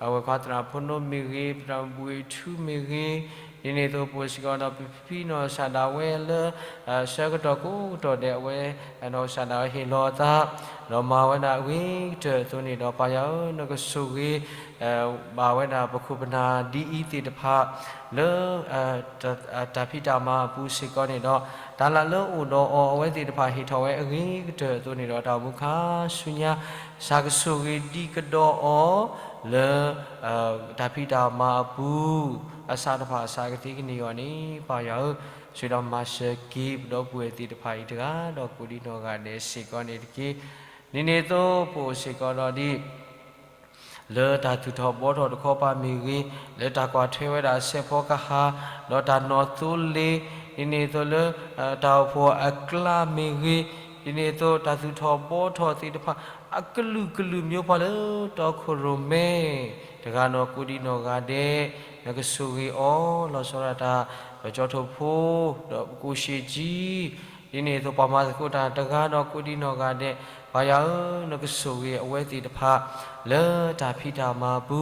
အဝဲၢ်ခွါသရၣ်ဖိနိမ့ၢ်ဂ့ၤ, ပသရၣ်မုၣ်ဘှံးထူမ့ၢ်ဂ့ၤ, ဒ်န့ၣ်အသိးပအိၣ်စ့ၢ်ကီးဒီးပဖံဖံနီၢ်ကစၢ်ဒၣ်ဝဲလၢ ဆၢကတီၢ်ကိးကတီၢ်ဒဲး အဝဲနီၢ်ကစၢ်ဒၣ်ဝဲဟ့ၣ်လီၤအသး ဒီးမၤဝဲဒၣ်အဂ့ၤကတၢၢ်အသိးန့ၣ်ဒီး ပၢ်ယွၤဧၢ, နကဆိၣ်ဂ့ၤ ဘၣ်ဝဲဒၣ်ပခိၣ်ပနၢ်ဒ်အံၤသ့ၣ်တဖၣ် လၢ တၢ်ဖံးတၢ်မၤအပူၤစ့ၢ်ကီးန့ၣ်ဒီး တၢ်လၢအအိၣ်ဒီးအီၤအဝဲသ့ၣ်တဖၣ်ဟ့ၣ်ထီၣ်ဝဲအဂ့ၤကတၢၢ်အသိးန့ၣ်ဒီး တၢ်အိၣ်မူခါဆူညါ ကစၢ်ကဆိၣ်ဂ့ၤဒံးကဒီးအီၤ လၢ တၢ်ဖံးတၢ်မၤအပူၤ အစးတဖၣ်အစးကသ့ကန့ၢ်အဂီၢ်န့ၣ် ပၢ်ယွၤဧၢ, ဆိၣ်ဒီးမၤစၢၤက့ၤပဒီပုၢ်ဝဲၢ်သ့ၣ်တဖၣ်အံၤတဂၤဒီးကိးဒံနီၢ်ဂၤဒဲးစ့ၢ်ကီးန့ၣ်တက့ၢ်. ဒ်န့ၣ်အသိးပအိၣ်စ့ၢ်ကီးဒီးဒ် လၢတၢ်သူၣ်ထီၣ်ဘှီထီၣ်တခီပၤမ့ၢ်ဂ့ၤ, လၢတၢ်ကွၢ်ထွဲဝဲဒၣ်စဲးဖီကဟၣ်, ဒီးတၢ်နီၣ်သိလ့ၤ, ဒ်န့ၣ်အသိးလၢ တၢ်အိၣ်ဖှိၣ်အကျါမ့ၢ်ဂ့ၤ, ဒ်န့ၣ်အသိးတၢ်သူၣ်ထီၣ်ဘှီထီၣ်သ့ၣ်တဖၣ် အကလုာ်ကလုာ်မံၤပှၤလၢတီခိၣ်ရိၣ်မဲ တဂၤဒီးကိးဒံနီၢ်ဂၤဒဲး, နကဆိၣ်ဂ့ၤအီၤ လီၤဆီဒၣ်တၢ် ပကၠီထိၣ်ဖိ ဒီးပကိၣ်ရှ့ၣ်ကၠံ ဒ်န့ၣ်အသိးပှၤမၤသကိးတၢ်တဂၤဒီးကိးဒံနီၢ်ဂၤဒဲး, ပၢ်ယွၤဧၢ, နကဆိၣ်ဂ့ၤအဝဲသ့ၣ်တဖၣ် လၢတၢ်ဖံးတၢ်မၤအပူ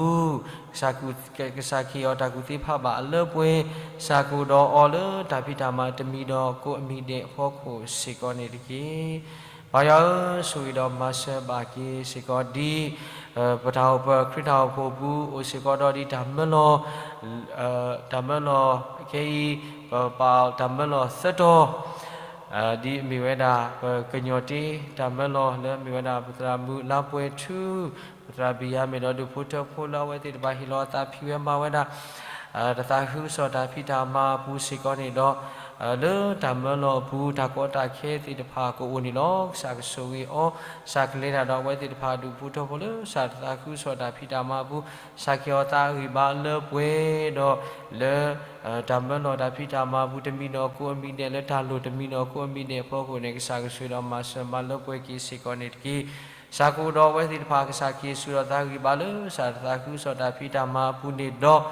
ၤ, ကစၢ်ခ့ၣ်အီၤတၢ်ကူၣ်သ့ဖးဘၣ်အလၢပှဲၤ, ကစၢ်ကအိၣ်ဒီးအီၤလၢတၢ်ဖံးတၢ်မၤတမံၤဒီးကိးအမံၤဒဲးအဖီခိၣ်စ့ၢ်ကီးန့ၣ်တက့ၢ်. ပၢ်ယွၤဧၢ, ဆိၣ်ဂ့ၤဒီးမၤစၢၤဘၣ်က့ၤစ့ၢ်ကီးဒ် ပတၢ်အိၣ်ပၢၤခရံာ်တၢ်အိၣ်ဖှိၣ်အပူၤ အိၣ်စ့ၢ်ကီးဒီးဒ်တၢ်မၢလီၤ တၢ်မၢလီၤခဲအံၤ ပပာ်တၢ်မၢလီၤသၢတီၤ ဒ်မ့ၢ်ဝဲဒၣ် ပကညီၤတ့ တၢ်မၢလီၤလၢမ့ၢ်ဝဲဒၣ်ပသရၣ်မုၣ်လါပှဲၤထူ ပသရၣ်ဘံၣ်ယၤမ့ၢ်ဒီးဒူၣ်ဖိထၢဖိလၢအဝဲသ့ၣ်တဖၣ်ဟ့ၣ်လီၤအသးဖံးဝဲမၤဝဲဒၣ် တသးခုကစီၣ်တၢ်ဖံးတၢ်မၤအပူၤစ့ၢ်ကီးန့ၣ်ဒီး လၢတၢ်မၢလီၤအပူၤ တၢ်ကီတၢ်ခဲသ့ၣ်တဖၣ်ကအိၣ်န့ၣ်လီၤ. ကစၢ်ကဆိၣ်ဂ့ၤအီၤ ကစၢ်ကလဲၤတၢ်ဒီးအဝဲသ့ၣ်တဖၣ်ဒူၣ်ဖိထၢဖိလၢ ကစၢ်တသးခုကစီၣ်တၢ်ဖံးတၢ်မၤအပူၤ ကစၢ်ကဟ့ၣ်အီၤသးအဂံၢ်ဘါလၢပှဲၤဒီး လၢ တၢ်မၢလီၤတၢ်ဖံးတၢ်မၤအပူၤတမံၤဒီးကိးအမံၤဒဲး လၢတၢ်လိၣ်တမံၤဒီးကိးအမံၤဒဲးအဖီခိၣ်န့ၣ် ကစၢ်ကဆိၣ်ဂ့ၤဒီးမၤစၢၤမၤလၢပှဲၤက့ၤစ့ၢ်ကီးန့ၣ်တက့ၢ်. ကစၢ်ကအိၣ်ဒီးအဝဲသ့ၣ်တဖၣ် ကစၢ်ကဟ့ၣ်ဆူၣ်ဒီးသးဂံၢ်ဘါလၢ ကစၢ်တသးခုကစီၣ်တၢ်ဖံးတၢ်မၤအပူၤန့ၣ်ဒီး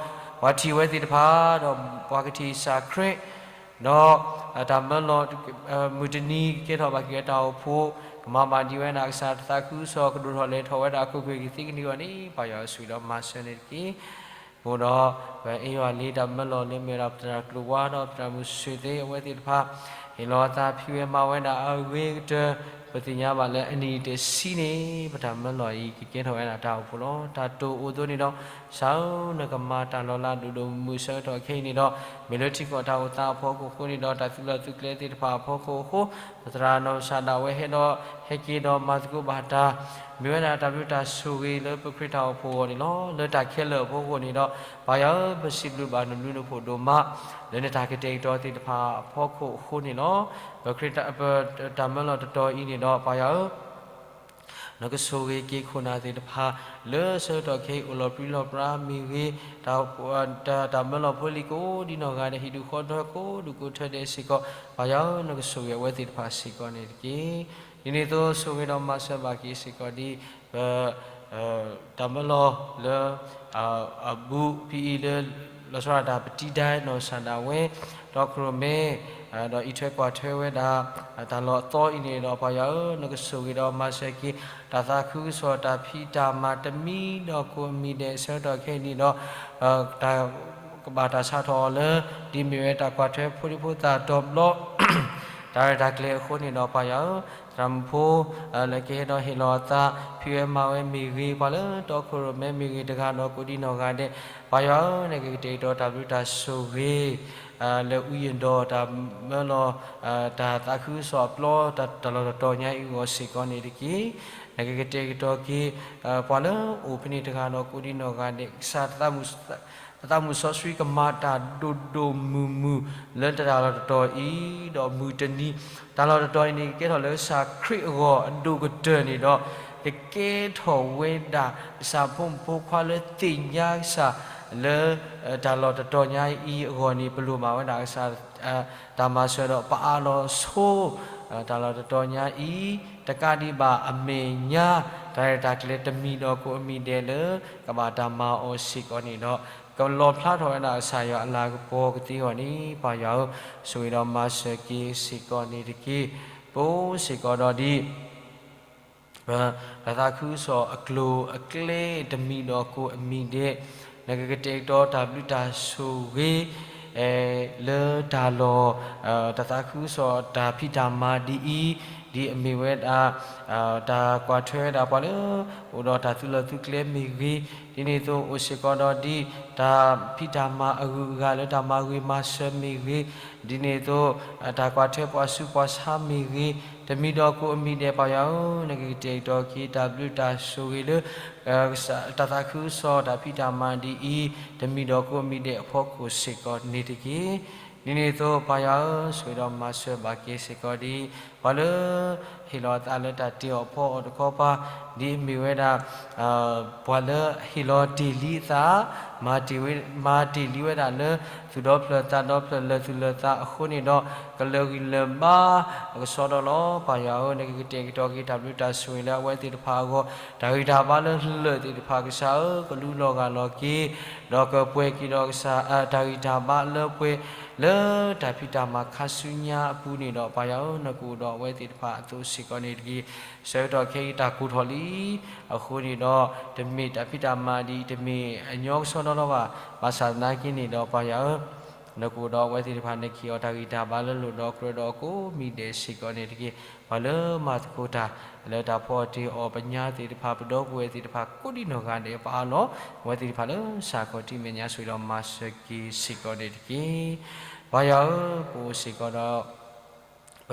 ပှၤထံၣ်ဝဲသ့ၣ်တဖၣ်ဒီး ပှၤကထံၣ်ကစၢ်ခရံာ် ဒီး တၢ်မၢလီၤ မုၢ်တနံၤကကဲထီၣ်ဘၣ်က့ၤဝဲတၢ်အိၣ်ဖှိၣ်, ကမၤဘၣ်ဒံးဝဲဒၣ်ကစၢ်တၢ်သးခုကစီၣ် ကဒိၣ်ထီၣ်လဲၤထီၣ်ဝဲဒၣ်အခိၣ်က့ၤကသ့ကန့ၢ်အဂီၢ်န့ၣ် ပၢ်ယွၤဧၢ ဆိၣ်ဂ့ၤဒီးမၤစၢၤန့ၣ်တက့ၢ်. အဃိဒီး ပအဲၣ်ယွၤလံ တၢ်မၢလီၤလၢမ့ၢ်ဝဲဒၣ်ပသရၣ်ကျိၤဝါဒီးပသရၣ်မုၣ်ဆှၢသ့ အဝဲသ့ၣ်တဖၣ် ဟ့ၣ်လီၤအသးဖံးဝဲမၤဝဲဒၣ်အဂ့ၤကတၢၢ် ပသ့ၣ်ညါဘၣ်လၢအနံၣ်တဆံန့ၣ် ပတၢ်မၢလီၤအံၤ ကကဲထီၣ်ဝဲဒၣ်တၢ်အိၣ်ဖှိၣ်လီၤ. တၢ်တိာ်အိၣ်သိးန့ၣ်ဒီး ကစၢ်ဧၢ နကမၤတၢ်လီၤလးဒိၣ်ဒိၣ်မုၢ်မုၢ်ဆၢကတီၢ်ခဲအံၤန့ၣ်ဒီး မ့ၢ်လၢထံကီၢ်တၢ်အိၣ်သးအဖီခိၣ်အဃိန့ၣ်ဒီး တၢ်သုးလီၢ်သုးကျဲသ့ၣ်တဖၣ်အဖီခိၣ်အဃိ ပသရၣ်နီၢ်ကစၢ်ဒၣ်ဝဲဟဲဒီး ဟဲက့ၤဒီးမၤသကိးဘၣ်တၢ် မ့ၢ်ဝဲဒၣ်တၢ်ဘျုးတၢ်ဆိၣ်ဂ့ၤလၢပခရံာ်တၢ်အိၣ်ဖှိၣ်အဂီၢ်န့ၣ်လီၤ. လၢတၢ်ခဲလၢာ်အဖီခိၣ်န့ၣ်ဒီး ပၢ်ယွၤဧၢ ပစံးဘျုးဘၣ်နဘျုးနဖှိၣ်ဒိၣ်မး လၢနတၢ်ကတဲာ်ကတီၤသ့ၣ်တဖၣ်အဖီခိၣ်အဃိန့ၣ်လီၤ. ပခရံာ်တၢ် ပတၢ်မၢလီၤတတီၤအံၤန့ၣ်ဒီး ပၢ်ယွၤဧၢ နကဆိၣ်ဂ့ၤက့ၤခိၣ်နၢ်သ့ၣ်တဖၣ် လၢဆၢကတီၢ်ခဲအံၤအိၣ်လီၤပြံလီၤပြါမ့ၢ်ဂ့ၤ, တၢ် တၢ်မၢလီၤဖိလံၤကိးဒံနီၢ်ဂၤဒဲး ဟံၣ်ဒူၣ်ဃီဒီကိးဒူၣ်ကိးထၢဒဲးစ့ၢ်ကီး ပၢ်ယွၤဧၢ နကဆိၣ်ဂ့ၤအဝဲသ့ၣ်တဖၣ်စ့ၢ်ကီးန့ၣ်တက့ၢ်. ဒ်န့ၣ်အသိးဆိၣ်ဂ့ၤဒီးမၤစၢၤဘၣ်က့ၤစ့ၢ်ကီးဒ် ပ တၢ်မၢလီၤလၢ အဘူးဖဲအံၤလၢ လီၤဆီဒၣ်တၢ်ပတံၤဒဲးနီၢ်ကစၢ်ဒၣ်ဝဲ ဒီးခရၢၣ်မဲ ဒီးအံးထွဲကွၢ်ထွဲဝဲဒၣ် တၢ်လီၢ်အသီအံၤန့ၣ်ဒီး ပၢ်ယွၤဧၢ နကဆိၣ်ဂ့ၤဒီးမၤစၢၤက့ၤ တၢ်သးခုကစီၣ်တၢ်ဖံးတၢ်မၤတမံၤဒီးကိးအမံၤဒဲး ဆၢကတီၢ်ခဲအံၤန့ၣ်ဒီး တၢ် ကဘၣ်တၢ်စးထီၣ်အီၤလၢ ဒ်မ့ၢ်ဝဲတၢ်ကွၢ်ထွဲဖိဒံဖိသၣ်တီၤဘျီ တၢ်ရဲၣ်တၢ်ကျဲၤအဃိန့ၣ်ဒီး ပၢ်ယွၤဧၢ သရၣ်မုၣ်ဖိ လၢကဟဲဒီးဟ့ၣ်လီၤအသး ဖံးဝဲမၤဝဲမ့ၢ်ဂ့ၤ ပှၤလၢတီခိၣ်ရိၣ်မဲမ့ၢ်ဂ့ၤတဂၤဒီးကိးဒံနီၢ်ဂၤဒဲး ပၢ်ယွၤဧၢ နကကတဲာ်ကတီၤတၢ်ဘျုးတၢ်ဆိၣ်ဂ့ၤ လၢအူယံၤဒီးတၢ်မၢလီၤ တၢ်သးခုကစီၣ်အပျီ တၢ်လီၢ်တတီၤညါအံၤအဂီၢ်စ့ၢ်ကီးန့ၣ်တက့ၢ်. နကကတဲာ်ကတီၤက့ၤ ပှၤလၢအိၣ်ဖဲန့ၣ်တဂၤဒီးကိးဒံနီၢ်ဂၤဒဲး ကစၢ် သးမုၢ်စီဆှံကမၤတၢ်ဒိၣ်ဒိၣ်မုၢ်မုၢ် လၢတၢ်လီၢ်တတီၤအံၤ ဒီးမုၢ်တနံၤ တၢ်လီၢ်တတီၤအံၤန့ၣ် ကကဲထီၣ်လၢကစၢ်ခရံာ်အဂီၢ်အဒိၣ်ကတၢၢ်န့ၣ်ဒီး ကကဲထီၣ်ဝဲဒၣ် ကစၢ်ဖိမုၣ်ဖိခွါလၢသ့ၣ်ညါကစၢ်လၢ တၢ်လီၢ်တတီၤညါအံၤအဂီၢ်န့ၣ် ပလိၣ်ဘၣ်ဝဲဒၣ်ကစၢ် တၢ်မၤစၢၤဒီးပအးလီၤဆိ တၢ်လီၢ်တတီၤညါအံၤ တကးဒံးဘၣ်အမဲာ်ညါ တၢ်ရဲၣ်တၢ်ကျဲၤတမံၤဒီးကိးအမံၤဒဲးလၢ ကဘၣ်တၢ်မၤအီၤစ့ၢ်ကီးန့ၣ်ဒီး ကလီၣ်ဖျါထီၣ်ဝဲဒၣ်ကစၢ်ယွၤအလၤကပီၤကသ့အဂီၢ်န့ၣ် ပၢ်ယွၤဧၢ ဆိၣ်ဂ့ၤဒီးမၤစၢၤက့ၤစ့ၢ်ကီးန့ၣ်တက့ၢ်. ပအိၣ်စ့ၢ်ကီးဒီးဒ် တၢ်သးခုကစီၣ်အကျိၤအကျဲ တမံၤဒီးကိးအမံၤဒဲး နကကတဲာ်ကတီၤတၢ်ဘျုးတၢ်ဆိၣ်ဂ့ၤ လၢတၢ်လီၢ် တၢ်သးခုကစီၣ်တၢ်ဖံးတၢ်မၤဒ်အံၤ ဒ်အမ့ၢ်ဝဲဒၣ် တၢ်ကွၢ်ထွဲဝဲဒၣ်ပှၤလၢ အိၣ်ဒီးတၢ်သုးလီၢ်သုးကျဲမ့ၢ်ဂ့ၤ, ဒ်န့ၣ်အသိးအိၣ်စ့ၢ်ကီးဒီးဒ် တၢ်ဖံးတၢ်မၤအဂုၤအဂၤလၢတၢ်မၤဂ့ၤမၤစၢၤမ့ၢ်ဂ့ၤ, ဒ်န့ၣ်အသိး တၢ်ကွၢ်ထွဲပှၤဆူးပှၤဆါမ့ၢ်ဂ့ၤ, တမံၤဒီးကိးအမံၤဒဲး ပၢ်ယွၤဧၢ, နကကတဲာ်ကတီၤက့ၤတၢ်ဘျုးတၢ်ဆိၣ်ဂ့ၤလၢ တၢ်သးခုကစီၣ်တၢ်ဖံးတၢ်မၤဒ်အံၤ တမံၤဒီးကိးအမံၤဒဲးအဖီခိၣ်စ့ၢ်ကီးန့ၣ်တက့ၢ်. ဒ်န့ၣ်အသိး ပၢ်ယွၤဧၢ, ဆိၣ်ဂ့ၤဒီးမၤစၢၤဘၣ်က့ၤစ့ၢ်ကီးဒ် ပှၤလၢ ဟ့ၣ်လီၤအသးလၢတၢ်တ့အီၣ်ဖီအီၣ်တခီပၤ, ဒ်အမ့ၢ်ဝဲဒၣ် ပှၤလၢဟ့ၣ်လီၤတ့ၢ်လံအသး, မၤတ့ၢ်ဝဲ, မၤတ့ၢ်လံဝဲဒၣ်လၢ သူၣ်ဒီဖျၢၣ်သးဒီဖျၢၣ်လၢာ်သူၣ်လၢာ်သးအဃိန့ၣ်ဒီး ကလၢာ်ဂံၢ်လၢာ်ဘါ အကစီဒီလီၤ. ပၢ်ယွၤဧၢ, နကကတဲာ်ကတီၤက့ၤတၢ်ဘျုးတၢ်ဆိၣ်ဂ့ၤလၢအဝဲသ့ၣ်တဖၣ်အဂီၢ်, တၢ်ဂံၢ်တၢ်ဘါလၢလၢာ်သ့ၣ်တဖၣ် ကစၢ်ဧၢ, ကလူလီၤဂာ်လီၤက့ၤ, ဒီးကပှဲၤက့ၤဒီးကစၢ် တၢ်ဂံၢ်တၢ်ဘါလၢပှဲၤ လၢတၢ်ဖံးတၢ်မၤခါဆူညါအပူၤန့ၣ်ဒီး ပၢ်ယွၤဧၢ, နကအိၣ်ဒီးအဝဲသ့ၣ်တဖၣ်အသိးစ့ၢ်ကီးန့ၣ်တက့ၢ်. ဆၢကတီၢ်ခဲအံၤတၢ်ကိၢ်ထီၣ်လံအဃိန့ၣ်ဒီး တမ့ၢ်တၢ်ဖံးတၢ်မၤဒ်အံၤ တမ့ၢ်အညီကစီဒီလီၤဘၣ်. ဘၣ်ဆၣ်သနာ်က့န့ၣ်ဒီး ပၢ်ယွၤဧၢ, နကအိၣ်ဒီးအဝဲသ့ၣ်တဖၣ် နကဟ့ၣ်အီၤတၢ်ဂံၢ်တၢ်ဘါလၢလိၣ်ဒီးကြၢးဒီးကိးမံၤဒဲးစ့ၢ်ကီးန့ၣ်တက့ၢ်. ပှၤလၢမၤသကိးတၢ် လၢတၢ်ဖီအီၣ်တ့ၢ်အီၣ်ပညါသ့ၣ်တဖၣ် ပဒီပုၢ်ဝဲၢ်သ့ၣ်တဖၣ် ကိးဒံနီၢ်ဂၤဒဲး ပအးလီၤ အဝဲသ့ၣ်တဖၣ်လၢစးခီၣ်ထံးမဲာ်ညါ ဆိၣ်ဂ့ၤဒီးမၤစၢၤက့ၤစ့ၢ်ကီးန့ၣ်တက့ၢ်. ပၢ်ယွၤဧၢ, ပအိၣ်စ့ၢ်ကီးဒီး ပခရံာ်တၢ်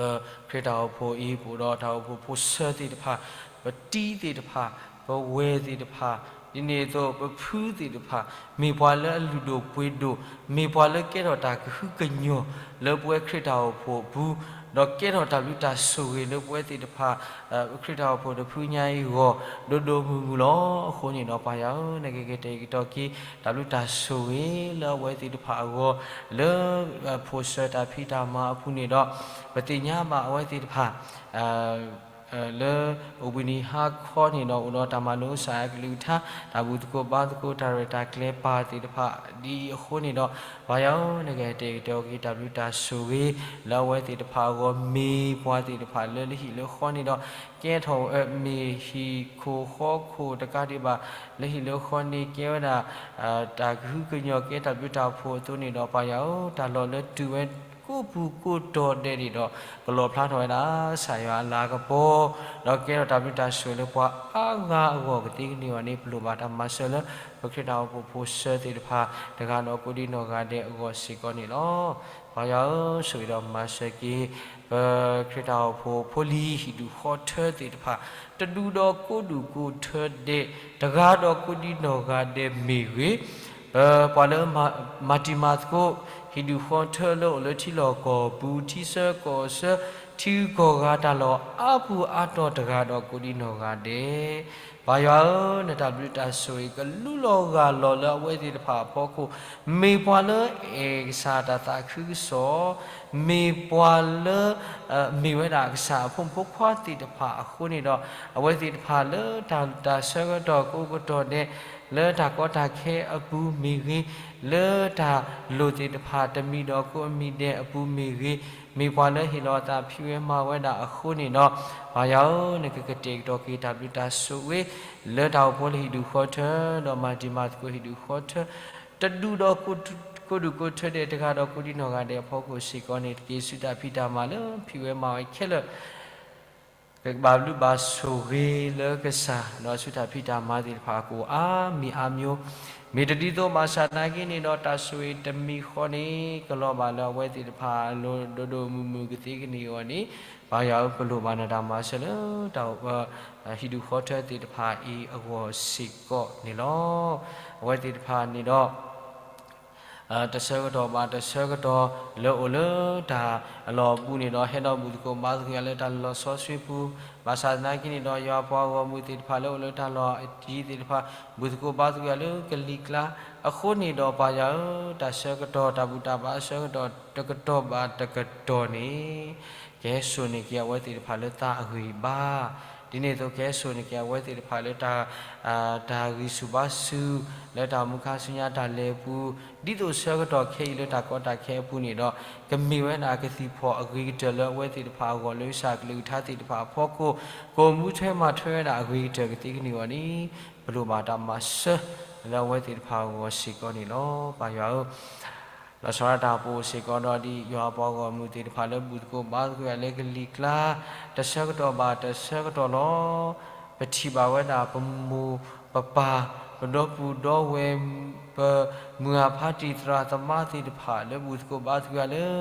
အိၣ်ဖှိၣ်အံၤ ပအိၣ်ဒီးတၢ်အိၣ်ဖှိၣ်ဖိဆၢသ့ၣ်တဖၣ်, ပတံၤသ့ၣ်တဖၣ်, ပဝဲၢ်သ့ၣ်တဖၣ်, ဒ်န့ၣ်အသိး ပဖုသ့ၣ်တဖၣ်, မ့ၢ်ပှၤလၢအလုၢ်ဒိၣ်ပှ့ၤဒိၣ်, မ့ၢ်ပှၤလၢကဲထီၣ်တၢ်ကဟုကညီၢ် လၢပဝဲခရံာ်တၢ်အိၣ်ဖှိၣ်အပူၤ, ဒီးကဲထီၣ်တၢ်ဘျုးတၢ်ဆိၣ်ဂ့ၤလၢပဝဲသ့ၣ်တဖၣ် ခရံာ်တၢ်အိၣ်ဖှိၣ်တဖုညါအံၤအဂီၢ် ဒိၣ်ဒိၣ်မုၢ်မုၢ်လီၤ. အဃိန့ၣ်ဒီးပၢ်ယွၤဧၢ, နကကတဲာ်ကတီၤက့ၤ တၢ်ဘျုးတၢ်ဆိၣ်ဂ့ၤလၢအဝဲသ့ၣ်တဖၣ်အဂီၢ် လၢ ဖိဆၢတၢ်ဖံးတၢ်မၤအပူၤန့ၣ်ဒီး ပသ့ၣ်ညါဘၣ်အဝဲသ့ၣ်တဖၣ် လၢအိၣ်ဘှံးနံၤဟါခီန့ၣ်ဒီး အိၣ်ဒီးတၢ်မၤလိကစၢ်ယွၤအကလုၢ်ကထါ, တၢ်ဘူၣ်သကိးဘါသကိး တၢ်ရဲၣ်တၢ်ကျဲၤပာ်သ့ၣ်တဖၣ်ဒ်အံၤအဃိန့ၣ်ဒီး, ပၢ်ယွၤဧၢ, နကဟဲတဲာ်ကတီၤက့ၤတၢ်ဘျုးတၢ်ဆိၣ်ဂ့ၤ လၢအဝဲသ့ၣ်တဖၣ်အဂီၢ်, မ့ၢ်ပှၤသ့ၣ်တဖၣ်လၢလၢဟံၣ်လၢဃီန့ၣ်ဒီး ကဲထီၣ်ဝဲမ့ၢ်ဟံၣ်ခိၣ်ဃီခိၣ်တကးဒံးဘၣ်, လၢဟံၣ်လၢဃီန့ၣ်ကဲဝဲဒၣ် တၢ်ကဟုကညီၤကဲတၢ်ဘျုးတၢ်ဖှိၣ်အသိးန့ၣ်ဒီး ပၢ်ယွၤဧၢ, တၢ်လီၢ်လၢတုၤဝဲကိးပူၤကိးတီၤဒဲးန့ၣ်ဒီး ကလီၣ်ဖျါထီၣ်ဝဲဒၣ် ကစၢ်ယွၤအလၤကပီၤ, ဒီးကဲထီၣ်တၢ်ဘျုးတၢ်ဆိၣ်ဂ့ၤလၢပှၤအါဂၤအဂီၢ်ကသ့ကန့ၢ်အီၤန့ၣ် ပလိၣ်ဘၣ်တၢ်မၤစၢၤလၢ ပခရံာ်တၢ်အိၣ်ဖှိၣ်ဖိဆၢသ့ၣ်တဖၣ် တဂၤဒီးကိးဒံနီၢ်ဂၤဒဲးအဂီၢ်စ့ၢ်ကီးန့ၣ်လီၤ. ပၢ်ယွၤဧၢ, ဆိၣ်ဂ့ၤဒီးမၤစၢၤက့ၤ ပခရံာ်တၢ်အိၣ်ဖှိၣ်ဖိလံၤဟံၣ်ဒူၣ်ဃီထၢသ့ၣ်တဖၣ်, တဒူၣ်ဒီးကိးဒူၣ်ကိးထၢဒဲး, တဂၤဒီးကိးဒံနီၢ်ဂၤဒဲးမ့ၢ်ဂ့ၤ, ပပှၤလၢမၤတံၤမၤသကိး ဟံၣ်ဒူၣ်ဃီထၢလၢအိၣ်လၢထံလီၢ်ကီၢ်ပူၤ ထံဆၢကီၢ်ဆၢ ထံဂုၤကီၢ်ဂၤတၢ်လီၢ်အါပူၤအါတီၤတဂၤဒီးကိးဒံနီၢ်ဂၤဒဲး, ပၢ်ယွၤဧၢ, နတၢ်ဘျုးတၢ်ဆိၣ်ဂ့ၤကလူလီၤဂၢ်လီၤလၢအဝဲသ့ၣ်တဖၣ်အဖီခိၣ်, မ့ၢ်ပှၤလၢအဲၣ်ကစၢ်တၢ်သးခုကစီၣ်, မ့ၢ်ပှၤလၢ မ့ၢ်ဝဲဒၣ်ကစၢ်အဖိမုၣ်ဖိခွါသ့ၣ်တဖၣ်အဃိန့ၣ်ဒီး အဝဲသ့ၣ်တဖၣ်လၢတၢ်ဆၢကတီၢ်ကိးကတီၢ်ဒဲး လၢတၢ်ကီတၢ်ခဲအပူၤမ့ၢ်ဂ့ၤ, လၢတၢ်လိၣ်သ့ၣ်တဖၣ်တမံၤဒီးကိးအမံၤဒဲးအပူၤမ့ၢ်ဂ့ၤ, မ့ၢ်ပှၤလၢဟ့ၣ်လီၤအသးဖံးဝဲမၤဝဲဒၣ်အဃိန့ၣ်ဒီး, ပၢ်ယွၤဧၢ, နကကတဲာ်ကတီၤက့ၤတၢ်ဘျုးတၢ်ဆိၣ်ဂ့ၤ လၢတၢ်အိၣ်ဖှိၣ်လၢဟံၣ်ဒူၣ်ဃီထၢ ဒီးမၤတံၤမၤသကိးဟံၣ်ဒူၣ်ဃီထၢ တဒူၣ်ဒီးကိးဒူၣ်ကိးထၢဒဲး တဂၤဒီးကိးဒံနီၢ်ဂၤဒဲးအဖီခိၣ်စ့ၢ်ကီးန့ၣ်တက့ၢ်. ဆူတၢ်ဖံးတၢ်မၤလၢဖံးဝဲမၤဝဲခဲလၢာ် ကဘၣ်ဘျုးဘၣ်ဆိၣ်ဂ့ၤလၢကစၢ်, ဒီးဆူတၢ်ဖံးတၢ်မၤသ့ၣ်တဖၣ်ကိးအါမံၤအါမျိုး, မ့ၢ်တဒ်သိးဘၣ်ဆၣ်သနာ်က့န့ၣ်ဒီး တၢ်ဆိၣ်ဂ့ၤတမံၤဃီန့ၣ် ကလီၤဘၣ်လၢအဝဲသ့ၣ်တဖၣ်အလိၤဒိၣ်ဒိၣ်မုၢ်မုၢ်ကသ့ကန့ၢ်အီၤန့ၣ်, ပၢ်ယွၤဧၢ, ပလိၣ်ဘၣ်နတၢ်မၤစၢၤလၢတၢ် ဟံၣ်ဒူၣ်ဃီထၢသ့ၣ်တဖၣ်အံၤအဂီၢ်စ့ၢ်ကီးန့ၣ်လီၤ. အဝဲသ့ၣ်တဖၣ်န့ၣ်ဒီး တဆၢကတီၢ်ဘၣ်တဆၢကတီၢ်လၢအိၣ်လၢတၢ်အလီၢ်အပူၤန့ၣ်ဒီး ဟဲဒီးဘူၣ်သကိးဘါသကိးယၤလၢတၢ်လီၢ်စီဆှံပူၤ, ဘၣ်ဆၣ်သနာ်က့န့ၣ်ဒီး ယွၤပှၤဂီၢ်မုၢ်သ့ၣ်တဖၣ်လၢအိၣ်လၢတၢ်လီၢ်အယံၤသ့ၣ်တဖၣ် ဘူၣ်သကိးဘါသကိးယၤလၢကလံၤကျါ, အဃိန့ၣ်ဒီးပၢ်ယွၤဧၢ, တၢ်ဆၢကတီၢ်တၢ်ဘူၣ်တၢ်ဘါအဆၢကတီၢ်တကတီၢ်ဘၣ်တကတီၢ်န့ၣ် ကဟဲစိာ်န့ၢ်က့ၤအဝဲသ့ၣ်တဖၣ်လၢသးအဂံၢ်ဘါ, ဒ်န့ၣ်အသိးကဟဲစိာ်န့ၢ်က့ၤအဝဲသ့ၣ်တဖၣ်လၢ တၢ်ဂံၢ်ဆူၣ်ဘါဆူၣ် လၢတၢ်မူခါဆူညါတၢ်လဲၤပူၤ, ဒ်သိးဆၢကတီၢ်ခဲအံၤလၢတၢ်ကီတၢ်ခဲအပူၤန့ၣ်ဒီး ကမ့ၢ်ဝဲဒၣ်ကသံၣ်ဖီၣ်အဂ့ၤကတၢၢ်လၢအဝဲသ့ၣ်တဖၣ်အဂီၢ် လၢကစၢ်ကလုၢ်ကထါသ့ၣ်တဖၣ်အဖီခိၣ်, ကိးမူထွဲမၤထွဲဝဲဒၣ်အဂ့ၤကတၢၢ်ကသ့ကန့ၢ်အီၤန့ၣ် ပလိၣ်ဘၣ်တၢ်မၤစၢၤလၢအဝဲသ့ၣ်တဖၣ်အဂီၢ်စ့ၢ်ကီးန့ၣ်လီၤ. ပၢ်ယွၤဧၢ, လီၤဆီဒၣ်တၢ်ပအိၣ်စ့ၢ်ကီးဒီးဒ်ယွၤပှၤဂီၢ်မုၢ်သ့ၣ်တဖၣ်လၢဘူၣ်သကိးဘါသကိးယၤလၢကလံၤကျါ တဆၢကတီၢ်ဘၣ်တဆၢကတီၢ်လီၤ. ပထံၣ်ဘၣ်ဝဲဒၣ်ပမိၢ်ပပၢ် ပဒီပုၢ်ဒီဝဲၢ် ပမုၢ်အဖါတံၢ်သရၣ်သမါသ့ၣ်တဖၣ်လၢဘူၣ်သကိးဘါသကိးယၤလၢ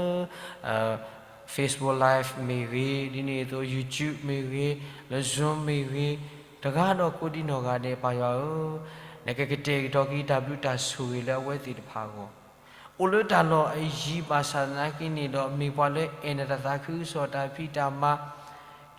Facebook Live မ့ၢ်ဂ့ၤ, ဒ်န့ၣ်အသိး YouTube မ့ၢ်ဂ့ၤ, လၢ Zoom မ့ၢ်ဂ့ၤ, တဂၤဒီးကိးဒံနီၢ်ဂၤဒဲး ပၢ်ယွၤဧၢ, နကကတဲာ်ကတီၤက့ၤတၢ်ဘျုးတၢ်ဆိၣ်ဂ့ၤလၢအဝဲသ့ၣ်တဖၣ်အဂီၢ်, အိၣ်လၢတၢ်လီၢ်အယံၤဘၣ်ဆၣ်သနာ်က့န့ၣ်ဒီး မ့ၢ်ပှၤလၢအဲၣ်နတၢ်သးခုကစီၣ်တၢ်ဖံးတၢ်မၤ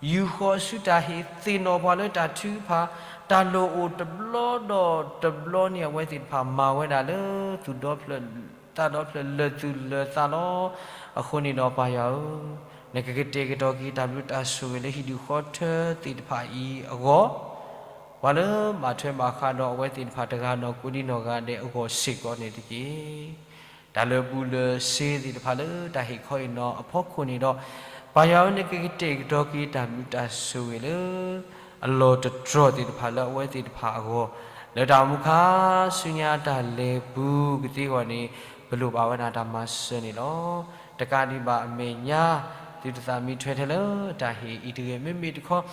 ယူာ်ဃီၤဆူတၢ်ဟ့ၣ်သ့ၣ်နီၣ်ပှၤလၢတၢ်ထုကဖၣ်, တၢ်လိၣ်အိၣ်တဘျီဒီးတဘျီန့ၣ် အဝဲသ့ၣ်တဖၣ်မၤဝဲဒၣ်လၢသူၣ်ဒီဖျၢၣ် သးဒီဖျၢၣ်လၢာ်သူၣ်လၢာ်သးလီၤ. အဃိန့ၣ်ဒီးပၢ်ယွၤဧၢ, နကကတဲာ်ကတီၤက့ၤတၢ်ဘျုးတၢ်ဆိၣ်ဂ့ၤလၢဟံၣ်ဒူၣ်ဃီထၢသ့ၣ်တဖၣ်အံၤအဂီၢ်, ပှၤလၢဘၣ်ထွဲဘၣ်ဃးဒီးအဝဲသ့ၣ်တဖၣ်တဂၤဒီးကိးဒံနီၢ်ဂၤဒဲးအဂီၢ်စ့ၢ်ကီးန့ၣ်တက့ၢ်. တၢ်လၢာ်ဘူၣ်လၢာ်စ့ၤသ့ၣ်တဖၣ်လၢတၢ်ဟ့ၣ်ခီဟ့ၣ်နီၤအဖီခိၣ်န့ၣ်ဒီး, ပၢ်ယွၤဧၢ, နကကတဲာ်ကတီၤက့ၤတၢ်ဘျုးတၢ်ဆိၣ်ဂ့ၤလၢ အလီၢ်တတြီၢ်သ့ၣ်တဖၣ်လၢအဝဲသ့ၣ်တဖၣ်အဂီၢ်, လၢတၢ်မူခါဆူညါတၢ်လဲၤပူၤကသ့အဂီၢ်န့ၣ် ပလိၣ်ဘၣ်ဝဲဒၣ်တၢ်မၤစၢၤန့ၣ်လီၤ. တကးဒံးဘၣ်အမဲာ်ညါ သုတသးမံထွဲထဲလၢတၢ်ဟ့ၣ်အံၤတဂ့ၤ, မ့မ့ၢ်တခီ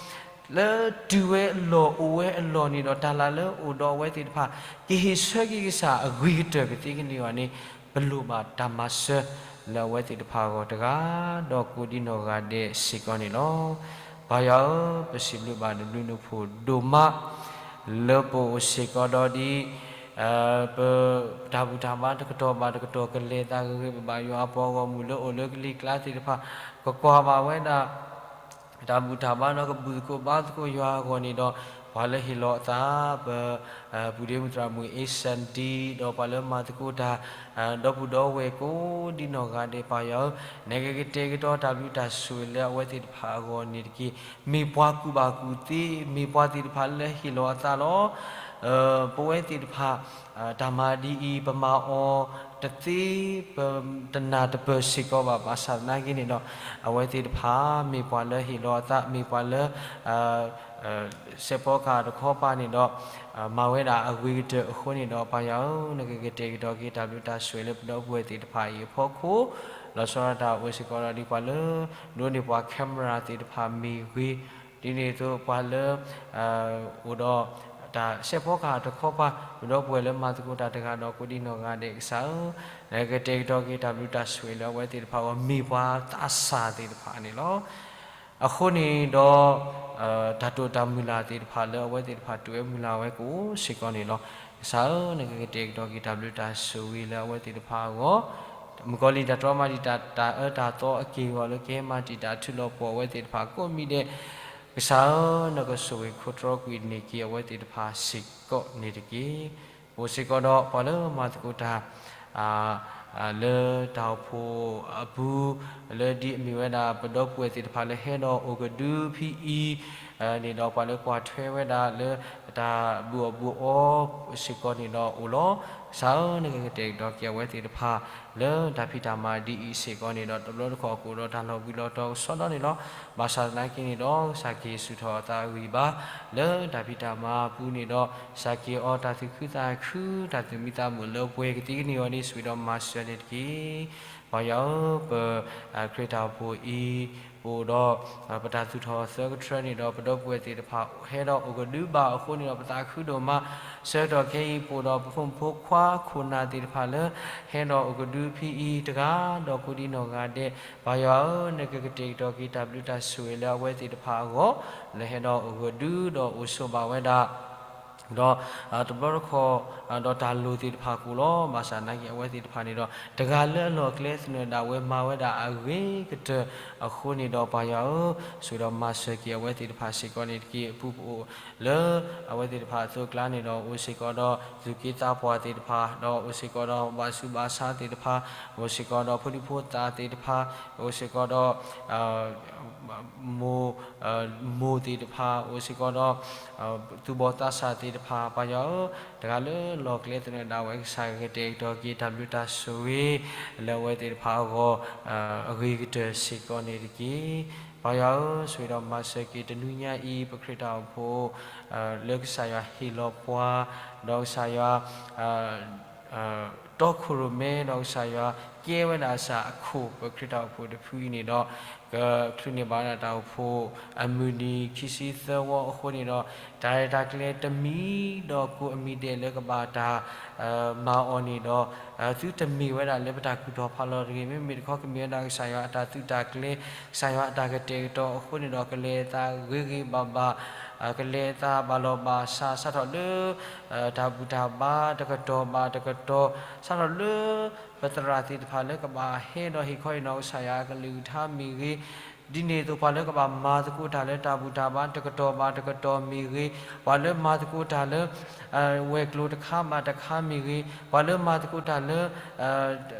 လၢတုၤဝဲအလီၢ်အိၣ်ဝဲအလီၢ်န့ၣ်ဒီး တၢ်လၢ်လၢအိၣ်ဒီးအဝဲသ့ၣ်တဖၣ် ကဟ့ၣ်ဆၢက့ၤကစၢ်အဂ့ၤကတၢၢ်ကသ့ကန့ၢ်အီၤန့ၣ် ပလိၣ်ဘၣ်တၢ်မၤစၢၤလၢအဝဲသ့ၣ်တဖၣ်အဂီၢ်တဂၤ ဒီးကိးဒံနီၢ်ဂၤဒဲးစ့ၢ်ကီးန့ၣ်လီၤ. ပၢ်ယွၤဧၢ, ပစံးဘျုးဘၣ်နဘျုးနဖှိၣ်ဒိၣ်မး လၢပအိၣ်စ့ၢ်ကီးဒီးဒ် ပတၢ်ဘူၣ်တၢ်ဘါတကတီၢ်ဘၣ်တကတီၢ် ကလဲၤသးဂ့ၤဂ့ၤဘၣ်ဘၣ် ယွၤအပှၤဂီၢ်မုၢ်လၢအိၣ်လၢကလံၤကျါသ့ၣ်တဖၣ် ကကွၢ်ဘၣ်ဝဲဒၣ် တၢ်ဘူၣ်တၢ်ဘါဒီးကဘူၣ်သကိးဘါသကိးယွၤအဂီၢ်န့ၣ်ဒီး ပှၤလၢဟ့ၣ်လီၤအသး ပ ပုၢ်ဒ့မုၣ်သရၣ်မုၣ် အ့စၣ်ဒံ ဒီးပှၤလၢမၤသကိးတၢ် ဒီပုၢ်ဒီဝဲၢ်ကိးဒံနီၢ်ဂၤဒဲး ပၢ်ယွၤဧၢ, နကကတဲာ်ကတီၤတၢ်ဘျုးတၢ်ဆိၣ်ဂ့ၤလၢအဝဲသ့ၣ်တဖၣ်အဂီၢ်န့ၣ်တက့ၢ်. မ့ၢ်ပှၤကူၣ်ဘၣ်ကူၣ်သ့, မ့ၢ်ပှၤသ့ၣ်တဖၣ်လၢဟ့ၣ်လီၤအသးလီၤ. ပဝဲသ့ၣ်တဖၣ် တၢ်မၤဒ်အံၤ ပမၤအီၤတသ့ ပတနၢ်တပၢၢ်စ့ၢ်ကီးဘၣ်. ဘၣ်ဆၣ်သနာ်က့န့ၣ်ဒီး အဝဲသ့ၣ်တဖၣ် မ့ၢ်ပှၤလၢဟ့ၣ်လီၤအသး, မ့ၢ်ပှၤလၢ စဲးဖီကဟၣ်တခီပၤန့ၣ်ဒီး မၤဝဲဒၣ်အဂ့ၤကတၢၢ်အဃိန့ၣ်ဒီး ပၢ်ယွၤဧၢ, နကကတဲာ်ကတီၤက့ၤတၢ်ဘျုးတၢ်ဆိၣ်ဂ့ၤလၢပဒီပုၢ်ဝဲၢ်သ့ၣ်တဖၣ်အံၤအဖီခိၣ်, လီၤဆီဒၣ်တၢ်အိၣ်စ့ၢ်ကီးဒီးဒ်ပှၤလၢ ဒိးန့ၢ်ပှၤ camera သ့ၣ်တဖၣ်မ့ၢ်ဂ့ၤ, ဒ်န့ၣ်အသိးပှၤလၢ အိၣ်ဒီးတၢ်စဲးဖီကဟၣ်တခီပၤ ပဒီပုၢ်ဝဲၢ်လၢမၤသကိးတၢ်တဂၤဒီးကိးဒံနီၢ်ဂၤဒဲးကစၢ်ဧၢ, နကတဲာ်ကတီၤက့ၤတၢ်ဘျုးတၢ်ဆိၣ်ဂ့ၤလၢအဝဲသ့ၣ်တဖၣ်အဂီၢ် မ့ၢ်ပှၤသးစၢ်သ့ၣ်တဖၣ်န့ၣ်လီၤ. အဃိန့ၣ်ဒီး တၢ်တိာ်တၢ်မုၢ်လၢ်သ့ၣ်တဖၣ်လၢအဝဲသ့ၣ်တဖၣ်တိာ်ဝဲမုၢ်လၢ်ဝဲကအိၣ်စ့ၢ်ကီးန့ၣ်လီၤ. ကစၢ်ဧၢ, နကကတဲာ်ကတီၤက့ၤတၢ်ဘျုးတၢ်ဆိၣ်ဂ့ၤလၢအဝဲသ့ၣ်တဖၣ်အဂီၢ်, မုၣ်ကီၤလံၢ်တၢ်တြီမၤတံာ်တာ်တၢ်အၢတၢ်သီအက့ၢ်အဂီၤလၢကဟဲမၤတံာ်တာ်ထုးလီၤပှီၢ်အဝဲသ့ၣ်တဖၣ်ကိးမံၤဒဲး, ကစၢ်ဧၢ, နကဆိၣ်ဂ့ၤခိးတြီကွံာ်န့ၢ်က့ၤအဝဲသ့ၣ်တဖၣ်စ့ၢ်ကီးန့ၣ်တက့ၢ်. အိၣ်စ့ၢ်ကီးဒီးပှၤလၢမၤသကိးတၢ် လၢတၢ်အိၣ်ဖှိၣ်အပူၤ, လၢဒ်အမ့ၢ်ဝဲဒၣ် ပဒီပုၢ်ဝဲၢ်သ့ၣ်တဖၣ်လၢဟဲဒီးအိၣ်ကဒုဖဲအံၤန့ၣ်ဒီး ပှၤလၢကွၢ်ထွဲဝဲဒၣ်လၢ တၢ်ဘုၣ်အီၣ်ဘုၣ်အီစ့ၢ်ကီးန့ၣ်ဒီးအိၣ်လီၤ. ကစၢ်ဧၢ, နကကတဲာ်ကတီၤက့ၤအဝဲသ့ၣ်တဖၣ် လၢတၢ်ဖံးတၢ်မၤဒ်အံၤစ့ၢ်ကီးန့ၣ်ဒီး တဘျီတခီၣ်ကအိၣ်ဒီးတၢ်လီၤဘှံးလီၤတီၤကစီဒီန့ၣ်လီၤ. ဘၣ်ဆၣ်သနာ်က့န့ၣ်ဒီး ကစၢ်က့ၤဆူၣ်ထီၣ်အသးအဂံၢ်ဘါ လၢတၢ်ဖံးတၢ်မၤအပူၤန့ၣ်ဒီး ကစၢ်က့ၤအီၤတၢ်သူၣ်ခုသးခု တၢ်သူၣ်မံသးမုာ်လၢပှဲၤကသ့ကန့ၢ်အီၤန့ၣ် ဆိၣ်ဂ့ၤဒီးမၤစၢၤန့ၣ်တက့ၢ်. ပၢ်ယွၤဧၢ, ပ ခရံာ်တၢ်အိၣ်ဖှိၣ်အံၤ ပအိၣ်ဒီး ပတၢ်သူၣ်ထီၣ်သၢကထြၢန့ၣ်ဒီး ပဒီပုၢ်ဝဲၢ်သ့ၣ်တဖၣ် ဟဲဒီးအိၣ်ကဒုဘၣ်အဃိန့ၣ်ဒီး ပသးခုဒိၣ်မး, ဆၢကတီၢ်ခဲအံၤ ပအိၣ်ဒီးပဖိမုၣ်ဖိခွါခိၣ်နၢ်သ့ၣ်တဖၣ်လၢ ဟဲဒီးအိၣ်ကဒုဖဲအံၤတဂၤဒီးကိးဒံနီၢ်ဂၤဒဲး, ပၢ်ယွၤဧၢ, နကကတဲာ်ကတီၤက့ၤတၢ်ဘျုးတၢ်ဆိၣ်ဂ့ၤလၢအဝဲသ့ၣ်တဖၣ်အဂီၢ်, လၢဟဲဒီးအိၣ်ကဒုဒီးအိၣ်ဆိးဘၣ်ဝဲဒၣ် ဒီး တဘျီတခီၣ် ဒီးတၢ်လိၣ်သ့ၣ်တဖၣ်ကအိၣ်လီၤ. ဘၣ်ဆၣ်သနာ်က့ အဝဲသ့ၣ်တဖၣ်န့ၣ်ဒီး တဂၤလၢအလီၢ်အကျဲသနၢၣ်ဒၣ်ဝဲမၤဝဲဒၣ်အဂ့ၤကတၢၢ်အဃိန့ၣ်ဒီး ပၢ်ယွၤဧၢ, ဆိၣ်ဂ့ၤဒီးမၤစၢၤက့ၤအဝဲသ့ၣ်တဖၣ်စ့ၢ်ကီးန့ၣ်တက့ၢ်. အပူၤပအိၣ်လၢအဝဲသ့ၣ်တဖၣ်အသိးအကျါန့ၣ်ဒီး အိၣ်စ့ၢ်ကီးဒီးသူၣ်က့သးပှၢ်သ့ၣ်တဖၣ်, ဒီးအိၣ်စ့ၢ်ကီးဒီးဘၣ်ဆူးဘၣ်ဆါသ့ၣ်တဖၣ်, အိၣ်စ့ၢ်ကီးဒီးဖိဒံဖိသၣ်သ့ၣ်တဖၣ်, အိၣ်စ့ၢ်ကီးဒီး မိၢ် မိၢ်သ့ၣ်တဖၣ်, အိၣ်စ့ၢ်ကီးဒီး သူၣ်ဘီၣ်သးစၢ်သ့ၣ်တဖၣ်, ပၢ်ယွၤဧၢ, တဂၤလၢလီၢ်ကျဲသနၢၣ်ဒၣ်ဝဲ ကစၢ်ကတဲာ်ကတီၤက့ၤတၢ်ဘျုးတၢ်ဆိၣ်ဂ့ၤ လၢအဝဲသ့ၣ်တဖၣ်အဂီၢ် အဂ့ၤကတၢၢ်စ့ၢ်ကီးန့ၣ်တက့ၢ်. ပၢ်ယွၤဧၢ, ဆိၣ်ဂ့ၤဒီးမၤစၢၤက့ၤတနွံညါအံၤ ပခရံာ်တၢ်အိၣ်ဖှိၣ် လၢကစၢ်ယွၤဟ့ၣ်လီၤပှၤ, ဒီးကစၢ်ယွၤ တီခိၣ်ရိၣ်မဲ ဒီးကစၢ်ယွၤကဲဝဲဒၣ်ကစၢ်အခိၣ် ပခရံာ်တၢ်အိၣ်ဖှိၣ်တဖုအံၤန့ၣ်ဒီး ကချုးန့ၢ်ဘၣ်ဝဲဒၣ်တၢ်အိၣ်ဖှိၣ်အမုၢ်နံၤခံဆံသၢဝီအဃိန့ၣ်ဒီး တၢ်ရဲၣ်တၢ်ကျဲၤတမံၤဒီးကိးအမံၤဒဲးလၢကဘၣ်တၢ် မၤအီၤန့ၣ်ဒီး သုတမ့ၢ်ဝဲဒၣ်လၢပတၢ်ကူၣ်ထီၣ်ဖးလီၤတဂ့ၤ, မ့မ့ၢ်တခီကမ့ၢ်ဝဲဒၣ်ကစၢ်ယွၤအတၢ်သုးတၢ်ကျဲၤ, ကစၢ်ယွၤအတၢ်ကတဲာ်ကတီၤအဃိန့ၣ်ဒီး ကလဲၤအသးဂ့ၤဂ့ၤဘၣ်ဘၣ်, ကလဲၤအသးဘၣ်လီၢ်ဘၣ်စး စးထီၣ်လၢ တၢ်ဘူၣ်တၢ်ဘါတကတီၢ်ဘၣ်တကတီၢ်, စးထီၣ်လၢ ပသရၣ်သ့ၣ်တဖၣ်လၢကဘၣ်ဟဲဒီးဟ့ၣ်ခီဟ့ၣ်နီၤကစၢ်ယွၤအကလုၢ်ကထါမ့ၢ်ဂ့ၤ, ဒ်န့ၣ်အသိးပှၤလၢကဘၣ်မၤသကိးတၢ်လၢတၢ်ဘူၣ်တၢ်ဘါတကတီၢ်ဘၣ်တကတီၢ်မ့ၢ်ဂ့ၤ, ပှၤလၢမၤသကိးတၢ်လၢ ဝဲၤကျိၤတခါဘၣ်တခါမ့ၢ်ဂ့ၤ, ပှၤလၢမၤသကိးတၢ်လၢ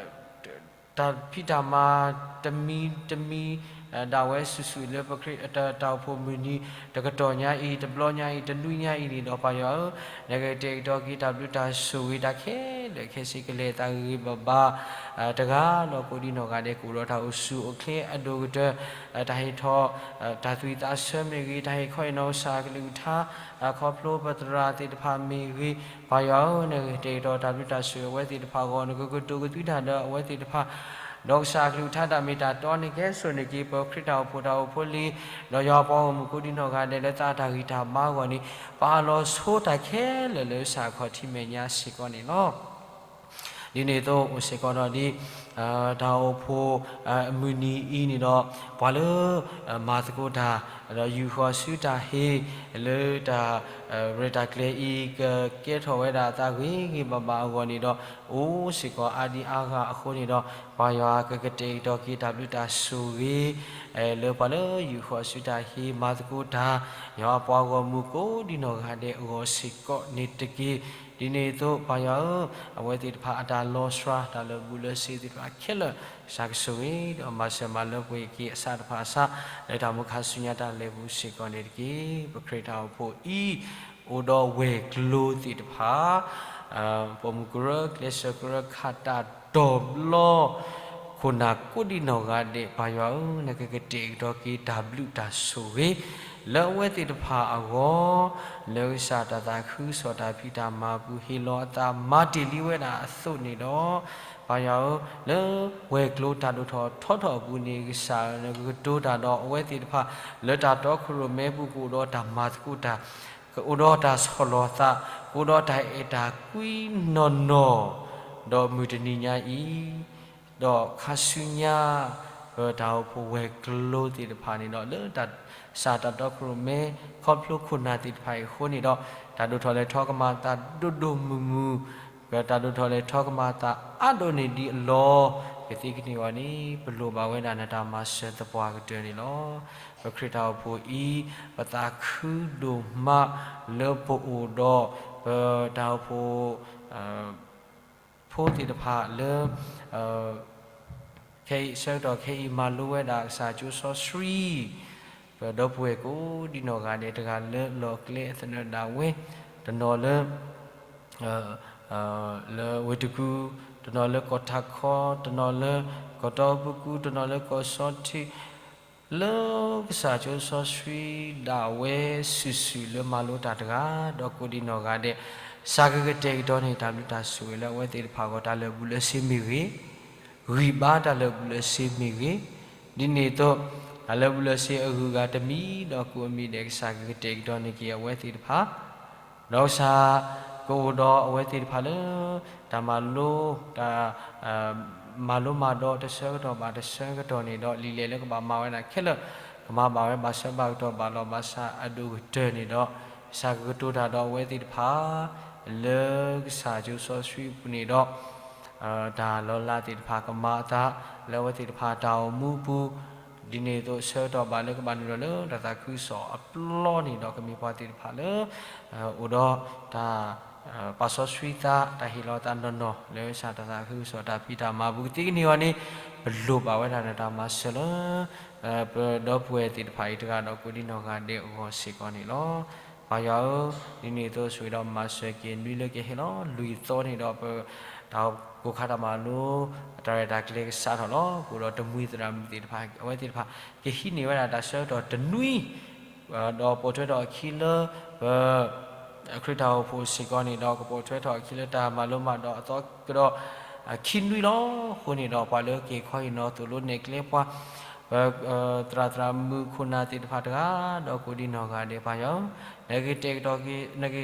တၢ်ဖံးတၢ်မၤတမံၤတမံၤ ဒၣ်ဝဲစုာ်စုာ်လၢပခရံာ်တၢ်အိၣ်ဖှိၣ်မုၢ်နံၤ တကတီၢ်ညါအံၤ တဘျီညါအံၤ တနွံညါအံၤန့ၣ်ဒီး ပၢ်ယွၤဧၢ, နကကတဲာ်ကတီၤက့ၤတၢ်ဘျုးတၢ်ဆိၣ်ဂ့ၤတၢ်ခဲလၢာ်ခဲဆ့ ကလဲၤအသးဂ့ၤဂ့ၤဘၣ်ဘၣ် တဂၤဒီးကိးဒံနီၢ်ဂၤဒဲး ကအိၣ်ဒီးတၢ်အိၣ်ဆူၣ်အိၣ်ချ့အဒိၣ်ကတၢၢ် တၢ်ဟ့ၣ်ထီၣ် တၢ်သူၣ်ဝံၣ်သးဆၢမ့ၢ်ဂ့ၤ, တၢ်ဟ့ၣ်ခီဟ့ၣ်နီၤကစၢ်အကလုၢ်ကထါ ခီဖျိပသရၣ်သ့ၣ်တဖၣ်မ့ၢ်ဂ့ၤ, ပၢ်ယွၤဧၢ, နကတဲာ်ကတီၤတၢ်ဘျုးတၢ်ဆိၣ်ဂ့ၤအဝဲသ့ၣ်တဖၣ်အဂီၢ် နကကတိၤကသွံတၢ်ဒီးအဝဲသ့ၣ်တဖၣ် ဒီးကစၢ်အကလုၢ်ကထါတၢ်မ့ၢ်တၢ်တီန့ၣ် ကဲစိာ်န့ၢ်က့ၤ ပခရံာ်တၢ်အိၣ်ဖှိၣ်တၢ်အိၣ်ဖှိၣ်လံၤ ဒီးယွၤပှၤဂီၢ်မုၢ်ကိးဒံနီၢ်ဂၤဒဲး လၢသးတၢ်ဂံၢ်တၢ်ဘါအဂီၢ်န့ၣ် ပာ်လီၤဆိတၢ်ခဲလၢာ်လၢကစၢ်အခီၣ်ထံးမဲာ်ညါစ့ၢ်ကီးန့ၣ်လီၤ. ဒ်န့ၣ်အသိးအိၣ်စ့ၢ်ကီးဒီးဒ် တၢ်အိၣ်ဖှိၣ်အမုၢ်နံၤအံၤန့ၣ်ဒီး ပှၤလၢ မၤသကိးတၢ် ဒီးယူာ်ဃီၤဆူတၢ်ဟ့ၣ် လၢတၢ် ရဲၣ်တၢ်ကျဲၤအံၤ ကကဲထီၣ်ဝဲဒၣ်အသးဂ့ၤဂ့ၤဘၣ်ဘၣ်အဂီၢ်န့ၣ်ဒီး အိၣ်စ့ၢ်ကီးအါဒံအါဂၤအဃိန့ၣ်ဒီး ပၢ်ယွၤကကတဲာ်ကတီၤက့ၤတၢ်ဘျုးတၢ်ဆိၣ်ဂ့ၤ လၢပှၤလၢယူာ်ဃီၤဆူတၢ်ဟ့ၣ် မၤသကိးတၢ် ယွၤအပှၤဂီၢ်မုၢ်ကိးဒံနီၢ်ဂၤဒဲးအဂီၢ်စ့ၢ်ကီးန့ၣ်တက့ၢ်. ဒ်န့ၣ်အသိး ပၢ်ယွၤဧၢ, အဝဲသ့ၣ်တဖၣ်အတၢ်လီၤစှၤ တၢ်လၢာ်ဘူၣ်လၢာ်စ့ၤသ့ၣ်တဖၣ်ခဲလၢာ် ကစၢ်ကဆိၣ်ဂ့ၤ ဒီးမၤစၢၤမၤလၢပှဲၤက့ၤအစၢ်တဖၣ်အစၢ် လၢတၢ်မုၢ်ခါဆူညါတၢ်လဲၤပူၤစ့ၢ်ကီးန့ၣ်တက့ၢ်. ပခရံာ်တၢ်အိၣ်ဖှိၣ်အံၤ အိၣ်ဒီးဝဲၤကျိၤသ့ၣ်တဖၣ် ပိာ်မုၣ်ကရၢ ကျဲးစၢးကရၢ ခးတၢ်တီၤဘျီ ခိၣ်နၢ်ကိးဒံနီၢ်ဂၤဒဲး ပၢ်ယွၤဧၢ, နကကတဲာ်ကတီၤက့ၤတၢ်ဘျုးတၢ်ဆိၣ်ဂ့ၤ လၢအဝဲသ့ၣ်တဖၣ်အဂီၢ် လၢကစၢ်တၢ်သးခုကစီၣ်တၢ်ဖံးတၢ်မၤပူၤ ဟ့ၣ်လီၤအသးမၤတ့ၢ်လံဝဲဒၣ်အသိးန့ၣ်ဒီး ပၢ်ယွၤဧၢ, လၢဝဲၤကျိၤတၢ်ဒိၣ်ထီၣ်ထီထီၣ်အပူၤန့ၣ် ကစၢ်နကကတိၤတၢ်ဒီးအဝဲသ့ၣ်တဖၣ် လၢတၢ်တီခိၣ်ရိၣ်မဲပူၤကအိၣ်ဒီးတၢ်မၤသကိးတၢ် ကအိၣ်ဒီးတၢ်ဆီၣ်လီၤသး, ကအိၣ်ဒီးတၢ်အဲၣ်တၢ်ကွံနီၢ်နီၢ်, ဒီးမုၢ်တနံၤညါအံၤ, ဒီးခါဆူညါ, ပတၢ်အိၣ်ဖှိၣ်ဝဲၤကျိၤသ့ၣ်တဖၣ်န့ၣ်ဒီး လၢတၢ်စၢ်တၢ်တီခိၣ်ရိၣ်မဲ ခီဖျိခိၣ်နၢ်သ့ၣ်တဖၣ်အံၤအဃိန့ၣ်ဒီး တၢ်ဒိၣ်ထီၣ်လဲၤထီကမၤအသးဒိၣ်ဒိၣ်မုၢ်မုၢ်, တၢ်ဒိၣ်ထီၣ်လဲၤထီကမၤအသးအါဒိၣ်န့ၢ်ဒံးအလီၢ်, ကသ့ကန့ၢ်ဝဲန့ၣ် ပလိၣ်ဘၣ်ဝဲဒၣ်နတၢ်မၤစၢၤသပှၢ်ကတၢၢ်န့ၣ်လီၤ. ပခရံာ်တၢ်အိၣ်ဖှိၣ်အံၤ, ပသးခုဒိၣ်မးလၢပအိၣ်ဒီး ပတၢ်အိၣ်ဖှိၣ် ဖိသ့ၣ်တဖၣ်လၢ ခဲအံၤ ဆၢကတီၢ်ခဲအံၤ မၤလိဝဲဒၣ်ကစၢ်ကၠိစီဆှံ, ပဒီပုၢ်ဝဲၢ်ကိးဒံနီၢ်ဂၤဒဲး တဂၤလၢလီၢ်ကျဲအသနၢၣ်ဒၣ်ဝဲ, တနီၤလၢ လၢဝ့ၢ်တကူၣ်, တနီၤလၢကီၢ်ထးခီ, တနီၤလၢကီၢ်တီပကူၣ်, တနီၤလၢကီၢ်စီထံး, လၢကစၢ်ကၠိစီဆှံဒၣ်ဝဲစုာ်စုာ်လၢမၤလိတၢ်တဂၤ ဒီးကိးဒံနီၢ်ဂၤဒဲး, ကစၢ်ကကတဲာ်ကတီၤန့ၢ်တၢ်ဘျုးတၢ်ဆိၣ်ဂ့ၤလၢအဝဲသ့ၣ်တဖၣ်အဂီၢ် တၢ်လၢာ်ဘူၣ်လၢာ်စ့ၤမ့ၢ်ဂ့ၤ, ဂံၢ်ဘါတၢ်လၢာ်ဘူၣ်လၢာ်စ့ၤမ့ၢ်ဂ့ၤ, ဒ်န့ၣ်အသိး, တၢ်လၢာ်ဘူၣ်လၢာ်စ့ၤအဂုၤအဂၤတမံၤဒီးကိးအမံၤဒဲး ကစၢ်ကကတဲာ်ကတီၤန့ၢ်က့ၤအဝဲသ့ၣ်တဖၣ် ဒီးကစၢ်ကအိၣ်ဒီးအဝဲသ့ၣ်တဖၣ်လၢ တၢ်မၤလိ, တၢ် မၤလိမၤဒိးတဆၢကတီၢ်ဘၣ်တဆၢကတီၢ်န့ၣ်ဒီး လံာ်လဲၢ်လၢကဘၣ်မၤဝဲဒၣ်ခဲလၢာ် ကမၤဘၣ်ဝဲဘၣ်ဆၢဘၣ်ကတီၢ်ဘၣ်လီၤဘၣ်ဆၣ်အဒိၣ်ကတၢၢ်န့ၣ်ဒီး ကစၢ်ကကတိၤတၢ်ဒီးအဝဲသ့ၣ်တဖၣ် လၢကစၢ်ကၠိစီဆှံအပူၤန့ၣ်ဒီး တၢ်လီၤလးသ့ၣ်တဖၣ်ကမၤအသး လၢအဝဲသ့ၣ်တဖၣ်တၢ်အိၣ်မူအပူၤ, ဒ်န့ၣ်အသိးဆၢကတီၢ်ဘၣ်လၢကဘၣ်နုာ်လီၤလၢတၢ်သးခုကစီၣ်အပျီန့ၣ်ဒီး ကမ့ၢ်ပှၤသ့ၣ်တဖၣ်လၢ အိၣ်ဒီးတၢ် ပာ်စီဆှံသး တၢ်ဟ့ၣ်လီၤသးနီၢ်နီၢ် လၢကစၢ်တၢ်သးခုကစီၣ်တၢ်ဖံးတၢ်မၤပူၤကသ့ကန့ၢ်အီၤန့ၣ် ပလိၣ်ဘၣ်ဝဲဒၣ်နတၢ်မၤစၢၤလၢ ပဒီပုၢ်ဝဲၢ်သ့ၣ်တဖၣ်အံၤတဂၤဒီးကိးဒံနီၢ်ဂၤဒဲးအဂီၢ်စ့ၢ်ကီးန့ၣ်လီၤ. ပၢ်ယွၤဧၢ, ဒ်န့ၣ်အသိးဆိၣ်ဂ့ၤဒီးမၤစၢၤက့ၤနွံလၢကဟဲလီၤလွံၢ်သီန့ၣ်ဒီး ပတၢ်ကိၢ်ခါတၢ်မၤလိ တၢ်ရဲၣ်တၢ်ကျဲၤကစးထီၣ်လီၤ. ပအိၣ်ဒီးတမှံၤသရၣ်မုၣ်သ့ၣ်တဖၣ် အဝဲသ့ၣ်တဖၣ် ကဟံးန့ၢ်ဝဲဒၣ်တၢ်ဆၢကတီၢ်တနွံ ဒီးပိာ်ထွဲထီၣ်အခံလၢ ပ ခရံာ်တၢ်အိၣ်ဖှိၣ်စ့ၢ်ကီးန့ၣ်ဒီး ကပိာ်ထွဲထီၣ်အခံလၢတၢ်မၤလိမၤဒိးအသီကဒီး ခံနွံလီၤ. အဃိန့ၣ်ဒီး ပှၤလၢက့ၤခီဟ့ၣ်နီၤသိၣ်လိနဲၣ်ကျဲပှၤ ပသရၣ်သရၣ်မုၣ်ခိၣ်နၢ်သ့ၣ်တဖၣ်တဂၤ ဒီးကိးဒံနီၢ်ဂၤဒဲး ပၢ်ယွၤဧၢ, နကကတဲာ်ကတီၤ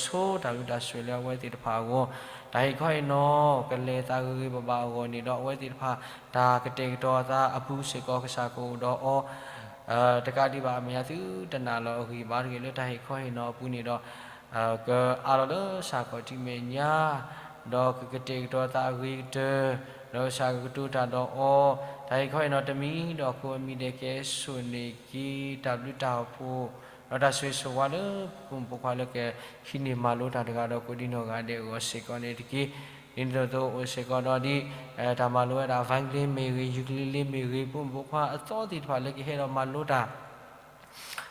ဆိတၢ်ဘျုးတၢ်ဆိၣ်ဂ့ၤလၢအဝဲသ့ၣ်တဖၣ်အဂီၢ်, တၢ်ဟ့ၣ်ခီဟ့ၣ်နီၤ ကလဲၤသးဂ့ၤဂ့ၤဘၣ်ဘၣ်အဂီၢ်န့ၣ်ဒီး အဝဲသ့ၣ်တဖၣ် တၢ်ကတဲာ်ကတီၤအသးအပူၤစ့ၢ်ကီး ကစၢ်ကအိၣ်ဒီးအီၤ တကးဒံးဘၣ် အမဲာ်ညါသုတနာ်လီၤအဂံၢ်အဘါတဂ့ၤ လၢတၢ်ဟ့ၣ်ခီဟ့ၣ်နီၤအပူၤန့ၣ်ဒီး ကအးလီၤလၢစ့ၢ်ကီးထံမဲာ်ညါ ဒီးကကတဲာ်ကတီၤသးအဂ့ၤကတၢၢ် ဒီးကစၢ်ကကတိၤတၢ်ဒီးအီၤ တၢ်ဟ့ၣ်ခီဟ့ၣ်နီၤတမံၤဒီးကိးအမံၤဒဲး ကဲစိာ်န့ၢ်က့ၤတၢ်ဘျုးတၢ်ဖှိၣ် ဒီးတၢ်ဆိၣ်ဂ့ၤဆိၣ်ဝါလၢ ပဖိမုၣ်ဖိခွါလၢကဟံးန့ၢ်မၤလိတၢ်တဂၤဒီးကိးဒံနီၢ်ဂၤဒဲးအဂီၢ်စ့ၢ်ကီးန့ၣ်တက့ၢ်. ဒ်န့ၣ်အသိးအိၣ်စ့ၢ်ကီးဒီးဒ် တၢ်မၤလိဝဲဒၣ် အဝဲကလ့မ့ၢ်ဂ့ၤ ယူကလ့လ့မ့ၢ်ဂ့ၤ ပဖိမုၣ်ဖိခွါအသီသ့ၣ်တဖၣ်လၢကဟဲဒီးမၤလိတၢ်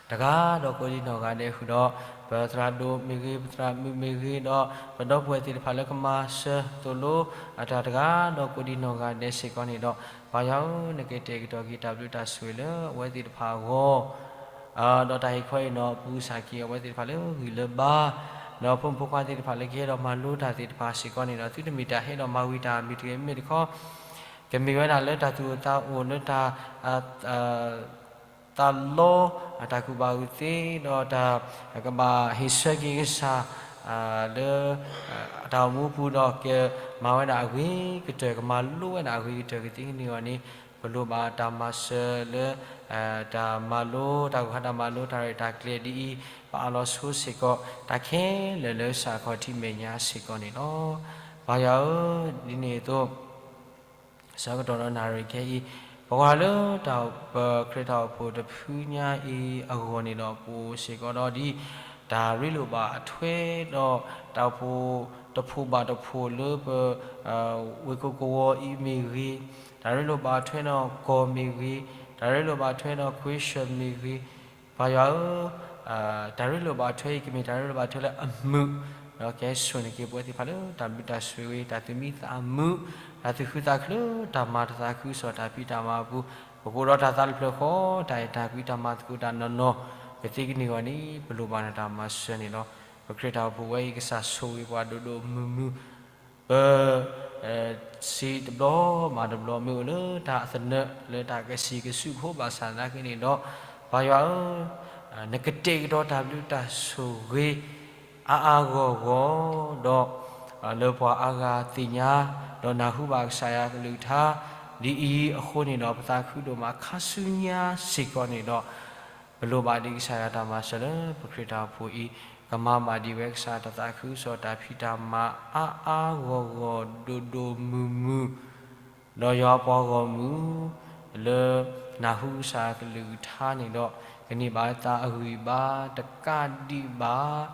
တဂၤဒီးကိးဒံနီၢ်ဂၤဒဲးဃုာ်ဒီး ပသရၣ်ဒိၣ်မ့ၢ်ဂ့ၤ ပသရၣ်မုၣ်မ့ၢ်ဂ့ၤဒီး ပဒီပုၢ်ဝဲၢ်သ့ၣ်တဖၣ်လၢကမၤစၢၤသိၣ်လိအတၢ်တဂၤဒီးကိးဒံနီၢ်ဂၤဒဲးစ့ၢ်ကီးန့ၣ်ဒီး ပၢ်ယွၤဧၢ နကတဲာ်ကတီၤက့ၤတၢ်ဘျုးတၢ်ဆိၣ်ဂ့ၤလၢအဝဲသ့ၣ်တဖၣ်အဂီၢ် ဒီးတၢ်ဟ့ၣ်ခီဟ့ၣ်နီၤအပူၤစ့ၢ်ကီး အဝဲသ့ၣ်တဖၣ်လၢဂံၢ်လၢဘါ ဒီးဖိမုၣ်ဖိခွါသ့ၣ်တဖၣ်လၢကဟဲဒီးမၤလိတၢ်သ့ၣ်တဖၣ်စ့ၢ်ကီးန့ၣ်ဒီး သုတမ့ၢ်တၢ်ဟဲဒီးမၤဝံၤတၢ်မ့ၢ်တဂ့ၤ မ့မ့ၢ်တခီ ကမ့ၢ်ဝဲဒၣ်လၢတၢ်သူၣ်အိၣ်သးအိၣ်လၢတၢ် သးလီ တၢ်ကူၣ်ဘၣ်ကူၣ်သ့ ဒီးတၢ်ကဘၣ်ဟ့ၣ်ဆၢက့ၤကစၢ် လၢ တၢ်အိၣ်မူပူၤဒီး ကမၤဝဲဒၣ်အဂ့ၤကတၢၢ် ကမၤလိဝဲဒၣ်အဂ့ၤကတၢၢ်ကသ့ကန့ၢ်အဂီၢ်န့ၣ် ပလိၣ်ဘၣ်တၢ်မၤစၢၤလၢ တၢ်မၤလိ တၢ်ဂီၤဟါတၢ်မၤလိ တၢ်ရဲၣ်တၢ်ကျဲၤဒ်အံၤ ပအးလီၤဆိစ့ၢ်ကီး တၢ်ခဲလၢာ်လၢကစၢ်ခီၣ်ထံးမဲာ်ညါစ့ၢ်ကီးန့ၣ်လီၤ. ပၢ်ယွၤဧၢ, ဒ်န့ၣ်အသိး ဆၢကတီၢ်ဒီးနၣ်ရံၣ်ခဲအံၤ ပကွၢ်လၢတၢ် ပခရံာ်တၢ်အိၣ်ဖှိၣ်တဖုညါအံၤအဂီၢ်န့ၣ်ဒီး ပအိၣ်စ့ၢ်ကီးဒီးဒ် တၢ်ရ့လိာ်ဘၣ်အထွဲဒီး တၢ်အိၣ်ဖှိၣ်တဖှိၣ်ဘၣ်တဖှိၣ်လၢပ ဝ့ၢ်ခိၣ်ကဝီၤအံၤမ့ၢ်ဂ့ၤ, တၢ်ရ့လိာ်ဘၣ်ထွဲဒီးကီၢ်မ့ၢ်ဂ့ၤ, တၢ်ရ့လိာ်ဘၣ်ထွဲဒီး question မ့ၢ်ဂ့ၤ, ပၢ်ယွၤဧၢ, တၢ်ရ့လိာ်ဘၣ်ထွဲအံၤ ကမ့ၢ်တၢ်ရ့လိာ်ဘၣ်ထွဲလၢအမုာ်, ဒီးကဲဆိၣ်န့ၢ်က့ၤပဝဲသ့ၣ်တဖၣ်လၢတၢ်ဘျုးတၢ်ဆိၣ်ဂ့ၤ တၢ်သူၣ်မံသးမုာ်, တၢ်သူၣ်ခုသးခုလၢတၢ်မၤတၢ်သးခုကစီၣ်တၢ်ဖံးတၢ်မၤအပူၤ, ပကအိၣ်ဒီးတၢ်သးတဖျၢၣ်ဃီ တၢ်အဲၣ်တၢ်ကွံတၢ်မၤသကိးတၢ်နီၢ်နီၢ်, ကသ့ကန့ၢ်အဂီၢ်န့ၣ် ပလိၣ်ဘၣ်နတၢ်မၤစၢၤန့ၣ်လီၤ. ပခရံာ်တၢ်အိၣ်ဖှိၣ်ဝဲအံၤ ကစၢ်ဆိၣ်ဂ့ၤပှၤဒိၣ်ဒိၣ်မုၢ်မုၢ်, ပ စံးတဘျီမၤတဘျီ မ့ၢ်အိၣ်လၢတၢ်အသနၢၣ် လၢတၢ်ကစံးကစုဖိဘၣ်ဆၣ်သနာ်က့န့ၣ်ဒီး ပၢ်ယွၤဧၢ, နကတဲာ်ကတီၤတၢ်ဘျုးတၢ်ဆိၣ်ဂ့ၤ အါအါဂီၢ်ဂီၢ်ဒီး လၢပှၤအါဂၤသ့ၣ်ညါ ဒီးနၢ်ဟူဘၣ်ကစၢ်ယွၤကလုၢ်ကထါ ဒ်အံၤအဃိန့ၣ်ဒီး ပသးခုဒိၣ်မး ခါဆူညါစ့ၢ်ကီးန့ၣ်ဒီး ပလိၣ်ဘၣ်ဒံးကစၢ်ယွၤတၢ်မၤစၢၤလၢပခရံာ်တၢ်အိၣ်ဖှိၣ်အံၤ ကမၤဘၣ်ဒံးဝဲကစၢ်တၢ်သးခုကစီၣ်တၢ်ဖံးတၢ်မၤအါအါဂီၢ်ဂီၢ်ဒိၣ်ဒိၣ်မုၢ်မုၢ် ဒီးယွၤပှၤဂီၢ်မုၢ် လၢနၢ်ဟူကစၢ်ကလုၢ်ကထါန့ၣ်ဒီး ကန့ၢ်ဘၣ်သးအဂံၢ်ဘါတကးဒံးဘၣ်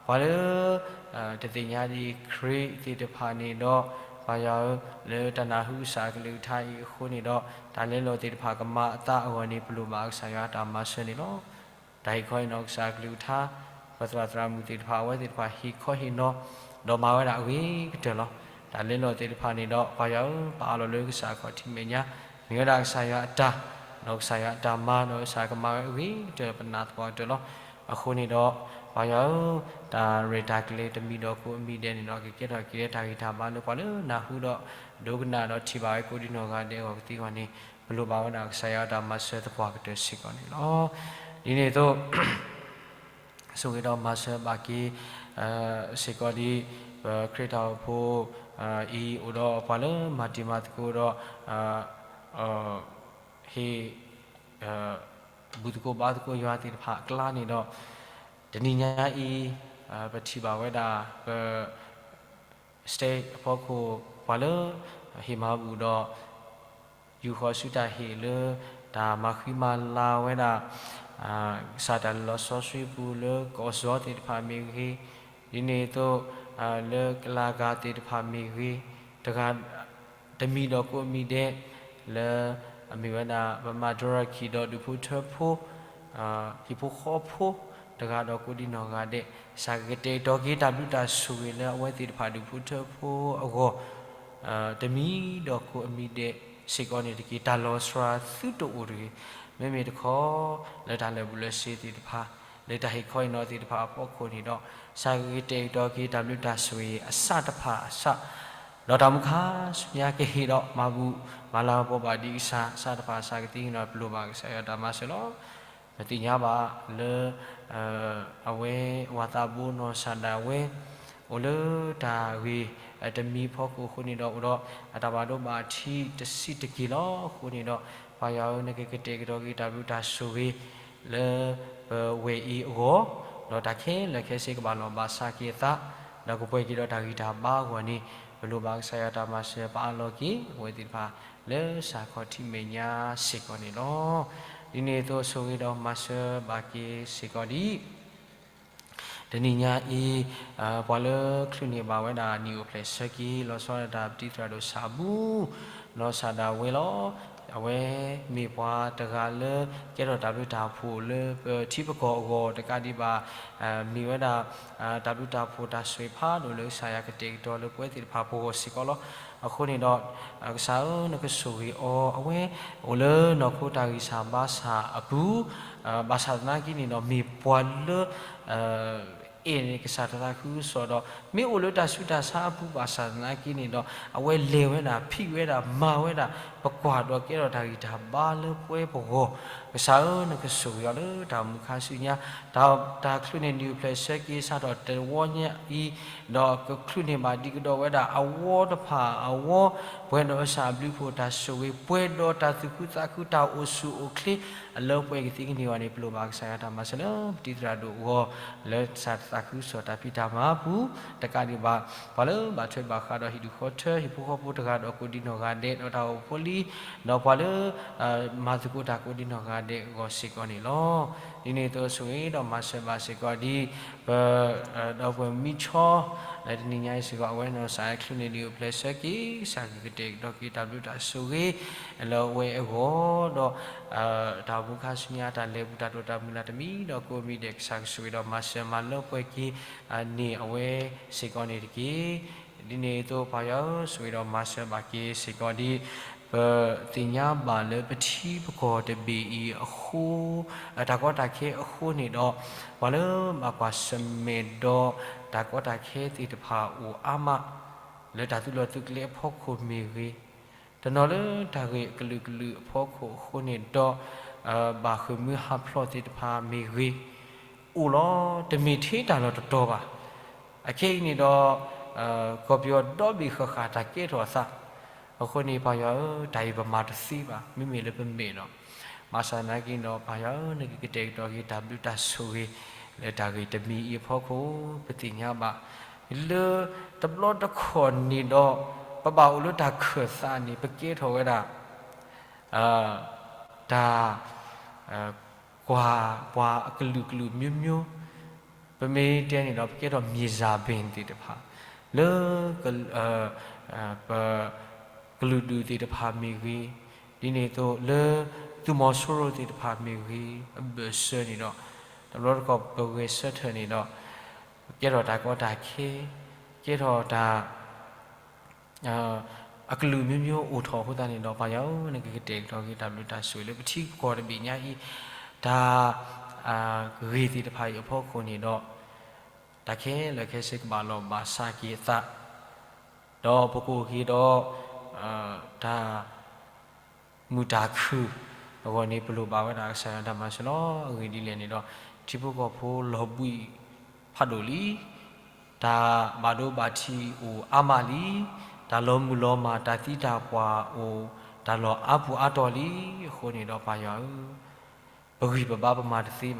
ပှၤလၢ တသ့ၣ်ညါဒံးခရံာ်သ့ၣ်တဖၣ်န့ၣ်ဒီး ပၢ်ယွၤဧၢ, လၢတၢ်နၢ်ဟူကစၢ်ကလုၢ်ကထါအံၤအဃိန့ၣ်ဒီး တၢ်လဲလိာ်သ့ၣ်တဖၣ်ကမၤအသးအဂီၢ်န့ၣ် ပလိၣ်ဘၣ်ကစၢ်ယွၤတၢ်မၤစၢၤန့ၣ်လီၤ. တၢ်ဟ့ၣ်ခီဟ့ၣ်နီၤကစၢ်ကလုၢ်ကထါ ပသရၣ်သရၣ်မုၣ်သ့ၣ်တဖၣ် အဝဲသ့ၣ်တဖၣ်ဟ့ၣ်ခီဟ့ၣ်နီၤ ဒီးမၤဝဲဒၣ်အဂ့ၤကတၢၢ်လီၤ. တၢ်လဲလိာ်သ့ၣ်တဖၣ်န့ၣ်ဒီး ပၢ်ယွၤဧၢ, ပအးလီၤလၢကစၢ်ခီၣ်ထံးမဲာ်ညါ မ့ၢ်ဝဲဒၣ်ကစၢ်ယွၤအတၢ်, ဒီးကစၢ်ယွၤအတၢ်မၤ ဒီးကစၢ်ကမၤဝဲအဂ့ၤကတၢၢ် ပနာ်သပှၢ်ကတၢၢ်လီၤ. အဃိန့ၣ်ဒီး ပၢ်ယွၤဧၢ, တၢ်ရဲၣ်တၢ်ကျဲၤတမံၤဒီးကိးအမံၤဒဲးန့ၣ်ဒီး ကကဲထီၣ်က့ၤလၢတၢ်ဂံၢ်တၢ်ဘါလၢပှၤလၢနၢ်ဟူဒီး ဒိကနၣ်ဒီးထံၣ်ဘၣ်ဝဲကိးဒံနီၢ်ဂၤဒဲးအဂီၢ်ကသ့အဂီၢ်န့ၣ် ပလိၣ်ဘၣ်ဝဲဒၣ်ကစၢ်ယွၤအတၢ်မၤစၢၤသပှၢ်ကတၢၢ်စ့ၢ်ကီးန့ၣ်လီၤ. ဒ်န့ၣ်အသိး ဆိၣ်ဂ့ၤဒီးမၤစၢၤဘၣ်က့ၤ စ့ၢ်ကီးဒ် ပခရံာ်တၢ်အိၣ်ဖှိၣ်အံၤ အိၣ်ဒီးပှၤလၢမၤတံၤမၤသကိးဒီး ဟ့ၣ် ဘူၣ်သကိးဘါသကိးယွၤသ့ၣ်တဖၣ်အကျါန့ၣ်ဒီး တနံၤညါအံၤ ပထံၣ်ဘၣ်ဝဲဒၣ် ပ stage အဖီခိၣ် ပှၤလၢ ဟ့ၣ်မၤဘူၣ်ဒီး ယူာ်ဃီၤဆူတၢ်ဟ့ၣ်လၢ တၢ်မၤဃံမၤလၤဝဲဒၣ် ကစၢ်တၢ်လီၤစီဆှံပူၤလၢကီၢ်စီသ့ၣ်တဖၣ်မ့ၢ်ဂ့ၤ, ဒ်န့ၣ်အသိး လၢကလၤဂၤသ့ၣ်တဖၣ်မ့ၢ်ဂ့ၤ, တဂၤ တမံၤဒီးကိးမံၤဒဲး လၢ အမ့ၢ်ဝဲဒၣ် ပမၤဒိရၤခံဒီးဒူၣ်ဖိထၢဖိ ဟံၣ်ဖိဃီဖိ တဂၤဒီးကိးဒံနီၢ်ဂၤဒဲး ကစၢ်ကကတဲာ်ကတီၤက့ၤတၢ်ဘျုးတၢ်ဆိၣ်ဂ့ၤလၢအဝဲသ့ၣ်တဖၣ်ဒူၣ်ဖိထၢဖိအဂီၢ် တမံၤဒီးကိးအမံၤဒဲးစ့ၢ်ကီးန့ၣ်တက့ၢ်. တၢ်လီၤစှၤသုတအိၣ်တဂ့ၤ. မ့မ့ၢ်တခီ လၢတၢ်လၢာ်ဘူၣ်လၢာ်စ့ၤသ့ၣ်တဖၣ် လၢတၢ်ဟ့ၣ်ခီဟ့ၣ်နီၤသ့ၣ်တဖၣ်အဖီခိၣ်န့ၣ်ဒီး ကစၢ်ကကတဲာ်ကတီၤက့ၤတၢ်ဘျုးတၢ်ဆိၣ်ဂ့ၤအစၢ်တဖၣ်အစၢ် ဒီးတၢ်မူခါဆူညါကဟ့ၣ်ဒီးမၤဘူၣ်မၤလၤကပီၤဘၣ်ဒံးကစၢ်အစၢ်တဖၣ်အစၢ်ကသ့န့ၣ်ဒီး ပလိၣ်ဘၣ်ကစၢ်ယွၤတၢ်မၤစၢၤလီၤ. ပသ့ၣ်ညါဘၣ်လၢ အဝဲ ဝၤသးဘိနီၢ်စၢ်ဒၣ်ဝဲ အိၣ်လၢတၢ်ဂ့ၢ်တမံၤဖီခိၣ်အဃိန့ၣ်ဒီး အိၣ်ဒီးအတၢ်ဘၣ်ဒိဘၣ်ထံးတဆံးတက့ၢ်လီၤ. အဃိန့ၣ်ဒီး ပၢ်ယွၤဧၢ နကကတဲာ်ကတီၤက့ၤတၢ်ဘျုးတၢ်ဆိၣ်ဂ့ၤ လၢပဝဲၢ်အံၤအဂီၢ် ဒီးတၢ်ခဲလၢာ်ခဲဆ့ကဘၣ်လီၤဘၣ်စးက့ၤအသး ဒီးကပှဲၤက့ၤဒီးတၢ်ဂံၢ်တၢ်ဘါအဂီၢ်န့ၣ် ပလိၣ်ဘၣ်ကစၢ်ယွၤတၢ်မၤစၢၤ ပအးလီၤက့ၤ အဝဲသ့ၣ်တဖၣ်လၢကစၢ်ခီၣ်ထံးမဲာ်ညါစ့ၢ်ကီးန့ၣ်လီၤ. ဒ်န့ၣ်အသိးဆိၣ်ဂ့ၤဒီးမၤစၢၤဘၣ်က့ၤစ့ၢ်ကီးဒ် တနံၤညါအံၤ ပှၤလၢချုးန့ၢ်ဘၣ်ဝဲဒၣ်နံၣ်အိၣ်ဖျဲၣ်ဆၢက့ၤ လီၤဆီဒၣ်တၢ်ပတံၤသရၣ်ဒိၣ်ဆၣ်ဘူၣ် နီၢ်စၢ်ဒၣ်ဝဲလီၤ. အဝဲမ့ၢ်ပှၤတဂၤလၢ ကဲထီၣ်တၢ်ဘျုးတၢ်ဖှိၣ်လၢပထံပကီၢ်အဂီၢ်တကးဒံးဘၣ် မ့ၢ်ဝဲဒၣ် တၢ်ဘျုးတၢ်ဖှိၣ်တၢ်ဆိၣ်ဂ့ၤဖးဒိၣ်လၢကစၢ်ယွၤကတဲာ်ကတီၤလၢပဝဲသ့ၣ်တဖၣ်ပဂီၢ်စ့ၢ်ကီးလီၤ. အဃိန့ၣ်ဒီး ကစၢ်ဧၢ နကဆိၣ်ဂ့ၤအီၤ အဝဲအိၣ်လၢနီၢ်ခိတၢ်ဂံၢ်စၢ်ဘါစၢ်အပူၤ ဘၣ်ဆၣ်သနာ်က့န့ၣ်ဒီး မ့ၢ်ပှၤလၢ အဲၣ်န့ၣ်ကစၢ်တၢ်သးခုကစီၣ်ဒီး မ့ၢ်အိၣ်လၢတၢ်ဆူးတၢ်ဆါအပူၤဘၣ်ဆၣ်သနာ်က့န့ၣ်ဒီး အဝဲလဲၤဝဲဒၣ် ဖံးဝဲဒၣ် မၤဝဲဒၣ် ပကွၢ်ဒီးကဲထီၣ်တၢ်ဂံၢ်တၢ်ဘါလၢပဝဲပဂီၢ်, ကစၢ်ဧၢ နကဆိၣ်ဂ့ၤအီၤလၢတၢ်အိၣ်မူခါဆူညါ, တၢ် တၢ်ချုးန့ၢ်နံၣ်အိၣ်ဖျဲၣ်ဆၢက့ၤစးထီၣ်တဝီညါအံၤ, ဒီးကချုးန့ၢ်ဘၣ်ဒံးကဒီးဝဲဒၣ်အဝီတဖၣ်အဝီ, ပှဲၤဒီးကစၢ်အဘျုးအဖှိၣ်တၢ်ဆိၣ်ဂ့ၤ, ပှဲၤဒီးတၢ်သူၣ်ခုသးခုတၢ်အိၣ်ဆူၣ်အိၣ်ချ့, အလၢပှဲၤကသ့ကန့ၢ်အီၤန့ၣ် ပလိၣ်ဘၣ်ကစၢ်ယွၤတၢ်မၤစၢၤလၢပတံၤသရၣ်ဒိၣ်အဂီၢ်, လၢကစၢ်တၢ်သးခုကစီၣ်တၢ်ဖံးတၢ်မၤအပူၤ, တကးဒံးဘၣ် ပှၤလၢဘၣ်ထွဲဘၣ်ဃးဒီးဟံၣ်ဒူၣ်ဃီထၢ ဟံၣ်ဖိဃီဖိတဂၤဒီးကိးဒံနီၢ်ဂၤဒဲး ဒီးတၢ်အိၣ်ဖိလံ, ဒီးပှၤလၢ မၤသကိးတၢ်ကိးဒံနီၢ်ဂၤဒဲးအဂီၢ်စ့ၢ်ကီးန့ၣ်လီၤ. ဒ်န့ၣ်အသိးဆိၣ်ဂ့ၤဒီးမၤစၢၤဘၣ်စ့ၢ်ကီးဒ် ပ ဒီပုၢ်ဝဲၢ်မုၣ်ဆီ လၢတနံၤညါအံၤစ့ၢ်ကီး အဝဲနီၢ်ကစၢ်အချုးန့ၢ်နံၣ်အိၣ်ဖျဲၣ်ဆၢက့ၤ ကစၢ်ကကတဲာ်ကတီၤက့ၤတၢ်ဘျုးတၢ်ဆိၣ်ဂ့ၤ လၢအဝဲအဂီၢ်ဒီး တၢ်အိၣ်မူခါဆူညါ တၢ်လဲၤဘူၣ်တၢ်တိာ်တၢ်မုၢ်လၢ်တမံၤဒီးကိးမံၤဒဲး ကစၢ်ကဆိၣ်ဂ့ၤဒီးမၤစၢၤမၤလၢပှဲၤက့ၤန့ၢ်အဝဲစ့ၢ်ကီးန့ၣ်တက့ၢ်. ဒ်န့ၣ်အသိးပၢ်ယွၤဧၢ ဆိၣ်ဂ့ၤဒီးမၤစၢၤဘၣ်က့ၤစ့ၢ်ကီးဒ် ပသ့ၣ်ညါဘၣ်လၢပထံပကီၢ်တဘ့ၣ်အံၤအဃိ တၢ်ကီတၢ်ခဲအဃိန့ၣ်ဒီး ပှၤလၢဘၣ်ကွၢ်ဆၢၣ်မဲာ်ဒီး တၢ်ကီတၢ်ခဲသ့ၣ်တဖၣ်အိၣ်အါမး လၢတၢ်သုးလီၢ်သုးကျဲအဖီခိၣ်မ့ၢ်ဂ့ၤ, တနီၤလၢတၢ်ဂ့ၢ်အကလုာ်ကလုာ်အဖီခိၣ်အဃိန့ၣ်ဒီး ဘၣ်ဃ့ၢ်မှံဟးဖျိးသ့ၣ်တဖၣ်မ့ၢ်ဂ့ၤ, အိၣ်လီၤ. တမ့ၢ်ထဲတၢ်လီၢ်တတီၤဘၣ်. အခဲအံၤန့ၣ်ဒီး ကီၢ်ပယီၤဒီဘ့ၣ်ဃၣ်ဃၣ်တၢ်ကဲထီၣ်အသး, အဃိန့ၣ် ပၢ်ယွၤဧၢ တၢ်အံၤပမၤတသ့ဘၣ် မ့မ့ၢ်လၢပမဲာ်ဒီး ဘၣ်ဆၣ်သနာ်က့ဒီး ပၢ်ယွၤဧၢ နကကတဲာ်ကတီၤက့ၤတၢ်ဘျုးတၢ်ဆိၣ်ဂ့ၤ လၢတၢ်ဂ့ၢ်တမံၤအံၤအဖီခိၣ် ပသ့ၣ်ညါဘၣ် လၢတဘျီတခီၣ်န့ၣ်ဒီး ပဘၣ်အိၣ်လၢတၢ်ခၢၣ်သးန့ၣ် ပကဲထီၣ်ဝဲဒၣ် တၢ် ကွၢ်ပှၤအကလုာ်ကလုာ်မျိုးမျိုး, ပမ့ၢ်တဲန့ၣ်ဒီး ပကဲထီၣ်မြေစာပင်သ့ၣ်တဖၣ်, လၢ ပ ကလုာ်ဒူၣ်သ့ၣ်တဖၣ်မ့ၢ်ဂ့ၤ, ဒ်န့ၣ်အသိးလၢ သုးမီၤစိရိၤသ့ၣ်တဖၣ်မ့ၢ်ဂ့ၤ, အဘၢၣ်စၢၤန့ၣ်ဒီး တဘျီတခီၣ်ပဂဲၤဆၢထၢၣ်န့ၣ်ဒီး ကဲထီၣ်တၢ်ကီတၢ်ခဲ, ကဲထီၣ်တၢ် အကလုာ်မျိုးမျိုးအိၣ်ထီၣ်အဃိသတးန့ၣ်ဒီး ပၢ်ယွၤဧၢ နကကတဲာ်ကတီၤက့ၤတၢ်ဘျုးတၢ်ဆိၣ်ဂ့ၤလၢပထံပကီၢ်တဘ့ၣ်ညါအံၤ, တၢ် ဂ့ၢ်သ့ၣ်တဖၣ်အံၤအဖီခိၣ်န့ၣ်ဒီး တၢ်ခဲလၢာ်ခဲဆ့ကဘၣ်လီၢ်ဘၣ်စးက့ၤအသး, ဒီးပကအိၣ်က့ၤဒီး တၢ် မုာ်တၢ်ခုၣ်အဂီၢ်န့ၣ် ပလိၣ်ဘၣ်ဝဲဒၣ်ကစၢ်ယွၤတၢ်မၤစၢၤလီၤ. အဂ့ၢ်ဒ်လဲၣ်န့ၣ်ဒီး ထံဖိကီၢ်ဖိလီၤဘှံးဖးဒိၣ်လံ, တၢ်ဘၣ်ဒိဘၣ်ထံးအိၣ်အါမးလံ, တၢ်လီၤမုၢ်လီၤမၢ်တၢ်သံတၢ်ပှၢ်အိၣ်, တၢ်လီၢ်အါပူၤအါတီၤလံ. အဃိန့ၣ်ဒီးပၢ်ယွၤဧၢ ပဂံၢ်ပဘါပမၤတသ့ဘၣ်.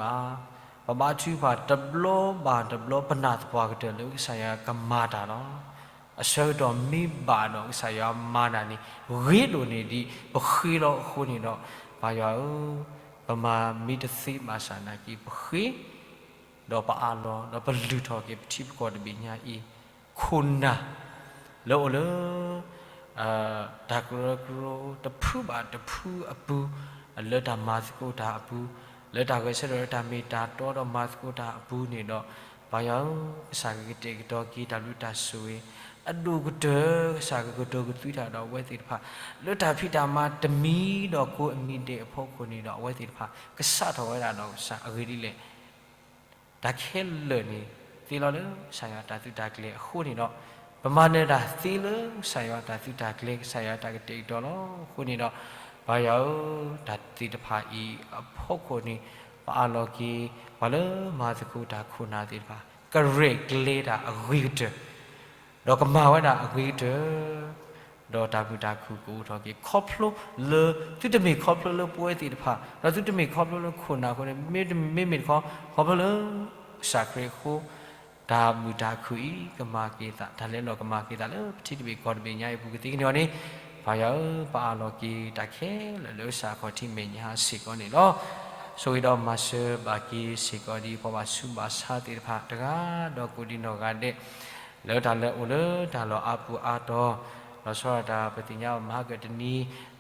ပဘါထုကဖၣ်တဘျီဘၣ်တဘျီ ပနာ်သပှၢ်ကတၢၢ်လၢကစၢ်ယွၤကမၤတၢ်လီၤ. အဆၢကတီၢ်မ့ၢ်ဘၣ်ဒီးကစၢ်ယွၤမၤတၢ်န့ၣ် ဂ့ၤဒိၣ်န့ၢ်ဒံးပဃ့လီၤ. အဃိန့ၣ်ဒီး ပၢ်ယွၤဧၢ, ပမၤမ့ၢ်တသ့ဘၣ်ဆၣ်နာ်က့ ပဃ့ ဒီးပအးလီၤ ဒီးပလုၢ်ထီၣ်က့ၤပထံပကီၢ်တဘ့ၣ်ညါအံၤ ခိၣ်နၢ် လၢအိၣ်လၢ တၢ်ကရၢကရိတဖုဘၣ်တဖုအပူၤ, လၢတၢ်မၤသကိးတၢ်အပူၤ, လၢတၢ်ဂဲၤဆၢထၢၣ်လၢတၢ်မ့ၢ်တၢ်တီဒီးမၤသကိးတၢ်အပူၤန့ၣ်ဒီး ပၢ်ယွၤဧၢ, ကစၢ်ကကတဲာ်ကတီၤက့ၤတၢ်ဘျုးတၢ်ဆိၣ်ဂ့ၤ အဒိၣ်ကတၢၢ် ကစၢ်ကကတိၤကသွံတၢ်ဒီးအဝဲသ့ၣ်တဖၣ် လၢတၢ်ဖံးတၢ်မၤတမံၤဒီးကိးအမံၤဒဲးအဖီခိၣ်န့ၣ်ဒီး အဝဲသ့ၣ်တဖၣ် ကစးထီၣ်ဝဲဒၣ်ဒီးကစၢ်အဂ့ၢ်ဒ်လဲၣ် တၢ်ခဲလၢာ်န့ၣ် သ့လီၤလၢကစၢ်ယွၤတၢ်သုးတၢ်ကျဲၤအဃိန့ၣ်ဒီး ပမၤနၢၤတၢ်သ့လၢကစၢ်ယွၤတၢ်သုးတၢ်ကျဲၤ ကစၢ်ယွၤတၢ်ကတဲာ်ကတီၤလီၤ. အဃိန့ၣ်ဒီး ပၢ်ယွၤဧၢ, တၢ်သ့ၣ်တဖၣ်အံၤအဖီခိၣ်န့ၣ် ပအးလီၤက့ၤ ပှၤလၢမၤသကိးတၢ်ခိၣ်နၢ်သ့ၣ်တဖၣ် ကရဲၣ်ကျဲၤတၢ်အဂ့ၤကတၢၢ် ဒီးကမၤဝဲဒၣ်အဂ့ၤကတၢၢ် ဒီးတၢ်မုာ်တၢ်ခုၣ်ကအိၣ်ထီၣ်က့ၤ ခီဖျိလၢ သုတမ့ၢ်ခီဖျိလၢပဝဲသ့ၣ်တဖၣ် ဒီးသုတမ့ၢ်ခီဖျိလၢခိၣ်နၢ်အဃိန့ၣ် မ့မ့ၢ်တခီ ခီဖျိလၢ ကစၢ်ခရံာ်အဃိ တၢ်မုာ်တၢ်ခုၣ်အံၤ ကမၤက့ၤသး တၢ်လဲၤလီၤကမၤက့ၤသးလၢပထံတဘ့ၣ်ကီၢ်တဘ့ၣ်ညါအံၤအပူၤကသ့ကန့ၢ်အီၤန့ၣ် ပၢ်ယွၤဧၢ, ပအးလီၤက့ၤတၢ်ခဲလၢာ်လၢကစၢ်အခီၣ်ထံးမဲာ်ညါစ့ၢ်ကီးန့ၣ်လီၤ. ဆိၣ်ဂ့ၤဒီးမၤစၢၤဘၣ်က့ၤစ့ၢ်ကီးဒ်ပှၤဘၣ်ဆူးဘၣ်ဆါသ့ၣ်တဖၣ် တဂၤဒီးကိးဒံးနီၢ်ဂၤဒဲး လၢတၢ်လၢအိၣ်လၢတၢ်လီၢ်အါပူၤအါတီၤ လီၤဆီဒၣ်တၢ်ပသ့ၣ်ညါဘၣ်မဟါကတနံၤ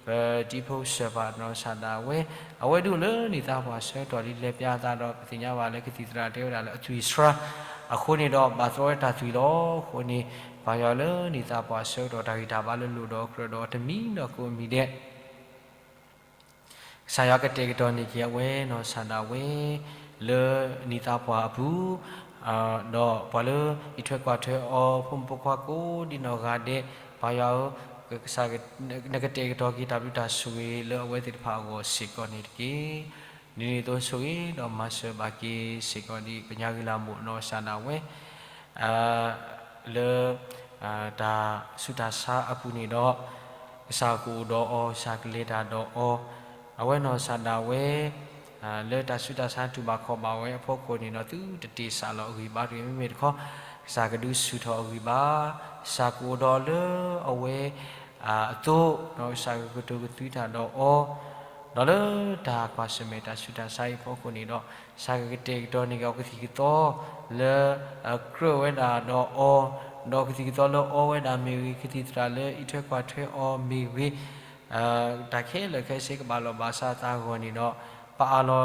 ပတံၤဖိကစၢၢ်ပာ်နီၢ်ကစၢ်ဒၣ်ဝဲ အဝဲဒၣ်လၢနံၣ်သးပှၢ်ဆၢကတီၢ်လံလဲၤပျါသးဒီး ပသ့ၣ်ညါဘၣ်လၢကသံၣ်သရၣ်တဲဝဲဒၣ်လၢအသွံၣ်ဆှါ အဃိန့ၣ်ဒီး ဘၣ်သီဝဲတၢ်သွံၣ်လီၤ. အဃိန့ၣ် ပၢ်ယွၤလၢနံၣ်သးပှၢ်ဆၢကတီၢ်တၢ်ဂံၢ်တၢ်ဘါလၢလိၣ်ဒီးကြၢးဒီးတမံၤဒီးကိးမံၤဒဲး ကစၢ်ယွၤကတဲာ်ကတီၤန့ၢ်က့ၤအဝဲနီၢ်ကစၢ်ဒၣ်ဝဲ လၢနံၣ်သးပှၢ်အပူၤ ဒီးပှၤလၢအံးထွဲကွၢ်ထွဲအီၤ ဖိမုၣ်ဖိခွါကိးဒံးနီၢ်ဂၤဒဲး ပၢ်ယွၤဧၢ, ကစၢ် နကတဲာ်ကတီၤက့ၤတၢ်ဘျုးတၢ်ဆိၣ်ဂ့ၤလၢအဝဲသ့ၣ်တဖၣ်အဂီၢ်စ့ၢ်ကီးန့ၣ်တက့ၢ်. ဒ်န့ၣ်အသိးဆိၣ်ဂ့ၤဒီးမၤစၢၤဘၣ်က့ၤစ့ၢ်ကီးဒ် ပညါဂ့ၤလၢမိၢ်နီၢ်ကစၢ်ဒၣ်ဝဲ လၢ တၢ်ဆူးတၢ်ဆါအပူၤန့ၣ်ဒီး ကစၢ်ကအိၣ်ဒီးအီၤ, ကစၢ်ကလဲၤတၢ်ဒီးအီၤ, အဝဲနီၢ်ကစၢ်ဒၣ်ဝဲ လၢတၢ်ဆူးတၢ်ဆါတူၢ်ဘၣ်ခီၣ်ဘၣ်ဝဲအဖီခိၣ်န့ၣ်ဒီး သုတတ့ၢ်စးလီၤအဂံၢ်ဘါတဂ့ၤ. မ့မ့ၢ်တခီ ကစၢ်ကဒုးဆူၣ်ထီၣ်အဂံၢ်ဘါ, ကစၢ်ကအိၣ်ဒီးလၢအဝဲ အသိး, ဒီးကစၢ်ကကတိၤကသွံတၢ်ဒီးအီၤ, ဒီးလၢတၢ်ကွၢ်ဆၢၣ်မဲာ်တၢ်ဆူးတၢ်ဆါအံၤအဖီခိၣ်န့ၣ်ဒီး ကစၢ်ကကတဲာ်ကတီၤန့ၢ်က့ၤအီၤကသံၣ်ကသီ လၢ ကြၢးဝဲဒၣ်ဒီးအီၤ, ဒီးကသံၣ်ကသီလၢအီဝဲဒၣ်မ့ၢ်ဂ့ၤ, ကသံၣ်သရၣ်လၢအံးထွဲကွၢ်ထွဲအီၤမ့ၢ်ဂ့ၤ, တၢ်ခဲလၢာ်ခဲဆ့ကဘၣ်လိာ်ဘၣ်စးအသးအဂီၢ်န့ၣ်ဒီး ပအးလီၤ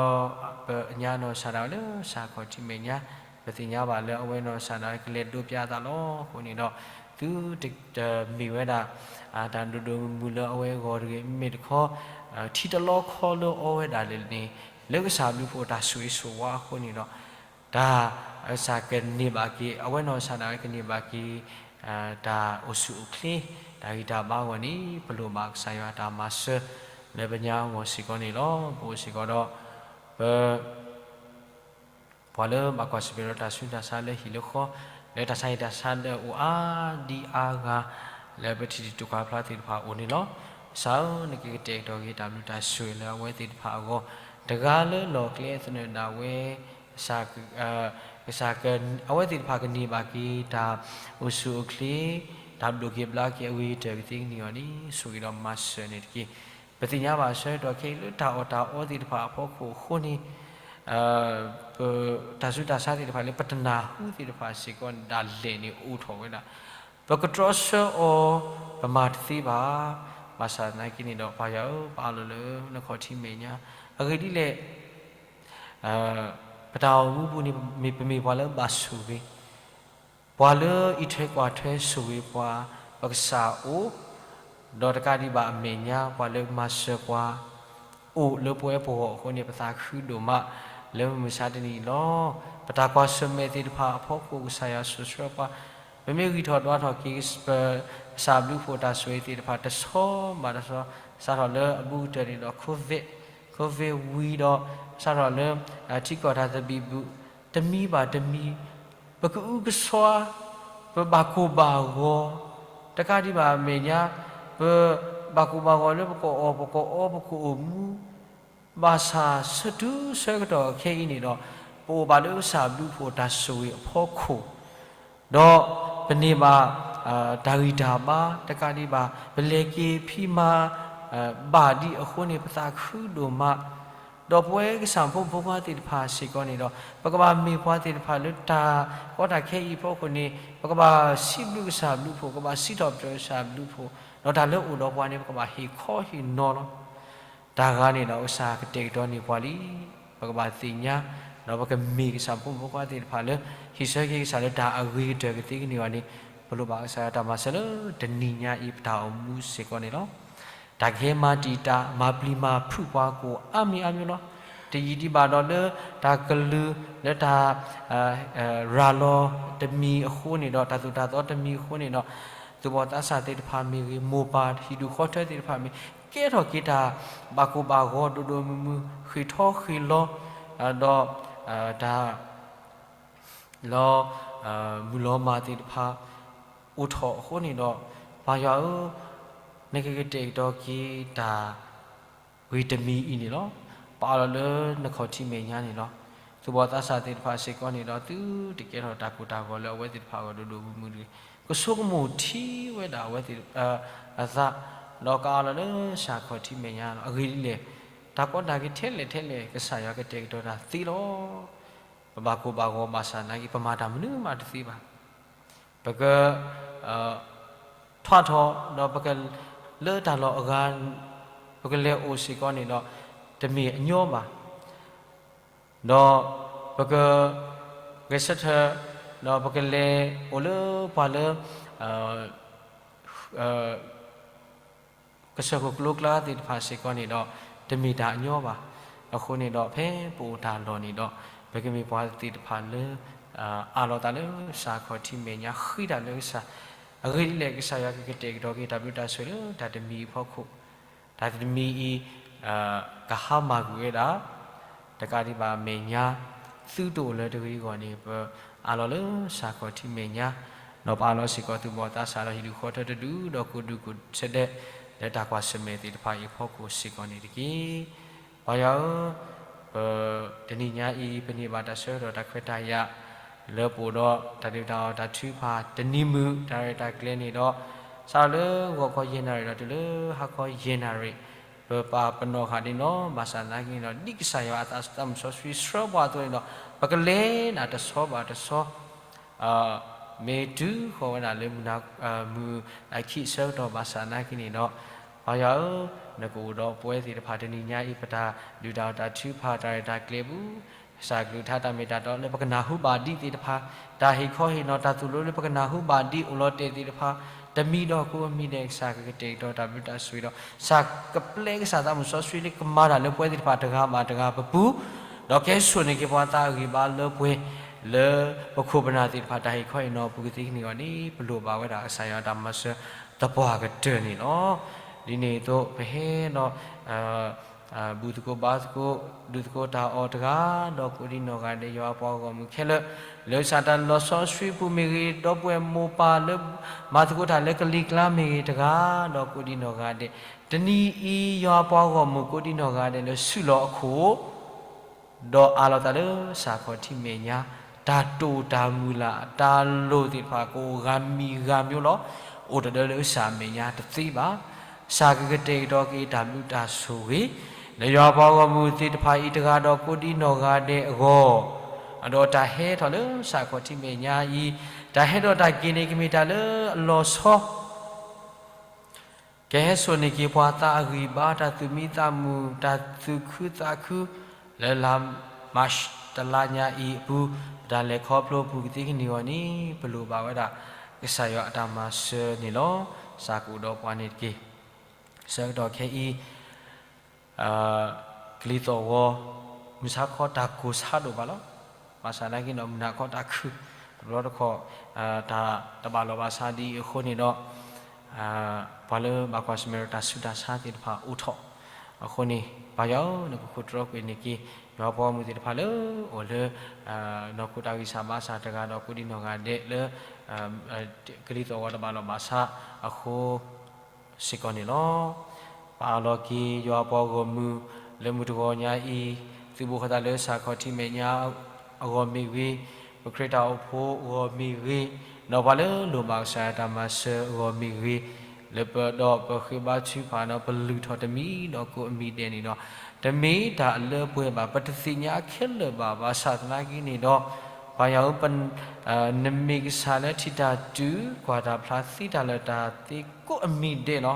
ပညါနီၢ်ကစၢ်ဒၣ်ဝဲလၢကစၢ်ခီၣ်ထံးမဲာ်ညါ, ပသ့ၣ်ညါဘၣ်လၢအဝဲနီၢ်ကစၢ်ဒၣ်ဝဲကလဲၤဒိးပၠးအသးလီၤ. အဃိန့ၣ်ဒီး သုတမ့ၢ်ဝဲဒၣ် တၢ်ဒိၣ်ဒိၣ်မုၢ်မုၢ်လၢအဝဲအဂီၢ်တဂ့ၤ. မ့မ့ၢ်တခီ ထံတလီခီလၢအီဝဲဒၣ်လဲာ်န့ၣ် လၢကစၢ်ဘျုးဖှိၣ်တၢ်ဆိၣ်ဂ့ၤဆိၣ်ဝါအဃိန့ၣ်ဒီး တၢ်ကစၢ်ကန့ၢ်ဘၣ်က့ၤ, အဝဲနီၢ်ကစၢ်ဒၣ်ဝဲကန့ၢ်ဘၣ်က့ၤ တၢ်အိၣ်ဆူၣ်အိၣ်ချ့ တၢ်ဂံၢ်တၢ်ဘါအဂီၢ်န့ၣ် ပလိၣ်ဘၣ်ကစၢ်ယွၤတၢ်မၤစၢၤ လၢပညါအဂီၢ်စ့ၢ်ကီးန့ၣ်လီၤ. ပအိၣ်စ့ၢ်ကီးဒီး ပ ပှၤလၢဘၣ်ကွၢ်ဆၢၣ်မဲာ်ဒီးတၢ်ဆူးတၢ်ဆါလၢဟံၣ်လၢဃီ, လၢတၢ်ဆါဟံၣ်တၢ်ဆါလၢအအိၣ်အါဒံအါဂၤ, လၢပထံၣ်တံၢ်တူၢ်ခီၣ်ဖျါသ့ၣ်တဖၣ်အအိၣ်န့ၣ်လီၤ. ကစၢ်ဧၢ, နကကတဲာ်ကတီၤက့ၤတၢ်ဘျုးတၢ်ဆိၣ်ဂ့ၤလၢအဝဲသ့ၣ်တဖၣ်အဂီၢ်, တဂၤလၢလီၢ်ကျဲအသနၢၣ်ဒၣ်ဝဲ, ကစၢ် အဝဲသ့ၣ်တဖၣ်ကန့ၢ်ဘၣ်က့ၤတၢ်အိၣ်ဆူၣ်အိၣ်ချ့, တၢ်ဘျိၣ်က့ၤဘျါက့ၤအဂ့ၤကတၢၢ်ကသ့ကန့ၢ်အီၤန့ၣ် ဆိၣ်ဂ့ၤဒီးမၤစၢၤန့ၣ်တက့ၢ်. ပသ့ၣ်ညါဘၣ်ဆၢကတီၢ်ခဲအံၤလၢတၢ်အီၣ်တၢ်အီသ့ၣ်တဖၣ်အဖီခိၣ်အဃိန့ၣ် ပတၢ်ဆူးတၢ်ဆါသ့ၣ်တဖၣ်လၢပတနၢ်ဟူသ့ၣ်တဖၣ်စ့ၢ်ကီးန့ၣ် ဒၣ်လဲာ်န့ၣ်အိၣ်ထီၣ်ဝဲဒၣ်, ပကတြီဆၢအီၤ ပမၤတသ့ဘၣ်. ဘၣ်ဆၣ်သနာ်က့န့ၣ်ဒီး ပၢ်ယွၤဧၢ, ပအးလီၤလၢနခီၣ်ထံးမဲာ်ညါ, အဂ့ၢ်ဒ်လဲၣ် ပတၢ်အိၣ်မူပူၤန့ၣ် မ့ၢ်ပမ့ၢ်ပှၤလၢဘၣ်ဆိၣ်ဂ့ၤ, ပှၤလၢအံးထွဲကွၢ်ထွဲဆိၣ်ဂ့ၤပှၤ, ပကစၢ်အိၣ်, ဒီးတကးဒံးဘၣ်အမဲာ်ညါ ပှၤလၢမၤစၢၤပှၤ အိၣ်လၢပဝဲပဂီၢ်အဃိန့ၣ် ပသးခုဒိၣ်မး လၢမုၢ်မဆါတနံၤအံၤလီၤ. ပတၢ်ကွၢ်ဆၢၣ်မဲာ်သ့ၣ်တဖၣ်အဖီခိၣ် ကစၢ်ယွၤဆိၣ်ဆှၢပှၤ, ပမ့ၢ်ဂံၢ်ထီၣ်ဒွးထီၣ်က့ၤ ပကစၢ်ဘျုးဖှိၣ်တၢ်ဆိၣ်ဂ့ၤသ့ၣ်တဖၣ် တဆီဘၣ်တဆီ, စးထီၣ်လၢအဘူးကတၢၢ်န့ၣ်ဒီး COVID, COVID ဝံၤဒီး စးထီၣ်လၢ ထံကီၢ်တၢ်သဘံၣ်ဘုၣ် တမံၤဘၣ်တမံၤ ပကအုကစွါ, ပဘၣ်ကိၢ်ဘၣ်ဂီၤ, တကးဒံးဘၣ်အမဲာ်ညါ ပဘၣ်ကိၢ်ဘၣ်ဂီၤလၢပကအီၣ်ပကအီပကအိၣ်မူ, ဘၣ်ဆၣ်ဆၢတုၤဆၢကတီၢ်ခဲအံၤန့ၣ်ဒီး ပအိၣ်ဘၣ်လၢကစၢ်ဘျုးဖှိၣ်တၢ်ဆိၣ်ဂ့ၤအဖီခိၣ်, ဒီးပန့ၢ်ဘၣ် တၢ်ဂံၢ်တၢ်ဘါ တကးဒံးဘၣ် ပလဲၤက့ၤဖံးမၤ ဘၣ်ဒံးအဃိန့ၣ် ပသးခုဒိၣ်မး, ဒီးပဝဲကစၢ်ဖိမုၣ်ဖိခွါသ့ၣ်တဖၣ်စ့ၢ်ကီးန့ၣ်ဒီး ပကဘၣ်မ့ၢ်ပှၤသ့ၣ်တဖၣ်လၢတၢ်ကီတၢ်ခဲအံၤအဖီခိၣ်န့ၣ် ပကဘၣ်စံးဘျုးကစၢ်ဘျုးဖှိၣ်, ကဘၣ်စံးထီၣ်ပတြၢၤကစၢ်ဘျုးဖှိၣ်, ဒီးတၢ်လၢအအိၣ်ဒီးပှၤန့ၣ် ပကဘၣ်ဟ့ၣ်ခီဟ့ၣ်နီၤလီၤ. တၢ်ဂၤန့ၣ်ဒီး ကစၢ်ကတဲာ်ကတီၤန့ၢ်ပှၤလံ, ပကဘၣ်သ့ၣ်ညါ, ဒီးပကမ့ၢ်ကစၢ်ဖိမုၣ်ဖိခွါသ့ၣ်တဖၣ်လၢ ဟ့ၣ်ဆၢက့ၤကစၢ်လၢတၢ်အဂ့ၤကတၢၢ်ကသ့ကန့ၢ်အီၤန့ၣ်, ပလိၣ်ဘၣ်ကစၢ်ယွၤတၢ်မၤစၢၤလၢတနံၤညါအံၤပတၢ်အိၣ်မူစ့ၢ်ကီးန့ၣ်လီၤ. တၢ်ကဟဲမၤတံာ်တာ် မၤပျံၤမၤဖုးပှၤကိးအါမံၤအါမံၤလီၤ. တယံာ်ဒံးဘၣ်ဒီးလၢတၢ်ကလုၢ် လၢတၢ် ရၤလီၤတမံၤအဃိန့ၣ်ဒီး တၢ်သိၣ်တၢ်သီတမံၤအဃိန့ၣ်ဒီး သူၣ်ဘီၣ်သးစၢ်သ့ၣ်တဖၣ်မ့ၢ်ဂ့ၤ, မိၢ်ပၢ်ဟံၣ်ဒူၣ်ဃီထၢသ့ၣ်တဖၣ်မ့ၢ် ကဲထီၣ်က့ၤတၢ်ဘၣ်ကိၢ်ဘၣ်ဂီၤဒိၣ်ဒိၣ်မုၢ်မုၢ် ဃ့ၢ်ထီဃ့ၢ်လီၤ, ဒီး တၢ် လီၤ မုၢ်လီၤမၢ်သ့ၣ်တဖၣ် အိၣ်ထီၣ်အဃိန့ၣ်ဒီး ပၢ်ယွၤဧၢ, နကကတဲာ်ကတီၤက့ၤတၢ်ဂ့ၤတမံၤအံၤန့ၣ်လီၤ. ပအးလီၤလၢနခီၣ်ထံးမဲာ်ညါန့ၣ်လီၤ. သူၣ်ဘီၣ်သးစၢ်သ့ၣ်တဖၣ်စ့ၢ်ကီးန့ၣ်ဒီး သုတကဲထီၣ်တၢ်ကိၢ်တၢ်ဂီၤလၢအဝဲသ့ၣ်တဖၣ်အဂီၢ်ဒိၣ်ဒိၣ်မုၢ်မုၢ်တဂ့ၤ. ကဆိကမိၣ်ထံဝဲဒၣ်အဝဲသ့ၣ် အသး, ဒီးကအးလီၤလၢကစၢ်ခီၣ်ထံးမဲာ်ညါလီၤ. အဂ့ၢ်ဒ်လဲၣ်, တၢ်ကီတၢ်ခဲထဲလဲၣ်ထဲလဲၣ် ကစၢ်ယွၤကတဲာ်ကတီၤတၢ်သ့လီၤ. ပဘၣ်ကိၢ်ဘၣ်ဂီၤဘၣ်ဆၣ်သနာ်က့ ပမၤတၢ်မနုၤမးတသ့ဘၣ်. ပက ထွးထီၣ် ဒီးပက လၢတၢ်လီၢ်အဂၤ ပကလဲၤအိၣ်စ့ၢ်ကီးန့ၣ်ဒီး တမ့ၢ်အညီဘၣ်. ဒီးပက ဂဲၤဆၢထၢၣ် ဒီးပကလဲၤအိၣ်လၢပှၤလၢ ကစၢၢ်ခိၣ်ကျိကျါသ့ၣ်တဖၣ်စ့ၢ်ကီးန့ၣ်ဒီး တမ့ၢ်တၢ်အညီဘၣ်. အဃိန့ၣ်ဒီး ဖဲပအိၣ်တၢ်လီၢ်န့ၣ်ဒီး ပကမ့ၢ်ပှၤသ့ၣ်တဖၣ်လၢ အးလီၤသးလၢကစၢ်ခီၣ်ထံးမဲာ်ညါ ဃ့တၢ်လၢကစၢ် အဂ့ၢ်ဒ်လဲၣ် ကစၢ်ယွၤကကတဲာ်ကတီၤက့ၤတၢ်ဘျုးတၢ်ဆိၣ်ဂ့ၤလၢတၢ်တမံၤအဖီခိၣ်, တၢ်တမံၤအံၤ ကဟါမၢ်ကွံာ်ဝဲဒၣ် တကးဒံးဘၣ်အမဲာ်ညါ သုတအိၣ်လၢတဂ့ၤအဂီၢ်န့ၣ် ပအးလီၤလၢစၢ်ခီၣ်ထံးမဲာ်ညါ, ဒီးပအးလီၤစ့ၢ်ကီးသုးဘီၣ်သးစၢ်ဒီးဟံၣ်ဒူၣ်ဃီထၢတဒူၣ် ဒီးကိးဒူၣ်ကိးဆၢဒဲး လၢတၢ်ကွၢ်ဆၢၣ်မဲာ်သ့ၣ်တဖၣ်အံၤအဖီခိၣ်စ့ၢ်ကီးန့ၣ်တက့ၢ်. ပၢ်ယွၤဧၢ, ပတနံၤညါအံၤ ပန့ၢ်ဘၣ်တၢ်ဆၢကတီၢ်တၢ်ခွဲးတၢ်ယာ် လၢပအိၣ်ဒီးတၢ်ဒုၣ်တၢ်အီၣ်တၢ်ထုကဖၣ်တနံၤမုာ် တၢ်ရဲၣ်တၢ်ကျဲၤန့ၣ်ဒီး စးထီၣ်လၢဂီၤခီယဲၢ်နၣ်ရံၣ်ဒီးတုၤလၢဟါခီယဲၢ်နၣ်ရံၣ် ပပာ်ပနီၣ်ဃာ်ဒၣ်နီၢ် ဘၣ်ဆၣ်သနာ်က့န့ၣ်ဒီး ဒ်ကစၢ်ယွၤအသးစီဆှံဆှၢပှၤအသိးန့ၣ်ဒီး ပကလဲၤဒၣ်တဆီဘၣ်တဆီ မ့ၢ်တုၤဃီၤဝဲဒၣ်လၢမုၢ်နၤ မုၢ်နၤခံအဆၢကတီၢ်ဘၣ်ဆၣ်သနာ်က့န့ၣ်ဒီး ပၢ်ယွၤဧၢ, နကအိၣ်ဒီးပဝဲသ့ၣ်တဖၣ်တနံၤညါအံၤ ပတၢ်ဒုၣ်တၢ်အီၣ်တၢ်ထုကဖၣ်တၢ်ရဲၣ်တၢ်ကျဲၤပူၤ ကစၢ်ကလုၢ်ကထါတၢ်မ့ၢ်တၢ်တီလၢပကနၢ်ဟူဘၣ်ဒံးသ့ၣ်တဖၣ်, တၢ်ဟ့ၣ်ခီဟ့ၣ်နီၤတၢ်သိၣ်လိလၢပကနၢ်ဟူဘၣ်ဒံး အိၣ်လီၤတဲာ်သ့ၣ်တဖၣ်, တမံၤဒီးကိးမံၤဒဲး ကစၢ်ကကတဲာ်ကတီၤတၢ်ဘျုးတၢ်ဆိၣ်ဂ့ၤဒီး ကစၢ်ကပျဲကစၢ်သးမုၢ်စီဆှံလၢကမၤတၢ်လၢပဝဲသ့ၣ်တဖၣ်တဂၤဘၣ်တဂၤပပူၤ, ဒီးကဲဆိၣ်န့ၢ်က့ၤပှၤသးအဂံၢ်ဘါလၢပှဲၤ လၢပခိၣ်ပနၢ်သ့ၣ်တဖၣ် တၢ်ဟ့ၣ်ခီဟ့ၣ်နီၤအပူၤကသ့ကန့ၢ်အဂီၢ်န့ၣ် ပလိၣ်ဘၣ်ဝဲဒၣ်ကစၢ်ယွၤတၢ်မၤစၢၤသပှၢ်ကတၢၢ်န့ၣ်လီၤ. ဒ်န့ၣ်အသိး ပဟဲဒီး ဘူၣ်သကိးဘါသကိး ဒုးသကိးတၢ်အီၣ်တဂၤ ဒီးကိးဒံနီၢ်ဂၤဒဲး ယွၤအပှၤဂီၢ်မုၢ်ခဲလၢာ် လၢကစၢ်တၢ်လီၤဆီဆှံပူၤမ့ၢ်ဂ့ၤ, ဒီပုၢ်ဝဲၢ်မိၢ်ပၢ်လၢ မၤသကိးတၢ်လၢကလံၤကျါမ့ၢ်ဂ့ၤတဂၤ, ဒီးကိးဒံနီၢ်ဂၤဒဲး, တနံၤအံၤ ယွၤအပှၤဂီၢ်မုၢ်ကိးဒံနီၢ်ဂၤဒဲးလၢစုလီၢ်အခိၣ် ဒီးအးလီၤသးလၢစၢ်ခီၣ်ထံးမဲာ်ညါ, တၢ်တိာ်တၢ်မုၢ်လၢ် တၢ်လိၣ်သ့ၣ်တဖၣ်ကအိၣ်ဂၤမံၤဂၤမံၤလီၤ. အိၣ်တဒၢလၢကစၢ်အမဲာ်ညါတသ့ဘၣ်. ကစၢ်ကကတဲာ်ကတီၤက့ၤတၢ်ဘျုးတၢ်ဆိၣ်ဂ့ၤ လၢယွၤအပှၤဂီၢ်မုၢ်သ့ၣ်တဖၣ်အံၤတဂၤဒီးကိးဒံနီၢ်ဂၤဒဲးအဂီၢ်, ဒီးတၢ်ဟဲထီၣ်လၢစၢ်ခီၣ်ထံးမဲာ်ညါအံၤ, တၢ်ဟဲဒီးတၢ်က့ၤန့ၣ် ကမ့ၢ်တၢ်လၢအလီၤဆီ ကဟဲစိာ်န့ၢ်က့ၤပှၤသးအဂံၢ်ဘါ တၢ်သူၣ်မံသးမုာ် တၢ်သူၣ်ခုသးခု လၢလါမၢ်ၡး တလါညါအံၤအပူၤ ပတၢ်လဲၤခီဖျိအပူၤကသ့ကန့ၢ်အဂီၢ်န့ၣ် ပလိၣ်ဘၣ်ဝဲဒၣ် ကစၢ်ယွၤအတၢ်မၤစၢၤန့ၣ်လီၤ. ကစၢ်ကအိၣ်ဒီးပှၤန့ၣ်တက့ၢ်. ဆၢကတီၢ်ခဲအံၤ ကလံၤသီၣ်ဂီၤ မုၢ်ဆါခီတၢ်ကိၢ်ဆါဒိၣ်မးလီၤ. ဘၣ်ဆၣ်သနာ်က့ဒီး မုၢ်နၤခီတၢ်ခုၣ် တဘျီတခီၣ် တၢ်တဘၣ်လီၢ်ဘၣ်စးဒ်အံၤအဃိန့ၣ်ဒီး ပှၤလၢဘၣ်ကွၢ်ဆၢၣ်မဲာ်ဒီးတၢ်ဆူးတၢ်ဆါသ့ၣ်တဖၣ်အိၣ်ထီၣ်အဃိန့ၣ် ပၢ်ယွၤဧၢ နကခိၣ်တြီကွံာ်န့ၢ်က့ၤ ယွၤပှၤဂီၢ်မုၢ်သ့ၣ်တဖၣ်လၢအိၣ်လၢ နီၢ်ခိတၢ်ဂံၢ်စၢ်ဘါစၢ်တဂၤဒီးကိးဒံနီၢ်ဂၤဒဲးလၢ ကလံၤသီၣ်ဂီၤတဘၣ်လီၢ်ဘၣ်စးအဃိ စ့ၢ်ကီးန့ၣ်လီၤ. ပအးလီၤက့ၤ ယွၤပှၤဂီၢ်မုၢ် လၢမုၢ်တဂီၤညါအံၤ သုးဘူးဃီၤသးလၢစၢ်ခီၣ်ထံးမဲာ်ညါအဂီၢ်မ့ၢ်ဂ့ၤ, ပခရံာ်တၢ်အိၣ်ဖှိၣ်အဂီၢ်မ့ၢ်ဂ့ၤ, ဒီးပှၤလၢလိၣ်ဘၣ်ကစၢ်ယွၤတၢ်မၤစၢၤအဂီၢ်မ့ၢ်ဂ့ၤ, လၢပဒီးပဃ့ဘါထုကဖၣ်ဒီးပလုၢ်ထီၣ်တမံၤဒီးကိးအမံၤဒဲးန့ၣ်ဒီး တမ့ၢ်တၢ်အလၢအပှဲၤဘၣ်, ပတသ့ၣ်ညါခဲလၢာ်ဘၣ်. ဘၣ်ဆၣ်သနာ်က့န့ၣ်ဒီး ပၢ်ယွၤဧၢ နမ့ၢ်ကစၢ်လၢထံၣ်တၢ်တုၤ ကွၢ်တၢ်ဖျါ သ့တၢ်လၢာ်တၢ်သ့ကိးအမံၤဒဲးလီၤ.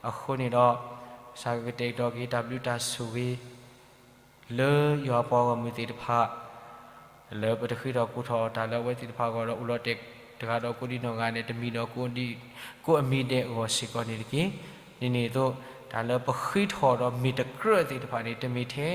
အဃိန့ၣ်ဒီး ကစၢ်ကကတဲာ်ကတီၤက့ၤတၢ်ဘျုးတၢ်ဆိၣ်ဂ့ၤ လၢယွၤပှၤဂီၢ်မုၢ်သ့ၣ်တဖၣ် လၢပတဃ့ထီၣ်ကိးထီၣ်တၢ်လၢအဝဲသ့ၣ်တဖၣ်အဂီၢ်ဒီး အိၣ်လီၤတဲာ်တဂၤဒီးကိးဒံနီၢ်ဂၤဒဲး တမံၤဒီးကိးဒံ ကိးအမံၤဒဲးအဂီၢ်စ့ၢ်ကီးန့ၣ်တက့ၢ်. ဒ်န့ၣ်အသိး တၢ်လၢပဃ့ထီၣ်ဒီးမ့ၢ်တကြၢးသ့ၣ်တဖၣ်န့ၣ် တမ့ၢ်ထဲ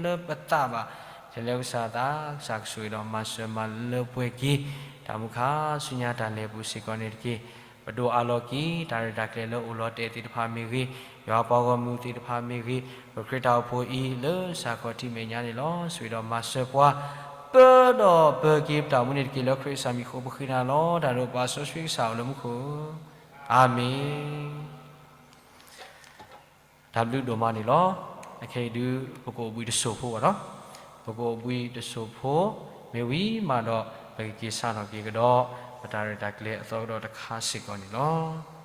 လၢပသးဘၣ်. ယလဲၤကစၢ်သး ကစၢ်ကဆိၣ်ဂ့ၤဒီးမၤစၢၤမၤလၢပှဲၤက့ၤ တၢ်မူခါဆူညါတၢ်လဲၤပူၤစ့ၢ်ကီးန့ၣ်တက့ၢ်. ပဒိးအးလီၤက့ၤ တၢ်ရဲၣ်တၢ်ကျဲၤလၢအိၣ်လီၤတဲာ်သ့ၣ်တဖၣ်မ့ၢ်ဂ့ၤ, ယွၤပှၤဂီၢ်မုၢ်သ့ၣ်တဖၣ်မ့ၢ်ဂ့ၤ, ပခရံာ်တၢ်အိၣ်ဖှိၣ်အံၤ လၢစၢ်ခီၣ်ထံးမဲာ်ညါန့ၣ်လီၤ. ဆိၣ်ဂ့ၤဒီးမၤစၢၤပှၤ ပၢဒီးပၢက့ၤပတၢ်အိၣ်မူန့ၣ်တက့ၢ်. လၢခရံာ်ကစၢ်မံၤအဃိပဃ့နၤလီၤ. တၢ်ဒိးပာ်စီဆှံကစၢ်အိၣ်လၢမူခိၣ်, အၤမ့ၣ်. တၢ်ဘျုးဒိၣ်မးန့ၣ်လီၤ. အခဲအံၤဒုး ပကအိၣ်ဘှံးတစိၢ်ဖိဘၣ်နီၤ, ပကအိၣ်ဘှံးတစိၢ်ဖိ မ့ၢ်ဝံၤမးဒီး ပကက့ၤစးထီၣ်က့ၤကဒီး ပတၢ်ရဲၣ်တၢ်ကျဲၤအသီကဒီးတခါစ့ၢ်ကီးန့ၣ်လီၤ.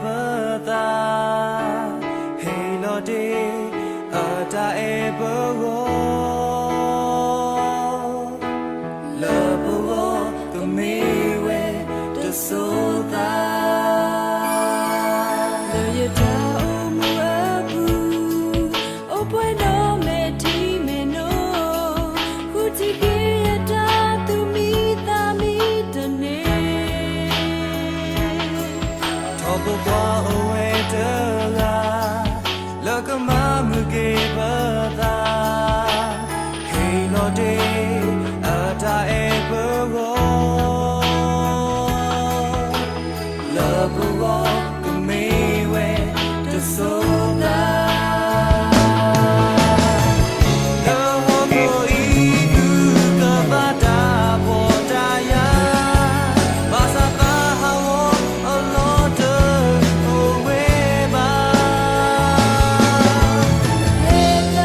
ပသး, ဟ့ၣ်လီၤတ့ၢ်အတၢ်အဲၣ်ပဂီၢ်, လၢပဂီၢ်ကမ့ၢ်ဝဲတစိၤသး, လၢယတၢ်အိၣ်မူအပူၤ, အိၣ်ပှဲၤဒီးမဲာ်ထံမဲာ်နိ, ဃုထံၣ်က့ၤယတၢ်သူၣ်မံသးမံတန့ၢ် ထီၣ်ဖိခွါအိၣ်ဝဲတဂၤ, လၢကမၤမုာ်က့ၤပသး, ဟ့ၣ်လီၤတ့ၢ်အတၢ်အဲၣ်ပဂီၢ်, လၢပဂီၢ်ကမ့ၢ်ဝဲတစိၤသး လၢဟီၣ်ခိၣ်အံၤ သုကဘၣ်တၢ်ဖှီၣ်တၢ်ယာ်, ဘၣ်ဆၣ်သးဟးဂီၤအလီၢ်တအိၣ်ဝဲဘၣ်.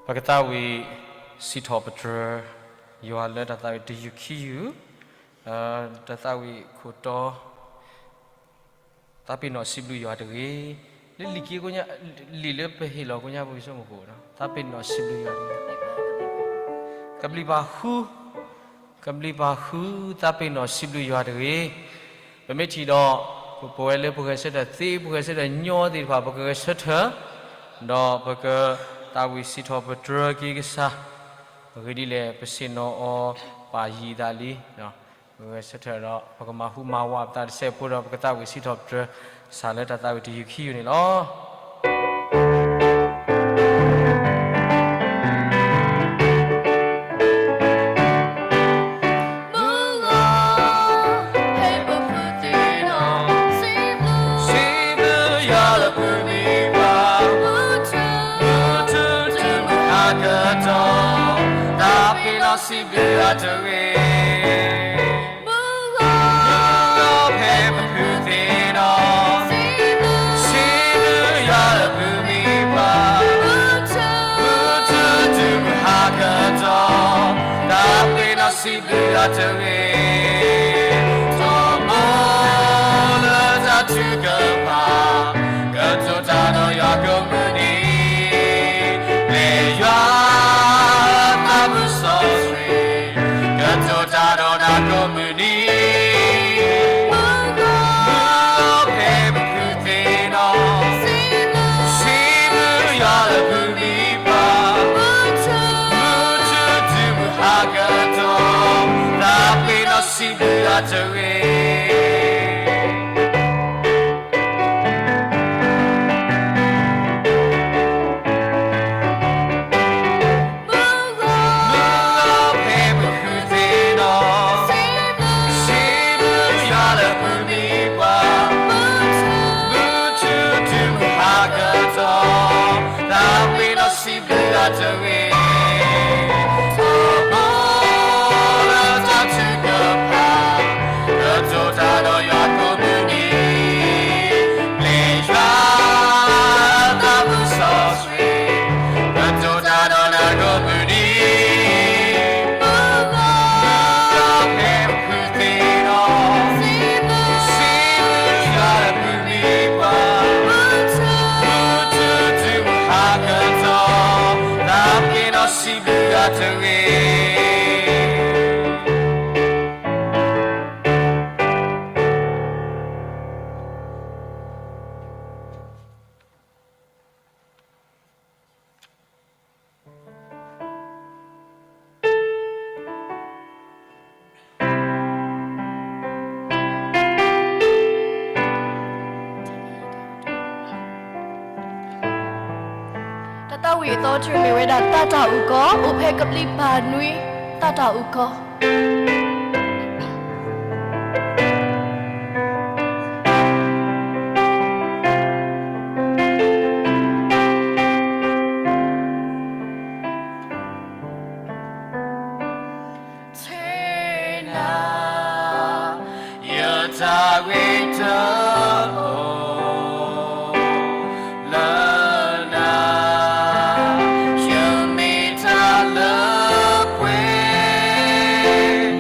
ပကသးဝံၣ်စံးထီၣ်ပတြၢၤယွၤလၢတၢ်သးဝံၣ်တယုၢ်ခံယုၢ်, တၢ်သးဝံၣ်ခိၣ်တီ သးပ့ၤနီၣ်စံးဘျုးယွၤတဂ့ၤ. လၢလံာ်က့ လံာ်လၢပဟ့ၣ်လီၤကိညါပူၤ ယဆိကမိၣ်ဃိ သးပ့ၤနီၣ်စံးဘျုးယွၤတဂ့ၤ. ကဘျံးပၤဃု, ကဘျံးပၤဃု, သးပ့ၤနီၣ်စံးဘျုးယွၤတဂ့ၤ. ပမ့ၢ်ထံၣ်ဒီး ပဝဲလၢပဂဲၤဆၢထၢၣ်သ့ ပဂဲၤဆၢထၢၣ်ညီသ့ၣ်တဖၣ် ပကဂဲၤဆၢထၢၣ်, ဒီးပကသးဝံၣ်စံးထီၣ်ပတြၢၤက့ၤကစၢ်, အဂ့ၢ်ဒ်လဲၣ် ပဆ့ၣ်နီၤအီၤပာ်ယံၤသးလံ. ပဂဲၤဆၢထၢၣ်ဒီး ပကမၤဟူမၤဝးပသးတစဲးဖိဒီး ပကသးဝံၣ်စံးထီၣ်ပတြၢၤ ကစၢ်လၢတၢ်သးဝံၣ်တယုၢ်ခံယုၢ်န့ၣ်လီၤ. မုၢ်ဂီၤ ဖဲပဖုသ့ၣ်နီၣ် စံးဘျုး စံးဘျုးယွၤလၢပမံၤပှၢ် မုၢ်ထူၣ်တုၤမုၢ်ဟါကတီၢ် သးပ့ၤနီၣ်စံးဘျုးယွၤတဂ့ၤ. မုၢ်ဂီၤ မုၢ်ဂီၤ ဖဲပဖုသ့ၣ်နီၣ် စံးဘျုး စံးဘျုးယွၤလၢပမံၤပှၢ် မုၢ်ထူၣ် မုၢ်ထူၣ်တုၤမုၢ်ဟါကတီၢ် သးပ့ၤနီၣ်စံးဘျုးယွၤတဂ့ၤ. ထီဘိလၢတၢ်ထုကဖၣ် ကတိၤတၢ်ဒီးယွၤကိးမုၢ်နံၤ ပျဲယွၤသးမုၢ်စီဆှံ ကတိၤတၢ်ဒီးနၤကိးမုၢ်နံၤ မုၢ်ဂီၤ ဖဲပဖုသ့ၣ်နီၣ် စံးဘျုး စံးဘျုးယွၤလၢပမံၤပှၢ် မုၢ်ထူၣ် မုၢ်ထူၣ်တုၤမုၢ်ဟါကတီၢ် သးပ့ၤနီၣ်စံးဘျုးယွၤတဂ့ၤ. မုၢ်ဂီၤ မုၢ်ဂီၤ ဖဲပဖုသ့ၣ်နီၣ် စံးဘျုး စံးဘျုးယွၤလၢပမံၤပှၢ် မုၢ်ထူၣ် မုၢ်ထူၣ်တုၤမုၢ်ဟါကတီၢ် သးပ့ၤနီၣ်စံးဘျုးယွၤတဂ့ၤ. ထီဘိလၢတၢ်ထုကဖၣ် ကတိၤတၢ်ဒီးယွၤကိးမုၢ်နံၤ ပျဲယွၤသးမုၢ်စီဆှံ ကတိၤတၢ်ဒီးနၤကိးမုၢ်နံၤ မုၢ်ဂီၤ မုၢ်ဂီၤ ဖဲပဖုသ့ၣ်နီၣ် စံးဘျုး စံးဘျုးယွၤလၢပမံၤပှၢ် မုၢ်ထူၣ် မုၢ်ထူၣ်တုၤမုၢ်ဟါကတီၢ် သးပ့ၤနီၣ်စံးဘျုးယွၤတဂ့ၤ. တၢ်သးဝံၣ်အသီတရံးမ့ၢ်ဝဲဒၣ် သးတၢ်အုၣ်ကီၤ, အိၣ်ဖဲကဘျံးပၤနွံ, သးတၢ်အုၣ်ကီၤ. ထဲနၤ ယတၢ်ဂ့ၤတအိၣ် လၢနၤ ယမ့ၢ်တၢ်လၢပှဲၤ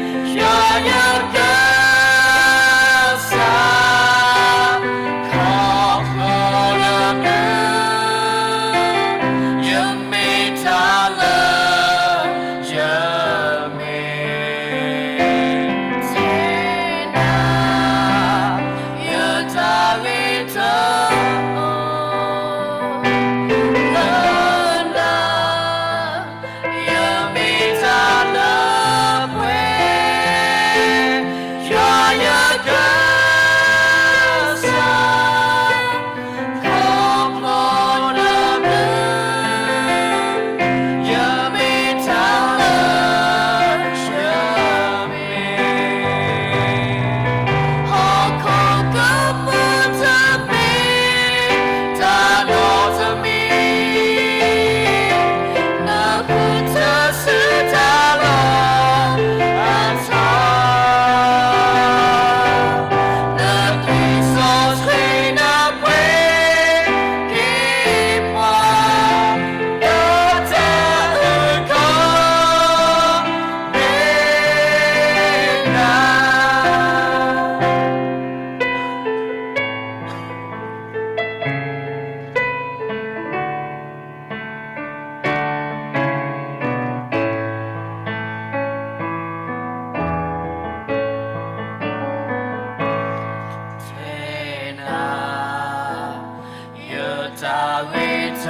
တၢ်ဂ့ၤထၢ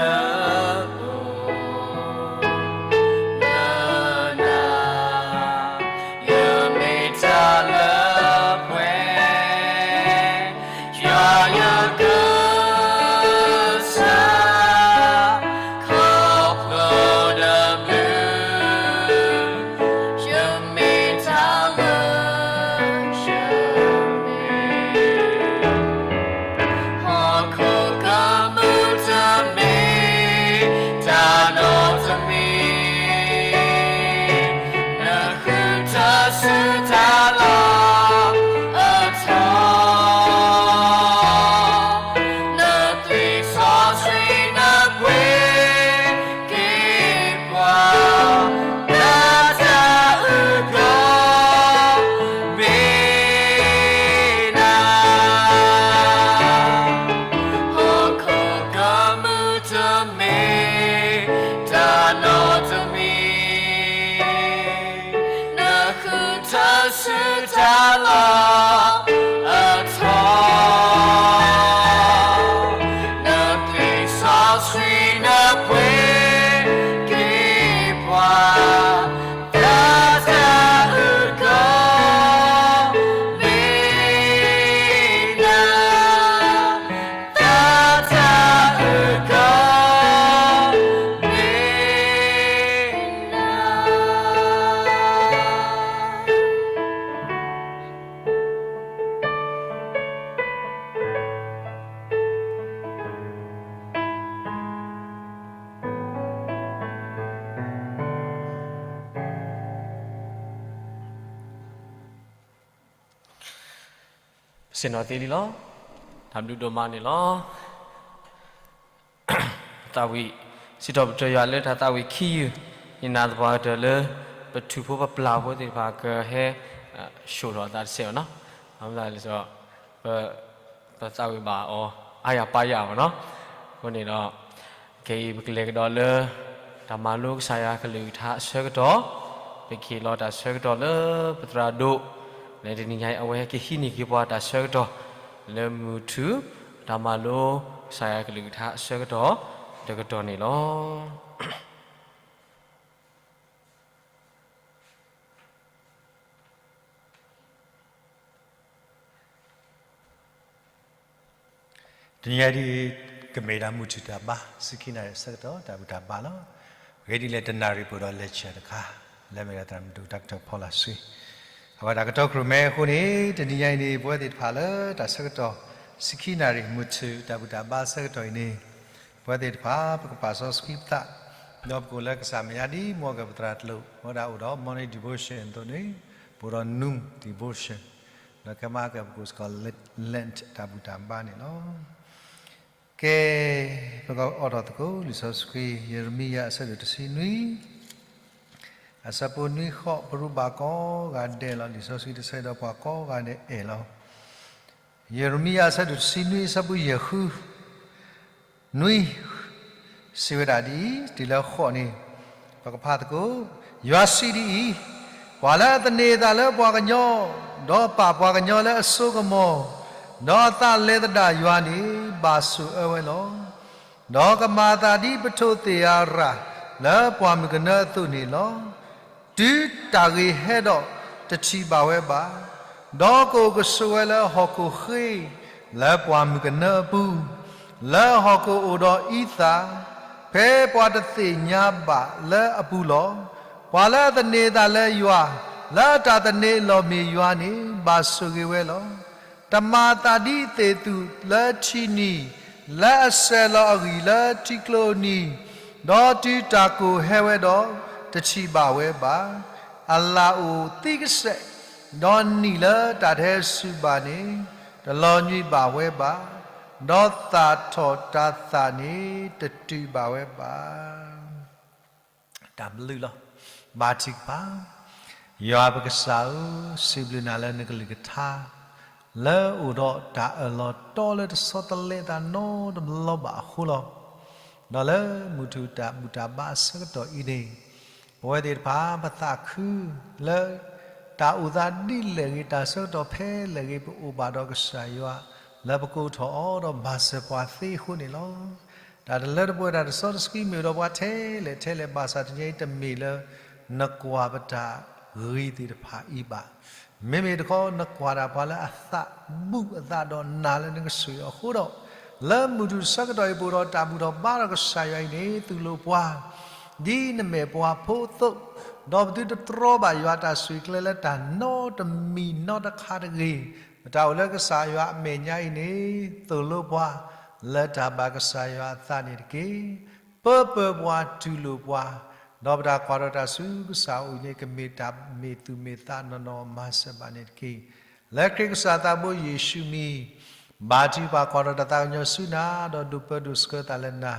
အိၣ်လၢနၤ, ယမ့ၢ်တၢ်လၢပှဲၤ ယွၤယကစၢ်, ခီဖျိနမူ ယမ့ၢ်တၢ်လၢယမ့ၢ် ဟီၣ်ခိၣ်ကမူၣ်တမ့ၢ် တၢ်နီတမံၤ, နဃုထၢစုတၢ်လီၢ်အထီ, နသွံၣ်စီဆှံနပှ့ၤက့ၤပှၤ တၢ်တၢ်အုၣ်ကီၤ မ့ၢ်နၤ, ဟီၣ်ခိၣ်ကမူၣ်တမ့ၢ် တၢ်နီတမံၤ, နဃုထၢစုတၢ်လီၢ်အထီ, နသွံၣ်စီဆှံနပှ့ၤက့ၤပှၤ တၢ်တၢ်အုၣ်ကီၤ မ့ၢ်နၤ, တၢ်တၢ်အုၣ်ကီၤ မ့ၢ်နၤ. ဆ့ၣ်နီၤသ့လံလီၤ. တၢ်ဘျုးဒိၣ်မးန့ၣ်လီၤ. ပသးဝံၣ် စံးထီၣ်ပတြၢၤယွၤလၢတၢ်သးဝံၣ်ခံယုၢ်, ယနာ်သပှၢ်ကတၢၢ်လၢ ပထူၣ်ဖိပပျၢ်ဖိသ့ၣ်တဖၣ်ကဟဲ ဆိၣ်ထီၣ်အသးတစဲးဘၣ်နီၤ. ဘၣ်မနုၤလဲၣ်ဒီး ပ ပသးဝံၣ်ဘၣ်အီၤ အါယၤပါယၤဘၣ်နီၤ. အဃိန့ၣ်ဒီး ခဲအံၤပကလဲၤကဒီးလၢ တၢ်မၤလိကစၢ်ယွၤကလုၢ်ကထါအဆၢကတီၢ်, ပကဟ့ၣ်လီၤတၢ်ဆၢကတီၢ်လၢပသရၣ်ဒိၣ်, လၢတနံၤညါအံၤ အဝဲကဟံးန့ၢ်က့ၤပှၤတၢ်ဆၢကတီၢ် လၢမုၢ်ထူၣ် တၢ်မၤလိကစၢ်ယွၤကလုၢ်ကထါအဆၢကတီၢ်တကတီၢ်န့ၣ်လီၤ. တနံၤညါဒ်အံၤ ကမ့ၢ်ဒၣ်မုၢ်ထူၣ်တၢ်ဘါ ဆံခံနၣ်ရံၣ်အဆၢကတီၢ် တၢ်ဘူၣ်တၢ်ဘါလီၤ. ဂ့ၤဒ်လဲၣ် တနၣ်ရံၣ်ပှဲၤဒီး lecture တခါ လၢအမ့ၢ်ဒၣ်သရၣ်မုၣ် Doctor ဖီလာ်ဆှံ အဝဲဒၣ်ကတီၤခရူၣ်မဲအဃိန့ၣ် တနံၤညါအံၤန့ၣ် ပဝဲသ့ၣ်တဖၣ်လၢတၢ်ဆၢကတီၢ် ဆံခံနၣ်ရံၣ် မုၢ်ထူၣ် တၢ်ဘူၣ်တၢ်ဘါအဆၢကတီၢ်အံၤန့ၣ် ပဝဲသ့ၣ်တဖၣ် ပကပာ်စီဆှံပသး ဒီးပကအိၣ်လၢကစၢ်မဲာ်ညါဒ်မ့ၢ်ကပသရၣ်တလိၣ် မ့ၢ်ဝဲဒၣ်အိၣ်ဒီး morning devotion အသိးန့ၣ် ပအိၣ်ဒီး noon devotion ဒီးခဲမးကပကအိၣ်စ့ၢ်ကီး Lent တၢ်ဘူၣ်တၢ်ဘါန့ၣ်လီၤ. ကဲ, ပကအိးထီၣ်သကိး လံာ်စီဆှံ ယံးရမံယၤအဆၢဒိၣ်တဆံနွံ အဆၢဖိနွံဃိး ပရူးဘၣ်ကိးဂၤဒဲးလီၤ. လံာ်စီဆှံတဆၢဒီးပှၤကိးဂၤဒဲးအဲၣ်လီၤ. ယံးရမံယၤအဆၢဒိၣ်တဆံနွံ အဆၢဖိယဲၢ်ဃု နွံ စံးဝဲဒၣ်ဒ်အံၤ, တုၤလၢဃိးန့ၣ် ပကဖးသကိး, ယွၤစံးဒ်အံၤ, ပှၤလၢအသန့ၤအသးလၢပှၤကညီ, ဒီးပာ်ပှၤကညီလၢအစိကမီၤ, ဒီးအသးလဲၤသဒၣ်ယွၤန့ၣ် ဘၣ်ဆိၣ်အၢဝဲလီၤ. ဒီးကမၤအသးဒ်ပထိၣ်သ့ၣ်ဧၤရၣ် လၢပှၢ်မုၢ်ကနၢအသိးန့ၣ်လီၤ. တုၤတၢ်ဂ့ၤဟဲဒီးတထံၣ်ဘၣ်ဝဲဘၣ်. ဒီးကအိၣ်ကဆိးဝဲလၢဟီၣ်ခိၣ်ဃ့ လၢပှၢ်မုၢ်ကနၢအပူၤ, လၢဟီၣ်ခိၣ်အိၣ်ဒီးအံသၣ်, ဖဲပှၤတသ့ၣ်ညါဘၣ်လၢအပူၤလီၤ. ပှၤလၢအသန့ၤအသးလၢယွၤ, လၢတၢ်သန့ၤအလီၢ်မ့ၢ်ယွၤန့ၣ် ဘၣ်ဆိၣ်ဂ့ၤဝဲလီၤ. တမၤအသးဒ်သ့ၣ်သူးလၢထံနံၤ, လၢအစဲးလီၤအဂံၢ်လၢထံကျိအနံၤ, ဒီးတုၤတၢ်ကိၢ်ဟဲဝဲဒီး တထံၣ်ဘၣ်ဝဲဘၣ်. အလၣ်အိၣ်သံကစဲး, ဒီးနံၣ်လၢတၢ်တဟဲစူၤဘၣ်န့ၣ် တလီၤညွံးဘၣ်ဝဲဘၣ်, ဒီးသၣ်ထီၣ်တၤသၣ်န့ၣ် တတုၤဘၣ်ဝဲဘၣ်. တၢ်ဘျုးလီၤ. ဘါထုကဖၣ်. ယွၤပကစၢ်ဧၢ, စံးဘျုးနၤလၢနကလုၢ်ကထါ လၢအိၣ်ဒီးတၢ်အၢၣ်လီၤတီလၢတဆီတလဲအသးနီတဘျီဘၣ်အဃိလီၤ. ဒီးလၢမုၢ်ထူၣ်တၢ်ဘူၣ်တၢ်ဘါအဆၢကတီၢ်အံၤန့ၣ် ပဝဲသ့ၣ်တဖၣ် ပသးခုလၢ တၢ်အိၣ်သးဒ်လဲၣ်ဂ့ၤ တၢ်ဆၢကတီၢ်ဖဲလဲၣ်ဂ့ၤ ပအိၣ်ဘၣ်ဒီးကစၢ်ယွၤ လၢပကိးထီၣ်အီၤဒီးဘၣ်စၢၤပှၤသ့အဃိန့ၣ်လီၤ. တၢ်တလၢတပှဲၤ တၢ်တစီတဆှံမ့ၢ်အိၣ်ဒီးပှၤထဲလဲၣ်ထဲလဲၣ်ဘၣ်ဆၣ် တနံၤအံၤတမ့ၢ်လၢ နကွၢ်ပတၢ်ဂ့ၤသ့ၣ်တဖၣ်အံၤဘၣ်. မ့မ့ၢ်တခီ နကွၢ်တၢ်ပှၤလၢအသးဘူးအသးဒီးနၤလၢနကစၢ်ယွၤအဃိဒီး, လၢမုၢ်ထူၣ်ဆၢကတီၢ်အံၤ ပအိၣ်ဒီးတၢ်ဘူၣ်ထီၣ်ဘါထီၣ်ကစၢ်ယွၤအံၤန့ၣ် သိၣ်လိပှၤ ဒ်နမဲာ်ပှၤဖိအသိး, ဒီးပသုတတြီဘၣ်ယွၤအတၢ်ဆိၣ်ဂ့ၤကျဲလၢတၢ်နီတမံၤနီတခါတဂ့ၤ. ပတၢ်အိၣ်လၢကစၢ်ယွၤအမဲာ်ညါအံၤန့ၣ် သိၣ်လိပှၤ လၢတၢ်ဘၣ်ကစၢ်ယွၤအသးန့ၣ်တက့ၢ်. ပၢပၢပှၤတူၢ်လိာ်ပှၤ, ဒီးပတၢ်ကွၢ်ထီၣ်တၢ်ဆူကစၢ်အအိၣ်အံၤန့ၣ် ကမ့ၢ်တၢ်မ့ၢ်သူၣ်မ့ၢ်သးနီၢ်နီၢ်မၤစၢၤဘၣ်န့ၣ်တက့ၢ်. လၢခရံာ်ကစၢ်သးဘိယ့ၣ်ၡူးမံၤ, ဘါထုကဖၣ်ကွၢ်ထီၣ်တၢ်သးကညီၤဆူနၤ, ဒီးဒိးပၢဒိးဆှၢသးလၢနၤ,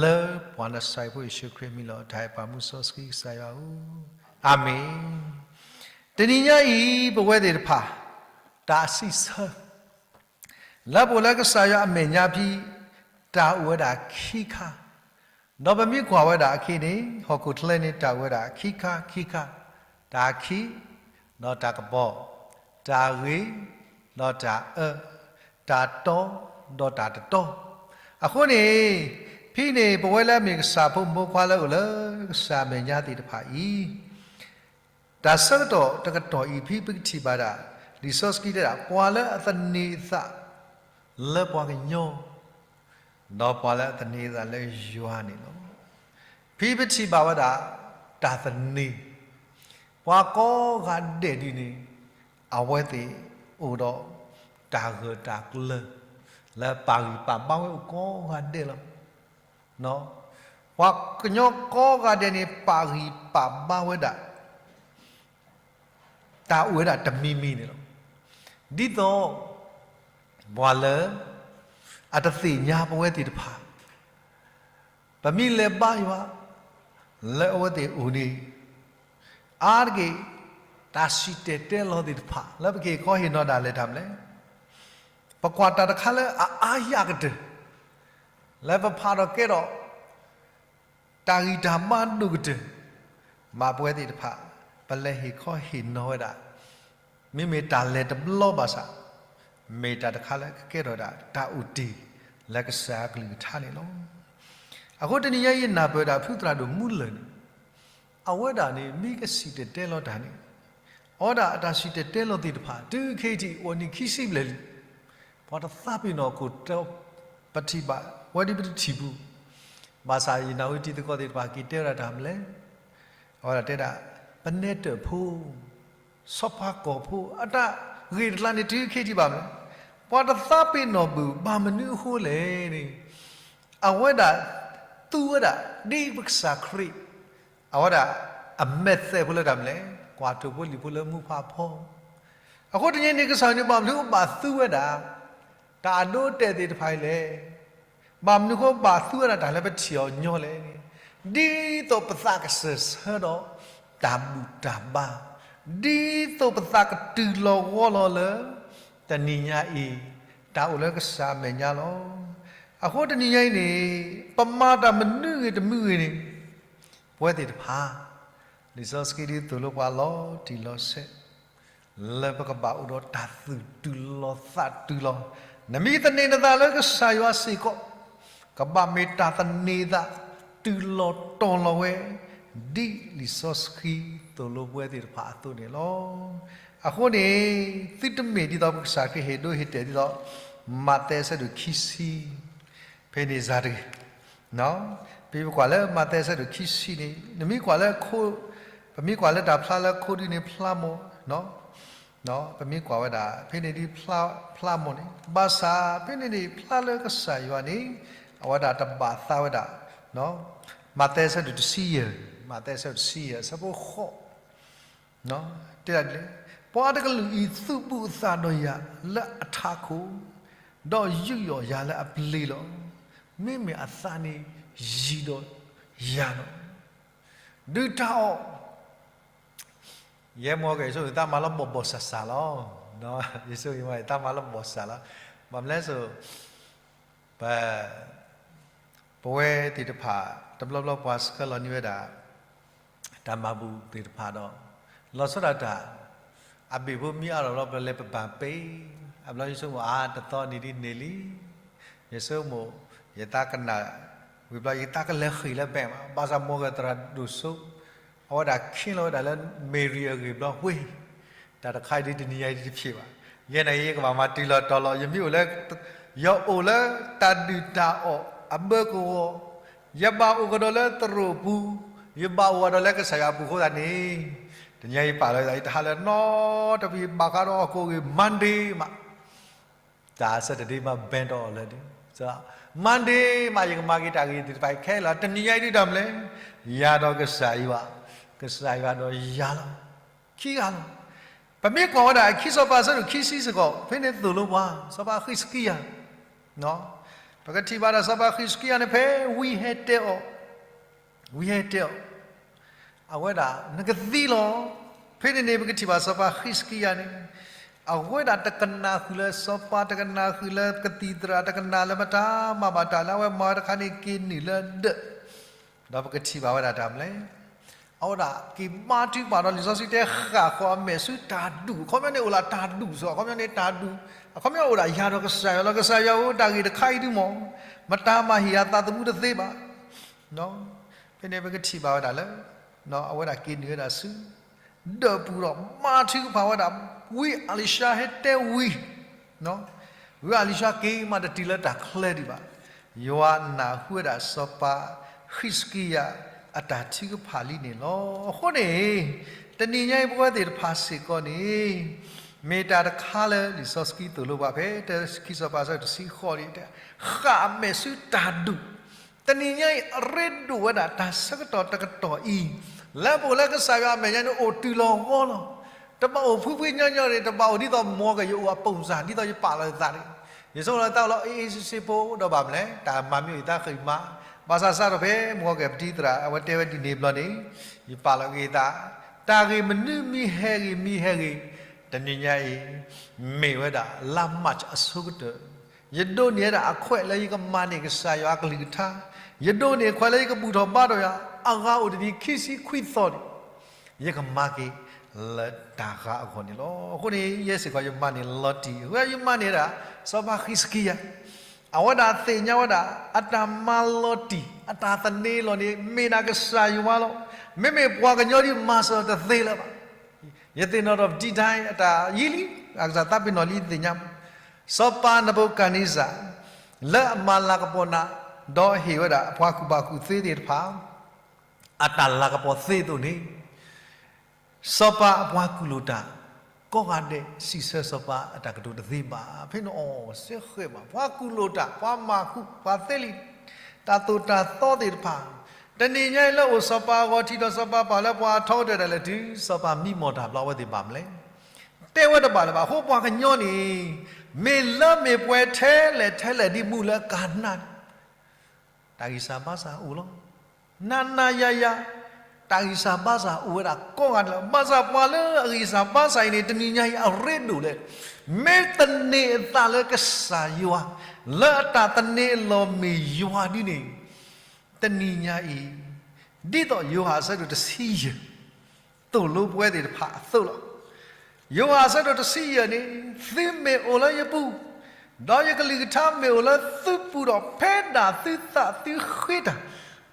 လၢပှၤနၤစၤရ့းဖိယ့ၣ်ၡူးခရံာ်အမံၤလီၤ. တၢ်အဲၣ်ပှၤမူစီဆှံကစၢ်ယွၤဧၢ, အၤမ့ၣ်. တနံၤညါအံၤ ပဝဲသ့ၣ်တဖၣ် တၢ်စံးဆၢ လၢပအိၣ်လၢကစၢ်ယွၤအမဲာ်ညါဖဲ တၢ်အိၣ်ဝဲဒၣ်ခံခါ, ဒီးပမ့ၢ်ကွၢ်ဝဲဒၣ်အခံန့ၣ် ဟီၣ်ခိၣ်ချၢန့ၣ် တၢ်အိၣ်ဝဲဒၣ်ခံခါခံခါ, တၢ်ခံ, ဒီးတၢ်ကပီၤ, တၢ်ဂ့ၤ, ဒီးတၢ်အၢ, တၢ်တီ, ဒီးတၢ်တတီ. အဃိန့ၣ် ဖဲန့ၣ် ပဝဲလၢအမ့ၢ်ကစၢ်ဖိမိၢ်ခွါလၢအအိၣ်လၢကစၢ်အမဲာ်ညါသ့ၣ်တဖၣ်အံၤ တၢ်ဆၢကတီၢ်တကတီၢ်အံၤ ဖဲပကထံၣ်ဘၣ်ဒၣ် လံာ်စီဆှံတဲဒၣ် ပှၤလၢအသန့ၤအသးလၢပှၤကညီ, ဒီးပှၤလၢအသန့ၤအသးလၢယွၤန့ၣ်လီၤ. ဖဲပထံၣ်ဘၣ်ဝဲဒၣ် တၢ်သန့ၤ, ပှၤကိးဂၤဒဲးဒ်န့ၣ် အဝဲသ့ၣ်အိၣ်ဒီး တၢ်ဂၢၢ်တၢ်ကျၢၤ လၢပာ်ဂံၢ်ပာ်ဘါဝဲအိၣ်ကိးဂၤဒဲးလီၤ. ပှၤကညီကိးဂၤဒဲးန့ၣ် ပာ်ဂံၢ်ပာ်ဘါဝဲဒၣ် တၢ်အိၣ်ဝဲဒၣ်တမံၤမံၤန့ၣ်လီၤ. ဒ်သိး ပှၤလၢ အတသ့ၣ်ညါပဝဲသ့ၣ်တဖၣ် ပမ့ၢ်လဲၤဘါယွၤ လၢအဝဲသ့ၣ်အအိၣ်န့ၣ် အါတက့ၢ် တၢ်စံၣ်တဲၤတဲလီၤသ့ၣ်တဖၣ် လၢပကဟ့ၣ်ခီဟ့ၣ်နီၤဒၣ်လဲာ်တၢ်မနုၤလဲၣ်. ပကွၢ်တၢ်တခါလၢအအါယၢ်ကတၢၢ် လၢပဖးထီၣ်ကဲထီၣ် တၢ်ဂံၢ်တၢ်ဘါဒိၣ်ကတၢၢ် ဘၣ်ပဝဲသ့ၣ်တဖၣ် ပလဲၤဟ့ၣ်ခီဟ့ၣ်နီၤဝဲဒၣ် မ့မ့ၢ်တၢ်လဲၤတဘျီဘၣ်ဆၣ် မ့ၢ်တၢ်တခါလၢကကဲထီၣ်ဒၣ် တၢ်အိၣ်တ့ၢ် လၢကစၢ်အကလုၢ်ကထါန့ၣ်လီၤ. အဃိတနံၤညါအံၤ ယနၢ်ပၢၢ်ဒၣ်ဖုသရၣ်ဒိၣ်မူလၢၢ်န့ၣ် အဝဲဒၣ်န့ၣ် မ့ၢ်ကစံၣ်တဲၤတဲလီၤတၢ်န့ၣ် အဝဲဒၣ်အတၢ်စံၣ်တဲၤတဲလီၤသ့ၣ်တဖၣ် တုၤခဲအံၤထံး အိၣ်နံၣ်ခံဆံဘျဲၣ်လံ. ပှၤတသးပ့ၤနီၣ်ခိၣ်တီ ပထံၣ်ဘၣ် ဝဲဒ်ပတထံၣ်ပူၤ ဘၣ်ဆၣ်ယနၣ်ဝဲတံၤသကိးသ့ၣ်တဖၣ် က့ၤတဲဝဲဒၣ်တၢ်မနုၤလဲၣ်. အဝဲဒၣ်တဲဒၣ် ပနဲတၢၣ်ဖိ ဆီဖါကီၢ်ဖိ အတၢ်ဂ့ၢ်တကျါန့ၣ် တုၤခဲအံၤထံးဘၣ်မနုၤလဲၣ်. ပှၤတသးပ့ၤနီၣ်ဘၣ် ဘၣ်မနုၤအဃိလဲၣ်န့ၣ် အဝဲဒၣ်သူဝဲဒၣ် ဒ်ပကစၢ်ခရံာ် အဝဲဒၣ်အမဲာ်သၣ်ဖိလၢတၢ်မနုၤလဲၣ်, ကွၢ်ထိၣ်ဖိလံၣ်ဖိလၢမူဖးဖီ. အဃိတနံၤန့ၣ် ကစၢ်ယွၤန့ၣ် ဘၣ်မနုၤဘၣ်သူဝဲဒၣ် တၢ်အဒိအတဲာ်သ့ၣ်တဖၣ်အံၤလဲၣ်. ဘၣ်မနုၤဃိဘၣ်သူဝဲဒၣ်တၢ်လၢပထံၣ်အီၤညီလဲၣ်န့ၣ်, ဒ်သိးပသးကစၢၢ်ဆၢဒီး တၢ်ဘူၣ်တၢ်ဘါ, ဒ်သိးပသးကတုၤလီၤဂီၤလီၤလၢ တနံၤညါအံၤ တၢ်အိၣ်လၢကစၢ်အမဲာ်ညါလီၤ. အဃိတနံၤညါအံၤန့ၣ် ပမၤတၢ်မနုၤဂ့ၤတမုာ်ဂ့ၤန့ၣ် ပဝဲသ့ၣ်တဖၣ် လံာ်စီဆှံဒ်သိးလိပှၤလီၤတံၢ်လီၤဆဲး လၢပကဘၣ်အိၣ်ဒီးတၢ်သူၣ်တုၤလီၤသးတုၤလီၤ. နမ့ၢ်သန့ၤနသးလၢကစၢ်ယွၤစ့ၢ်ကီး ကဘၣ်မ့ၢ်တၢ်သန့ၤသးတုၤလီၤတီၤလီၤဝဲ ဒ်လံာ်စီဆှံသိၣ်လိပဝဲသ့ၣ်တဖၣ်အသိးန့ၣ်လီၤ. အဃိန့ၣ် သုတမ့ၢ်ဒ်သိးပကစၢ်ခရံာ်ဟ့ၣ်ဒိဟ့ၣ်တဲာ်ဒ်သိး မးသဲအဆၢဒိၣ်ခံဆံ ဖဲန့ၣ်စၤတဂ့ၤ ဖဲပကွၢ်လၢမးသဲအဆၢဒိၣ်ခံဆံန့ၣ် နမ့ၢ်ကွၢ်လၢခိ ပမ့ၢ်ကွၢ်လၢတၢ်ဖျါလၢခိဒ်န့ၣ်ဖျါမး, ပမ့ၢ်ကွၢ်ဝဲဒၣ် ဖဲန့ၣ်ဒ်ဖျါမးန့ၣ် ဘၣ်ဆၣ်ဖဲန့ၣ်န့ၣ် ဖျါလၢကစၢ်ယွၤန့ၣ် အဝဲဒၣ်တဘၣ်သးဝဲဒၣ် မးသဲအဆၢဒိၣ်တဆံယဲၢ်, မးသဲအဆၢဒိၣ်တဆံယဲၢ် အဆၢဖိဃိး တဲဒၣ်ဒ်လဲၣ်, ပှၤတကလုာ်အံၤ သူၣ်ဘူၣ်အသးဒီးယၤလၢအထးခိၣ်, ဒီးယူးယီၣ်ယၤလၢအပျ့ၤလီၤ. မ့မ့ၢ်အသးန့ၣ်ယံၤဒီးယၤလီၤ. ဒုးတၢ်အီၣ် ယဲမ့ၢ်က့ၤ ယဆိကမိၣ်သးမၤလီၤဘီၣ်ဘီၣ်စၢ်စၢ်လီၤ. ယဆိကမိၣ်သးမၤလီၤဘီၣ်စၢ်လီၤ. ဘၣ်မနုၤလဲၣ်ဆိ ပ ပဝဲသ့ၣ်တဖၣ် တဘျီဘျီပှၤဆှၢလီၤန့ၢ်ဝဲဒၣ် တၢ်မၤဘူၣ်သ့ၣ်တဖၣ်ဒီး လီၤဆီဒၣ်တၢ် အဘ့ၣ်ဖိမ့ၢ်အါထီၣ်ဘျီ ပလဲၤပဘၣ်ပ့ၤ, အဘျီယဆိကမိၣ်အါ တသီန့ၣ်ဒ်န့ၣ်လံ. ယဆိကမိၣ် ယသးကနၣ်ဝံၤဘျီ ယသးကလဲၤဃ့ၢ်လၢ bank ဘၣ်, ဘၣ်ဆၣ်မ်ကသရၣ်ဒိၣ်စိ အဝဲဒၣ်ခ့လီၤဝဲဒၣ်လၢ Mary အဂ့ၢ်ဘျီ ဝ့ၢ်, တၢ်တခါအံၤဒ်တနံၤညါအံၤတဖျ့ဘၣ်. ယဲန့ၣ်ယကဘၣ်မၤတုၤလီၤတီၤလီၤ, ယမ့ၢ်အိၣ်လၢ ယအိၣ်လၢတၢ်ဒုၣ်တၢ်အီၣ်အဘၢကဝီၤ, ယဘၣ်အိၣ်ကဒီးလၢသရိာ်ပူၤ, ယဘၣ်အိၣ်ကဒီးလၢကစၢ်ယွၤအပူၤအဃိသတးန့ၣ်, တနံၤညါအံၤယပာ်လီၤယသး ယတဟးလၢနီတမံၤ ဘၣ်ဃးဒီးဟီၣ်ခိၣ်ဂ့ၢ် Monday မး တၢ် Saturday မး ဘဲတီအီၤလၢဒ်, Monday မး ယကမၤက့ၤတၢ်ဂ့ၢ်သ့ၣ်တဖၣ်ခဲလၢာ်, တနံၤညါအံၤဒ်တၢ်မနုၤလဲၣ်, ယၤဒီးကစၢ်ယွၤ, ကစၢ်ယွၤဒီးယၤလီၤ. ခံဂၤလီၤ. ပမ့ၢ်ကွၢ်ဝဲဒၣ် ခံစီၤပၤအဆၢဒိၣ်ခံဆံစ့ၢ်ကီး ဖဲန့ၣ်သိၣ်လိပှၤ စီၤပၤဃံးစကံယၤ, ပကထံၣ်ဘၣ်ဒၣ်စီၤပၤဃံးစကံယၤန့ၣ် ဖဲဝံဟဲတဲအီၤ, ဝံဟဲတဲအီၤ အဝဲဒၣ် နကသံလီၤ. ဖဲန့ၣ်န့ၣ် ပကထံၣ်ဘၣ်စီၤပၤဃံးစကံယၤန့ၣ် အဝဲဒၣ်တကနၣ်ဃုာ်လၢစီၤပၤ, တကနၣ်ဃုာ်လၢကသံၣ်သရၣ်, တကနၣ်လၢမတၤမၤဘၣ်တၢ်လၢအဝဲမၤတခါန့ၣ် က့ၤနုာ်လၢဒၢး, ဒီးပကထံၣ်ဘၣ်ဝဲဒၣ်တၢ်မနုၤလဲၣ်, အဝဲဒၣ်က့ၤဘါထုကဖၣ်ဒီး လံာ်စီဆှံတဲ ဃၣ်ဃီၤအမဲာ်ဆူတၢ်ဒူၣ်, အခီပညီန့ၣ် အိၣ်လၢတၢ်ဒူၣ်စီၤ, အခီပညီန့ၣ်တၢ်ဒူၣ်, အခီပညီအိၣ်ဒၣ်ယၤဒီးကစၢ်ယွၤလီၤ. ကစၢ်ယွၤဧၢ, တၢ်ဂ့ၢ်တခါအံၤဒုမး မတၤမၤဟ့ၣ်အသးသမူတသ့ဘၣ်. ဖဲန့ၣ်ပကထံၣ်ဘၣ်ဝဲဒၣ်လၢ အဝဲဒၣ်က့ၤနုာ်ဝဲဒၣ်ဆူ ဒၢးပူၤဒီး ဘါထုကဖၣ်ဝဲဒၣ်, ဝံအလံၤၡါဟဲတဲဝံၤ, ဝံအလံၤၡါက့ၤမး တတုၤလၢတၢ်ချၢဒံးဘၣ်. ယွၤနၢ်ဟူဝဲဒၣ်စီၤပၤဃံးစကံယၤအတၢ်ထုကဖၣ်လံန့ၣ်လီၤ. အဃိန့ၣ် တနံၤညါအံၤပဝဲသ့ၣ်တဖၣ်စ့ၢ်ကီးန့ၣ် မ့ၢ်တၢ်တခါလၢလံာ်စီဆှံသိၣ်လိပှၤဖဲ ခံစီၤပၤအဆၢဒိၣ်တဆံဃိးန့ၣ် ဃၣ်အမဲာ်ဆူတၢ်ဒူၣ်, တနံၤညါအံၤ အရ့ဒိၣ်ဝဲဒၣ်တၢ်ဆၢကတီၢ်တကတီၢ်အံၤ, လၢပအိၣ်လၢကစၢ်ယွၤအမဲာ်ညါန့ၣ် အိၣ်တုၤလီၤဂီၤလီၤ. တဘၣ်အိၣ်ဖှံဖှံညီညီန့ၣ်, တဘၣ်အိၣ်ဒ်သိးမ်ကယအိၣ်အပိၢ်စၢ် ဒ်သိးယပာ်လီၤယသးန့ၣ်, ယဆိကမိၣ်လၢတၢ်အိၣ်လီၤ အ့ၣ်အ့ၣ်စ့စ့ဖိဒီးဘၣ်မနုၤလဲၣ်, တၢ်မၤမ့ၢ်အိၣ်ယသးဃံးမး, ဘၣ်ဆၣ်စးထီၣ်ဖဲမ်ကီၢ်ကဲၤပတံသရၣ် အဝဲတဲဝဲဒ်န့ၣ်ဘျီန့ၣ်, ယပာ်လီၤက့ၤယသး, တၢ်ဂ့ၢ်မနုၤမံၤဟဲဂ့ၤမံၤဟဲဂ့ၤ, တနံၤညါအံၤ မ့ၢ်ဝဲဒၣ်လါ March အဆိကတၢၢ်, ယဒိးန့ၢ်ဝဲဒၣ်အခွဲးလၢယကမၤန့ၢ်ကစၢ်ယွၤအကလုၢ်ကထါ, ယဒိးန့ၢ်အခွဲးလၢယကဘူၣ်ထီၣ်ဘါထီၣ်ယွၤ, အဂၤအိၣ်တနံၤခံဆံခွံသီန့ၣ်, ယကမၤက့ၤလၢတၢ်ဂၤအဂီၢ်န့ၣ်လီၤ. အဃိန့ၣ် ယဲစ့ၢ်ကီးယမၤန့ၢ်လီၤတံၢ်, အဃိယမၤန့ၢ်ဒၣ် စီၤပၤဃံးစကံယၤ, အဝဲဒၣ်သ့ၣ်ညါဝဲဒၣ် အတၢ်မၤလီၤတံၢ် အတၢ်သန့ၤလီၤန့ၣ် မ့ၢ်ဒၣ်ကစၢ်ယွၤလီၤ. မ့မ့ၢ်ပှၤကညီဒ်မၤစၢၤတသ့လၢၤဘၣ်. ယသ့ၣ်နီၣ်ထီၣ်ပတံတၢ်အံၤ အတၢ်ယံာ်လံ, အကစၢ်သးပ့ၤနီၣ်လံသ့ၣ်ညါ, စီၤပၤနၤဘူၤခၣ်နံစၢ် လၢအမၤလၤကပီၤနၤ, ဒီးဟ့ၣ်ဝဲဒၣ်အပှၤကူၣ်ဘၣ်ကူၣ်သ့သ့ၣ်တဖၣ် အတၢ်လၤကပီၤသ့အသိးန့ၣ်, စီၤပၤအပှၤကူၣ်လိာ်တၢ် ကိးဂၤဒဲးစံးဆၢစီၤပၤအတၢ်ကတိၤတသ့ဘၣ်. ဖဲန့ၣ်အီၤစ့ၢ်ကီးဘၣ် ပှၤကူၣ်လိာ်တၢ်, ပှၤမၤဃူ, ပှၤသ့လံာ်, တၢ်သိၣ်တၢ်သီသ့ၣ်တဖၣ်, တနံၤညါအံၤလၢအိၣ်စီၤပၤအဂီၢ် ထံၣ်ဒီးစီၤပၤပာ်လၢပှၤအထီကတၢၢ်ဒၣ်လဲာ်တုၤ စီၤပၤမံမီၢ်တၢ်ဘျီ အဝဲသ့ၣ်ဘၣ်မနုၤလဲၣ်, တဲဝဲတဘၣ်လၢၤဘၣ်. အဃိပှၤကညီန့ၣ် မ့ၢ်လၢမ့ၢ်ပှဲၤထဲလဲၣ်ထဲလဲၣ်ဒ်မူလၢကၤနါန့ၣ် တၢ်ဂံၢ်စၢ်ဘါစၢ်အိၣ်လီၤ. နၤနၤယၤယၤ တၢ်ဂံၢ်စၢ်ဘါစၢ်အိၣ်ဝဲဒၣ်ကိးဂၤဒဲးလီၤ. ဘၣ်ဆၣ်ပှၤလၢအဂံၢ်စၢ်ဘါစၢ်အံၤန့ၣ် တနံၤညါအံၤအရ့ဒိၣ်လဲၣ်, မ့ၢ်သန့ၤအသးလၢကစၢ်ယွၤ လၢအတၢ်သန့ၤအလီၢ်မ့ၢ်ယွၤဒ်န့ၣ်, တနံၤညါအံၤ ဒ်သိးယိၤဟၣ်အဆၢဒိၣ်တဆံယဲၢ် သိၣ်လိပဝဲသ့ၣ်တဖၣ်အသိးလီၤ. ယိၤဟၣ်အဆၢဒိၣ်တဆံယဲၢ်န့ၣ်, သုမ့ၢ်အိၣ်လၢယပူၤ, ဒီးယကလုၢ်ကထါမ့ၢ်အိၣ်လၢသုပူၤဒီး ဖဲဒၣ်သုသးသုဃ့တၢ်,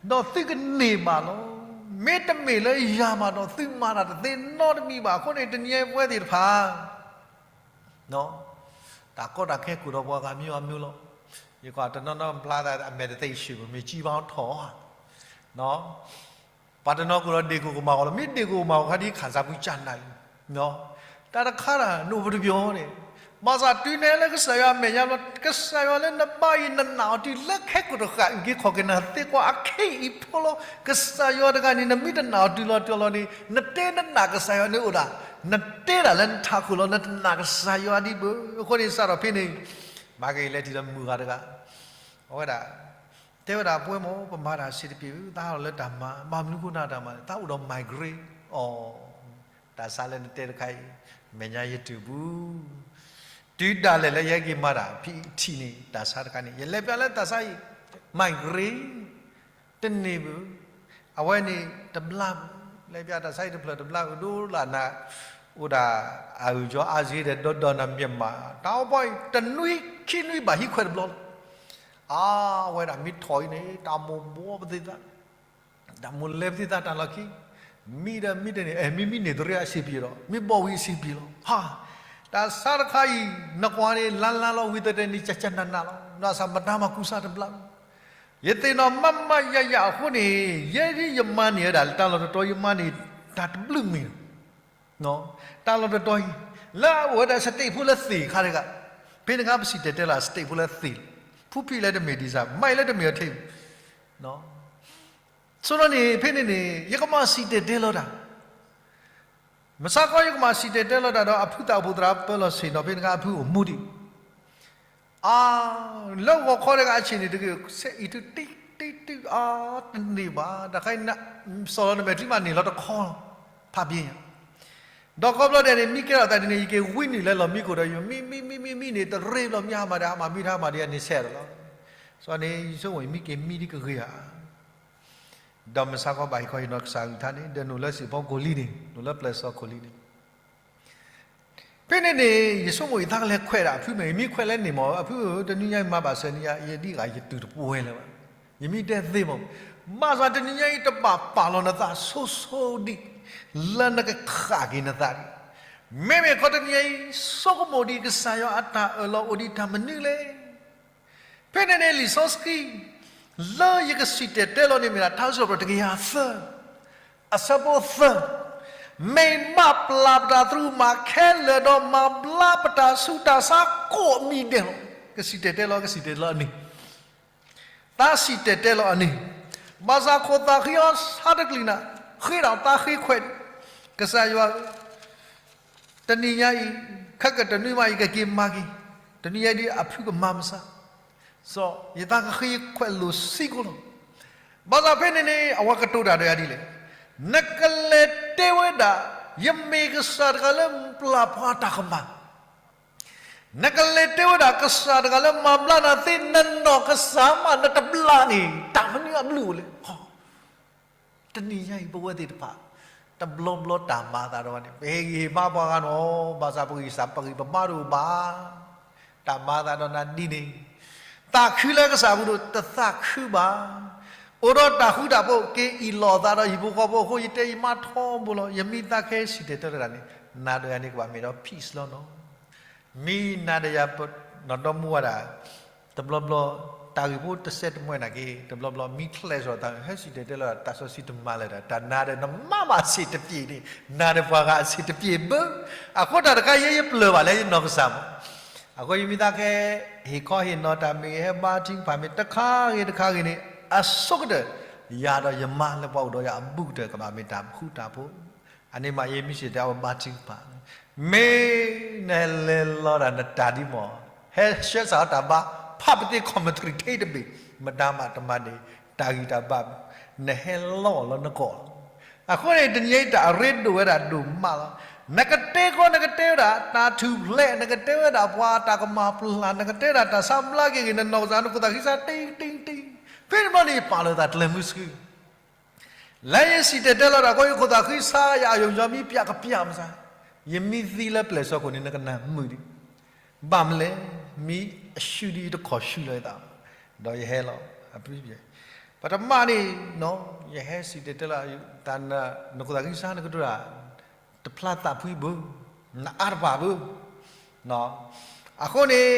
ဒီးသုကန့ၢ်ဘၣ်လီၤ. မ့တမ့ၢ်လၢယၤဘၣ်ဒီး သုမၤတၢ်တသ့နီတမံၤဘၣ်. အဃိန့ၣ် တနံၤညါပဝဲသ့ၣ်တဖၣ် တၢ်ကီတၢ်ခဲကိၢ်ဒီးပှၤဂၤမံၤအမံၤလီၤ. ယကွၢ်တနီၤနီၤဘျါသးအမဲာ်တသ့ၣ်ဆှုၣ် မ့ၢ်ကံဘါထီၣ်ဧါ, ပှၤတနီၤကိးဒီးဒ့ၣ်ကိၢ်ကမၣ်အီၤလီၤ. မ့ၢ်ဒ့ၣ်ကိၢ်ကမၣ်အီၤခါဒ်ခၣ်စၢ်ပူၤကၢ်နၢ်အံၤ, တၢ်တခါဒၣ် နအိၣ်ပတပျီၤန့ၣ်, ဘၣ်ဆၣ်တုၤနဟဲလၢကစၢ်ယွၤအမဲာ်ညါဘျီ ကစၢ်ယွၤလၢနဘါအံၤ နနာ်အီၤတုၤလၢခဲကိာ်တဃၣ် အုၣ်က့ၤခီၣ်က့ၤနၤသ့ကွၢ် အခဲအံၤအံၤဖိလီၤ. ကစၢ်ယွၤတဂၤန့ၣ် နမ့ၢ်တနာ်အီၤတုၤလီၤတီၤလီၤန့ၣ် နတဲနနာ်ကစၢ်ယွၤန့ၣ်အိၣ်ဒၣ်, နတဲဒၣ်လၢနထးခိၣ်လီၤ နတနာ်ကစၢ်ယွၤဒံးဘၣ်. အဃိန့ၣ် စးထီၣ်ဖဲန့ၣ် မၤက့ၤလဲၤထံၣ်ဒီးမုၢ်ဂၤတဂၤ, အဝဲဒၣ် တဲဝဲဒၣ် ပဝဲမ့ၢ် ပမၤတၢ်စ့တပ့ၤ သးဟးထီၣ်လၢတၢ်မၤ ဘၣ်မနုၤဃိနၤတၢ်မၤ သးအိၣ်ဒီး migraine အီၤ, တၢ်ဆါလၢနတဲတခါအံၤ မဲာ်ညါယတုၢ်ပူၤ, တုၤဒၣ်လဲာ်လၢယဟဲက့ၤမၤတၢ်ဖံးထံးန့ၣ် တၢ်ဆါတခါန့ၣ် ယလဲၤပျးလၢတၢ်ဆါအံၤ migraine တန့ၢ်ဘၣ်, အဝဲန့ၣ်တဘျါဘၣ်, လဲၤပျးတၢ်ဆါအံၤတဖျၢၣ်တဘျါဘၣ် ဒိလၣ်နၤ, အိၣ်ဒၣ်အဂုၤကၠီအါစ့ဒီး ဒီဒီနၤမျဲၢ်မး တၢ်အိၣ်ဘှံးအံၤ တနွံခံနွံဘၣ်ဟံးခွဲးတဘျီလီၤ. အါဝဲဒၣ်မ့ၢ်ထီၣ်အံၤန့ၣ် တၢ်မိၣ်ဘှီပသ့ၣ်သၣ်, တၢ်မိၣ်လဲပသ့ၣ်သၣ်တၢ်လီၢ်ခံ, မံဒီးမံတန့ၣ် အဲ မ့မံန့ၣ်တရ့အဆံးပျံၤဒီး မ့ၢ်ဘီၣ်ဝံၤအဆံးပျံၤလီၤ. ဟါ, တၢ်ဆါတခါအံၤ နကွၢ်န့ၣ် လါလါလီၤ ဝံၤသတးန့ၣ် ကကနးနးလီၤ. နီၢ်စၢ်မတၤမၤကူစါတဘျီ, ယသ့ၣ်နီၣ်မးမးယၤယၤအဃိန့ၣ် ယဲဒ်ယမၤန့ၢ်ဝဲဒၣ် တၢ်လီၢ်တတီၤယမၤန့ၢ် တၢ်တဘျုးမံၤလီၤ. တၢ်လီၢ်တတီၤအံၤ လၢအအိၣ်ဝဲဒၣ် state ဖိလၢသ့ၣ်ခါတဂၤ, ဖဲန့ၣ်အခါပစံၣ်တဲၤတဲလီၤ state ဖိလၢသ့ၣ်လီၤ, ဖုဖံးလၢတမ့ၢ်ဒံးစၢ် မါအံၤလၢတမ့ၢ်အီၤထဲအံၤ, ဆိဒီးန့ၣ် ဖဲန့ၣ်န့ၣ် ယကမၤစံၣ်တဲၤတဲလီၤတၢ်, မုၢ်ဆါခီယကမၤစံၣ်တဲၤတဲလီၤတၢ်ဒီး အဖုသးအိၣ်ဖှိၣ်သရၣ်ပၢလီၤဆ့ၣ်နီၤ ဖဲန့ၣ်အခါအဖုအိၣ်မူဒံး အါ, လၢဂီၤခီတဂၤအဆံးန့ၣ်တဂ့ၤ ဆဲးအံၤထုးတံၢ်တံၢ်တံၢ် အါ, တန့ၢ်ဘၣ် တခါအံၤ စီၤလီၤနမဲာ်ချံမးန့ၣ်လီၤတခီလီၤ, ဖးဘျ့ညါ, ဒီးခီဖျိဒဲးန့ၣ် မံကဲထီၣ်သးဒ်န့ၣ် ယက့ၤဝံနုာ်လၢလီၢ်မံခိၣ်ဒီး ယမံမံမံမံမံန့ၣ် တရ့ဘျီ မံဟါမၢ်ဒီးဟါမၢ် မံတဟါမၢ်ဒီးန့ၣ်ဆဲးဒီးလီၤ. စီၤန့ၣ် ယဆိကမိၣ် ယမံက့ၤမံဒ်ကဂ့ၤဧါ ဒီးမုၢ်ဆါခီဘၣ်ဟ့ၣ်ခီဟ့ၣ်နီၤကစၢ်အကလုၢ်ကထါန့ၣ် ဒီးနုာ်လၢစံၣ်ဖီခိၣ်လံန့ၣ် နုာ်လၢပျဲၢ်စီခိၣ်လံန့ၣ် ဖဲန့ၣ်န့ၣ် ယဆိကမိၣ်ယသးကလဲၤခွဲးဒၣ်အဖုမ့ၢ် ယမံခွဲးလၢန့ၣ်မး အဖုဧၢ တနံၤညါအံၤမၤဘၣ်ဆၢနံၤညါ ယဒ်ဂၤယတုၤတပှဲၤလၢၤဘၣ်, ယမံတဲသ့မး, ဘၣ်ဆၣ်တနံၤညါအံၤ တဘၣ်ပာ်လီၤနသးဆိဆိဒံး လၢနကဃၣ်က့ၤနသးဒံး, မ့မ့ၢ်ခီတနံၤညါအံၤ ဆိကမိၣ်ဒံးကစၢ်ယွၤအတၢ်အၢၣ်လီၤအိၣ်ဒံးတၢ်မနုၤလဲၣ် ဖဲန့ၣ်န့ၣ် လံာ်စီဆှံ လၢယကစံၣ်တဲၤတဲလီၤန့ၣ်မ့ၢ်ဒၣ် ထါစံးပတြၢၤတကယၤသၢ အဆၢဖိသၢ, မ့ၢ်မၤပျၢ်ပတၢ်သရူးမၤခဲလၢာ်ဒီးမၤဘျါပတၢ်ဆူးတၢ်ဆါကိးမံၤဒဲးလီၤ. ကစံၣ်တဲၤတဲလီၤ ကစံၣ်တဲၤတဲလီၤအန့ၣ်, သးစံၣ်တဲၤတဲလီၤအန့ၣ်, ဘၣ်ဆၣ်ခိၣ်သးဃံအီၤဆါတကလုာ်နၤ, ဃ့ဒီးသးဃ့ခွဲး, ကစၢ်ယွၤ တနံၤညါအံၤ ခဲကတနွံမး ယကက့ၤမၤက့ၤ, တနံၤညါအံၤဒ်အဖုကမၤမဆါ, စီၤ ယသးကဃ့ခွဲးလိာ်စ့ၢ်ကီးလီၤ. ဘၣ်ဆၣ်ဖဲန့ၣ်န့ၣ် အဝဲကတိၤတၢ်ဒီးယၤဒ်လဲၣ်, နကလဲၤတဲဝဲဒၣ် ယမ့ၢ်ကစၢ်တဂၤလၢပျၢ်ပှၤတၢ်ကမၣ်, နကလဲၤတဲဝဲဒၣ် ကစၢ်တဂၤလၢမၤဘျါနၤသ့ နနီၢ်ကစၢ်မး နတဘျါန့ၣ် တၢ်မနုၤအဘျုးအိၣ်လဲၣ်. တနံၤညါအံၤ ပဝဲသ့ၣ်တဖၣ် တဘျီဘျီတၢ်မၤသးဒီးဝဲန့ၣ် ပဟ့ၣ်ဂံၢ်ဟ့ၣ်ဘါပှၤဂၤနီၤ, ဘၣ်ဆၣ်ပဂံၢ်စၢ်ပဂံၢ်ပဘါတအိၣ်ဘၣ်, တၢ်မၤသးဒီးနၤဒ်န့ၣ်, သးခုလၢကစၢ်ပူၤဒိၣ် တသးခုဘၣ်, အိၣ်ဒီးတၢ်ဃူတၢ်ဖိး က့ၤအံၣ်လိာ်သးဒီးဟံၣ်ဖိဃီဖိအဃိ ယတဲယမါထီဘိလီၤ, ယမံသးခဲစံၣ်တဲၤတဲလီၤတၢ်န့ၣ် နၤဒီးယၤန့ၣ် ကဘၣ်မ့ၢ်ဒီး peace လီၤနီၤ. မ့ၢ်နၤဒီးယၤ နီၢ်ဒီမါဝၤဒၣ် တဘျီဘျီ တၢ်ဂ့ၢ်ဖိတစဲးတမှဲၤနာ်က့ တဘျီဘျီ မံချဲးစ့ၢ်တၢ် ဟဲစံၣ်တဲၤတဲလီၤ တၢ်စီဆှံတမၤလၢၤတၢ် တၢ်နၤဒီးနမါဘၣ်အဆံးတပျ့ၤန့ၣ် နၤဒီးပှၤဂၤအဆံးတပျ့ၤဘၣ်. အဃိတၢ်တခါယဲယပျၢၤဘၣ်လၢယနီၢ်ကစၢ်မး. အဃိယမံသးခဲ ဟ့ၣ်ခီဟ့ၣ်နီၤတၢ်မ့ၢ်ဂ့ၤ ဟဲဘါထုကဖၣ်မ့ၢ်တခါဂ့ၤတခါဂ့ၤန့ၣ် အဆိကတၢၢ် ယၤဒီးယမါလၢပှၤအိၣ်ဒီးယၤအဘူးကတၢၢ် ကဘၣ်မ့ၢ်တၢ်ဃူတၢ်ဖိး အန့ၣ်မး ယမ့ၢ်စံၣ်တဲၤတဲလီၤ ဘါထုကဖၣ်, မ့ၢ်နဟဲလဲၤလီၤဒၣ်နတၢ်ဒ်မး, ဟဲဆှၢစးအီၤတၢ်ဘါ ဖးပသ့ commentary ထဲတဘ့ၣ်, မတၤမးတမၤန့ၣ် တၢ်ဂံၢ်တၢ်ဘါ, နဟဲလီၤအီၤလၢနဂီၢ်လီၤ. အဃိန့ၣ် တနံၤအံၤတၢ်အရ့ဒိၣ်ဝဲဒၣ်ဒိၣ်မးလီၤ. နကတဲခီ နကတဲဝဲဒၣ်တၢ်ထူၣ်ဖျဲး, နကတဲဝဲဒၣ်ပှၤတၢ်ကမၣ်ပျၢ်, နကတဲဒၣ်တၢ်ဆါဘျါက့ၤဂ့ၤ နနီၢ်ကစၢ် နခိၣ်သးဃံဆါ တံၢ်တံၢ်တံၢ်, ဖဲန့ၣ်ဘျီန့ၣ် ယပာ်လီၤသးတလၢၤမုၢ်ဆှု လၢယစံၣ်တဲၤတဲလီၤတၢ်ဃိ ယခိၣ်သးဃံဆါယၤ အယုံကြည် မံပျးကပျးမစါ, ယမံသံလၢပျဲၢ်စီခိၣ်န့ၣ် နကနၢ်မုာ်ဒံး, ဘၣ်မနုၤလဲၣ်, မံအရှုံးဒ်ယတခီၣ်ရှုံးလၢယသး, ဒီးယဟဲလီၤ, အပျဲၢ်, ပထမန့ၣ်, ယဟဲစံၣ်တဲၤတဲလီၤ, တၢ်နခိၣ်သးဃံဆါနကတိၤတၢ်, တဖျါသးဖှံဘၣ်, နအါတပာ်ဘၣ် အဃိန့ၣ်,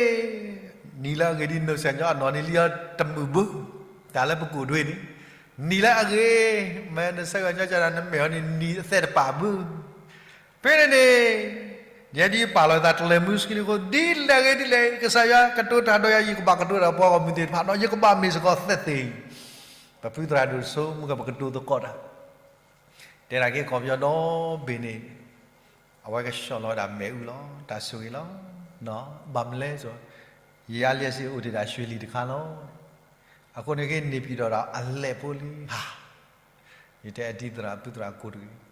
နံၤလၢအဂ့ၤဒ်နီၢ်စၢ်ညီအနီၢ်န့ၣ်လံအီၤတမုာ်ဘၣ်, တၢ်လၢပကိၣ်ဒွဲန့ၣ်, နံၤလၢအဂ့ၤ, မ့ၢ်နဆၢဂ့ၤညီကၢ်ဒီးနမဲာ်ဟီန့ၣ် နံၤအသဲတပာ်ဘၣ်. ဖဲန့ၣ်န့ၣ်, ယဲဒ်ယပာ်လီၤသးတလၢၤမုၢ်ဆှုလံအဃိ ဒ်လဲၣ်ဂ့ၤဒ်လဲၣ် ကစၢ်ယွၤကတိၤတၢ်ဒီးယၤ ယကဘၣ်ကတိၤတၢ်ပှၤဂီၢ်မုၢ်သ့ၣ်တဖၣ်ဒီး ယကဘၣ်မ့ၢ်စ့ၢ်ကီးသဲးသ့ၣ်, ပဖုသရၣ်ဒိၣ်စိမုၢ်ဂၤပကတိၤသကိးတၢ် တဲဒၣ်က့ၤခီပညီဒီဘ့ၣ်န့ၣ်, အဝဲကဆှီလီၤဝဲဒၣ်မ့ၣ်အူလီၤ, တၢ်ဆိၣ်ဂ့ၤလီၤ. ဘၣ်မနုၤလဲၣ်, ယၤလံအစ့ၣ်အိၣ်တ့ၢ်ဒၣ်ရွှေလီၤတခါလီၤ. အဃိန့ၣ်က့ န့ၣ်ပၠံၣ်ဒီးဒီးအလဲၣ်ဖိလံ, ယတဲအဒ်သရၣ်ဖုသရၣ်ကိးတဂ့ၤ,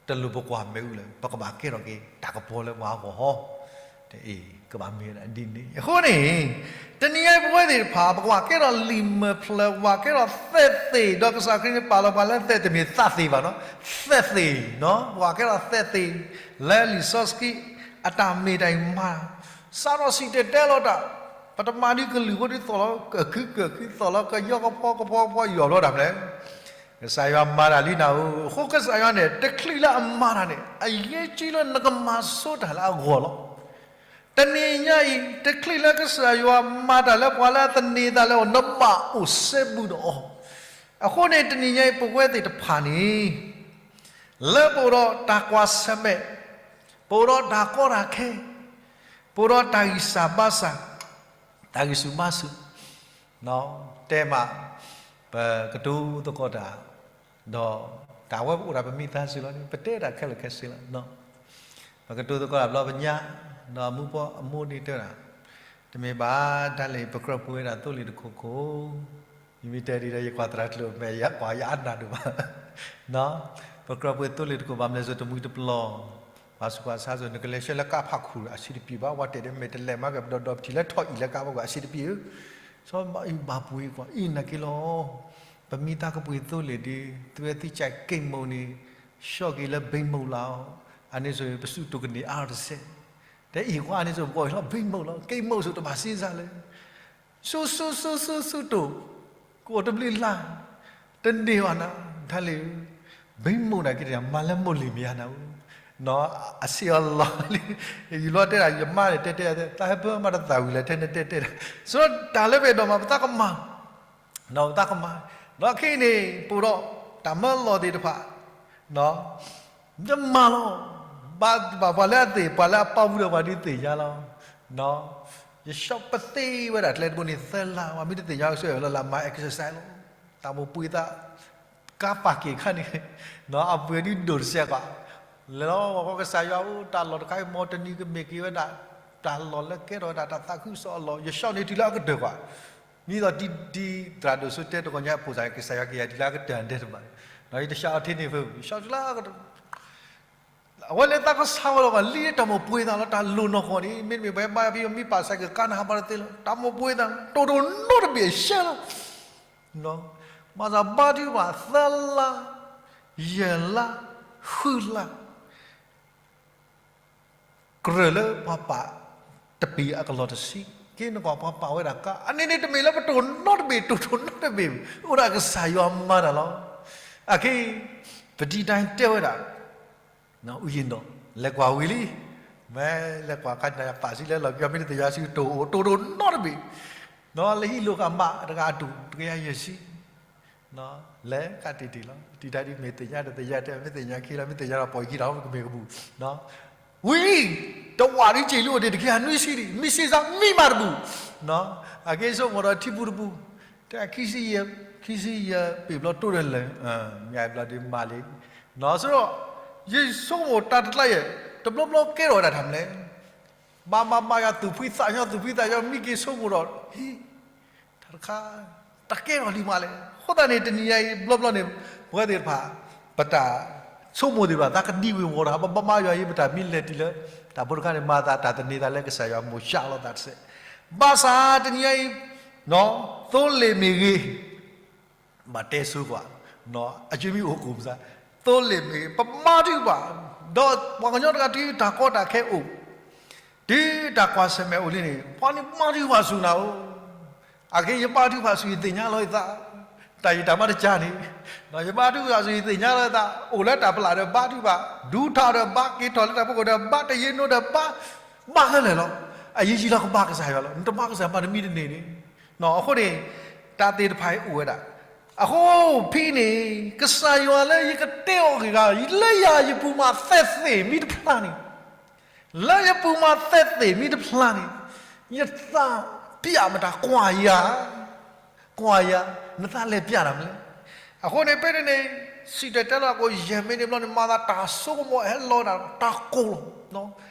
တလိၣ်ပကွၢ်မ့ၣ်အူလၢၤ, ပကဘၣ်ကဲထီၣ်က့ၤတၢ်ကပီၤလၢပှၤဟီၣ်ဟီၣ်, တအ့ၣ် ကဘၣ်မ့ၢ်ဝဲဒၣ်ဒ်န့ၣ်. အဃိန့ၣ်, တနံၤညါအံၤပဝဲသ့ၣ်တဖၣ် ပကဘၣ်ကဲထီၣ်လံာ်မၢ်ဖျၢၣ်, ပကဘၣ်ကဲထီၣ်သဲးသ့ၣ်, ဒီးကစၢ်ခရံာ်န့ၣ်ပာ်လီၤပှၤလၢသဲးတမ့ၢ်သးသ့ၣ်ဘၣ်နီၤ, သဲးသ့ၣ်, ပကဘၣ်ကဲထီၣ်သဲးသ့ၣ်, လၢလံာ်စီဆှံအတၢ်မ့ၢ်တၢ်အံၤမၤ, စးထီၣ်စံၣ်တဲၤတဲလီၤတၢ် ပတမၤဒ်ကလုာ်ဖိဒ်သိးလီၤ, ကခုကခုသိးလီၤ, ကယီကဖီကဖီကဖီ ယီၤဘျီတၢ်မနုၤလဲၣ်. ကစၢ်ယွၤမၤတၢ်လံနၤဧၢ. အဃိကစၢ်ယွၤန့ၣ် တချုးလၢအမၤတၢ်န့ၣ် အရေးကြီးလၢနကမၤဆိတၢ်လၢအဂီၢ်လီၤ. တနံၤညါအံၤ တချုးလၢကစၢ်ယွၤမၤတၢ်လၢပှၤလၢအသန့ၤသးလၢအီၤ နဘၣ်အိၣ်စဲဘူးဒီးအီၤ. အဃိန့ၣ် တနံၤညါအံၤ ပဝဲသ့ၣ်တဖၣ်န့ၣ် လၢပအိၣ်ဒီးတၢ်ကွၢ်ဆၢၣ်မဲာ်, ပအိၣ်ဒီးတၢ်ကီတၢ်ခဲ, ပအိၣ်ဒီးတၢ်ဂံၢ်စၢ်ဘါစၢ်, တၢ်ဂံၢ်ဆူၣ်ဘါဆူၣ်, တဲမး, ပကတိၤသကိးတၢ်, ဒီးတၢ်ဝဲပအိၣ်ဒၣ်ပမံသးစ့ၢ်လီၤန့ၣ် ပတဲတၢ်ခဲလၢာ်ခဲဆ့လီၤ. ပကတိၤသကိးတၢ်ဘျီပညါ, ဒီးမူဖီအမိၢ်န့ၣ်တဲဒၣ်, တမ့ၢ်ဘၣ်တၢ်လၢပကြၢးပှ့ၤဝဲဒၣ်သိလ့ၣ်တခိၣ်ခိၣ်, ယမ့ၢ်တဲဒ်ဒီး ယကွၢ်သရၣ်ကျိၤမဲာ်ယၤ ကွၢ်ယၤအနၢ်ဒိၣ်ဘၣ်. ပကြၢးပှ့ၤသိလ့ၣ်တခိၣ် ဘၣ်မနုၤလဲၣ် စိၤတမှံၤတပျီၤ, ပှၤဆူးပှၤဆါစိၤ နကလဲၤဆှၢလၢကါဖးခူၣ်အဆံးတပျံၤဘၣ်, ဝဲတဲဒ်မ့ၢ်တလဲၤမၤက့ၤ ပဒီးဒီးပထံၣ်လၢထီၣ်အံၤလၢကါဘၣ်ကွၢ်အဆံးတပျံၤဧၢ, ဆီဘၣ်အံၤဘၣ်ပှ့ၤကွၢ်အံၤနာ်က့လီၤ. ပမံသးကပှ့ၤသိလ့ၣ်ဒီး သုဝဲသ့ၣ်ကဲကိးမုၢ်န့ၣ်, ဆှီက့ၤလၢဘံမုၢ်လီၤ. အန့ၣ်စိၤ ပစူၢ်တိၢ်ကန့ၢ်အါထီၣ်တစဲး, တဲအံၤကွၢ်အန့ၣ်စိၤ ပကိးအံၤလီၤ ဘံမုၢ်လီၤ. ကိးမုၢ်စိၤတဘၣ်စ့စ့လၢ ဆူၣ်ဆူၣ်ဆူၣ်ဆူၣ်ဆူၣ်တိၢ်, ကအိၣ်တဘျုးလါ, တန့ၢ်ဘၣ်နၤ, ဒ်လဲၣ်, ဘံမုၢ်နာ်က့တဂၤ မၤလၢမိၢ်လံၤမ့ၢ်ယါနၤဧၢ, အဆံးအလီၢ်လံ. ယလီၤတဲဒၣ် ယမါန့ၣ်တဲတဲ, တၢ်ဟဲပၢမးတသၣ်ဝံၤလၢ ထဲနတဲတဲဒၣ်, ဆိတၢ်လၢပအဲၣ်ဒိးမၤ ပသးကမၤ, ပသးကမၤ, ဒီးခဲအံၤန့ၣ် ပအိၣ်ဒီးတၢ်မၢလီၤသ့ၣ်တဖၣ် ယမၤလီၤ, ဘၣ်ဘၣ်ပှၤလၢအသ့ၣ် ပှၤလၢအပာ်ဝံၤဒီးပှၤဒုးသ့ၣ်ညါလီၤ. ယဆှီပသ့ဝဲဒၣ်ကျဲတဘိန့ၣ်သၢလါ, ပှၤမ့ၢ်တသ့ၣ်ညါကစၢ်ယွၤလၢလၢမၤ exercise လီၤ. တၢ်မိၢ်ပှ့ၤသး, ကါပာ်က့ၤခါန့ၣ်, အပှ့ၤဒ်ဒိၣ်တစဲးကွၢ်, လဲၤလီၤကစၢ်ယွၤအိၣ် တၢ်လီၢ်တခါအံၤ မ်တနံၤကမ့ၢ်က့ၤဝဲဒၣ် တၢ်လီၢ်လၢကဲထီၣ်ဝဲဒၣ်တၢ်သးခုကစီၣ်အလီၢ်, ယဆှီန့ၣ်တုၤလၢအကတၢၢ်ကွၢ်, မ့ၢ်သိးဒ်သရၣ်ဒိၣ်စိတဲတဂီၤညါအပိၢ်စၢ်န့ၣ် ကစၢ်ယွၤကယၤတုၤလၢအကတၢၢ်ဒဲးတဘၣ်, ယတဆှီအီၤထဲန့ၣ်ဖဲ ယဆှီတုၤလၢအကတၢၢ် အဝဲလဲၤသးကဆါဝဲလီၤဘၣ် လံတၢ်မိၢ်ပှ့ၤသးလီၤ. တၢ်လိၣ်နီၢ်ကီၢ်န့ၣ် မ့တမ့ၢ်ပှၤဘါယွၤဖံး မ့ၢ်ပာ်စဲးကကါနဟးဘါတသ့လီၤ. တၢ်မိၢ်ပှ့ၤသး တိၢ်တိၢ်နီတဘ့ၣ်ရှဲလီၤ. မၤသးဘါထုကဖၣ်သၢလါ, ယဲၢ်လါ, ဃုလါ ကြၢးလၢပှၤပာ်တပ့ၤအကလီၢ်တဆံ, က့နကွၢ်ပှၤပာ်ဝဲဒၣ်ကါ, အန့ၣ်န့ၣ်တမ့ၢ်လၢပတိၢ်နီတဘ့ၣ် တိၢ်တိၢ်နီတဘ့ၣ်, အိၣ်ဒၣ်ကစၢ်ယွၤမၤတၢ်လီၤ. အခဲအံၤ ပဒံၣ်တၢ်တဲဝဲဒၣ်, အူယံၤနီၣ် လဲၤကွၢ်ဝံၤလံ, မ့ၢ်လဲၤကွၢ်ခါနၤပာ်စံးလၢလီၢ်ကီၢ် မ့ၢ်တသ့ၣ်ညါစံး တိၢ်အိၣ်တိၢ်တိၢ်နီတဘ့ၣ်, လၢဟံၣ်လိာ်ကမၣ်တဂၤအတူၢ် တကယၤယဲၢ်ဆံ လဲၤကးတ့ၢ်တ့ၢ်လီၤ. တံာ်တာ်ဒ်မ့ၢ်သ့ၣ်ညါတသ့ၣ်ညါတဲ မ့ၢ်သ့ၣ်ညါခံလီၤ မ့ၢ်သ့ၣ်ညါဒီးပိာ်ယခံဒီးကမ့ၢ်ကဘူၣ်, ဝံၤ တဝၣ်ဒ်က့ၤလံအိၣ်ဒံး တကယၤနွံဆံဒံး မ့ၢ်စ့ၢ်စးမံမးတဘူၣ်, အက့ၤဆိကမိၣ်ဒီးထံပူၤတပူၤ, တၢ်ခံဆံယဲၢ်, ခံဆံယဲၢ်ပ့ၤဘျီတိၢ်ဒီးလၢာ်, မ့ၢ်ဘျီဒ်မၤလံ, ဆိဒီး ယဆိကမိၣ်တၢ်တကျါယဲၢ်, တဘျီဘျီကဲထီၣ်ဝဲဒၣ်တၢ်မနုၤလဲၣ်, ဘၣ်မၤမၤယွၤသူၣ်ဖှံသးညီ သူၣ်ဖှံသးညီ မံက့ၤဆိကမိၣ်ဒီး ဟံၣ် တၢ်တခါ တၢ်ကဲထီၣ်လံမးလဲၣ်. အဃိသတးန့ၣ် တနံၤညါအံၤ ဘျီဘျီန့ၣ် ပဝဲသ့ၣ်တဖၣ် ပတၢ်ဆိကမိၣ်သ့ၣ်တဖၣ် သးကဒံဝ့ၤဝီၤတခါ ပဘၣ်မၤယွၤအံၤ ပတၢ်မ့ၢ်လဲၤတုၤလၢ တၢ်ဖိတခါန့ၣ် မၤသးတၢ်သန့ၤသးလၢကစၢ်ယွၤမိၢ်ရှးလီၤသးတစဲး, ဘၣ်ဆၣ်တနံၤညါအံၤ သိလ့ၣ်မ့ၢ်ဂ့ၤ ဘၣ်တဲဆိကွၢ်, အကမံအိၣ်ကိၣ်မစါ, သိလ့ၣ်မ့ၢ်ဂ့ၤ ပမၤဒံးဘၣ်, ဒီးပှၤကညီတဂၤတုၤတၢ်ကီတၢ်ခဲအိၣ် တုၤတၢ်ကွၢ်ဆၢၣ်မဲာ်အိၣ်လံန့ၣ် ပှၤန့ၣ်ဘါထုကဖၣ်ဆူၣ်နၤဧိၤ, အက့ယဘါထုကဖၣ်ဆူၣ် ယသ့ၣ်ညါလီၤယသး, တၢ်ယတၢ်မၤတကါန့ၣ်, ယဘါထုကဖၣ်ဆူၣ် ယသ့ၣ်ညါလီၤယသး, အိၣ်လၢတၢ်ပလၢ်ဒီးဘါထုကဖၣ်, ဒူထီၣ်ဒီးဘါ, က့ၤထီၣ်လၢတၢ်ဖီခိၣ်ဒီးဘါ, တယ့နိဒီးဘါ, ဘါခဲလၢာ်လီၤ. အယံာ်ယံာ်လီၤကဘါကစၢ်ယွၤလီၤ. နတဘါကစၢ်ယွၤမၤတမံၤတန့ၢ်န့ၣ်, အဃိန့ၣ် တၢ်သ့ၣ်တဖၣ်အံၤအိၣ်ဝဲဒၣ် အဃိဖဲန့ၣ် ကစၢ်ယွၤလၢယကတဲအီၤဂ့ၤဂ့ၤ လၢယၤယပူၤမၤသဲးသ့ၣ်မံတဖျါန့ၣ်, လၢယပူၤမၤသဲးသ့ၣ်မံတဖျါန့ၣ်, ယသးပျၢ်မတၤကွၢ်ယၤ, ကွၢ်ယၤ, နသးလဲၤပျၢ်တၢ်မနုၤလဲၣ်. အဃိန့ၣ် ဖဲန့ၣ်န့ၣ် စံၣ်တဲၤတဲလီၤကိးယဲၢ်မံးနံးဘျီန့ၣ် မၤသးတၢ်ဆိကမိၣ်ဟဲလီၤဒၣ် တၢ်ကိၢ်လီၤ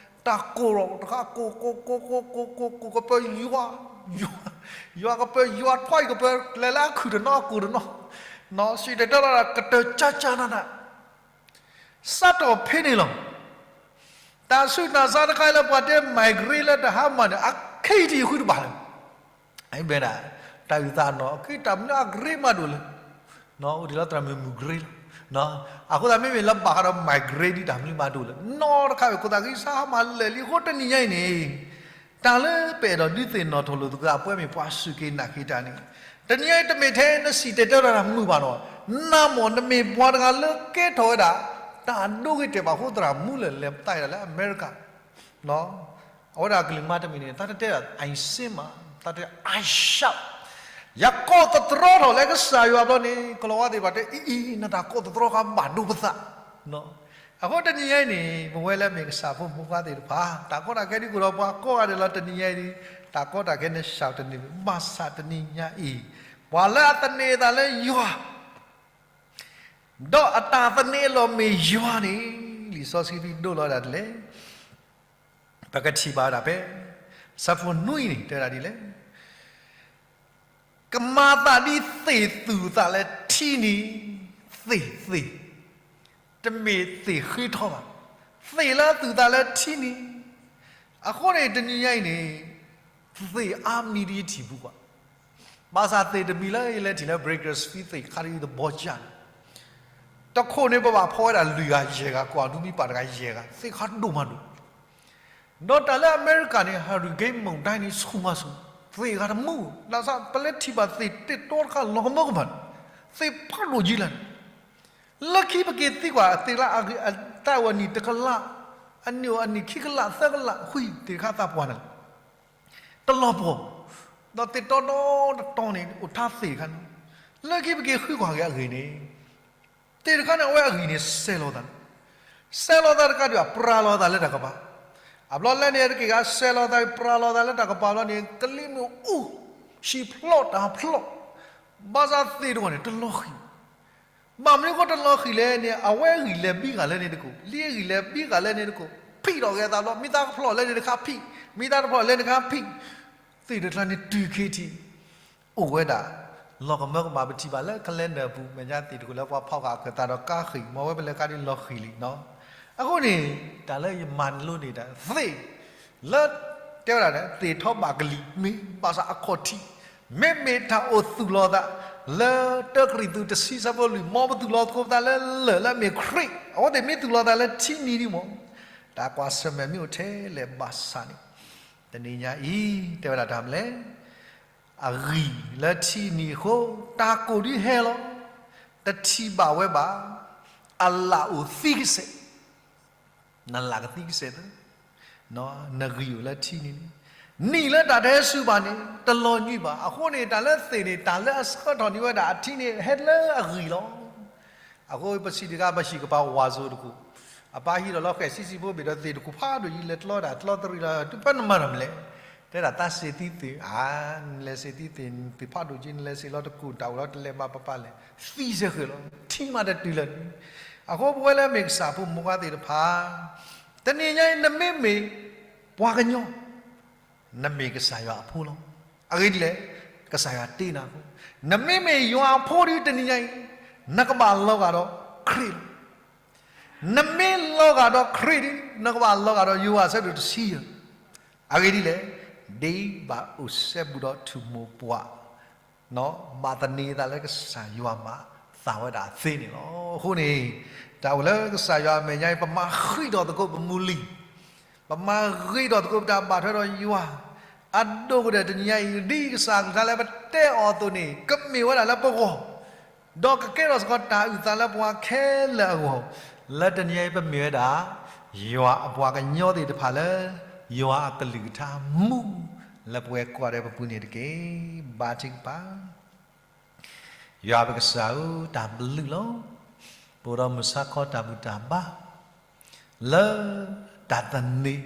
တၢ်ကိၢ်လီၤ တခါကိၢ်ကိၢ်ကိၢ်ကိၢ်ကိၢ်ကိၢ်ကိၢ် ကပၢၤယွၤ, ယွၤကပၢၤယွၤထွါအံၤ ကပၢၤလဲၤလၢအခုၣ်တနီၤအကိၢ်တနီၤ, စံၣ်တဲၤတဲလီၤကတၢၢ်ကၢ်ကၢ်နးနး, စးထီၣ်ဖဲန့ၣ်လီၤ. တၢ်ဆူးတၢ်ဆါတခါလၢပှၤတဲ migrate လၢတၢ်ဟါမၢ်န့ၣ် အခံထံၣ်ဃုတဘၣ်လၢ ဘဲဒၣ် တၢ်အုၣ်သးနီၢ် အခံတၢ်မနုၤအ grade မးဒိၣ်လၢ အိၣ်ဒံးလီၤသရၣ်မုၣ်မုၣ် grade လီၤ. အဃိသတးမ့မ့ၢ်လၢဘၣ်ဃးဒီး migrate ဒ်တၢ်မနုၤမးဒိၣ်လၢ နီၢ်တခါဝဲ ခိၣ်သးဂံၢ်စၢ်ဟါမၢ်လၢာ်လံအဃိ တနံၤညါအံၤန့ၣ် တၢ်လၢပအဲၣ်ဒိးဒုးသ့ၣ်နီၣ်ထီၣ်လိာ်သကိးအပှဲၤမ့ၢ်ပှၤစူၢ်က့ၤနာ်က့ၤတၢ်န့ၣ်, တနံၤအံၤတမ့ၢ်ထဲနစံၣ်တဲၤတဲတၢ်မုာ်ဘၣ်နီၤ, နမ့ၢ်နမ့ၢ်ပှၤတဂၤလၢကဲထီၣ်ဝဲဒၣ် တၢ်ဒိဂ့ၤတဲာ်ဘၣ်အဃိ သရၣ်မူလၢာ်လဲၤပသးဒၣ်လၢအမဲရကၤ အဝဲဒၣ်ကလုၢ်မါတမံၤန့ၣ် တၢ်တတဲဒၣ် I sing မး, တၢ်တဲ I shout, ယကိးသတြီထီၣ်လၢကစၢ်ယွၤဘျီန့ၣ် ကလီၤဝါသ့ၣ်တဖၣ်တဲ အံၤအံၤ နတၢ်ကိးသတြီခါဘၣ်ဒိပသး. အဃိတနံၤညါအံၤန့ၣ် ပဝဲလၢအမ့ၢ်ကစၢ်ဖိမုၣ်ဖိခွါသ့ၣ်တဖၣ် တၢ်ကီတၢ်ခဲဒ်ကိးဒီးပှၤကိးဂၤဒဲးလီၤတနံၤညါအံၤ, တၢ်ကီတၢ်ခဲန့ၣ် ရှောက်တနံၤ ဘၣ်ဆၣ်တနံၤညါအံၤ ပှၤလၢအသန့ၤအသးလၢယွၤ ဒီးအတၢ်သန့ၤအလီၢ်မ့ၢ်ယွၤန့ၣ် လံာ်စီဆှံဒိလီၤဒၣ်ဒ်လဲၣ်, ပကထံၣ်ဘၣ်ဝဲဒၣ်ဖဲ ဆၢဖိနွံန့ၣ် တဲဝဲဒၣ်ဒ်လဲၣ်, ကမၤသးဒ်သ့ၣ်သူၣ်အသးလၢထံန့ၣ်, သ့ၣ်သ့ၣ်, တမ့ၢ်သ့ၣ်ဃ့ထီဘၣ်, သ့ၣ်လၢအသူၣ်အသးလၢထံန့ၣ်, အဃိန့ၣ် တနံၤညါအံၤန့ၣ် သ့ၣ်အါမံၤဒ်ယထံၣ်ပူၤကွၢ်, ဘၣ်ဆၣ်သ့ၣ်တမံၤလၢယလဲၤထံၣ်လၢ Bakersfield သ့ၣ်ခါဒ်ယသဘီကၢ်န့ၣ်, တခိၣ်န့ၣ်ပဘၣ်ဖီဝဲဒၣ်လွံၢ်ဂၤယဲၢ်ဂၤ ကွၢ်ဒူမံပာ်တဂၤယဲၢ်ဂၤ သ့ၣ်ခါဒိၣ်မးဒိၣ် ဒီးတၢ်လၢအမဲရကၤန့ၣ် hurricane မုန်တိုင်းန့ၣ် ဆူၣ်မးဆူၣ်, သ့ၣ်ဂၤတမုာ်, လၢပလဲၤထံၣ်ဘၣ်သ့ၣ်တ့ၢ်တီတခါလီၤကမၢကမၣ်, သ့ၣ်ဖးဒိၣ်ကံလၢာ်န့ၣ်, လၢခံပက့ၤသံကွၢ်သ့ၣ်လၢအသးအိၣ်အနံၣ်တကလး, အနံၣ်အိၣ်အနံၣ်ခံကလးသၢကလး ဃုသ့ၣ်တခါသးပှၢ်န့ၣ်လီၤ, တလီၤပှီၢ်, ဒီးသ့ၣ်တီတီတတီန့ၣ် အိၣ်ထါသ့ၣ်တခါန့ၣ်, လၢခံပက့ၤဃုကွၢ်က့ၤအဂ့ၢ်န့ၣ် သ့ၣ်တခါန့ၣ် အဝဲအဂံၢ်န့ၣ်စဲးလီၤသး, စဲးလီၤသးတကးဒံးဘၣ် ပြးလီၤသးလၢတၢ်ကပၤ, အဘျီလဲၣ်န့ၣ် တက့ၢ်ဂၤစဲးလီၤသး ပြးလီၤသးလၢတၢ်ကပၤဘျီန့ၣ် ကလံၤမုၢ်အူ, ဟံၣ်ဖျိးတၢ်ဖျိး, ဘၣ်ဆၣ်သ့ၣ်တဂၤန့ၣ် တလီၤဃံၢ်, ဘၣ်မနုၤဃိတလီၤဃံၢ်လဲၣ်န့ၣ် အဝဲအဂံၢ်လဲၤဘံဂၤလၢန့ၣ်တကိး, လံအဂံၢ်လဲၤဘံဂၤလၢန့ၣ်တကိး, ဖံးထီၣ်က့ၤအသးဘျီ မ့ၢ်သးကဖျိးလၢန့ၣ်တခါဖံး, မ့ၢ်သးတဖျိးလၢန့ၣ်တခါဖံး, သ့ၣ်တကျါန့ၣ်တုၤခ့ထံး အိၣ်ဝဲဒၣ် လီၤကမၢကမၣ် ပထံၣ်ဘၣ်လၢ calendar အပူၤ မဲာ်ညါသ့ၣ်တကိးလၢပှၤဖီၣ်ဃာ်အီၤအသးဒီးကါဃံၢ် မ်အဝဲပလဲၤခါဒ်လီၤဃံၢ်လံနီၤ. အဃိန့ၣ် တၢ်လၢယမၤလိန့ၢ်တၢ်သ့ၣ် လၢ တဲဝဲဒၣ်န့ၣ် သ့ၣ်ထီၣ်ဘၣ်ကလံၤ မ့ၢ်ဘၣ်ဆၣ်အခီၣ်ထံး မ့မ့ၢ်တၢ်အိၣ်သူၣ်လီၤသး လၢတၢကရံၣ်သူးတဆံဆၢဖိလွံၢ် မ်ပသူၣ်လီၤသကိးပသးလၢလၢၢ်လၢအမ့ၢ်ခရံာ် အဝဲသ့ၣ်မ့ၢ်သူၣ်လီၤသးလၢထံနံၤဒ်မး တၢ်ကွၢ်ဆၢၣ်မဲာ်မ့ၢ်အိၣ်ထဲလဲၣ်ဘၣ်ဆၣ်န့ၣ် တနံၤညါအံၤ တဲဝဲဒၣ်တၢ်မနုၤလဲၣ် အဂံၢ်လၢထံနံၤအဃိ တၢ်ကိၢ်ဒ်ဟဲလီၤ တထံၣ်ဘၣ်ဝဲဘၣ် အလၣ်အိၣ်သံကစဲး နလၣ်ကသံကစဲးသၢ နဂံၢ်အိၣ်လၢထံနံၤန့ၣ် နံၣ်လၢတၢ်တဟဲစူၤဘၣ်န့ၣ် တလီၤညွံးဘၣ်. အဃိန့ၣ် တၢ်လၢသ့ၣ်န့ၣ် တၢ်လၢအဆှၢထီၣ်န့ၢ်ဝဲဒၣ်အထံန့ၣ် ဟဲလၢအဂံၢ်လီၤ. အဃိပစံးတဂၤ ပဟံၣ်ကပၤဝးစိၤတခိၣ် အပၢ်ဟံးထီၣ်လီၤဃဲၤဆံးဆံးဖိ ဘၣ်ဒီးသ့ၣ်တခိၣ်ဖးဒိၣ်ယံၤ လဲၤကျီဒၣ်ကျီတရံးလီၤ တုၤပနမၤတၢ်မနုၤလဲၣ် တဲဒၣ်သးစ့ၤသံသ့ၣ် အါ နလဲၤစ့ၤသံသ့ၣ် သ့ၣ်ဖးဒိၣ်က့ နလဲၤစ့ၤလီၤတကိၣ် တၢ်အိၣ်လီၤတလဲၤမၤပပာ်လဲၣ် သံစဲဃဲၤလီၤ ထံမးတတုၤလၢၤန့ၣ်. အဃိပဝဲလၢအမ့ၢ်ကစၢ်ဖိမုၣ်ဖိခွါသ့ၣ်တဖၣ် တနံၤညါအံၤ နမ့မ့ၢ်ပှၤကညီ နမ့ၢ်ကစၢ်ယွၤအဖိလီၤ. အဂ့ၢ်ဒ်လဲၣ်, ကစၢ်ယွၤတ့နၤအဃိ, နမ့မ့ၢ်ယွၤအဖိဒီးတနံၤညါအံၤ, နကဘၣ်လီၤဂာ်ဒီးခရံာ်လီၤ. နမ့ၢ်လီၤဂာ်ဒီးခရံာ်ဒီး နကဘၣ်လီၤဂာ်ဒီးယွၤအဆၢဒိၣ်တဆံယဲၢ်. အဂ့ၢ်ဒ်လဲၣ်, ဒ်ဘၣ်အိၣ်စဲဘူးဒီးထူၣ်မိၢ်ပှၢ် ဘၣ်သန့ၤသးလၢကစၢ်ယွၤမၤသးဝဲဒၣ်သ့န့ၣ်လီၤ. အဃိန့ၣ် တၢ်အိၣ်လၢကစၢ်ယွၤအမဲာ်ညါအံၤ ပမၤဃံးထီၣ်သကိးပမုၢ်လံၢ်, ပမၤဃံးထီၣ်သကိးပတၢ်ဘၣ်ထွဲဒီးယွၤ, အဒိၣ်ကတၢၢ်တနံၤညါအံၤ ဒ်ကစၢ်အကလုၢ်ကထါလၢပတဲအီၤအသိးန့ၣ် ကမ့ၢ်ဝဲဒၣ်လၢပဂီၢ် ဒီးကကဲထီၣ်စ့ၢ်ကီးတၢ်အုၣ်သးလၢပှၤခဲလၢာ်အဂီၢ်, လၢတနံၤအံၤပမ့ၢ်ဝဲဒၣ် ယွၤအပှၤကညီသ့ၣ်တဖၣ်လၢ ယွၤအကလုၢ်ကထါမူ လၢပဝဲကိးဂၤဒဲးပပူၤန့ၣ်တက့ၢ်. ဘါထုကဖၣ်. ယွၤပကစၢ်ဧၢ, တၢ်ဘျုးလီၤ. ပအိၣ်ဒီးမုၢ်ဆါခီတၢ်ဘူၣ်တၢ်ဘါ လၢတၢ်သန့ၤ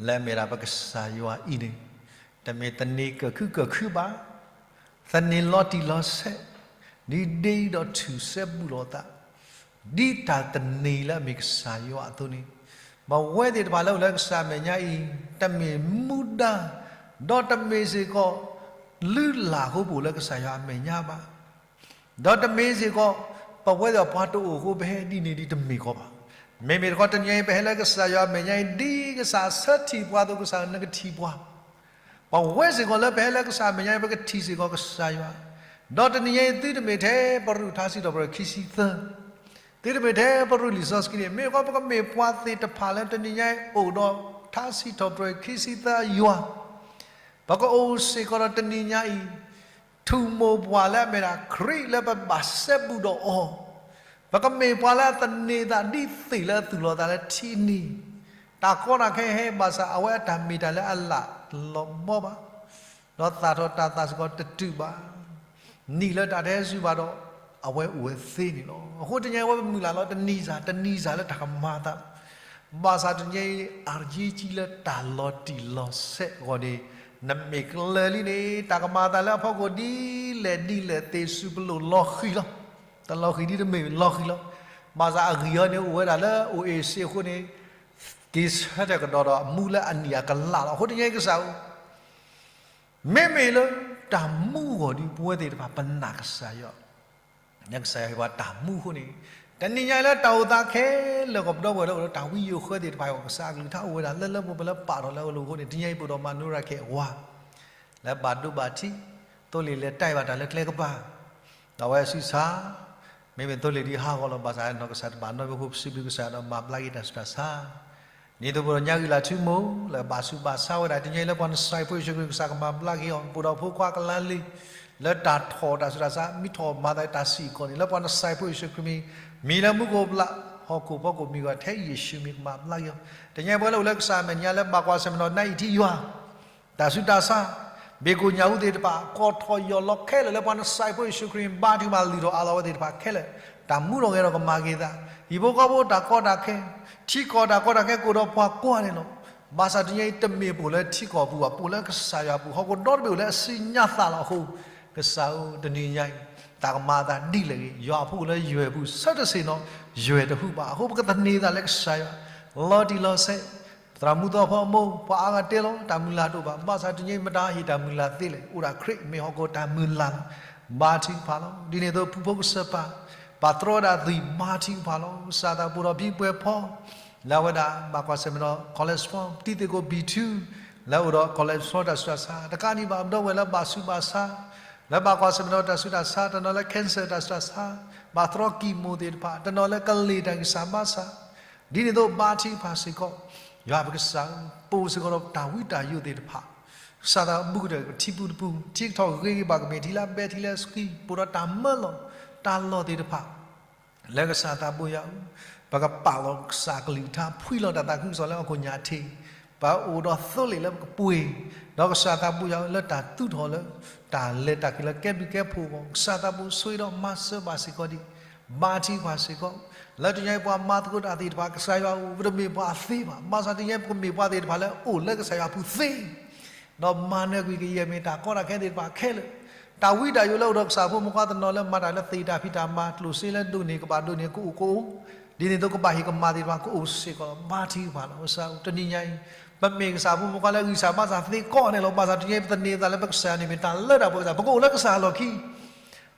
လၢအမ့ၢ်ဒၣ်ပကစၢ်ယွၤအံၤန့ၣ် တမ့ၢ်သန့ၤကၢၢ်ခုၣ်ကၢၢ်ခုၣ်ဘၣ်, သန့ၤလီၤတံၢ်လီၤဆဲး ဒ်ဒ့ဒီးထူၣ်စဲဘူးလိာ်သး ဒ်တၢ်သန့ၤလၢအမ့ၢ်ကစၢ်ယွၤအသိးန့ၣ်, ပဝဲသ့ၣ်တဖၣ်လၢအိၣ်လၢကစၢ်အမဲာ်ညါအံၤ တမ့ၢ်မူဒါ ဒီးတမ့ၢ်စ့ၢ်ကီး လုၢ်လၢ်အဃိပအိၣ်လၢကစၢ်ယွၤအမဲာ်ညါဘၣ်. ဒီးတမ့ၢ်စ့ၢ်ကီး ပဝဲသ့ၣ်ပှၤတအိၣ်အဃိပဟဲဒ်န့ၣ်ဒ်တမ့ၢ်ကီးဘၣ်. မ့မ့ၢ်တခီတနံၤအံၤ ပဟဲလၢကစၢ်ယွၤအမဲာ်ညါအံၤ ဒ်ကစၢ်ဆၢထံၣ်ပှၤအသိး ကစၢ်နကထံၣ်ပှၤ ပဝဲစ့ၢ်ကီးလၢပဟဲလၢကစၢ်အမဲာ်ညါအံၤ ပကထံၣ်စ့ၢ်ကီးကစၢ်ယွၤ, ဒီးတနံၤအံၤသုတမ့ၢ်ထဲပရူၢ်ထါစံးထီၣ်ပတြၢၤခံဆံသၢ, သုတမ့ၢ်ထဲပရူၢ်လံာ်စီဆှံန့ၣ် မ့ၢ်ဃီပကမ့ၢ်ပှၤသ့ၣ်တဖၣ်လၢတနံၤညါအံၤအိၣ်ဒီး ထါစံးထီၣ်ပတြၢၤခံဆံသၢယွၤ, ပကအိၣ်စ့ၢ်ကီးဒီးတနံၤညါအံၤ, ထူၣ်မိၢ်ပှၢ်လၢအမ့ၢ်ဒၣ်ခရံာ်လၢပဘၣ်စဲဘူးဒီးအီၤ, ပကမ့ၢ်ပှၤလၢအသန့ၤသးဒ်သ့ၣ်လၢအသူၣ်လီၤသးလၢထံနံၤ, တၢ်ကီတၢ်ခဲဟဲဘၣ်ဆၣ် အဝဲအတၢ်မ့ၢ်တၢ်လၢအလၢ်လီၤဘီဘၣ် ဒီးသၣ်ထီၣ်တၢ်သၣ်စ့ၢ်ကီးတတုာ်ဘၣ်, နံၣ်လၢတၢ်တဟဲစူၤဘၣ်ဒီး အဝဲအိၣ်ဝဲသ့န့ၣ်လီၤ. အဃိတနံၤအံၤ အဝဲပမုၢ်လၢ်လီၤ တနံၤစၢ်တနံၤစၢ်လၢတၢ်ကမၤအသး, ဘၣ်ဆၣ်တနံၤအံၤ အရေးကြီးလၢတၢ်လီၤတံၢ်လီၤဆဲးအဂီၢ်န့ၣ်, နမ့ၢ်ကျၢၤလံန့ၣ် တၢ်ကမၤအသးလၢအဖီခိၣ်ဒ်လဲၣ်ဒ်လဲၣ်သ့ၣ်စူၤပလိာ်လီၤဃံၤလီၤ. တလီၤဃံၤဒ်တမ့ၢ်လီၤဃံၤလီၤ. ဘၣ်ဆၣ်အဂံၢ်အီၤန့ၣ်အိၣ်ဝဲဒၣ်လၢအိၣ်အ့ၣ်စ့အဃိန့ၣ်, က့ၤဆၢထၢၣ်ကဒီးဒီးအမူလၢအနံၣ်အကလးလီၤ. အဃိတနံၤအံၤကစၢ်ဧၢ မ့မ့ၢ်လၢတၢ်မူအဂီၢ်ဒီး ပဝဲသ့ၣ်တဖၣ်ပနာ်ကစၢ်ယွၤ, ကစၢ်ယွၤဟ့ၣ်ပှၤတၢ်မူအဃိန့ၣ်, တနံၤညါအံၤလၢတၢ်အိၣ်သးခဲလၢာ် ကီၢ်ပဒီပုၢ်ဝဲၢ်လၢအိၣ်ဒီးတၢ်ဝံယိၤဃၢသ့ၣ်တဖၣ်အံၤ ကစၢ်အကလုၢ်ကထါအိၣ်ဝဲဒၣ်လၢလၢပှဲၤပှဲၤလၢပာ်ထီၣ်လၢအလိၤအဃိန့ၣ်, တနံၤညါအံၤပအိၣ်ဒီးမၤနိရၤခဲအဝၤ လၢဘၣ်ဒိဘၣ်ထံး, သိလ့ၣ်လဲၤတၢ်အံၤဘၣ်တၢ်လၢကျဲကပၤ, ဒီးအဝဲအစုဆါ မ့မ့ၢ်သိလ့ၣ်ဒ်ဟးဂီၤလီၤ. ဘၣ်ဆၣ်နီၢ်ကစၢ်တဘၣ်နီတမံၤအဃိ ပစံးဘျုးကစၢ်ဒီးမၤဘျါက့ၤတၢ်ဆူးတၢ်ဆါ, ဒ်သိးပအိၣ်ဒီးညါဂံၢ်လၢ်ထူမိၢ် လၢဘၣ်ဆူးဘၣ်ဆါဝဲဒၣ် တနံၤညါအံၤလၢပှၤနစဲးဖိယ့ၣ်ၡူးခရံာ် ကစၢ်ကမၤဘျါက့ၤအီၤ, ပအိၣ်ဒီးဖိခွါကလါလံၤ လၢတၢ်ထီၣ်တၢ်ဆူးတၢ်ဆါ မ့ၢ်ထီၣ်မၤသးတၢ်စံၣ်ကီးန့ၣ် လၢပှၤနစဲးဖိယ့ၣ်ၡူးခရံာ်မံၤ, မံၤလၢမူခိၣ်ပျၢ် ဟီၣ်ခိၣ်ဖီခိၣ်မံၤဂီၢ် ထဲယ့ၣ်ၡူးမံၤကမၤဘျါက့ၤအီၤ, တနံၤညါအံၤပဝဲလၢအိၣ်လၢကစၢ်အမဲာ်ညါလၢဘၣ်ကွၢ်ဆၢၣ်မဲာ်ဒီးနၢ်အံၤထံယွၤ တၢ်ဆူးတၢ်ဆါ, ဘ့ၣ်ကိၣ်ညၣ်အူသ့ၣ်တဖၣ် ကိးထီၣ်ယီၢ်လီၤခဲလၢာ်လၢပှၤနစဲးဖိယ့ၣ်ၡူးခရံာ် ဘါထုကဖၣ်လုၢ်ထီၣ်အးလီၤဝဲသ့ၣ်တဖၣ်ခဲလၢာ်, တၢ်မူထီၣ်ဂဲၤထီၣ်ကမၤက့ၤသး, ဟံၣ်ဖိဃီဖိတၢ်ကီတၢ်ခဲ, ထံကီၢ်တၢ်ကီတၢ်ခဲကအိၣ်ဒီးပှၤကွၢ်န့ၣ်လီၤ. ဘၣ်ဆၣ်တနံၤညါအံၤတမ့ၢ်ပအိၣ်လၢထံကီၢ်ပူၤဘၣ်, ပအိၣ်လၢကစၢ်ယွၤအပူၤ, ဟီၣ်ခိၣ်ဒီတဘ့ၣ်အိၣ်လၢအစုညါသးလီၤအဃိ, ကစၢ်ဧၢ တနံၤညါအံၤ တၢ်ကမၤအသးဒ်လဲၣ်ဂ့ၤ, ယွၤအဖိလၢယွဲၢ်ပူၤဆၢတဆ့ၣ်နီၤ, ယွဲၢ်တဟူးဘၣ်အဃိ ပကသန့ၤသးလၢကစၢ်ယွၤ လီၤတံၢ်လီၤဆဲး, သရၣ်မုၣ်သီဖီမိၢ် ပှၤအါဂၤတဲလီၤ တၢ်မုၢ်လၢ်တအိၣ်ဘၣ်, ဘၣ်ဆၣ်တနံၤညါအံၤ မတၤဟ့ၣ်တၢ်မုၢ်လၢ်သ့လဲၣ်, အိၣ်ဒၣ်ခရံာ်မ့ၢ်ဟီၣ်ခိၣ်တၢ်မုၢ်လၢ်လီၤ. ဘါထုကဖၣ်လီၤ. ဒ်န့ၣ်အသိး ဖုဖိကစၢ်ပၢ် ပာ်တြီဝဲဒၣ်အသွံၣ် ဘါထုကဖၣ်လီၤ. ကစၢ်သးပှၢ်ဒီးဖံပှဲၤဖီ လၢအဝဲဒၣ်ဘၣ်ကွၢ်ဆၢၣ်မဲာ်ဒီး college four တံၤသကိး B two လၢအအိၣ်ဒီး college four တၢ်ဆူးတၢ်ဆါ, တကးဒံးဘၣ် ပဒီပုၢ်ဝဲၢ်လၢ ဘၣ်ဆူးဘၣ်ဆါ လၢဘၣ်ကွၢ်ဆၢၣ်မဲာ်ဒီးတၢ်ဆူးတၢ်ဆါ, တနီၤလၢ cancer တၢ်ဆူးတၢ်ဆါ, ဘၣ်တြီကံၢ်မိၢ်သ့ၣ်တဖၣ်, တနီၤလၢကလ့ၢ်တၢ်ဂံၢ်စၢ်ဘါစၢ်, ဒ်န့ၣ်အသိး ဘါထုကဖၣ်စ့ၢ်ကီး, ယွၤပကစၢ်ဧၢ, ပအိၣ်စ့ၢ်ကီးဒီးတၢ်ဝံတၢ်ယိးသ့ၣ်တဖၣ်, ကစၢ်သးဘူးကတၢၢ် ထံပူၤတပူၤ, ထံကထီၣ်ဂ့ၤဂ့ၤဘၣ်ကမ့ၢ် ထံလၢအဘဲ ထံလၢအဆှံ, ပအိၣ်ဒီးတၢ်မၢလီၤ တၢ်လီၢ်သ့ၣ်တဖၣ် လၢကစၢ်သးဘိယွၤဧၢ, ပကပာ်လီၤကစၢ်ကလုၢ်ကထါ ဖှံလီၤတၢ်သးခုကစီၣ်လၢဟီၣ်ခိၣ်ညၣ်ထံး, ပအိၣ်ဒီးသိလ့ၣ်လၢပကပှ့ၤ, ဒီးကစၢ်သးဘိယွၤဧၢ လၢတၢ်သူၣ်ထီၣ်လၢ တၢ်လဲၤတၢ်က့ၤလၢကဲဘျုးကဲဖှိၣ်အဂီၢ်, ကစၢ်သးဘိဆိၣ်ဂ့ၤဒီးမၤစၢၤဘၣ်စ့ၢ်ကီးဒံး, ဘါထုကဖၣ်စ့ၢ်ကီး, လၢတနံၤညါအံၤပှၤမၤသကိးတၢ်သ့ၣ်တဖၣ် ကစၢ်ယွၤဧၢ ပတမ့ၢ်ပှၤသ့ဘၣ်, ဘၣ်ဆၣ်တနံၤညါအံၤ ပကမ့ၢ်ပှၤသ့ၣ်တဖၣ်လၢအိၣ်လၢကစၢ်ယွၤအပူၤသ့ ဒီးမၤနၢၤကွံာ်ကယဲၢ်မ့ၢ်တၢ်ကီတၢ်ခဲသ့ၣ်တဖၣ်ခဲလၢာ်, တၢ်ဝံတၢ်ယိးလၢအိၣ်ဒီးကစၢ်ဖိမုၣ်ခွါတနီၤလၢမၤတၢ်လၢသ့ၣ်တၢ်ဖံးတၢ်မၤ ကျိၣ်စ့လၢဒိးန့ၢ် ကဘၣ်ဒိးန့ၢ်ကအိၣ်ကအိၣ်, ဒ်န့ၣ်အသိးကဘၣ်ဟ့ၣ်ကမၣ်သ့ၣ်တဖၣ်ကအိၣ်စ့ၢ်ကီးလီၤ. ဘါထုကဖၣ်လီၤ. ကစၢ်ဧၢ တနံၤညါအံၤ ပမ့ၢ်ကစၢ်ဖိမုၣ်ခွါလၢဂံၢ်စၢ်ဘါစၢ်သ့ကိးဂၤဒဲးလီၤ. ဘၣ်ဆၣ်တနံၤညါအံၤ ပသန့ၤသးလၢပကစၢ်န့ၣ်မ့ၢ်တၢ်လၢတၢ်ပှဲၤကစၢ်, ပကအိၣ်လၢကစၢ်အလီၢ်ခံ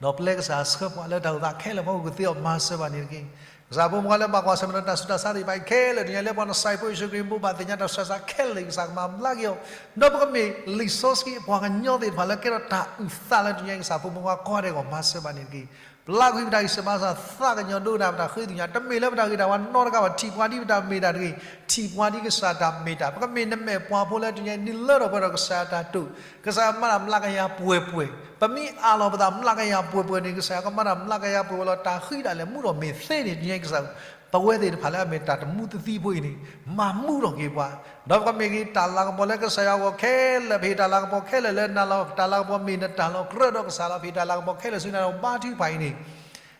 ဒီးပျဲကစၢ်ဆှၢပှၤလၢတၢ်အိၣ်သးခဲလၢာ်အဖီခိၣ်ကသ့အီၤ မၤစၢၤဘၣ်န့ၣ်တက့ၢ်. ကစၢ်ဖိမုၣ်ခွါလၢဘၣ်ကွၢ်ဆၢၣ်မဲာ်ဒီးတၢ်ဆူးတၢ်ဆါသ့ၣ်တဖၣ်အံၤခဲလၢာ် တနံၤညါလၢပှၤနစဲးဖိယ့ၣ်ၡူးခရံာ် ဘိးဘၣ်သ့ၣ်ညါတၢ်ဆူးတၢ်ဆါခဲလၢာ် ကစၢ်ကမၤဘျါက့ၤအီၤ, ဒီးပကမ့ၢ်လံာ်စီဆှံအပှၤကညီသ့ၣ်တဖၣ်လၢကဲထီၣ်တၢ်အုၣ်သးလၢတနံၤညါအံၤ ကစၢ်ဖိမုၣ်ခွါကိးဂၤဒဲးအဂီၢ် မၤစၢၤဘၣ်န့ၣ်တက့ၢ်. ပျၢ်ကွံာ်ပတၢ်ဂံၢ်စၢ်ဘါစၢ် သးကညီၤဒိကနၣ်ပတၢ်ဃ့ကညး တမ့ၢ်လၢပတၢ်ဂ့ၤတၢ်ဝါနီတဂၤဘၣ် ထံၣ်ပှၤဒ်ပတၢ်မ့ၢ်တၢ်တဂ့ၤ, ထံၣ်ပှၤဒ်ကစၢ်တၢ်မ့ၢ်တၢ်, ပကမ့ၢ်နမဲာ်ပှၤဖိလၢတနံၤညါအံၤ နုာ်လၢထီၣ်ပှဲၤဒီးကစၢ်တၢ်တိာ်, ကစၢ်ယွၤမၤတၢ်မျးကယၤပှဲၤပှဲၤ, ပမ့ၢ်အးလီၤပသးမျးကယၤပှဲၤပှဲၤန့ၣ် ကစၢ်ယွၤကမၤတၢ်မျးကယၤပှဲၤပှဲၤလီၤ. တၢ်ဃံတၢ်လဲၣ်မူထီၣ်မ့ၢ်သ့န့ၣ် တနံၤညါအံၤ ကစၢ်ဧၢ ပဝဲသ့ၣ်တဖၣ်လၢအမ့ၢ်တၢ်တမူသသံဖိအံၤန့ၣ် မၤမူထီၣ်က့ၤပှၤ, ဒီးပကမ့ၢ်က့ၤတၢ်လၤကပီၤလၢကစၢ်ယွၤအဂီၢ်ခဲလၢာ်, ပဟ့ၣ်တၢ်လၤကပီၤခဲလၢာ်လၢနၤလီၤ. တၢ်လၤကပီၤမ့ၢ်နတၢ်လီၤ. ကြၢးဒီးကစၢ်လီၤ. ပဟ့ၣ်တၢ်လၤကပီၤခဲလၢာ်ဆူနၤလီၤ. ဘါထုကဖၣ်အံၤန့ၣ်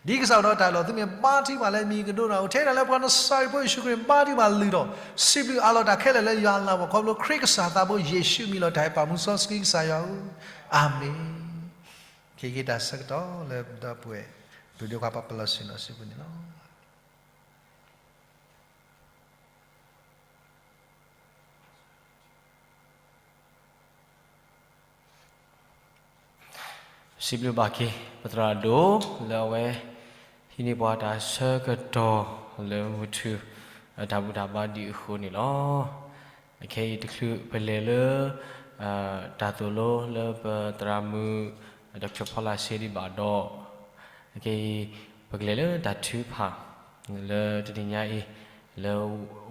ဒ်ကစၢ်ဒီးတၢ်လီၤသုမ့ၢ်ဘါထုကဖၣ်လၢမံၤကဒိၣ်နၤအိၣ်ထဲဒၣ်လၢပှၤနစဲးဖိယ့ၣ်ၡူးခရံာ် ဘါထုကဖၣ်လုၢ်ထီၣ် စံးဘျုးအးလီၤတၢ်ခဲလၢာ်လၢယွၤအလၤကပီၤ ခီဖျိခရံာ်ကစၢ်သးဘိယ့ၣ်ၡူးမံၤလီၤ. တၢ်ဟဲပာ်မူစီဆှံကစၢ်ယွၤဧၢ, အၤမ့ၣ်. ခဲက့ၤတၢ်ဆၢကတီၢ်လၢပဒီပုၢ်ဝဲၢ် ပဒိၣ်ခွါပပလီၢ်ဆ့ၣ်နီၤစုပူၤန့ၣ်လီၤ. စံးဘျုးဘၣ်က့ၤ ပသရၣ်ဒိၣ် လၢအဝဲ ဟံးန့ၢ်ပှၤတၢ်ဆၢကတီၢ်လၢမုၢ်ထူၣ် တၢ်ဘူၣ်တၢ်ဘါဒံးအဃိန့ၣ်လီၤ. အခဲအံၤတချုးပလဲၤလၢ တၢ်သိၣ်လိလၢပသရၣ်မုၣ် ဒီကထၢၣ်ဖီလာ်စ့ဒံးဘၣ်ဒီး အခဲအံၤ ပကလဲၤလၢတၢ်ထုကဖၣ် လၢတနံၤညါအံၤ လၢ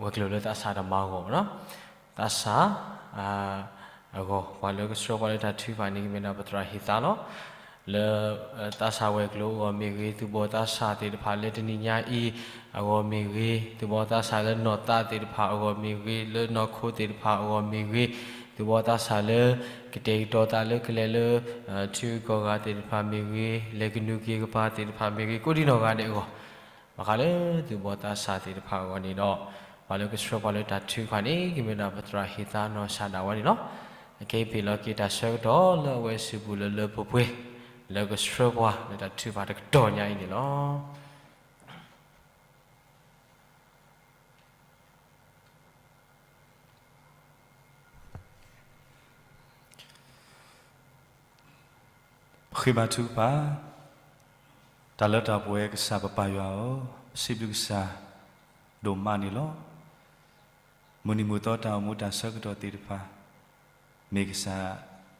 ဝဲၤကျိၤလၢသးစၢ်တၢ်မၤအဂီၢ်န့ၣ်လီၤ. သးစၢ်အဂီၢ်, ပှၤလၢကဆှၢပှၤလၢတၢ်ထုကဖၣ်န့ၣ် ကမ့ၢ်ဒၣ်ပသရၣ်ဟ့ၣ်သါလီၤ. လၢသးစၢ်ဝဲၤကျိၤအဂီၢ်မ့ၢ်ဂ့ၤ, သူၣ်ဘီၣ်သးစၢ်သ့ၣ်တဖၣ်လၢတနံၤညါအံၤအဂီၢ်မ့ၢ်ဂ့ၤ, သူၣ်ဘီၣ်သးစၢ်လၢနီၢ်သးသ့ၣ်တဖၣ်အဂီၢ်မ့ၢ်ဂ့ၤ, လၢနီၢ်ခိသ့ၣ်တဖၣ်အဂီၢ်မ့ၢ်ဂ့ၤ, သူၣ်ဘီၣ်သးစၢ်လၢကတဲာ်ကတီၤသးလၢကလဲၤလၢ ထံဂုၤကီၢ်ဂၤသ့ၣ်တဖၣ်မ့ၢ်ဂ့ၤ, လဲၤကနူးက့ၤကပၤသ့ၣ်တဖၣ်မ့ၢ်ဂ့ၤ, ကိးဒံနီၢ်ဂၤဒဲးအဂီၢ်, ဘၣ်ဃးလၢသူၣ်ဘီၣ်သးစၢ်သ့ၣ်တဖၣ်အဂီၢ်န့ၣ်ဒီး, ပှၤလၢကဆှၢပှၤလၢတၢ်ထုကဖၣ်န့ၣ် ကမ့ၢ်ဒၣ်ပသရၣ်ဟ့ၣ်သါနီၢ်ဆၣ်ဒၣ်ဝဲန့ၣ်လီၤ. အခဲအံၤပဟ့ၣ်လီၤက့ၤတၢ်ဆၢကတီၢ်လၢအဝဲအစုပူၤလၢလၢပှဲၤပှဲၤ, လၢကဆှၢပှၤလၢတၢ်ထုကဖၣ်တကတီၢ်ညါအံၤန့ၣ်လီၤ. ပဃ့ဘါထုကဖၣ်. တၢ်လၢတၢ်ပှဲၤကစၢ်ပပၢ်ယွၤဧၢ, ပစံးဘျုးကစၢ်ဒိၣ်မးန့ၣ်လီၤ. မုၢ်နံၤမုၢ်သီတၢ်အိၣ်မူတၢ်ဆၢကတီၢ်သ့ၣ်တဖၣ်, မ့ၢ်ကစၢ်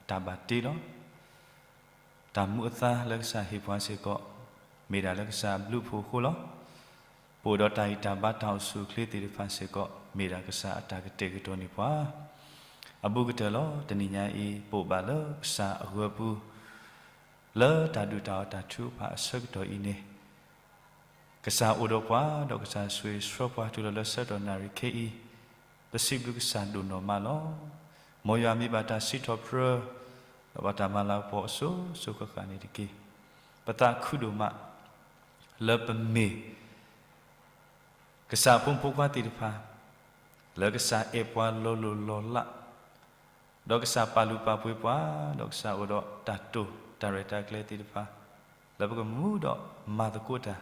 တၢ်ဘၣ်တ့လီၤ. တၢ်မူအသါလၢကစၢ်ဟ့ၣ်ပှၤစ့ၢ်ကီး, မ့ၢ်ဒၣ်လၢကစၢ်အဘျုးအဖှိၣ်အဃိလီၤ. ပအိၣ်ဒီးတၢ်ဂံၢ်တၢ်ဘါတၢ်အိၣ်ဆူၣ်အိၣ်ချ့သ့ၣ်တဖၣ်စ့ၢ်ကီး, မ့ၢ်ဒၣ်ကစၢ်အတၢ်ကတဲာ်ကတီၤန့ၢ်ပှၤ အဘူးကတၢၢ်လီၤ. တနံၤညါအံၤ ပအိၣ်ဘၣ်လၢကစၢ်အဂၢၤပူၤ, လၢတၢ်ဒုၣ်တၢ်အီၣ်တၢ်ထုကဖၣ်အဆၢကတီၢ်အံၤန့ၣ်, ကစၢ်အိၣ်ဒီးပှၤ, ဒီးကစၢ်ဆိၣ်ဂ့ၤဆှၢပှၤတုၤလီၤလၢဆၢကတီၢ်နၣ်ရံၣ်ခဲအံၤ, ပစံးဘျုးကစၢ်ဒိၣ်နီၢ်မးလီၤ. မ်ယွၤမ့ၢ်ဘၣ်တၢ်စံးထီၣ်ပတြၢၤ, ဒီးဘၣ်တၢ်မၤလၤကပီၤအစိၤစိၤဃၣ်ဃၣ်န့ၣ်တက့ၢ်. ပသးခုဒိၣ်မး, လၢပမ့ၢ် ကစၢ်အဖိမုၣ်ဖိခွါသ့ၣ်တဖၣ်, လၢကစၢ်အဲၣ်ပှၤလီၤလိၢ်လီၤလး, ဒီးကစၢ်ပာ်လုၢ်ပာ်ပှ့ၤပှၤ, ဒီးကစၢ်အိၣ်ဒီးတၢ်တိာ်တၢ်ရဲၣ်တၢ်ကျဲၤသ့ၣ်တဖၣ်, လၢပကမူဒီးမၤသကိးတၢ်,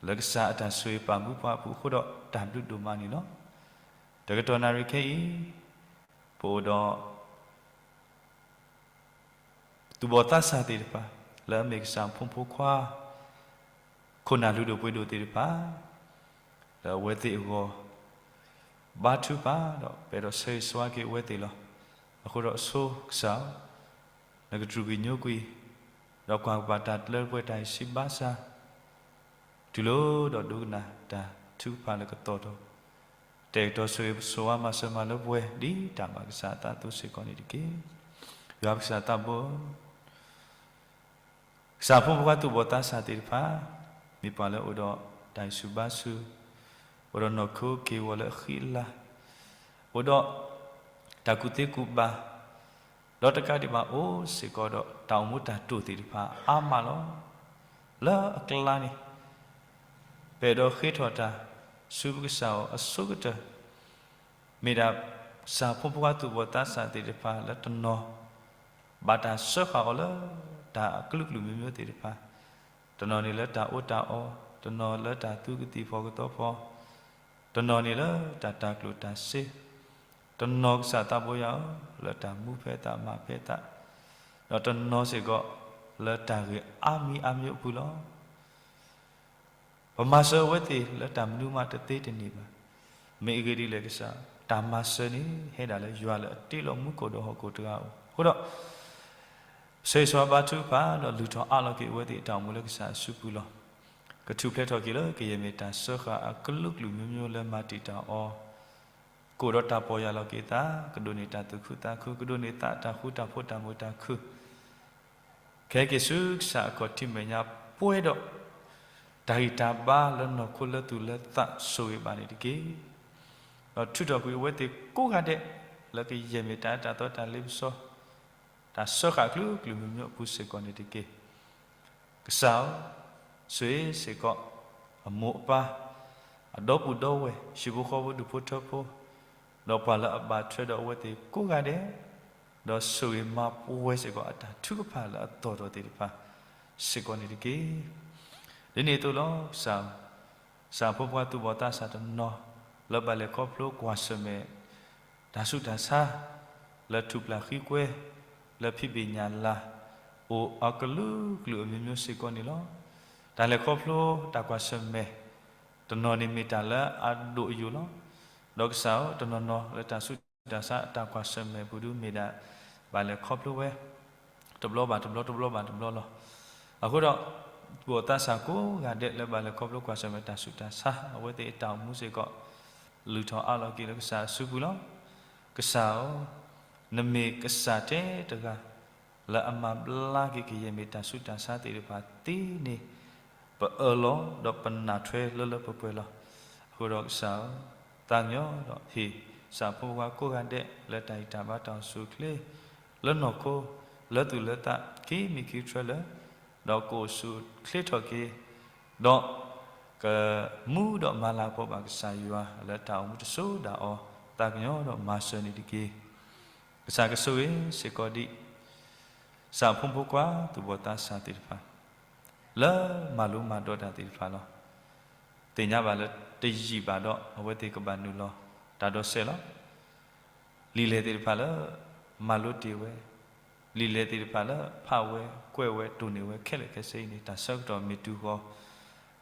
လၢကစၢ်အတၢ်ဆိၣ်ဂ့ၤပာ်မူပှၤအပူၤအဃိဒီးတၢ်ဘျုးဒိၣ်မးန့ၣ်လီၤ. တကတီၢ်နၣ်ရံၣ်ခဲအံၤ, ပအိၣ်ဒီး သူၣ်ဘီၣ်သးစၢ်သ့ၣ်တဖၣ်, လၢအမ့ၢ်ကစၢ်ဖိမုၣ်ဖိခွါ, ခိၣ်နၢ်လုၢ်ဒိၣ်ပှ့ၤဒိၣ်သ့ၣ်တဖၣ်, လၢအဝဲသ့ၣ်အဂီၢ်, ဘါထုကဖၣ်, ဒီးပအဲၣ်ဒိးဆၢဂ့ၤဆၢဝါက့ၤအဝဲသ့ၣ်လီၤ. အဃိဒီးဆိကစၢ်, နကတြူာ်ကွံာ်ညိကွံာ်, ဒီးကွၢ်ကပၤတၢ်လၢပှဲၤတၢ်အံၤစံးဘၣ်ဆၣ် တုၤလီၤဒီးဒိကနၣ်တၢ်ထုကဖၣ်လၢကသီၣ်ထီၣ်, တဲာ်ကတီၤဆိၣ်ဂ့ၤဆိၣ်ဝါမၤစၢၤမၤလၢပှဲၤ ဒ်တၢ်ဘၣ်ကစၢ်အသးအသိးစ့ၢ်ကီးန့ၣ်တက့ၢ်. ယွၤပကစၢ်သးဘိ, ကစၢ်ဖိမုၣ်ဖိခွါသူၣ်ဘီၣ်သးစၢ်သ့ၣ်တဖၣ်, မ့ၢ်ပှၤလၢအိၣ်ဒီးတၢ်ဟံးစုဘါစု, အိၣ်ဒီးနီၢ်ခိက့ၢ်ဂီၤလၢအဃံအလၤ, အိၣ်ဒီးတၢ်ကူၣ်သ့ကူၣ်ဘၣ်, ဒီးတကးဒံးဘၣ်အိၣ်စ့ၢ်ကီးဒီး တၢ်အိၣ်မူတၢ်တိာ်သ့ၣ်တဖၣ်အါမးလီၤ. လၢအကျါန့ၣ်, ပအဲၣ်ဒိးဃ့ထီၣ်တၢ်ဆူပကစၢ်အအိၣ်အဆိကတၢၢ်, မ့ၢ်ဒၣ်ကစၢ်ဖိမုၣ်ဖိခွါသူၣ်ဘီၣ်သးစၢ်သ့ၣ်တဖၣ်လၢတနီၤ ဘၣ်တၢ်စၢဃာ်အီၤလၢတၢ်အကလုာ်ကလုာ်မံၤမံၤသ့ၣ်တဖၣ်, တနီၤန့ၣ်လၢတၢ်အီၣ်တၢ်အီ, တနီၤလၢတၢ်သူကသံၣ်ဖီကသီဖီ, တနီၤန့ၣ်လၢတၢ်တၤကျိၣ်တၤစ့, တနီၤကစၢ်သးဘိယွၤဧၢ, လၢတၢ်မူဖဲသးမၤဖဲသး, ဒီးတနီၤစ့ၢ်ကီးလၢတၢ်ဂ့ၢ်အါမံၤအါမံၤအပူၤလီၤ. ပမၤစၢၤအဝဲသ့ၣ်လၢတၢ်မနုၤမးတသ့တန့ၢ်ဘၣ်. မ့ၢ်အဂ့ၢ်ဒ်လဲၣ်ကစၢ်, တၢ်မၤစၢၤန့ၣ် ဟဲဒၣ်လၢယွၤလၢအတ့လီၤမူခိၣ်ဒီးဟီၣ်ခိၣ်တဂၤအအိၣ်. အဃိဒီး ဆၢဂ့ၤဆၢဝါဘါထုကဖၣ်ဒီးလုၢ်ထီၣ်အးလီၤက့ၤအဝဲသ့ၣ်အတၢ်အိၣ်မူလၢကစၢ်အစုပူၤလီၤ. ကထူၣ်ဖျဲးထီၣ်က့ၤလၢကယဲၢ်မ့ၢ်တၢ်စၢဃာ်အကလုာ်ကလုာ်မံၤမံၤလၢမၤတံာ်တာ်အီၤ, ကအိၣ်ဒီးတၢ်ပီၢ်ယၢ်လီၤက့ၤသး, ကဒိးန့ၢ်တၢ်သူၣ်ခုသးခု, ကဒိးန့ၢ်သးအတၢ်ဃူတၢ်ဖိးတၢ်မုာ်တၢ်ခုၣ် ကဟဲက့ၤဆူကစၢ်အခီၣ်ထံးမဲာ်ညါပှဲၤဒီး တၢ်ဂံၢ်တၢ်ဘါလၢနီၢ်ခိလၢသူၣ်လၢသးဆိၣ်ဂ့ၤဘၣ်န့ၣ်တက့ၢ်. ဒီးထုးထီၣ်ကွံာ်အဝဲသ့ၣ်ကိးဂၤဒဲး လၢကယဲၢ်မ့ၢ်တၢ်အၢတၢ်သီတၢ်လ့ပစီ, တၢ်စၢဃာ်အကလုာ်ကလုာ်မံၤမံၤအပူၤစ့ၢ်ကီးန့ၣ်တက့ၢ်. ကစၢ်ဧၢ, ဆိၣ်ဂ့ၤစ့ၢ်ကီး အမိၢ်အပၢ်, အဒီပုၢ်ဒီဝဲၢ်, ဟံၣ်ဖိဃီဖိဒူၣ်ဖိထၢဖိ, ဒီးပှၤလၢအဘၣ်ထွဲဒီးအဝဲသ့ၣ်ကိးဂၤဒဲး, ဒီးဆိၣ်ဂ့ၤမၤပဝဲစ့ၢ်ကီးအတၢ်ထုကဖၣ်လၢအသီၣ်ထီၣ်သ့ၣ်တဖၣ်စ့ၢ်ကီးန့ၣ်တက့ၢ်. ဒ်န့ၣ်အသိးလီၤ. ကစၢ်ဧၢ, ကစၢ်ဖိခွါသူၣ်ဘီၣ်သးစၢ်တနီၤ လၢဘၣ်လဲၤခီဖျိကွၢ်ဆၢၣ်မဲာ် တၢ်ဆူးတၢ်ဆါ လၢထူၣ်ပျၢ်ဃံကွဲ, လၢဖံးဘ့ၣ်ညၣ်လၤ, အိၣ်အကလုာ်ကလုာ်အမံၤမံၤစ့ၢ်ကီးန့ၣ်လီၤ. တၢ်လဲၤခီဖျိတၢ်ကွၢ်ဆၢၣ်မဲာ် တနီၤန့ၣ်မ့ၢ်တၢ်လၢအဒိၣ်အယိာ်လီၤ. ဒီးကစၢ်ဧၢ, တနီၤနီၤလၢတၢ်ဆူးတၢ်ဆါတၢ်ကွၢ်ဆၢၣ်မဲာ်ပူၤဒုမ့ၢ်ဒၣ် ဘၣ်လဲၤခီဖျိဝဲ တဘျီဘၣ်တဘျီ တဘျီဘၣ်တဘျီလီၤ. အဃိဒီး သူၣ်ဘီၣ်သးစၢ်ကိးဂၤဒဲးလၢဘၣ်လဲၤခီဖျိကွၢ်ဆၢၣ်မဲာ်တၢ်ဆူးတၢ်ဆါ အဝဲသ့ၣ်အတၢ်အိၣ်မူစ့ၢ်ကီး လုၢ်ထီၣ်အးလီၤက့ၤလၢကစၢ်အစုပူၤလီၤ. ကစၢ်ဧၢ, နမ့ၢ်ကစၢ်ထဲတဂၤ လၢအမၤဘျါက့ၤကယဲၢ်မ့ၢ်တၢ်ဆူးတၢ်ဆါသ့ၣ်တဖၣ်သ့န့ၣ်, ပအၢၣ်လီၤဒီးပနၢ်ထွဲလၢလၢပှဲၤပှဲၤလီၤ. အဃိဒီးကစၢ်ဧၢ, သးကညီၤဒီးဟ့ၣ် ကစၢ်ဖိခွါကိးဂၤဒဲးလၢတၢ်ဂံၢ်တၢ်ဘါတၢ်အိၣ်ဆူၣ်အိၣ်ချ့ လၢနီၢ်ခိ လၢသူၣ်လၢသး က့ၤမံခ့ထွဲလၢာ်, ဒီးကအိၣ်ဆူၣ်အိၣ်ချ့ထီၣ်က့ၤ, ဒီးကမူဒီးမၤလၤကပီၤဘၣ်ကစၢ်ယွၤလၢတၢ်အိၣ်မူတစိၤဒၣ်အီၤ, သးကညီၤဒီးမၤစၢၤန့ၣ်တက့ၢ်. ကစၢ်ကဆိၣ်ဂ့ၤစ့ၢ်ကီးဒံး ကစၢ်အဖိမုၣ်ဖိခွါသူၣ်ဘီၣ်သးစၢ်သ့ၣ်တဖၣ် လၢမၤလိမၤဒိးတၢ်သ့ၣ်တဖၣ်လီၤ. သ့ၣ်ညါဘၣ်လၢတယံာ်ဘၣ်ဒီး အဝဲသ့ၣ်ကဘၣ်နုာ်လီၤတၢ်ဒိးစဲးလီၤ. လံာ်လဲၢ်သ့ၣ်တဖၣ်လၢ မၤလိတ့ၢ်ဝဲ, လံာ်လဲၢ်သ့ၣ်တဖၣ်လၢဖးဝဲ, ကွဲးဝဲ, တိၢ်န့ၢ်ဝဲခဲလၢာ်ခဲဆ့အံၤန့ၣ် တၢ်ဆၢကတီၢ်မ့ၢ်တုၤဃီၤ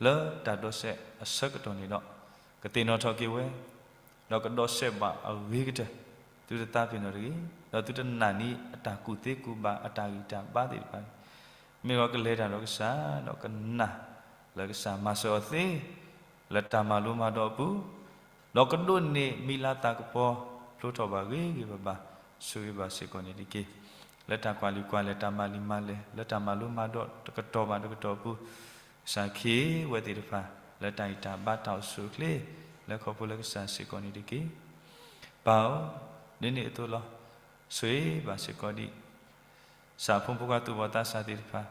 လၢတၢ်ဒိးစဲးအဆၢကတီၢ်န့ၣ်ဒီး ကသ့ၣ်နီၣ်ထီၣ်က့ၤဝဲ, ဒီးကဒိးစဲးဘၣ်အဂ့ၤကတၢၢ်, သုတသးပ့ၤနီၣ်တဂ့ၤ, ဒီးသုတနာ်န့ၢ်အတၢ်ကူၣ်သ့ကူၣ်ဘၣ်အတၢ်ဂံၢ်တၢ်ဘါသ့ၣ်တဖၣ်န့ၣ်, မ့ၢ်ဂီၤကလဲၤတၢ်ဒီးကစၢ်, ဒီးကနာ်လၢကစၢ်မၤစၢၤအီၤသ့ လၢတၢ်မၤလိမၤဒိးအပူၤ, ဒီးကဒိးန့ၢ်မံၤလၤသၣ်ကပီၤ ဖျိထီၣ်ဘၣ်ဂ့ၤဂ့ၤဘၣ်ဘၣ်, ဆိၣ်ဂ့ၤဘၣ်စ့ၢ်ကီးန့ၣ်တက့ၢ်. လၢတၢ်ကွၢ်လံာ်ကွၢ်လဲၢ် တၢ်မၤလံာ်မၤလဲၢ် လၢတၢ်မၤလိမၤဒိးတကတီၢ်ဘၣ်တကတီၢ်အပူၤ, ကစၢ်ခ့ဝဲသ့ၣ်တဖၣ် လၢတၢ်ဂံၢ်တၢ်ဘါတၢ်အိၣ်ဆူၣ်အိၣ်ချ့ လၢခီဖျိလၢကစၢ်စ့ၢ်ကီးန့ၣ်တက့ၢ်. ပၢ်ဧၢ, ဒ်န့ၣ်အသိးလီၤ. ဆိၣ်ဂ့ၤဘၣ်စ့ၢ်ကီးဒံး ကစၢ်အဖိမုၣ်ဖိခွါသူၣ်ဘီၣ်သးစၢ်သ့ၣ်တဖၣ်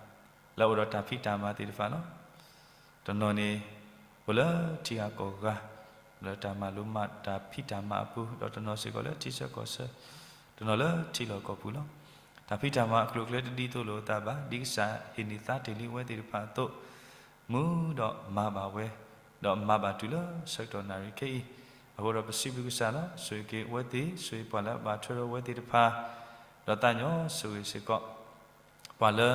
လၢအအိၣ်ဒီးတၢ်ဖံးတၢ်မၤသ့ၣ်တဖၣ်လီၤ. တနီၤန့ၣ် အိၣ်လၢထံဂၤကီၢ်ဂၤ လၢတၢ်မၤလိမၤတၢ်ဖံးတၢ်မၤအပူၤ, ဒီးတနီၤစ့ၢ်ကီးလၢထံဆၢကီၢ်ဆၢ, တနီၤလၢထံလီၢ်ကီၢ်ပူၤလီၤ. တၢ်ဖံးတၢ်မၤအကျိၤအကျဲတဒ်သိးလိာ်အသးဘၣ်, ဒ်ကစၢ်ဟ့ၣ်န့ၢ်သါတ့ၢ်လံအဝဲသ့ၣ်တဖၣ်အသိး, မူဒီးမၤဘၣ်ဝဲ, ဒီးမၤဘၣ်တုၤလၢဆၢကတီၢ်နၣ်ရံၣ်ခဲအံၤ, အဃိဒီးပစံးဘျုးကစၢ်လီၤ. ဆိၣ်ဂ့ၤက့ၤအဝဲသ့ၣ်, ဆိၣ်ဂ့ၤပှၤလၢအဘၣ်ထွဲဒီးအဝဲသ့ၣ်တဖၣ်, ဒီးသးကညီၤဆိၣ်ဂ့ၤစ့ၢ်ကီး ပှၤလၢ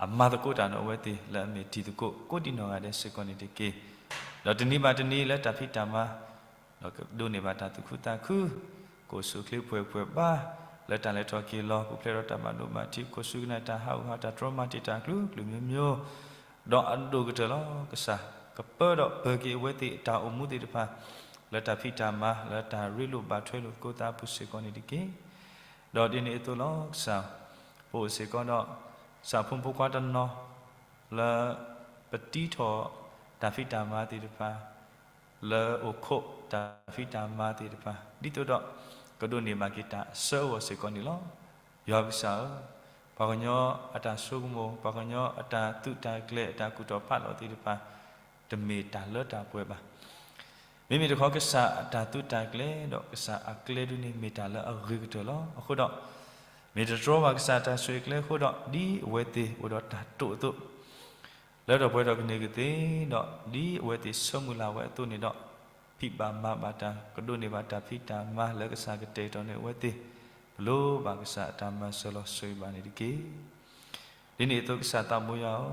အမၤသကိးတၢ်ဒီးအဝဲသ့ၣ်လၢအမ့ၢ်တံၤသကိးကိးဒံနီၢ်ဂၤဒဲးစ့ၢ်ကီးန့ၣ်တက့ၢ်. ဒီးတနံၤဘၣ်တနံၤလၢတၢ်ဖံးတၢ်မၤ, ဒီးကဒိးန့ၢ်ဘၣ်တၢ်သူၣ်ခုသးခု, ကအိၣ်ဆူၣ်အိၣ်ချ့ပှဲၤပှဲၤဘၣ်, လၢတၢ်လဲၤထီၣ်က့ၤလီၤ ပူၤဖျဲးဒီးတၢ်ဘၣ်ဒိဘၣ်ထံး ခိၣ်ဆူကနၣ်တၢ်ဟးဂူာ်ဟးဂီၤ တၢ်တြီမၤတံာ်တာ်အကလုာ်ကလုာ်မျိုးမျိုး, ဒီးအဒိၣ်ကတၢၢ်လီၤ. ကစၢ်ကပၢဒီးပၢၤက့ၤအဝဲသ့ၣ်အတၢ်အိၣ်မူသ့ၣ်တဖၣ် လၢတၢ်ဖံးတၢ်မၤ လၢတၢ်ရ့လိာ်ဘၣ်ထွဲလိာ်သကိးသးအပူၤစ့ၢ်ကီးန့ၣ်တက့ၢ်. ဒီးဒ်န့ၣ်အသိးလီၤ. ကစၢ် ပအိၣ်စ့ၢ်ကီးဒီး ကစၢ်ဖိမုၣ်ဖိခွါတနီၤ လၢ ပတံထီၣ်တၢ်ဖံးတၢ်မၤသ့ၣ်တဖၣ်, လၢအိၣ်ခိးတၢ်ဖံးတၢ်မၤသ့ၣ်တဖၣ် ဒ်သိးဒီး ကဒိးန့ၢ်ဘၣ်က့ၤတၢ်အစၢအဂီၢ်စ့ၢ်ကီးန့ၣ်လီၤ. ယွၤပကစၢ်ဧၢ, ပှၤကညီအတၢ်ဆိကမိၣ်, ပှၤကညီအတၢ်သုးတၢ်ကျဲၤ အတၢ်ကူၣ်ထီၣ်ဖးလီၤသ့ၣ်တဖၣ် တမ့ၢ်တၢ်လၢတၢ်ပှဲၤဘၣ်. မ့မ့ၢ်တခီ ကစၢ်အတၢ်သုးတၢ်ကျဲၤ ဒီးကစၢ်အကျဲဒုန့ၣ် မ့ၢ်တၢ်လၢအဂ့ၤကတၢၢ်လီၤ. အဃိဒီး မ့ၢ်တတြီဘၣ်ကစၢ်အတၢ်ဆိၣ်ဂ့ၤကျဲၤအဃိဒီး ဒ်အဝဲသ့ၣ်အိၣ်ဒီးတၢ်တိာ်အသိး လၢတၢ်ပှဲၤထီၣ်ကန့ၢ်ကသ့ဒီး ဒ်အဝဲသ့ၣ်ဆၢမုၢ်လၢ်ဝဲအသိးန့ၣ်ဒီး ဖံးဘၣ်မၤဘၣ်တၢ် ကဒိးန့ၢ်ဘၣ်တၢ်ဖံးတၢ်မၤလၢကစၢ်ကတဲာ်ကတီၤန့ၢ်အဝဲသ့ၣ်, ပလိၣ်ဘၣ်ကစၢ်အတၢ်မၤစၢၤလီၤ. ဆိၣ်ဂ့ၤဘၣ်န့ၣ်တက့ၢ်. ဒ်န့ၣ်အသိးကစၢ်သးဘိယွၤဧၢ,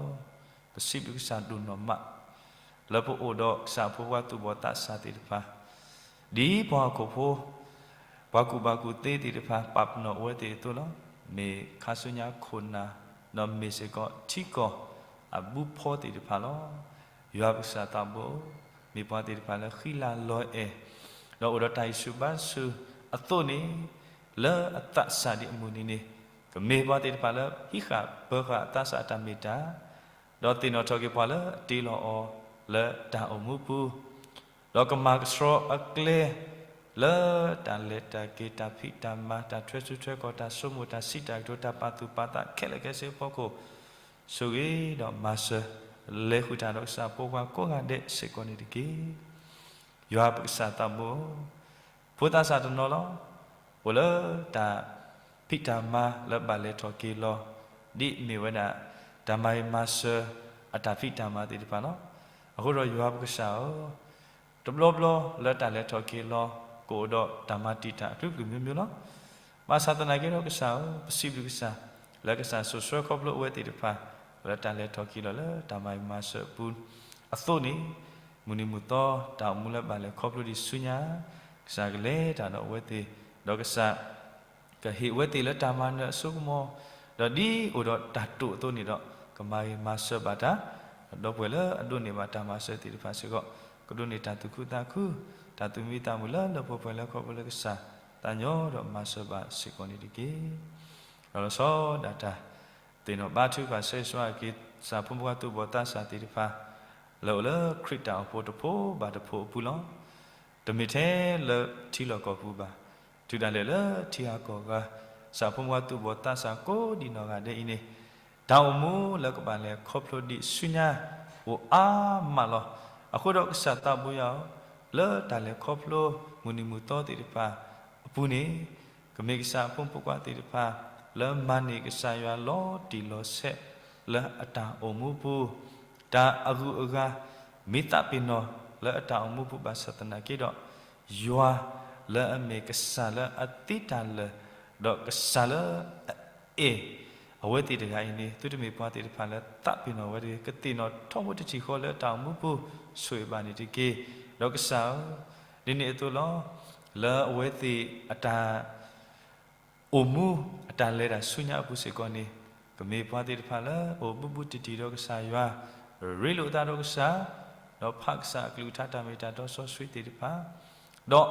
ပစံးဘျုးကစၢ်ဒိၣ်နီၢ်မး လၢပအိၣ်ဒီးကစၢ်အဖိခွါသူၣ်ဘီၣ်သးစၢ်သ့ၣ်တဖၣ် ဒ်ပှၤဟီၣ်ခိၣ်ဖိ ပှၤကူၣ်ဘၣ်ကူၣ်သ့သ့ၣ်တဖၣ် ပာ်ပနီၣ်အဝဲသ့ၣ်အသိးလီၤ. မ့ၢ်ခါဆူညါခိၣ်နၢ် ဒီးမ့ၢ်စ့ၢ်ကီးထံကီၢ်အဘုဖီသ့ၣ်တဖၣ်လီၤ. ယွၤပကစၢ်သးဘိဧၢ, မ့ၢ်ပှၤသ့ၣ်တဖၣ်လၢဃံလၤလီၤအဲၣ်, ဒီးအိၣ်ဒီးတၢ်ဟံးစုဘါစုအသိးန့ၣ်, လၢအသးစၢ်ဒံးအမုၢ်နံၤန့ၣ်, ကမ့ၢ်ပှၤသ့ၣ်တဖၣ်လၢဟံးဃာ်ပၢၤဃာ်အသးစၢ်အတၢ်မ့ၢ်တၢ် ဒီးသ့ၣ်နီၣ်ထီၣ်က့ၤပှၤလၢအတ့လီၤအီၤလၢတၢ်အိၣ်မူပူၤ, ဒီးကမၤကဆှီအကျဲ လၢတၢ်လဲၤတၢ်က့ၤ တၢ်ဖံးတၢ်မၤ တၢ်ထွဲဆူထွဲကီၢ် တၢ်ဆိကမိၣ် တၢ်စံးတၢ်ကတိၤ တၢ်ပာ်သူၣ်ပာ်သးခဲလၢာ်ခဲဆ့အဖီခိၣ်, ဆိၣ်ဂ့ၤဒီးမၤစၢၤ လဲၤဃုာ်တၢ်ဒီးကစၢ်ဖိခွါကိးဂၤဒဲးစ့ၢ်ကီးန့ၣ်တက့ၢ်. ယွၤပကစၢ်သးဘိဧၢ, ဖိသးစၢ်တနီၤလီၤ. အိၣ်လၢတၢ်ဖံးတၢ်မၤလၢဘၣ်လဲၤထီၣ်က့ၤလီၤ, ဒ်မ့ၢ်ဝဲဒၣ် တၢ်မၤဂ့ၤမၤစၢၤအတၢ်ဖံးတၢ်မၤသ့ၣ်တဖၣ်လီၤ. အဃိဒီးယွၤပကစၢ်ဧၢ, တဘျီဘျီလၢတၢ်လဲၤထီၣ်က့ၤလီၤ ကအိၣ်ဒီးတၢ်မၤတံာ်တာ်အကလုာ်ကလုာ်မျိုးမျိုးလီၤ. ဘၣ်ဆၣ်သနာ်က့ဒီးကစၢ်ဧၢ, ပစံးဘျုးကစၢ် လၢကစၢ်စိာ်ဆှၢခီဖျိအဝဲသ့ၣ်တဖၣ် လၢတၢ်လဲၤထီၣ်က့ၤလီၤလၢတၢ်မၤဂ့ၤမၤစၢၤအပူၤအသိးန့ၣ်, မုၢ်နံၤမုၢ်သီတၢ်အိၣ်မူလၢဘၣ်လဲၤခီဖျိဒံးဆူညါ, ကစၢ်ကလဲၤတၢ်ဒီးအဝဲသ့ၣ်, ဒီးကစၢ် ကဟ့ၣ်အဝဲသ့ၣ်လၢတၢ်မၤနၢၤအစိကမီၤ, ဒီးဒ်အိၣ်ဒီးတၢ်တိာ်အသိးန့ၣ်ဒီး, ကမၤဂ့ၤမၤစၢၤဘၣ်တၢ်, ဒီပုၢ်ဝဲၢ်လၢအဒိးန့ၢ်ဘၣ်တၢ်မၤစၢၤသ့ၣ်တဖၣ်စ့ၢ်ကီး, ကဒိးန့ၢ်တၢ်သူၣ်ခုသးခု, တၢ်သူၣ်မံသးမုာ်လၢလၢပှဲၤပှဲၤလၢခီဖျိလၢကစၢ် သးညီဒီးမၤစၢၤဘၣ်စ့ၢ်ကီးန့ၣ်တက့ၢ်. ဒီးလီၤဆီဒၣ်တၢ် သ့ၣ်နီၣ်ဘါထုကဖၣ်ဆၢဂ့ၤဆၢဝါက့ၤ ကစၢ်ဖိမုၣ်ဖိခွါသူၣ်ဘီၣ်သးစၢ်သ့ၣ်တဖၣ် လၢအိၣ်လၢခရံာ်တၢ်အိၣ်ဖှိၣ်တဖိဘၣ်တဖိအပူၤလီၤ. တမ့ၢ်ထဲလၢထံလီၢ်ကီၢ်ပူၤဘၣ်, တုၤဒၣ်လဲာ်လၢထံဂၤကီၢ်ဂၤ, ကစၢ်ဖိမုၣ်ဖိခွါသူၣ်ဘီၣ်သးစၢ်ကိးဒံးနီၢ်ဂၤဒဲးအံၤန့ၣ်, တၢ်အိၣ်မူလၢကဘၣ်လဲၤခီဖျိဒံးဆူညါ အိၣ်အါမးလီၤ. အဃိဒီးကစၢ်သးဘိယွၤဧၢ, လၢတၢ်လဲၤခီဖျိ မုၢ်နံၤမုၢ်သီသ့ၣ်တဖၣ်အပူၤန့ၣ်, ကမ့ၢ်ကစၢ်အဖိမုၣ်ဖိခွါသ့ၣ်တဖၣ် လၢမၤန့ၢ်ကစၢ်ယွၤလီၤတံၢ်လီၤဆဲးလၢအတၢ်အိၣ်မူပူၤ, တၢ်အဂုၤအဂၤ မ့ၢ်သးပ့ၤနီၣ်လၢအတၢ်အိၣ်မူပူၤဘၣ်ဆၣ်သနာ်က့ဒီး, ယွၤလၢအမ့ၢ်ကစၢ်လၢအသ့တၢ်လၢာ်, ဒီးကစၢ်လၢအအဲၣ် အဝဲသ့ၣ်တဂၤအံၤန့ၣ် သုတမ့ၢ်ပှၤသ့ၣ်တဖၣ်လၢသးပ့ၤနီၣ်ဝဲတဂ့ၤ, ကသ့ၣ်နီၣ်ထီဘိတထံၣ်ဃီလၢအတၢ်အိၣ်မူပူၤ ဆိၣ်ဂ့ၤဘၣ်န့ၣ်တက့ၢ်. ဒီးကစၢ်ဧၢ, ဒ်န့ၣ်အသိးလီၤ. လၢအဝဲသ့ၣ်အတၢ် အိၣ်မူအတၢ်လဲၤတၢ်ဆူညါအပူၤစ့ၢ်ကီးန့ၣ်, ကမ့ၢ်ပှၤသ့ၣ်တဖၣ်လၢအိၣ်ဘူးဘူးတံၢ်တံၢ်ဒီးကစၢ်ယွၤ, ရ့လိာ်အသးဒီးကစၢ်, ဒီးဖးကစၢ်အကလုၢ်ကထါတၢ်မ့ၢ်တၢ်တီစီဆှံသ့ၣ်တဖၣ်, ဒီး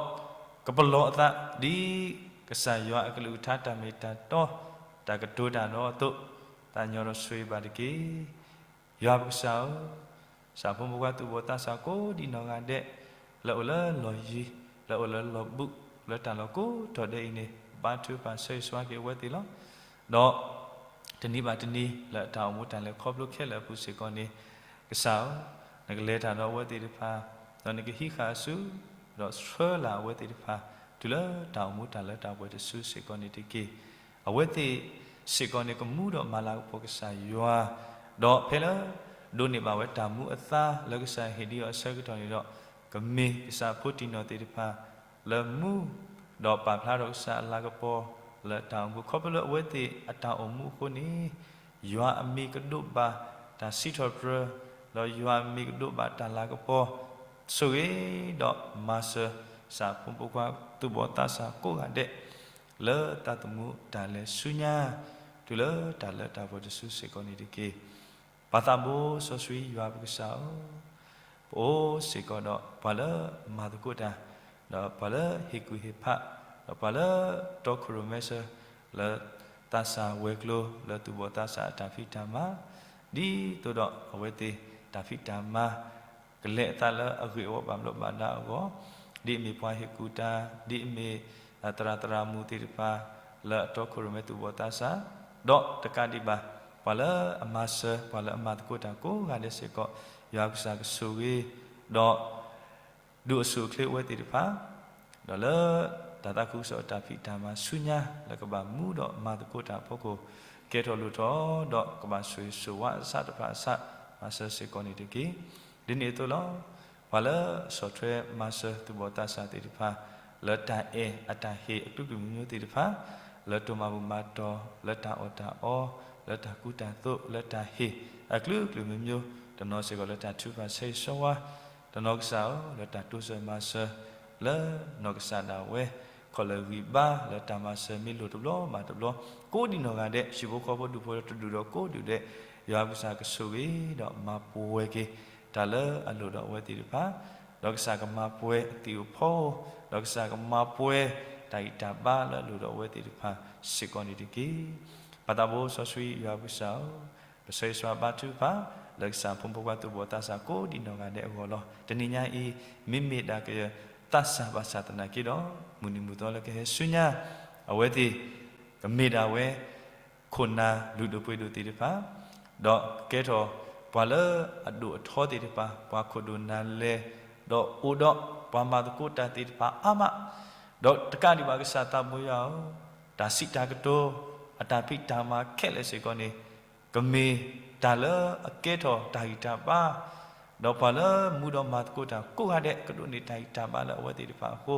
ကပလီၢ်အသးဒ်ကစၢ်ယွၤအကလုၢ်ကထါတၢ်မ့ၢ်တၢ်တီ တၢ်ကတိၤတၢ်ဒီးအသိး, သးညီဒီးဆိၣ်ဂ့ၤဘၣ်တက့ၢ်. ယွၤပကစၢ်ဧၢ, ကစၢ်ဖိမုၣ်ဖိခွါသူၣ်ဘီၣ်သးစၢ်ကိးဒံးနီၢ်ဂၤဒဲး, လၢအိၣ်လၢလီၢ်ယံၤ, လၢအိၣ်လၢလီၢ်ဘူး, လၢတၢ်လီၢ်ကိးတီၤဒဲးအံၤန့ၣ်, ဘါထုကဖၣ်ဆၢဂ့ၤဆၢဝါက့ၤအဝဲသ့ၣ်လီၤ. ဒီးတနံၤဘၣ်တနံၤ လၢအတၢ်အိၣ်မူတၢ်လဲၤခီဖျိခဲလၢာ်အပူၤစ့ၢ်ကီးန့ၣ်, ကစၢ်ဧၢ, နကလဲၤတၢ်ဒီးအဝဲသ့ၣ်တဖၣ်, ဒီးနကဟံးဃာ်အစု, ဒီးဆှၢလၢ်အဝဲသ့ၣ်တဖၣ် တုၤလၢတၢ်အိၣ်မူတၢ်လၢတၢ်ပှဲၤတစုစ့ၢ်ကီးန့ၣ်တက့ၢ်. အဝဲသ့ၣ်စ့ၢ်ကီးန့ၣ် ကမူဒီးမၤလၤကပီၤကစၢ်ယွၤ, ဒီးဖဲလၢ ဒိးန့ၢ်ဘၣ်ဝဲတၢ်မူအသါလၢကစၢ်ဟ့ၣ်ဒံးအီၤအဆၢကတီၢ်န့ၣ်ဒီး, ကမ့ၢ်ကစၢ်ဖိတံၢ်နီၢ်သ့ၣ်တဖၣ် လၢမူ, ဒီးပာ်ဖျါထီၣ်ကစၢ်အလၤကပီၤလၢတၢ်အိၣ်မူ ခီဖျိလၢအဝဲသ့ၣ်အတၢ်အိၣ်မူအဃိန့ၣ်, ယွၤအမံၤကဒိးဘၣ်တၢ်စံးထီၣ်ပတြၢၤ, ဒီးယွၤအမံၤကဒိးဘၣ်တၢ်လၤကပီၤ, ဆိၣ်ဂ့ၤဒီးမၤစၢၤ ကစၢ်ဖိမုၣ်ဖိခွါသူၣ်ဘီၣ်သးစၢ်ကိးဂၤဒဲး လၢသးသမူတၢ်လဲၤဆူညါ, တုၤလၢတၢ်လၢတၢ်ပှဲၤတစုစ့ၢ်ကီးန့ၣ်တက့ၢ်. ပၢ်သးဘိစီဆှံယွၤပကစၢ်ဧၢ, ပအိၣ်စ့ၢ်ကီးဒီးပှၤလၢမၤသကိးတၢ်, ဒီးပှၤလၢဟ့ၣ်ကူၣ်ဟ့ၣ်ဖး, ဒီးပှၤလၢတီခိၣ်ရိၣ်မဲစၢၤ လၢသးစၢ်ဝဲၤကျိၤ လၢသူၣ်ဘီၣ်သးစၢ်အတၢ်ဖံးတၢ်မၤ, ဒ်သိးဒီးအဝဲသ့ၣ်တၢ်ဖံးတၢ်မၤ ကလဲၤအသးလၢအဂ့ၢ်အဝီဘၣ်ဘျီးဘၣ်ဒါအဂီၢ်, ဒ်အမ့ၢ်ပှၤဟ့ၣ်ကူၣ်တၢ်, ဒ်အမ့ၢ်သရၣ်သရၣ်မုၣ်သ့ၣ်တဖၣ် လၢအတီခိၣ်ရိၣ်မဲသူၣ်ဘီၣ်သးစၢ်, ဒီးတကးဒံးဘၣ် ပှၤလၢအမၤစၢၤ ပှၤလၢအမၤသကိးတၢ်ကိးဂၤဒဲးစ့ၢ်ကီး, ယွၤကစၢ်ကဆိၣ်ဂ့ၤ, ဒီး ဒုးအိၣ်ဆူၣ်အိၣ်ချ့အဝဲသ့ၣ်တဖၣ်, ဒီးလၢတၢ်သးခုကစီၣ်အတၢ်ဖံးတၢ်မၤဆူညါ လၢကဘၣ်မူဒီးမၤသကိးတၢ်အဖီခိၣ် ကဲထီၣ်လိၣ်ထီၣ်, ဒီးကဘၣ်ဆိၣ်ဂ့ၤဆိၣ်ဝါအစးတဖၣ်အစး မၤစၢၤစ့ၢ်ကီးန့ၣ်တက့ၢ်. ဒ်န့ၣ်အသိးလီၤ. ပှၤလၢအဆီၣ်ထွဲမၤစၢၤသူၣ်ဘီၣ်သးစၢ်သ့ၣ်တဖၣ် လၢတၢ်အဲၣ်အတၢ်ဟ့ၣ်အကလုာ်ကလုာ်မံၤမံၤသ့ၣ်တဖၣ်, လၢတိၢ်မၤဘူၣ်မၤတီၤ, လၢတၢ်အီၣ်တၢ်အီ, လၢတၢ်ကူတၢ်သိး, လၢတၢ်ဟ့ၣ်အကလုာ်ကလုာ်မံၤမံၤ, တနီၤစ့ၢ်ကီးလၢတၢ်ထုကဖၣ်ဆၢဂ့ၤဆၢဝါ, တနီၤကစၢ်ဧၢ, လၢတၢ်တိစၢၤမၤစၢၤ လၢနီၢ်ကစၢ်ဒၣ်ဝဲ, ခီၣ်လၢာ်ဂံၢ်ဘါ လၢတၢ်မၤစၢၤမ့ၢ်လိၣ်တဘျီဘၣ်တဘျီ, ကိးဒံးနီၢ်ဂၤဒဲး, ဟံၣ်ဖိဃီဖိဒူၣ်ဖိတဒူၣ်ဒီးကိးဒူၣ်ဒဲး, ယွၤကစၢ်ကဆိၣ်ဂ့ၤဒီးမၤပှဲၤက့ၤ တၢ်လၢအလိၣ်ဒီးအဝဲသ့ၣ်တဖၣ်, ဒီးကစၢ်ကမၤပှဲၤအသံၣ်အိၣ်ဖီအိၣ်, ဒီးကစၢ်ကမၤပှဲၤတၢ်ဂံၢ်တၢ်ဘါလၢအလိၣ်ဒီးအဝဲသ့ၣ်တဖၣ်စ့ၢ်ကီးန့ၣ်တက့ၢ်. ပၢ်သးဘိစီဆှံယွၤပကစၢ်ဧၢ, ပဆၢဂ့ၤဆၢဝါဘါထုကဖၣ် လၢကစၢ်ဖိမုၣ်ဖိခွါသူၣ်ဘီၣ်သးစၢ်ကိးဒံးနီၢ်ဂၤဒဲးအဂီၢ်လီၤ. တနံၤညါအံၤ, မ့မ့ၢ်ဒၣ်ကယဲၢ်သးစၢ်ဘၣ်ဆၣ်သနာ်က့ဒီး, မုၢ်နံၤမုၢ်သီလၢကဟဲဆူညါ, အဝဲသ့ၣ် ကမ့ၢ်ဒၣ်ဝဲ ခိၣ်နၢ်လုၢ်ဒိၣ်ပှ့ၤဒိၣ်သ့ၣ်တဖၣ်, ဒီးကကဲထီၣ်ပှၤလၢအဒိၣ်အထီသ့ၣ်တဖၣ်, ပှၤခိၣ်ဒိၣ်နၢ်လဲၢ်, ဒီးအိၣ်ဒီးပှၤမၤသကိးတၢ်သ့ၣ်တဖၣ်အါမး, ဒီးတကးဒံးဘၣ်ကစၢ်သးဘိယွၤဧၢ, တၢ်စံးတၢ်ကတိၤ, အတၢ်ဖံးတၢ်မၤခဲလၢာ်စ့ၢ်ကီးန့ၣ်, ကမ့ၢ်တၢ်လၢအကဲထီၣ်တၢ်ဂံၢ်တၢ်ဘါ, ဒီးပှၤလၢမူဒီးမၤသကိးတၢ်ကိးဂၤဒဲး ကဒိးန့ၢ်တၢ်ဂံၢ်တၢ်ဘါလၢအဝဲသ့ၣ်တဖၣ်အဃိ,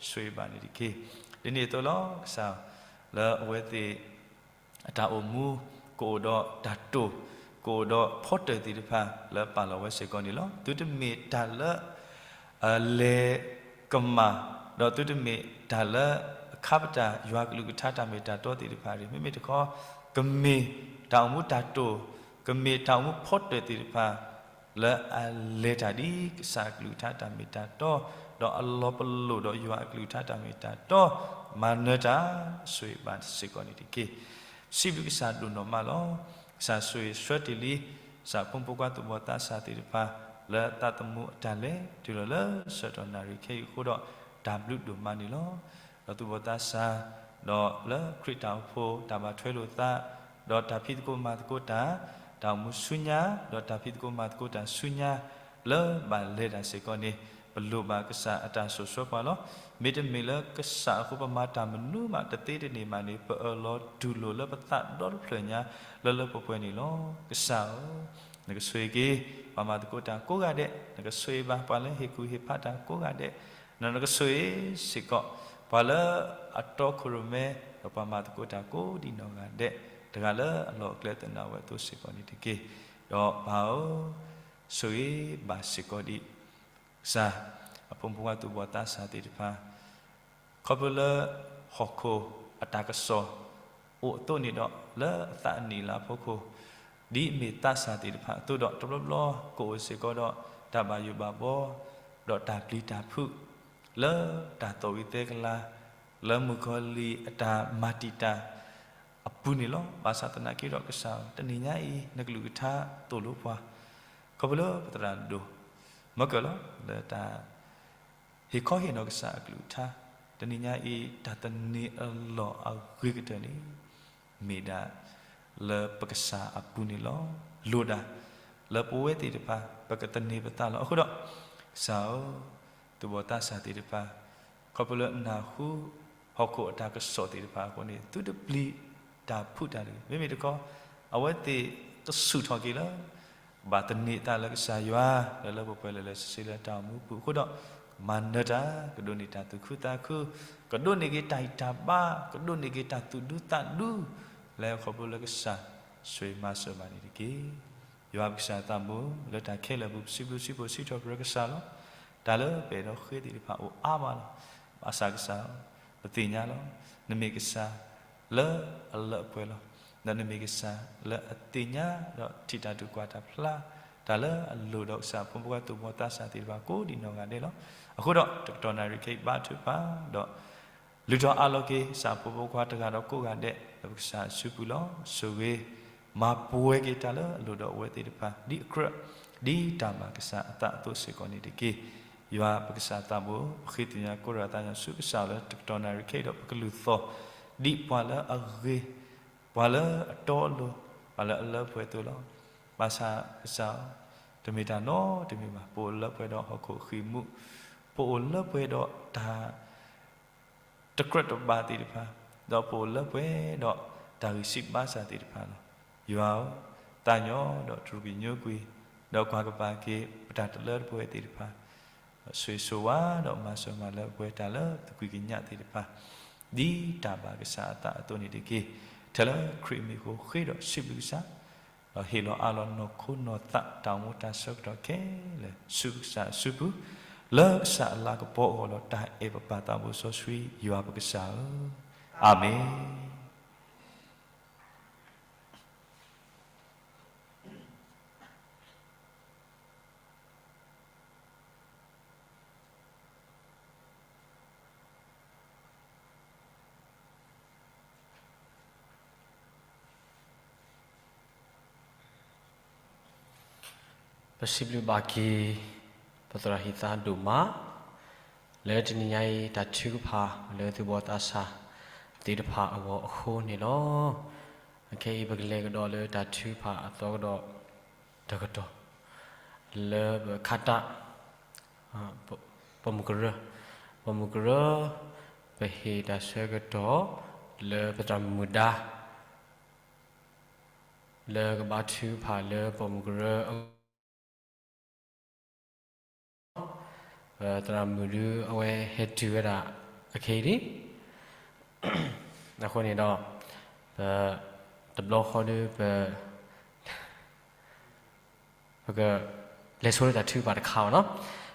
ဆိၣ်ဂ့ၤဘၣ်န့ၣ်တက့ၢ်. ဒ်န့ၣ်အသိးလီၤ. ကစၢ်လၢအဝဲသ့ၣ် အတၢ်အိၣ်မူ ကအိၣ်ဒီးတၢ်တိၢ်, ကအိၣ်ဒီးဖီတၢၢ်သ့ၣ်တဖၣ်လၢပာ်လီၤဝဲစ့ၢ်ကီးန့ၣ်လီၤ. သုတမ့ၢ်တၢ်လၢ အလဲၤကမၣ်, ဒီးသုတမ့ၢ်တၢ်လၢအခါပတာ်ယွၤကလုၢ်ကထါတၢ်မ့ၢ်တၢ်တီသ့ၣ်တဖၣ်တဂ့ၤ, မ့မ့ၢ်တခီ ကမ့ၢ်တၢ်အိၣ်မူတၢ်တိၢ်, ကမ့ၢ်တၢ်အိၣ်မူဖီတၢၢ်သ့ၣ်တဖၣ် လၢအလဲၤတၢ်ဒ်ကစၢ်အကလုၢ်ကထါတၢ်မ့ၢ်တၢ်တီ, ဒီးအလီၤပလိာ်ဒီးယွၤအကလုၢ်ကထါတၢ်မ့ၢ်တၢ်တီ, မၤနၢၤတၢ်ဆိၣ်ဂ့ၤဘၣ်စ့ၢ်ကီးန့ၣ်တက့ၢ်. စံးဘျုးကစၢ်ဒိၣ်နီၢ်မးလီၤ. ကစၢ်ဆိၣ်ဂ့ၤဆှၢတ့ၢ်လံ ကစၢ်ဖိမုၣ်ဖိခွါသူၣ်ဘီၣ်သးစၢ်သ့ၣ်တဖၣ် လၢသးသမူအတၢ်လဲၤတုၤလီၤလၢဆၢကတီၢ်နၣ်ရံၣ်ခဲအံၤအဃိဒီး တၢ်ဘျုးဒိၣ်မးန့ၣ်လီၤ. ဒီးသူၣ်ဘီၣ်သးစၢ် ဒီးလၢခရံာ်တၢ်အိၣ်ဖှိၣ် တၢ်ဘၣ်ထွဲလိာ်သး ဒီးတၢ်ဖံးသကိးမၤသကိးတၢ် တၢ်အိၣ်မူဆူညါ ဒီးတၢ်ဖံးသကိးမၤသကိးတၢ်ဆူညါ လၢဘၣ်လဲၤတၢ်စ့ၢ်ကီးန့ၣ် ပလိၣ်ဘၣ်ကစၢ်အတၢ်ဆိၣ်ဆှၢပှၤလီၤ. မ့တမ့ၢ်လၢကစၢ်အဃိ ပမၤတၢ်မနုၤမးတသ့တန့ၢ်ဘၣ်န့ၣ် ပအၢၣ်လီၤတူၢ်လိာ်လၢပသးဒီတဖျၢၣ်ညါ လၢလၢပှဲၤပှဲၤန့ၣ်လီၤ. ကစၢ်ဧၢ, နကဆိၣ်ဂ့ၤက့ၤ ပှၤမၤသကိးတၢ်ကိးဂၤဒဲး, နကဆိၣ်ဂ့ၤဘၣ်ပှၤလၢဟ့ၣ်ကူၣ်ဟ့ၣ်ဖးတၢ်ကိးဂၤဒဲး, နကဆိၣ်ဂ့ၤစ့ၢ်ကီး ပှၤလၢအတီခိၣ်ရိၣ်မဲ ဒီးပှၤမၤသကိးတၢ်ကိးဒံးနီၢ်ဂၤဒဲး, တဂၤလၢအလီၢ်အကျဲသနၢၣ်ဝဲအသိးစ့ၢ်ကီးန့ၣ်တက့ၢ်. ဒီးပၢ်ဧၢ, ဆိၣ်ဂ့ၤဘၣ်စ့ၢ်ကီးဒံး ကစၢ်အဖိမုၣ်ဖိခွါသူၣ်ဘီၣ်သးစၢ်သ့ၣ်တဖၣ် ခီဖျိလၢဟီၣ်ခိၣ်အတၢ်ကစီၣ်အိၣ်အသိးန့ၣ်ဒီး လၢအသးအနံၣ်လၢအဖီခိၣ် ဒ်အမ့ၢ်သးစၢ်သ့ၣ်တဖၣ်အသိးဒီး တဘျီဘျီကအိၣ်စ့ၢ်ကီးဒီး တၢ်ဘၣ်ယိၣ်ဘၣ်ဘီ ဒီးတၢ်ပျံၤတၢ်ဖုး လၢတၢ်သီၣ်ဝံၤသဲကလၤ လၢမုၣ်ကီၤလံၢ်အတၢ်မၤတံာ်တာ်အပူၤန့ၣ်လီၤ. ဘၣ်ဆၣ်သနာ်က့ဒီးကစၢ် တနံၤညါအံၤ နကလုၢ်ကထါသိၣ်လိပှၤ ခီဖျိလၢပသရၣ်ဒိၣ် မၢကၢၢ်လီၤ လၢတၢ် ဟ့ၣ်ခီဟ့ၣ်နီၤကစၢ်အကလုၢ်ကထါ, တနံၤညါအံၤ တၢ်သန့ၤအလီၢ်အဂ့ၤကတၢၢ်န့ၣ် မ့ၢ်ဒၣ်လၢပကစၢ်အပူၤန့ၣ်လီၤ. လိၣ်ဒၣ်လၢပဝဲသ့ၣ်တဖၣ် ပကသန့ၤပသးလီၤ. အဃိဒီး ကစၢ်ဧၢ, သူၣ်ဘီၣ်သးစၢ်သ့ၣ်တဖၣ် ခီဖျိလၢနၢ်ဟူဟီၣ်ခိၣ်အတၢ်ကစီၣ်သ့ၣ်တဖၣ်အဃိန့ၣ် သုတပျံၤတၢ်ဖုးတၢ်တဂ့ၤ. မ့မ့ၢ်တခီ အဝဲသ့ၣ်ကဆူၣ်ထီၣ်က့ၤလၢ ဘၣ်သန့ၤအသးလၢကစၢ်ယွၤ လၢလၢပှဲၤပှဲၤလၢလၢဆ့ဆ့လၢတၢ်အိၣ်မူပူၤအဃိဒီး မၤနၢၤတၢ် ကဒိးန့ၢ်တၢ်သူၣ်ခုသးခု, ကဒိးန့ၢ်က့ၤတၢ်ဂံၢ်တၢ်ဘါ, ကဒိးန့ၢ်က့ၤတၢ်သူၣ်ဒူသးဒူ လၢခီဖျိလၢကစၢ်ဆိၣ်ဂ့ၤမၤစၢၤဘၣ်န့ၣ်တက့ၢ်. ယွၤပကစၢ်သးဘိ လၢတၢ်ခဲလၢာ်ပူၤ ပစံးဘျုးစံးဖှိၣ်စံးထီၣ်ပတြၢၤကစၢ်လီၤ. တၢ်လၢပအဲၣ်ဒိးဃ့သ့ၣ်တဖၣ်အိၣ်အါမးလီၤ. ဘၣ်ဆၣ်ကစၢ် ပသ့ၣ်ညါလီၤ. နမ့ၢ်ကစၢ်လၢအလၢအပှဲၤလီၤ. ဒီးနမ့ၢ်ကစၢ်လၢအသ့ၣ်ညါ ဒီးထံၣ်တၢ်ဒုးကွၢ်တၢ်ဖျါ တၢ်လၢအလိၣ်ဒီးကစၢ်ဖိမုၣ်ဖိခွါသူၣ်ဘီၣ်သးစၢ်သ့ၣ်တဖၣ်ကိးဒံးနီၢ်ဂၤဒဲးလီၤ. အဃိဒီး တကတီၢ်နၣ်ရံၣ်ခဲအံၤဘါထုကဖၣ်ဒီး လုၢ်ထီၣ်အးလီၤက့ၤ ကစၢ်ဖိမုၣ်ဖိခွါတဂၤဒီးကိးဂၤဒဲး လၢပကစၢ်အစုပူၤလီၤ. ဆိၣ်ဂ့ၤ မၤပှဲၤက့ၤတၢ်လၢအလိၣ်ဒီးအဝဲသ့ၣ်တဖၣ် ဒ်အကြၢး ဒ်တၢ်ဘၣ်ကစၢ်အသးအသိးစ့ၢ်ကီးန့ၣ်တက့ၢ်. ယွၤပကစၢ်သးဘိ ပဃ့သ့ၣ်ညါကိးဒၣ်သးညီဆူကစၢ်လၢတကတီၢ်နၣ်ရံၣ်ခဲအံၤဒီး ပကလုၢ်သီၣ် ဒ်ပှၤလၢအဂ့ၤ ပှၤလၢအတီအလိၤ ပှၤလၢအလၢပှဲၤအသိးလီၤ. ဘၣ်ဆၣ်ကစၢ် တမ့ၢ်တၢ်နီတမံၤဘၣ်. ပအိၣ်လၢပှဲၤဒီးဟီၣ်ခိၣ်အဃံးမူး, ပအိၣ်လၢပှဲၤဒီးတၢ် တကြၢးတဘၣ်သ့ၣ်တဖၣ်, ဒီးပအိၣ်လၢပှဲၤဒီးတၢ်ဂံၢ်စၢ်ဘါစၢ်သ့ၣ်တဖၣ်လီၤ. ယွၤဧၢ, သးညီဒီးတရူးကညိကွံာ်, ဒီးကွၢ်ကပၤက့ၤပတၢ်တလၢတပှဲၤသ့ၣ်တဖၣ်, ဆိၣ်ဂ့ၤဆိၣ်ဝါဒီးမၤစၢၤမၤလၢပှဲၤတၢ်လၢသူၣ်ကံၢ်ကညးသ့ၣ်တဖၣ်, ဒ်တၢ်ဘၣ်ကစၢ်အသးအသိးန့ၣ်တက့ၢ်. ထဲလၢခရံာ်အမံၤအဃိဃ့ဒီးစံးဘျုးကစၢ် ဒီးဟ့ၣ်လီၤအးလီၤနီၢ်ခိနီၢ်သးတၢ်အိၣ်မူတၢ်ဆၢကတီၢ်ခဲလၢာ် ဆူကစၢ်အစုပူၤ, လၢကစၢ်အလၤကပီၤအဂီၢ်ဒီးတၢ်အဲၣ်ပပၢ်သးဘိစီဆှံ ယွၤပကစၢ်ဧၢ, အၤမ့ၣ်. ပစံးဘျုးဘၣ်က့ၤ ပသရၣ်ဟံသါဒိၣ်မး လၢတနံၤညါအံၤ တၢ်ထုကဖၣ်လၢသူၣ်ဘီၣ်သးစၢ်သ့ၣ်တဖၣ်အဂီၢ်အဃိန့ၣ်လီၤ. အခဲအံၤ ပကလဲၤကဒီးလၢတၢ်ထုကဖၣ်အသီကဒီးတကတီၢ် လၢပခးတၢ် ပိာ်မုၣ်ကရၢ, ပိာ်မုၣ်ကရၢ, ပဟ့ၣ်တၢ်ဆၢကတီၢ် လၢပသရၣ်မုၣ်ဒါ လၢကဘါထုကဖၣ်လၢပိာ်မုၣ်ကရၢအဂီၢ်, ပသရၣ်မုၣ်ဒုးအဝဲဟဲတုၤဝဲဒၣ်အခဲအံၤလံ. အဃိန့ၣ်ဒီး ပတဘျီဃီဒုး ပ ပက လဲၤဆိလၢတၢ်ထုကဖၣ်တခါဘၣ်နီၤ,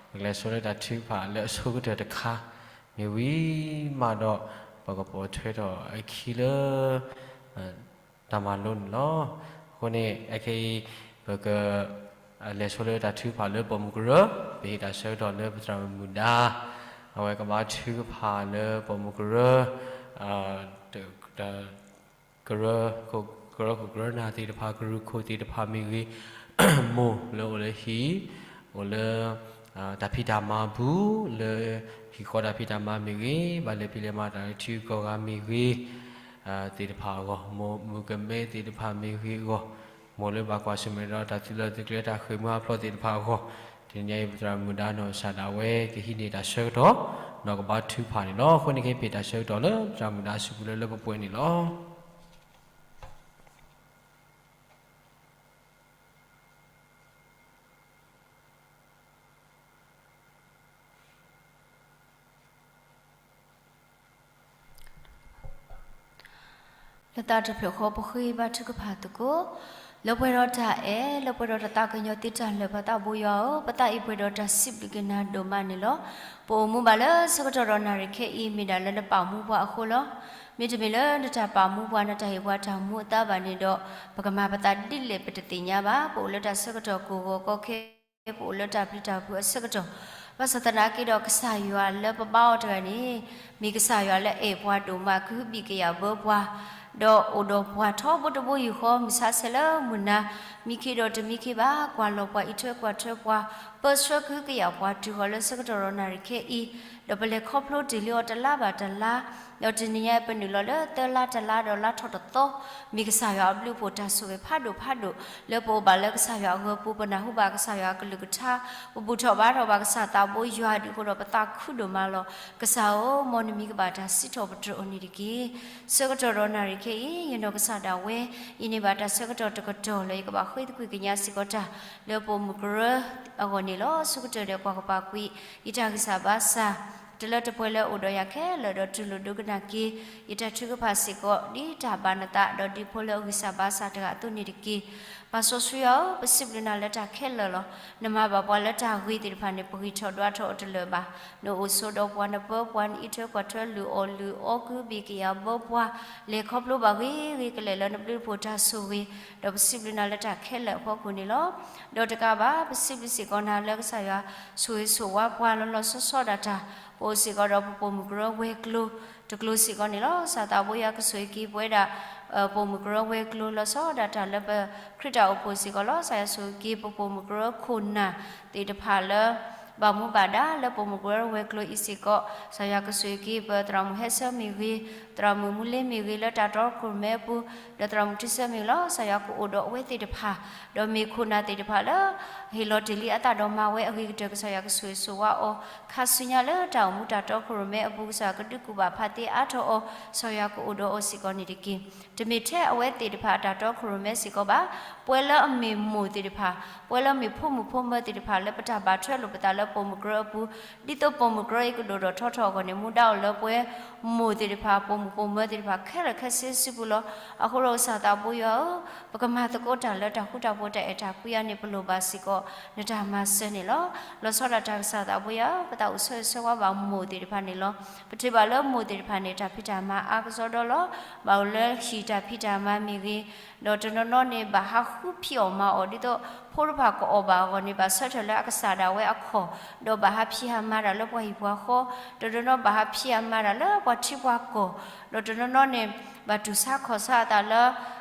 ပကလဲၤဆိလၢတၢ်ထုကဖၣ်လၢအဆိကတၢၢ်တခါ, မ့ၢ်ဝံၤမးဒီး ပကပိာ်ထွဲထီၣ်အခံလၢ တၢ်မၤလိန့ၣ်လီၤ. အဃိန့ၣ် အခဲအံၤ ပက လဲၤဆိလၢတၢ်ထုကဖၣ်လၢပိာ်မုၣ်ကရၢ, ပဟ့ၣ်တၢ်ဆၢကတီၢ်လၢပသရၣ်မုၣ်ဒါ အဝဲကဘါထုကဖၣ်လၢပိာ်မုၣ်ကရၢ ကရၢ ကရၢခိၣ်ကရၢနၢ်သ့ၣ်တဖၣ် ကရူၢ်ခိၣ်သ့ၣ်တဖၣ်မ့ၢ်ဂ့ၤ, မိၢ်လၢအိၣ်လၢဟံၣ်, အိၣ်လၢ တၢ်ဖံးတၢ်မၤပူၤ လၢဟံၣ်ဃီတၢ်ဖံးတၢ်မၤမ့ၢ်ဂ့ၤ, ဘၣ်လဲၤဖံးလဲၤမၤတၢ်လၢထံဂုၤကီၢ်ဂၤမ့ၢ်ဂ့ၤ သ့ၣ်တဖၣ်အဂီၢ်, မိၢ်မုၣ်ကမဲသ့ၣ်တဖၣ်မ့ၢ်ဂ့ၤအဂီၢ်, မိၢ်လၢဘၣ်ကွၢ်ဆၢၣ်မဲာ်ဒီးတၢ်သုးလီၢ်သုးကျဲတၢ်ဃ့ၢ်မှံဟးဖျိးသ့ၣ်တဖၣ်အဂီၢ်, တနံၤအံၤ ပသရၣ်မုၣ်ဒါနီၢ်ကစၢ်ဒၣ်ဝဲ ကဟံးန့ၢ်တၢ်ဆၢကတီၢ် ဒီးကဘါထုကဖၣ်န့ၣ်လီၤ. အဃိန့ၣ်ကဟ့ၣ်ပှၤတၢ်ဆၢကတီၢ်လၢ သရၣ်မုၣ်ဒါအစုပူၤလၢလၢပှဲၤပှဲၤန့ၣ်လီၤ. လၢတၢ်တဖျၢၣ်ဃီပဃ့ဘါထုကဖၣ်သကိး, လၢပှဲၤဒီးတၢ်အဲၣ် လၢပှဲၤဒီးတၢ်သးကညီၤသ့တၢ်လၢာ် ပသးဘိယွၤဧၢ, ပသးအံၤပှဲၤဒီးတၢ်စံးဘျုးက့ၤနၤဒိၣ်မးန့ၣ်လီၤ. ပအိၣ်မူဘၣ်လၢဆၢကတီၢ်ဒီးနၣ်ရံၣ်ခဲအံၤ မ့ၢ်ဒၣ်လၢနပာ်မူပှၤအဃိလီၤ. မ့တမ့ၢ်လၢနတၢ်ပာ်မူပှၤ နတၢ်ဟ့ၣ်ပှၤတၢ်မူအသးဘၣ်န့ၣ်ဒီး ပကမၤပသးဒ်လဲၣ်ပတသ့ၣ်ညါဘၣ်. ပအိၣ်လၢတၢ်ဆၢကတီၢ်ကိၢ်ဂီၤကီခဲ ပအိၣ်လၢတၢ်ပျံၤတၢ်ဖုးအဆၢကတီၢ်, ဘၣ်ဆၣ်သနာ်က့ဒီး ကစၢ်ယွၤလၢပဘါအီၤတဂၤန့ၣ် မ့ၢ်ကစၢ်ယွၤလၢအဲၣ်ပှၤဒိၣ်မး ကဟုဘံၣ်ကယာ်ဘၢပှၤ, ဒီးအိၣ်ဒီးပှၤထီဘိတဘိယူၢ်ဃီ မုၢ်ဆါဆဲးလၢမုၢ်နၤ, မံခ့ဒီးတမံခ့ဘၣ်, ကွၢ်လီၤပှၤ အံးထွဲကွၢ်ထွဲပှၤ, ပၢဆှၢကဟုကယာ်ပှၤ တုၤဃီၤလၢဆၢကတီၢ်ဒီးနၣ်ရံၣ်ခဲအံၤ, ဒီးပလဲၤခီဖျိတ့ၢ်လံအီၤတလါဘၣ်တလါ, ဒီးတနံၤညါပနုာ်လီၤလၢသၢလါတလါဒီးလါထီၣ်တသီ, မ့ၢ်ကစၢ်ယွၤအဘျုးအဖှိၣ်တၢ်ဆိၣ်ဂ့ၤဖးဒိၣ်ဖးဒိၣ် လၢပအိၣ်ဘၣ်လၢကစၢ်ယွၤအဂၢၤပူၤ ပနၢ်ဟူဘၣ်ကစၢ်ယွၤအကလုၢ်ကထါ, ပဘူၣ်ထီၣ်ဘါထီၣ်ဘၣ်ကစၢ်သးဘိယွၤဒ်အဃိဒီး ပသးခုဒိၣ်မးလီၤ. ကစၢ်ဧၢ, မ်နမံၤကဘၣ်တၢ်စံးထီၣ်ပတြၢၤအီၤန့ၣ်တက့ၢ်. ဆၢကတီၢ်ဒီးနၣ်ရံၣ်ခဲအံၤ ယနီၢ်ကစၢ်ဒၣ်ဝဲ ယန့ၢ်ဘၣ်တၢ်ဆၢကတီၢ်တကတီၢ်လၢယကဘၣ်ဃ့သကွံၢ်ကညးစ့ၢ်ကီးတၢ် လၢပိာ်မုၣ်ကရၢအဂီၢ်န့ၣ်လီၤ. ဆိကတၢၢ်ဒီးကွၢ်ကပၤကွံာ် ယတၢ်ဂံၢ်စၢ်ဘါစၢ် တလၢတပှဲၤလၢအအိၣ်ဒီးယၤခဲလၢာ် ဒီးတူၢ်လိာ်ဒိကနၣ်က့ၤ ယတၢ်ထုကဖၣ်စ့ၢ်ကီး ဒ်တၢ်ဘၣ်နသး ဒီးဒ်ဖိလၢအဂံၢ်စၢ်ဘါစၢ်တဂၤအသိးန့ၣ်တက့ၢ်. ပၢ်စီဆှံယွၤဧၢ, ပစံးဘျုးနၤလၢတၢ်ခဲလၢာ်လီၤ. နမၤဘၣ်ပှၤလၢတၢ်ဂ့ၤသ့ၣ်တဖၣ်န့ၣ် ပဂံၢ်ထီၣ်ဒွးထီၣ်အီၤတလၢာ်ဘၣ်. နအိၣ်ဆိးဒီးပှၤ နပၢပှၤ နအံးထွဲကွၢ်ထွဲ လုၢ်အီၣ်လုၢ်အီ ကဟုဘံၣ်ကယာ်ဘၢပှၤ, လဲၤခီဖျိဘၣ်ဂ့ၤဂ့ၤကလဲာ်လၢနဘျုးနဖှိၣ်တၢ်ဆိၣ်ဂ့ၤ, ဒီးပစံးဘျုးနၤလၢတၢ်ခဲလၢာ်အဖီခိၣ်န့ၣ်လီၤ. ဒီးတကးဘၣ် ပစံးဘျုးစ့ၢ်ကီးနၤလၢကစၢ်ယွၤ ဆိၣ်ဂ့ၤဆိၣ်ဝါပှၤလီၤလီၤဆီဆီဒၣ်တၢ်, ပအိၣ်စ့ၢ်ကီးဒီးပပိာ်မုၣ်ကရၢဝဲၤကျိၤတကျိၤစ့ၢ်ကီးန့ၣ်လီၤ. ကစၢ်သးဘိယွၤကဆိၣ်ဂ့ၤက့ၤပဝဲဒၣ် ပိာ်မုၣ်ကရၢဝဲၤကျိၤလီၤဆီဒၣ်တၢ်လၢပခရံာ်တၢ်အိၣ်ဖှိၣ်စ့ၢ်ကီးလီၤ. ကစၢ်ယွၤဆိၣ်ဂ့ၤက့ၤပပိာ်မုၣ်ကရၢခိၣ်နၢ်သ့ၣ်တဖၣ်လၢ ဘၣ်မူဘၣ်ဒါလၢပိာ်မုၣ်ကရၢဝဲၤကျိၤအံၤစ့ၢ်ကီး, ကစၢ်ယွၤကဆိၣ်ဂ့ၤက့ၤပသရၣ်မုၣ်ဟဲဆၢမ့ၢ်ဂ့ၤ, သရၣ်မုၣ်မူလ့မ့ၢ်ဂ့ၤ လၢတၢ်တီခိၣ်ရိၣ်မဲအပူၤ, ဒီးသရၣ်မုၣ်ထူဆၢမ့ၢ်ဂ့ၤလီၤ. ကစၢ်ယွၤကအိၣ်ဒီးအဝဲသ့ၣ်တဖၣ်, ဒီးမ့ၢ်ခိၣ်နၢ်သ့ၣ်တဖၣ်လၢ ဟ့ၣ်လီၤတ့ၢ်လံအသးဒီးမၤဝဲအဂ့ၤကတၢၢ် ကစၢ်ယွၤကဆိၣ်ဂ့ၤဆိၣ်ဝါအီၤ ခါဆူညါလၢတၢ်အိၣ်မူတၢ်တီခိၣ်ရိၣ်မဲအပူၤ ကစၢ်ယွၤကဒုးကူၣ်ဘၣ်ဖးသ့အါထီၣ်အီၤ, ကစၢ်ယွၤကအိၣ်ဒီးအီၤစ့ၢ်ကီးန့ၣ်တက့ၢ်. တမ့ၢ်ထဲအဝဲသ့ၣ်တဖၣ်အတၢ်တီခိၣ်ရိၣ်မဲစ့ၢ်ကီးဘၣ်, ပှၤလၢအမ့ၢ်မိၢ်သ့ၣ်တဖၣ်, ပှၤလၢအမ့ၢ်ဖိမုၣ်ဖိမၢၤသ့ၣ်တဖၣ်လၢပတၢ်ဘၣ်ထွဲလိာ်ပသးလၢပိာ်မုၣ်ကရၢအပူၤ, ဒ်သိးပိာ်မုၣ်ကရၢအံၤကဒိၣ်ထီၣ်ထီထီၣ်အဂီၢ်န့ၣ် မူဒါအိၣ်လၢပဝဲမိၢ်သ့ၣ်တဖၣ် ပိာ်မုၣ်ပိာ်မၢၤသ့ၣ်တဖၣ်ခဲလၢာ်ခဲဆ့စုပူၤလီၤ. အဃိဒီးကစၢ်သးဘိယွၤဧၢ, ပကမၤသကိးတၢ်လၢတၢ်ဃူတၢ်ဖိးတၢ်အဲၣ်တၢ်ကွံအံၤန့ၣ် ပလိၣ်ဘၣ်စ့ၢ်ကီး နတၢ်မၤစၢၤန့ၣ်လီၤ. လီၤဆီဒၣ်တၢ်ကစၢ်သးဘိယွၤဧၢ, ပသးအိၣ်ဆၢဂ့ၤဆၢဝါဘၣ်မိၢ်သ့ၣ်တဖၣ်န့ၣ်လီၤ. ပထံၣ်ဘၣ်လၢမိၢ်သ့ၣ်တဖၣ်န့ၣ် တၢ်ဖံးတၢ်မၤအါကစီဒီလီၤ. ဘၣ်အိၣ်လၢဟံၣ်တၢ်ဖံးတၢ်မၤမ့ၢ်ဂ့ၤ, ဒီးတနီၤနီၤန့ၣ် ဘၣ်ဟးဃုဖံးအီၣ်မၤအီၣ် ဒ်သိးဖိတဖၣ်ကအီၣ်ဘၣ်အဂီၢ်န့ၣ် ဘၣ်ဆၢထၢၣ်လၢအကစၢ်ဒၣ်ဝဲအခီၣ်, ဒီးဘၣ်ဟးဖံးဟးမၤတၢ်လၢပှၤဟံၣ်ပှၤဃီ, တနီၤနီၤဘၣ်ဟးဖံးဟးမၤတၢ်လၢပှၤထံပှၤကီၢ်, ဒီးတနီၤနီၤန့ၣ် ဘၣ်တူၢ်ဆါခီၣ်ဆါအသးလၢ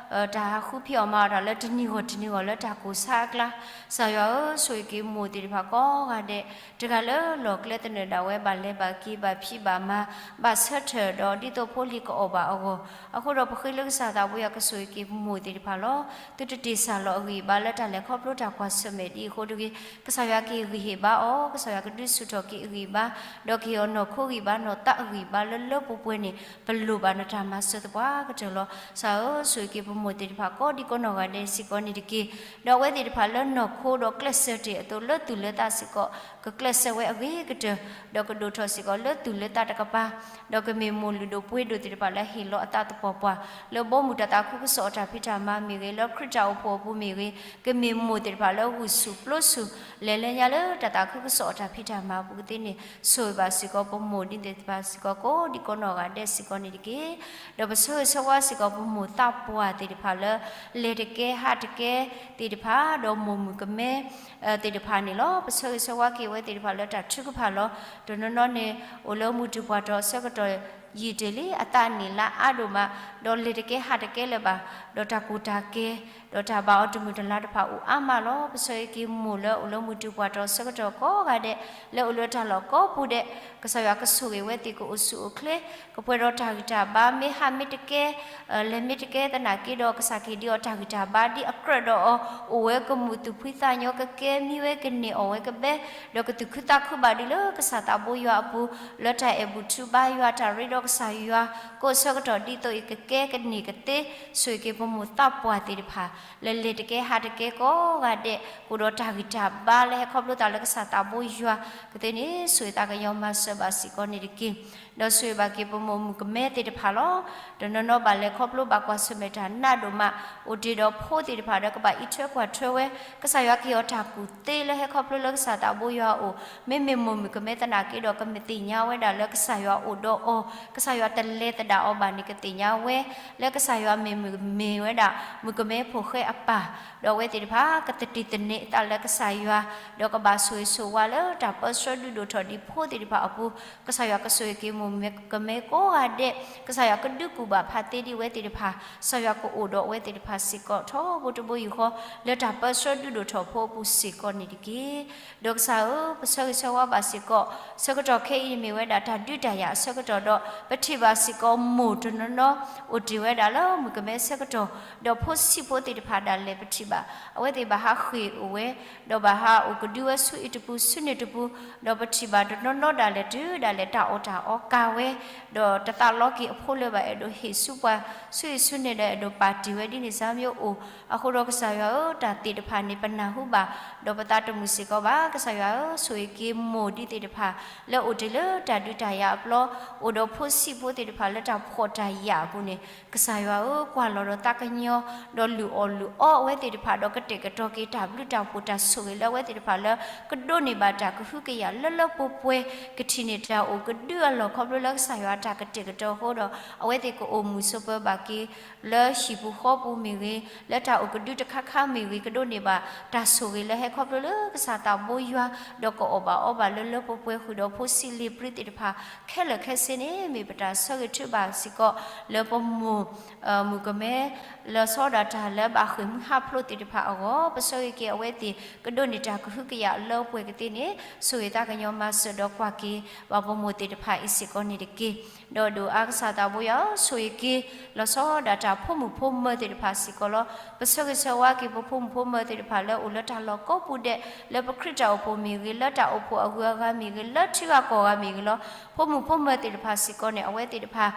တၢ်ဟးဃုဖံးအီၣ်မၤအီၣ်တၢ်လၢတနံၤဂီၢ်တနံၤဂီၢ်လၢတၢ်ကိၢ်ဆါအကျါ, ကစၢ်ယွၤဧၢ, ဆိၣ်ဂ့ၤက့ၤမိၢ်သ့ၣ်တဖၣ်ကိးဂၤဒဲး, တဂၤလၢလီၢ်ကျဲသနၢၣ်ဒၣ်ဝဲ ဘၣ်လဲၤဘၣ်က့ၤ ဘၣ်ဖံးဘၣ်မၤ ဘၣ်ဆၢထၢၣ်ဒီးဒ်သိးဖိလံၤကအီၣ်ဘၣ်အဂီၢ်, အဃိဒီးပဃ့လၢကစၢ်သးဘိယွၤကဆိၣ်ဂ့ၤက့ၤပမိၢ်သ့ၣ်တဖၣ်လီၤ. သုတတ့ၢ်ဆၣ်လီၤအဂံၢ်အဘါလၢတၢ်လဲၤခီဖျိတၢ်ကွၢ်ဆၢၣ်မဲာ်ဒ်အံၤအဃိတဂ့ၤ, ကစၢ်ယွၤကဟ့ၣ်ဂံၢ်ဟ့ၣ်ဘါအီၤ, ကစၢ်ယွၤကဒုးဆူၣ်ထီၣ်က့ၤအဂံၢ်အဘါ, ဒီးကဟ့ၣ်အီၤနီၢ်ခိဂံၢ်ဘါနီၢ်သးအဂံၢ်အဘါလၢလၢပှဲၤပှဲၤန့ၣ် ပလိၣ်ဘၣ်နတၢ်မၤစၢၤသပှၢ်ကတၢၢ်လီၤ. ကစၢ်ဧၢ, ဆိၣ်ဂ့ၤက့ၤပမိၢ်သ့ၣ်တဖၣ်ကိးဒံကိးနီၢ်ဂၤဒဲးစ့ၢ်ကီးန့ၣ်တက့ၢ်. ဒီးအဝဲသ့ၣ်တဖၣ်လၢနီၢ်ခိဒီးကျဲးစၢးတ့ၢ်အသိး လၢသူၣ်လၢသးစ့ၢ်ကီး ကကျဲးစၢးဝဲအဂ့ၤကတၢၢ်, ဒီးကဒိၣ်ထီၣ်စ့ၢ်ကီးလၢသူၣ်လၢသးတကပၤ, ဒီးကမ့ၢ်မိၢ်လုၢ်ဒိၣ်ပှ့ၤဒိၣ်သ့ၣ်တဖၣ်လၢဟ့ၣ်လီၤအသးသပှၢ်ပှၢ် လၢဘီမုၢ်တၢ်သးခုကစီၣ်အတၢ်ဖံးတၢ်မၤမ့ၢ်ဂ့ၤ, လၢခရံာ်တၢ်အိၣ်ဖှိၣ်အပူၤမ့ၢ်ဂ့ၤ, ကမ့ၢ်မိၢ်သ့ၣ်တဖၣ်လၢဂုာ်ဆူၣ်ပျိဆူၣ် လဲၤလၢညါလၢတၢ်သးခုကစီၣ်အတၢ်ဖံးတၢ်မၤအပူၤကသ့န့ၣ် ဆိၣ်ဂ့ၤဘၣ်စ့ၢ်ကီးပမိၢ်ဒ်န့ၣ်သ့ၣ်တဖၣ်စ့ၢ်ကီး ကိးဒံကိးနီၢ်ဂၤဒဲးစ့ၢ်ကီးန့ၣ်တက့ၢ်. ဒီးပဆၢဂ့ၤဆၢဝါစ့ၢ်ကီးပမိၢ်သးပှၢ်သ့ၣ် သ့ၣ်တဖၣ်လၢ လဲၤတကဲဟးတကဲသ့ၣ်တဖၣ် ဒီးမိၢ်မုၣ်ကမဲ သ့ၣ်တဖၣ်န့ၣ်လီၤ. ပဆၢဂ့ၤဆၢဝါက့ၤအဝဲသ့ၣ်တဖၣ်လၢတၢ်ထုကဖၣ်လီၤ. တနီၤနီၤန့ၣ် အိၣ်လၢမုၢ်တံၢ်ပှၢ်တီၤဆၢကတီၢ် ယံာ်တ့ၢ်လံ အသးန့ၢ်လါအါဒိၣ်မး, ဒီးလဲၤတကဲဟးတကဲလၢၤဘၣ်, ဒီးတၢ်ကူၣ်တၢ်ကဲ ဒီးတၢ်ဘၣ်အီၤတမုာ်တလၤတဖၣ်အိၣ်အါမးလီၤ. ပဆၢဂ့ၤက့ၤမိၢ်လၢအိၣ်လၢမုၢ်တံၢ်ပှၢ်တီၤဆၢကတီၢ်ကိးဂၤဒဲး လၢအိၣ်လၢတၢ်လီၢ်ကိးပူၤဒဲး ကစၢ်ယွၤကဆိၣ်ဂ့ၤဝဲသ့ၣ် ကအိၣ်ဆူၣ်အိၣ်ချ့ ကပှဲၤဒီးတၢ်ဂံၢ်တၢ်ဘါ မ့ၢ်ဟးမ့ၢ်တကဲ လဲၤမ့ၢ်တကဲသနာ်က့ဒီး ကစၢ်ကဟ့ၣ်ဒံးအီၤတၢ်ဂံၢ်တၢ်ဘါဒ်အကြၢးဒီးအီၤ အိၣ်ဝဲကမူၣ်သူၣ်ဖှံသးညီ ကကဲမံဝဲ ကန့ၢ်အီၣ်ဝဲကဘဲ ဒီးကသူၣ်ခုသးခုဘၣ်ဒံးလၢကစၢ်သးဘိယွၤအပူၤ လၢတၢ်အဲၣ်ဘူၣ်ထုဘါယွၤ တၢ်ရ့ဒီးကစၢ်ယွၤ ကိးဆၢကတီၢ်ဒ်သိးအံၤ ကကဲကန့ၢ်ကသ့ ဆိၣ်ဂ့ၤက့ၤပမိၢ်သးပှၢ်သ့ၣ်တဖၣ် လၢလဲၤတကဲဟးတကဲကိးဂၤဒဲး ကအိၣ်ဒီးတၢ်ဂံၢ်တၢ်ဘါလၢဟဲခီဖျိသးလၢကစၢ်သးဘိယွၤကသ့န့ၣ် ဆိၣ်ဂ့ၤသးကညီၤမၤစၢၤဘၣ်စ့ၢ်ကီးန့ၣ်တက့ၢ်. ဒီးဆိၣ်ဂ့ၤဘၣ်က့ၤပမိၢ်မုၣ်ကမဲသ့ၣ်တဖၣ်လီၤ. တနီၤနီၤဘၣ်လဲၤခီဖျိဘၣ်ကွၢ်ဆၢၣ်မဲာ်တၢ်နးဒိၣ်မး အိၣ်တ့ၢ်ဒီးဖိသ့ၣ်တဖၣ်ဒီးကဘၣ်အံးထွဲကွၢ်ထွဲဝဲ ကစၢ်ယွၤကဟ့ၣ်အီၤတၢ်ကူၣ်သ့လၢဟဲခီဖျိလၢကစၢ်သးဘိယွၤအအိၣ် မ့မ့ၢ်မိၢ်မုၣ်ကမဲသနာ်က့ဒီး ကမ့ၢ်သ့ၣ်ညါဝဲဒၣ်လၢကစၢ်ယွၤအိၣ်ဒီးအီၤ ကစၢ်ယွၤတလဲၤသဒၣ်အီၤဘၣ်န့ၣ် ကသ့ၣ်ညါဝဲ လၢကစၢ်ယွၤမ့ၢ်မုၢ်မ့ၢ်ဝဲဒၣ် မုၣ်ကမဲဖိၣ်ဃဲအပၢ် ဒီးအဝဲသ့ၣ်တဖၣ် ကသတံၢ်သန့ၤအသးလၢကစၢ်ယွၤ ဒီးကဘၣ်ဆိၣ်ဂ့ၤဆိၣ်ဝါလၢတၢ်ပၢဆှၢဒုးဒိၣ်ထီၣ်ဒ်ဖိသ့ၣ်တဖၣ်အပူၤ ကစၢ်ယွၤကဆိၣ်ဂ့ၤက့ၤမိၢ်မုၣ်ကမဲကိးဂၤဒဲး ကစၢ်ယွၤကဒုးကူၣ်ဘၣ်ဖးသ့ဒံးအဝဲသ့ၣ်တဖၣ် ကစၢ်ယွၤကအိၣ်ဒီးအဝဲသ့ၣ်တဖၣ်စ့ၢ်ကီးထီဘိတဘိယူၢ်ဃီ လၢတၢ်ပၢဆှၢဒုးဒိၣ်ထီၣ်ဖိအပူၤစ့ၢ်ကီးန့ၣ်တက့ၢ်. ဒီးကစၢ်ဧၢ, ပဆၢဂ့ၤဆၢဝါဘၣ်စ့ၢ်ကီး ဆၢကတီၢ်ခဲအံၤမ့ၢ်ဝဲဒၣ်တၢ်ဒုးတၢ်ယၤအဆၢကတီၢ်ဒီး ပထံၣ်ဘၣ်စ့ၢ်ကီးမိၢ်တနီၤနီၤ အိၣ်တ့ၢ်ဝဲဒၣ်လၢမုၣ်ကမဲဆၢကတီၢ် ဒီးဖိဆံးဖိသ့ၣ်တဖၣ်ဒၣ်လဲာ်ပထံၣ်ဘၣ် အဝဲသ့ၣ်ဘၣ်ဟးဃ့ၢ်အိၣ်ဝဲ ဒီးဘၣ်ဟးအိၣ်ကဒုဝဲဆူအံၤတပူၤဆူန့ၣ်တပူၤ, ဒီးပထံၣ်ဘၣ်တနီၤနီၤဒၣ်လဲာ်တုၤဒၣ်လဲာ်တၢ်အီၣ်တၢ်အီကၤဝဲ, ဒီးတသးလီက့ၤအဖိလၢၤဘၣ် အဲၣ်ဒိးဟ့ၣ်ဆူပှၤဆူအံၤဆူန့ၣ်ဒီး အဲၣ်ဒိးပာ်တ့ၢ်ဝဲဒ်န့ၣ် စၢ်မဵအိၣ်, အဃိဒီးကစၢ်ယွၤဧၢ, တၢ်သ့ၣ်တဖၣ်န့ၣ် ပနၢ်ဟူဘၣ်, ဒီးပသးတမုာ်စ့ၢ်ကီးဘၣ်. ကစၢ်ယွၤဧၢ, ဆိၣ်ဂ့ၤက့ၤမိၢ်ဒ်သ့ၣ်တဖၣ် လၢအိၣ်တ့ၢ်လၢတၢ်ဒုးတၢ်ယၤအပျီ, အိၣ်ဒီးဖိဆံးဖိသ့ၣ်တဖၣ်လၢတၢ်ဖှီၣ်တၢ်ယာ်အပူၤန့ၣ်, ကစၢ်ယွၤဧၢ, ကွၢ်လီၤဒီးသးကညီၤ, ဒီးလုၢ်အီၣ်လုၢ်အီအဝဲသ့ၣ်တဖၣ်, ဒီးကတဲာ်ကတီၤက့ၤတၢ်ဘျုးတၢ်ဖှိၣ်တၢ်ဆိၣ်ဂ့ၤလၢအဝဲသ့ၣ်တဖၣ်လၢ ကဒိးန့ၢ်ဘၣ်တၢ်ကဟုကယာ်လၢလၢပှဲၤပှဲၤ, ကထံၣ်န့ၢ်တၢ်အိၣ်ကဒုအလီၢ်ခီဖျိလၢကစၢ်ယွၤအတၢ်ကတဲာ်ကတီၤအဃိဒီး အဝဲသ့ၣ်ကအိၣ်မုာ်ဆိးပၢၤဘၣ်က့ၤ လၢဟံၣ်ပူၤဃီပူၤမ့ၢ်ဂ့ၤ, လၢတၢ်အိၣ်ကဒုတခါခါမ့ၢ်ဂ့ၤ, ကဒိးန့ၢ်ဘၣ်တၢ်ဆိၣ်ဂ့ၤလၢဟဲခီဖျိလၢကစၢ်သးဘိယွၤ, ဒီးကအီၣ်ဘၣ်အီဘၣ်လၢလၢပှဲၤပှဲၤဃုာ်ဒီးဖိဆံးလံာ်ပြံသ့ၣ်တဖၣ် ခဲလၢာ်ခဲဆ့န့ၣ် မ့ၢ်ပတၢ်ဆၢဂ့ၤထုကဖၣ်စ့ၢ်ကီး လၢပမိၢ် မုၣ်ကမဲ လီၤဆီဒၣ်တၢ်လၢဘၣ်ဃ့ၢ်မှံဟးဖျိးသ့ၣ်တဖၣ်အဂီၢ်, ပဆၢဂ့ၤက့ၤအဝဲသ့ၣ် ကဒိးန့ၢ်တၢ်ကဟုကယာ်လၢပှဲၤကသ့န့ၣ်, ဆိၣ်ဂ့ၤသးကညီၤမၤစၢၤဒီးကွၢ်က့ၤ ဘၣ်ပမိၢ်သ့ၣ်တဖၣ်အံၤစ့ၢ်ကီးန့ၣ်တက့ၢ်. ဒီးဒိၣ်အါကစၢ်သးဘိယွၤဧၢ, ဆိၣ်ဂ့ၤက့ၤ လီၤဆီဒၣ်တၢ်ဖိမုၣ်ဖိမၢၤသ့ၣ်တဖၣ်စ့ၢ်ကီးလီၤ. ပဆၢဂ့ၤဆၢဝါက့ၤပဖိမုၣ်ဖိမၢၤသ့ၣ်တဖၣ်လၢအိၣ်လၢတၢ်လီၢ်ကိးပူၤဒဲး, လၢပခရံာ်တၢ်အိၣ်ဖှိၣ်မ့ၢ်ဂ့ၤ, လၢတၢ်အိၣ်ဖှိၣ်အဂုၤအဂၤမ့ၢ်ဂ့ၤ, လၢထံဂၤကီၢ်ဂၤမ့ၢ်ဂ့ၤလီၤ. ဖိမုၣ်ဖိမၢၤသ့ၣ်တဖၣ်စ့ၢ်ကီးန့ၣ် အဝဲသ့ၣ်တဖၣ်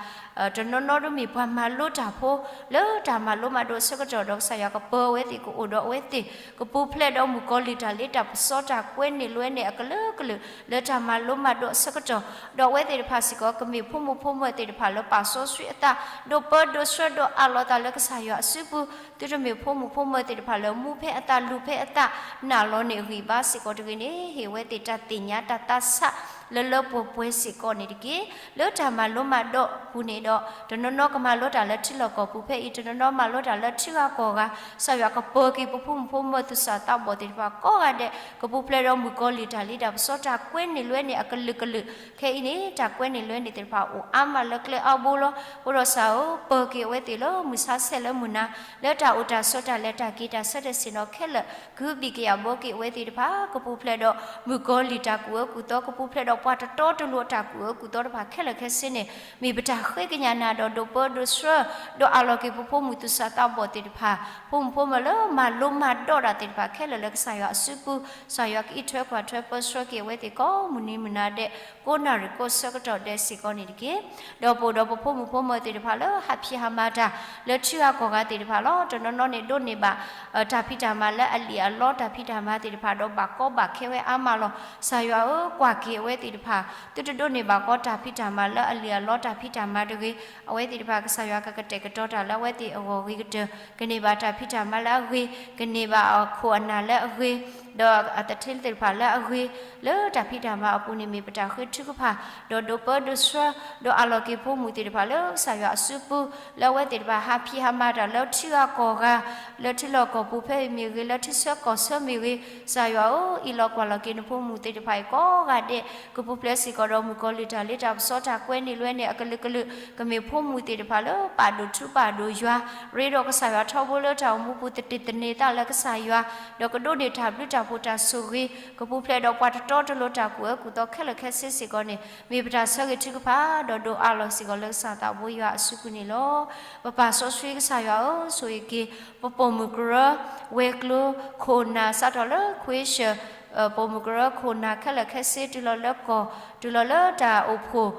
တနီၤနီၤဒ်မ့ၢ်ပှၤမၤလိတၢ်ဖိ လၢတၢ်မၤလိမၤဒိးအဆၢကတီၢ်ဒီး ကစၢ်ယွၤကပၢၤအဝဲသ့ၣ် ကအိၣ်ဒီးအဝဲသ့ၣ် ကပူၤဖျဲးဒီးမုၣ်ကီၤလံၢ်တၢ်လ့တၢ်ပစီတၢ်ကွဲန့ၢ်လွဲန့ၢ်အကလုာ်ကလုာ် လၢတၢ်မၤလိမၤဒိးအဆၢကတီၢ်, ဒီးအဝဲသ့ၣ်တဖၣ်စ့ၢ်ကီး ကမ့ၢ်ဖိမုၣ်ဖိမၢၤသ့ၣ်တဖၣ်လၢပာ်စီဆှံအသး ဒိးပၢဒိးဆှၢဒိးအးလီၤသးလၢကစၢ်ယွၤအစုပူၤ, သုတမ့ၢ်ဖိမုၣ်ဖိမၢၤသ့ၣ်တဖၣ်လၢမူဖဲအသးလူၤဖဲအသး နာ်လီၤန့ၢ်အဂံၢ်ဘါစ့ၢ်ကီးတဂ့ၤန့ၣ် ဟ့ၣ်အဝဲသ့ၣ်တၢ်သ့ၣ်ညါတၢ်သးဆး လၢလၢပှဲၤပှဲၤစ့ၢ်ကီးန့ၣ်တက့ၢ်. လၢတၢ်မၤလိမၤဒိးအပူၤန့ၣ်ဒီး တနီၤနီၤကမၤလိတၢ်လၢထံလီၢ်ကီၢ်ပူၤဖဲအံၤ, တနီၤနီၤမၤလိတၢ်လၢထံဂၤကီၢ်ဂၤ, ကစၢ်ယွၤကပၢၤက့ၤပဖိမုၣ်ဖိမၢၤသူၣ်စၢ်သးဘီၣ်သ့ၣ်တဖၣ်ကိးဂၤဒဲး ကပူၤဖျဲးဒီးမုၣ်ကီၤလံၢ်တၢ်လ့တၢ်ပစီတၢ်ကွဲန့ၢ်လွဲန့ၢ်အကလုာ်ကလုာ်, ခဲအံၤန့ၣ် တၢ်ကွဲန့ၢ်လွဲန့ၢ်သ့ၣ်တဖၣ်အိၣ်အါမးလၢကျဲအါဘိလီၤ. အဃိဒီးကစၢ်ဧၢ, ပၢၤက့ၤအဝဲသ့ၣ်လၢမုၢ်ဆါဆဲးလၢမုၢ်နၤ လၢတၢ်အိၣ်တၢ်ဆိးတၢ်လဲၤတၢ်က့ၤတၢ်ဆၢတဆ့ၣ်နီၤခဲလၢာ် ကဟုဘံၣ်ကယာ်ဘှီက့ၤအဝဲသ့ၣ်တဖၣ် ကပူၤဖျဲးဒီးမုၣ်ကီၤလံၢ်တၢ်ကူၣ်အၢကူၣ်သီ, ကပူၤဖျဲးဒီးပှၤတတီတလိၤအတၢ်ကူၣ်အၢကူၣ်သီတဖၣ်ခဲလၢာ်ခဲဆ့န့ၣ် မ့ၢ်ပတၢ်ဃ့ကညးနၤဒီးဒိးပၢဒိးဆှၢ ဒီးအးလီၤက့ၤပဖိမုၣ်သူၣ်စၢ်သးဘီၣ်သ့ၣ်တဖၣ်, ဖိမုၣ်ဖိမၢၤလၢမၤလိမၤဒိးတၢ်သ့ၣ်တဖၣ်ခဲလၢာ်လၢကစၢ်ယွၤအစုပူၤ, ကစၢ်ယွၤကအံးထွဲကွၢ်ထွဲပၢဆှၢက့ၤအဝဲသ့ၣ်ကိးမုၢ်နံၤမုၢ်နၤဒဲး ကိးနၣ်ရံၣ်ကိးဆၢကတီၢ်ဒဲးစ့ၢ်ကီးန့ၣ်တက့ၢ်. ဒီးပအိၣ်ဒီးပဖိမုၣ်ဖိမၢၤသ့ၣ်တဖၣ်လၢဟးဖံးဟးမၤတၢ် လၢထံဂၤကီၢ်ဂၤသ့ၣ်တဖၣ်လီၤ. တနီၤနီၤန့ၣ်ဒိးန့ၢ်ဘၣ် တၢ်ဖံးတၢ်မၤလၢအလံာ်အလီတၢ်ဖံးတၢ်မၤသ့ၣ်တဖၣ်ဒီးဘၣ်ကီဘၣ်ခဲဝဲအါမးလီၤ. ကစၢ်ယွၤဧၢ, ကွၢ်က့ၤအဝဲသ့ၣ်တဖၣ် သုတဒိးန့ၢ်ဘၣ်ကီတၢ်ဖံးတၢ်မၤလၢအလံာ်အလီတၢ်ဖံးတၢ်မၤတဂ့ၤ, အဝဲသ့ၣ်တဖၣ်ကစၢ်ယွၤကကတဲာ်ကတီၤတၢ်လၢအဝဲသ့ၣ်အဂီၢ်ဂ့ၤကတၢၢ်, ကန့ၢ်ဘၣ်တၢ်ဖံးတၢ်မၤလၢအဂ့ၤ, ကန့ၢ်ဘၣ်အခိၣ်အနၢ်လၢအဂ့ၤ ဒီးအတထ့သ့ၣ်တဖၣ်လၢအဂ့ၤ လၢတၢ်ဖံးတၢ်မၤအပူၤန့ၣ် မ့ၢ်ပတၢ်ဃ့ထုကဖၣ်, ဒီးဒိးပၢဒိးဆှၢ, ဒီးအးလီၤက့ၤဖိမုၣ်သ့ၣ်တဖၣ်လၢကစၢ်ယွၤအစုပူၤ, လၢအဝဲသ့ၣ်တဖၣ်ဟးဖံးဟးမၤတၢ်လၢထံဂၤကီၢ်ဂၤ, လၢထံလီၢ်ကီၢ်ပူၤဖဲအံၤမ့ၢ်ဂ့ၤ, လၢထံဆၢကီၢ်ဆၢမ့ၢ်ဂ့ၤ, ကစၢ်ယွၤဧၢ, အ့ၣ်လိာ်ကွၢ်လိာ်က့ၤနဖိမုၣ်သ့ၣ်တဖၣ်အံၤကိးဂၤဒဲး, ကပူၤဖျဲးစ့ၢ်ကီးဒီးမုၣ်ကီၤလံၢ်တၢ်လ့တၢ်ပစီတၢ်ကွဲန့ၢ်လွဲန့ၢ်အကလုာ်ကလုာ်, ကမ့ၢ်ဖိမုၣ်သ့ၣ်တဖၣ်လၢပာ်ဒိၣ်ထူပာ်ဒိၣ်ယွၤ, ရ့ဒီးကစၢ်ယွၤထီဘိလၢတၢ်အိၣ်မူပူၤ သတ့ၢ်သန့ၤသးလၢကစၢ်ယွၤ, ဒီးကဒိးန့ၢ်တၢ်ဘျုးတၢ်ဖှိၣ်တၢ်ဆိၣ်ဂ့ၤ, ကပူၤဖျဲးဒီးပှၤတတီတလိၤတၢ်ကူၣ်အၢကူၣ်သီခဲလၢာ်ခဲဆ့စ့ၢ်ကီးန့ၣ် မ့ၢ်ပတၢ်ဆၢဂ့ၤထုကဖၣ်, ဒီးဒိးအးလီၤစ့ၢ်ကီးလၢကစၢ်သးဘိယွၤအစုပူၤန့ၣ်လီၤ. ပပၢ်စီဆှံကစၢ်ယွၤဧၢ, ဆိၣ်ဂ့ၤက့ၤ ပပိာ်မုၣ်ကရၢ ဝဲၤကျိၤခိၣ်နၢ် စးထီၣ်လၢခွ့ၡၢၣ် ပိာ်မုၣ်ကရၢခိၣ်နၢ်ခဲလၢာ်ခဲဆ့ တုၤလီၤလၢကီၢ်, တုၤလီၤလၢတၢ်အိၣ်ဖှိၣ်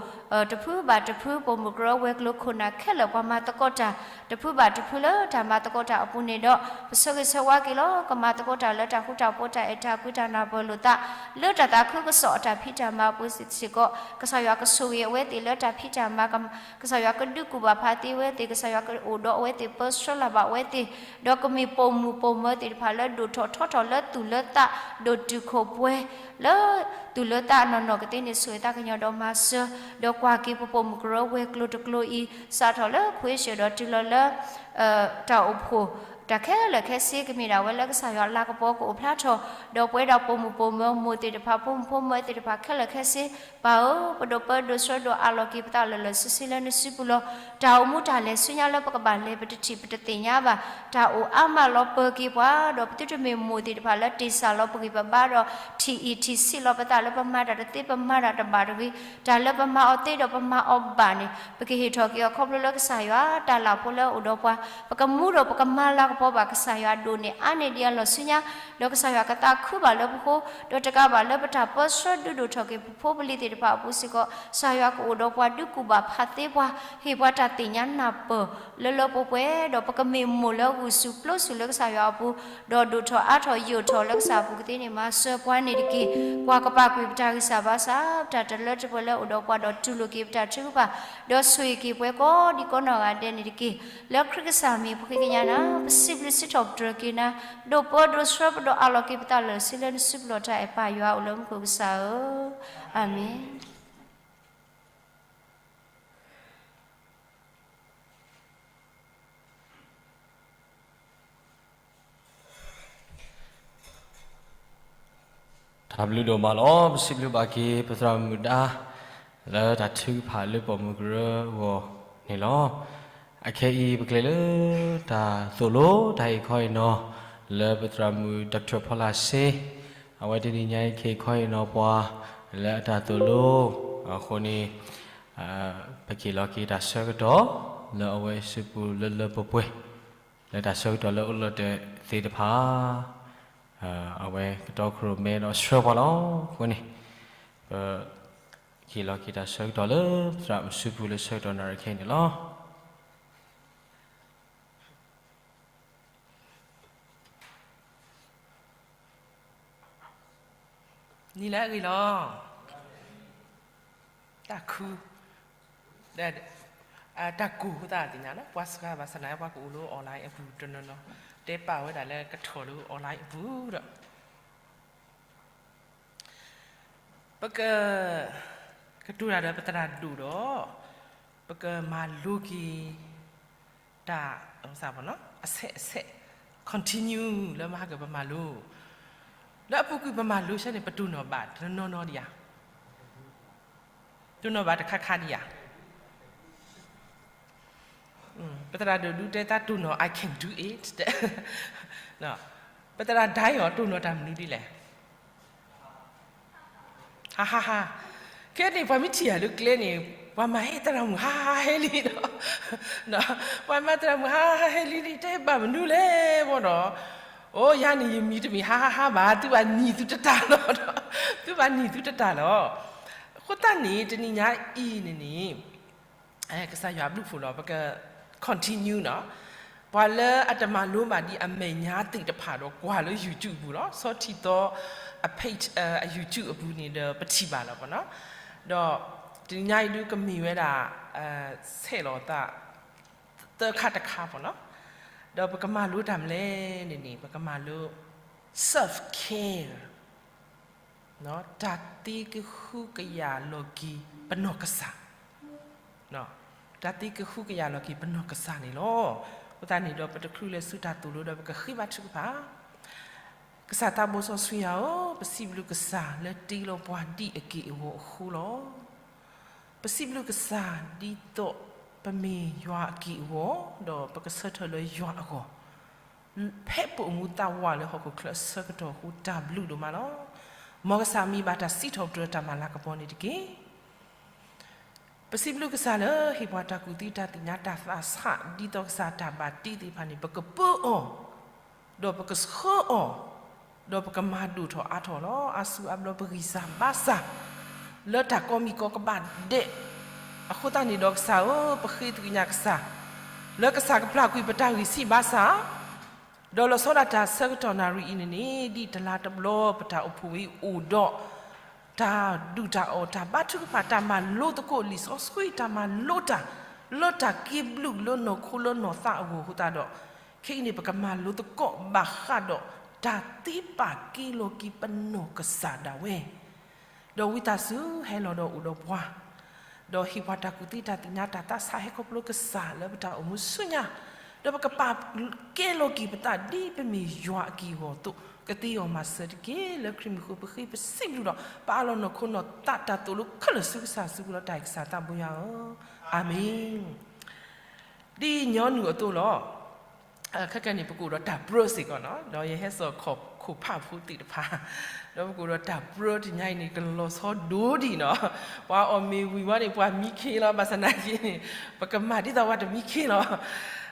တဖုဘၣ်တဖု ပိာ်မုၣ်ကရၢဝဲၤကျိၤခိၣ်နၢ်ခဲလၢာ် ပှၤမၤသကိးတၢ် တဖုဘၣ်တဖုလၢတၢ်မၤသကိးတၢ်အပူၤန့ၣ်ဒီး ပဆၢဂ့ၤဆၢဝါက့ၤလီၤ. ကမၤသကိးတၢ်လၢတၢ်ဃူတၢ်ဖိး တၢ်အဲၣ်တၢ်ကွံ တၢ်နၢ်ပၢၢ်လိာ်သး လၢတၢ်သးခုကစီၣ်အတၢ်ဖံးတၢ်မၤအပူၤစ့ၢ်ကီး, ကစၢ်ယွၤကဆိၣ်ဂ့ၤအဝဲသ့ၣ်လၢတၢ်ဖံးတၢ်မၤ, ကစၢ်ယွၤကဒုးကူၣ်ဘၣ်ဖးသ့အဝဲသ့ၣ်, ကစၢ်ယွၤကအိၣ်ဒီးအဝဲသ့ၣ် ပၢဆှၢလၢ်ဘၣ်အဝဲသ့ၣ်, ဒီးကမ့ၢ်ပိာ်မုၣ်ပိာ်မၢၤသ့ၣ်တဖၣ်လၢဒိၣ်ထီၣ်ထီထီၣ်လၢသူၣ်လၢသး ဒိၣ်တုာ်ခိၣ်ပှဲၤ လၢသူၣ်လၢသးအနီၢ်နီၢ်ကသ့န့ၣ် ဆိၣ်ဂ့ၤသးကညီၤဒီးမၤစၢၤ, ဒီးကွၢ်က့ၤပပိာ်မုၣ်ကရၢဝဲၤကျိၤတကျိၤအံၤ စးထီၣ်လၢခွ့ၡၢၣ်ဒီးတုၤလီၤလၢ တၢ်အိၣ်ဖှိၣ် တၢ်ခဲလၢာ်ခဲဆ့ ကမ့ၢ်ဒၣ်ဝဲလၢကစၢ်ယွၤလၤကပီၤကအိၣ်ဖျါထီၣ်, ဒီးပဝဲဒၣ်ပိာ်မုၣ်ပိာ်မၢၤမိၢ်သ့ၣ်တဖၣ် ဖိမုၣ်ဖိမၢၤသ့ၣ်တဖၣ်ခဲလၢာ်ခဲဆ့, ပၢ်ဧၢ, ပဒိးပၢဒိးဆှၢဒိးအးလီၤက့ၤပသးလၢာ်လၢာ်ဆ့ဆ့လၢနစုပူၤလီၤ. တၢ်အိၣ်မူတၢ်လဲၤဆူညါလၢပကဘၣ်လဲၤ ပတထံၣ်ပတသ့ၣ်ညါဘၣ်. တၢ်အိၣ်အါမးလီၤပၢၤက့ၤပှၤ, ဒီးပသုတမ့ၢ်မိၢ်သ့ၣ်တဖၣ်လၢတ့ၢ်စၢ်လီၤပဂံၢ်ပဘါဒီး ထံၣ်အံၣ်ထံၣ်ဆံးလီၤပသးလၢပမၤတၢ်တသ့ ပမၤတၢ်တဘၣ်တဂ့ၤ, တၢ်လၢပမၤအီၤသ့ဒီးပမၤအီၤဘၣ်န့ၣ် ပကဟ့ၣ်ထီၣ်က့ၤအီၤခီဖျိလၢကစၢ်ယွၤတၢ်လၤဖိလၢအအိၣ်ဒီးပှၤ, ပကမူဒီးပကမၤလၤကပီၤဘၣ်ကစၢ်ယွၤဒိၣ်န့ၢ်အါန့ၢ်ဒံးအလီၢ်ဆူညါ, ဒီးကစၢ်ယွၤကသးခုဘၣ်လၢပဃိ, ဒီးတကးဘၣ်လၢပတၢ်ပၢဆှၢဒုးဒိၣ်ထီၣ်က့ၤပဖိပလံၤသ့ၣ်တဖၣ်အပူၤစ့ၢ်ကီး, ကစၢ်ယွၤကအိၣ်ဒီးပှၤဒုးကူၣ်ဘၣ်ဖးသ့ပှၤ, ဟ့ၣ်ပှၤတၢ်သ့ၣ်ညါနၢ်ပၢၢ်လၢလၢပှဲၤပှဲၤ, ဒီးပကမ့ၢ်မိၢ်လၢဂုာ်ဆူၣ်ပျိဆူၣ်လၢကစၢ်ယွၤအပူၤ, ဒီးဒိၣ်ထီၣ်အါထီၣ်ယိာ်ထီၣ်လၢကစၢ်အပူၤကသ့န့ၣ် မၤစၢၤပှၤန့ၣ်တက့ၢ်. ကွၢ်ကပာ်ကွံာ်ပတၢ်ဂံၢ်စၢ်ဘါစၢ်, ပတၢ်တလၢတပှဲၤလၢအအိၣ်ဒီးပှၤဒီးတူၢ်လိာ်က့ၤပတၢ်ထုကဖၣ်, ဒီးဆိၣ်ဂ့ၤက့ၤပှၤကိးဒံကိးနီၢ်ဂၤဒဲးန့ၣ်တက့ၢ်. လၢခရံာ်ကစၢ်မံၤပဃ့ကညးနၤ, ပစံးဘျုးစံးထီၣ်ပတြၢၤက့ၤနၤ, ဒိးပၢဒိးဆှၢပဒိးအးလီၤက့ၤပသးလၢာ်ဆ့လၢနစုပူၤလီၤ. တၢ်အဲၣ်ပၢ်ယွၤအိၣ်လၢမူခိၣ်ကစၢ်ဧၢ, အၤမ့ၣ်. တၢ်ဘျုးဒိၣ်မးလီၤ. ပစံးဘျုးဘၣ်က့ၤပသရၣ်မုၣ်ဒါ လၢတၢ်ထုကဖၣ်လၢပိာ်မုၣ်ကရၢအဂီၢ်န့ၣ်လီၤ. အခဲအံၤပကျဲၤလၢတၢ်သိၣ်လိတၢ်ဟ့ၣ်ခီဟ့ၣ်နီၤ လၢပသရၣ်မုၣ် Doctor ဖီလာ်စ့, အဝဲတနံၤညါအံၤကဟ့ၣ်ခီဟ့ၣ်နီၤပှၤ လၢအတၢ်သိၣ်လိအဃိန့ၣ် ပကဟ့ၣ်လီၤက့ၤတၢ်ဆၢကတီၢ် လၢအဝဲအစုပူၤလၢလၢပှဲၤပှဲၤ လၢတၢ်ဆၢကတီၢ်လၢအိၣ်လၢတသ့တဖၣ် အဝဲကတီခိၣ်ရိၣ်မဲဒီးဆှၢပှၤလီၤ. အဃိန့ၣ် ပကဟ့ၣ်လီၤက့ၤတၢ်ဆၢကတီၢ်လၢသရၣ်မုၣ်စုပူၤလၢဆၢကတီၢ်နၣ်ရံၣ်ခဲအံၤန့ၣ်လီၤ. နံၤလၢအဂ့ၤလီၤ. တၢ်ခု, တၢ်ကူၣ်သးသ့ၣ်ညါလီၤ. ပှၤစှၤဘၣ်ဆၣ်နာ် ပှၤကအိၣ်လၢ online အပူၤတနီၤနီၤ, တဲပာ်ဝဲဒၣ်လၢကထီၣ်လၢ online အပူၤဒီး ပက ကတိၤတၢ်ဒီးပသရၣ်ဒိၣ်ဒီး ပကမၤလိက့ၤ တၢ် အဆဲးအဆဲး continue လၢမဟါကပမၤလိ, လၢအပူၤကွံာ်ပမၤလိဆဲန့ၣ် ပတိၢ်နီၣ်ဘၣ်တနီၤနီၤဒံးဧါ, တိၢ်နီၣ်ဘၣ်တခါခါဒံးဧါ. ပသရၣ်ဒိၣ်ဒုတဲတၢ်တိၢ်နီၣ် I can do it တဲ, ပသရၣ်ဒိၣ်အီၤတိၢ်နီၣ်တၢ်မနုၤဒ်လဲၣ်. ဟါဟါဟါ, ခဲန့ၣ် ပှၤမ့ၢ်ထံၣ်ယၤလၢကျဲန့ၣ် ပှၤမၤဟဲသရၣ်မုၣ်ဟါဟါဟဲလံဒီး, ပှၤမၤသရၣ်မုၣ်ဟါဟါဟဲလံန့ၣ် တဲဘၣ်မနုၤလဲၣ်ဘၣ်ဒီး, အိ ယၤန့ၣ် ယမံၤတမံၤဟါဟါဟါဘၣ်, သုဘၣ်နံၤသုတတၢ်လီၤဒီး, သုဘၣ်နံၤသုတတၢ်လီၤ. အဃိသတးန့ၣ် တနံၤညါအံၤန့ၣ်န့ၣ် ကစၢ်ယွၤအဘျုးအဖှိၣ်လီၤ. ပက continue နီၤ. ပှၤလၢအတမၤလိဘၣ်ဒံးအမဲာ်ညါသ့ၣ်တဖၣ်ဒီး ကွၢ်လၢ YouTube အပူၤလီၤ. ဆီထံသီအ page အ YouTube အပူၤန့ၣ်ဒီး ပထံၣ်ဘၣ်လီၤပနီၤ. ဒီးတနံၤညါအံၤဒုးကမ့ၢ်ဝဲဒၣ် ဆဲးလီၤသး သၢခါတခါပနီၤ. ဒီးပကမၤလိတၢ်မနုၤလဲၣ်န့ၣ်န့ၣ် ပကမၤလိ self care, တၢ်သ့ကဟုကယာ်လီၤက့ၤပနီၢ်ကစၢ်, တၢ်သ့ကဟုကယာ်လီၤက့ၤပနီၢ်ကစၢ်န့ၣ်လီၤ. အဃိသတးန့ၣ်ဒီး ပတချုးလဲၤဆူတၢ်သိၣ်လိဒီး ပကဃ့ဘါထုကဖၣ်. ကစၢ်သးဘိစီဆှံယွၤဧၢ, ပစံးဘျုးကစၢ်လၢတ့လီၤပှၤဒ်အက့ၢ်အဂီၤအဃိလီၤ. ပစံးဘျုးကစၢ်ဒ်သိးပမ့ၢ်ယွၤအက့ၢ်အဂီၤ, ဒီးပကဆၢထၢၣ်လၢယွၤအဂီၢ်, ဖဲပအိၣ်မူသးဝးလၢဟီၣ်ခိၣ်ချၢအဆၢကတီၢ်အဃိ တၢ်ဘျုးဒိၣ်မးလီၤ. မ်ကစၢ်မံၤဘၣ်တၢ်စံးထီၣ်ပတြၢၤတၢ်မၤလၤကပီၤန့ၣ်တက့ၢ်. ပစံးဘျုးကစၢ်လၢဟ့ၣ်ပှၤတၢ်ကူၣ်သ့တၢ်သ့ၣ်ညါတၢ်သးဆး ဒ်သိးကစၢ်တၢ်ဘၣ်တ့သ့ၣ်တဖၣ်န့ၣ် ပကပၢအီၤ, ဒီးပကဆှၢအီၤ, ဒီးပကမၤဒိၣ်ထီၣ်အါထီၣ်လီၤ. အါစုအါဘျီပဂံၢ်စၢ်ဘါစၢ် လၢတၢ်ကိးမံၤကိးကဘၣ်ဒဲး, အဃိသတးန့ၣ်ဒီးကစၢ်ဧၢ, ပဃ့သးကညးကစၢ်, လၢကစၢ်ကပျၢ်ကွံာ်ပတၢ်ဂံၢ်ဆံးဘါစၢ် ဒီးလီၤဆီဒၣ်တၢ်ဆၢကတီၢ်နၣ်ရံၣ်အံၤန့ၣ်န့ၣ် ဒ်တလါတဘျီပတၢ်အိၣ်ဖှိၣ်ဝဲအိၣ်ဒီး တၢ်ဒုၣ်တၢ်အီၣ် တၢ်ဘါထုကဖၣ် တၢ်မၤလိသကိးလံာ်စီဆှံ တၢ်မၤလိတၢ် လၢတၢ်က့ၤဘျုးလၢနီၢ်ခိလၢနီၢ်သးအဂီၢ်အဃိသတးဒီး ခဲအံၤန့ၣ် ပကမၤလိသကိးဘၣ်ဃးဒီး တၢ်သ့ပာ်က့ၤလီၤက့ၤပနီၢ်ကစၢ်ဒၣ်ဝဲ ဒီးဝံသးစူၤဟဲလီၤဒီးအိၣ်ဒီးပှၤ, ဒီးဟ့ၣ်ပှၤတၢ်ကူၣ်သ့တၢ်သ့ၣ်ညါတၢ်သးဆး ဟဲခီဖျိကစၢ်လၢပတၢ်အိၣ်မူဆူညါ, ဒီးပကပာ်ကဲလီၤက့ၤပသးဒ်ပမ့ၢ်ယွၤအက့ၢ်အဂီၢ်အသိး ကသ့အီၤမၤစၢၤတက့ၢ်. လၢခရံာ်မံၤအဃိပဃ့ပစံးဘျုးဒီး ပအးလီၤနီၢ်ခိနီၢ်သးတၢ်သိၣ်လိခဲလၢာ်ဆူကစၢ်အစုပူၤလီၤ. တၢ်အံၤကစၢ်သးဘိယွၤဧၢ, အၤမ့ၣ်. ဒ်ညီနုၢ်အသိးလီၤ. ခဲကနံၣ်န့ၣ် ပကအိၣ်ဒီးတၢ်ပြၢစ့ၢ်ကီးနီၤ, ဒီးယဟဲစိာ်ခိၣ်ဖးဖိသ့ၣ်တဖၣ်, ဒီးပကအိၣ်ဒီးတၢ်ပြၢတနံၤအံၤန့ၣ် ကလီၤဆီဒိၣ်ဒံးနီၤ, ပှၤအီၣ်မ့ၤဝံၤဝဲန့ၣ် ပှၤမံခ့လီၤ, ဘၣ်ဆၣ်သနာ်က့န့ၣ် ပကမၤဒ်သိးပှၤတမံခ့လီၤ.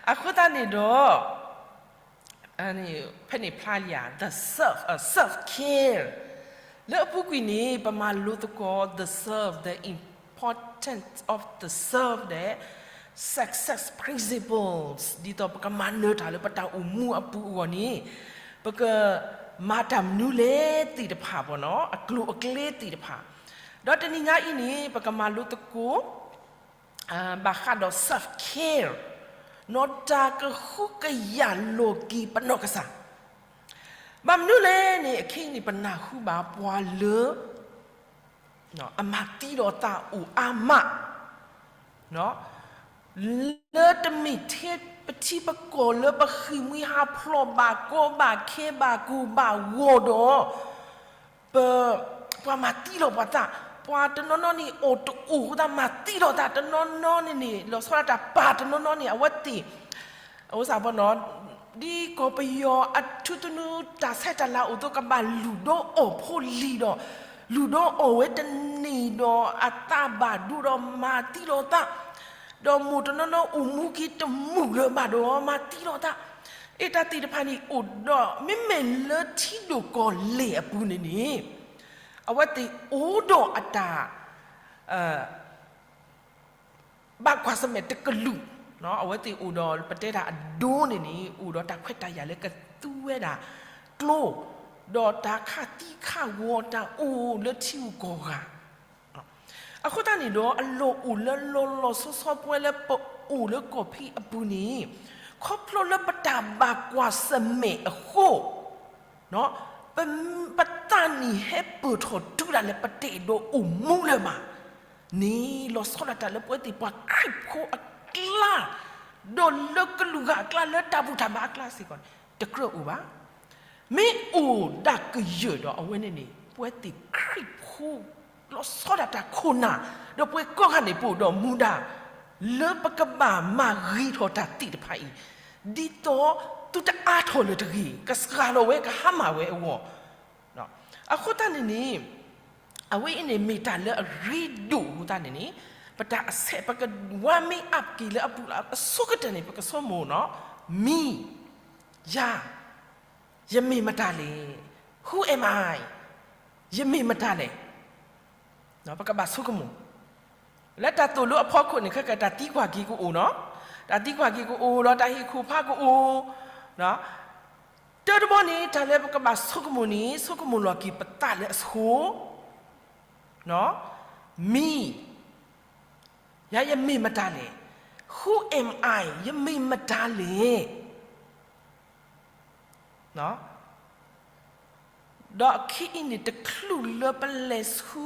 အဃိသတးန့ၣ်ဒီး ဖဲန့ၣ်ဖျါလံဧါ, the serve, uh, self care. လၢအပူၤကွံာ်န့ၣ် ပမၤလိသကိး the serve, the importance of the serve ဒီး success principles ဒ်သိးပကမၤနၢၤတၢ်လၢပတၢ်အိၣ်မူအပူၤအဂီၢ်န့ၣ် ပကမၤတၢ်မနုၤလဲၣ်သ့ၣ်တဖၣ်ဘၣ်နီၤ, အကျိၤအကျဲသ့ၣ်တဖၣ်. ဒီးတနံၤညါအံၤန့ၣ် ပကမၤလိသကိး ဘၣ်ဃးဒီး self care, နီၢ်တၢ်ကဟုကယာ်လီၤက့ၤပနီၢ်ကစၢ်. ဘၣ်မနုၤလဲၣ်န့ၣ် အခဲအံၤန့ၣ် ပနၢ်ဟူဘၣ်ပှၤလၢ အမၤသံဒီးသးအိၣ်အါမး, လၢတမ့ၢ်ထဲပထံပကီၢ်လၢပဃံၢ်မှံဟးဖျိးဘၣ်ကီဘၣ်ခဲဘၣ်ကိၢ်ဘၣ်ဂီၤဒီး ပ ပှၤမၤသံလီၤပှၤသး, ပှၤတနီၤနီၤန့ၣ် အီၣ်တအိၣ်အဃိသတးမၤသံလီၤသး, တနီၤနီၤန့ၣ်န့ၣ် လီၤဆီဒၣ်တၢ်ပာ်တနီၤနီၤန့ၣ် အဝဲသ့ၣ် အဝဲစၢ်ပနီၤ ဒ်ကီၢ်ပယီၤအထူသနူ တၢ်ဆဲးတၢ်လၤအိၣ်အသိး ကဘၣ်လုၢ်ဒီးအီၣ်ဖိလံၤဒီး လုၢ်ဒီးအီၣ်ဝဲတန့ၢ်ဒီး အသးဘၣ်ဒိဒီးမၤသံလီၤသး, ဒီးမိၢ်တနီၤနီၤအိၣ်မူက့ၤတမုာ်လၢၤဘၣ်ဒီး မၤသံလီၤသး. အ့ တၢ်သ့ၣ်တဖၣ်န့ၣ်အိၣ်ဒီး မ့မ့ၢ်လၢထံဒိၣ်ကီၢ်လဲၢ်အပူၤန့ၣ်န့ၣ် အဝဲသ့ၣ်အိၣ်ဒီးအတၢ် ဘၣ်ကွၢ်ဆၢၣ်မဲာ်တကလုာ်, အဝဲသ့ၣ်အိၣ်ဒီးပတဲတၢ်အဒိန့ၣ်န့ၣ် အိၣ်ဒီးတၢ်ခွဲးတၢ်ယာ်လၢကသူဝဲဒၣ်ကျိ, ဒီးတၢ်ခးသံခးဂီၤတၢ်အိၣ်လၢထံဂုၤကီၢ်ဂၤ အဃိသတးန့ၣ်ဒီး အလီၢ်အိၣ်လၢလီၤလီၤဆီဆီပဝဲလၢပအိၣ်လၢကီၢ်ဖံးအပူၤန့ၣ် ခီဖျိလၢပတၢ်ဘၣ်ကွၢ်ဆၢၣ်မဲာ်အဃိ ပ, ပသးန့ၣ်ဟဲပၢၢ်ထီၣ်တုၤဒၣ်လဲာ်ပတအဲၣ်ဒိးအိၣ်မူလၢၤဘၣ်န့ၣ် လီၤဆီဒၣ်တၢ်လၢပဝဲသ့ၣ်ပှၤခရံာ်ဖိအကျါ, ဒီးလၢကလုာ်ဂၤအကျါ လၢတၢ်ဘူၣ်တၢ်ဘါအကျါစ့ၢ်ကီးန့ၣ် တကြၢးအိၣ်ဘၣ်. မ့ၢ်အိၣ်ဒၣ်ကယၢၢ်ဒီးအဝဲန့ၣ်န့ၣ် ပဝဲသ့ၣ်ခရံာ်ဖိ လီၤဆီဒၣ်တၢ်ခိၣ်နၢ်, ဒီးပှၤကိးဂၤန့ၣ် ပအိၣ်ဒီးမူဒါ လၢပကဘၣ်မၤဂ့ၤထီၣ်တၢ်သ့ၣ်တဖၣ်အံၤ, ဒ်သိးသုတအါထီၣ်လၢၤတဂ့ၤ, ကစှၤလီၤဝဲကဟါမၢ်ဝဲအဂီၢ်. အဃိသတးန့ၣ်န့ၣ် အဝဲအံၤန့ၣ်မ့ၢ်တၢ်လၢအရ့ဒိၣ်အဃိသတးန့ၣ်န့ၣ် ပတၢ်အဆဲး ပကဝါမ့ၢ်အပ်က့ၤလၢအပူၤလၢအဆိကတၢၢ်န့ၣ် ပကဆိကမိၣ်နီၤ, me, ယၤ, ယမ့ၢ်မတၤလဲၣ်, who am I, ယမ့ၢ်မတၤလဲၣ် ပကဘၣ်ဆိကမိၣ်, လၢတၢ်သိၣ်လိအဖီခိၣ်န့ၣ် ခဲကတၢၢ်တၢ်သံကွၢ်က့ၤကအိၣ်နီၤ, တၢ်သံကွၢ်က့ၤကအိၣ်ဒီးတၢ်ဟ့ၣ်ခိၣ်ဖးကအိၣ်, တၢတဘီန့ၣ် တၢ်လၢပကဘၣ်ဆိကမိၣ်န့ၣ် ဆိကမိၣ်လီၤက့ၤပသးလၢအဆိ, me, ယၤယမ့ၢ်မတၤလဲၣ်, who am I, ယမ့ၢ်မတၤလဲၣ်. ဒီးအခံအံၤန့ၣ် တချုးလၢပလဲၤဆူ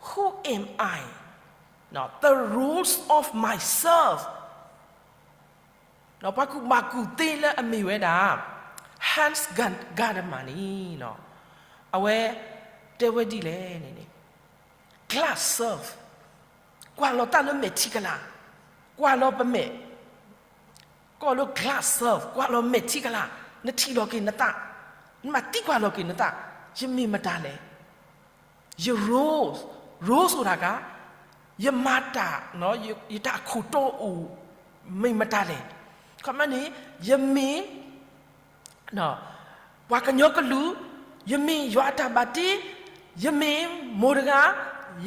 Who am I? The roles of myself. ပှၤကူၣ်ဘၣ်ကူၣ်သ့လၢအမ့ၢ်ဝဲဒၣ် Hans Gadamer န့ၣ် အဝဲတဲဝဲဒ်လဲၣ်န့ၣ်န့ၣ် glass self, ကွၢ်လီၤတၢ်လၢမဲာ်ထံကလၤ, ကွၢ်လီၤပမဲာ်, ကီၢ်လၢ glass self, ကွၢ်လီၤမဲာ်ထံကလၤ, နထံၣ်လီၤက့ၤနသး, နမၤသံကွၢ်လီၤက့ၤနသး, ယမ့ၢ်မတၤလဲၣ်. ယ role, role ဆိုတာက ယမၤတၢ်, ယတၢ်အခိၣ်တီအိၣ် မ့ၢ်မတၤလဲၣ်. ခီမန့ၣ် ယမ့ၢ် ပှၤကညီကလုာ်, ယမ့ၢ်ယွၤအတၢ်ဘၣ်တ့, ယမ့ၢ်မိၢ်တဂၤ,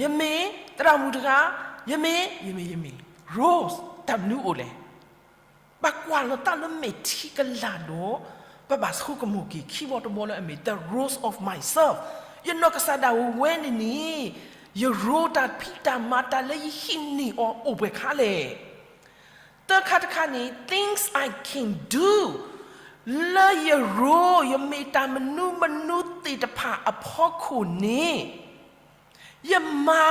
ယမ့ၢ်သရၣ်မုၣ်တဂၤ, ယမ့ၢ်, ယမ့ၢ်, ယမ့ၢ်, role တၢ်မနုၤအိၣ်လဲၣ်. ပကွၢ်လီၤတၢ်လၢမဲာ်ထံကလၤဒီး ပဘၣ်ဆိကမိၣ်က့ၤခံဘီတဘီလၢအမ့ၢ် the roles of myself, ယနီၢ်ကစၢ်ဒၣ်ဝဲန့ၣ်န့ၣ် ယ role တၢ်ဖံးတၢ်မၤတၢ်လၢယဟံးန့ၢ်အီၤအိၣ်ပှဲၤခါလဲၣ်. သၢခါတခါန့ၣ် things I can do, လၢယ role ယမ့ၢ်တၢ်မနုၤမနုၤသ့ၣ်တဖၣ်အဖီခိၣ်န့ၣ် ယမၤ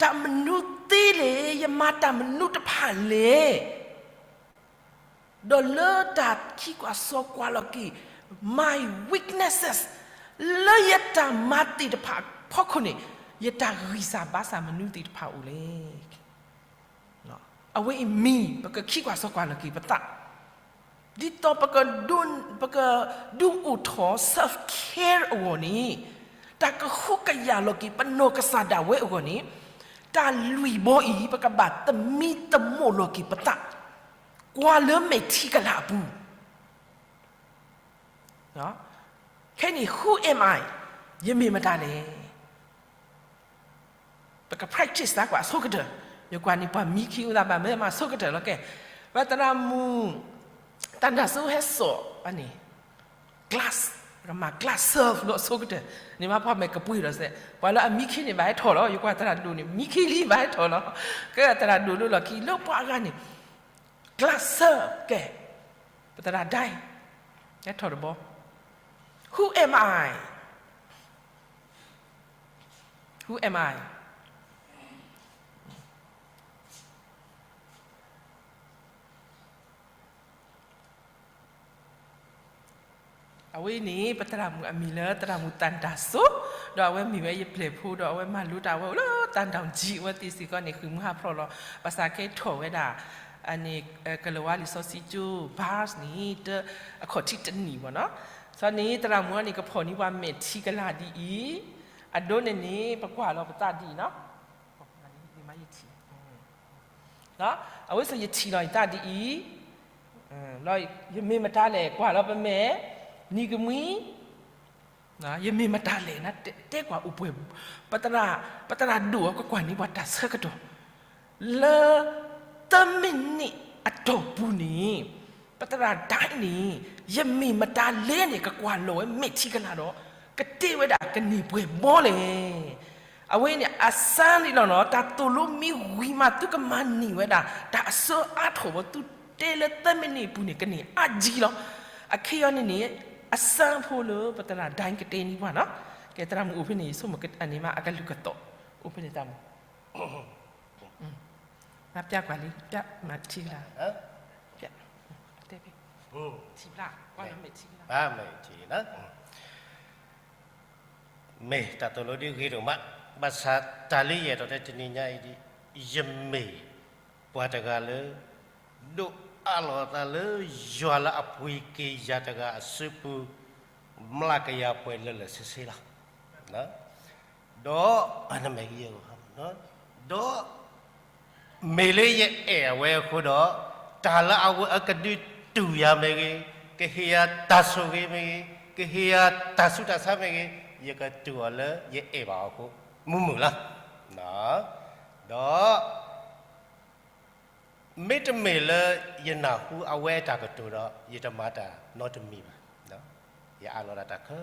တၢ်မနုၤသ့လဲၣ်, ယမၤတၢ်မနုၤတဖၣ်လဲၣ်. ဒီးလၢတၢ်ခံကွၢ်စိကွၢ်လီၤက့ၤ my weaknesses, လၢယတၢ်မၤသ့ၣ်တဖၣ်အဖီခိၣ်န့ၣ် ယတၢ်ဂံၢ်စၢ်ဘါစၢ်မနုၤသ့ၣ်တဖၣ်အိၣ်လဲၣ်. အဝဲအံၤမ့ၢ် ပကခံကွၢ်စိကွၢ်လီၤက့ၤပသး ဒ်သိးပက, ပကဒုးအိၣ်ထီၣ် self care အဂီၢ်န့ၣ်, တၢ်ကဟုကယာ်လီၤက့ၤပနီၢ်ကစၢ်ဒၣ်ဝဲအဂီၢ်န့ၣ်, တၢ်လွံၢ်ဘီအံၤ ပကဘၣ်သမံသမိးလီၤက့ၤပသး, ကွၢ်လၢမဲာ်ထံကလၤအပူၤ. ခဲအံၤန့ၣ် who am I? ယမ့ၢ်မတၤလဲၣ်. ပက practice သးကွၢ်အဆိကတၢၢ်, ယကွၢ်န့ၣ်ပှၤမံခ့အိၣ်သးဘၣ်မ့ၢ်မၤဆိကတၢၢ်လီၤကဲ, ပသရၣ်မုၣ် တၢ်ဒၣ်စိဟဲစိာ်န့ၣ် glass, ပကမၤ glass serve လၢအဆိကတၢၢ်, န့ၣ်မ့ၢ်ပှၤမဲာ်ကပှ့ၤဒီးစဲး, ပှၤလၢအမံခ့န့ၣ်ဘၣ်ဟဲထီၣ်လီၤ, ယကွၢ်သရၣ်ဒိၣ်န့ၣ် မံခ့လံဘၣ်ဟဲထီၣ်လီၤ, ကဲသရၣ်ဒိၣ်လၢလီၢ်ခံ လၢပှၤအဂၤန့ၣ် glass serve ကဲ, ပသရၣ်ဒၣ် ဟဲထီၣ်တဘီ, who am I? Who am I? အဝဲအံၤန့ၣ် ပသရၣ်မုၣ်အမံၤလၢသရၣ်မုၣ်သၣ်တၢ်စိ, ဒီးအဝဲမ့ၢ်ဝဲယပျဲၢ်ဖိ ဒီးအဝဲမၤလိတၢ်ဝဲအိၣ်လၢသၣ်တၢ်ကၠံ အဝဲသ့ၣ်စ့ၢ်ကီးန့ၣ် ဃုမုၢ်ဟးဖျိးလီၤ, ဘၣ်ဆၣ်ကဲထီၣ်ဝဲဒၣ် အန့ၣ် ကလၤဝါလံာ်စီဆှံကၠိ verse န့ၣ် တ အခီၣ်ထံးတနံၣ်ဘၣ်နီၤ, စီၤန့ၣ် သရၣ်မုၣ်အံၤန့ၣ် ကဖီၣ်န့ၢ်ပှၤမဲာ်ထံကလၤဒ်အံၤ, အဒိန့ၣ်န့ၣ် ပကွၢ်လီၤပသးဒ်အံၤနီၤ အဝဲစ့ၢ်ယထံၣ်လီၤယသးဒ်အံၤ, ယမ့ၢ်မတၤလဲၣ် ကွၢ်လီၤပမဲာ်, နံၤကမှံ, ယမ့ၢ်မတၤလဲၣ် တဲကွၢ်အိၣ်ပှဲၤ, ပသရၣ်, ပသရၣ်ဒိၣ်အကကွၢ်န့ၢ်ပှၤတၢ်ဆၢကတီၢ်, လၢ သၢမံးနံးအတီၢ်ပူၤန့ၣ်, ပသရၣ်ဒၣ်န့ၣ် ယမ့ၢ်မတၤလဲၣ်န့ၣ် ကကွၢ်လီၤဝဲမဲာ်ထံကလၤဒီး ကတဲဝဲဒၣ်ကန့ၢ်ပှဲၤဘီလဲၣ်. အဝဲန့ၣ် အစၢန့ၣ်လီၤနီၤ, တၢ်သိၣ်လိမ့ၢ်ဝံၤမး သုကမၤန့ၢ်ဝဲဒၣ် တၢ်အစၢအါထီၣ်ဘီ သုတဲလၢသၢမံးနံးအပူၤန့ၣ် ကန့ၢ်အါကံလီၤ. အခဲအံၤန့ၣ်န့ၣ် အစၢဖိလၢပသရၣ်ဒၣ်ကတဲန့ၢ်ပှၤနီၤ, ကဲသရၣ်မုၣ်အိၣ်ဖဲန့ၣ် ယဆိကမိၣ်အန့ၣ်မး အကလုၢ်ကသီၣ်, အိၣ်ဖဲန့ၣ်သရၣ်မုၣ် နပျဲကွၢ်လံ, ပျဲမၤထံကလၤ, ပျဲ, တဲဖဲ, ထံဖျါ, ကွၢ်လၢမဲာ်ထံကလၤ, မ့ၢ်တၢ်သိၣ်လိဒ်ဂ့ၤဒိၣ်မး, ဘၣ်ဆၣ်တၢ်လၢယအဲၣ်ဒိးတဲတနံၤညါအံၤဒ်, ယမ့ၢ်ပှၤတဂၤလၢ ဒိးအးလီၤသးလၢယွၤလၢအပှ့ၤက့ၤယၤတဂၤအစုပူၤ မျးကယၤပှဲၤလၢာ်လၢာ်ဆ့ဆ့လီၤ. ဒီး, ဒီး မ့ၢ်လၢယအဲၣ်အဝဲအဃိဒီး, တၢ်လၢအဝဲအကဒုးတူၢ်ယၤမ့ၢ်ဂ့ၤ, ကဟ့ၣ်ယၤတၢ်ဆိၣ်ဂ့ၤမ့ၢ်ဂ့ၤ, ကဟ့ၣ်ယၤတၢ်ဆူးတၢ်ဆါမ့ၢ်ဂ့ၤ, ယကတူၢ်အီၤလၢယအဲၣ်ဘၣ်အီၤအဃိ, မုာ်မုာ်လီၤ. ဒီး မ့တမ့ၢ်လၢယနၢ်ဟူအဝဲအတၢ်ကတိၤဒီး ယတမၤတၢ်နီတမံၤဘၣ်. ယအးလီၤဒၣ်တၢ်ခဲ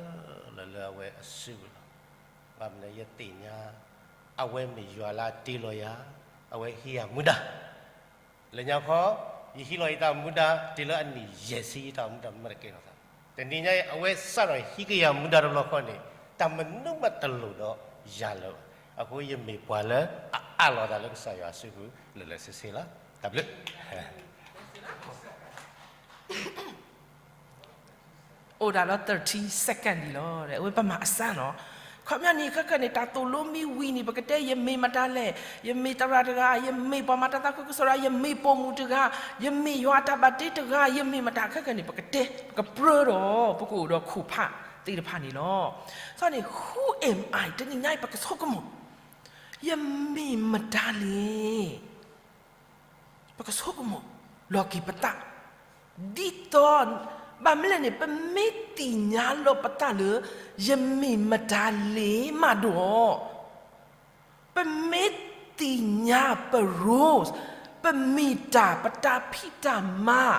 လၢာ်လၢအဝဲအစုပူၤလီၤ. ဘၣ်မနုၤယသ့ၣ်ညါ အဝဲမ့ၢ်ယွၤလၢအတ့လီၤယၤ, အဝဲဟ့ၣ်ယၤမူဒါ. လၢညါခီ, ယဟံးလီၤယတၢ်မူဒါ တုၤလၢအနံၣ်ယဲၢ်ဆံ ယတၢ်မူဒါမ့ၢ်တကဲထီၣ်သး တနံၤညါအံၤ အဝဲစးထီၣ်ဟံးက့ၤယၤမူဒါတဘျီဃီန့ၣ်, တၢ်မနုၤမးတလိၣ်ဒီးယၤလၢၤဘၣ်. အဃိယမ့ၢ်ပှၤလၢအအးလီၤအသးလၢကစၢ်ယွၤအစုပူၤ လၢာ်လၢာ်ဆ့ဆ့လီၤ. တၢ်ဘျုး အိၣ်ဒၣ်လီၤ သၢၣ်ထံ second ဒံးလီၤ. အဝဲပမၤအစၢ်နီၤ. ခီပညီန့ၣ်ခဲကနံၣ်န့ၣ် တၢ်သိၣ်လိမ့ၢ်ဝံၤန့ၣ် ပကတဲ ယမ့ၢ်မတၤလဲၣ်, ယမ့ၢ်သရၣ်တဂၤ, ယမ့ၢ်ပှၤမၤတၢ်သးခုကစီၣ်တဂၤ, ယမ့ၢ်ပိာ်မုၣ်တဂၤ, ယမ့ၢ်ယွၤအတၢ်ဘၣ်တ့တဂၤ, ယမ့ၢ်မတၤခဲကနံၣ်န့ၣ် ပကတဲ ပကပြၢဒီး ပကအိၣ်ဒီးခိၣ်ဖးသ့ၣ်တဖၣ်န့ၣ်လီၤ. အဃိန့ၣ် who am I တနံၤညါအံၤ ပကဆိကမိၣ် ယမ့ၢ်မတၤလဲၣ်. ပကဆိကမိၣ်လီၤက့ၤပသး, ဒ်သိး ဘၣ်မနုၤလဲၣ်န့ၣ် ပမ့ၢ်သ့ၣ်ညါလီၤပသးလၢ ယမ့ၢ်မတၤလဲၣ်မးဒီး ပမ့ၢ်သ့ၣ်ညါပ roles, ပမ့ၢ်တၢ် ပတၢ်ဖံးတၢ်မၤ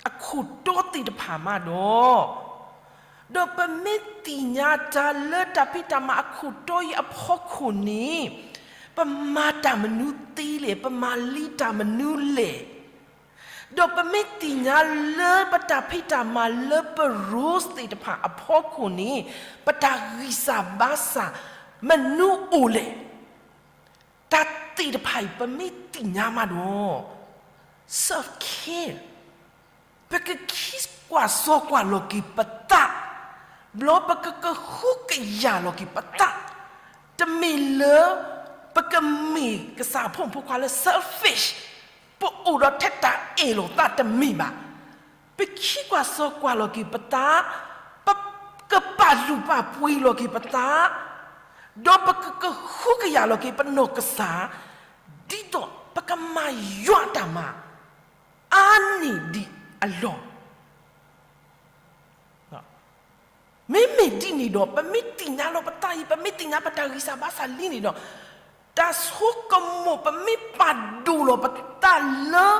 အခိၣ်တီသ့ၣ်တဖၣ်မးဒီး ဒီးပမ့ၢ်သ့ၣ်ညါတၢ်လၢတၢ်ဖံးတၢ်မၤအခိၣ်တီအံၤအဖီခိၣ်န့ၣ် ပမၤတၢ်မနုၤသ့လဲၣ်, ပမၤလံတၢ်မနုၤလဲၣ်, ဒီးပမ့ၢ်သ့ၣ်ညါလၢပတၢ်ဖံးတၢ်မၤလၢပ roles သ့ၣ်တဖၣ်အဖီခိၣ်န့ၣ် ပတၢ်ဂံၢ်စၢ်ဘါစၢ်မနုၤအိၣ်လဲၣ်. တၢ်သ့ၣ်တဖၣ်အံၤ ပမ့ၢ်သ့ၣ်ညါမးဒီး self care ပကခံကွၢ်စီကွၢ်လီၤက့ၤပသး, ဘျီပကကဟုကယာ်လီၤက့ၤပသး, တမ့ၢ်လၢ ပကမ့ၢ်ကစၢ်အဖိမုၣ်ဖိခွါလၢ selfish, ပအိၣ်ဒီးထဲတၢ်အဲၣ်လီၤသးတမ့ၢ်ဘၣ်. ပခံကွၢ်စီကွၢ်လီၤက့ၤပသး, ပကပာ်လုၢ်ပာ်ပှ့ၤလီၤက့ၤပသး, ဒီးပကကဟုကယာ်လီၤက့ၤပနီၢ်ကစၢ်, ဒ်သိးပကမၤယွၤအတၢ်မၤ အါန့ၢ်ဒံးအလီၢ် မ့မ့ၢ်ဒ်န့ၣ်ဒီး ပမ့ၢ်သ့ၣ်ညါလီၤပသးအံၤ, ပမ့ၢ်သ့ၣ်ညါပတၢ်ဂံၢ်စၢ်ဘါစၢ်လံန့ၣ်ဒီး, တၢ်ဆိကမိၣ် ပမ့ၢ်ပာ်ဒိၣ်လီၤပသးလၢ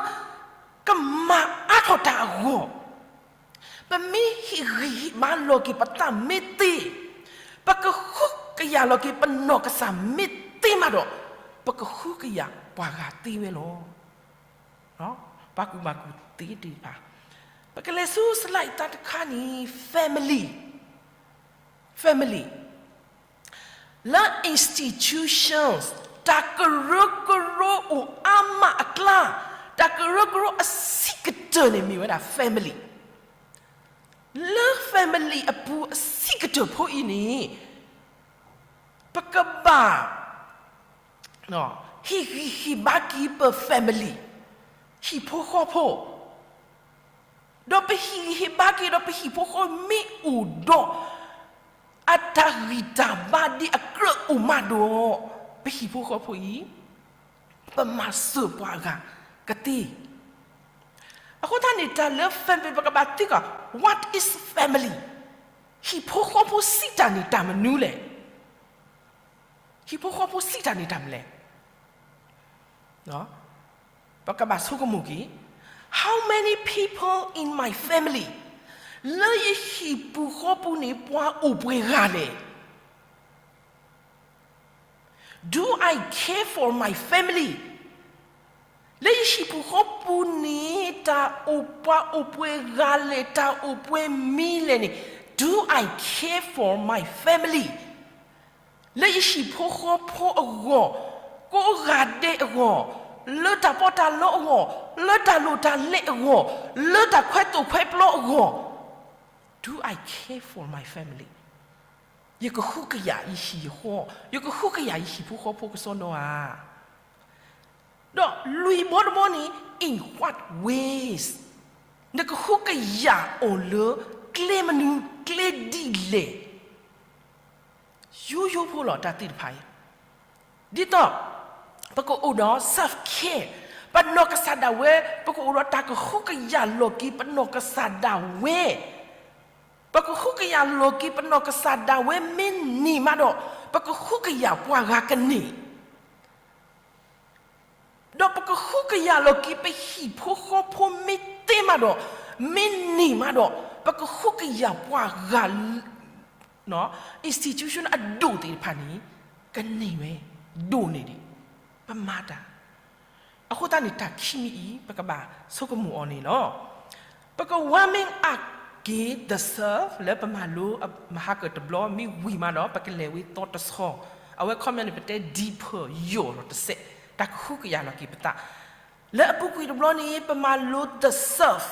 ကမၤအါထီၣ်တၢ်အဂီၢ်, ပမ့ၢ်ဟ့ၣ်ဂံၢ်ဟ့ၣ်ဘါလီၤက့ၤပသးမ့ၢ်သ့, ပကဟုကယာ်လီၤက့ၤပနီၢ်ကစၢ်မ့ၢ်သ့မးဒီး, ပကဟုကယာ်ပှၤဂၤသ့ဝဲလီၤ. ပှၤကူၣ်ဘၣ်ကူၣ်သ့သ့ၣ်တဖၣ်, ပကလဲၤဆူ slide သီတခါန့ၣ် family, family လၢ institutions တၢ်ကရၢကရိအိၣ်အါမးအကျါ, တၢ်ကရၢကရိအဆံးကတၢၢ်န့ၣ်မ့ၢ်ဝဲဒၣ် family, လၢ family အပူၤအဆံးကတၢၢ်ဖိအံၤန့ၣ် ပကဘၣ် ဟ့ၣ်ဂံၢ်ဟ့ၣ်ဘါက့ၤပ family, ဟံၣ်ဖိဃီဖိ, ဒီးပဟံၣ်ဂံၢ်ဟ့ၣ်ဘါက့ၤဒီးပဟံၣ်ဖိဃီဖိမ့ၢ်အိၣ်ဒီး အတၢ်ဂံၢ်တၢ်ဘါဒ်အကြၢးအိၣ်မးဒီး ပဟံၣ်ဖိဃီဖိအံၤ ပမၤစၢၤပှၤဂၤကသ့. အဃိသတးန့ၣ် တၢ်လၢ family ပကဘၣ်သံကွၢ် what is family? ဟံၣ်ဖိဃီဖိစံးတၢ်န့ၣ်တၢ်မနုၤလဲၣ်. ဟံၣ်ဖိဃီဖိစံးတၢ်န့ၣ်တၢ်မနုၤလဲၣ်. ပကဘၣ်ဆိကမိၣ်က့ၤ, how many people in my family? လၢယဟံၣ်ပူၤဃီပူၤန့ၣ် ပှၤအိၣ်ပှဲၤဂၤလဲၣ်. Do I care for my family? လၢယဟံၣ်ပူၤဃီပူၤန့ၣ် တၢ်အိၣ်ပှၤအိၣ်ပှဲၤဂၤလဲၣ်, တၢ်အိၣ်ပှဲၤမံၤလဲၣ်န့ၣ်, do I care for my family? လၢယဟံၣ်ဖိဃီဖိအဂီၢ်, ကိးဂၤဒဲးအဂီၢ်, လၢတၢ်ပီးတၢ်လီအဂီၢ်, လၢတၢ်လိၣ်တၢ်လဲအဂီၢ်, လၢတၢ်ခွဲသိၣ်ခွဲပျီအဂီၢ်, do I care for my family? ယကဟုကယာ်ယဟံၣ်ယဃီ, ယကဟုကယာ်ယဟံၣ်ဖိဃီဖိကစီဒီဧါ. ဒီးလွံၢ်ဘီတဘီန့ၣ် in what ways? နကဟုကယာ်အီၤလၢကျဲမနုၤကျဲဒ်လဲၣ်. ယိယိဖိလီၤ တၢ်သ့ၣ်တဖၣ်အံၤ, ဒ်သိး ပကအိၣ်ဒီး self care, ပနီၢ်ကစၢ်ဒၣ်ဝဲ, ပကအိၣ်ဒီးတၢ်ကဟုကယာ်လီၤက့ၤပနီၢ်ကစၢ်ဒၣ်ဝဲ, ပကဟုကယာ်လီၤက့ၤပနီၢ်ကစၢ်ဒၣ်ဝဲမ့ၢ်န့ၢ်မးဒီး, ပကဟုကယာ်ပှၤဂၤကန့ၢ် ဒီးပကဟုကယာ်လီၤက့ၤပဟံၣ်ဖိဃီဖိမ့ၢ်သ့မးဒီး, မ့ၢ်န့ၢ်မးဒီး, ပကဟုကယာ်ပှၤဂၤ, institution အဒိၣ်သ့ၣ်တဖၣ်န့ၣ် ကန့ၢ်ဝဲ, ဒိၣ်န့ၢ်ဒံး, ပမၤတၢ်. အဃိသတးန့ၣ် တၢ်ခံမံၤအံၤ ပကဘၣ်ဆိကမိၣ်အီၤန့ၣ်လီၤ. ပက warming up က့ၤ deserve လၢပမၤလိမဟါကၢၢ်တဘျီ မ့ၢ်ဝံၤမးဒီး ပကလဲၤဝဲသီတဆီ, အဝဲခီပညီန့ၣ် ပတဲ deeper ယိာ်လီၤတစဲး, တၢ်ကဟုကယာ်လီၤက့ၤပသး, လၢအပူၤကွံာ်တဘျီန့ၣ် ပမၤလိ deserve,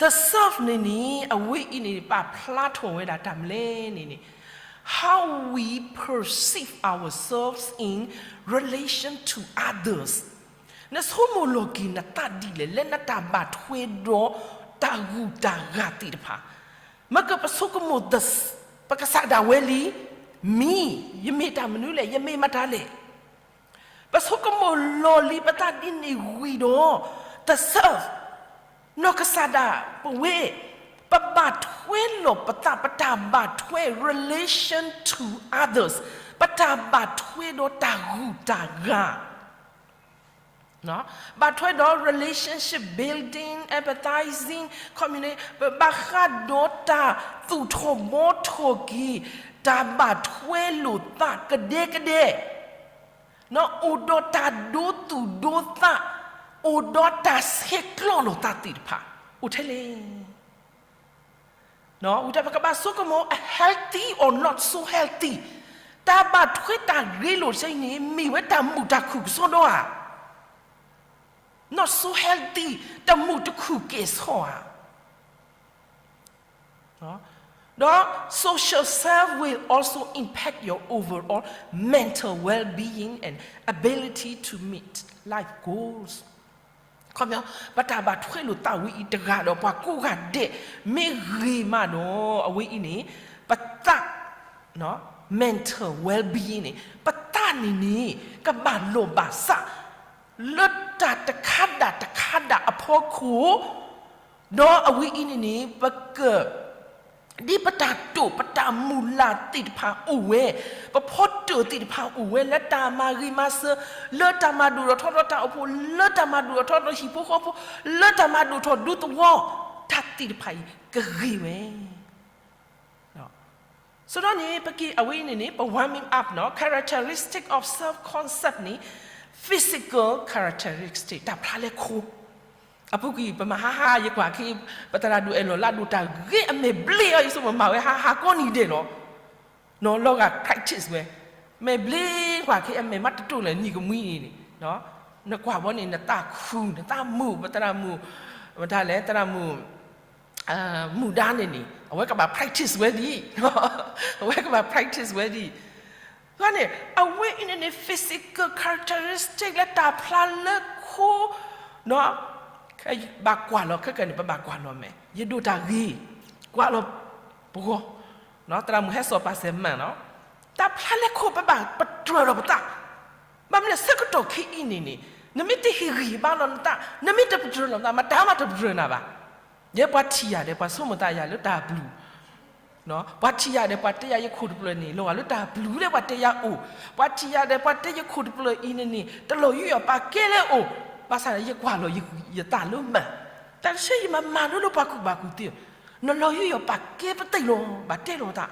deserve န့ၣ်န့ၣ် အဝဲအံၤန့ၣ် ပာ်ဖျါထီၣ်ဝဲဒၣ်တၢ်မနုၤလဲၣ်န့ၣ်န့ၣ် how we perceive ourselves in relation to others. နဆိကမိၣ်လီၤက့ၤနသးဒ်လဲၣ် လၢနတၢ်ဘၣ်ထွဲဒီးတၢ်ဂုၤတၢ်ဂၤသ့ၣ်တဖၣ်, မ့ၢ်ကပဆိကမိၣ် ပကစၢ်ဒၣ်ဝဲလံ, မံ, ယမ့ၢ်တၢ်မနုၤလဲၣ်, ယမ့ၢ်မတၤလဲၣ်. ပဆိကမိၣ်လီၤလံပသးဒ်န့ၣ်ဝံၤဒီး deserve, နီၢ်ကစၢ်ဒၣ်ပဝဲ, ပဘၣ်ထွဲလီၤပသး ပတၢ်ဘၣ်ထွဲ relation to others, ပတၢ်ဘၣ်ထွဲဒီးတၢ်ဂုၤတၢ်ဂၤ ဘၣ်ထွဲဒီး relationship building, empathizing, community, ပဘၣ်ဃးဒီးတၢ်သူၣ်ထီၣ်ဘှီထီၣ်က့ၤ တၢ်ဘၣ်ထွဲလိာ်သးကဒဲကဒဲ, အိၣ်ဒီးတၢ်ဒိသူၣ်ဒိသး, အိၣ်ဒီးတၢ်ဆဲးကျိးလိာ်သးသ့ၣ်တဖၣ်, အိၣ်ထဲလဲၣ်. ဝံၤတၢ်ပကဘၣ်ဆိကမိၣ် healthy or not so healthy, တၢ်ဘၣ်ထွဲတၢ်ဂ့ၤလိာ်တဆၢအံၤန့ၣ် မ့ၢ်ဝဲတၢ်မုာ်တၢ်ခုၣ်ကစီဒီဧါ, not so healthy, တမုာ်တခုၣ်ကဲၣ်ဆိးဧါ. ဒီး social self will also impact your overall mental well-being and ability to meet life goals. ခီပညီ ပတၢ်ဘၣ်ထွဲလိာ်သးဝဲအံၤတဂၤဒီးပှၤကိးဂၤဒဲး မ့ၢ်ဂ့ၤမးဒီး အဝဲအံၤန့ၣ် ပသး mental well-being န့ၣ် ပသးန့ၣ်န့ၣ် ကဘၣ်လိာ်ဘၣ်စး လၢတၢ်တခါဒၣ်တခါဒၣ်အဖီခိၣ်, ဒီးအဝဲအံၤန့ၣ်န့ၣ် ပက ဒ်ပတၢ်တိာ်ပတၢ်မုၢ်လၢ်သ့ၣ်တဖၣ်အိၣ်ဝဲ, ပဖီတၢၣ်သ့ၣ်တဖၣ်အိၣ်ဝဲ လၢတၢ်မၤဂ့ၤမၤစၢၤ, လၢတၢ်မၤဒိၣ်ထီၣ်ထီထီၣ်တၢ်အိၣ်ဖှိၣ်, လၢတၢ်မၤဒိၣ်ထီၣ်ထီထီၣ်ဟံၣ်ဖိဃီဖိ, လၢတၢ်မၤဒိၣ်ထီၣ်ဒူသဝီ, တၢ်သ့ၣ်တဖၣ်အံၤကဂ့ၤဝဲ. ဆိုတော့န့ၣ် ပက့ၤအဝဲအံၤန့ၣ်န့ၣ် ပ warming up နီၤ, characteristic of self concept န့ၣ် physical characteristic တၢ်ဖျါလဲၤခိၣ်. အပူၤကွံာ် ပမၤဟါဟါ ယကွၢ်ခဲအံၤ ပသရၣ်ဒိၣ်အဲၣ်လီၤလၢဒိၣ်တၢ်ဂ့ၤအမဲာ်ဘျ့အီၤ ယဆိကမိၣ်မၤဝဲဟါဟါကိးနံၤဒဲးလီၤ. နီၤ လီၤဂာ် practice ဝဲ, မဲာ်ဘျ့ကွၢ်ခဲအံၤ အမဲာ်မးတတိၢ်လၢၤ နံၤကမှံန့ၣ်န့ၣ် နကွၢ်ဘီန့ၣ် နသးခု နသးမုာ် ပသရၣ်မုာ်, မတၤလဲၣ် သရၣ်မုာ် မုာ်ဒါန့ၣ်န့ၣ် အဝဲကဘၣ် practice ဝဲဒၣ်, အဝဲကဘၣ် practice ဝဲဒၣ်. န့ၣ် အဝဲအံၤန့ၣ်န့ၣ် physical characteristic လၢတၢ်ဖျါလၢခိၣ်, ဘၣ်ကွၢ်လီၤခဲကနံၣ်န့ၣ် ပဘၣ်ကွၢ်လီၤမဲာ်, ယဒိၣ်တၢ်ဂ့ၤ, ကွၢ်လီၤပဂီၢ်, သရၣ်မုၣ်ဟဲစိာ်ပာ်စဲးမၢ်နီၤ, တၢ်ဖျါလၢခိၣ် ပဘၣ်ပတြၢၤလီၤပသး, ဘၣ်မနုၤလဲၣ်ဆၢကတီၢ်ခဲအံၤန့ၣ်န့ၣ် နမ့ၢ်တဟ့ၣ်ဂံၢ်ဟ့ၣ်ဘါလီၤနသး, နမ့ၢ်တပတြၢၤလီၤနသး မတၤမးတပတြၢၤနၤဘၣ်. ယဲပှၤထံၣ်ယၤဒီး ပှၤဆိကမိၣ်သးယၤလၢတၢ်ဘျုး, ပှၤထံၣ်ယၤဒီး ပှၤတဲယၤယခိၣ်တဖျၢၣ်န့ၣ် လီၤဂာ်လၢတၢ်ဘျုးလၢပှၤတဲယၤအိၣ်, ပှၤထံၣ်ယၤဒီး ပှၤတဲယခိၣ်တဖျၢၣ်အံၤန့ၣ်န့ၣ် တလီၤယူးယီၣ်ပာ်ကဲလၢအိၣ်, ဘၣ်ဆၣ်န့ၣ် ယကွၢ်လီၤယသးလၢမၢ်, တၢ်တဆၢယမၤမၤလိလၢပှၤကူၣ်ဘၣ်ကူၣ်သ့, နလီၤယူးယီၣ်ပာ်ကဲပသ့ၣ်လီၤ, ဘၣ်တဲလီၤသး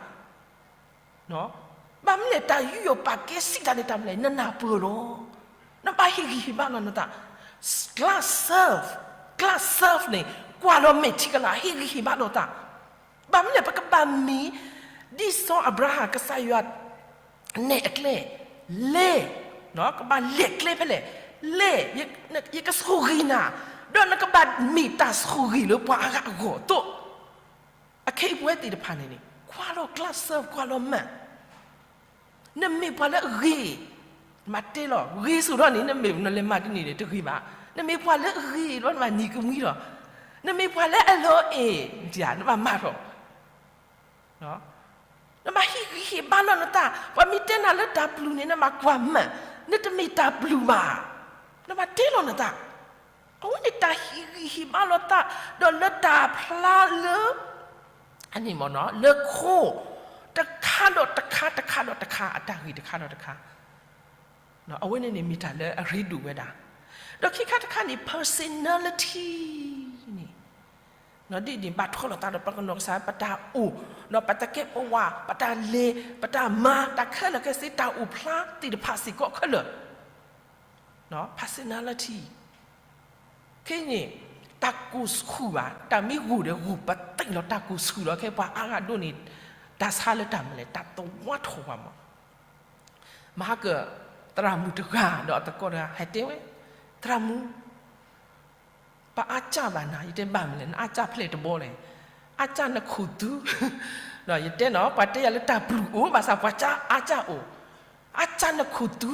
ဘၣ်မနုၤလဲၣ် တၢ်ယူးယီၣ်ပာ်ကဲစံးတၢ်န့ၣ် တၢ်မနုၤလဲၣ် နနၢ်ပၢၢ်လီၤ. နဘၣ်ဟ့ၣ်ဂံၢ်ဟ့ၣ်ဘါလီၤနသး, glass serve, glass serve န့ၣ် ကွၢ်လီၤမဲာ်ထံကလၤ ဟ့ၣ်ဂံၢ်ဟ့ၣ်ဘါလီၤသး, ဘၣ်မနုၤလဲၣ် ပကဘၣ်မ့ၢ် ဒ်စီၤအၤဘြၤဟၣ် ကစၢ်ယွၤနဲၣ်အကျဲ, လဲၤ, ကဘၣ်လဲၤကျဲဖဲလဲၣ်, လဲၤ, ယကဆိၣ်ဂ့ၤနၤ, ဒီးနကဘၣ်မ့ၢ်တၢ်ဆိၣ်ဂ့ၤလၢပှၤအဂၤအဂီၢ်အသိး, အခ့အပှဲၤသ့ၣ်တဖၣ်န့ၣ်န့ၣ် ကွၢ်လီၤ glass serve ကွၢ်လီၤမၢ်, နမ့ၢ်ပှၤလၢအဂ့ၤ, မၤတဲလီၤ ဂ့ၤစိာ်ထီၣ်န့ၣ် နမ့ၢ်နလဲၤမၤတန့ၢ်န့ၣ် တဂ့ၤဘၣ်, နမ့ၢ်ပှၤလၢအဂ့ၤလီၤ နဘၣ်နံၤကမှံလီၤ, နမ့ၢ်ပှၤလၢအလီၤအဲၣ် နဘၣ်မၤထီၣ် နဘၣ်ဟ့ၣ်ဂံၢ်ဟ့ၣ်ဘါလီၤနသး, ပှၤမ့ၢ်တဲနၤလၢတၢ်ဘျုးန့ၣ် နဘၣ်ကွၢ်မၢ်, နတမ့ၢ်တၢ်ဘျုးဘၣ်, နဘၣ်တဲလီၤနသး, အဝဲန့ၣ်တၢ်ဟ့ၣ်ဂံၢ်ဟ့ၣ်ဘါလီၤသး, ဒီးလၢတၢ်ဖျါလၢ အန့ၣ်မ့ၢ်နီၤ လၢခိၣ် တခါဒီးတခါ တခါဒီးတခါ အတၢ်ဂ့ၤတခါဒီးတခါ, အဝဲန့ၣ်န့ၣ်မ့ၢ်တၢ်လၢအရ့ဒိၣ်ဝဲဒၣ်, ဒီးခံခါတခါန့ၣ် personality န့ၣ် ဒ်န့ၣ် ဘၣ်ထွဲလိာ်သးဒီးပနီၢ်ကစၢ် ပတၢ်အိၣ်, ဒီးပတၢ်ကဲပဝး ပတၢ်လဲၤ ပတၢ်မၤ တၢ်ခဲလၢာ်ခဲဆ့ တၢ်အိၣ်ဖျါသ့ၣ်တဖၣ်စ့ၢ်ကီးခဲလၢာ်, personality ခဲအံၤန့ၣ် တၢ် အကိၢ်ဆူၣ်ဘၣ်, တၢ်မ့ၢ်ဂိၢ်ဒီးဂိၢ်ပသံလီၤ, တၢ်ကိၢ်ဆူၣ်လီၤ. ခဲပှၤအါဂၤဒိၣ်န့ၣ် တၢ်ဆါလၢတၢ်မနုၤလဲၣ်, တၢ်သဝါထီၣ်ဝဲမး. မဟါက သရၣ်မုၣ်တဂၤဒီးအသကိးတဂၤ ဟဲတဲဝဲ, သရၣ်မုၣ်, ပအါကၢ်ဘၣ်နၤ. ယတဲဘၣ်မနုၤလဲၣ်, နအါကၢ်ဖျဲၣ်တဘီလဲၣ်. အါကၢ်နခိၣ်သူ, ဒီးယတဲနီၤ, ပှၤတဲယၤလၢတၢ်ပျုၢ်အိၣ် ဘၣ်ဆၣ်ပှၤကၢ်အါကၢ်အိၣ်, အါကၢ်နခိၣ်သူ,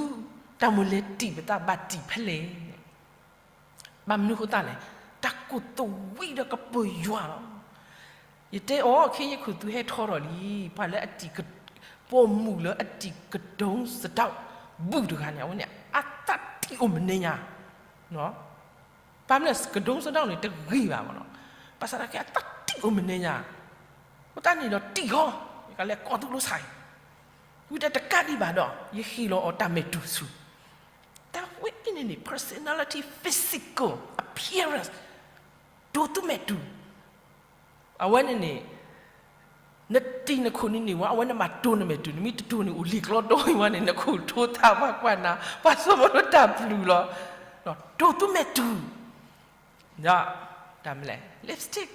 တၢ်မိၣ်လဲၤတံၢ်ပသးဘၣ်တံၢ်ဖဲလဲၣ်. ဘၣ်မနုၤအဃိသတးလဲၣ်, တၢ်ကိၢ်သဝံဒီးကပၢၤယွၤလီၤ. ယတဲအီၤ ခ့ယခိၣ်သူဟဲထီထီၣ်လံ, ပှၤလၢအတံၢ်, ပိာ်မုၣ်လၢအတံၢ်ကဒိစဒၢဘူၣ်တဂၤန့ၣ် အဝဲန့ၣ် အသးတံၢ်အိၣ်မနုၤညါ, ဘၣ်မနုၤလဲၣ် ကဒိစဒၢန့ၣ် တဂ့ၤဘၣ်မးနီၤ, ဘၣ်ဆၣ်သနာ်က့ အသးတံၢ်အိၣ်မနုၤညါ, အဃိသတးန့ၣ်ဒီးတံၢ်ဃီ, ယကလဲၤကိးသူလိၤဆဲး, ဝံၤဒီးတကးဒံးဘၣ်ဒီး ယဟ့ၣ်လီၤအီၤတၢ်မဲာ်တူၢ်ဆူၣ် တၢ်ဝဲအံၤန့ၣ်န့ၣ် personality, physical appearance, တိၢ်သူမဲာ်တူၢ်, အဝဲန့ၣ်န့ၣ်, နတံၢ်နခိၣ်န့ၣ်န့ၣ်ဝဲ အဝဲန့ၣ်မၤတိၢ်နမဲာ်တူၢ်, နမ့ၢ်တတိၢ်န့ၣ် အိၣ်လံာ်ကျီဒီဝဲန့ၣ် နခိၣ်ထိသးပှၤကွၢ်နၤ, ပှၤဆိကမိၣ်လၢတၢ်ပျုၢ်လီၤ, တိၢ်သူမဲာ်တူၢ်, ဒီး, တၢ်မနုၤလဲၣ် lipstick,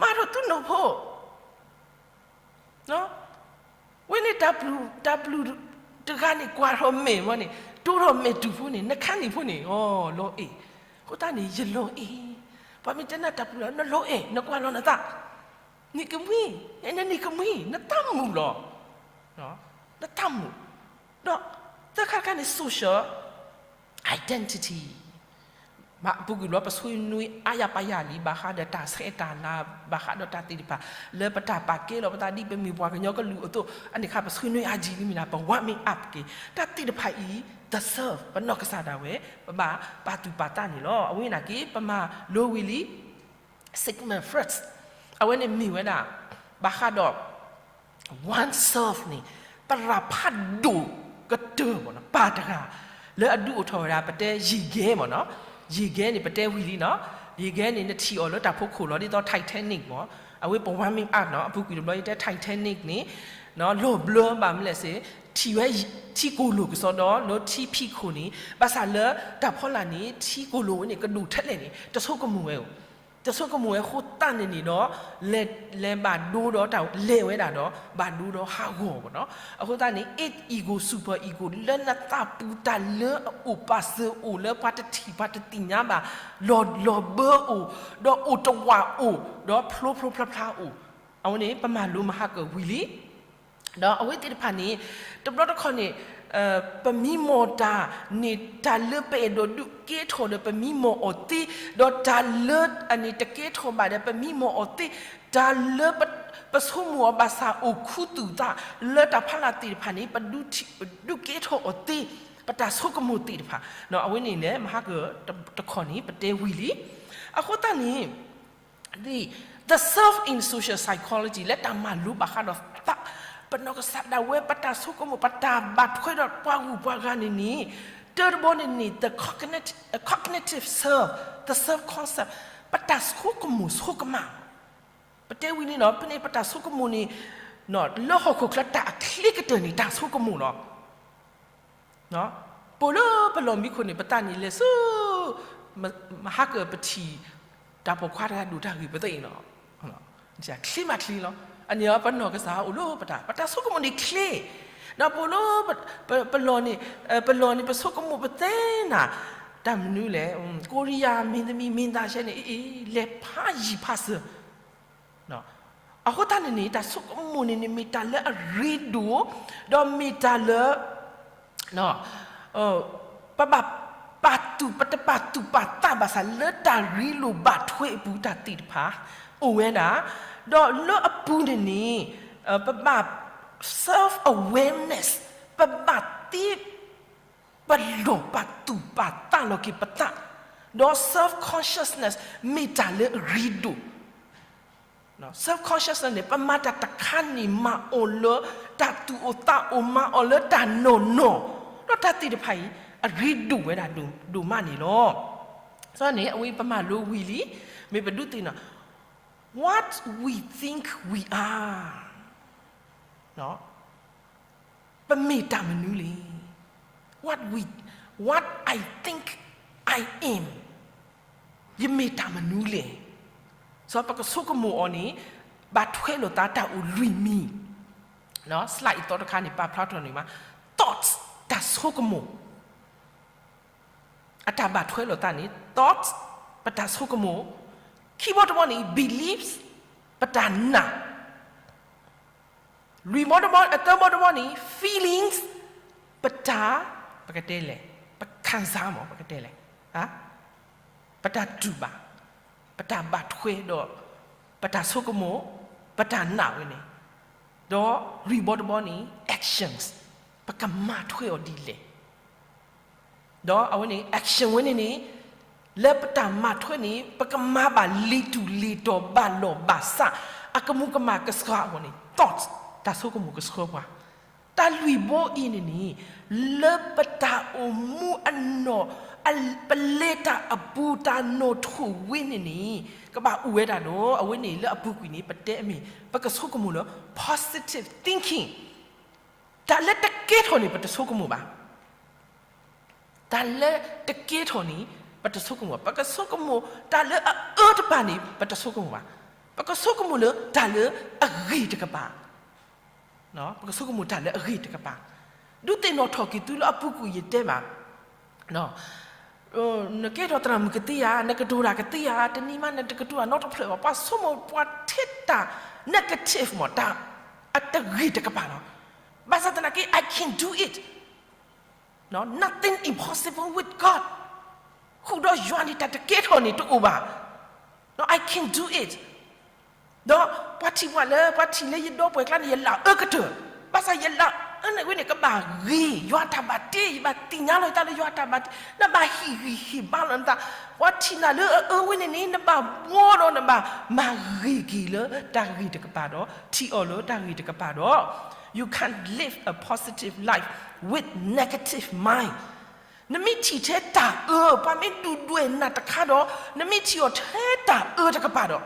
မၤထီၣ်သူနီၢ်ဖိ ဝဲန့ၣ်တၢ်ပျုၢ်, တၢ်ပျုၢ်တဂၤန့ၣ် ကွၢ်ထီၣ်မဲာ်ဝဲန့ၣ်, တိၢ်ထီၣ်မဲာ်တူၢ်ဖိန့ၣ် နခါန့ၣ်ဖိန့ၣ်, အီ, လီၤအဲၣ်, အဃိသတးန့ၣ် ယလီၤအဲၣ်, ပှၤမ့ၢ်တဲနၤတၢ်ပျုၢ်လီၤ နလီၤအဲၣ် နကွၢ်လီၤနသး, နံၤကမှံ, နနံၤကမှံ နသးမုာ်လီၤ, နသးမုာ်, ဒီး, သၢခါတခါန့ၣ် social identity, မ့ၢ်ပူၤကွံာ်ဘျီ ပဆွေးနွေးအါယၤပါယၤလံ ဘၣ်ဃးဒီးတၢ်ဆဲးတၢ်လၤ ဘၣ်ဃးဒီးတၢ်သ့ၣ်တဖၣ် လၢပတၢ်ပာ်ကဲလီၤပသးဒ်ပမ့ၢ်ပှၤကညီကလုာ်အသိး အန့ၣ်အခါ ပဆွေးနွေးအါကံလံမ့ၢ်ဒၣ် ပ warming up က့ၤ တၢ်သ့ၣ်တဖၣ်အံၤ deserve ပနီၢ်ကစၢ်ဒၣ်ဝဲ ပဘၣ်ပာ်သူၣ်ပာ်သးန့ၣ်လီၤ. အဝဲနာ်က့ ပမၤလိဝံၤလံ Sigmund Freud အဝဲန့ၣ်မ့ၢ်ဝဲဒၣ် ဘၣ်ဃးဒီး oneself န့ၣ် သရၣ်ဖးဒိၣ်ကတၢၢ် ပၢ်တဂၤ လၢအဒုးအိၣ်ထီၣ်ဝဲဒၣ် ပတဲ ရေခဲ မ့ၢ်နီၤ, ရေခဲ န့ၣ် ပတဲဝံၤလံနီၤ, ရေခဲ န့ၣ် နထံၣ်အီၤလၢတၢ်ဖိခိၣ်လီၤ ဒ်သိး Titanic မ့ၢ်, အဝဲပ warming up နီၤ, အပူၤကွံာ်တဘျီ ယတဲ Titanic န့ၣ် လီၤဘျၢဘၣ်မနုၤလဲၣ်စ့ၢ်, ထံၣ်ဝဲ ထံကိၢ်လိာ်ကစီဒီလၢထံဖံးခိၣ်န့ၣ် ဘၣ်ဆၣ်လၢတၢ်ဖီလာ်န့ၣ် ထံကိၢ်လိာ်ဝဲန့ၣ် ကဒိၣ်ထဲလဲၣ်န့ၣ် တဆိကမိၣ်ဝဲဧိၤ, တဆိကမိၣ်ဝဲအဃိသတးန့ၣ်န့ၣ်ဒီး လဲၤ လဲၤဘၣ်ဒိဒီးတၢ်လဲၤဝဲဒၣ်ဒီး ဘၣ်ဒိဒီးဟးဂီၤမ့ၢ်နီၤ. အဃိသတးန့ၣ် id, ego, super ego လၢနသးပူၤ တၢ်လၢအအိၣ်ပာ်စၢၤအိၣ် လၢပှၤတထံၣ်ပှၤတသ့ၣ်ညါဘၣ် လီၤ လီၤဘၢအိၣ် ဒီးအိၣ်တဝးအိၣ် ဒီးဖျိဖျိဖျါဖျါအိၣ်, အဝဲန့ၣ် ပမၤလိမၤဟးကၢၤဝံၤလံ ဒီးအဝဲသ့ၣ်တဖၣ်န့ၣ် တဘျီတခီၣ်န့ၣ် ပမံမီၢ်တၢ်န့ၣ် တၢ်လၢပအဲၣ်ဒိးဒုးကဲထီၣ်ဒီးပမံမီၢ်အီၤသ့, ဒီးတၢ်လၢအန့ၣ်တကဲထီၣ်ဘၣ်ဒီးပမံမီၢ်အီၤသ့, တၢ်လၢပဆိကမိၣ်အီၤဘၣ်ဆၣ်အိၣ်ခူသူၣ်သး လၢတၢ်ဖီလာ်သ့ၣ်တဖၣ်န့ၣ် ပဒုးကဲထီၣ်အီၤသ့, ပတၢ်ဆိကမိၣ်သ့ၣ်တဖၣ် အဝဲန့ၣ်လဲၣ် မဟါကတခီန့ၣ် ပတဲဝံၤလံ. အဃိသတးန့ၣ် the self in social psychology လၢတၢ်မၤလိဘၣ်ဃးဒီးသး ပနီၢ်ကစၢ်ဒၣ်ဝဲ ပတၢ်ဆိကမိၣ် ပတၢ်ဘၣ်ထွဲဒီးပှၤဂုၤပှၤဂၤန့ၣ်န့ၣ် တၢတဘီန့ၣ်န့ၣ် the cognitive, cognitive self, the self concept ပတၢ်ဆိကမိၣ်ဆိကမး ပတဲဝံၤန့ၣ်နီၤ ဖဲန့ၣ် ပတၢ်ဆိကမိၣ်န့ၣ် လၢဟီၣ်ခိၣ်ချၢတၢ်အချ့ကတၢၢ်န့ၣ် တၢ်ဆိကမိၣ်လီၤ. ပိာ်လၢပလီၢ်မံခိၣ်န့ၣ် ပသးန့ၣ်လဲၤဆူ မဟါကၢၢ်ပထံၣ် တၢ်ပိာ်ခွါတဂၤဒိၣ်တၢ်ဂ့ၢ်ပသ့ၣ်နီၤ ချ့မးချ့လီၤ. အန့ၣ် ပနီၢ်ကစၢ်အိၣ်လၢပတၢ် ပတၢ်ဆိကမိၣ်န့ၣ်ချ့ ဒီးပိာ်လၢ ပလီၢ်န့ၣ် ပလီၢ်န့ၣ် ပဆိကမိၣ်ပသဲနၤ တၢ်မနုၤလဲၣ် ကိရံယါ မင်းသမီး မင်းသား ဆဲန့ၣ် အ့ၣ် အ့ၣ် လဲၤဖးယံာ်ဖးစၢၤ အဃိသတးန့ၣ်န့ၣ် တၢ်ဆိကမိၣ်န့ၣ်န့ၣ် မ့ၢ်တၢ်လၢအရ့ဒိၣ် ဒီးမ့ၢ်တၢ်လၢ ပဘၣ်ပာ်သူၣ် ပတပာ်သူၣ်ပာ်သးဘၣ်ဆၣ် လၢတၢ်ရ့လိာ်ဘၣ်ထွဲအပူၤတၢ်သ့ၣ်တဖၣ် အိၣ်ဝဲဒၣ်, ဒီးလၢအပူၤန့ၣ်န့ၣ် ပဘၣ် self awareness ပဘၣ်သ့ ပလီၢ်ပာ်သူၣ်ပာ်သးလီၤက့ၤပသး, ဒီး self consciousness မ့ၢ်တၢ်လၢအရ့ဒိၣ် self consciousness န့ၣ် ပမၤတၢ်တခါန့ၣ် မၤအီၤလၢတၢ်သူၣ်အိၣ်သးအိၣ် မၤအီၤလၢတၢ်နီၢ်နီၢ်, ဒီးတၢ်သ့ၣ်တဖၣ်အံၤ အရ့ဒိၣ်ဝဲဒၣ်ဒိၣ်မးန့ၣ်လီၤ. အဃိန့ၣ် အဝဲပမၤလိဝံၤလံ, မ့ᢢ်ပဒုးသ့ၣ်နီၣ် what we think we are ပမ့ၢ်တၢ်မနုၤလဲၣ်, what we, what I think I am ယမ့ၢ်တၢ်မနုၤလဲၣ်. စီၤပကဆိကမိၣ်အီၤန့ၣ် ဘၣ်ထွဲလိာ်သးတၢ်အိၣ်လွံၢ်မံၤ. စလၢအံၤသီတခါန့ၣ် ပာ်ဖျါထီၣ်န့ၣ်မး thoughts တၢ်ဆိကမိၣ်, အတၢ်ဘၣ်ထွဲလိာ်သးန့ၣ် thoughts ပတၢ်ဆိကမိၣ်, ခံဘီတဘီန့ၣ် beliefs ပတၢ်နာ်, လွံၢ်ဘီတဘီ အသၢဘီတဘီန့ၣ် feelings ပတၢ်, ပကတဲလဲၣ်, ပခံစားမး ပကတဲလဲၣ်, ပတၢ်တူၢ်ဘၣ်, ပတၢ်ဘၣ်ထွဲဒီး ပတၢ်ဆိကမိၣ်, ပတၢ်နာ်ဝဲန့ၣ်, ဒီးလွံၢ်ဘီတဘီန့ၣ် actions ပကမၤထွဲအီၤဒ်လဲၣ်. ဒီးအဝဲန့ၣ် action ဝဲန့ၣ်န့ၣ် လၢပတၢ်မၤထွဲန့ၣ် ပကမၤဘၣ်လ့ၤတူၢ်လ့ၤတီၤဘၣ်လီၢ်ဘၣ်စး အကမူကမၣ်ကစှၤအဂီၢ်န့ၣ် thoughts တၢ်ဆိကမိၣ်ကဆှၢပှၤ. တၢ်လွံၢ်ဘီအံၤန့ၣ်န့ၣ် လၢပတၢ်အိၣ်မူအနီၢ်, ပလဲၤတၢ်အပူၤတၢ်နီၣ်ထိၣ်ဝဲန့ၣ်န့ၣ် ကဘၣ်အိၣ်ဝဲဒၣ်ဒီး အဝဲန့ၣ်လၢအပူၤကွံာ်န့ၣ် ပတဲအမ့ၢ် ပကဆိကမိၣ်လၢ positive thinking. တၢ်လၢတကဲထီၣ်န့ၣ် ပတဆိကမိၣ်ဘၣ်. တၢ်လၢတကဲထီၣ်န့ၣ် ပတဆိကမိၣ်ဘၣ်. ပကဆိကမိၣ်တၢ်လၢအအၢတဖၣ်န့ၣ် ပတဆိကမိၣ်ဘၣ်. ပကဆိကမိၣ်လၢတၢ်လၢအဂ့ၤတကပၤ, ပကဆိကမိၣ်တၢ်လၢအဂ့ၤတကပၤ. ဒုးသ့ၣ်နီၣ်ထီၣ်က့ၤသုလၢအပူၤကွံာ်ယတဲဘၣ် နကဲထီၣ်သရၣ်မုၣ်ကသ့ဧါ, နကတိၤတၢ်ကသ့ဧါ, တနံၤမးနတကတိၤတၢ်နီတဖျၢၣ်ဘၣ်. ပှၤဆိကမိၣ်ပှၤထဲတၢ် negative မး တၢ်အတဂ့ၤတကပၤလီၤ. ဘၣ်ဆၣ်သနာ်က့ I can do it. Nothing impossible with God. ဃုာ်ဒီးယွၤန့ၣ် တၢ်တကဲထီၣ်န့ၣ်တအိၣ်ဘၣ်. I can do it. ဒီးပှၤထံၣ်ပှၤလၢ ပှၤထံၣ်လၢယဒီပုၢ်ဝဲၢ်ကျါန့ၣ် ယလၢအၢကတၢၢ်, ဘၣ်ဆၣ်ယလၢအၢန့ၣ်ဝဲန့ၣ် ကဘၣ်ဂ့ၤ, ယွၤတၢ်ဘၣ်တ့, ယဘၣ်သ့ၣ်ညါလီၤယသးလၢယွၤတၢ်ဘၣ်တ့, နဘၣ်ဟ့ၣ်ဂံၢ်ဟ့ၣ်ဘါလီၤနသး. ပှၤထံၣ်နၤလၢအအၢဝဲန့ၣ်န့ၣ် နဘၣ်ဘှီဒီးနဘၣ်မၤဂ့ၤက့ၤလၢတၢ်ဂ့ၤတကပၤဒီး ထံၣ်အီၤလၢတၢ်ဂ့ၤတကပၤဒီး you can't live a positive life with negative mind. နမ့ၢ်ထံၣ်ထဲတၢ်အၢ, ပှၤမ့ၢ်ဒုၣ်ဒွဲၣ်နၤတခါဒီး နမ့ၢ်ထံၣ်အီၤထဲတၢ်အၢတကပၤဒီး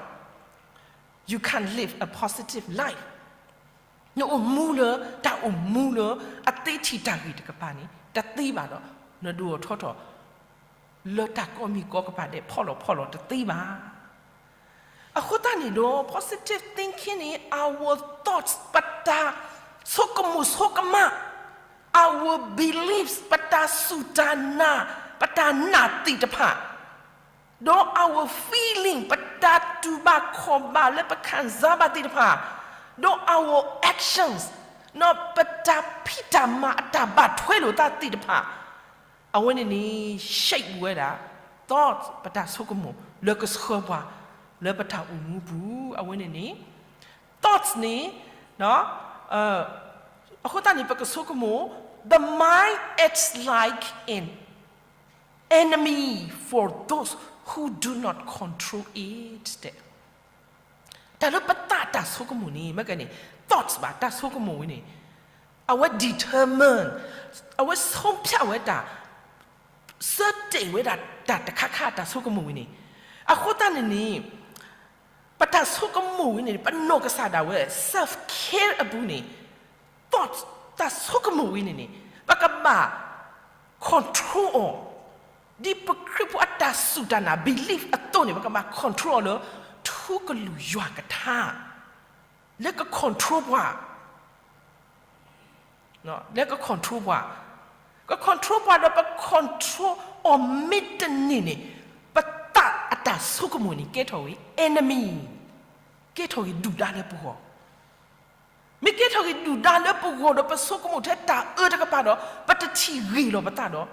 you can't live a positive life. နအိၣ်မူလၢတၢ်အိၣ်မူလၢအသ့ထံၣ်တၢ်ဂ့ၤတကပၤန့ၣ် တသ့ဘၣ်ဒီး နဒိၣ်ထီၣ်ထီထီၣ် လၢတၢ်ကိးမံၤကိးကပၤဒဲးဖီၣ်လီၤဖီၣ်လီၤတသ့ဘၣ်. အဃိသတးန့ၣ်ဒီး positive thinking န့ၣ် our thoughts ပတၢ်ဆိကမိၣ်ဆိကမး, our beliefs ပတၢ်စူၢ်တၢ်နာ်, ပတၢ်နာ်သ့ၣ်တဖၣ်, ဒီး our feeling ပတၢ်တူၢ်ဘၣ်ခီၣ်ဘၣ်လၢပခံစားဘၣ်သ့ၣ်တဖၣ်, ဒီး our actions ပတၢ်ဖံးတၢ်မၤအတၢ်ဘၣ်ထွဲလိာ်သးသ့ၣ်တဖၣ် အဝဲန့ၣ်န့ၣ် shape ဝဲဒၣ် thoughts ပတၢ်ဆိကမိၣ်လၢကဆှၢပှၤလၢပတၢ်အိၣ်မူပူၤ အဝဲန့ၣ်န့ၣ် thoughts န့ၣ် အဃိသတးန့ၣ် ပကဆိကမိၣ် the mind acts like an enemy for those who do not control it တဲ တၢ်လၢပသးတၢ်ဆိကမိၣ်န့ၣ် မ့ၢ်ကန့ၣ် thoughts ဘၣ် တၢ်ဆိကမိၣ်ဝဲန့ၣ် အဝဲ determine အဝဲ ဆုံးဖြတ် ဝဲဒၣ် ဆၢတဲာ်ဝဲဒၣ်တၢ်တခါခါ တၢ်ဆိကမိၣ်ဝဲန့ၣ် အဃိသတးန့ၣ်န့ၣ် ပတၢ်ဆိကမိၣ်ဝဲန့ၣ် ပနီၢ်ကစၢ်ဒၣ်ဝဲ self care အပူၤန့ၣ် thoughts တၢ်ဆိကမိၣ်ဝဲန့ၣ်န့ၣ် ပကဘၣ် control အီၤ ဒ်ပခရံာ်ဖိအတၢ်စူၢ်တၢ်နာ် belief အသိးန့ၣ် ပကဘၣ် control အီၤလၢ ထူကလုၢ်ယွၤကထါ လၢက control ပှၤ လၢက control ပှၤ, က control ပှၤဒီးပ control အီၤမ့ၢ်တန့ၢ်န့ၣ် ပသးအတၢ်ဆိကမိၣ်န့ၣ် ကဲထီၣ်ဂ့ၤ enemy, ကဲထီၣ်ဂ့ၤဒုၣ်ဒါလၢပဂီၢ်, မ့ၢ်ကဲထီၣ်ဂ့ၤဒုၣ်ဒါလၢပဂီၢ်ဒီး ပဆိကမိၣ်ထဲတၢ်အၢတကပၤဒီး ပတထံၣ်ဂ့ၤလီၤပသးဒီး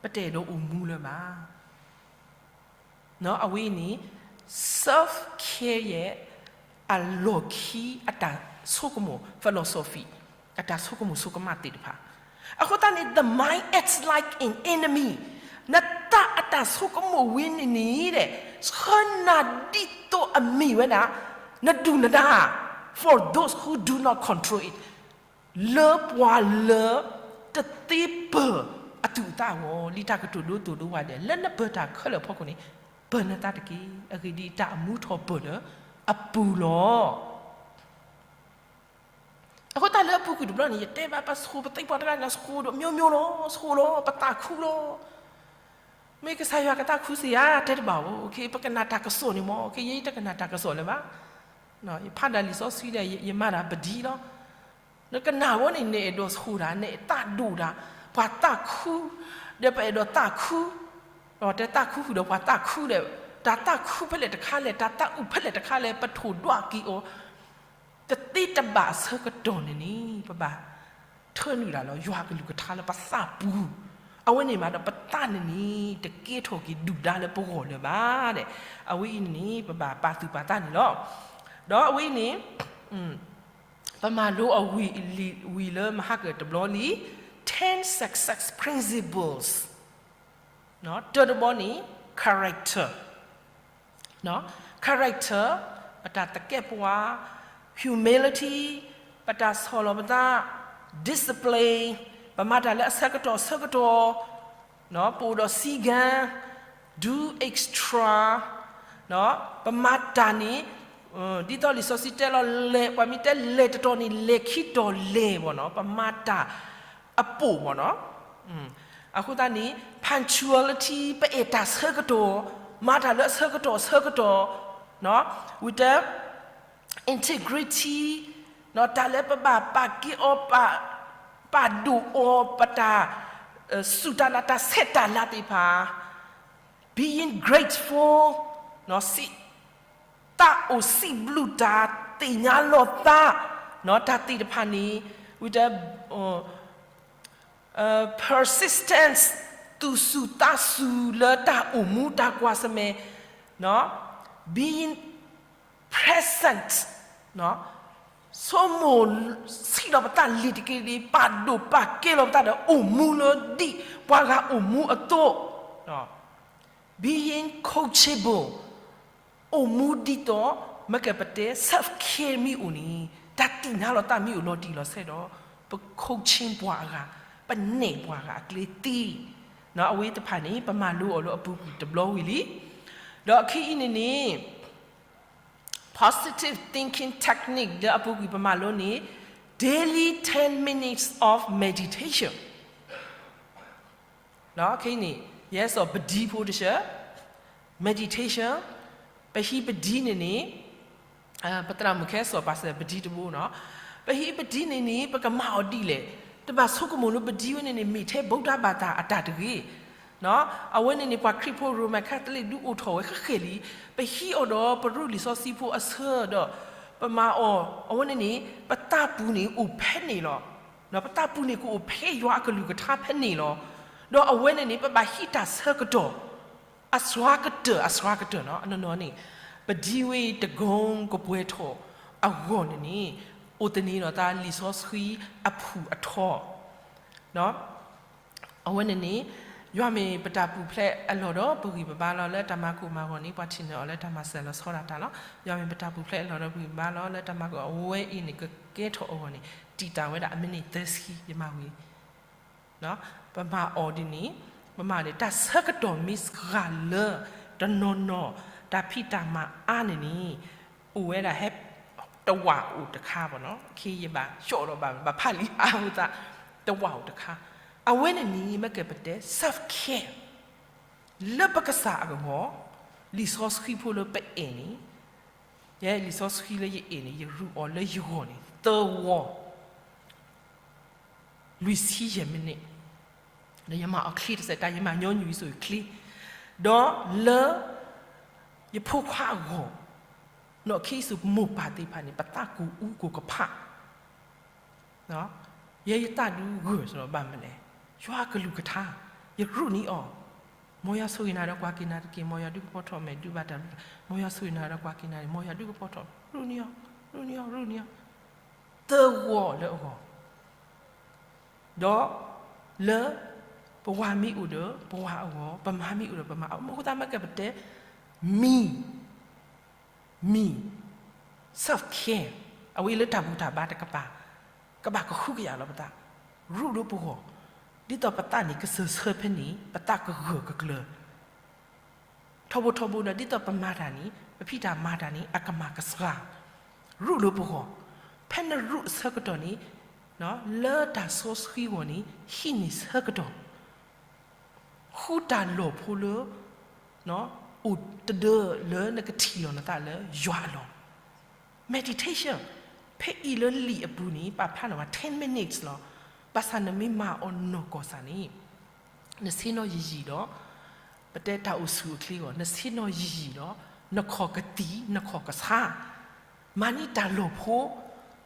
ပတအဲၣ်ဒိးအိၣ်မူလၢၤဘၣ်. အဝဲအံၤန့ၣ် self care ရဲ့အလီၢ်ခံအတၢ်ဆိကမိၣ် philosophy အတၢ်ဆိကမိၣ်ဆိကမးသ့ၣ်တဖၣ်, အဃိသတးန့ၣ် the mind acts like an enemy, နသးအတၢ်ဆိကမိၣ်ဝဲန့ၣ်န့ၣ် ဆှၢနၤဒ်သိးအမ့ၢ်ဝဲဒၣ် နဒုၣ်နဒါ for those who do not control it, လၢပှၤလၢတသ့ပၢၤအသူၣ်အသးအဂီၢ်, လံာ်တၢ်ကတိၤဒိ သိၣ်ဒိ ဝၤဒဲး, လၢနပၢၤတၢ်ခဲလၢာ်အဖီခိၣ်န့ၣ် ပၢၤနသးတက့ၢ်. အဂ့ၢ်ဒ်အံၤ, တၢ်အမူထီၣ်ပၢၢ်လၢအပူၤလီၤ. အဃိသတးလၢအပူၤကွံာ်တဘျီန့ၣ် ယတဲဘၣ်ပှၤဆိ ပသ့ၣ်ပှၤတဂၤန့ၣ် ဆိဒီး မျိုးမျိုး လီၤ, ဆိလီၤ, ပသးခုလီၤ. မ့ၢ်ကစၢ်ယွၤကသးခုစ့ၢ်ဧါ, တဲတဘၣ်ဧိၤ, ယတကနၣ်တၢ်ကစီၣ်န့ၣ်မ့ၢ်, ယတကနၣ်တၢ်ကစီၣ်လၢၤဘၣ်. ယဖးဒၣ်လံာ်စီဆှံဒီး ယမၤတၢ်ပဒံလီၤ. နကနၣ်ဝဲန့ၣ် နအဲၣ်ဒိးဆှိၣ်တၢ်, နအဲၣ်သးဒိၣ်တၢ်, ပှၤသးခု, ဒီးပအဲၣ်ဒိးသးခု, ဒီးတဲသးခုဃုာ်ဒီးပှၤသးခုဒီး, တၢ်သးခုဖဲလဲၣ်တခါလဲၣ်, တၢ်သးအုးဖဲလဲၣ်တခါလဲၣ် ပထိၣ်ဒွးက့ၤအီၤ တသ့တဘၣ်အဆၢကတီၢ်န့ၣ်န့ၣ် ပဘၣ်ထၢနုာ်တၢ်လၢယွၤအကလုၢ်ကထါလၢပသးပူၤ, အဝဲန့ၣ်မးဒီးပသးန့ၣ်န့ၣ် တကဲထီၣ်က့ၤဒုၣ်ဒါလၢပဂီၢ်လၢၤဘၣ်. အဝဲအံၤန့ၣ်န့ၣ် ပဘၣ်ပာ်သူၣ်ပာ်သးန့ၣ်လီၤ. ဒီးအဝဲအံၤန့ၣ် ပမၤလိအဝံၤလၢမဟါကတဘျီလံ, ten success principles, တၢတဘီန့ၣ် character, character, ပတၢ်သကဲးပဝး, humility, ပတၢ်ဆီၣ်လီၤပသး, discipline, ပမၤတၢ်လၢအဆၢကတီၢ်အဆၢကတီၢ်, ပအိၣ်ဒီးစံကၤ, do extra, ပမၤတၢ်န့ၣ် ဒ်သိးလံာ်စီဆှံတဲလီၤ, လဲၤ, ပှၤမ့ၢ်တဲလဲၤတတီၤန့ၣ် လဲၤခံတီၤလဲၤဘၣ်နီၤ, ပမၤတၢ်အပိာ်ဘၣ်နီၤ. အဃိသတးန့ၣ် punctuality, ပအဲၣ်တၢ်ဆၢကတီၢ်, မၤတၢ်လၢအဆၢကတီၢ်အဆၢကတီၢ်, ဝံၤတၢ် integrity, တၢ်လၢပဘၣ်ပာ်ကဲအီၤ, ပာ်ဒိၣ်အီၤ, ပတၢ်စူၢ်တၢ်နာ် တၢ်ဆဲးတၢ်လၤသ့ၣ်တဖၣ်, being grateful, သးအိၣ်စံးဘျုးတၢ်, သ့ၣ်ညါလီၤသး, တၢ်သ့ၣ်တဖၣ်န့ၣ်, ဝံၤတၢ် persistence, သူၣ်စူၤသးစူၤလၢတၢ်အိၣ်မူတၢ်ကွၢ်ဆၢၣ်မဲာ်, being present, ဆိကမိၣ်ဆံးလီၤပသးလံၤတက့ၢ်လံ, ပာ်ဒိၣ်ပာ်ကဲလီၤပသးဒီးအိၣ်မူလၢဒ်ပှၤဂၤအိၣ်မူအသိး, being coachable, အိၣ်မူဒ်သိး မ့ၢ်ကဲပတဲ self care မ့ၢ်အိၣ်န့ၣ်, တၢ်သ့ၣ်ညါလီၤသးမ့ၢ်အိၣ်လီၤတံၢ်လီၤဆဲးဒီး ပ coaching ပှၤအဂၤ, ပနဲၣ်ပှၤဂၤအကျဲသ့, အဝဲတဖၣ်န့ၣ် ပမၤလိအီၤလၢအပူၤကွံာ်တဘျီဝံၤလံ. ဒီးအခံအံၤန့ၣ်န့ၣ် positive thinking technique လၢအပူၤကွံာ်ပမၤလိန့ၣ် daily ten minutes of meditation န့ၣ် ယဲစီၤပဒံဖိတဆၢ, meditation, ပဟံးပဒံန့ၣ်န့ၣ်, ပသရၣ်မုၣ်ခဲစီၤပၤစၢၤပဒံတဘိနီၤ, ပဟံးပဒံန့ၣ်န့ၣ် ပကမၤအီၤဒ်လဲၣ်, တဘၣ်ဆိကမိၣ်လၢပဒံဝဲန့ၣ်န့ၣ် မ့ၢ်ထဲဗုဒ္ဓဘာသာအတၢ်တဂ့ၤ အဝဲန့ၣ်န့ၣ် ပှၤခရံာ်ဖိ Roman Catholic ဒုးအိၣ်ထီၣ်ဝဲဃဲဃဲလံ, ပဟံးအီၤဒီးပရူးလံာ်စီဆှံဖိအဆၢဒီး ပမၤအီၤ, အဝဲန့ၣ်န့ၣ် ပသးပူၤန့ၣ်အိၣ်ဖဲန့ၣ်လီၤ. ပသးပူၤန့ၣ်ကအိၣ်ဖဲယွၤအကလုၢ်ကထါဖဲန့ၣ်လီၤ. ဒီးအဝဲန့ၣ်န့ၣ် ပဘၣ်ဟံးတၢ်ဆၢကတီၢ် အစှၤကတၢၢ် အစှၤကတၢၢ်နီၤ, အနီၢ်နီၢ်န့ၣ် ပဒံဝဲတကီကပှဲၤထီၣ်အဂီၢ်န့ၣ်န့ၣ် အိၣ်သန့ၤဒီးတၢ်လံာ်စီဆှံအဖုၣ်အထီ, အဝဲန့ၣ်န့ၣ် ယွၤမ့ၢ်ပတၢ်ပူၤဖျဲးအလီၢ်ဒီးပဂံၢ်ပဘါလီၤ. လၢတၢ်မၤကိၢ်မၤဂီၤန့ၣ် ပှၤထံၣ်န့ၢ်အီၤလၢတၢ်မၤစၢၤလီၤဆီဒၣ်တၢ်လီၤ. ယွၤမ့ၢ်ပတၢ်ပူၤဖျဲးအလီၢ်ဒီးပဂံၢ်ပဘါလီၤ. လၢတၢ်မၤကိၢ်အဝဲအံၤန့ၣ် ကကဲထီၣ်အဂီၢ်န့ၣ် တံာ်တာ်ဝဲဒၣ်အမံးနံးသၢဆံ ယမၤဝံၤ ပမၤအီၤဒ်န့ၣ်, ပမၤန့ၣ် တၢ်ဆၢကတီၢ်မ့ၢ်စှၤလၢတနီၤနီၤ တၢ်ဖံးတၢ်မၤအါန့ၣ်န့ၣ် အိၣ်ဝဲဒၣ်ဟဲ တဝာ်အိၣ်တခါဘၣ်နီၤ, ခ့ယဘၣ် short ဒီးဘၣ် ဘၣ်ဖးလံာ်အါဝဲသး တဝာ်အိၣ်တခါ, အဝဲန့ၣ်န့ၣ် မ့ၢ်ကဲပတဲ self care လၢပကစၢ်အဂီၢ်, လံာ်စီဆှံဖိလၢပအဲၣ်န့ၣ်, ယဲလံာ်စီဆှံလၢယအဲၣ်န့ၣ် ယရူးအီၤလၢယဂီၢ်န့ၣ် သၢဝီ လွံၢ်ဆံယဲၢ်မံးနံး, ဒီးယမၤအီၤချ့တစဲးတၢ် ယမၤညီနုၢ်ယစိၤယချ့, ဒီးလၢယဖိခွါအဂီၢ်, နီၢ်ခံစူၢ်မိၢ်ပၢ်သ့ၣ်တဖၣ်န့ၣ် ပသးကိၢ်အူကိၢ်ကဖး, ယဲယသးဒုးဂၢၢ်စ့ၢ်ကီးဘၣ်မနုၤလဲၣ်, ယွၤအကလုၢ်ကထါ, ယရူးန့ၢ်အီၤ, မ်ယွၤဆိၣ်ဂ့ၤနၤဒီးကွၢ်က့ၤနၤတက့ၢ်, မ်ယွၤဒုးကဖီထီၣ်မဲာ်ဒုးဘၣ်တၢ်ဘျုး, မ်ယွၤဆိၣ်ဂ့ၤနၤဒီးကွၢ်က့ၤနၤန့ၣ် မ်ယွၤဒုးကဖီထီၣ်, ရူးန့ၢ်အီၤ, ရူးန့ၢ်အီၤ, ရူးန့ၢ်အီၤ, သၢဝီလၢအဂီၢ် ဒီးလၢပဝၤမ့ၢ်အိၣ်ဒီးပဝၤအဂီၢ်, ပမါမ့ၢ်အိၣ်ဒီးပမါအဂီၢ်, မ့ၢ်အဃိသတးမ့ၢ်ကဲပတဲ me, me, self care, အဝဲလၢတၢ်ဘူၣ်တၢ်ဘါတကပၤ, ကဘၣ်ကဟုကယာ်လီၤပသး, ရူးလၢပဂီၢ်, ဒ်သိးပသးန့ၣ်ကစၢၢ်ဆၢဖဲန့ၣ် ပသးကဂၢၢ်ကကျၢၤ ထီဘိထီဘိဒီး ဒ်သိးပမၤတၢ်န့ၣ် ပဖံးတၢ်မၤတၢ်န့ၣ် အကမၣ်ကစှၤ, ရူးလၢပဂီၢ်, ဖဲနရူးအဆၢကတီၢ်န့ၣ် လၢတၢ်စီဆှံဂီၢ်န့ၣ် ဟံးန့ၢ်ဆၢကတီၢ်, ဃ ဃုတၢ်လီၢ်ဖိလၢ အိၣ်တဒၢလၢနကထံၣ်လီၤနသးလၢယွၤအလီၢ်. Meditation, ဖဲအံၤလၢလံာ်အပူၤန့ၣ် ပာ်ဖျါန့ၢ်ဝဲ ten minutes လီၤ. ဘၣ်ဆၣ်နမ့ၢ်မၤအီၤနီၢ်ကီၢ်စၢ်န့ၣ် နဆ့ၣ်နီၤယံာ်ယံာ်ဒီး ပတဲတၢ်အိၣ်ဆူၣ်အိၣ်ချ့အဂီၢ် နဆ့ၣ်နီၤယံာ်ယံာ်ဒီး နခီၣ်ကသံၣ် နခီၣ်ကဆါ မၤန့ၢ်တၢ်လီၢ်ဖိ ဒီး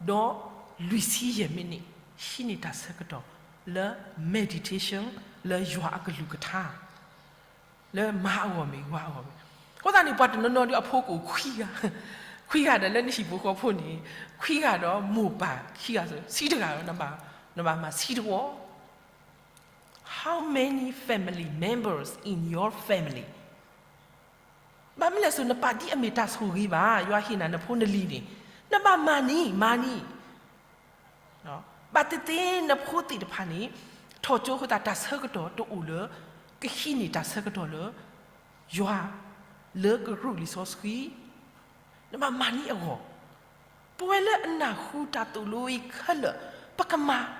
လွံၢ်ဆံယဲၢ်မံးနံး ဟံးန့ၢ်တၢ်ဆၢကတီၢ်လၢ meditation လၢယွၤအကလုၢ်ကထါ လၢမၤအဂီၢ်မ့ၢ်ဂ့ၤ အဂီၢ်မ့ၢ်ဂ့ၤ. အဃိသတးန့ၣ် ပှၤတနီၤနီၤဒီးအဖိကအိၣ်ခွံဂၤ, ခွံဂၤဒီးလၢနဟံၣ်ဖိဃီဖိန့ၣ် ခွံဂၤဒီးမိၢ်ပၢ်ခံဂၤ ဆံတဂၤဒီး နဘၣ်မၤဆံတဝီ. How many family members in your family? ဘၣ်မနုၤလဲၣ် နပာ်ဒ်အမ့ၢ်တၢ်ဆိၣ်ဂ့ၤဘၣ်. ယွၤဟ့ၣ်နၤနဖိနလံၤန့ၣ် နဘၣ်မၤန့ၢ် မၤန့ၢ် ဘၣ်သ့ၣ်သ့ၣ်နဖိသ့ၣ်တဖၣ်န့ၣ် ထီၣ်ကၠိအဃိသတး တၢ်ဆၢကတီၢ်တအိၣ်လၢ ကဟံးန့ၢ်တၢ်ဆၢကတီၢ်လၢ ယွၤ လၢကရူၢ်လံာ်စီဆှံ နဘၣ်မၤန့ၢ်အဂီၢ်. ပဝဲလၢအနၢ်ဟူတၢ်သိၣ်လိအံၤခဲလၢာ် ပကမၤ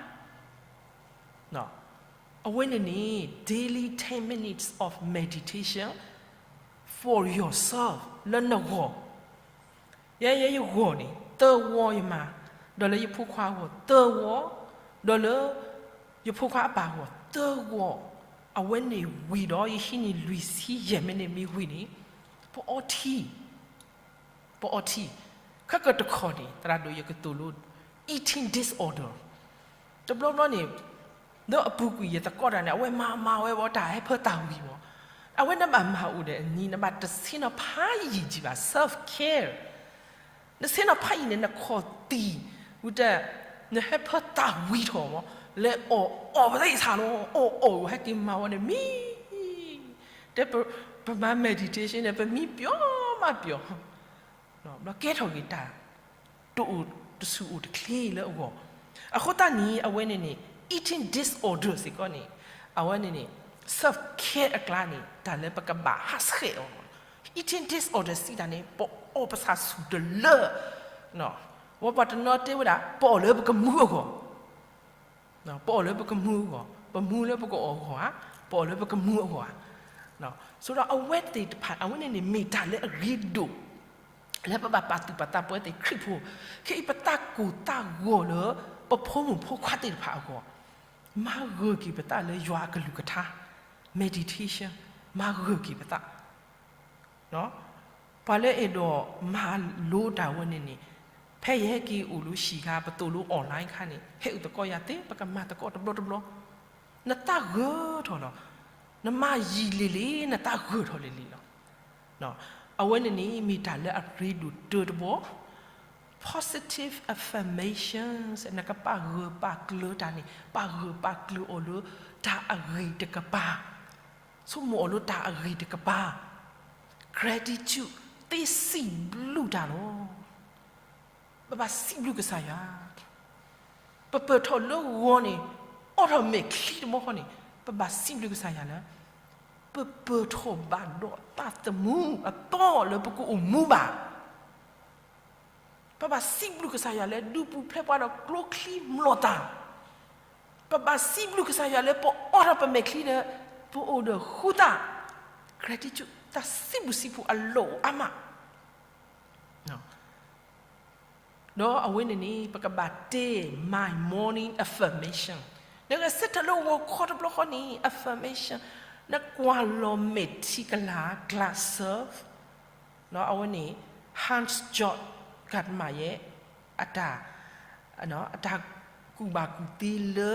အဝဲန့ၣ်န့ၣ် daily ten minutes of meditation for yourself လၢနဂီၢ်. ယဲယဲယဂီၢ်န့ၣ် သၢဝီယမၤ, ဒီးလၢယဖိခွါအဂီၢ်သၢဝီ, ဒီးလၢ ယဖိခွါအပၢ်အဂီၢ်သၢဝီ, အဝဲန့ၣ်ဝံၤဒီး ယဟံးန့ၢ်လွံၢ်ဆံယဲၢ်မံးနံးမ့ၢ်ဝံၤန့ၣ် ပအီထံ ပအီထံ, ခဲကတခီန့ၣ် သရၣ်ဒိၣ်ယကသိၣ်လိ eating disorder တဘျီဘျီန့ၣ် လၢအပူၤကွံာ်ယသကိးတၢ်န့ၣ် အဝဲမၤမၤဝဲဘၣ်တၢ်ဟဲဖၢတၢ်ဝံၤမး, အဝဲနဘၣ်မၤအိၣ်ဒီးအနံၤ နဘၣ်တဆ့ၣ်နီၤဖးယံာ်ယံာ်ဘၣ် self care နဆ့ၣ်နီၤဖးယံာ်န့ၣ် နခီၣ်သံၣ် ဝံၤတၢ် နဟဲဖၢတၢ်ဝံၤထီၣ်မး, လဲၤအီၣ်အီၣ်ပသ့ၣ်ဆၣ်လီၤ, အီၣ်အီၣ်ဟဲက့ၤမၤဝဲန့ၣ်မံ, တဲ ပမၤ meditation န့ၣ် ပမံပျီမးပျီ, ဘျီကဲထီၣ်က့ၤတၢ် တအိၣ်တဆူၣ်အိၣ်တချ့လၢအဂီၢ်, အဃိသတးန့ၣ် အဝဲန့ၣ်န့ၣ် eating disorder စ့ၢ်ကီးန့ၣ် အဝဲန့ၣ်န့ၣ် self care အကျါန့ၣ် တၢ်လၢပကဘၣ်ဟးဆှဲးအီၤ eating disorder စံးတၢ်န့ၣ် ပအီၣ်ပသးဆူၣ်တလၢ, ဝဲပှၤတနီၤတဲဝဲဒၣ် ပအီၣ်လၢပကမူအဂီၢ်, ပအီၣ်လၢပကမူအဂီၢ်, ပမူလၢပကအီၣ်အဂီၢ်ဧါ, ပအီၣ်လၢပကမူအဂီၢ်ဧါ, ဆိဒီးအဝဲသ့ၣ်တဖၣ် အဝဲန့ၣ်န့ၣ် မ့ၢ်တၢ်လၢအရ့ဒိၣ် လၢပဘၣ်ပာ်သူၣ်ပာ်သးပဝဲသ့ၣ်ခရံာ်ဖိ, ခဲအံၤပသးကိၢ်သးဂီၤလၢ ပဖိမုၣ်ဖိခွါသ့ၣ်တဖၣ်အဂီၢ်, မၤဂၢၢ်က့ၤပသးလၢယွၤအကလုၢ်ကထါ, meditation, မၤဂၢၢ်က့ၤပသး ပှၤလၢအဲၣ်ဒိးမၤလိတၢ်ဝဲန့ၣ်န့ၣ်, ဖဲယဟဲက့ၤအိၣ်လၢဟံၣ်ခါ ပသိၣ်လိ online ခါန့ၣ် ဟဲအုၣ်သကိးယၤသ့ ပကမၤသကိးတဘျီတဘျီ, နသးဂၢၢ်ထီၣ်လီၤ, နမၤယံာ်လံၤလံၤ နသးဂၢၢ်ထီၣ်လံၤလံၤလီၤ. အဝဲန့ၣ်န့ၣ် မ့ၢ်တၢ်လၢအရ့ဒိၣ်တၢတဘီ, positive affirmations နကပာ်ဂၢၢ်ပာ်ကျၢၤတၢ်န့ၣ် ပာ်ဂၢၢ်ပာ်ကျၢၤအီၤလၢတၢ်အဂ့ၤတကပၤ ဆိကမိၣ်အီၤလၢတၢ်အဂ့ၤတကပၤ, gratitude သ့စံးဘျုးတၢ်လီၤ. ပဘၣ်စံးဘျုးကစၢ်ယွၤ, ပပၢၢ်ထီၣ်လၢဂီၤန့ၣ် အိးထီၣ်မဲာ်ချံတဘျီဃီန့ၣ် ပဘၣ်စံးဘျုးကစၢ်ယွၤလၢ ပပၢၢ်ထီၣ်ဘၣ်ဒီးသးသမူအသီလၢပကအိၣ်မူဘၣ် ပဘၣ်စံးဘျုးကစၢ်ယွၤလၢ ဒူပူၤဖျဲးပှၤဒီးကျိချံမျိာ်သၣ်, ပဘၣ်စံးဘျုးကစၢ်ယွၤလၢ ပအိးထီၣ်ပမဲာ်ချံဒီး ပအိၣ်ဒီးဃူသၣ်, gratitude တၢ်စံးဘျုးစံးဖှိၣ်အလီၢ်အိၣ်အါမး. ဒီးအဝဲန့ၣ်န့ၣ် ပကဘၣ်တဲ my morning affirmation, နဂဲၤဆၢထၢၣ်လၢဂီၤခီတဘျီဃီန့ၣ် affirmation, နကွၢ်လီၤမဲာ်ထံကလၤ glass surf အဝဲန့ၣ် Hans Georg Gadamer ယဲ အတၢ် အတၢ်ကူၣ်ဘၣ်ကူၣ်သ့လၢ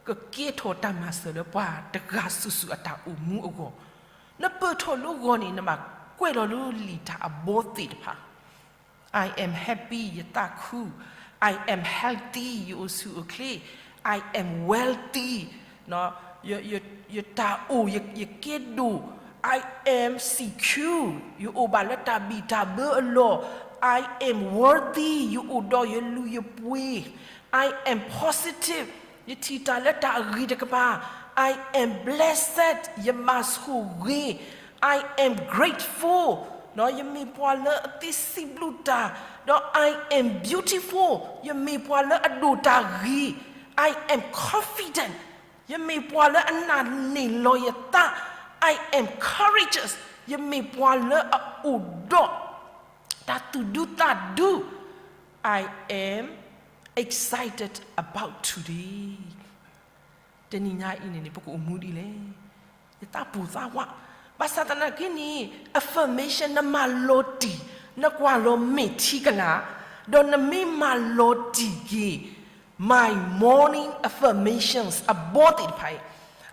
ကကဲထီၣ်တၢ်မၤစၢၤလၢပှၤတဂၤစုာ်စုာ်အတၢ်အိၣ်မူအဂီၢ်, နပၢၢ်ထီၣ်လၢဂီၤန့ၣ် နဘၣ်ကွဲးလီၤလၢလံာ်တၢ်အဘီသ့ၣ်တဖၣ် I am happy ယသးခု, I am healthy ယအိၣ်ဆူၣ်အိၣ်ချ့, I am wealthy ယတၢ်အိၣ်ယကဲဒိၣ်, I am secure ယအိၣ်ဘၣ်လၢတၢ်ဘံၣ်တၢ်ဘၢအလီၢ်, I am worthy ယအိၣ်ဒီးယလုၢ်ယပှ့ၤ, I am positive ယထံၣ်တၢ်လၢတၢ်အဂ့ၤတကပၤ, I am blessed ယမၤဆိၣ်ဂ့ၤ, I am grateful ယမ့ၢ်ပှၤလၢအသ့စံးဘျုးတၢ်, ဒီး I am beautiful ယမ့ၢ်ပှၤလၢအဒိၣ်တၢ်ဂ့ၤ, I am confident ယမ့ၢ်ပှၤလၢအနာ်န့ၢ်လီၤယသး, I am courageous, ယမ့ၢ်ပှၤလၢအအိၣ်ဒီးတၢ်သူၣ်ဒူသးဒူ, I am excited about today. တနံၤညါအံၤန့ၣ်န့ၣ် ပကအိၣ်မူဒ်လဲၣ်. ယသးပူၤသးဝး, ဘၣ်ဆၣ်သနာ်က့န့ၣ် affirmation နမၤလီၤတံၢ်, နကွၢ်လီၤမဲာ်ထံကလၤ, ဒီးနမ့ၢ်မၤလီၤတံၢ်က့ၤ my morning affirmations အဘီသ့ၣ်တဖၣ်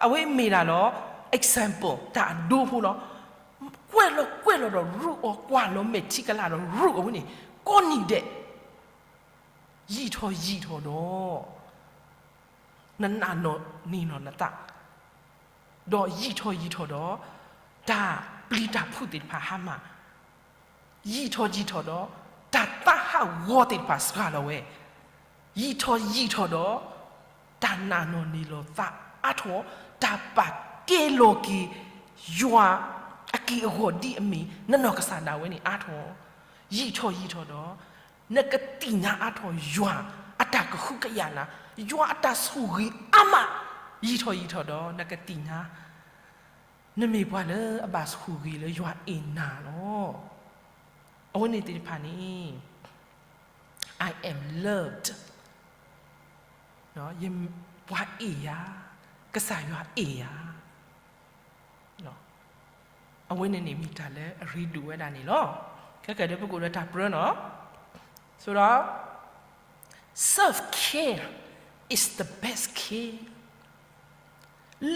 အံၤ, အဝဲမ့ၢ်ဒၣ်လီၤ example တၢ်အဒိဖိလီၤ. ကွဲးလီၤကွဲးလီၤဒီးရူးအီၤ, ကွၢ်လီၤမဲာ်ထံကလၤဒီးရူးအီၤဝဲန့ၣ် ကိးနံၤဒဲး ယံာ်ထီၣ်ယံာ်ထီၣ်ဒီး နနာ်န့ၢ်လီၤနသး, ဒီးယံာ်ထီၣ်ယံာ်ထီၣ်ဒီး တၢ်ပျံၤတၢ်ဖုးသ့ၣ်တဖၣ်ဟါမၢ်, ယံာ်ထီၣ်ယံာ်ထီၣ်ဒီး တၢ်သးဟးဂီၤသ့ၣ်တဖၣ်စှၤလီၤဝဲ, ယံာ်ထီၣ်ယံာ်ထီၣ်ဒီး တၢ်နာ်န့ၢ်လီၤသးအါထီၣ်, တၢ်ပာ်ကဲလီၤက့ၤ ယွၤအက့ၢ်အဂီၤဒ်အမ့ၢ် နနီၢ်ကစၢ်ဒၣ်ဝဲန့ၣ်အါထီၣ်, ယံာ်ထီၣ်ယံာ်ထီၣ်ဒီး နကသ့ၣ်ညါအါထီၣ်ယွၤအတၢ်ကဟုကယာ်နၤ, ယွၤအတၢ်ဆိၣ်ဂ့ၤအါမး, ယံာ်ထီၣ်ယံာ်ထီၣ်ဒီး နကသ့ၣ်ညါ နမ့ၢ်ပှၤလၢအဘၣ်ဆိၣ်ဂ့ၤလၢယွၤအဲၣ်နၤလီၤ. အဝဲန့ၣ်သ့ၣ်တဖၣ်န့ၣ် I am loved, ပှၤအဲၣ်ယၤ, ကစၢ်ယွၤအဲၣ်ယၤ အဝဲန့ၣ်န့ၣ်မ့ၢ်တၢ်လၢအရ့ဒိၣ်ဝဲဒၣ်န့ၣ်လီၤ. ခဲကဲဒီးပကအိၣ်ဒီးတၢ်ပြၢနီၤ, ဆိုတော့ self care is the best care.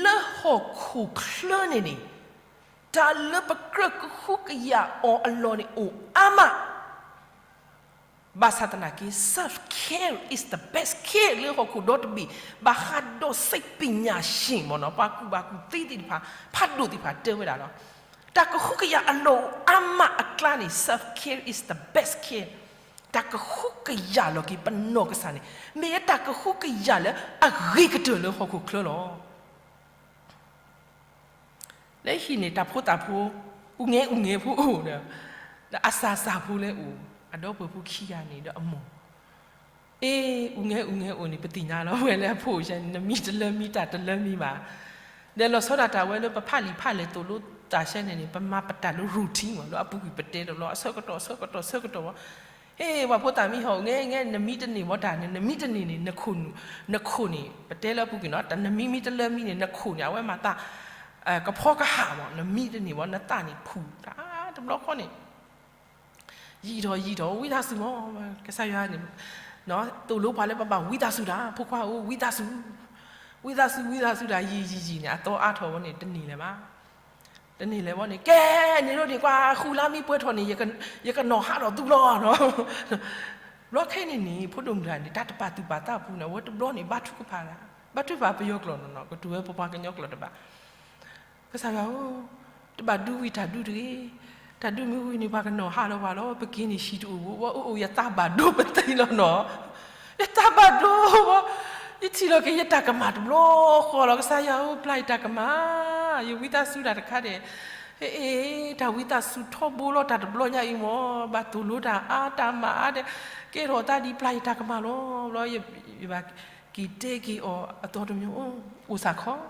လၢဟီၣ်ခိၣ်ချၢန့ၣ်န့ၣ် တၢ်လၢပကြၢးကဟုကယာ်အီၤအလီၢ်န့ၣ်အိၣ်အါမး ဘၣ်ဆၣ်သနာ်က့ self care is the best care လၢဟီၣ်ခိၣ်ဒီတဘ့ၣ်, ဘၣ်ဃးဒီးစ့ပညၣ်ၡ့ၣ်မ့ၢ်နီၤ ပှၤကူၣ်ဘၣ်ကူၣ်သ့သ့ၣ်တဖၣ် ဖးဒိၣ်သ့ၣ်တဖၣ်တဲဝဲဒၣ်လီၤ. တၢ်ကဟုကယာ်အလီၢ်အိၣ်အါမးအကျါန့ၣ် self care is the best care, တၢ်ကဟုကယာ်လီၤက့ၤပနီၢ်ကစၢ်န့ၣ် မ့ၢ်တၢ်ကဟုကယာ်လၢအဂ့ၤကတၢၢ်လၢဟီၣ်ခိၣ်ချၢလီၤ. လၢဟံၣ်န့ၣ် တၢ်ဖိသၣ်ဖိ အူငဲအူငဲဖိအိၣ်ဒီး ဒီးအစၢ်စၢ်ဖိလၢအိၣ် အဒီပုၢ်ဖိခံဂၤန့ၣ်ဒီးအမိၢ်, အ့ အူငဲအူငဲအိၣ်န့ၣ် ပသ့ၣ်ညါလီၤ ဝဲလၢအဖိၣ်ဆဲန့ၣ် နမံတလၢမံ တၢ်တလၢမံဘၣ်. ဒီးလီၤဆီဒၣ်တၢ်ဝဲလၢပဖးလံာ်ဖးလဲၢ်သိၣ်လိတၢ်ဆဲန့ၣ်န့ၣ် ပမၤပတၢ်လၢ routine မ့ၢ် လၢအပူၤကွံာ်ပတဲတဘျီ အဆၢကတီၢ် ဆၢကတီၢ် ဆၢကတီၢ်ဝဲ ဟ့ၣ် ပှၤဖိသၣ်မံဟီၣ် အူငဲအူငဲ နမံတန့ၢ်ဝဲတၢ်န့ၣ် နမံတန့ၢ်န့ၣ် နခိၣ်နူာ် နခိၣ်န့ၣ် ပတဲလၢအပူၤကွံာ်နီၤ တၢ်နမံမံတလၢမံန့ၣ် နခိၣ်န့ၣ် အဝဲမၤသး ကဖီကဟၣ်မ့ၢ် နမံတန့ၢ်ဝဲ နသးန့ၣ်ဖုၣ်တၢ်တဘျီဃီန့ၣ် ယံာ်ထီၣ်ယံာ်ထီၣ် ဝံသးစူၤမ့ၢ် ကစၢ်ယွၤန့ၣ် သိၣ်လိပှၤလၢပဘၣ်ဝံသးစူၤတၢ် ဖိခွါဧၢ ဝံသးစူၤ, ဝံသးစူၤ ဝံသးစူၤတၢ် ယံာ်ယံာ်ယံာ်န့ၣ် အသီအါထီၣ်ဝဲန့ၣ် တန့ၢ်လၢၤဘၣ်. တန့ၢ်လၢၤဘၣ်န့ၣ် ကဲန့ၣ်ဒိၣ်န့ၣ် ကွၢ်ဃုလါမံပှဲၤထီၣ်န့ၣ် ယကနီၤဟးထီၣ်သုလီၤနီၤ. ဘျီခဲအံၤန့ၣ်န့ၣ် ဖိဒိၣ်မုၣ်တဂၤန့ၣ် တၢ်တပာ်သူၣ်ပာ်သးအပူၤန့ၣ် အဝဲတဘျီန့ၣ် ဘါထုကဖၣ်ဒၣ် ဘါထုကဖၣ်ပယီၤကျိာ်နီၤနီၤ ကတိၤဝဲပပှၤကညီကျိာ်တဘၣ် ကစၢ်ယွၤဧၢ, တဘၣ်ဒူဝံၤတၢ်ဒူတဂ့ၤ. တၢ်ဒူမ့ၢ်ဝံၤန့ၣ် ပှၤကနီၤဟးလီၤပှၤလီၤ. ပက့ၤန့ၣ်ဟံၣ်တအိၣ်ဘၣ်, အိၣ်အိၣ် ယသးဘၣ်ဒိပသံလီၤနီၤ. ယသးဘၣ်ဒိဘၣ်, ယထံၣ်လီၤက့ၤယတၢ်ကမၣ်တဘျီဃီလီၤ. ကစၢ်ယွၤဧၢ, ပျၢ်ယတၢ်ကမၣ်, ယဝံသးစူၤတၢ်တခါဒဲး, ဟ့ၣ်, တၢ်ဝံသးစူၤထီဘိလီၤတၢ်တဘျီညါအံၤမ့ၢ်, ဘၣ်သိၣ်လိတၢ်အါတၢ်မၤအါဒဲး, ကဲထီၣ်သးဒ်ပျၢ်ယတၢ်ကမၣ်လီၤ. ဘျီယဘၣ်က့ၤတဲက့ၤအီၤအသီတမံၤ, အိၣ်စ့ၢ်ကီး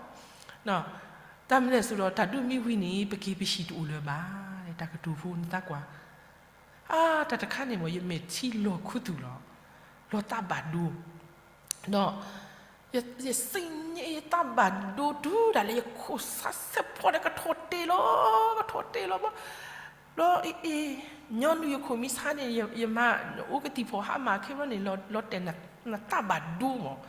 တၢ်မနုၤလဲၣ်ဆိုဒီး တၢ်ဒူမ့ၢ်ဝံၤန့ၣ် ပက့ၤပဟံၣ်တအိၣ်လၢၤဘၣ်, တၢ်ကတိၤဖိနသးကွၢ်, အါ, တၢ်တခါန့ၣ်မ့ၢ် ယမဲာ်ထံလီၤခူသူၣ်လီၤ, လီၤသးဘၣ်ဒိ, ဒီး ယစံးန့ၣ် ယသးဘၣ်ဒိတုၤဒၣ်လဲာ် ယခိၣ်ဆါဆဲးဖီဒီး ကထီၣ်တ့ၢ်လီၤ, ကထီၣ်တ့ၢ်လီၤဘၣ်, ဒီးအ့ၣ်, ညီနုၢ်ယခိၣ်မံဆါန့ၣ် ယမၤ အိၣ်ကသံၣ်ဖီၣ်ဟါမၢ်ခဲဘျီန့ၣ် လီၤတဲာ်နသးဘၣ်ဒိမ့ၢ်,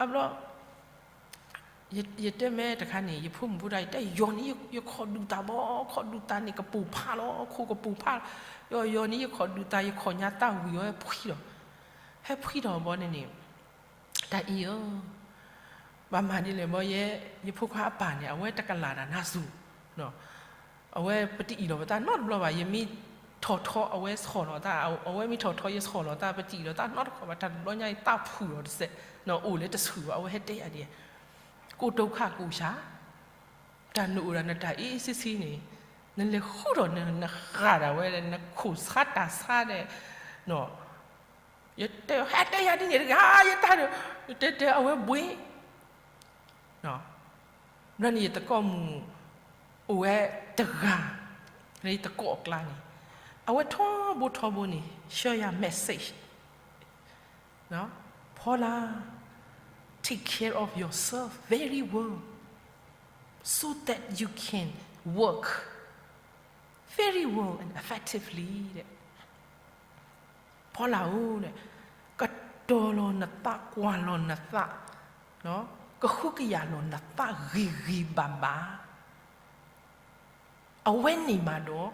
အဘျီ ယတဲမ့ၢ်တခါန့ၣ် ယဖိမုၣ်ဖိဒၣ် ယတဲယီၤန့ၣ် ယခိၣ်ဒူၣ်သၣ်ဘီ, ခိၣ်ဒူၣ်သၣ်န့ၣ် ကပိာ်ဖးလီၤ, ခိၣ်ကပိာ်ဖး, ယီၤယီၤန့ၣ် ယခိၣ်ဒူၣ်သၣ် ယခိၣ်ညါသၣ်ဝံၤအီၤ ဟဲဖှံထီၣ်, ဟဲဖှံထီၣ်ဘီန့ၣ်န့ၣ်, တၢ်အံၤဧၢ, ဘၣ်မၤဒ်လဲၣ်ဘီ, ယဖိခွါအပၢ်န့ၣ် အဝဲတကလၢ်တၢ်နါစူၤ အဝဲပတအံၣ်လီၤပသးနီတဘျီဘၣ်, ယမ့ၢ်ထီၣ်ထီ အဝဲဆီၣ်လီၤသး, အဝဲမ့ၢ်ထီၣ်ထီ ယဆီၣ်လီၤသး, ပတအံၣ်လီၤသးနီတခီဘၣ်, တၢ်တဘျီညါအံၤသးဖုၣ်လီၤတစဲး, အိၣ်လၢတဆူၣ်ဘၣ်, အဝဲဟဲတဲယၤဒ်, ကိတိာ်ခးကိၢ်ဆၣ်, တၢ်နအိၣ်ဒီးနတၢ်အ့ၣ်အ့ၣ်ဆ့ဆ့န့ၣ်, နလဲၤဃုထီၣ်နဃၣ်ဒၣ်ဝဲ နခိၣ်ဆါတၢ်ဆါဒီး, ယတဲ ဟဲတဲယၤဒ်န့ၣ်တဂၤ, ယတၢ်ဒီး, ယတဲတဲအဝဲဘှ့ၣ် ဘျီန့ၣ်ယသကိးမုၣ် အိၣ်ဝဲတဂၤ လၢယသကိးအကျါန့ၣ် အဝဲထီဘိထီဘိန့ၣ် ဆှၢယၤ message, Paula, take care of yourself very well so that you can work very well and effectively တဲ ဖီလာ်ဧၢ, ကတီၤလီၤနသး ကွၢ်လီၤနသး, ကဟုကယာ်လီၤနသးဂ့ၤဂ့ၤဘၣ်ဘၣ်, အဝဲန့ၣ်မးဒီး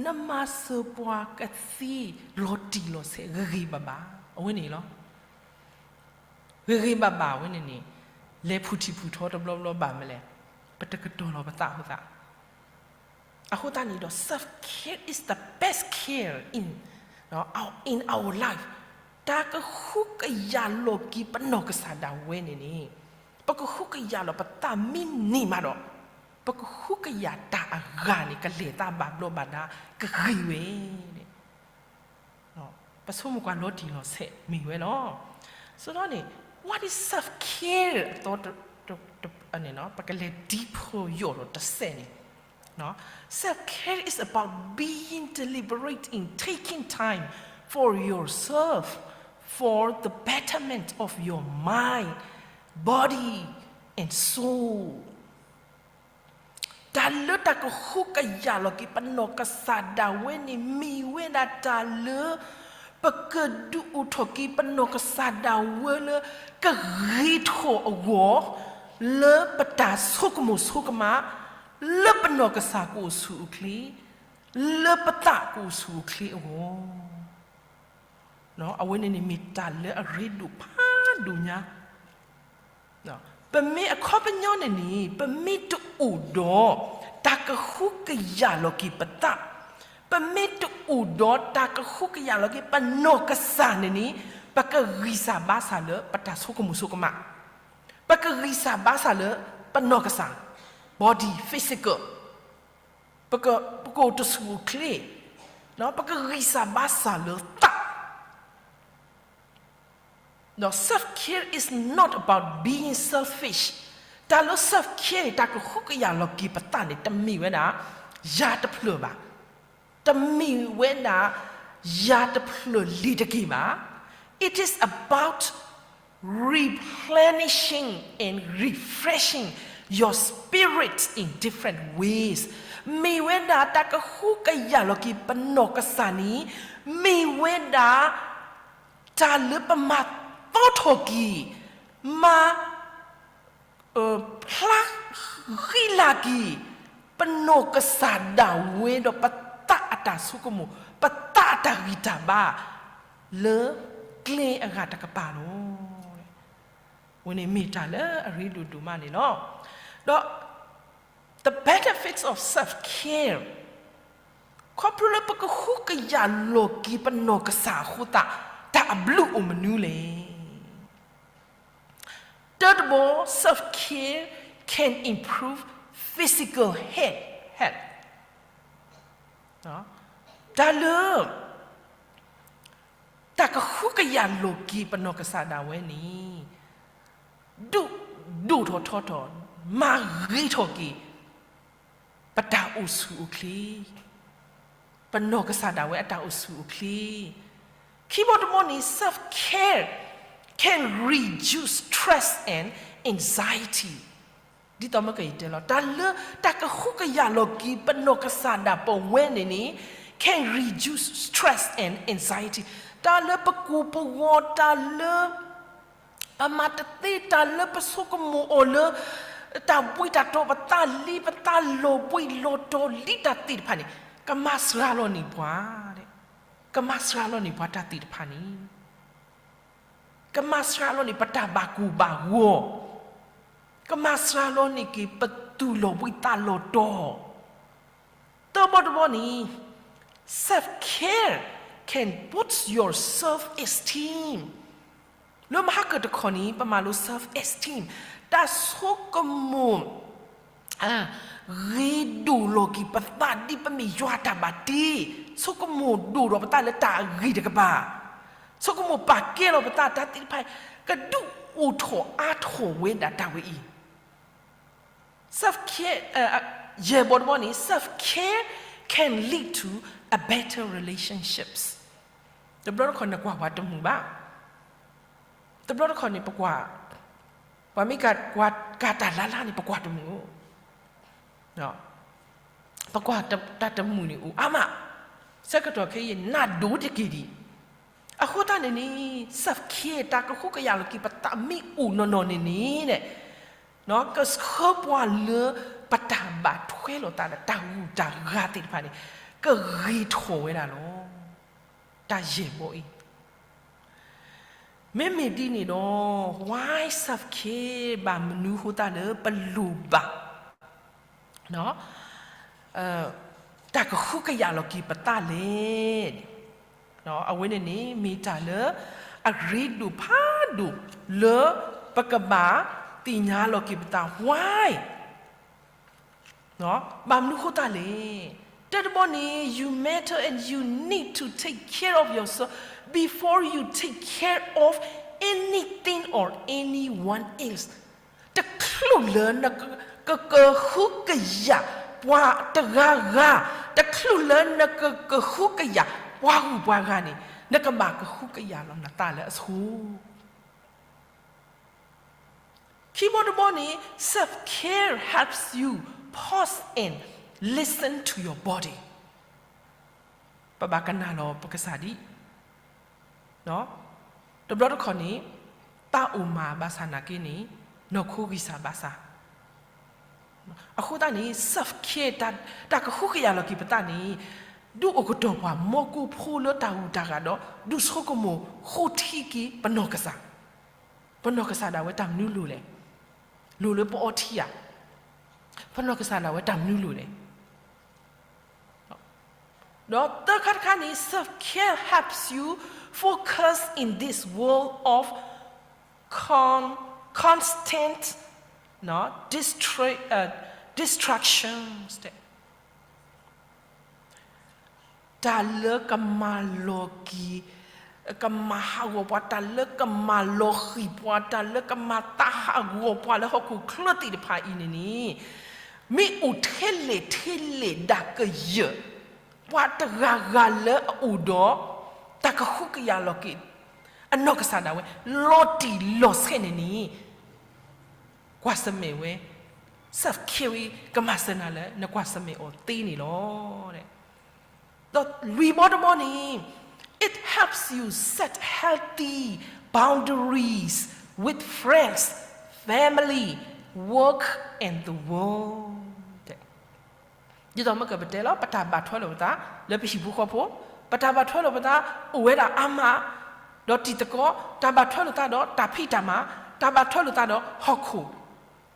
နမၤစၢၤပှၤကသ့ လီၤတံၢ်လီၤဆဲးဂ့ၤဂ့ၤဘၣ်ဘၣ်, အဝဲန့ၣ်လီၤ. ဂ့ၤဂ့ၤဘၣ်ဘၣ်ဝဲန့ၣ်န့ၣ် လဲၤဖူးထံဖူးထီတဘျီဘျီဘၣ်မလဲၣ်, ပတကတီၤလီၤပသးအဃိသတး အဃိသတးန့ၣ်ဒီး self care is the best care in, in our life. တၢ်ကဟုကယာ်လီၤက့ၤပနီၢ်ကစၢ်ဒၣ်ဝဲန့ၣ်န့ၣ် ပကဟုကယာ်လီၤပသးမ့ၢ်န့ၢ်မးဒီး ပကဟုကယာ်တၢ်အဂၤန့ၣ် ကလဲၤသးဘၣ်ဘျီးဘၣ်ဒါ ကဂ့ၤဝဲန့ၣ် ပဆိကမိၣ်ကွၢ်လီၤတံၢ်လီၤဆဲးမ့ၢ်ဝဲလီၤ. ဆိုတော့န့ၣ် what is self care အသီ ပကလဲၤ deeper ယိာ်ဒီးတစဲးန့ၣ် self care is about being deliberate in taking time for yourself, for the betterment of your mind, body and soul. တၢ်လၢတၢ်ကဟုကယာ်လီၤက့ၤပနီၢ်ကစၢ်ဒၣ်ဝဲန့ၣ် မ့ၢ်ဝဲဒၣ်တၢ်လၢ ပကဒုးအိၣ်ထီၣ်က့ၤပနီၢ်ကစၢ်ဒၣ်ဝဲလၢ ကဂ့ၤထီၣ်အဂီၢ် လၢပတၢ်ဆိကမိၣ်ဆိကမး လၢပနီၢ်ကစၢ်ကအိၣ်ဆူၣ်အိၣ်ချ့ လၢပသးကအိၣ်ဆူၣ်အိၣ်ချ့အဂီၢ် အဝဲန့ၣ်န့ၣ်မ့ၢ်တၢ်လၢအရ့ဒိၣ်ဖးဒိၣ်ညါ ပမ့ၢ်အခီပညီန့ၣ်န့ၣ် ပမ့ၢ်တအိၣ်ဒီး တၢ်ကဟုကယာ်လီၤက့ၤပသး, ပမ့ၢ်တအိၣ်ဒီးတၢ်ကဟုကယာ်လီၤက့ၤပနီၢ်ကစၢ်န့ၣ်န့ၣ် ပကဂံၢ်စၢ်ဘါစၢ်လၢပတၢ်ဆိကမိၣ်ဆိကမး, ပကဂံၢ်စၢ်ဘါစၢ်လၢပနီၢ်ကစၢ်, body, physical, ပက, ပကအိၣ်တဆူၣ်အိၣ်ချ့, ပကဂံၢ်စၢ်ဘါစၢ်လၢသး ဒီး self care is not about being selfish. တၢ်လၢ self care တၢ်ကဟုကယာ်လီၤက့ၤပသးန့ၣ် တမ့ၢ်ဝဲဒၣ် ယၤတဖျၢၣ်ဘၣ်. တမ့ၢ်ဝဲဒၣ် ယၤတဖျၢၣ်လံၤတက့ၢ်ဘၣ်. It is about replenishing and refreshing your spirit in different ways. မ့ၢ်ဝဲဒၣ်တၢ်ကဟုကယာ်လီၤက့ၤပနီၢ်ကစၢ်န့ၣ် မ့ၢ်ဝဲဒၣ် တၢ်လၢပမၤသီထီၣ်က့ၤ, မၤ ဖျါဃံလၤက့ၤ ပနီၢ်ကစၢ်ဒၣ်ဝဲဒီးပသးအတၢ်ဆိကမိၣ်, ပသးအတၢ်ဂံၢ်တၢ်ဘါ လၢကျဲအဂၤတကပၤလီၤ. အဝဲန့ၣ်မ့ၢ်တၢ်လၢအရ့ဒိၣ်ဒိၣ်မးန့ၣ်လီၤ. ဒီး the benefits of self care ခီဖျိလၢပကဟုကယာ်လီၤက့ၤပနီၢ်ကစၢ်အဃိသတး တၢ်အဘျုးအိၣ်မနုၤလဲၣ်. တၢတဘီ self care can improve physical health, health. တၢ်လၢ တၢ်ကဟုကယာ်လီၤက့ၤပနီၢ်ကစၢ်ဒၣ်ဝဲန့ၣ် ဒုးဒိၣ်ထီၣ်ထီထီၣ် မၤဂ့ၤထီၣ်က့ၤ ပတၢ်အိၣ်ဆူၣ်အိၣ်ချ့, ပနီၢ်ကစၢ်ဒၣ်ဝဲအတၢ်အိၣ်ဆူၣ်အိၣ်ချ့, ခံဘီတဘီန့ၣ် self care can reduce stress and anxiety. ဒ်သိးမ့ၢ်ကယတဲလီၤ တၢ်လၢတၢ်ကဟုကယာ်လီၤက့ၤပနီၢ်ကစၢ်ဒၣ်ပဝဲန့ၣ်န့ၣ် can reduce stress and anxiety. တၢ်လၢပကိၢ်ပဂီၤ တၢ်လၢ ပမၤတသ့ တၢ်လၢပဆိကမိၣ်အီၤလၢ တၢ်ဘှံးတၢ်တီၤ ပသးလံ ပသးလီၤဘှံးလီၤတီၤလံတၢ်သ့ၣ်တဖၣ်န့ၣ် ကမၤစှၤလီၤန့ၢ်ပှၤ, ကမၤစှၤလီၤန့ၢ်ပှၤတၢ်သ့ၣ်တဖၣ်န့ၣ် ကမၤစှၤလီၤန့ၢ်ပတၢ်ဘၣ်ကိၢ်ဘၣ်ဂီၤ, ကမၤစှၤလီၤန့ၢ်က့ၤပသူၣ်လီၤဘှံးသးလီၤတီၤ. သၢဘီတဘီန့ၣ် self care can boost your self esteem. လၢမဟါကတခီန့ၣ် ပမၤလိ self esteem တၢ်ဆိကမိၣ် ဂ့ၤဒိၣ်လီၤက့ၤပသးဒ်ပမ့ၢ်ယွၤအတၢ်ဘၣ်တ့, ဆိကမိၣ်ဒိၣ်ဒီးပသးလၢတၢ်အဂ့ၤတကပၤ, ဆိကမိၣ်ပာ်ကဲလီၤပသးတၢ်သ့ၣ်တဖၣ် ကဒုးအိၣ်ထီၣ်အါထီၣ်ဝဲဒၣ်တၢ်ဝဲအံၤ self care, ယဲၢ်ဘီတဘီန့ၣ် self care can lead to a better relationships. တဘျီတခီၣ်နကွၢ်ပှၤတမုာ်ဘၣ်. တဘျီတခီၣ်န့ၣ် ပကွၢ်, ပှၤမ့ၢ်ကကွၢ်တၢ်လၢ်လၢ်န့ၣ် ပကွၢ်တမုာ်, ပကွၢ်တၢ်တမုာ်န့ၣ်အိၣ်အါမး, ဆၢကတီၢ်ခဲအံၤ နးဒိၣ်တက့ၢ်ဒံး. အဃိသတးန့ၣ်န့ၣ် self care တၢ်ကဟုကယာ်လီၤက့ၤပသးမ့ၢ်အိၣ်နီၢ်နီၢ်န့ၣ်န့ၣ် ကဆှၢပှၤလၢပတၢ်ဘၣ်ထွဲလိာ်သးဒီးတၢ်ဂုၤတၢ်ဂၤသ့ၣ်တဖၣ်န့ၣ် ကဂ့ၤထီၣ်ဝဲဒၣ်လီၤ. တၢ်ယဲၢ်ဘီအံၤ မ့မ့ၢ်ဒ်န့ၣ်ဒီး why self care ဘၣ်မနုၤအဃိသတးလၢပလိၣ်ဘၣ် တၢ်ကဟုကယာ်လီၤက့ၤပသးလဲၣ်. အဝဲန့ၣ်န့ၣ် မ့ၢ်တၢ်လၢအရ့ဒိၣ်ဖးဒိၣ်လၢပကဘၣ်သ့ၣ်ညါလီၤက့ၤပသး why ဘၣ်မနုၤအဃိသတးလဲၣ်. တၢ်တဘီန့ၣ် you matter and you need to take care of yourself before you take care of anything or anyone else. တချုးလၢနကကဟုကယာ်ပှၤတဂၤဂၤ, တချုးလၢနကကဟုကယာ်ပှၤဂုၤပှၤဂၤန့ၣ် နကဘၣ်ကဟုကယာ်လီၤနသးလၢအဆိ ခံဘီတဘီန့ၣ် self care helps you pause and listen to your body. ပဘၣ်ကနၣ်လီၤပကစၢ်ဒံး, တဘျီတခီၣ်န့ၣ် သးအိၣ်မးဘၣ်ဆၣ်နာ်က့န့ၣ် နီၢ်ခိဂံၢ်စၢ်ဘၣ်ဆၣ် အဃိသတးန့ၣ် self care တၢ်ကဟုကယာ်လီၤက့ၤပသးန့ၣ် ဒုးအိၣ်ကတီၢ်ပှၤ မီၤကိၢ်ဖိလၢတၢ်ဂုၤတၢ်ဂၤဒီး ဒုးဆိကမိၣ်ဃိထံက့ၤပနီၢ်ကစၢ်, ပနီၢ်ကစၢ်ဒၣ်ဝဲတၢ်မနုၤလိၤလဲၣ်, လိၤလၢပအီထံဧါ, ပနီၢ်ကစၢ်ဒၣ်ဝဲတၢ်မနုၤလိၤလဲၣ်. ဒီးသၢခါတခါန့ၣ် self care helps you focus in this world of con constant distra distractions. တၢ်လၢကမၤလီၤက့ၤ, ကမၤဟးဂီၤပှၤ, တၢ်လၢကမၤလီၤဃံၤပှၤ, တၢ်လၢကမၤသးဟးဂီၤပှၤလၢဟီၣ်ခိၣ်ချၢသ့ၣ်တဖၣ်အံၤန့ၣ်န့ၣ် မ့ၢ်အိၣ်ထဲလဲၣ်ထဲလဲၣ်ဒၣ်ကယၢၢ် ပှၤတဂၤဂၤလၢအအိၣ်ဒီး တၢ်ကဟုကယာ်လီၤက့ၤ အနီၢ်ကစၢ်ဒၣ်ဝဲ လီၤတံၢ်လီၤဆဲးန့ၣ်န့ၣ် ကွၢ်ဆၢၣ်မဲာ်ဝဲ self care ဝံၤ ကမၤစၢၤနၤလၢနကွၢ်ဆၢၣ်မဲာ်အီၤသ့န့ၣ်လီၤ. ဒီးလွံၢ်ဘီတဘီန့ၣ် it helps you set healthy boundaries with friends, family, work and the world. ဒ်သိးမ့ၢ်ကပတဲလီၤ ပတၢ်ဘၣ်ထွဲလိာ်ပသး လၢပဟံၣ်ဖိဃီဖိ, ပတၢ်ဘၣ်ထွဲလိာ်ပသး အိၣ်ဝဲဒၣ်အါမး, ဒီးတံၤသကိး တၢ်ဘၣ်ထွဲလိာ်သးဒီးတၢ်ဖံးတၢ်မၤ, တၢ်ဘၣ်ထွဲလိာ်သးဒီးဟီၣ်ခိၣ်,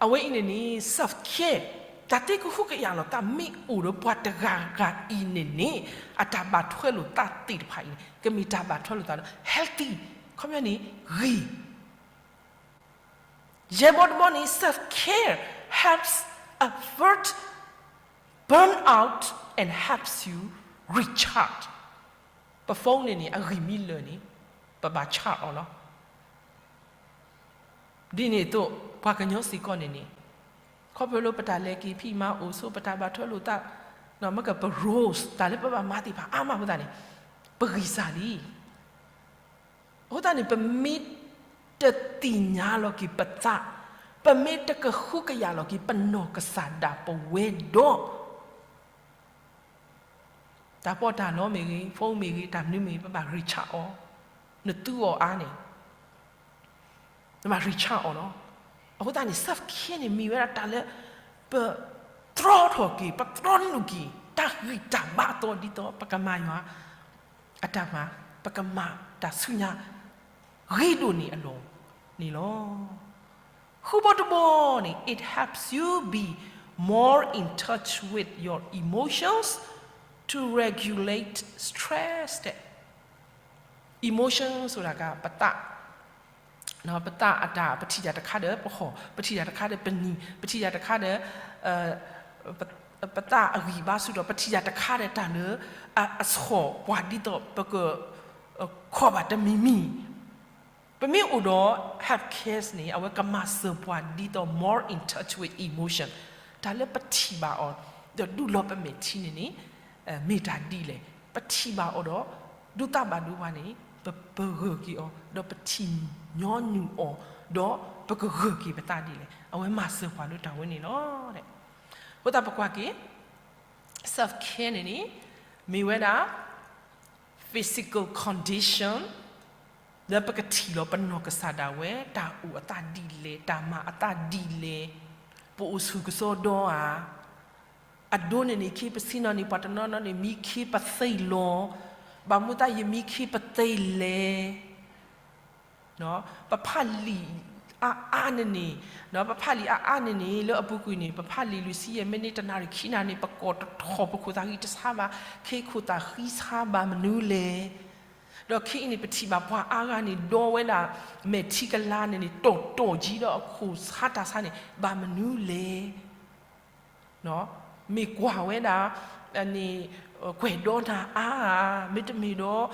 အဝဲအံၤန့ၣ်န့ၣ် self care တၢ်သ့ကဟုကယာ်လီၤသးမ့ၢ်အိၣ်ဒီးပှၤတဂၤဂၤအံၤန့ၣ်န့ၣ် အတၢ်ဘၣ်ထွဲလိာ်သးသ့ၣ်တဖၣ်အံၤန့ၣ် ကမ့ၢ်တၢ်ဘၣ်ထွဲလိာ်သးလၢ healthy, ခီပညီန့ၣ် ဂ့ၤ ယဲၢ်ဘီတဘီန့ၣ် self care helps avert burnout and helps you recharge. ပ phone န့ၣ်န့ၣ် အဂံၢ်မ့ၢ်လၢာ်န့ၣ် ပဘၣ် charge အီၤလီၤ. ဒ်န့ၣ်အသိး ပှၤကညီစ့ၢ်ကီးန့ၣ်န့ၣ် ခီဖျိလၢပတၢ်လဲၤက့ၤဖံးမၤအိၣ်ဆိး ပတၢ်ဘၣ်ထွဲလိာ်သး မ့ၢ်ကပ roles တၢ်လၢပဘၣ်မၤသ့ၣ်တဖၣ်အါမးအဃိသတးန့ၣ် ပဂံၢ်စၢ်လံ. အဃိသတးန့ၣ် ပမ့ၢ်တသ့ၣ်ညါလီၤက့ၤပသး, ပမ့ၢ်တကဟုကယာ်လီၤက့ၤပနီၢ်ကစၢ်ဒၣ်ပဝဲဒီး တၢ်ပီးတၢ်လီမ့ၢ်ဂ့ၤ, phone မ့ၢ်ဂ့ၤ, တၢ်မနုၤမ့ၢ်ဂ့ၤ ပဘၣ် recharge အီၤ, နသူအီၤအါန့ၣ် နဘၣ် recharge အီၤလီၤ. အဃိသတးန့ၣ် self care န့ၣ် မ့ၢ်ဝဲဒၣ်တၢ်လၢ ပတြီထီၣ်က့ၤ, ပတြီနုာ်က့ၤ တၢ်ဂံၢ်တၢ်ဘါအသီ ဒ်သိးပကမၤယွၤအတၢ်မၤ, ပကမၤတၢ်ဆူညါ ဂ့ၤဒိၣ်န့ၢ်အလီၢ်န့ၣ်လီၤ. ဃုဘီတဘီန့ၣ် it helps you be more in touch with your emotions to regulate stress. emotion ဆိုတာက ပသး, ပသးအတၢ် ပထံၣ်တၢ်တခါဒီးပဟီၣ်, ပထံၣ်တၢ်တခါဒီးပနံၤ, ပထံၣ်တၢ်တခါဒီး ပ, ပသးအဂံၢ်ဘါဆူၣ်ထီၣ်, ပထံၣ်တၢ်တခါဒီးတၢ်လၢ အ, အဆီၣ်ပှၤဒ်သိးပက ခီၣ်ဘၣ်တမံၤမံၤ ပမ့ၢ်အိၣ်ဒီး health care န့ၣ် အဝဲကမၤစၢၤပှၤဒ်သိး more in touch with emotion တၢ်လၢပထံၣ်ဘၣ်အီၤ ဒီးဒုးလီၤပမဲာ်ထံန့ၣ်န့ၣ် မ့ၢ်တၢ်ဒ်လဲၣ်. ပထံၣ်ဘၣ်အီၤဒီး ဒိးသးဘၣ်ဒိပှၤန့ၣ် ပဂၢၢ်က့ၤအီၤ ဒီးပထံၣ်ညီနုၢ်အီၤ ဒီးပကဂၢၢ်က့ၤပသးဒ်လဲၣ်. အဝဲမၤစၢၤပှၤလၢတၢ်ဝဲန့ၣ်လီၤ. အဃိသတးပကွၢ်က့ၤ self care န့ၣ်န့ၣ် မ့ၢ်ဝဲဒၣ် physical condition လၢပကထံၣ်လီၤပနီၢ်ကစၢ်ဒၣ်ဝဲ တၢ်အိၣ်အသးဒ်လဲၣ်, တၢ်မၤအသးဒ်လဲၣ်, ပအိၣ်ဆူၣ်ကစီဒီဧါ. အဒိန့ၣ်န့ၣ် ခ့ပဆ့ၣ်နီၤန့ၣ် ပှၤတနီၤနီၤန့ၣ် မံခ့ပသ့လီၤ. ဘၣ်မနုၤသးယမံခ့ပသ့လဲၣ်. ပဖးလံာ်အါအါန့ၣ်န့ၣ်, ပဖးလံာ်အါအါန့ၣ်န့ၣ် လၢအပူၤကွံာ်န့ၣ် ပဖးလံာ်လွံၢ်ဆံယဲၢ်မံးနံး တနၣ်ရံၣ်ခံနၣ်န့ၣ် ပကိာ်တထီၣ် ပခိၣ်သးဂံၢ်တဆါဘၣ်, ခ့ခိၣ်သးဃံဆါဘၣ်မနုၤလဲၣ်. ဒီးခဲအံၤန့ၣ် ပထံၣ်ဘၣ်ပှၤအါဂၤန့ၣ် ဒီဝဲဒၣ် မဲာ်ထံကလါန့ၣ်န့ၣ် တီၢ်တီၢ်ကံဒီးအခိၣ်ဆါတၢ်ဆါန့ၣ် ဘၣ်မနုၤလဲၣ်. မ့ၢ်ကွၢ်ဝဲဒၣ် န့ၣ် ကွဲးဒီနၤအါဧါ, မ့တမ့ၢ်ဒီး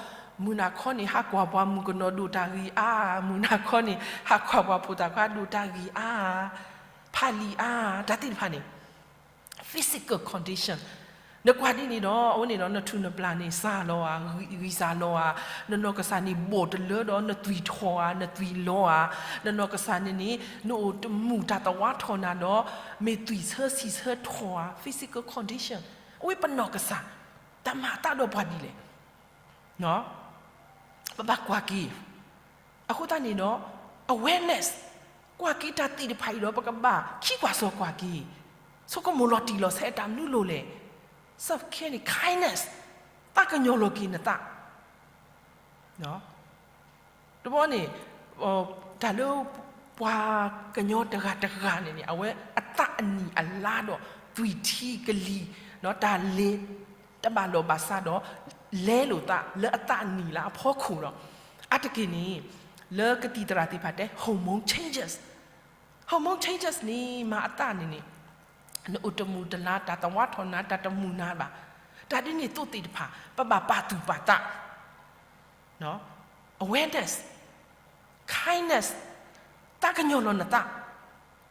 မုၢ်နၤခီန့ၣ် ဟးကွၢ်ပှၤမုၣ်ကနီၤဒိၣ်တၢ်ဂ့ၤအါ, မုၢ်နၤခီန့ၣ် ဟးကွၢ်ပှၤဖိသၣ်ခွါဒိၣ်တၢ်ဂ့ၤအါ, ဖးလံာ်အါ, တၢ်သ့ၣ်တဖၣ်န့ၣ် physical condition နကွၢ်ဒ်န့ၣ်ဒီး အဝဲန့ၣ်ဒီး နထူၣ်နပျၢ်န့ၣ် စှၤလီၤဧါ, ဂံၢ်စှၤလီၤဧါ, နနီၢ်ကစၢ်န့ၣ်ဘီၣ်တလၢဒီး နသွံၣ်ထီၣ်ဧါ, နသွံၣ်လီၤဧါ, နနီၢ်ကစၢ်န့ၣ်န့ၣ် နအိၣ်တမုာ်တၢ်သဝါထီၣ်နၤဒီး မ့ၢ်သွံၣ်ဆၢဆံၣ်ဆၢထီၣ်ဧါ, physical condition အဝဲပနီၢ်ကစၢ် တၢ်မၤအသးဒီးပှၤဒ်လဲၣ် ပဘၣ်ကွၢ်က့ၤ. အဃိသတးန့ၣ်ဒီး awareness ကွၢ်က့ၤတၢ်သ့ၣ်တဖၣ်အံၤဒီး ပကဘၣ်ခံကွၢ်စီၤကွၢ်က့ၤ, ဆိကမိၣ်လီၤတံၢ်လီၤဆဲးတၢ်မနုၤလိၤလဲၣ်. Self care န့ၣ် kindness သးကညီၤလီၤက့ၤနသး တဘျီန့ၣ် တၢ်လၢပှၤကညီတဂၤတဂၤန့ၣ်န့ၣ် အဝဲအသးအနံၣ်အလါဒီး သွံၣ်ထံကလံၤ တၢ်လဲၤတဘၣ်လီၢ်ဘၣ်စးဒီး လဲလိာ်သးလၢအသးအနံၣ်လၢအဖီခိၣ်ဒီး အါတက့ၢ်န့ၣ် လၢကသံၣ်သရၣ်သ့ၣ်တဖၣ်တဲ hormone changes, hormone changes န့ၣ် မၤအသးန့ၣ်န့ၣ် နအိၣ်တမုာ်တလါ တၢ်သဝါထီၣ်နၤ တၢ်တမုာ်နၤဘၣ်. တၢ်ဒ်န့ၣ်သိးသ့ၣ်တဖၣ် ပဘၣ်ပာ်သူၣ်ပာ်သး awareness, kindness သးကညီၤလီၤနသး,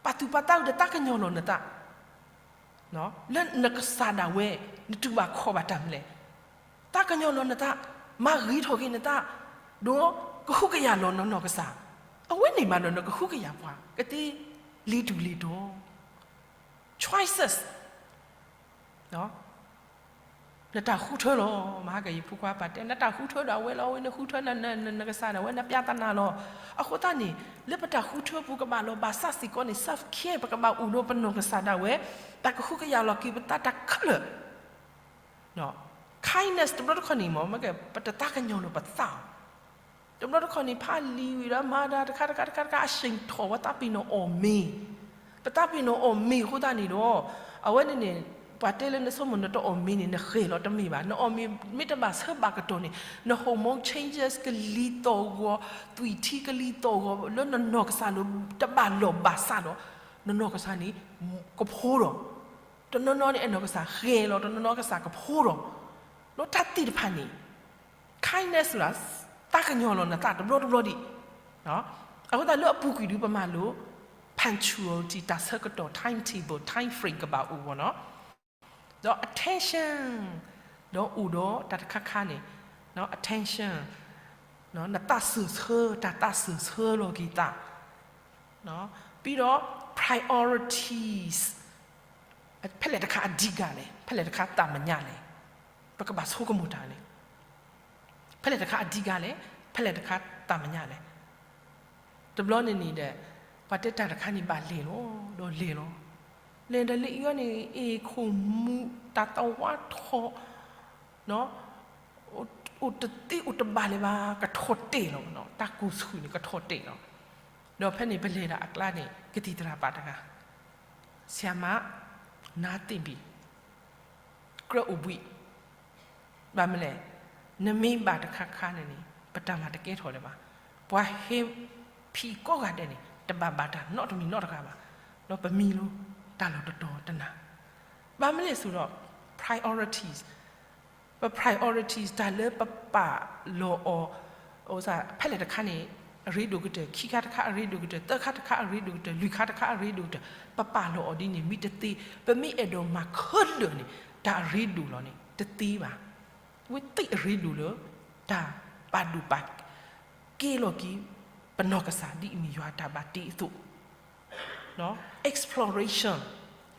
ပာ်သူၣ်ပာ်သးဒီးသးကညီၤလီၤနသး လၢနကစၢ်ဒၣ်ဝဲ နတူၢ်ဘၣ်ခီၣ်ဘၣ်တၢ်မနုၤလဲၣ်. သးကညီၤလီၤနသး, မၤဂ့ၤထီၣ်က့ၤနသး, ဒီးကဟုကယာ်လီၤနနီၢ်ကစၢ်. အဝဲန့ၣ်မးဒီးနကဟုကယာ်ပှၤ ကသ့လ့ၤတူၢ်လ့ၤတီၤ choices နတၢ်ဃုထၢလီၤ. မဟါကယဖိခွါပာ်တဲ နတၢ်ဃုထၢဒီးအဝဲလီၤ, အဝဲနဃုထၢနကစၢ်ဒၣ်ဝဲ နပြဿနာလီၤ. အဃိသတးန့ၣ် လၢပတၢ်ဃုထၢပူၤကဘၣ်လီၤဘၣ်စးစ့ၢ်ကီးန့ၣ် self care ပကဘၣ်အိၣ်ဒီးပနီၢ်ကစၢ်ဒၣ်ဝဲ တၢ်ကဟုကယာ်လီၤက့ၤပသးတၢ်ခဲလၢာ် kindness တဘျီတခီၣ်န့ၣ်မ့ၢ် ပတသးကညီၤလီၤပသး တဘျီတခီၣ်န့ၣ် ဖးလံာ်ဝံၤဒီးမၤတၢ်တခါတခါတခါတခါ အဆ့ၣ်ထီၣ်ဝဲသးပ့ၤနီၣ်အီၣ်မ့ၤ, ပသးပ့ၤနီၣ်အီၣ်မ့ၤအဃိသတးန့ၣ်ဒီး အဝဲန့ၣ်န့ၣ် ပှၤတဲလၢနဆိကမိၣ်နတအီၣ်မ့ၤန့ၣ် နဃဲၤလီၤတမ့ၢ်ဘၣ်. နအီၣ်မ့ၤမ့ၢ်တဘၣ်ဆၢဘၣ်ကတီၢ်န့ၣ် န hormone changes ကလံၤသီၣ်ဂီၤ, သွံၣ်ထံကလံၤသီၣ်ဂီၤ လၢနနီၢ်ကစၢ်လၢတဘၣ်လီၢ်ဘၣ်စးဒီး နနီၢ်ကစၢ်န့ၣ် ကဖိဒီး တနီၤနီၤန့ၣ် အဲၣ်နီၢ်ကစၢ်ဃဲၤလီၤ, တနီၤနီၤကစၢ်ကဖိဒီး ဒီးတၢ်သ့ၣ်တဖၣ်န့ၣ် kindness သးကညီၤလီၤနသးတဘျီတဘျီဒံး. အဃိသတးလၢအပူၤကွံာ်ဒုးပမၤလိ punctuality တၢ်ဆၢကတီၢ် timetable time frame ကဘၣ်အိၣ်ဝဲနီၤ. ဒီး attention ဒီးအိၣ်ဒီးတၢ်တခါခါန့ၣ် attention နသးစၢၢ်ဆၢ တၢ်သးစၢၢ်ဆၢလီၤက့ၤသး ပြီးတော့ priorities ဖဲလဲၣ်တခါအဓိကလဲၣ်, ဖဲလဲၣ်တခါသးမညါလဲၣ်, ပကဘၣ်ဆိကမိၣ်တၢ်န့ၣ်, ဖဲလဲၣ်တခါအဓိကလဲၣ်, ဖဲလဲၣ်တခါသးမညါလဲၣ်. တဘျီန့ၣ်န့ၣ်ဒီး ပှၤတဲတၢ်တခါန့ၣ်ဘၣ်လဲၤလီၤ, ဒီးလဲၤလီၤ. လဲၤဒီးလၢအံၤန့ၣ် အ့ၣ်ခိၣ်မူး တၢ်သဝါထီၣ် အိၣ်တသ့အိၣ်တဘၣ်လၢၤဘၣ်, ကထီၣ်တဲာ်လီၤ, တၢ်ကူၣ်ဆူၣ်န့ၣ် ကထီၣ်တဲာ်လီၤ. ဒီးဖဲန့ၣ်ပလဲၤဒၣ်အကျါန့ၣ် ကသံၣ်သရၣ်ပာ်တဂၤ, ဆရာမ နားသင့်ပြီ, ကြၢးအိၣ်ဘှံး, ဘၣ်မနုၤလဲၣ်, နမ့ၢ်ဘၣ်တခါခါန့ၣ်န့ၣ် ပတၢ်မၤတကဲထီၣ်လၢၤဘၣ်. ပှၤဟဲဖံးကိးဂၤဒဲးန့ၣ် တဘၣ်ဘၣ်တၢ်နီတမံၤနီတဂၤဘၣ်. ဒီးပမံလီၤတၢ်လီၢ်တတီၤတနၤ, ဘၣ်မနုၤလဲၣ်ဆိဒီး priorities ပ priorities တၢ်လၢပပာ်လီၤအီၤ ဖဲလဲၣ်တခါန့ၣ် အရ့ဒိၣ်ကတၢၢ်, ခံခါတခါအရ့ဒိၣ်ကတၢၢ်, သၢခါတခါအရ့ဒိၣ်ကတၢၢ်, လွံၢ်ခါတခါအရ့ဒိၣ်ကတၢၢ်, ပပာ်လီၤအီၤဒ်န့ၣ် မ့ၢ်တသ့, ပမ့ၢ်အဲၣ်ဒိးမၤခဲလၢာ်န့ၣ် တၢ်အရ့ဒိၣ်လီၤန့ၣ် တသ့ဘၣ်. ဝဲသ့ၣ်အရ့ဒိၣ်လၢ တၢ်ပာ်ဒိၣ်ပာ်ကဲလီၤက့ၤ ပနီၢ်ကစၢ်ဒ်အမ့ၢ်ယွၤတၢ်ဘၣ်တ့အသိး exploration,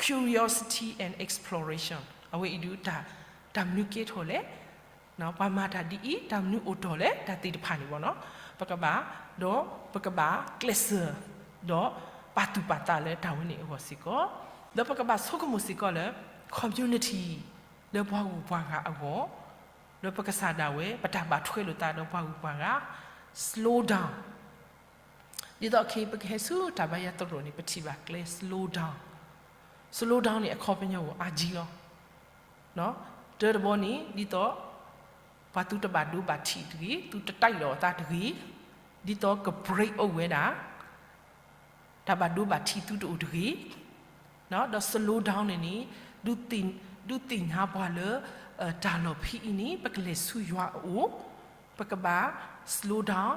curiosity and exploration အဝဲအံၤဒုး တၢ်မနုၤကဲထီၣ်လဲၣ်, ပှၤမၤတၢ်ဒ်အံၤ တၢ်မနုၤအိၣ်တ့ၢ်လဲၣ် တၢ်သ့ၣ်တဖၣ်န့ၣ်ဘၣ်နီၤ, ပကဘၣ်, ဒီးပကဘၣ်ကျဲးစၢး, ဒီးပာ်သူၣ်ပာ်သးလၢတၢ်ဝဲန့ၣ်အဂီၢ်စ့ၢ်ကီး, ဒီးပကဘၣ်ဆိကမိၣ်စ့ၢ်ကီးလၢ community လၢပှၤဂုၤပှၤဂၤအဂီၢ်, လၢပကစၢ်ဒၣ်ဝဲ ပတၢ်ဘၣ်ထွဲလိာ်သးဒီးပှၤဂုၤပှၤဂၤ, slow down ဒ်သိးခဲအံၤ ပကဟဲဆူတၢ်ဘါယွၤသရိာ်န့ၣ် ပထံၣ်ဘၣ်ကျဲ slow down, slow down န့ၣ် အခီပညီအိၣ်အါကံလီၤ. တၢ်တဘီန့ၣ် ဒ်သိး ပှၤသုတဘၣ်ဒိဘၣ်ထံးတဂ့ၤ, သုတတဲလီၤအသးတဂ့ၤ, ဒ်သိးက break အိၣ်ဝဲဒၣ် တၢ်ဘၣ်ဒိဘၣ်ထံးသုတအိၣ်တဂ့ၤ, ဒီး slow down န့ၣ်န့ၣ် ဒုးသ့ၣ်ညါပှၤလၢ တၢ်လီၢ်ဖဲအံၤန့ၣ် ပကလဲၤဆူယွၤအအိၣ်, ပကဘၣ် slow down,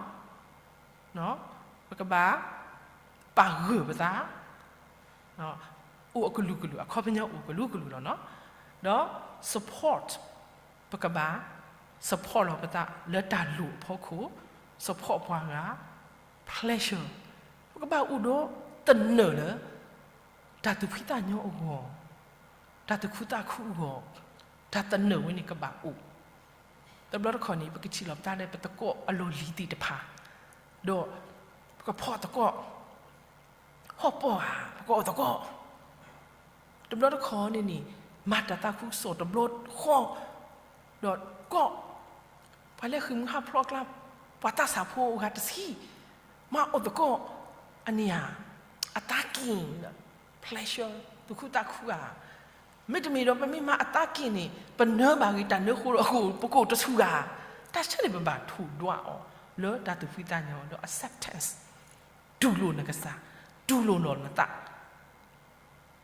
ပကဘၣ် ပာ်ဂၢၢ်ပသး, အိၣ်အကလုာ်ကလုာ်, အခီပညီအိၣ်ကလုာ်ကလုာ်လီၤနီၤ, ဒီး support, ပကဘၣ် support လီၤပသးလၢတၢ်လိၣ်အဖီခိၣ်, support ပှၤဂၤ, pleasure, ပကဘၣ်အိၣ်ဒီးသနၢၣ်လၢ တၢ်သူၣ်ဖှံသးညီအဂီၢ်, တၢ်သူၣ်ခုသးခုအဂီၢ်, တၢ်သနၢၣ်ဝဲန့ၣ်ကဘၣ်အိၣ်, တဘျီတခီၣ်န့ၣ် ပကထံၣ်လီၤပသးလၢပသကိးအလီၢ်လံၤသ့ၣ်တဖၣ်, ဒီး ပကဖီၣ်သကိး, ဟီၣ်ပီၢ်ဧါ, ပကအီၣ်သကိး, တဘျီတခီၣ်န့ၣ်န့ၣ် မၤတၢ်သးခုကစီၣ်တဘျီဃီ, ဒီးကိး ပှၤလၢဃ့ၢ်မှံဟးဖျိးအကျါ, ပှၤသးစၢ်ဖိအဂၤတဆံ, မၤအီၣ်သကိး, အန့ၣ်ဧါ, အသးက့ၣ်, pleasure, သူၣ်ခုသးခုဧါ, မ့တမ့ၢ်ဒီးပမ့ၢ်မၤအသးက့ၣ်န့ၣ် ပနၢဘၣ်ဂ့ၤတၢ်နၢဃိဒီးအဃိ ပကအိၣ်တဆူၣ်ဧါ, တၢ်ဆၢန့ၣ်ပဘၣ်ထိၣ်ဒွးအီၤ လၢတၢ်သူၣ်ဖှံသးညီဒီး acceptance, တူၢ်လိာ်နကစၢ်, တူၢ်လိာ်လီၤနသး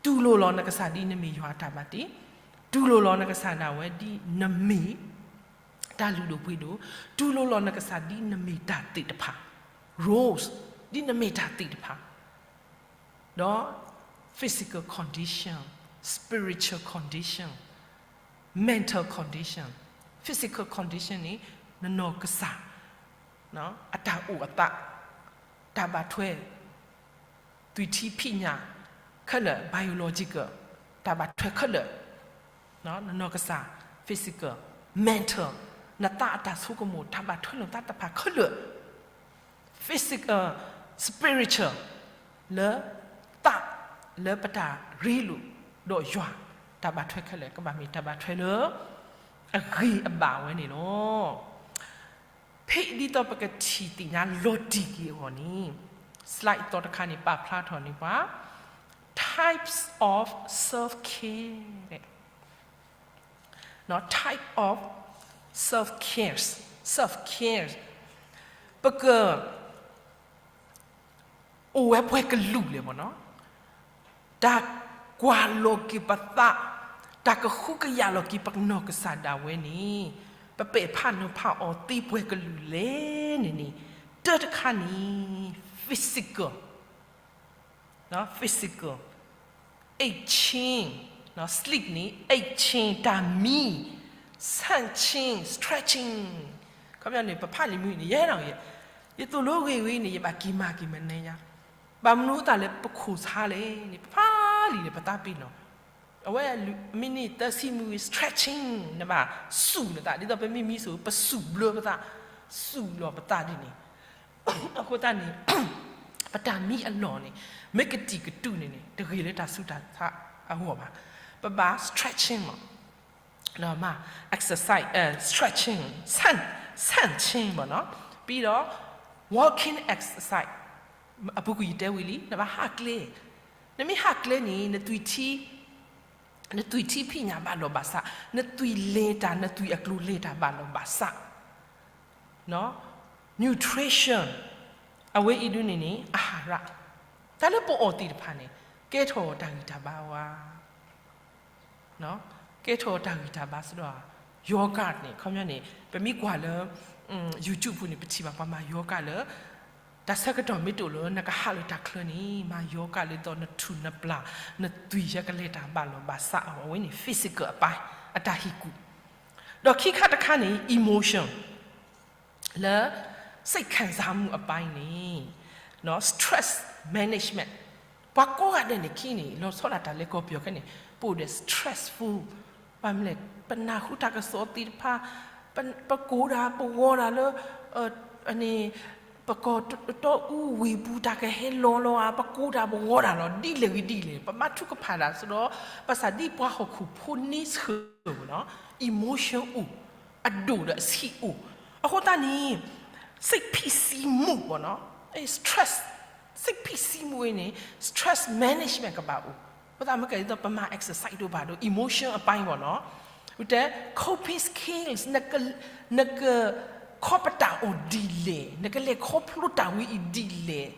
တူၢ်လိာ်လီၤနကစၢ်ဒ်နမ့ၢ်ယွၤအတၢ်ဘၣ်တ့, တူၢ်လိာ်လီၤနကစၢ်ဒၣ်ဝဲဒ်နမ့ၢ် တၢ်လုၢ်ဒိၣ်ပှ့ၤဒိၣ်, တူၢ်လိာ်လီၤနကစၢ်ဒ်နမ့ၢ်တၢ်သ့ၣ်တဖၣ်, roles, ဒ်နမ့ၢ်တၢ်သ့ၣ်တဖၣ်, ဒီး physical condition, spiritual condition, mental condition, physical condition န့ၣ် နနီၢ်ကစၢ် အတၢ်အိၣ်အသး, တၢ်ဘၣ်ထွဲ သွံၣ်ထံဖံးညၣ်ခဲလၢာ် biological တၢ်ဘၣ်ထွဲခဲလၢာ်, နနီၢ်ကစၢ် physical, mental နသးအတၢ်ဆိကမိၣ် တၢ်ဘၣ်ထွဲလိာ်သးတဖၣ်ခဲလၢာ်, physical, spiritual လၢသးလၢပတၢ်ရ့လိာ်ဒီးယွၤ တၢ်ဘၣ်ထွဲခဲလၢာ် ကဘၣ်မ့ၢ်တၢ်ဘၣ်ထွဲလၢ အဂ့ၤအဘၣ်ဝဲန့ၣ်လီၤ. ဖဲဒ်သိးပကထံၣ်သ့ၣ်ညါလီၤတံၢ်က့ၤအဂီၢ်န့ၣ် slide အသီတခါန့ၣ် ပာ်ဖျါထီၣ်န့ၢ်ပှၤ types of self-care, type of self-care, self-care ပက အိၣ်ဝဲပှဲၤကလုာ်လဲၣ်မ့ၢ်နီၤ, တၢ်ကွၢ်လီၤက့ၤပသး, တၢ်ကဟုကယာ်လီၤက့ၤပနီၢ်ကစၢ်ဒၣ်ဝဲန့ၣ် ပပဲာ်ဖးနီၤဖးအီၤသ့ပှဲၤကလုာ်လဲၣ်န့ၣ်န့ၣ် တၢတခါန့ၣ် physical, physical, itching, sleep န့ၣ် itching တၢ်မံ, ဆၣ်ဆ့ stretching, ခီပညီန့ၣ် ပဖးလံာ်မုၢ်န့ၣ် ယဲနီၤ, ယသိၣ်လိဂ့ၤဝဲန့ၣ် ယဘၣ်က့ၤမၤက့ၤမနုၤညါ, ဘၣ်မနုၤအသးလၢပခိၣ်ဆါလဲၣ်န့ၣ် ပဖးလံာ်န့ၣ် ပသးပ့ၤနီၣ်, အဝဲ မံးနံးသၢဆံမုၢ်ဂ့ၤ stretching နဘၣ်စူၣ်နသး ဒ်သိးပမ့ၢ်မံစိၤ ပစူၣ်ဘျၢပသး, စူၣ်လီၤပသးဒ်န့ၣ် အဃိသတးန့ၣ် ပတၢ်မံအလီၢ်န့ၣ် မ့ၢ်ကတံာ်ကတူာ်န့ၣ်န့ၣ် တဂ့ၤလၢတၢ်ဆူးတၢ်ဆါအဂီၢ်ဘၣ်. ပဘၣ် stretching မး, မၤ exercise, stretching, ဆၣ်ဆ့ မးနီၤ, ပြီးတော့ walking exercise အပူၤကွံာ်ယတဲဝံၤလံ နဘၣ်ဟးကျဲ, နမ့ၢ်ဟးကျဲန့ၣ် နသွံၣ်ထံ နသွံၣ်ထံဖံးညၣ်ဘၣ်လီၤဘၣ်စး, နသွံၣ်လဲၤတၢ် နသွံၣ်အကျိၤလဲၤတၢ်ဘၣ်လီၤဘၣ်စး, nutrition အဝဲအံၤဒ်န့ၣ်န့ၣ် အဟာရ, တၢ်လၢပအီၣ်သ့ၣ်တဖၣ်န့ၣ် ကဲထီၣ်တၢ်ဂံၢ်တၢ်ဘါဝဲ, ကဲထီၣ်တၢ်ဂံၢ်တၢ်ဘါစ့ၢ်ကီး, yoga န့ၣ် ခီပညီန့ၣ် ပမ့ၢ်ကွၢ်လၢ YouTube ပူၤန့ၣ် ပထံၣ်ဘၣ်ပှၤမၤ yoga လၢ တၢ်ဆၢကတီၢ်မ့ၢ်တအိၣ်လၢနကဟးလၢတၢ်ချၢန့ၣ် မၤယီၤကၢ်လၢသီ နထူၣ်နပျၢ် နသွံၣ်ယဲကလဲၤတၢ်ဘၣ်လိာ်ဘၣ်စးအီၤ အဝဲန့ၣ် physical အပိုင်း အတၢ်ဟ့ၣ်ကူၣ်, ဒီးခံခါတခါန့ၣ် emotion လၢ စိတ်ခံစားမှုအပိုင်းန့ၣ် stress management ပှၤကိးဂၤဒဲးန့ၣ် ခံန့ၣ် လီၤဆီဒၣ်တၢ်လဲၤကီၢ်ပယီၤခဲန့ၣ် ပအိၣ်ဒီး stressful ဘၣ်မနုၤလဲၣ် ပနၢ်ဟူတၢ်ကစီၣ်သ့ၣ်တဖၣ် ပကိးတၢ်ပဂီၤတၢ်လၢ န့ၣ် ပကီၢ်တီအူဝ့ၢ်ပူၤ တၢ်ကဟဲလီၤလီၤဧါ ပကိးတၢ်ပဂီၤတၢ်လီၤ ဒ်လဲၣ်ဂ့ၤဒ်လဲၣ် ပဘၣ်ထုကဖၣ်တၢ် ဆိုတော့ ဘၣ်ဆၣ်ဒ်ပှၤဟီၣ်ခိၣ်ဖိန့ဆၢၣ်နီၤ emotion အိၣ် အဒိၣ်ဒီးအဆံးအိၣ်, အဃိသတးန့ၣ် စိတ်ဖိစီးမှုပေါ့နော်, stress စိတ်ဖိစီးမှုအံၤန့ၣ် stress management ကဘၣ်အိၣ်, အဃိသတးမ့ၢ်ကဲဒ်သိးပမၤ exercise ဒိၣ်ဘၣ်ဒိၣ် emotion အပိုင်းပေါ့နော်, တဲ coping skills နကခီပတာ်အီၤဒ်လဲၣ်, နကလဲၤခီဖျိတၢ်ဝဲအံၤဒ်လဲၣ်,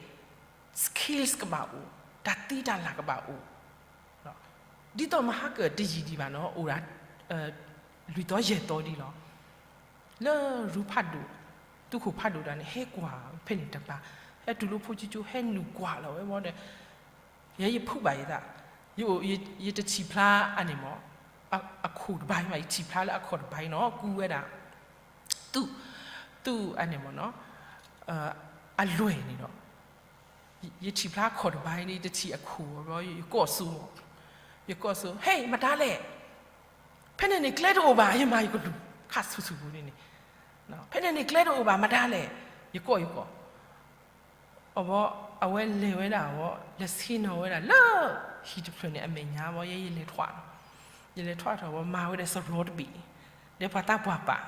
skills ကဘၣ်အိၣ်, တၢ်သ့တၢ်လၢ်ကဘၣ်အိၣ် ဒ်သိးမဟါကတယံာ်ဒံးဘၣ်နီၤ အိၣ်ဒၣ် လွံၢ်သီယဲၢ်သီဒံးလီၤ, လၢရူဖးဒိၣ် သုးခိၣ်ဖးဒိၣ်တဂၤန့ၣ် ဟဲကွၢ်ဖဲန့ၣ်တပၤ, ဟဲတုၤလၢဖိကၠိကၠိ ဟဲနုာ်ကွၢ်လီၤဝဲဘီဒီး ယဲယဖုးဘၣ်ယသး, ယအိၣ် ယတထံၣ်ဖျါအန့ၣ်မး, အခိၣ်တဘၣ်အံၤမး ယထံၣ်ဖျါလၢအခီၣ်တဘၣ်အံၤနီၤ ကူဝဲဒၣ် သူၣ် သူၣ်အန့ၣ်မးနီၤ, အလွဲၢ်န့ၣ်ဒီး ယထံၣ်ဖျါအခီၣ်တဘၣ်အံၤန့ၣ် ယတထံၣ်အခိၣ်ဘီ ယကိးစိ, ယကိးစိ ဟဲ မတၤလဲၣ်, ဖဲန့ၣ်န့ၣ် ကျဲတအိၣ်ဘၣ် ယမၤယကလူၤ ခါဆူၣ်ဆူၣ်ပူၤန့ၣ်န့ၣ်, ဖဲန့ၣ်န့ၣ် ကျဲတအိၣ်ဘၣ် မတၤလဲၣ်, ယကိးယကိး အဘီ အဝဲလဲၤဝဲဒၣ်အဘီ လဲၤဆ့ၣ်နီၤဝဲဒၣ်လၢ ဟံၣ်တဖျၢၣ်န့ၣ် အမဲာ်ညါဘီ ယဲယလဲၤထွးနီၤ, ယလဲၤထွးထီၣ်ဘီ မၤဝဲဒၣ်စရီတဘ့ၣ်, ဒီးပှၤသးပှၢ်ပာ်,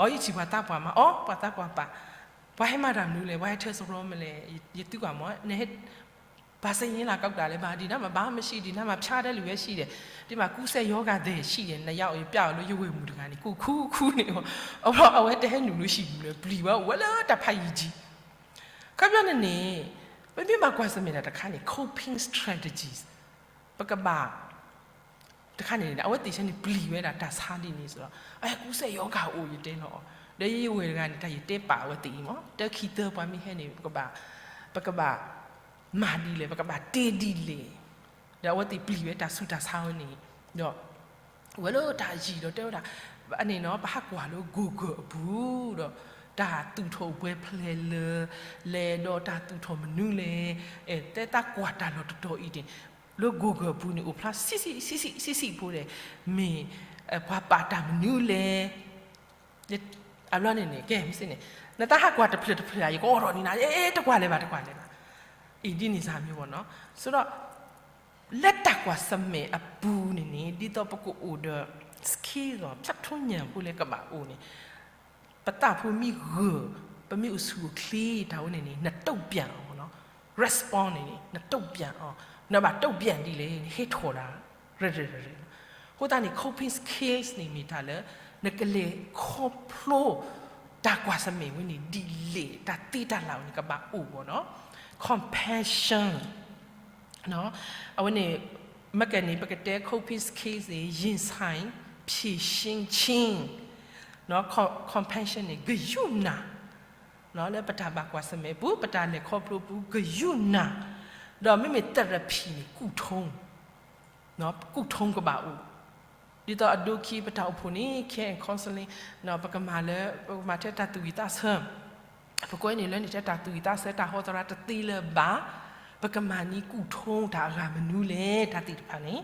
အီ ယထံၣ်ပှၤသးပှၢ်မး အီ ပှၤသးပှၢ်ပာ်, ပှၤဟဲမၤတၢ်မနုၤလဲၣ် ပှၤဟဲထၢစရီမနုၤလဲၣ်, ယသုကွၢ်မး နဟဲ ဘာဆင်ရင်လာကောက်တာလဲၣ် ဘၣ်ဒံးနၤမး ဘာမှမရှိ ဒံးနၤမး ဖျားတဲ့လူပဲရှိတယ် ဒံးမး ကူးစက်ရောဂါသည်ရှိတယ် နှစ်ယောက် ပျောက်လို့ ယဝဲၢ်မုၣ်တဂၤန့ၣ် ကူးကူးကူးန့ၣ် အဘီ အဝဲတဟဲနုာ်လၢဟံၣ်မနုၤလဲၣ် ပျံၤဝဲအိၣ်ဝဲလၢတၢ်ဖးယံၤကံ ခီပညီန့ၣ်န့ၣ် ပမ့ၢ်ဘၣ်ကွၢ်ဆၢၣ်မဲာ်တၢ်တခါန့ၣ် coping strategies ပကဘၣ် တခါန့ၣ် အဝဲသ့ၣ်ဆၢန့ၣ် ပျံၤဝဲဒၣ်တၢ်ဆါဒ်န့ၣ်စ့ၢ်ကီး အကူးစက်ရောဂါအိၣ် ယတဲလီၤအီၤ ဒီးယဝဲၢ်တဂၤန့ၣ် တၢ်ယတဲပာ်အဝဲသ့ၣ်အံၤမး တၢ်ခံသၢပှၤမ့ၢ်ဟဲန့ၣ် ပကဘၣ် ပကဘၣ်မၤဒ်လဲၣ် ပကဘၣ်တဲဒ်လဲၣ် ဒီးအဝဲသ့ၣ်ပျံၤဝဲတၢ်ဆူးတၢ်ဆါဝဲန့ၣ် ဒီး ဝဲလၢတၢ်ယံာ်ဒီးတဲဝဲဒၣ် အန့ၣ်နီၤ ပဟးကွၢ်လၢ Google အပူၤဒီး တၢ်သူၣ်ထီၣ်ပှဲၤဖျဲးလၢ လဲၤဒီးတၢ်သူၣ်ထီၣ်မနုၤလဲၣ် တဲသးကွၢ်တၢ်လီၢ်တတီၤအံၤန့ၣ် လၢ Google အပူၤန့ၣ် အိၣ်ဖျါဆံးဆံးဆံးဆံးဆံးဖိဒီး မ့ၢ်ပှၤပာ်တၢ်မနုၤလဲၣ် အဘျီန့ၣ်န့ၣ် ကဲမ့ၢ်စ့ၢ်န့ၣ် နတၢ်ဟးကွၢ်တဖျၢၣ်တဖျၢၣ်ဧါ ယကအိးထီၣ်န့ၢ်နၤ အဲ တကွၢ်လၢၤဘၣ် တကွၢ်လၢၤဘၣ် အံၤဒ်န့ၣ်စ့ၢ်မ့ၢ်ဝဲနီၤ ဆိုတော့ လၢတၢ်ကွၢ်ဆၢၣ်မဲာ်အပူၤန့ၣ်န့ၣ် ဒ်သိးပကအိၣ်ဒီး skill ဒီး ဖြတ်ထိုးဉာဏ် ဖိလဲကဘၣ်အိၣ်န့ၣ် ပသးဖိမ့ၢ်ဂၢၢ် ပမ့ၢ်အိၣ်ဆူၣ်အိၣ်ချ့တၢ်ဝဲန့ၣ်န့ၣ် နတုံ့ပြန်အီၤနီၤ respond န့ၣ်န့ၣ် နတုံ့ပြန်အီၤ နဘၣ်တုံ့ပြန်ဒ်လဲၣ် နဟဲထီၣ်ဒၣ် ရၢၢ်ရၢၢ်ရၢၢ် အဃိသတးန့ၣ် coping skills န့ၣ်မ့ၢ်တၢ်လၢ နကလဲၤခီဖျိ တၢ်ကွၢ်ဆၢၣ်မဲာ်ဝဲန့ၣ်ဒ်လဲၣ် တၢ်သ့တၢ်လၢ်ဝဲန့ၣ် ကဘၣ်အိၣ်ဝဲနီၤ compassion အဝဲန့ၣ် မ့ၢ်ကဲန့ၣ် ပကတဲ coping skills န့ၣ် ရင်ဆိုင်ဖြေရှင်းခြင်း compassion န့ၣ် ဂရုဏာ လၢပတၢ်ဘၣ်ကွၢ်ဆၢၣ်မဲာ်ပူၤ ပတၢ်လဲၤခီဖျိပူၤ ဂရုဏာ ဒီးမ့မ့ၢ် therapy န့ၣ် ကူၣ်ထုံး ကူၣ်ထုံးကဘၣ်အိၣ် ဒ်သိးအဒိခံပတၢ်အိၣ်ဖှိၣ်န့ၣ် care and counseling ပကမၤလၢ ပကမၤထဲတၢ်သူၣ်ဝံၣ်သးဆၢ ပကွဲးန့ၣ်လၢန့ၣ် ထဲတၢ်သူၣ်ဝံၣ်သးဆၢ တၢ်ဟီသရၣ်တသ့လၢၤဘၣ် ပကမၤန့ၢ်ကူၣ်ထုံးတၢ်အဂၤမနုၤလဲၣ် တၢ်သ့ၣ်တဖၣ်န့ၣ်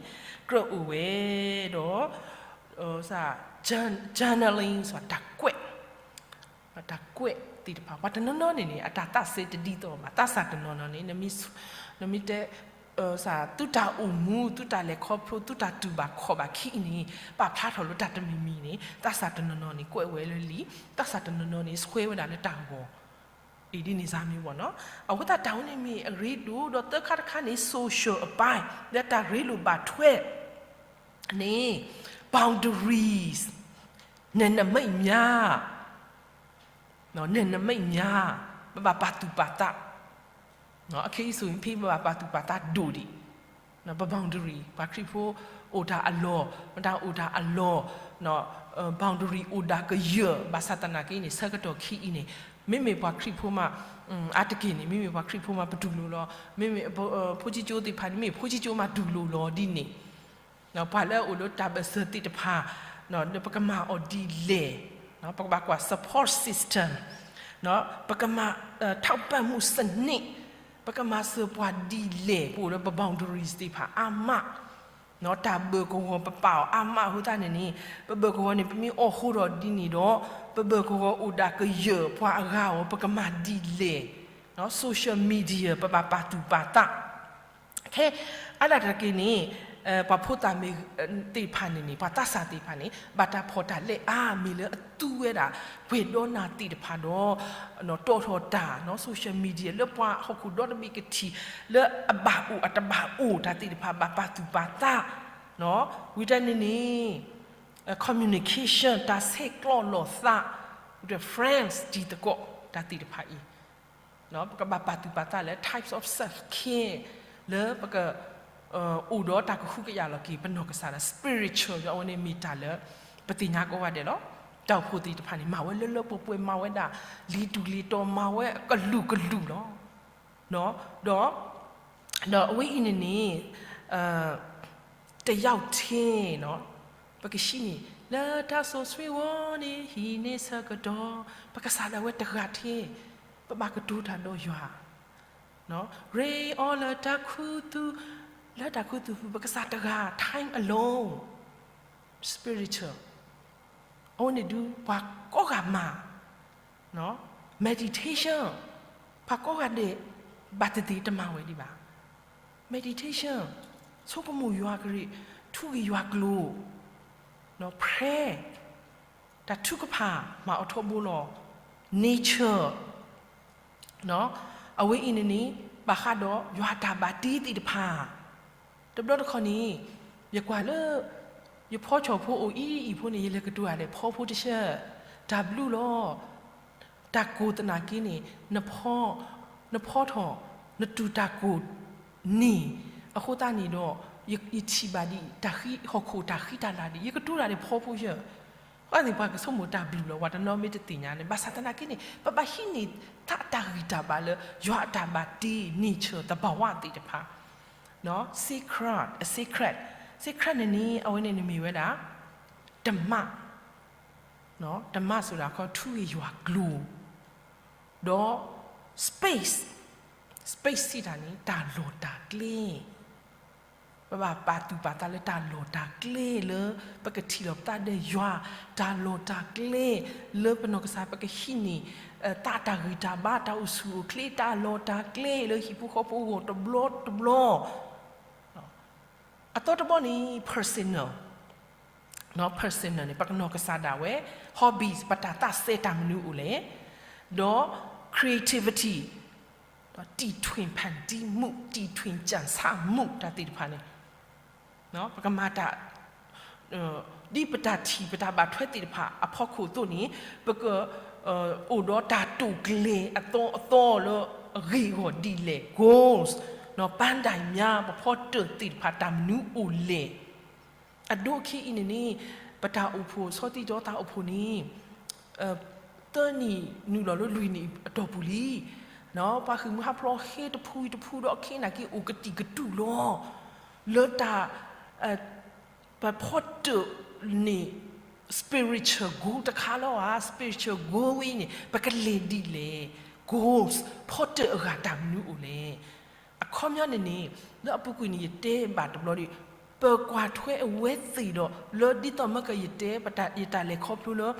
ကြၢးအိၣ်ဝဲဒီး journaling တၢ်ကွဲး တၢ်ကွဲးသ့ၣ်တဖၣ် ပှၤတနီၤနီၤန့ၣ်န့ၣ် အတၢ်သးစဲတဒ်သိးဘၣ် သးစၢ်တနီၤနီၤန့ၣ် နမ့ၢ်တဲ သုတၢ်အိၣ်မူ သုတၢ်လဲၤခီဖျိ သုတၢ်တူၢ်ဘၣ်ခီၣ်ဘၣ်ခံအံၤန့ၣ် ပာ်ဖျါထီၣ်လၢတၢ်တမံၤမံၤန့ၣ် သးစၢ်တနီၤနီၤန့ၣ် ကွဲးဝဲလၢလံာ် သးစၢ်တနီၤနီၤန့ၣ် ဆွဲဝဲဒၣ်လၢတၢ်ဂီၤ အံၤဒ်န့ၣ်စ့ၢ်မ့ၢ်ဝဲနီၤ အဃိသတးတၢ်ဝဲန့ၣ်မ့ၢ်အရ့ဒိၣ် ဒီးသၢခါတခါန့ၣ် social အပိုင်း လၢတၢ်ရ့လိာ်ဘၣ်ထွဲ န့ၣ် boundaries နနမိတ်များ နနမိတ်များ ပဘၣ်ပာ်သူၣ်ပာ်သး အခဲအံၤ ဆိုရင် ဖဲပဘၣ်ပာ်သူၣ်ပာ်သးဒိၣ်ဒံး ပ boundary ပှၤခရံာ်ဖိအိၣ်တၢ်အလီၢ် မတၤအိၣ်တၢ်အလီၢ် boundary အိၣ်ဒၣ်ကယၢၢ် ဘၣ်ဆၣ်သနာ်က့န့ၣ် ဆၢကတီၢ်ခံအံၤန့ၣ် မ့မ့ၢ်ပှၤခရံာ်ဖိမး, အါတက့ၢ်န့ၣ် မ့မ့ၢ်ပှၤခရံာ်ဖိမး ပတူၢ်လိာ်လီၤ. မ့မ့ၢ် ဖိဆံကၠိသ့ၣ်တဖၣ်န့ၣ် မ့ၢ်ဖိဆံကၠိမးတူၢ်လိာ်လီၤဒ်န့ၣ်, ပှၤလၢအအိၣ်လၢတၢ်ဘၢၣ်စၢၤသ့ၣ်တဖၣ်, ပကမၤအီၤဒ်လဲၣ်, ပကဘၣ်ကွၢ် support system, ပကမၤ ထောက်ပံ့မှုစနစ်, ပကမၤစၢၤပှၤဒ်လဲၣ်, ပအိၣ်လၢပ boundaries သ့ၣ်တဖၣ်အါမး တၢ်ဘၢၣ်ကဝီၤပပာ်အီၤအါမးအဃိသတးန့ၣ်န့ၣ်, ပဘၢၣ်ကဝီၤန့ၣ် ပမ့ၢ်အိၣ်ဃိဒီးဒ်န့ၣ်ဒီး, ပဘၢၣ်ကဝီၤအိၣ်ဒၣ်ကယၢၢ်ပှၤအဂၤအီၤ ပကမၤဒ်လဲၣ်, social media ပဘၣ်ပာ်သူၣ်ပာ်သး, ခဲအါဒၣ်တက့ၢ်န့ၣ်, ပှၤဖိသၣ်မ့ၢ်သ့ၣ်တဖၣ်န့ၣ်န့ၣ် ပှၤသးစၢ်သ့ၣ်တဖၣ်န့ၣ် ဘၣ်တၢ်ဖီၣ်တၢ်လဲအါမ့ၢ်လၢအသူဝဲဒၣ် ပှဲၤဒီနၤသ့ၣ်တဖၣ်ဒီး တီၣ်ထီၣ်တၢ် social media လၢပှၤဟီၣ်ခိၣ်ဒီတဘ့ၣ်ကထံၣ် လၢအဘၣ်အိၣ်အတဘၣ်အိၣ်တၢ်သ့ၣ်တဖၣ် ဘၣ်ပာ်သူၣ်ပာ်သး, ဝံၤတၢ်န့ၣ်န့ၣ် communication တၢ်ဆဲးကျိးလိာ်သး, ဝံၤတၢ် friends တံၤသကိးတၢ်သ့ၣ်တဖၣ်အံၤ ပကဘၣ်ပာ်သူၣ်ပာ်သးလၢ types of self care လၢပက အိၣ်ဒီးတၢ်ကဟုကယာ်လီၤက့ၤ ပနီၢ်ကစၢ်ဒၣ် spiritual အဝဲန့ၣ်မ့ၢ်တၢ်လၢ ပသ့ၣ်ညါကိးဂၤဒဲးလီၤ. တၢ်အိၣ်ဖှိၣ်သ့ၣ်တဖၣ်န့ၣ် မၤဝဲလၢလၢပှဲၤပှဲၤ မၤဝဲဒၣ် လံၤတူၢ်လံၤတီၤ မၤဝဲကလုာ်ကလုာ်လီၤ. ဒီး ဒီးအဝဲအံၤန့ၣ်န့ၣ် တယောက်ထဲ ပကဟံးန့ၢ် လၢတၢ်စိၤဆှံဝီၤန့ၣ် ဟံးန့ၢ်ဆၢကတီၢ် ပကစၢ်ဒၣ်ဝဲတဂၤထဲ ပဘၣ်ကတိၤတၢ်ဒီးယွၤ ရ့အီၤလၢတၢ်ခူသူၣ်, လၢတၢ်ခူသူၣ်ပူၤ ပကစၢ်တဂၤ time alone, spiritual, အဝဲန့ၣ်ဒုး ပှၤကိးဂၤမၤ meditation, ပှၤကိးဂၤဒဲး ဘၣ်သ့ၣ်သ့ၣ်တမၤဝဲဒံးဘၣ်. meditation, ဆိကမိၣ်ယွၤကရ့ၣ်, ထူဂ့ၢ်ယွၤကျိာ်, prayer, တၢ်ထုကဖၣ် မၤအီၤထီဘိလီၤ, nature, အဝဲအံၤန့ၣ်န့ၣ် ဘၣ်ဃးဒီးယွၤအတၢ်ဘၣ်တ့သ့ၣ်တဖၣ်, တဘျီတခီၣ်န့ၣ် ယကွၢ်လၢ ယဖီဆီၣ်ဖိအိၣ်အံၤအံၤဖိန့ၣ် ယလဲၤကတိၤတၢ်ဒီးဖီဖိတဆၢ, တၢ်ဘျုးလီၤ. တၢ်ကိၢ်သနာ်က့န့ၣ် နဖီ, နဖီထီၣ် နတူၢ်တၢ်ကိၢ်န့ၣ်, အဃိသတးန့ၣ်ဒီး ယထံၣ်ဘၣ်ဒံး တၢ်ဃံဟီၣ်ခိၣ်တၢ်ဃံတၢ်လၤဒံး ယကတိၤတၢ်ဒီးဖီဖိယၢ်, အဃိသတးန့ၣ် ပှၤကဆိကမိၣ်တၢ်ဘျုးလီၤ ပှၤတနီၤမ့ၢ်တသ့ၣ်ညါန့ၣ် ဘၣ်ဆၣ်သနာ်က့န့ၣ် ပဘၣ်ဟံးန့ၢ်သးတၢ်ဂံၢ်တၢ်ဘါလၢ ယွၤအတၢ်ဘၣ်တ့ nature သဘာဝသ့ၣ်တဖၣ် secret, secret, secret န့ၣ်န့ၣ် အဝဲန့ၣ်န့ၣ်မ့ၢ်ဝဲဒၣ် ဓမ္မ, ဓမ္မဆိုတာ ခီ ထူဂ့ၢ်ယွၤကျိာ်, ဒီး space, space စံးတၢ်န့ၣ် တၢ်လီၢ်တၢ်ကျဲ, ပဘၣ်ပာ်သူၣ်ပာ်သးလၢတၢ်လီၢ်တၢ်ကျဲလၢ ပကထံၣ်လီၤပသးဒီးယွၤ, တၢ်လီၢ်တၢ်ကျဲလၢပနီၢ်ကစၢ် ပကဟံးန့ၢ် သးတၢ်ဂံၢ်တၢ်ဘါ တၢ်အိၣ်ဆူၣ်အိၣ်ချ့ တၢ်လီၢ်တၢ်ကျဲလၢဟံၣ်ဖိဃီဖိအဂီၢ်တဘျီတဘျီ, အသီတဘီန့ၣ် personal, personal န့ၣ် ပကနီၢ်ကစၢ်ဒၣ်ဝဲ, hobbies ပတၢ်သးစဲတၢ်မနုၤအိၣ်လဲၣ်, ဒီး creativity ဒီး တီထွင်ဖန်တီးမှု, တီထွင်ကြံစည်မှု တၢ်သ့ၣ်တဖၣ်န့ၣ် ပကမၤတၢ် ဒ်ပတၢ်ထံၣ်ပတၢ်ဘၣ်ထွဲသ့ၣ်တဖၣ်အဖီခိၣ်အသိးန့ၣ် ပက အိၣ်ဒီးတၢ်တိာ်ကျဲၤအသီအသီလၢအဂ့ၢ်အဂီၢ်ဒ်လဲၣ် goals, ပန်းတိုင်များ ပဖီတၢၣ်သ့ၣ်တဖၣ်တၢ်မနုၤအိၣ်လဲၣ်. အဒိအခဲအံၤန့ၣ်န့ၣ် ပတၢ်အိၣ်ဖှိၣ် ဆီသံတီသးအိၣ်ဖှိၣ်န့ၣ် သၢနံၣ်နုာ်လီၤလၢလွံၢ်နံၣ်အတီၢ်ပူၤလံ. ပှၤဃ့ၢ်မှံဟးဖျိးဟဲတဖုတဖုဒီး ခဲနာ်က့အိၣ်ကတံာ်ကတူာ်လီၤ. လၢတၢ် ပဖီတၢၣ်န့ၣ် spiritual goal တခါလီၤဧါ. spiritual goal ဝဲအံၤန့ၣ် ပကလဲၤဒ်လဲၣ်. goals ဖီတၢၣ်အဂၤတၢ်မနုၤအိၣ်လဲၣ်. အခီပညီန့ၣ်န့ၣ် လၢအပူၤကွံာ်န့ၣ် ယတဲဘၣ်တဘျီဒီး ပကွၢ်ထွဲအဝဲသ့ၣ်ဒီး လၢဒ်သိးမ့ၢ်ကယတဲ ယတၢ်လဲၤခီဖျိလၢ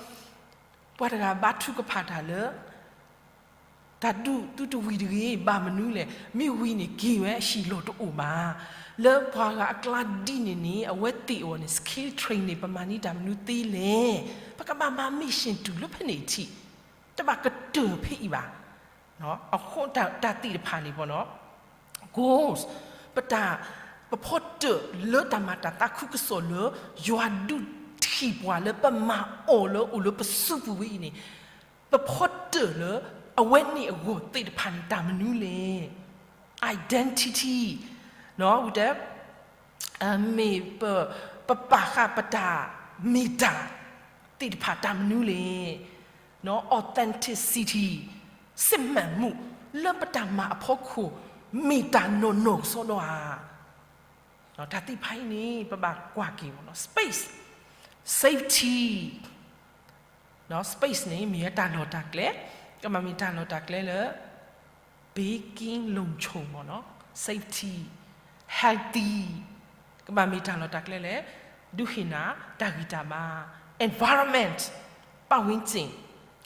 ပှၤတဂၤဘါထုကဖၣ်တၢ်လၢ တၢ်ဒုးသုတဝံၤတဂ့ၤ ဘၣ်မနုၤလဲၣ်. မ့ၢ်ဝံၤန့ၣ် က့ၤဝဲအဟံၣ်လီၢ်တအိၣ်ဘၣ်. လၢပှၤဂၤအကျါဒ်န့ၣ်န့ၣ် အဝဲသ့ၣ်အဂီၢ်န့ၣ် skill training န့ၣ် ပမၤန့ၢ်တၢ်မနုၤသ့လဲၣ်. ပကဘၣ်မၤ mission တုၤလၢဖဲန့ၣ်ထံး တဘၣ်ကတၢၢ်ဖဲအံၤဘၣ်. အဃိတၢ်သ့ၣ်တဖၣ်န့ၣ် goals ပတၢ် ပဖီတၢၣ်လၢတၢ်မၤတၢ်သးခုကစီၣ်လၢ ယွၤဒုးထံၣ်ပှၤလၢပမၤအီၤလၢအိၣ်လၢပစုပူၤဝဲအံၤန့ၣ် ပဖီတၢၣ်လၢ အဝဲန့ၣ်အဂီၢ်သ့ၣ်တဖၣ်န့ၣ် တၢ်မနုၤလဲၣ်. identity ဝံၤတဲ မ့ၢ်ပ ပပာ်ဃာ်ပတၢ်မ့ၢ်တၢ်သ့ၣ်တဖၣ်တၢ်မနုၤလဲၣ်. authenticity စစ်မှန်မှု လၢပတၢ်မၤအဖီခိၣ် မ့ၢ်တၢ်နီၢ်နီၢ်ကစီဒီဧါ. တၢ်သ့ၣ်တဖၣ်အံၤန့ၣ် ပဘၣ်ကွၢ်က့ၤမ့ၢ်နီၤ space, safety, space န့ၣ် မ့ၢ်ဝဲတၢ်လီၢ်တၢ်ကျဲ, ကဘၣ်မ့ၢ်တၢ်လီၢ်တၢ်ကျဲလၢ ပ့ကံ လုံခြုံ မ့ၢ်နီၤ safety, healthy, ကဘၣ်မ့ၢ်တၢ်လီၢ်တၢ်ကျဲလၢ ဒုးဟ့ၣ်နၤ တၢ်ဂံၢ်တၢ်ဘါ, environment, ပတ်ဝန်းကျင်,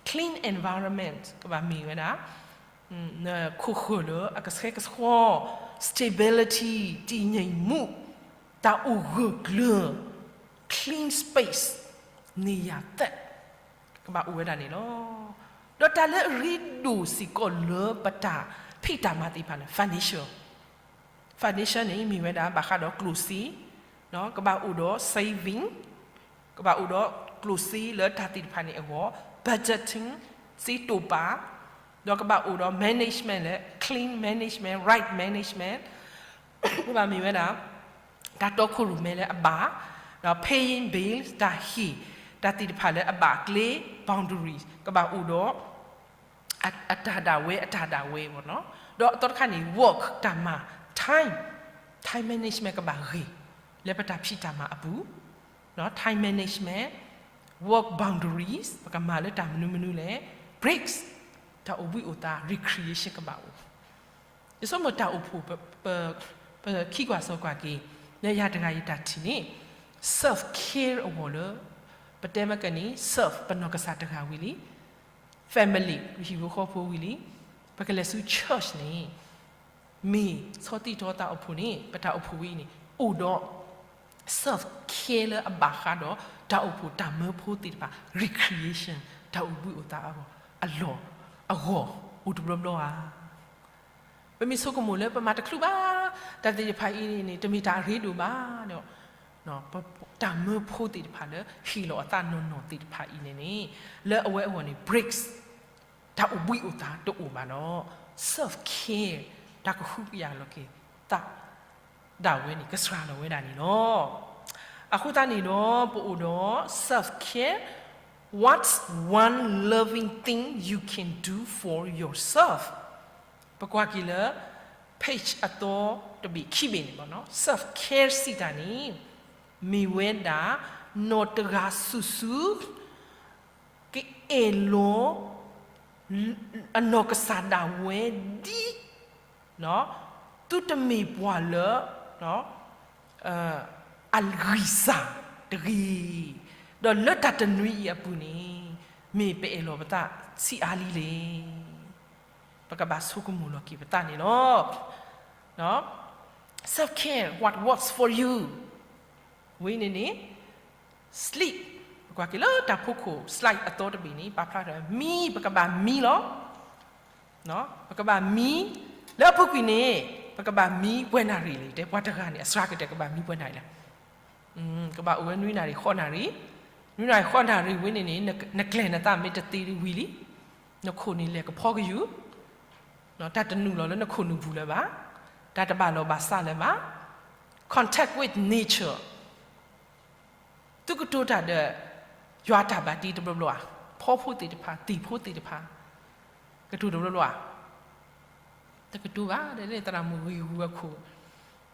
clean environment ကဘၣ်မ့ၢ်ဝဲဒၣ် ခိၣ်ဃၢၤလၢအကဆှဲကဆှီ, stability, တည်ငြိမ်မှု, တၢ်အိၣ်ဂၢၢ်ကျၢၤ, clean space, နေရာသက် ကဘၣ်အိၣ်ဝဲဒၣ်န့ၣ်လီၤ. ဒီးတၢ်လၢအရ့ဒိၣ်စ့ၢ်ကီးလၢပတၢ်ဖံးတၢ်မၤသ့ၣ်တဖၣ်န့ၣ် financial, financial န့ၣ် မ့ၢ်ဝဲဒၣ်ဘၣ်ဃးဒီးကျိၣ်စ့, ကဘၣ်အိၣ်ဒီး saving, ကဘၣ်အိၣ်ဒီးကျိၣ်စ့လၢတၢ်သ့ၣ်တဖၣ်န့ၣ်အဂီၢ်, budgeting, စ့တိာ်ပာ်, ဒီးကဘၣ်အိၣ်ဒီး management လၢ clean management, right management, ကဘၣ်မ့ၢ်ဝဲဒᣣ် တၢ်တီခိၣ်ရိၣ်မဲလၢအဘၣ်, ဒီး paying bills တၢ်ဟ့ၣ်, တၢ်သ့ၣ်တဖၣ်လၢအဘၣ်ကျဲ boundaries ကဘၣ်အိၣ်ဒီး အတၢ်ဒၣ်ဝဲ အတၢ်ဒၣ်ဝဲမ့ၢ်နီၤ, ဒီးအသီတခါန့ၣ် work တၢ်မၤ time, time management ကဘၣ်ဂ့ၤ လၢပတၢ်ဖံးတၢ်မၤအပူၤ, time management, work boundaries ပကမၤလၢတၢ်မနုၤမနုၤလဲၣ်, breaks တၢ်အိၣ်ဘှံးအိၣ်သါ recreation ကဘၣ်အိၣ် ယဆိကမိၣ်တၢ်အိၣ်ဖှိၣ် ပခံကွၢ်စိကွၢ်က့ၤ လၢယၤတဂၤယတၢ်ထံၣ်န့ၣ် self care အဂီၢ်လၢ ပတဲမ့ၢ်ကန့ၣ် serve ပနီၢ်ကစၢ်တဂၤဝံၤလံ, family ပဟံၣ်ဖိဃီဖိဝံၤလံ, ပကလဲၤဆူ church န့ၣ် မ့ၢ်ဆီၣ်တံၢ်တီသးအိၣ်ဖှိၣ်န့ၣ် ပတၢ်အိၣ်ဖှိၣ်ဝံၤန့ၣ် အိၣ်ဒီး self care လၢအဘၣ်ဃးဒီးတၢ်အိၣ်ဖှိၣ်တၢ်မၢဖိသ့ၣ်တဖၣ် recreation တၢ်အိၣ်ဘှံးအိၣ်သါအဂီၢ် အလီၢ်အဂီၢ် အိၣ်တဘျီဘျီဧါ. ပမ့ၢ်ဆိကမိၣ်လၢပမၤတချုးဘၣ် တၢ်သ့ၣ်တဖၣ်အံၤန့ၣ် တမ့ၢ်တၢ်အရ့ဒိၣ်ဘၣ်ဒီး တၢ်မၢဖိသ့ၣ်တဖၣ်လၢဟ့ၣ်လီၤအသးနီၢ်နီၢ်သ့ၣ်တဖၣ်အံၤန့ၣ်န့ၣ် လၢအဝဲအဂီၢ်န့ၣ် breaks တၢ်အိၣ်ဘှံးအိၣ်သါတအိၣ်ဘၣ်ဒီး self care တၢ်ကဟုကယာ်လီၤက့ၤသး ဒၣ်ဝဲန့ၣ် ကစှၤလီၤဝဲဒၣ်န့ၣ်လီၤ. အဃိသတးန့ၣ်ဒီး ပအိၣ်ဒီး self care, what's one loving thing you can do for yourself? ပကွၢ်က့ၤလၢ page အသီတဘ့ၣ်ခံဘ့ၣ်န့ၣ် self care စံးတၢ်န့ၣ် မ့ၢ်ဝဲဒၣ် နီၢ်တဂၤစုာ်စုာ် ကအဲၣ်လီၤ အနီၢ်ကစၢ်ဒၣ်ဝဲဒ် သုတမ့ၢ်ပှၤလၢ အဂံၢ်စၢ်တဂ့ၤ, ဒီးလၢတၢ်တနွံအံၤအပူၤန့ၣ် မ့ၢ်ပအဲၣ်လီၤပသးဆံးအါလံလဲၣ်. ပကဘၣ်ဆိကမိၣ်လီၤက့ၤပသးန့ၣ်လီၤ. Self care, what works for you? ဝံၤန့ၣ်န့ၣ် sleep ပကွၢ်က့ၤလၢတၢ်ဖီခိၣ် slide အသီတဘ့ၣ်န့ၣ် ပာ်ဖျါထီၣ် မံ ပကဘၣ်မံလီၤ. ပကဘၣ်မံ လၢအပူၤကွံာ်န့ၣ် ပကဘၣ်မံပှဲၤနၣ်ရံၣ်လဲၣ်, တဲပှၤတဂၤန့ၣ် အစှၤကတၢၢ်ကဘၣ်မံပှဲၤနၣ်ရံၣ်လဲၣ်. ကဘၣ်အိၣ်ဝဲနွံနၣ်ရံၣ်ဃိးနၣ်ရံၣ်, နွံနၣ်ရံၣ်ဃိးနၣ်ရံၣ်ဝံၤန့ၣ်န့ၣ် နကျဲၤနသးမ့ၢ်တသ့ဝံၤလံ, နခိၣ်န့ၣ်လဲၤကဖီကယူၤ, တၢ်တနုာ်လီၤလၢနခိၣ်နူာ်ပူၤလၢၤဘၣ်, တၢ်တဘၣ်လီၢ်ဘၣ်စးလၢၤဘၣ်, contact with nature သုကတိၤတၢ်ဒီး ယွၤအတၢ်ဘၣ်တ့တဘျီဘျီဧါ, ဖီဖိသ့ၣ်တဖၣ် သ့ၣ်ဖိသ့ၣ်တဖၣ် ကတိၤတဘျီဘျီဧါ, တကတိၤဘၣ် ဒီးသရၣ်မုၣ်ဂ့ၤဂူၤအခိၣ်,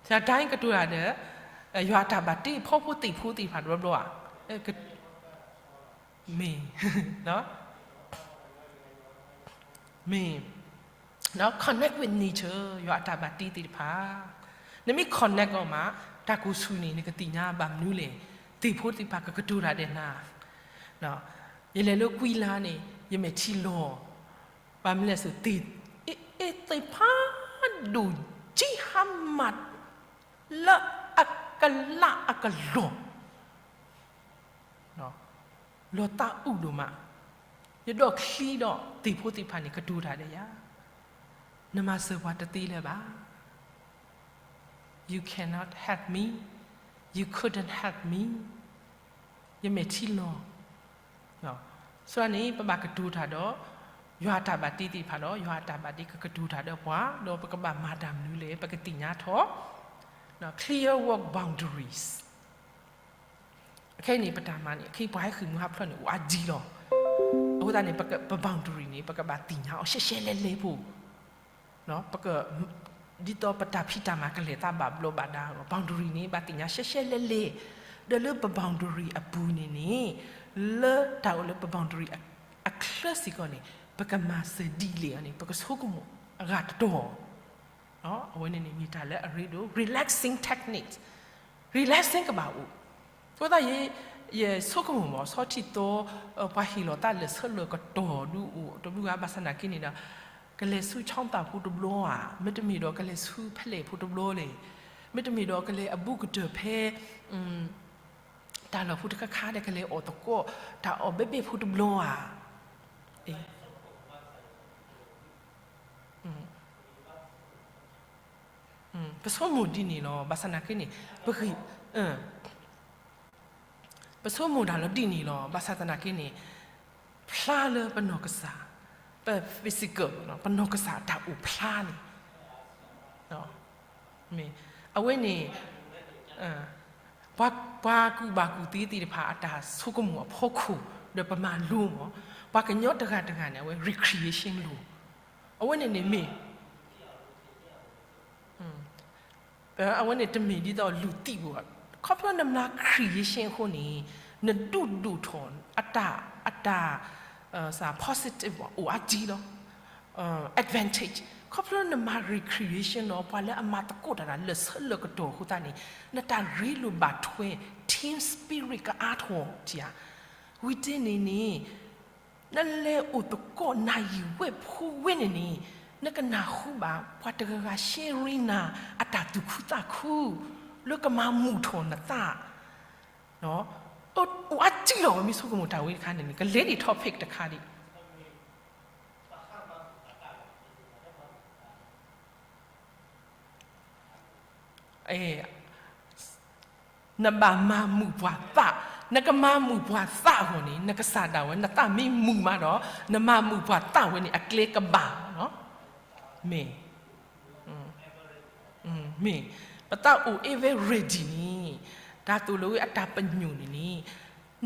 ဆရာတိုင်းကတိၤတၢ်ဒီး ယွၤအတၢ်ဘၣ်တ့ ဖီဖိသ့ၣ်ဖိသ့ၣ်တဖၣ်တဘျီဘျီဧါ, မ့ၢ် မ့ၢ် connect with nature ယွၤအတၢ်ဘၣ်တ့သ့ၣ်တဖၣ်, နမ့ၢ် connect အီၤမး တၢ်ကိၢ်ဆူၣ်န့ၣ် နကသ့ၣ်ညါဘၣ်မနုၤလဲၣ်, သ့ၣ်ဖိသ့ၣ်တဖၣ်ကကတိၤတၢ်ဒီးနၤ, ယလဲၤလၢကွံလါန့ၣ် ယမဲာ်ထံလီၤ, ဘၣ်မနုၤလဲၣ်စ့ၢ် သ့ၣ် အ့ သ့ၣ်ဖးဒိၣ်ကံဟါမၢ် လၢအကလးအကလီၢ် လီၤသးအုးဒိၣ်မး, ယဒီးချံဒီးသ့ၣ်ဖိသ့ၣ်တဖၣ်န့ၣ် ကတိၤတၢ်ဒီးယၤ, နမၤစၢၤပှၤတသ့လၢၤဘၣ်, you cannot help me, you couldn't help me, ယမဲာ်ထံလီၤ. ဆိန့ၣ် ပဘၣ်ကတိၤတၢ်ဒီး ယွၤအတၢ်ဘၣ်တ့သ့ၣ်တဖၣ်ဒီး ယွၤအတၢ်ဘၣ်တ့ကကတိၤတၢ်ဒီးပှၤ ဒီးပကဘၣ်မၤတၢ်မနုၤလဲၣ် ပကသ့ၣ်ညါထီၣ်, ဒီး clear work boundaries အခဲအံၤန့ၣ် ပတၢ်မၤန့ၣ် အခဲအံၤပှၤဟဲဃ့ၢ်မှံဟးဖျိးန့ၣ် အိၣ်အါဒံလီၤ. အဃိသတးန့ၣ် ပ ပ boundary န့ၣ် ပကဘၣ်သ့ၣ်ညါအီၤရှဲရှဲလဲလဲဖိ, ပက ဒ်သိးပတၢ်ဖံးတၢ်မၤကလဲၤသးဘၣ်ဘျီးဘၣ်ဒါအဂီၢ် boundary န့ၣ် ဘၣ်သ့ၣ်ညါရှဲရှဲလဲလဲ, ဒီးလၢပ boundary အပူၤန့ၣ်န့ၣ် လၢတၢ်အိၣ်လၢပ boundary အချၢစ့ၢ်ကီးန့ၣ် ပကမၤစၢၤဒ်လဲၣ်အီၤန့ၣ် ပကဆိကမိၣ်အဂၤတတီၤ အဝဲန့ၣ်န့ၣ်မ့ၢ်တၢ်လၢအရ့ဒိၣ် relaxing technique, relaxing ကဘၣ်အိၣ်, အဃိသတး ယဆိကမိၣ်မး ဆီထံၣ်သီ ပှၤဟ့ၣ်လီၤသးလၢာ်ဆၢလၢာ်ကတီၢ်ဒုအိၣ်တဘျုးဂၤ ဘၣ်ဆၣ်သနာ်က့န့ၣ်ဒီး ကလဲၤဆူ ချောင်းသာ ဖိတဘျီဧါ, မ့တမ့ၢ်ဒီးကလဲၤဆူဖဲလဲၣ်ဖိတဘျီလဲၣ်, မ့တမ့ၢ်ဒီးကလဲၤအဘူးကတၢၢ်ဖဲ တၢ်လီၢ်ဖိတခါခါဒီး ကလဲၤအီၣ်သကိး တၢ်အီၣ်ဘဲဘ့ၣ်ဖိတဘျီဧါ. ပဆိကမိၣ်ဒ်န့ၣ်လီၤ. ဘၣ်ဆၣ်သနာ်က့န့ၣ် ပဂံၢ် ပဆိကမိၣ်တၢ်လီၤဒ်န့ၣ်လီၤ. ဘၣ်ဆၣ်သနာ်က့န့ၣ် ဖျါလၢပနီၢ်ကစၢ် ပ physical ပနီၢ်ကစၢ်တၢ်အိၣ်ဖျါန့ၣ် မ့ၢ် အဝဲန့ၣ် ပှၤကူၣ်ဘၣ်ကူၣ်သ့သ့ၣ်တဖၣ်အတၢ်ဆိကမိၣ်အဖီခိၣ် ဒီးပမၤလိမး, ပှၤကညီတဂၤတဂၤန့ၣ် အဝဲ recreation လိၤ, အဝဲန့ၣ်န့ၣ်မ့ၢ် အဝဲန့ၣ်တမ့ၢ်ဒ်သိးလူၤသံဘၣ်, ခီဖျိနမၤ creation အဃိန့ၣ် နဒိၣ်ဒိၣ်ထီၣ် အတၢ် အတၢ် positive အိၣ်အါကံလီၤ, advantage, ခီဖျိနမၤ recreation ဒီး ပှၤလၢအမၤသကိးတၢ်လၢာ်ဆၢလၢာ်ကတီၢ်အဃိသတးန့ၣ် နတၢ်ရ့လိာ်ဘၣ်ထွဲ team spirit ကအါထီၣ်ဧါ. ဝံၤတ့ၢ်န့ၣ်န့ၣ် နလဲၤအိၣ်သကိးနၢ်ယံၤဝဲဖိဝဲန့ၣ်န့ၣ် နကနၢ်ဟူဘၣ် ပှၤတဂၤဂၤ sharing နၤ အတၢ်သူၣ်ခုသးခု လၢကမၤမုာ်ထီၣ်နသး အိၣ်အါကံလီၤ. မ့ၢ်ဆိကမိၣ်တၢ်ဝဲတခါန့ၣ်န့ၣ် ကလဲၤဒံး topic တခါဒံး နဘၣ်မၤမုာ်ပှၤသး, နကမၤမုာ်ပှၤသးအဂီၢ်န့ၣ် နကစၢ်ဒၣ်ဝဲ နသးမ့ၢ်မုာ်မးဒီး နမၤမုာ်ပှၤသးဝဲန့ၣ် အကျဲကဘၣ်လီၤ. မ့ၢ် မ့ၢ် ပသးအိၣ် ever ready န့ၣ် တၢ်သိၣ်လိဝဲအတၢ်ပညိၣ်န့ၣ်န့ၣ်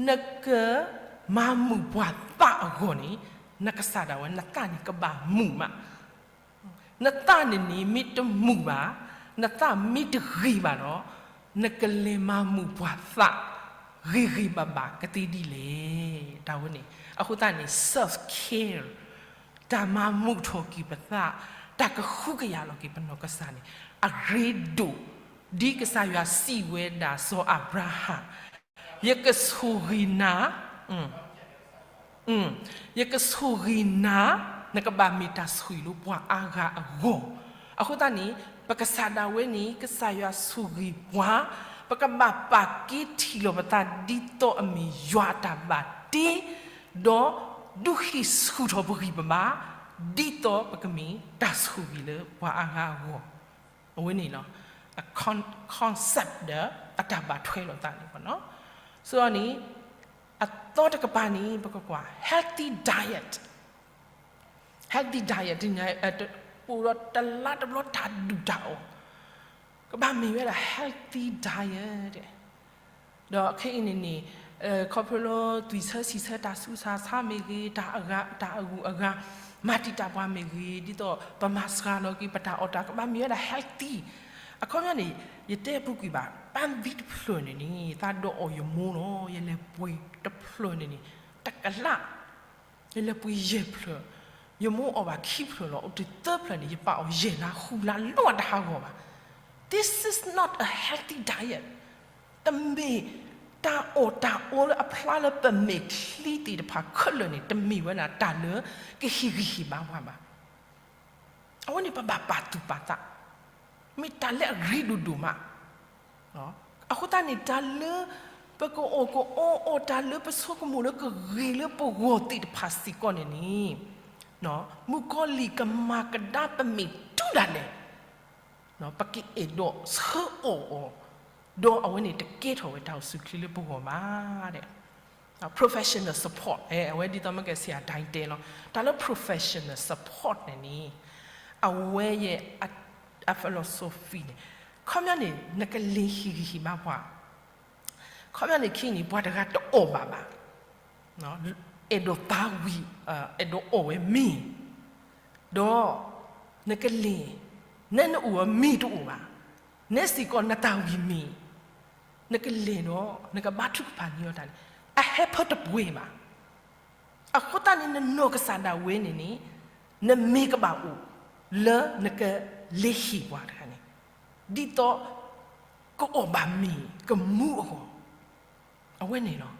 နကမၤမုာ်ပှၤသးအဂီၢ်န့ၣ် နကစၢ်ဒၣ်ဝဲ နသးန့ၣ်ကဘၣ်မုာ်မး နသးန့ၣ်န့ၣ် မ့ၢ်တမုာ်ဘၣ်, နသးမ့ၢ်တဂ့ၤဘၣ်ဒီး နကလဲၤမၤမုာ်ပှၤသး ဂ့ၤဂ့ၤဘၣ်ဘၣ်ကသ့ဒ်လဲၣ်. တၢ်ဝဲန့ၣ် အဃိသတးန့ၣ် self care တၢ်မၤမုာ်ထီၣ်က့ၤပသး, တၢ်ကဟုကယာ်လီၤက့ၤပနီၢ်ကစၢ်န့ၣ် အရ့ဒိၣ်, ဒ်ကစၢ်ယွၤစံးဝဲဒၣ်စီၤအၤဘြၤဟၣ်, ယကဆိၣ်ဂ့ၤနၤ ယကဆိၣ်ဂ့ၤနၤ, နကဘၣ်မ့ၢ်တၢ်ဆိၣ်ဂ့ၤလၢပှၤအါဂၤအဂီၢ်. အဃိသတးန့ၣ် ပကစၢ်ဒၣ်ဝဲန့ၣ် ကစၢ်ယွၤဆိၣ်ဂ့ၤပှၤ, ပကဘၣ်ပာ်က့ၤထံၣ်လီၤပသးဒ်သိးအမ့ၢ်ယွၤအတၢ်ဘၣ်တ့, ဒီးဒုးဟံးဆူၣ်ထီၣ်ပဂံၢ်ပဘါ, ဒ်သိးပကမ့ၢ်တၢ်ဆိၣ်ဂ့ၤလၢပှၤအါဂၤအဂီၢ်. အဝဲန့ၣ်လီၤ အ con-, concept ဒီးအတၢ်ဘၣ်ထွဲလိာ်သးန့ၣ်လီၤ. ဆိန့ၣ် အသီတကပၤန့ၣ် ပကကွၢ် healthy diet, healthy diet တနံၤ အိၣ်ဒီးတလါတဘျီတၢ်ဒုၣ်တၢ်အီၣ်, ကဘၣ်မ့ၢ်ဝဲဒၣ် healthy diet ဒီးခဲအံၤန့ၣ်န့ၣ် ခီဖျိလၢသွံၣ်ဆၢဆံၣ်ဆၢ တၢ်ဆူးတၢ်ဆါမ့ၢ်ဂ့ၤ, တၢ်အဂၤ တၢ်အဂုၤအဂၤ, မၤတံာ်တာ်ပှၤမ့ၢ်ဂ့ၤ, ဒ်သိးပမၤစှၤလီၤက့ၤပတၢ်အီၣ်တၢ် ကဘၣ်မ့ၢ်ဝဲဒၣ် healthy. အခီပညီန့ၣ် ယတဲပူၤကွံာ်ဘၣ် ပန်းသီး တဖျၢၣ်န့ၣ်န့ၣ် သးဒီးအီၣ်ယမိၢ်လီၤ. ယလဲၤပှ့ၤတဖျၢၣ်န့ၣ်န့ၣ် တကလး, ယလဲၤပှ့ၤယဲၢ်ဖျၢၣ်, ယမိၢ်အီၣ်ဘၣ်ခံဖျၢၣ်လီၤ. အိၣ်တုၤသၢဖျၢၣ်န့ၣ် ယပာ်အီၤယဲၢ်လါဃုလါ လီၤတဟးဂီၤဘၣ်. This is not a healthy diet. တမ့ၢ်တၢ်အီၣ်တၢ်အီလၢအဖျါလၢပမဲာ်ချံသ့ၣ်တဖၣ်ခဲလၢာ်န့ၣ် တမ့ၢ်ဝဲဒၣ်တၢ်လၢကဟ့ၣ်ဂံၢ်ဟ့ၣ်ဘါပှၤဘၣ်. အဝဲန့ၣ်ပဘၣ်ပာ်သူၣ်ပာ်သး, မ့ၢ်တၢ်လၢအရ့ဒိၣ်ဒိၣ်မး. အဃိသတးန့ၣ် တၢ်လၢပကအီၣ်ကအီအီၣ် တၢ်လၢပဆိကမိၣ်လၢကဂ့ၤလၢပဂီၢ်သ့ၣ်တဖၣ်စ့ၢ်ကီးန့ၣ်န့ၣ် မုၣ်ကီၤလံၢ်ကမၤကဒါပမ့ၢ်တုၤဒၣ်လဲာ် ပကအဲၣ်ဒိးဆၢအီၣ်အီၤ, ဒီးအဝဲန့ၣ်တကဲထီၣ်ဝဲတၢ်အိၣ်ဆူၣ်ချ့လၢပဂီၢ်ဘၣ်. Professional support အဝဲဒ်သိးမ့ၢ်ကဲဆရာဒိုင်းတဲလီၤ. တၢ်လၢ professional support န့ၣ်န့ၣ် အဝဲယဲ အ philosophy န့ၣ် ခီပညီန့ၣ် နကလဲၤဟ့ၣ်ဂံၢ်ဟ့ၣ်ဘါပှၤ ခီပညီန့ၣ် ခဲအံၤန့ၣ် ပှၤတဂၤတအီၣ်ဘၣ်ဘၣ်. အဲၣ်ဒိးသးဝံၣ်, အဲၣ်ဒိးအီၣ်ဝဲမ့ၤ, ဒီးနကလဲၤ, နဲနအိၣ်အမ့ၤတအိၣ်ဘၣ်, နဲစ့ၢ်ကီးနတၢ်ဝံၣ်မ့ၤ, နကလဲၤဒီး နကဘါထုကဖၣ်န့ၢ်အီၤတၢ်န့ၣ် အဟဲဖၢတပှဲၤဘၣ်. အဃိသတးန့ၣ် နနီၢ်ကစၢ်ဒၣ်ဝဲန့ၣ်န့ၣ် နမ့ၢ်ကဘၣ်အိၣ်လၢနကလဲၤဟ့ၣ်ပှၤတဂၤန့ၣ် ဒ်သိးကအီၣ်ဘၣ်မ့ၤကမူအဂီၢ်, အဝဲန့ၣ်လီၤ.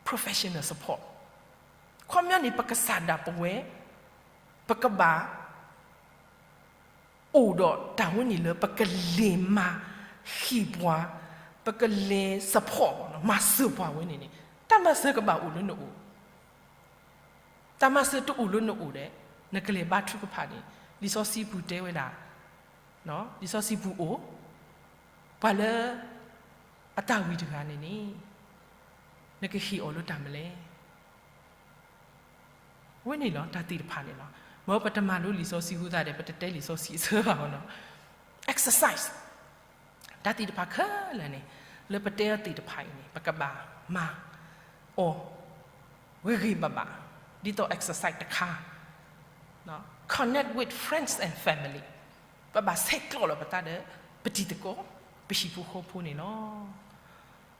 Professional support ခီပညီန့ၣ် ပကစၢ်ဒၣ်ပဝဲ ပကဘၣ် အိၣ်ဒီးတၢ်ဝဲန့ၣ်လၢ ပကလဲၤမၤဟ့ၣ်ပှၤ, ပကလဲၤ support မၤစၢၤပှၤဝဲန့ၣ်န့ၣ် တၢ်မၤစၢၤကဘၣ်အိၣ်လၢနအိၣ်, တၢ်မၤစၢၤတအိၣ်လၢနအိၣ်ဒီး နကလဲၤဘါထုကဖၣ်န့ၣ် လံာ်စီဆှံပူၤတဲဝဲဒၣ်, လံာ်စီဆှံပူၤအိၣ်, ပှၤလၢအတၢ်ဝံၣ်တဂၤန့ၣ်န့ၣ် နကဟ့ၣ်အီၤလၢတၢ်မနုၤလဲၣ် ဝဲန့ၣ်လီၤ တၢ်သ့ၣ်တဖၣ်န့ၣ်လီၤ. မ့ၢ်ပတမၤလိလံာ်စီဆှံအဃိသတးဒီး ပတတဲလံာ်စီဆှံအဆၢဘၣ်နီၤ. Exercise တၢ်သ့ၣ်တဖၣ်ခဲလၢာ်န့ၣ် လၢပတဲအီၤသ့ၣ်တဖၣ်အံၤန့ၣ် ပကဘၣ်မၤအီၤဂ့ၤဂ့ၤဘၣ်ဘၣ် ဒ်သိး exercise တခါ, connect with friends and family ပဘၣ်ဆဲးကျိးလီၤပသးဒီး ပတံၤသကိး ပဟံၣ်ဖိဃီဖိန့ၣ်လီၤ.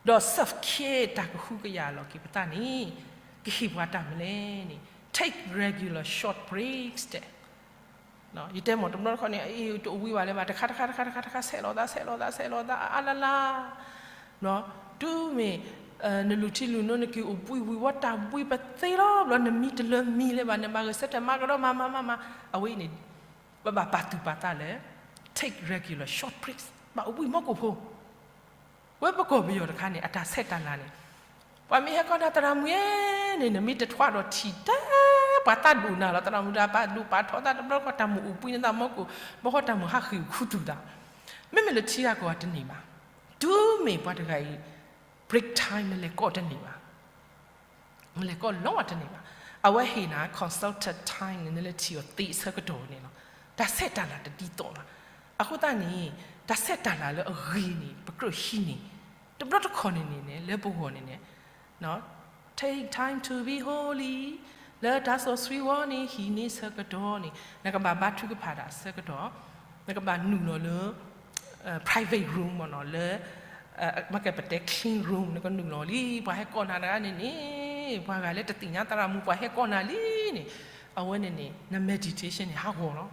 ဒီး self care တၢ်ကဟုကယာ်လီၤက့ၤပသးန့ၣ် ကဟ့ၣ်ပှၤတၢ်မနုၤလဲၣ်န့ၣ် take regular short breaks တဲ ယတဲမ့ၢ်တဘျီတခီၣ်န့ၣ် အအံၤတအိၣ်ဝံၤဘၣ်လၢၤဘၣ် တခါတခါတခါတခါတခါ ဆဲးလီၤသး ဆဲးလီၤသး ဆဲးလီၤသး အါလါလါ, တုၤမ့ၢ် နလူၤထံလူၤနိ နက့ၤအိၣ်ဘှံးဝံၤဝီတၢ်ဘှံးပသ့လီၤ ဘျီနမံတလၢမံလၢၤဘၣ် နဘၣ်ဂဲၤဆၢထၢၣ်မၤကဒီးမၤမၤမၤမၤ, အဝဲအံၤန့ၣ် ပဘၣ်ပာ်သူၣ်ပာ်သးလၢ take regular short breaks ဘၣ်အိၣ်ဘှံးမီၢ်ကိၣ်ဖိ ဝဲပကီၢ်ပယီၤတခါန့ၣ် အတၢ်ဆဲးတၢ်လၤန့ၣ် ပှၤမ့ၢ်ဟဲကီၢ်နၤသရၣ်မုၣ်ဧၢန့ၣ် နမ့ၢ်တထွးဒီးထံၣ်တၢ် ပှၤသးဒိၣ်နၤလီၤ သရၣ်မုၣ်တၢ်ပာ်ဒိၣ်ပာ်ထီသးတဘျီတခီၣ် တၢ်မုာ်အိၣ်ဘှံးနသးမီၢ်ကိၣ် ဘီဃီတၢ်မုာ်ဟးဃ့ၢ်ခူသူၣ်သး, မ့မ့ၢ်လၢထံဂၤကီၢ်ဂၤတန့ၢ်ဘၣ်, တုၤမ့ၢ်ပှၤတဂၤအံၤ break time နလဲၤကီၢ်တန့ၢ်ဘၣ် နလဲၤကီၢ်လီၤတန့ၢ်ဘၣ်. အဝဲဟ့ၣ်နၤ consulted time န့ၣ် နလၢထံၣ်အီၤသ့ဆၢကတီၢ်န့ၣ်လီၤ. တၢ်ဆဲးတၢ်လၤတဒ်သိးဘၣ်. အဃိသတးန့ၣ် တၢ်ဆဲးတၢ်လၤလၢအဂ့ၤန့ၣ် ပကြၢးဟံးန့ၢ်, တဘျီတခီၣ်န့ၣ်န့ၣ် လၢပဂီၢ်န့ၣ်န့ၣ် take time to be holy လၢတၢ်စီဆှံဝဲန့ၣ် ဟံးန့ၢ်ဆၢကတီၢ်န့ၣ် နကဘၣ်ဘါထုကဖၣ်တၢ်ဆၢကတီၢ်, နကဘၣ်နုာ်လီၤလၢ private room မ့ၢ်နီၤ လၢ မ့ၢ်ကဲပတဲ clean room နကနုာ်လီၤလံ ပှၤဟဲကီၢ်နၤတဂၤန့ၣ်န့ၣ် ပှၤဂၤလၢတသ့ၣ်ညါသရၣ်မုၣ် ပှၤဟဲကီၢ်နၤလံန့ၣ် အဝဲန့ၣ်န့ၣ် န meditation န့ၣ် ဟးဂီၤလီၤ.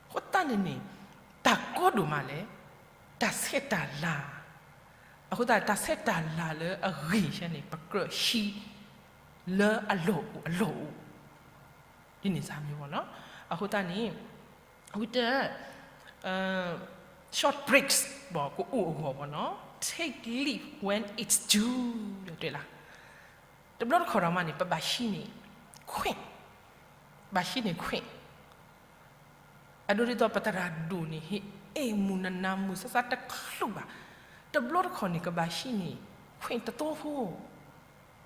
အဃိသတးန့ၣ်န့ၣ် တၢ်ကီဒိၣ်မးလဲၣ် တၢ်ဆဲးတၢ်လၤ, အဃိသတး တၢ်ဆဲးတၢ်လၤလၢအဂ့ၤဆၢန့ၣ် ပကြၢးဟံး လၢအလီၢ်အိၣ်အလီၢ်အိၣ် ဒ်န့ၣ်စၢ်မ့ၢ်နီၤ. အဃိသတးန့ၣ် ဝံၤတ short breaks ဘၣ်ကအိၣ်အဂီၢ်ဘၣ်နီၤ take leave when it's due တဲလၢ တဘျီတခီၣ်ဒီးမးန့ၣ် ပဘၣ်ဟံးန့ၢ် ခွင့်, ဘၣ်ဟံးန့ၢ် ခွင့် အဒိဒ်သိးပသရၣ်ဒိၣ်န့ၣ် ဟ့ၣ်အဲၣ်မုၢ်နနၤမုၢ်ဆါဆါတချုးဘၣ်, တဘျီတခီၣ်န့ၣ် ကဘၣ်ဟံးန့ၢ် ခွင့် တသိဖိ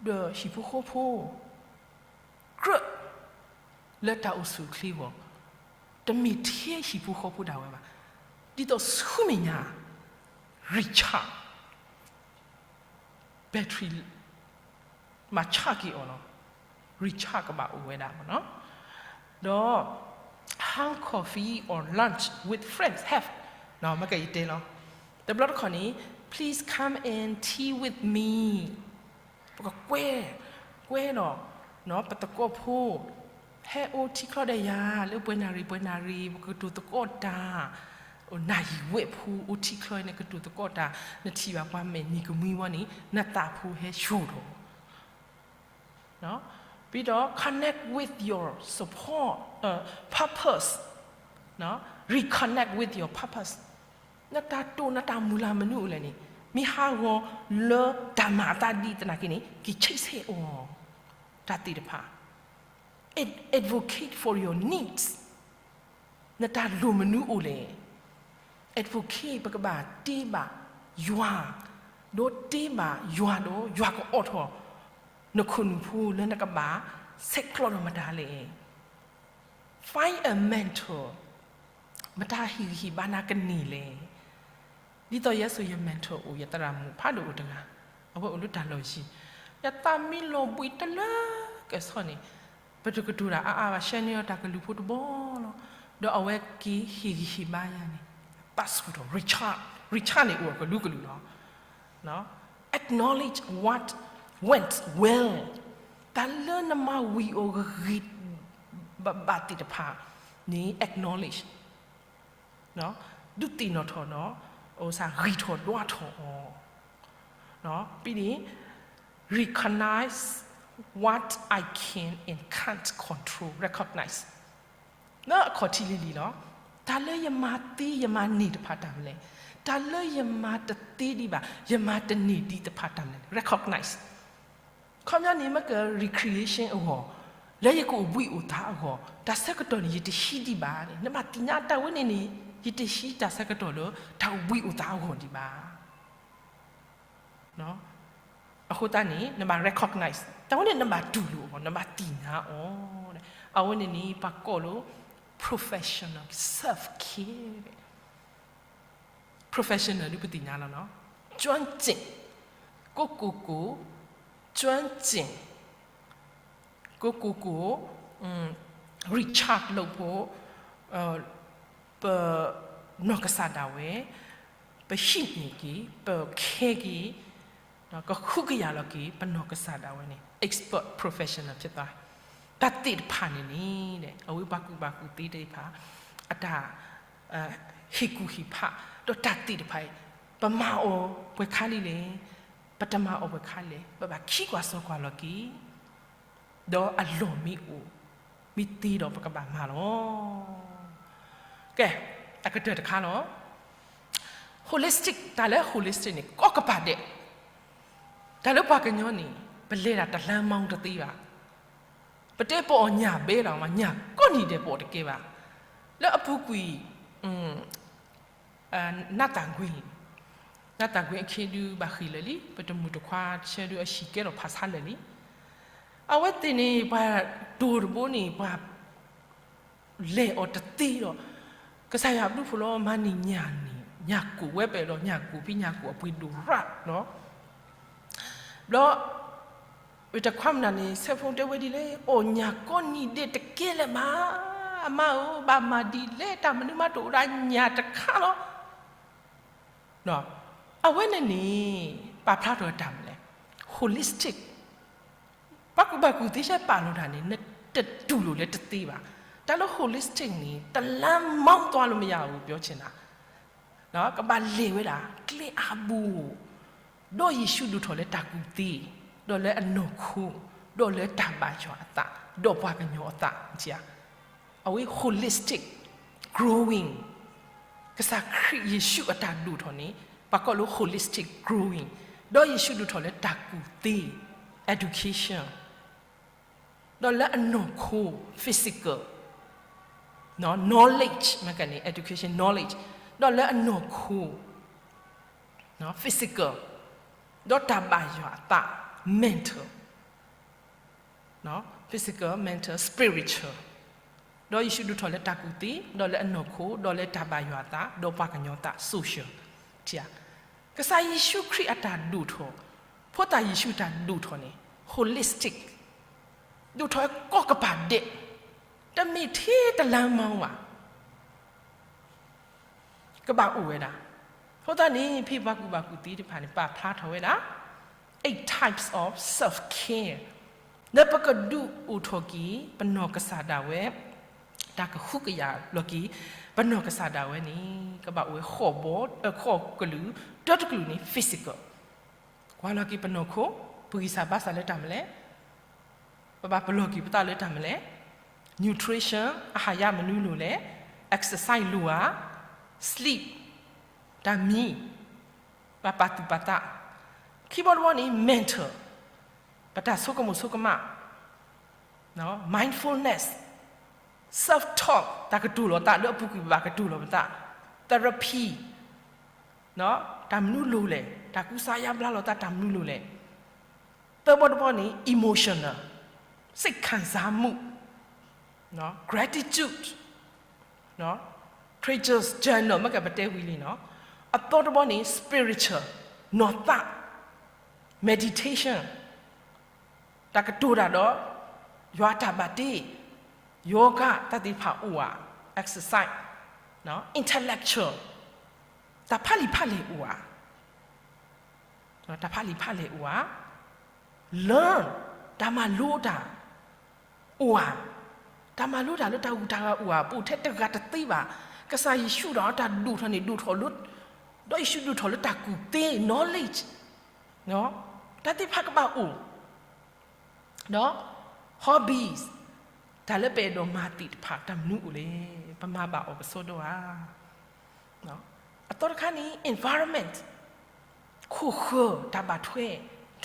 ဒီးဟံၣ်ဖိဃီဖိ ကြၢး လၢတၢ်အိၣ်ဆူၣ်အိၣ်ချ့အဂီၢ်, တမ့ၢ်ထဲဟံၣ်ဖိဃီဖိဒၣ်ဝဲဘၣ်, ဒ်သိးဆူမဲာ်ညါ recharge battery မၤဆၣ်က့ၤအီၤလီၤ, recharge ကဘၣ်အိၣ်ဝဲဒၣ်မ့ၢ်နီၤ. ဒီး have coffee or lunch with friends have မ့ၢ်ကယတဲလီၤ, တဘျီတခီၣ်န့ၣ် please come and tea with me ပကကွဲ, ကွဲဒီး ပသကိးဖိ ဟဲအိၣ်ထံချီဒီးယၤ လၢပှဲၤနၣ်ရံၣ်ပှဲၤနၣ်ရံၣ် ပကတိၤသကိးတၢ်, နၢ်ယံာ်ဝဲၢ်ဖိ အိၣ်ထံချီန့ၣ် ကတိၤသကိးတၢ်, နထံၣ်ဘၣ်ပှၤမဲာ်နံၤကမှံဝဲန့ၣ် နသးဖိဟဲဆူၣ်ထီၣ် ပြီးတော့ connect with your support, uh, purpose, reconnect with your purpose. နတၢ်တိာ် နတၢ်မုၢ်လၢ်မနုၤအိၣ်လဲၣ်န့ၣ် မ့ၢ်ဟးဂီၤလၢတၢ်မၤအသးဒ်သနာ်က့န့ၣ် က့ၤဆံးဆဲးအီၤ တၢ်သ့ၣ်တဖၣ် advocate for your needs. နတၢ်လိၣ်မနုၤအိၣ်လဲၣ် advocate ပကဘၣ်တ့ဘၣ်ယွၤ, ဒီးတ့ဘၣ်ယွၤဒီး ယွၤကအိးထီၣ် နခိၣ်နူာ်ဖိလၢနကဘၣ်ဆဲးကျိးဒီးမတၤလဲၣ် Find a mentor. မတၤဟ့ၣ်ဂံၢ်ဟ့ၣ်ဘါနၤကန့ၢ်လဲၣ်. ဒ်သိးယဲစိာ်ယ mentor အိၣ် ယသရၣ်မုၣ်ဖးဒိၣ်အိၣ်တဂၤ, အဝဲအိၣ်လၢတၢ်လီၢ်ယံၤ, ယသးမံလီၤဘှံးတလၢကဲၣ်ဆိးန့ၣ်, ပတကတိၤတၢ်အါအါဘၣ်, ဆှၢန့ၢ်အီၤတၢ်ကလုၢ်ဖိတဘီလီၤ. ဒီးအဝဲက့ၤဟ့ၣ်ဂံၢ်ဟ့ၣ်ဘါယၤန့ၣ်, သးဆူၣ်ထီၣ် recharge, recharge န့ၣ်အိၣ်အကလုာ်ကလုာ်လီၤ. Acknowledge what went well, တၢ်လၢနမၤဝံၤအီၤဂ့ၤဂ့ၤ ဘၣ်ဘၣ်သ့ၣ်တဖၣ်န့ၣ် acknowledge ဒုးသ့ၣ်နီၣ်ထီၣ်ဒီး ဂံၢ်ထီၣ်ဒွးထီၣ်အီၤ, ပြီးရင် recognize what I can and can't control, recognize လၢအခီၣ်ထံးလံၤလံၤလီၤ. တၢ်လၢယမၤသ့ယမၤန့ၢ်တဖၣ်တၢ်မနုၤလဲၣ်, တၢ်လၢယမၤတသ့ဒံးဘၣ် ယမၤတန့ၢ်ဒံးတဖၣ်တၢ်မနုၤလဲၣ် recognize ခီပညီန့ၣ် မ့ၢ်က recreation အဂီၢ်, လၢယကအိၣ်ဘှံးအိၣ်သါအဂီၢ်, တၢ်ဆၢကတီၢ်န့ၣ် ယတဟံးဒံးဘၣ်န့ၣ် နဘၣ်သ့ၣ်ညါတၢ်ဝဲန့ၣ်န့ၣ်, ယတဟံးတၢ်ဆၢကတီၢ်လၢ တၢ်အိၣ်ဘှံးအိၣ်သါအဂီၢ်ဒံးဘၣ်. အဃိသတးန့ၣ် နဘၣ် recognize တၢ်ဝဲန့ၣ် နဘၣ်တူၢ်လိာ်အီၤ နဘၣ်သ့ၣ်ညါအီၤ, အဝဲန့ၣ်န့ၣ် ပှၤကိးလၢ professional self care, professional ဒ်ပသ့ၣ်ညါလီၤ, ကျွမ်းကျင်, ကိးကိးကိး, ကျွမ်းကျင်, ကိးကိးကိး, recharge လုပ်ဖို့, ပနီၢ်ကစၢ်ဒၣ်ဝဲ, ပဟံးန့ၢ်က့ၤ, ပ care က့ၤ, ကဃုကယာ်လီၤက့ၤ ပနီၢ်ကစၢ်ဒၣ်ဝဲန့ၣ် expert professional ဖြစ်သွား, တၢ်သ့ၣ်တဖၣ်န့ၣ်န့ၣ် အဝဲပှၤကူၣ်ဘၣ်ကူၣ်သ့သ့ၣ်တဖၣ် အတၢ် ဟ့ၣ်ကူၣ်ဟ့ၣ်ဖး, ဒီးတၢ်သ့ၣ်တဖၣ်အံၤ ပမၤအီၤပှဲၤခါလံလဲၣ်, ပတမၤအီၤပှဲၤခါလံလဲၣ်, ပဘၣ်ခံကွၢ်စိကွၢ်လီၤက့ၤ, ဒီးအလီၢ်မ့ၢ်အိၣ်, မ့ၢ်သ့ဒီးပကဘၣ်မၤလီၤ. ကဲ, အကတၢၢ်တခါလီၤ. holistic, တၢ်လၢ holistic န့ၣ် ကိးကပၤဒဲး, တၢ်လၢပှၤကညီန့ၣ် ပလဲၤဒၣ်တလါမီတသ့ဘၣ်. ပတဲပအီၣ်ညၣ်ဘဲလီၤ, ညၣ်ကိးနံၤဒဲးပအီၣ်တကဲဘၣ်. လၢအပူၤကွံာ် နးသၣ်ကွ့ၢ်, နးသၣ်ကွ့ၢ်အခ့ဒုးဘၣ်ဃ့ၢ်လၢာ်လံ, ပတမုၣ်တခွါဆၢဒုးအဟံၣ်ကဲထီၣ်ဖးဆါလၢာ်လံ. အဝဲသ့ၣ်န့ၣ် ပှၤတိၢ်တဘိန့ၣ် ပှၤလဲၤအီၤတသ့ဒီး, ကစၢ်ယွၤဘျုးဖှိၣ်လီၤ မၤန့ၢ်ညၣ်န့ၣ် ညၣ်ကိၢ်ဝဲပဲာ်ဒီး ညၣ်ကိၢ်ဖံးညၣ်ကိၢ်အပှ့ၤဒိၣ်ရၣ်လီၤ. ဘျီ ဝဲတခွါမနုၤန့ၣ် ဆဲးဖိတဲဝဲဒ်လဲၣ်, အီၣ်ညၣ်ကိးနံၤဒဲးတကဲလၢၤဘၣ်, အမါဧၢ, ဘၣ်မၤဒ်လဲၣ် တၢ်မနုၤမးတအိၣ်ဒၣ်ညၣ်တခါလီၤ. အဝဲန့ၣ်န့ၣ် ပာ်ဖျါထီၣ်တၢ်မနုၤလဲၣ်, holistic, ပှၤကူၣ်ဘၣ်ကူၣ်သ့ဆဲးပာ်လီၤတၢ်န့ၣ် နတတူၢ်လိာ်လၢတသ့ဘၣ်. တၢ်လၢ holistic န့ၣ် တလါမီသွားလို့မရဘူး ပြောချင်တာ, ကဘၣ်လဲၤဝဲဒၣ် ကျဲအါဘိ ဒီးယ့ၣ်ၡူးဒိၣ်ထီၣ်လၢတၢ်ကူၣ်သ့, ဒီးလၢအနီၢ်ခိ, ဒီးလၢတၢ်ဘၣ်ယွၤအသး, ဒီးပှၤကညီအသး, အဝဲ holistic growing, ကစၢ်ခရံာ်ယ့ၣ်ၡူးအတၢ်ဒိၣ်ထီၣ်န့ၣ် ပှၤကိးလၢ holistic growing, ဒီးယ့ၣ်ၡူးဒိၣ်ထီၣ်လၢတၢ်ကူၣ်သ့, education, ဒီးလၢအနီၢ်ခိ physical, knowledge, မ့ၢ်ကန့ၣ် education, knowledge, ဒီးလၢအနီၢ်ခိ physical, ဒီးတၢ်ဘၣ်ယွၤအသး mental, physical, mental, spiritual, ဒီးယ့ၣ်ၡူးဒိၣ်ထီၣ်လၢတၢ်ကူၣ်သ့, ဒီးလၢအနီၢ်ခိ, ဒီးလၢတၢ်ဘၣ်ယွၤအသး, ဒီးပှၤကညီသး social, ကစၢ်ယ့ၣ်ၡူးခရံာ်အတၢ်ဒိၣ်ထီၣ်, ဖိသၣ်ယ့ၣ်ၡူးအတၢ်ဒိၣ်ထီၣ်န့ၣ် holistic, ဒိၣ်ထီၣ်ကိးကပၤဒဲး, တမ့ၢ်ထဲတလါမီဘၣ် ကဘၣ်အိၣ်ဝဲဒၣ်. အဃိသတးန့ၣ် ဖဲပှၤကူၣ်ဘၣ်ကူၣ်သ့တဖၣ်န့ၣ် ပာ်ဖျါထီၣ်ဝဲဒၣ် eight types of self-care, လၢပကဒုးအိၣ်ထီၣ်က့ၤ ပနီၢ်ကစၢ်ဒၣ်ဝဲ, တၢ်ကဟုကယာ်လီၤက့ၤ ပနီၢ်ကစၢ်ဒၣ်ဝဲန့ၣ် ကဘၣ်အိၣ်ဝဲဃိးဘီ, ဃိးကလုာ်, တၢတကလုာ်န့ၣ် physical, ကွၢ်လီၤက့ၤပနီၢ်ခိ, ပဂံၢ်စၢ်ဘါစၢ်လၢတၢ်မနုၤလဲၣ်, ပဘၣ်ပလီၢ်က့ၤပသးလၢတၢ်မနုၤလဲၣ်, nutrition, အဟၣ်ယါမနုၤလိၤလဲၣ်, exercise လိၤဧါ, sleep, တၢ်မံ, ဘၣ်ပာ်သူၣ်ပာ်သး, ခံဘီတဘီန့ၣ် mental, ပတၢ်ဆိကမိၣ်ဆိကမး, mindfulness, self talk, တၢ်ကတိၤလီၤသးလၢအပူၤကွံာ် ပဘၣ်ကတိၤလီၤပသး, therapy, တၢ်မနုၤလိၤလဲၣ်, တၢ်ကူစါယါဘျါလီၤသး တၢ်မနုၤလိၤလဲၣ်. သၢဘီတဘီန့ၣ် emotional, စိတ်ခံစားမှု, gratitude, Preacher's Journal မ့ၢ်ကပတဲဝံၤလံနီၤ. အသီတဘီန့ၣ် spiritual, နီၢ်သး, meditation, တၢ်ကတိၤတၢ်ဒီး ယွၤတၢ်ဘၣ်တ့, ယီၤကၣ် တၢ်သ့ၣ်တဖၣ်အိၣ်ဧါ, exercise, intellectual, တၢ်ဖးလံာ်ဖးလဲၢ်အိၣ်ဧါ, တၢ်ဖးလံာ်ဖးလဲၢ်အိၣ်ဧါ, learn, တၢ်မၤလိတၢ် အိၣ်ဧါ, တၢ်မၤလိတၢ်လၢတၢ်ဂုၤတၢ်ဂၤအိၣ်ဧါ, ပအိၣ်ထဲတဂၤတသ့ဘၣ်, ကစၢ်ယ့ၣ်ၡူးဒီးတၢ်ဒိၣ်ထီၣ်န့ၣ် ဒိၣ်ထီၣ်လၢ, ဒီးယ့ၣ်ၡူးဒိၣ်ထီၣ်လၢတၢ်ကူၣ်သ့ knowledge, တၢ်သ့ၣ်တဖၣ်ကဘၣ်အိၣ်, ဒီး hobbies, တၢ်လၢပအဲၣ်ဒိးမၤသ့ၣ်တဖၣ် တၢ်မနုၤအိၣ်လဲၣ်, ပမၤဘၣ်အီၤကစီဒီဧါ. အသီတခါန့ၣ် environment, ခိၣ်ဃၢၤ တၢ်ဘၣ်ထွဲ,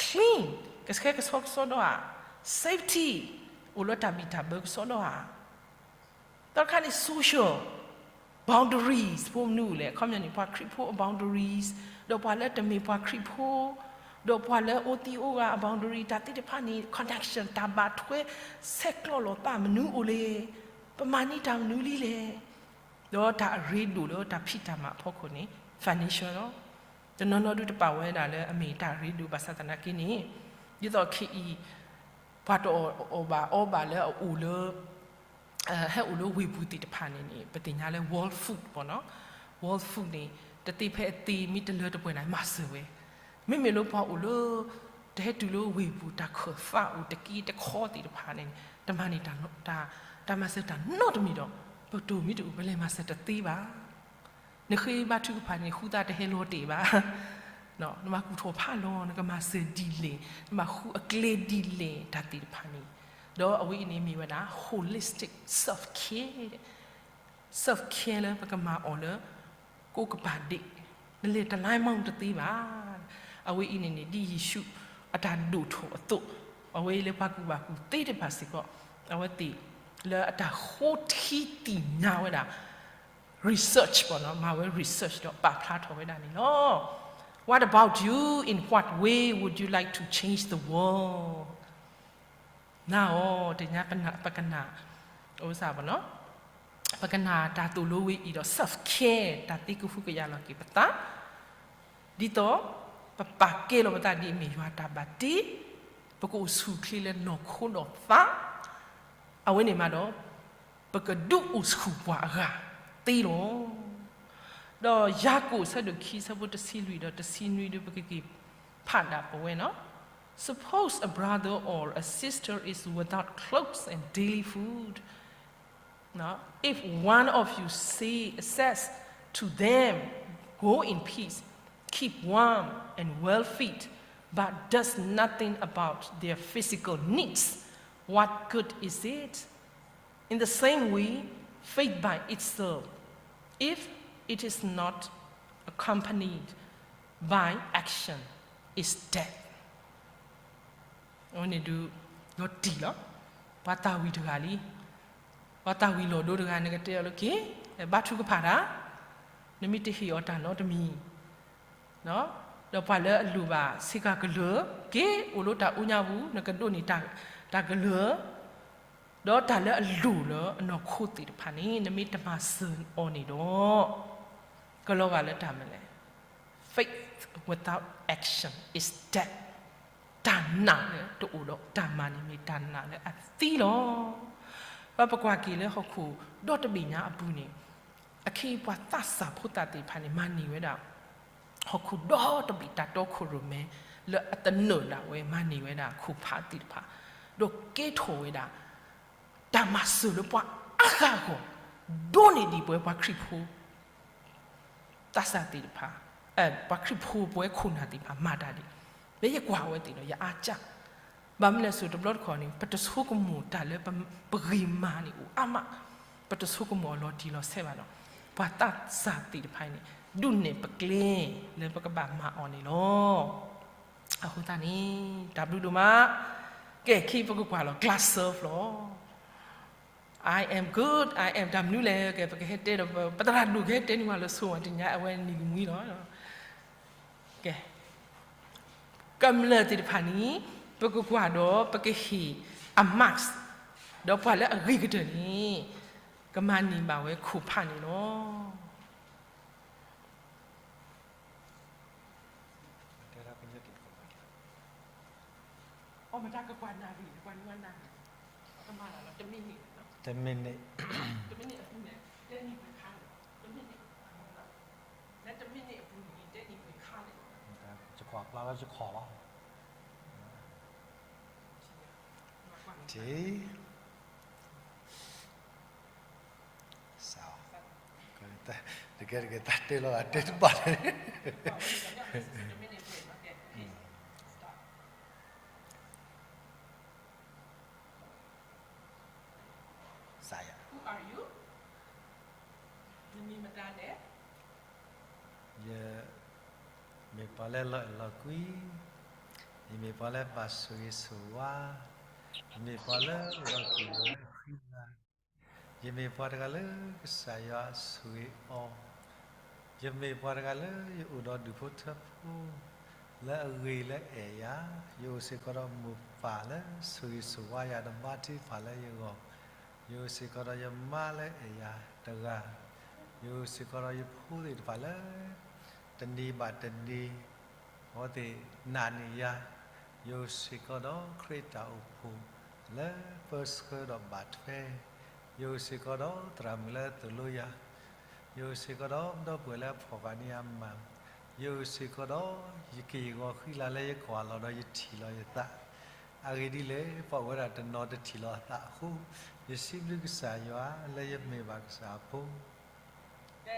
clean, ကဆှဲကဆှီကစီဒီဧါ, safety, အိၣ်လၢတၢ်ဘံၣ်တၢ်ဘၢကစီဒီဧါ. သီတခါန့ၣ် social, boundaries ဖိမနုၤအိၣ်လဲၣ်, အခီပညီန့ၣ် ပှၤခရံာ်ဖိအ boundaries, ဒီးပှၤလၢတမ့ၢ်ပှၤခရံာ်ဖိ, ဒီးပှၤလၢအအိၣ်သံအိၣ်ဂၤအ boundary တၢ်သ့ၣ်တဖၣ်န့ၣ် connection တၢ်ဘၣ်ထွဲ ဆဲးကျိးလိာ်သးမနုၤအိၣ်လဲၣ်, ပမၤန့ၢ်တၢ်မနုၤလံလဲၣ်. ဒီးတၢ်အရ့ဒိၣ်လၢတၢ်ဖံးတၢ်မၤအဖီခိၣ်န့ၣ် financial လီၤ. တနီၤနီၤဒုးတပာ်ဝဲဒၣ်လၢအမ့ၢ်တၢ်အရ့ဒိၣ်ဘၣ်ဆၣ်သနာ်က့န့ၣ်, ဒ်သိးခဲအံၤ ပှၤတအီၣ်ဘၣ်အီဘၣ်လၢအအိၣ်လၢ ဟဲအိၣ်လၢဝ့ၢ်ပူၤသ့ၣ်တဖၣ်န့ၣ်န့ၣ် ပသ့ၣ်ညါလၢ world food ပေါ့နော်, world food န့ၣ် တသ့ဖဲအသ့ မ့ၢ်တလၢတပှဲၤန့ၣ် မၤစၢၤဝဲ, မ့မ့ၢ်လၢပှၤအိၣ်လၢ တဟဲတုၤလၢဝ့ၢ်ပူၤတၢ်ခၢၣ်သးအိၣ်တက့တခီသ့ၣ်တဖၣ်န့ၣ် တမၤန့ၢ်တၢ်မၤစၢၤတၢ်နီတမံၤဒီး ပတိၢ်မံတအိၣ် ပလဲၤမၤစၢၤတသ့ဘၣ်. နဃ့ဘါထုကဖၣ်န့ၣ် ဃုသးတဟဲလီၤတဲာ်ဘၣ်. နမၤကူၣ်ထီၣ်ဖးလီၤ နကမၤစၢၤဒ်လဲၣ်, နဘၣ်ဃုအကျဲဒ်လဲၣ် တၢ်သ့ၣ်တဖၣ်န့ၣ်, ဒီးအဝဲအံၤန့ၣ်မ့ၢ်ဝဲဒၣ် holistic self care, self care လၢပကမၤအီၤလၢ ကိးကပၤဒ့ၣ်, နလဲၤတလါမီတသ့ဘၣ်. အဝဲအံၤန့ၣ်န့ၣ် ဒ်ယ့ၣ်ၡူးအတၢ်ဒိၣ်ထီၣ်အသိး, အဝဲအံၤလၢပှၤကူၣ်ဘၣ်ကူၣ်သ့တဖၣ်စ့ၢ်ကီး, အဝဲသ့ၣ်လၢအတၢ်ဃိထံသ့ၣ်ညါဝဲဒၣ် research ပေါ့နော်, မၤဝဲ research ဒီးပာ်ဖျါထီၣ်ဝဲဒၣ်န့ၣ်လီၤ. What about you? In what way would you like to change the world? နၤအီၤ တညါပကနၣ် အိစၢ်ပေါ့နော်, ပကနၣ်တၢ်သိၣ်လိဝဲအံၤဒီး self care တၢ်သ့ကဟုကယာ်လီၤက့ၤပသး, ဒ်သိး ပပာ်ကဲလီၤပသးဒ်အမ့ၢ်ယွၤတၢ်ဘၣ်တ့, ပကအိၣ်ဆူၣ်အိၣ်ချ့လၢနီၢ်ခိနီၢ်သး, အဝဲန့ၣ်မးဒီး ပကဒုးအိၣ်ဆူၣ်ပှၤအဂၤသ့လီၤ. ဒီးယၤကိာ်ဆၢဒိၣ်ခံ ဆၢဖိတဆံလွံၢ်ဒီးတဆံနွံဒီး ပကက့ၤဖးဒၣ်ပဝဲနီၤ. Suppose a brother or a sister is without clothes and daily food. Now, if one of you say, says to them, "Go in peace, keep warm and well fed," but does nothing about their physical needs, what good is it? In the same way, faith by itself, if it is not accompanied by action, is dead. အဝဲန့ၣ်ဒုး လီၤတံၢ်လီၤ. ပှၤသၣ်ဝံၤတဂၤလံ, ပှၤသၣ်ဝံၤလီၤဒိတဂၤ နကတဲအီၤလၢက့ၤ ဘါထုကဖၣ်တၢ်, နမ့ၢ်တဟ့ၣ်အီၤတၢ်နီတမံၤ, ဒီးပှၤလၢအလိၣ်ဘၣ်ဆ့ကၤကလၢၤ က့ၤအိၣ်လၢတၢ်အူညါပူၤ နကဒိးန့ၢ်တၢ်ကလၢၤ, ဒီးတၢ်လၢအလိၣ်လၢအနီၢ်ခိသ့ၣ်တဖၣ်န့ၣ် နမ့ၢ်တမၤစၢၤအီၤန့ၣ်ဒီး ကလီၤဂာ်လၢတၢ်မနုၤလဲၣ်. Faith without action is dead. တၢ်နာ်လၢတအိၣ်ဒီးတၢ်မၤန့ၣ် မ့ၢ်တၢ်နာ်လၢအသံလီၤ. ပပကွၢ်က့ၤလၢဟီၣ်ခိၣ်ဒီတဘ့ၣ်ညါအပူၤန့ၣ်, အခ့အပှၤသးစၢ်ဖိသၣ်သ့ၣ်တဖၣ်န့ၣ် မၤန့ၢ်ဝဲဒၣ် ဟီၣ်ခိၣ်ဒီတဘ့ၣ်တၢ်တီခိၣ်ရိၣ်မဲ လၢအသနၢၣ်ဒၣ်ဝဲ မၤန့ၢ်ဝဲဒၣ်ခိၣ်ဖးသ့ၣ်တဖၣ်, ဒီးကဲထီၣ်ဝဲဒၣ် တၢ်မၤစၢၤလၢပှၤအါဂၤအဂီၢ်, ဒိးန့ၢ်ဒံးပဝဲပှၤခရံာ်ဖိ သးစၢ်သ့ၣ်တဖၣ်, ပှၤခရံာ်ဖိပဝဲခိၣ်နၢ်သ့ၣ်တဖၣ်မၤတၢ်ဒ်, လၢယကွၢ်ဝဲသ့ၣ်ဒီးယအါကၢ်, ဘၣ်မနုၤလဲၣ်စိၤတဘျီတခီၣ်န့ၣ် ပတဆိကမိၣ်တၢ်လၢပဂ့ၤမၤန့ၣ်အိၣ်အါမး, ပတဆိကမိၣ်အီၤလီၤတံၢ်လီၤဆဲးဘၣ်ဒီး ပှၤသးစၢ်သ့ၣ်တဖၣ်အံၤန့ၣ် ဒုးနဲၣ်ပကျဲလၢပကဘၣ်မၤအီၤန့ၣ်လီၤ. အဃိသတးန့ၣ် တၢ်ဘျုးဒိၣ်မး, ကဲ ခဲအံၤပကကွၢ်လီၤ glass serve လီၤ. I am good, I am တၢ်မနုၤလဲၣ်, ကဲ ပကဟဲတဲဒီး ပသရၣ်ဒိၣ်ကဟဲတဲန့ၢ်ပှၤလၢဆိဝဲတနံၤညါ အဝဲနံၤကမှံလီၤ. ကဲ, ကမျၢၢ်သ့ၣ်တဖၣ်န့ၣ် ပကကွၢ်ဒီးပကဟ့ၣ်အ mask, ဒီးပှၤလၢအဂ့ၤကတၢၢ်န့ၣ် ကမၤန့ၢ်ဘၣ်ဝဲခိၣ်ဖးန့ၣ်လီၤ. မတၤကကွၢ်နၣ်ရံၣ် ကွၢ်နွံနၣ်ရံၣ်, ကမၤလၢတမံးနံး, တမံးနံး, တမံးနံးအပူၤန့ၣ် တဲနံၤပှဲၤခါန့ၣ်, တမံးနံး, လၢတမံးနံးအပူၤန့ၣ် တဲနံၤပှဲၤခါန့ၣ်, ယကွၢ်ပျၢ်လၢယခီၣ်လီၤ, ထံၣ် စး, တကဲတကဲ တၢ်တဲလီၤ တၢ်တဲတဘၣ်န့ၣ်, စးယၤ, ယမ့ၢ်ပှၤလၢလီၤအဲၣ်လီၤကွံ, ယမ့ၢ်ပှၤလၢဘၣ်ဆိၣ်ဂ့ၤဆိၣ်ဝါ, ယမ့ၢ်ပှၤလၢလီၤကွံာ်လီၤဃံလၤ, ယမ့ၢ်ပှၤတဂၤလၢကစၢ်ယွၤဆိၣ်ဂ့ၤအီၤ, ယမ့ၢ်ပှၤတဂၤလၢယအိၣ်ဒီးဒူၣ်ဖိထၢဖိ လၢအဂ့ၤလၢအဲၣ်ယၤ, ယအိၣ်စ့ၢ်ကီးဒီးမိၢ်ပၢ်လၢဆိၣ်ဂ့ၤဆိၣ်ဝါယၤဒီးဘါထုကဖၣ်လၢယဂီၢ်, ယအိၣ်စ့ၢ်ကီးဒီးယမါလၢအဲၣ်ယၤတဂၤ, ယအိၣ်စ့ၢ်ကီးဒီးယဖိသ့ၣ်တဖၣ်လၢ တနံၤဘၣ်တနံၤ အဝဲသ့ၣ်နာ်န့ၢ်ယၤ, ယအိၣ်စ့ၢ်ကီးဒီးခရံာ်တၢ်အိၣ်ဖှိၣ်လၢပၢဆှၢဒီးဘၣ်ထွဲ, ယအိၣ်စ့ၢ်ကီးဒီးသရၣ်မုၣ်လၢသိၣ်လိယၤ, ယအိၣ်စ့ၢ်ကီးဒီးဒီပုၢ်ဝဲၢ်လၢအဖီၣ်ဃာ်န့ၢ်ယၤမၤ, ယအိၣ်စ့ၢ်ကီးဒီးယက့ၢ်ယဂီၤဃံလၤလၢယကွၢ်လီၤဒီးယထံၣ်လီၤယသး, အဂ့ၢ်ဒ်လဲၣ် ပှၤအိၣ်ဝဲဒၣ်တနီၤတထံၣ်လီၤအသးအဃိ, ယစံးဘျုးကစၢ်ယွၤလၢယမ့ၢ်ဘၣ်ကစၢ်အဖိ တ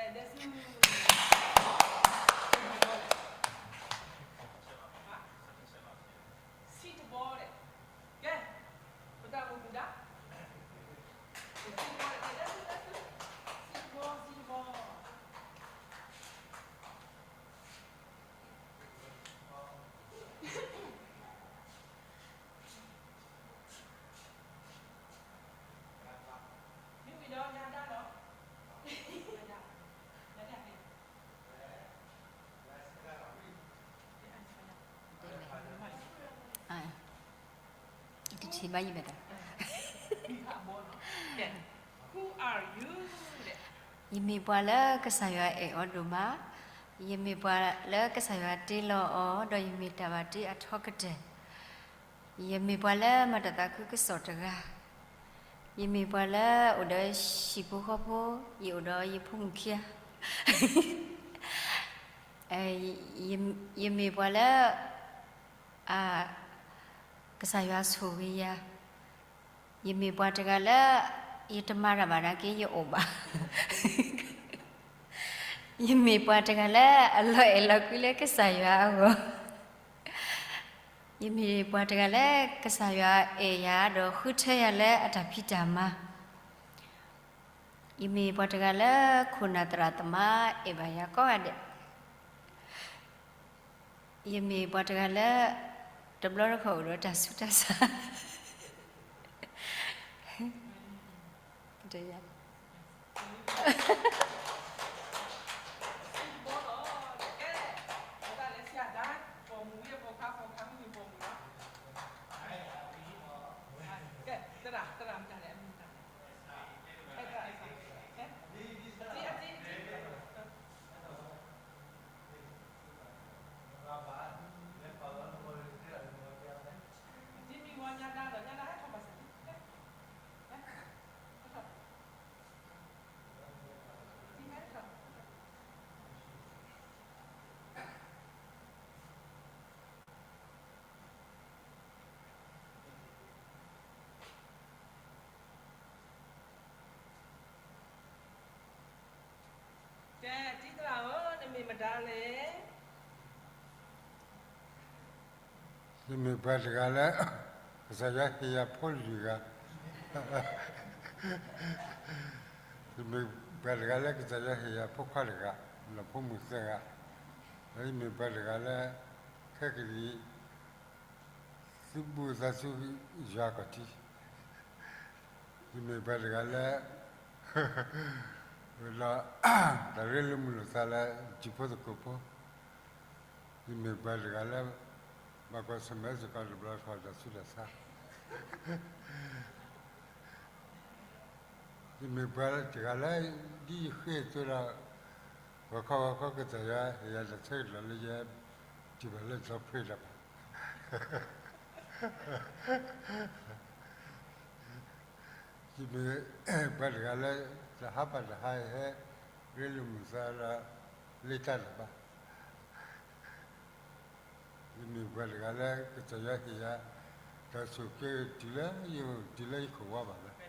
ထံၣ်ဘၣ်ယဘၣ်တၢ်, ယမ့ၢ်ပှၤလၢကစၢ်ယွၤအဲၣ်အီၤဒိၣ်မး, ယမ့ၢ်ပှၤလၢကစၢ်ယွၤတ့လီၤအီၤ ဒီးယမ့ၢ်တၢ်ဘၣ်တ့အထီကတၢၢ်, ယမ့ၢ်ပှၤလၢမၤတၢ်သးခုကစီၣ်တဂၤ, ယမ့ၢ်ပှၤလၢအိၣ်ဒီးဟံၣ်ဖိဃီဖိ, ယအိၣ်ဒီးယဖိမုၣ်ခံဂၤ, ယမ့ၢ်ပှၤလၢ ကစၢ်ယွၤဆိၣ်ဂ့ၤယၤ, ယမ့ၢ်ပှၤတဂၤလၢ ယတမၤတၢ်ဘၣ်နာ်က့ ယအိၣ်ဘၣ်, ယမ့ၢ်ပှၤတဂၤလၢအလီၤအဲၣ်လီၤကွံလၢကစၢ်ယွၤအဂီၢ်, ယမ့ၢ်ပှၤတဂၤလၢကစၢ်ယွၤအဲၣ်ယၤဒီးဃုထၢယၤလၢအတၢ်ဖံးတၢ်မၤ, ယမ့ၢ်ပှၤတဂၤလၢခိၣ်နၢ်သရၣ်သမါအဲၣ်ဘၣ်ယၤကိးဂၤဒဲး, ယမ့ၢ်ပှၤတဂၤလၢ တဘျီတခီၣ်အိၣ်ဒီးတၢ်ဆူးတၢ်ဆါ, တဲ တံၤသရၣ်ဧၢ, နမ့ၢ်မတၤလဲၣ်. ယမ့ၢ်ပှၤတဂၤလၢ ကစၢ်ယွၤဟ့ၣ်ယၤဖိလွံၢ်ဂၤ, ယမ့ၢ်ပှၤတဂၤလၢကစၢ်ယွၤဟ့ၣ်ယၤဖိခွါတဂၤ, ဒီးဖိမုၣ်သၢဂၤ, ဒီးယမ့ၢ်ပှၤတဂၤလၢ ခဲကနံၣ် သုးဘူးသးစူၤယွၤခီၣ်ထံး, ယမ့ၢ်ပှၤတဂၤလၢ ဒီး တၢ်ရ့လိာ်မုာ်လိာ်သးလၢတံၤဖိသကိးဖိ, ယမ့ၢ်ပှၤတဂၤလၢ ဘၣ်ကွၢ်ဆၢၣ်မဲာ်စ့ၢ်ကီးတဘျီတခီၣ်တၢ်ဆူးတၢ်ဆါ, ယမ့ၢ်ပှၤတဂၤလၢ ဒ်ယဃ့အသိးဒီး ဂီၤခီဂီၤခီကစၢ်ယွၤဟ့ၣ်ယၤတၢ်ဆၢကတီၢ်လၢယ တုၤဘၣ်လၢစီၤဖရ့ဒီးဘၣ် ယမ့ၢ်ပှၤတဂၤလၢ တဟါပၤတဟါအံၤဟဲ ရ့လိာ်မုာ်သးဒီးလ့တၢ်တဘၣ်. ယမ့ၢ်ပှၤတဂၤလၢကစၢ်ယွၤဟ့ၣ်ယၤ တၢ်ဆိၣ်က့ၤတုၤလၢယအိၣ်တုၤလၢယခိၣ်ဝါဘၣ်လီၤ.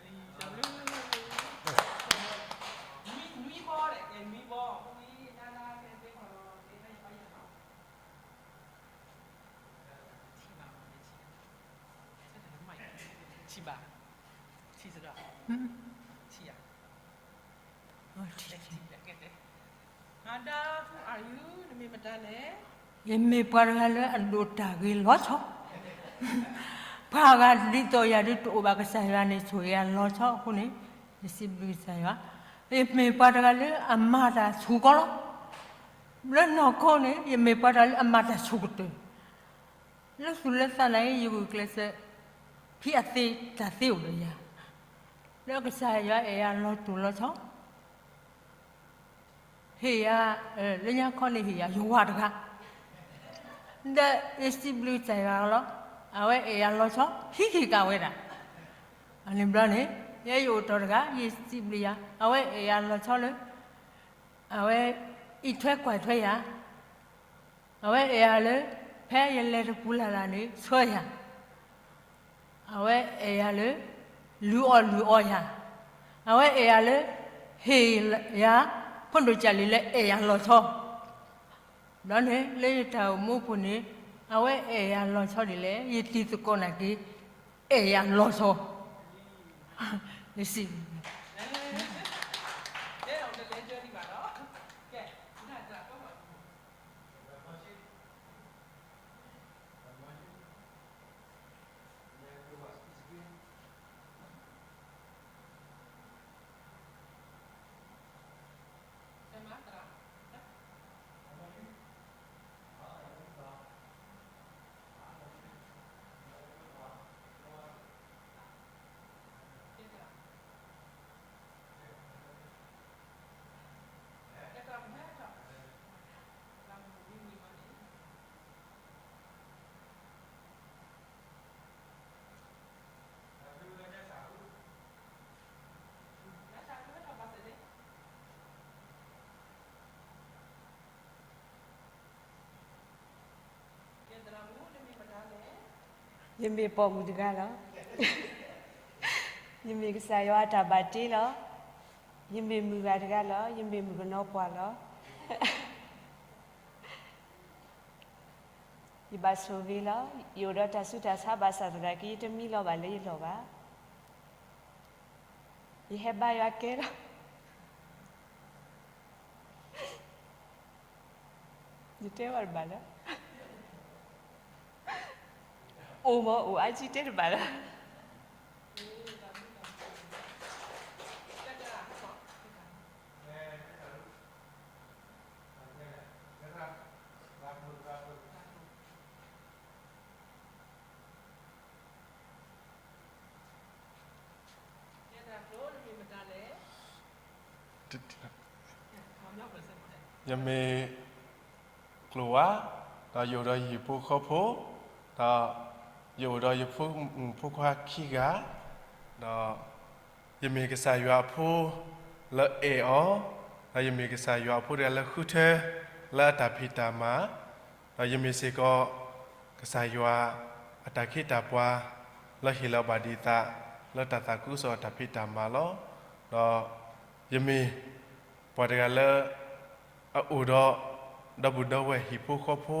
ယမ့ၢ်ပှၤတဂၤလၢအဒိၣ်တၢ်ဂ့ၤလီၤဆီ, ပှၤဂၤဒ်သိးယၤဒ်တအိၣ်ဘၣ်, ကစၢ်ယွၤန့ၣ်ဆိၣ်ဂ့ၤယၤလီၤဆီအဃိန့ၣ်, ယစံးဘျုးကစၢ်ယွၤ. ယမ့ၢ်ပှၤတဂၤလၢအမၤတၢ်ဆူၣ်ကီးလီၤ. လၢနီၢ်ခိန့ၣ် ယမ့ၢ်ပှၤတဂၤလၢအမၤတၢ်ဆူၣ်ကတၢၢ် လၢသူၣ်လၢသးန့ၣ် ယဂုာ်ကျဲးစၢး ဖံးအသ့တၢ်သ့အိၣ်ဒီးယၤ, လၢကစၢ်ယွၤအဲၣ်ယၤလီၤတိၢ်လီၤဆီ, ဟ့ၣ်ယၤ, လၢညါခီန့ၣ်ဟ့ၣ်ယၤယဝၤတဂၤ, ဒီးယစံးဘျုးကစၢ်ယွၤလီၤ. အဝဲအဲၣ်ယၤလီၤဆီ ဟံးက့ၤကးဝဲဒၣ်, အန့ၣ်ဘျီန့ၣ် ယဲယအိၣ်တီၢ်တဂၤ ယစံးဘျုးယၤ, အဝဲအဲၣ်ယၤလီၤဆီလၢ အဝဲအံးထွဲကွၢ်ထွဲယၤ, အဝဲအဲၣ်ယၤလၢ ဖဲယလဲၤတပူၤလၢ်လၢ်န့ၣ် ဆှၢယၤ, အဝဲအဲၣ်ယၤလၢ လုၢ်အီၣ်လုၢ်အီယၤ, အဝဲအဲၣ်ယၤလၢ ဟ့ၣ်ယၤ ဖိဒိၣ်ကၢ်လံၤလၢအဲၣ်ယၤလီၤဆီ, ဒီးန့ၣ် လၢယတၢ်အိၣ်မူအပူၤန့ၣ် အဝဲအဲၣ်ယၤလီၤဆီဒ်လဲၣ် ယတံၤသကိးနာ်က့ အဲၣ်ယၤလီၤဆီ, ယစံး ယမ့ၢ်ပိာ်မုၣ်တဂၤလီၤ. ယမ့ၢ်ကစၢ်ယွၤအတၢ်ဘၣ်တ့လီၤ. ယမ့ၢ်မုၣ်ဂၤတဂၤလီၤ. ယမ့ၢ်မုၣ်ကနီၤပှၢ်လီၤ. ယဘၣ်ဆိၣ်ဂ့ၤလီၤ. ယအိၣ်ဒီးတၢ်ဆူးတၢ်ဆါဘၣ်ဆၣ်သနာ်က့ ယတမံလီၤဘၣ်လၢယလီၢ်ဘၣ်. ယဟဲဘါယွၤကဲလီၤ. ယတဲဘၣ်တဘၣ်လၢ အိၣ်မ့ၢ်အိၣ်အါကံတဲတဘၣ်လၢ ယမ့ၢ် ကျိၤဝါ, ဒီးယအိၣ်ဒီးယဟံၣ်ဖိဃီဖိ, ဒီးယအိၣ်ဒီးယဖိမုၣ်ဖိခွါခံဂၤ, ဒီးယမ့ၢ်ကစၢ်ယွၤအဖိလၢအဲၣ်အီၤ, ဒီးယမ့ၢ်ကစၢ်ယွၤအဖိတဂၤလၢဃုထၢလၢအတၢ်ဖံးတၢ်မၤ, ဒီးယမ့ၢ်စ့ၢ်ကီး ကစၢ်ယွၤအတၢ်ခ့တၢ်ပှၤလၢဟ့ၣ်လီၤဘၣ်ဒံးသး လၢတၢ်သးခုကစီၣ်အတၢ်ဖံးတၢ်မၤလီၤ. ဒီးယမ့ၢ်ပှၤတဂၤလၢ အအိၣ်ဒီး ဒီပုၢ်ဒီဝဲၢ်ဟံၣ်ဖိဃီဖိ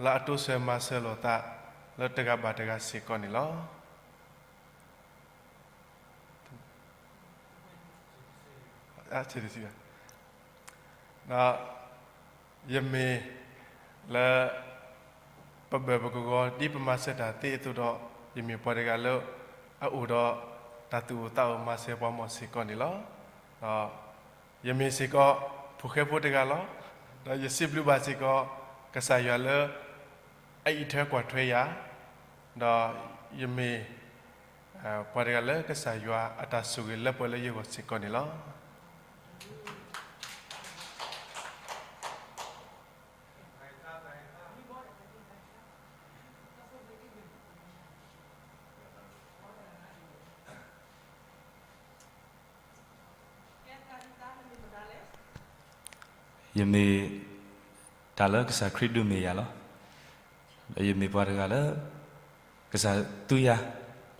လၢအတိစၢၤမၤစၢၤလိာ်သး လၢတဂၤဘၣ်တဂၤစ့ၢ်ကီးန့ၣ်လီၤ. ဒီးယမ့ၢ်လၢ ပဘၢၣ်ပကဂီၤ ဒ်ပမၤစၢၤတၢ်သ့အသိးဒီး ယမ့ၢ်ပှၤတဂၤလၢ အအိၣ်ဒီးတၢ်သူၣ်အိၣ်သးအိၣ်မၤစၢၤပှၤမီၢ်စ့ၢ်ကီးန့ၣ်လီၤ. ဒီးယမ့ၢ်စ့ၢ်ကီး ဖိၣ်ဃဲဖိတဂၤလီၤ. ဒီးယစံးဘျုးဘၣ်စ့ၢ်ကီး ကစၢ်ယွၤလၢ အအံးထွဲကွၢ်ထွဲယၤ, ဒီးယမ့ၢ် ပှၤတဂၤလၢကစၢ်ယွၤအတၢ်ဆိၣ်ဂ့ၤလၢပှဲၤလၢယဂီၢ်စ့ၢ်ကီးန့ၣ်လီၤ. ယမ့ၢ်တၢ်လၢကစၢ်ခရံာ်ဒုးမဲာ်ယၤလီၤ. ဒီးယမ့ၢ်ပှၤတဂၤလၢ ကစၢ်သူယၤ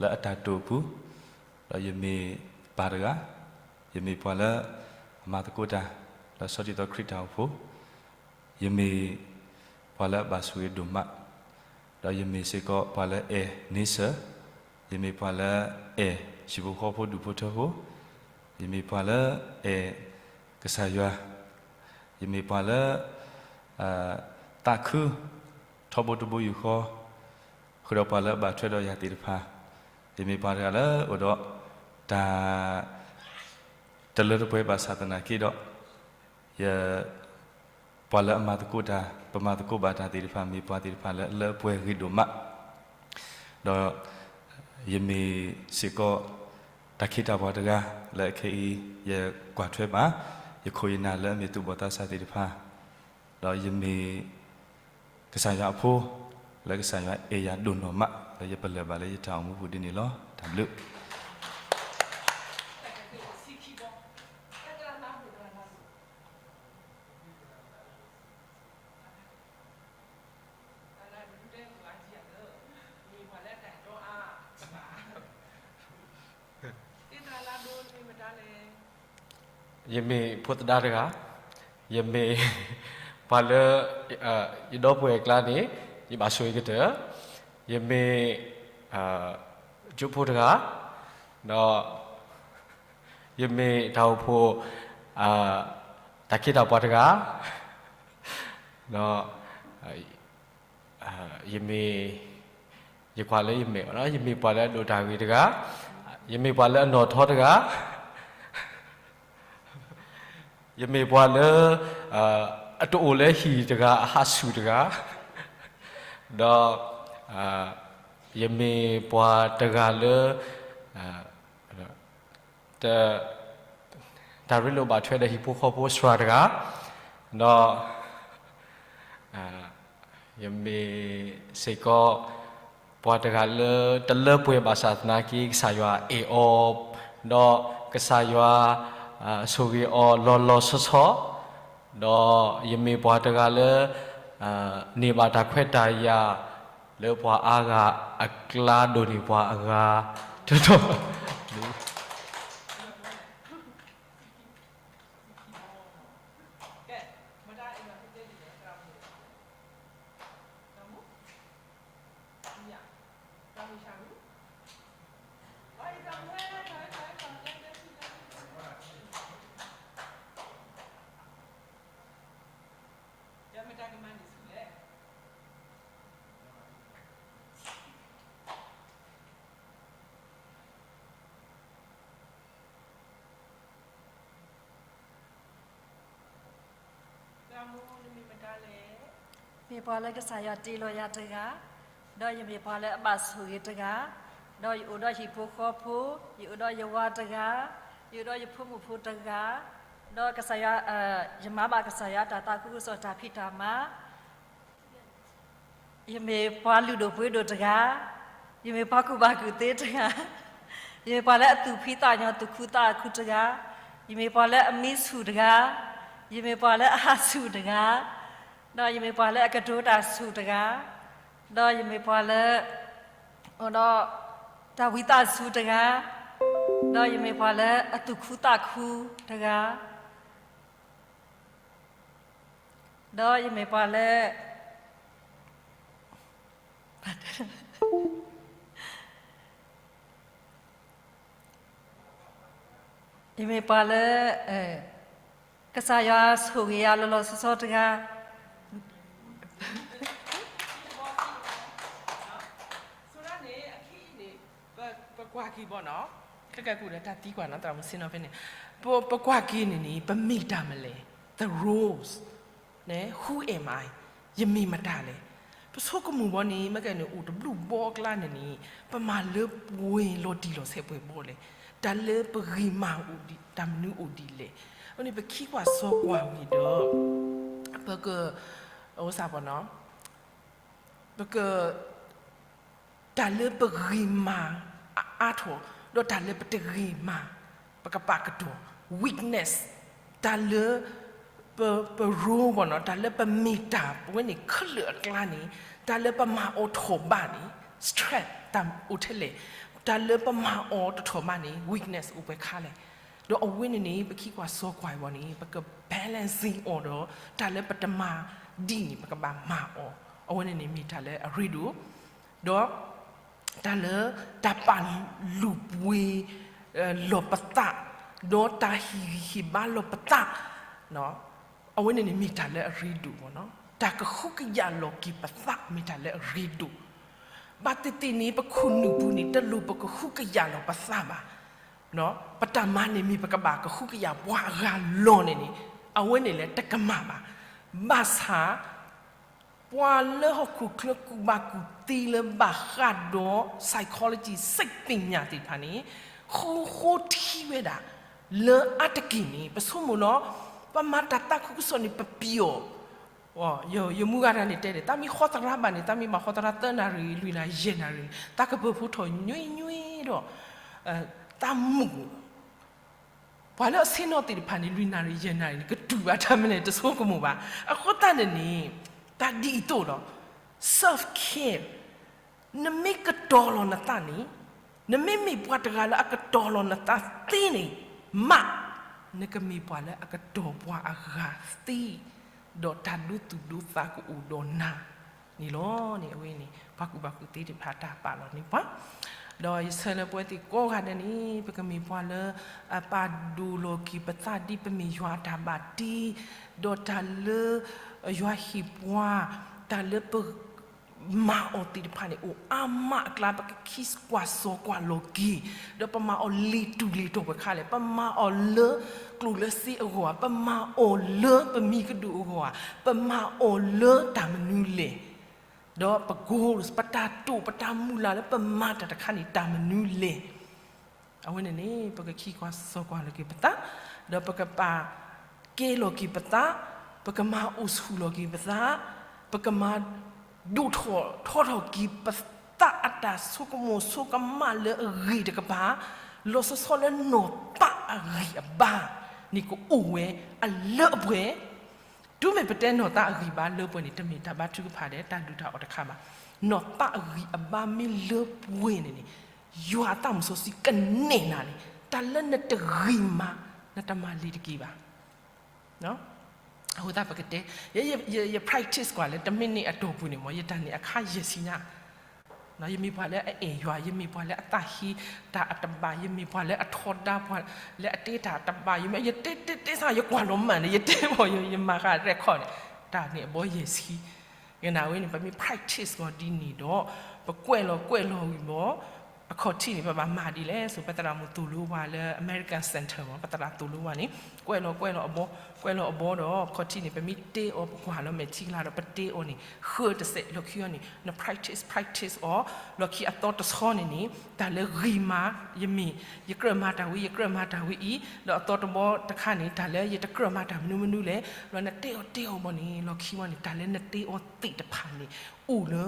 လၢအတၢ်တိာ်အပူၤ, ဒီးယမ့ၢ်ပၢ်တဂၤ, ယမ့ၢ်ပှၤလၢအမၤသကိးတၢ် လၢဆီဒံၣ်သီခရံာ်တၢ်အိၣ်ဖှိၣ်, ယမ့ၢ်ပှၤလၢအဘၣ်ဆိၣ်ဂ့ၤဒိၣ်မး, ဒီးယမ့ၢ်စ့ၢ်ကီးပှၤလၢအဲၣ်န့ဆၢၣ်, ယမ့ၢ်ပှၤလၢအဲၣ်ဟံၣ်ဖိဃီဖိဒူၣ်ဖိထၢဖိ, ယမ့ၢ်ပှၤလၢအဲၣ်ကစၢ်ယွၤ, ယမ့ၢ်ပှၤလၢ သးခု ထီဘိတဘိယူၢ်ဃီ ဃုာ်ဒီးပှၤလၢအဘၣ်ထွဲဒီးယၤသ့ၣ်တဖၣ်, ယမ့ၢ်ပှၤတဂၤလၢအိၣ်ဒီး တၢ် တလၢတပှဲၤဘၣ်ဆၣ်သနာ်က့ဒီး ယ ပှၤလၢအမၤသကိးတၢ် ပမၤသကိးဘၣ်တၢ်သ့ၣ်တဖၣ် မ့ၢ်ပှၤသ့ၣ်တဖၣ်လၢအလၢအပှဲၤဂ့ၤဒိၣ်မး, ဒီးယမ့ၢ်စ့ၢ်ကီး တၢ်ခ့တၢ်ပှၤတဂၤလၢအခဲအံၤ ယကွၢ်ထွဲဘၣ် ယခိၣ်ယနၢ်လၢအမ့ၢ်သူၣ်ဘီၣ်သးစၢ်သ့ၣ်တဖၣ်, ဒီးယမ့ၢ် ကစၢ်ယွၤအဖိ လၢကစၢ်ယွၤအဲၣ်ယၤဒိၣ်နီၢ်မး လၢယပလၢၢ်ဘၣ်လၢယတၢ်အိၣ်မူပူၤဒ်န့ၣ်လီၤ. တၢ်ဘျုးယမ့ၢ်ဖိသဒါတဂၤ, ယမ့ၢ်ပှၤလၢ ယဒီပုၢ်ဝဲၢ်အကျါန့ၣ် ယဘၣ်ဆိၣ်ဂ့ၤကတၢၢ်, ယမ့ၢ် ကၠိဖိတဂၤ, ဒီး ယမ့ၢ်တၢ်အိၣ်ဖှိၣ် တၢ်ခ့တၢ်ပှၤတဂၤ, ဒီး ယမ့ၢ် ယကွၢ်လၢယမဲာ် ယမ့ၢ်ပှၤလၢအဒိးတၢ်ဂ့ၤတဂၤ, ယမ့ၢ်ပှၤလၢအနီၣ်ထီတဂၤ, ယမ့ၢ်ပှၤလၢ အတအိၣ်လၢဟံၣ်တဂၤ အဟးဆူၣ်တဂၤ, ဒီး ယမ့ၢ်ပှၤတဂၤလၢ တၢ်ရ့လိာ်ဘၣ်ထွဲဒီးဟံၣ်ဖိဃီဖိစှၤတဂၤ, ဒီး ယမ့ၢ်စ့ၢ်ကီး ပှၤတဂၤလၢတလၢပှဲၤဘၣ်ဆၣ်သနာ်က့ ကစၢ်ယွၤအဲၣ်အီၤ, ဒီးကစၢ်ယွၤ ဆိၣ်ဂ့ၤအီၤလီၤလီၤဆီဆီ, ဒီးယမ့ၢ်ပှၤတဂၤလၢ န့ၢ်ဘၣ်တၢ်ခွဲးတၢ်ယာ် လၢပှၤအါဂၤအကျါဒိၣ်န့ၢ်ပှၤအဂၤ တတီၤ မ့ၢ်ပှၤလၢကစၢ်ယွၤတ့လီၤယၤတဂၤ, ဒီးယမ့ၢ်ပှၤလၢအဘၣ်ဆိၣ်ဂ့ၤတဂၤ, ဒီးယအိၣ်ဒီးဟံၣ်ဖိဃီဖိ, ယအိၣ်ဒီးယဝၤတဂၤ, ယအိၣ်ဒီးယဖိမုၣ်ဖိတဂၤ, ဒီးကစၢ်ယွၤ, ယမၤဘၣ်ကစၢ်ယွၤတၢ်သးခုကစီၣ်တၢ်ဖံးတၢ်မၤ ယမ့ၢ်ပှၤလုၢ်ဒိၣ်ပှ့ၤဒိၣ်တဂၤ, ယမ့ၢ်ပှၤကူၣ်ဘၣ်ကူၣ်သ့တဂၤ, ယမ့ၢ်ပှၤလၢအသူၣ်ဖှံသးညီသူၣ်ခုသးခုတဂၤ, ယမ့ၢ်ပှၤလၢအမံဆူၣ်တဂၤ, ယမ့ၢ်ပှၤလၢအဟးဆူၣ်တဂၤ, ဒီးယမ့ၢ်ပှၤလၢအကတိၤတၢ်ဆူၣ်တဂၤ, ဒီးယမ့ၢ်ပှၤလၢ အိၣ်ဒီးတၢ်ဝံသးစူၤတဂၤ, ဒီးယမ့ၢ်ပှၤလၢအသူၣ်ခုသးခုတဂၤ ဒီးယမ့ၢ်ပှၤလၢ ယမ့ၢ်ပှၤလၢ ကစၢ်ယွၤဆိၣ်ဂ့ၤယၤလီၤလီၤဆီဆီတဂၤ ပကွၢ်က့ၤဘၣ်နီၤ, ခဲကဲကူဒီးတၢ်သံကွၢ်နီၤ သရၣ်မုၣ်စ့နီၤဖဲန့ၣ်, ပကွၢ်က့ၤန့ၣ်န့ၣ် ပမ့ၢ်တၢ်မလဲၣ်, the roles, who am I, ယမ့ၢ်မတၤလဲၣ်. ပဆိကမိၣ်ဘီန့ၣ် မ့ၢ်ကဲန့ၣ် အိၣ်တဘျုးဘီအကျါန့ၣ်န့ၣ် ပမၤလၢပှဲၤလီၤတံၢ်လီၤဆဲးပှဲၤဘီလဲၣ်, တၢ်လၢပဂ့ၤမးအိၣ်ဒ် တၢ်မနုၤအိၣ်ဒ်လဲၣ်. အဃိန့ၣ် ပခံကွၢ်စီကွၢ်ဝံၤဒီး ပက အိၣ်စၢ်ပနီၤ ပက တၢ်လၢပဂ့ၤမးအါထီၣ် ဒီးတၢ်လၢပတဂ့ၤမး ပကပာ်ကတီၢ် weakness, တၢ်လၢပ ပရူ ပေါ့နော်, တၢ်လၢပမ့ၢ်တၢ်ပဝဲန့ၣ်ခဲလၢာ်အကျါန့ၣ်, တၢ်လၢပမၤအီၤထီၣ်ဘးန့ၣ် stress တၢ်အိၣ်ထဲလဲၣ်, တၢ်လၢပမၤအီၤတထီၣ်ဘးန့ၣ် weakness အိၣ်ပှဲၤခါလဲၣ်. ဒီးအဝဲန့ၣ်န့ၣ် ပခံကွၢ်စီၤကွၢ်အံၤဘၣ်န့ၣ် ပက balancing အီၤဒီး တၢ်လၢပတမၤဒ်န့ၣ် ပကဘၣ်မၤအီၤ, အဝဲန့ၣ်န့ၣ်မ့ၢ်တၢ်လၢအရ့ဒိၣ် ဒီး တၢ်လၢ တၢ်ပာ်လုၢ်ပှ့ၤ လီၤပသး, ဒီးတၢ်ဟ့ၣ်ဂံၢ်ဟ့ၣ်ဘါလီၤပသး, အဝဲန့ၣ်န့ၣ်မ့ၢ်တၢ်လၢအရ့ဒိၣ်ဘၣ်နီၤ. တၢ်ကဟုကယာ်လီၤက့ၤပသးမ့ၢ်တၢ်လၢအရ့ဒိၣ်, ဘၣ်သ့ၣ်သ့ၣ်န့ၣ် ပခိၣ်နူာ်ပူၤန့ၣ် တလိၣ်ပကဟုကယာ်လီၤပသးဘၣ်. ပတၢ်မၤန့ၣ်မ့ၢ်ပကဘၣ်ကဟုကယာ်ပှၤအဂၤလီၤန့ၣ်န့ၣ် အဝဲန့ၣ်လၢတကမၣ်ဘၣ်. ဘၣ်ဆၣ် ပှၤလၢဟီၣ်ခိၣ်ချၢကူၣ်ဘၣ်ကူၣ်သ့လၢဘၣ်ဃးဒီး psychology စံးပညၣ်သ့ၣ်တဖၣ်န့ၣ် ဃိဃိထံဝဲဒၣ် လၢအါတက့ၢ်န့ၣ် ပဆိကမိၣ်လီၤ, ပမၤတၢ်သးခုကစီၣ်န့ၣ် ပပျီၣ်, ယမူဂၤတဂၤန့ၣ်တဲဒၣ် တၢ်မ့ၢ်ဟီသရၣ်ဘၣ်န့ၣ် တၢ်မ့ၢ်ဘၣ်ဟီသရၣ်သၢနၣ်ရံၣ် လွံၢ်နၣ်ရံၣ် ယဲၢ်နၣ်ရံၣ်န့ၣ် တၢ်ကပၢၤဖိထီၣ်ညွံညွံဒီး တၢ်မုာ် ပှၤလၢအဆ့ၣ်နီၤသ့ၣ်တဖၣ်န့ၣ် လွံၢ်နၣ်ရံၣ်ယဲၢ်နၣ်ရံၣ်န့ၣ် ကတူၢ်ဘၣ်တၢ်မနုၤလဲၣ် တဆိကမိၣ်ဘၣ်. အဃိသတးန့ၣ်န့ၣ် တၢ်ဒ်အံၤအသိးလီၤ. Self care, နမ့ၢ်ကတီၤလီၤနသးန့ၣ်, နမ့ၢ်မ့ၢ်ပှၤတဂၤလၢအကတီၤလီၤနသးသ့န့ၣ်မး, နကမ့ၢ်ပှၤလၢအကတီၤပှၤအဂၤသ့, ဒီးတၢ်ဒိသူၣ်ဒိသးကအိၣ်ဒီးနၤန့ၣ်လီၤန့ၣ်. အဝဲန့ၣ် ပှၤကူၣ်ဘၣ်ကူၣ်သ့သ့ၣ်တဖၣ်တၢ်ပာ်လီၤန့ၢ်ပှၤ ဒီးယဆၢလၢပဝဲသ့ၣ်ကိးဂၤဒဲးန့ၣ် ပကမ့ၢ်ပှၤလၢ အပာ်ဒိၣ်လီၤက့ၤပသးဒ်ပမ့ၢ်ယွၤအတၢ်ဘၣ်တ့, ဒီးတၢ်လၢ ယွၤဟ့ၣ်ပှၤ တၢ်လၢပ မၤအီၤသ့ၣ်တဖၣ်န့ၣ် အိၣ်အါမးအကျါ ပကခံကွၢ်စီၤကွၢ်လီၤက့ၤ, ဒီးပမၤအီၤလ့ၤတူာ်လ့ၤတီၤပှဲၤခါလဲၣ်, ပမၤအီၤလၢကျိၣ်လၢစ့အဂီၢ်ဧါ, ပမၤအီၤလၢပမံၤကဒိၣ်အဂီၢ်ဧါ, ပမၤအီၤလၢတၢ်မနုၤလဲၣ်. ဒီးပ goals ပတၢ်တိာ် ပတၢ်မုၢ်လၢ်လၢပမၤတၢ်တခါန့ၣ် တၢ်မနုၤလဲၣ်. အဝဲန့ၣ်န့ၣ် ပကခံကွၢ်စီၤကွၢ်လီၤက့ၤပသး, ဒီးပကပာ်ကဲလီၤက့ၤပသး, ပကမၤအိၣ်ဆူၣ်လီၤက့ၤပသး, ပကမၤဒိၣ်ထီၣ်ထီထီၣ်က့ၤပသးအတၢ်ဆိကမိၣ်ဆိကမးလၢအဂ့ၤတကပၤ, လီၤဆီဆီလၢနီၢ်သးအဂံၢ်အဘါန့ၣ် ကအိၣ်ဝဲအလၢအပှဲၤ တုၤမ့ၢ်ပတဲနီၢ်သးအဂံၢ်အဘါလၢပှဲၤန့ၣ် တမ့ၢ်တၢ်ဘါထုကဖၣ်ဒီးတၢ်ဒုၣ်တၢ်အီၣ်တခါဘၣ်. နီၢ်သးအဂံၢ်အဘါမ့ၢ်လၢပှဲၤန့ၣ်န့ၣ် ယွၤအသးမုၢ်စီဆှံကနဲၣ်နၤန့ၣ် တၢ်လၢနတဂ့ၤမး နတမၤလ့ၤတက့ၢ်ဘၣ်. အဃိသတးပကတဲ ယ ယ practice ကွၢ်လၢတမံးနံးအတီၢ်ပူၤန့ၣ်မ့ၢ် ယတၢ်န့ၣ်အခါယဲၢ်ဆံညါ ယမ့ၢ်ပှၤလၢအအဲၣ်ယွၤ, ယမ့ၢ်ပှၤလၢအသးဟ့တၢ်အတဘၣ်, ယမ့ၢ်ပှၤလၢအထီဒါပှၤလၢအတဲတၢ်အတဘၣ်, ယမ့ၢ် ယတဲတဲတဲစ့ၢ် ယကွၢ်လီၤမၢ်န့ၣ် ယတဲမ့ၢ် ယမၤဃာ်ရဲၣ်ခီၣ်န့ၣ် တၢ်န့ၣ်အဘီယဲၢ်ဆံ ကနၣ်ဝဲန့ၣ် ပမ့ၢ် practice ဂီၤဒ်န့ၣ်ဒီး ပကွဲးလီၤကွဲးလီၤဝံၤဘၣ် အခီၣ်ထံးန့ၣ် ပဘၣ်မၤဒ်လဲၣ်. ပသရၣ်မုၣ်သိၣ်လိပှၤလၢ American Center မ့ၢ် ပသရၣ်သိၣ်လိပှၤန့ၣ် ကွဲးလီၤကွဲးလီၤအဘီ ကွဲးလီၤအဘီဒီး အခီၣ်ထံးန့ၣ် ပမ့ၢ်တဲအီၤ ပကွၢ်လီၤမဲာ်ထံကလၤဒီး ပတဲအီၤန့ၣ် ဃၢတစဲးလီၢ်ခံအီၤန့ၣ် န practice practice အီၤ လီၢ်ခံအသီတဆီန့ၣ်န့ၣ် တၢ်လၢဂ့ၤမး ယမ့ၢ် ယကြၢးမၤတၢ်ဝဲ ယကြၢးမၤတၢ်ဝဲအံၤ ဒီးအသီတဘီတခါန့ၣ် တၢ်လၢယတကြၢးမၤတၢ်မနုၤမနုၤလဲၣ် လီၤနတဲအီၤတဲအီၤဘီန့ၣ် လီၢ်ခံဝဲန့ၣ် တၢ်လၢနတဲအီၤသ့ၣ်တဖၣ်န့ၣ် အိၣ်လၢ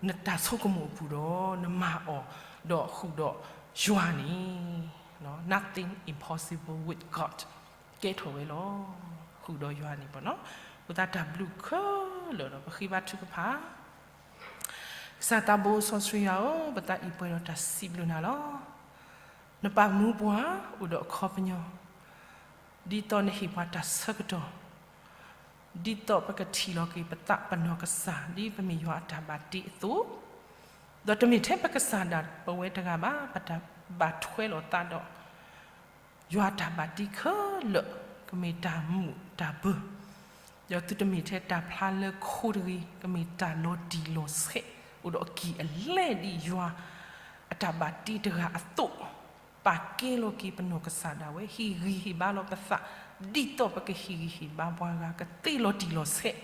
နတၢ်ဆိကမိၣ်အပူၤဒီး နမၤအီၤ ဒီးဃုာ်ဒီးယွၤန့ၣ် nothing impossible with God ကဲထီၣ်ဝဲလီၤ. ဃုာ်ဒီးယွၤန့ၣ်ဘီနီၤ အဃိသတးတၢ်ဘျုးခဲလၢာ်ဒီး ပဃ့ဘါထုကဖၣ် ကစၢ်သးဘိစီဆှံယွၤဧၢ, ပသးအံၤပှဲၤဒီးတၢ်စံးဘျုးနၤလီၤ. နပာ်မူပှၤအိၣ်ဒီးအခီပညီ, ဒ်သိးနဟ့ၣ်ပှၤတၢ်ဆၢကတီၢ်, ဒ်သိးပကထံၣ်လီၤက့ၤပသးပနီၢ်ကစၢ် ဒ်ပမ့ၢ်ယွၤအတၢ်ဘၣ်တ့အသိး, ဒီးတမ့ၢ်ထဲပကစၢ်ဒၣ်ပဝဲတဂၤဘၣ်, ပတၢ်ဘၣ်ထွဲလိာ်သးဒီး ယွၤအတၢ်ဘၣ်တ့ခဲလၢာ် ကမ့ၢ်တၢ်မုာ်တၢ်ဘၢ, ဒီးသုတမ့ၢ်ထဲတၢ်ဖျါလၢခိတဂ့ၤ, ကမ့ၢ်တၢ်လီၤတံၢ်လီၤဆဲး အိၣ်ဒီးအကံၢ်အလဲဒ်ယွၤအတၢ်ဘၣ်တ့တဂၤအသိး, ပာ်ကဲလီၤက့ၤပနီၢ်ကစၢ်ဒၣ်ဝဲ, ဟ့ၣ်ဂံၢ်ဟ့ၣ်ဘါလီၤပသး, ဒ်သိးပကဟ့ၣ်ဂံၢ်ဟ့ၣ်ဘါပှၤဂၤကသ့လီၤတံၢ်လီၤဆဲး,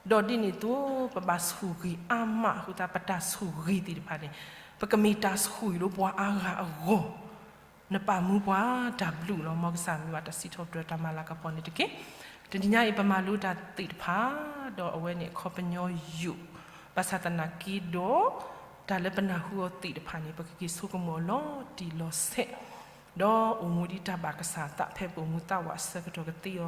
ဒီးဒ်န့ၣ်အသိး ပဘၣ်ဆိၣ်ဂ့ၤအါမးအဃိသတး ပတၢ်ဆိၣ်ဂ့ၤသ့ၣ်တဖၣ်န့ၣ် ပကမ့ၢ်တၢ်ဆိၣ်ဂ့ၤလၢပှၤအါဂၤအဂီၢ် နပာ်မူပှၤတၢ်ဘျုးလီၤ. မ်ကစၢ်မံၤဘၣ်တၢ်စံးထီၣ်ပတြၢၤတၢ်မၤလၤကပီၤန့ၣ်တက့ၢ်. တနံၤညါအံၤ ပမၤလိတၢ်သ့ၣ်တဖၣ် ဒီးအဝဲန့ၣ်အခီပညီယိာ်, ဘၣ်ဆၣ်သနာ်က့ဒီး တၢ်လၢပနၢ်ဟူအီၤသ့ၣ်တဖၣ်န့ၣ် ပကက့ၤဆိကမိၣ်အီၤလီၤတံၢ်လီၤဆဲး, ဒီးအိၣ်မူဒ်တၢ်ဘၣ်ကစၢ်အသး ဖဲပအိၣ်မူသးဝးအဆၢကတီၢ်ကသ့အီၤ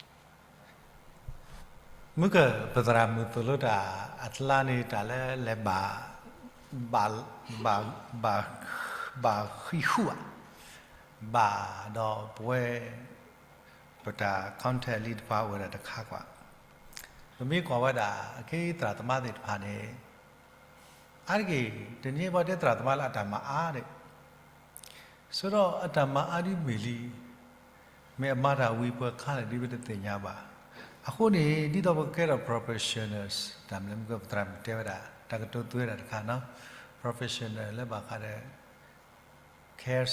မုၢ်က ပသရၣ်မုၣ်သိၣ်လိတၢ်အကျါန့ၣ် တၢ်လၢလဲၤဘၣ်, ဘၣ်, ဘၣ်ဃံးဃုဧါ, ဘၣ်ဒီးပဝဲ ပတၢ် contact လံတပၤအိၣ်ဝဲဒၣ်တခါကွၢ်. ပမ့ၢ်ကွၢ်ဝဲဒၣ် အခ့သရၣ်သမါသ့ၣ်တဖၣ်န့ၣ် အါတက့ၢ် တနံၤအံၤပှၤတဲသရၣ်သမါလၢအတၢ်မၤအါဒီး ဆိဒီးအတၢ်မၤအါဒ်မ့ၢ်လံ, မ့ၢ်အမၤတၢ်ဝံၤပှဲၤခါလဲၣ်ဒ်ပတသ့ၣ်ညါဘၣ်. အဃိန့ၣ် ဒ်သိးပကကဲထီၣ် professionals တၢ်မနုၤမုၢ်က ပသရၣ်မုၣ်တဲဝဲဒၣ် တၢ်ကတိၤသွဲဒၣ်တခါနီၤ, professional လၢဘၣ်ဃးဒီး care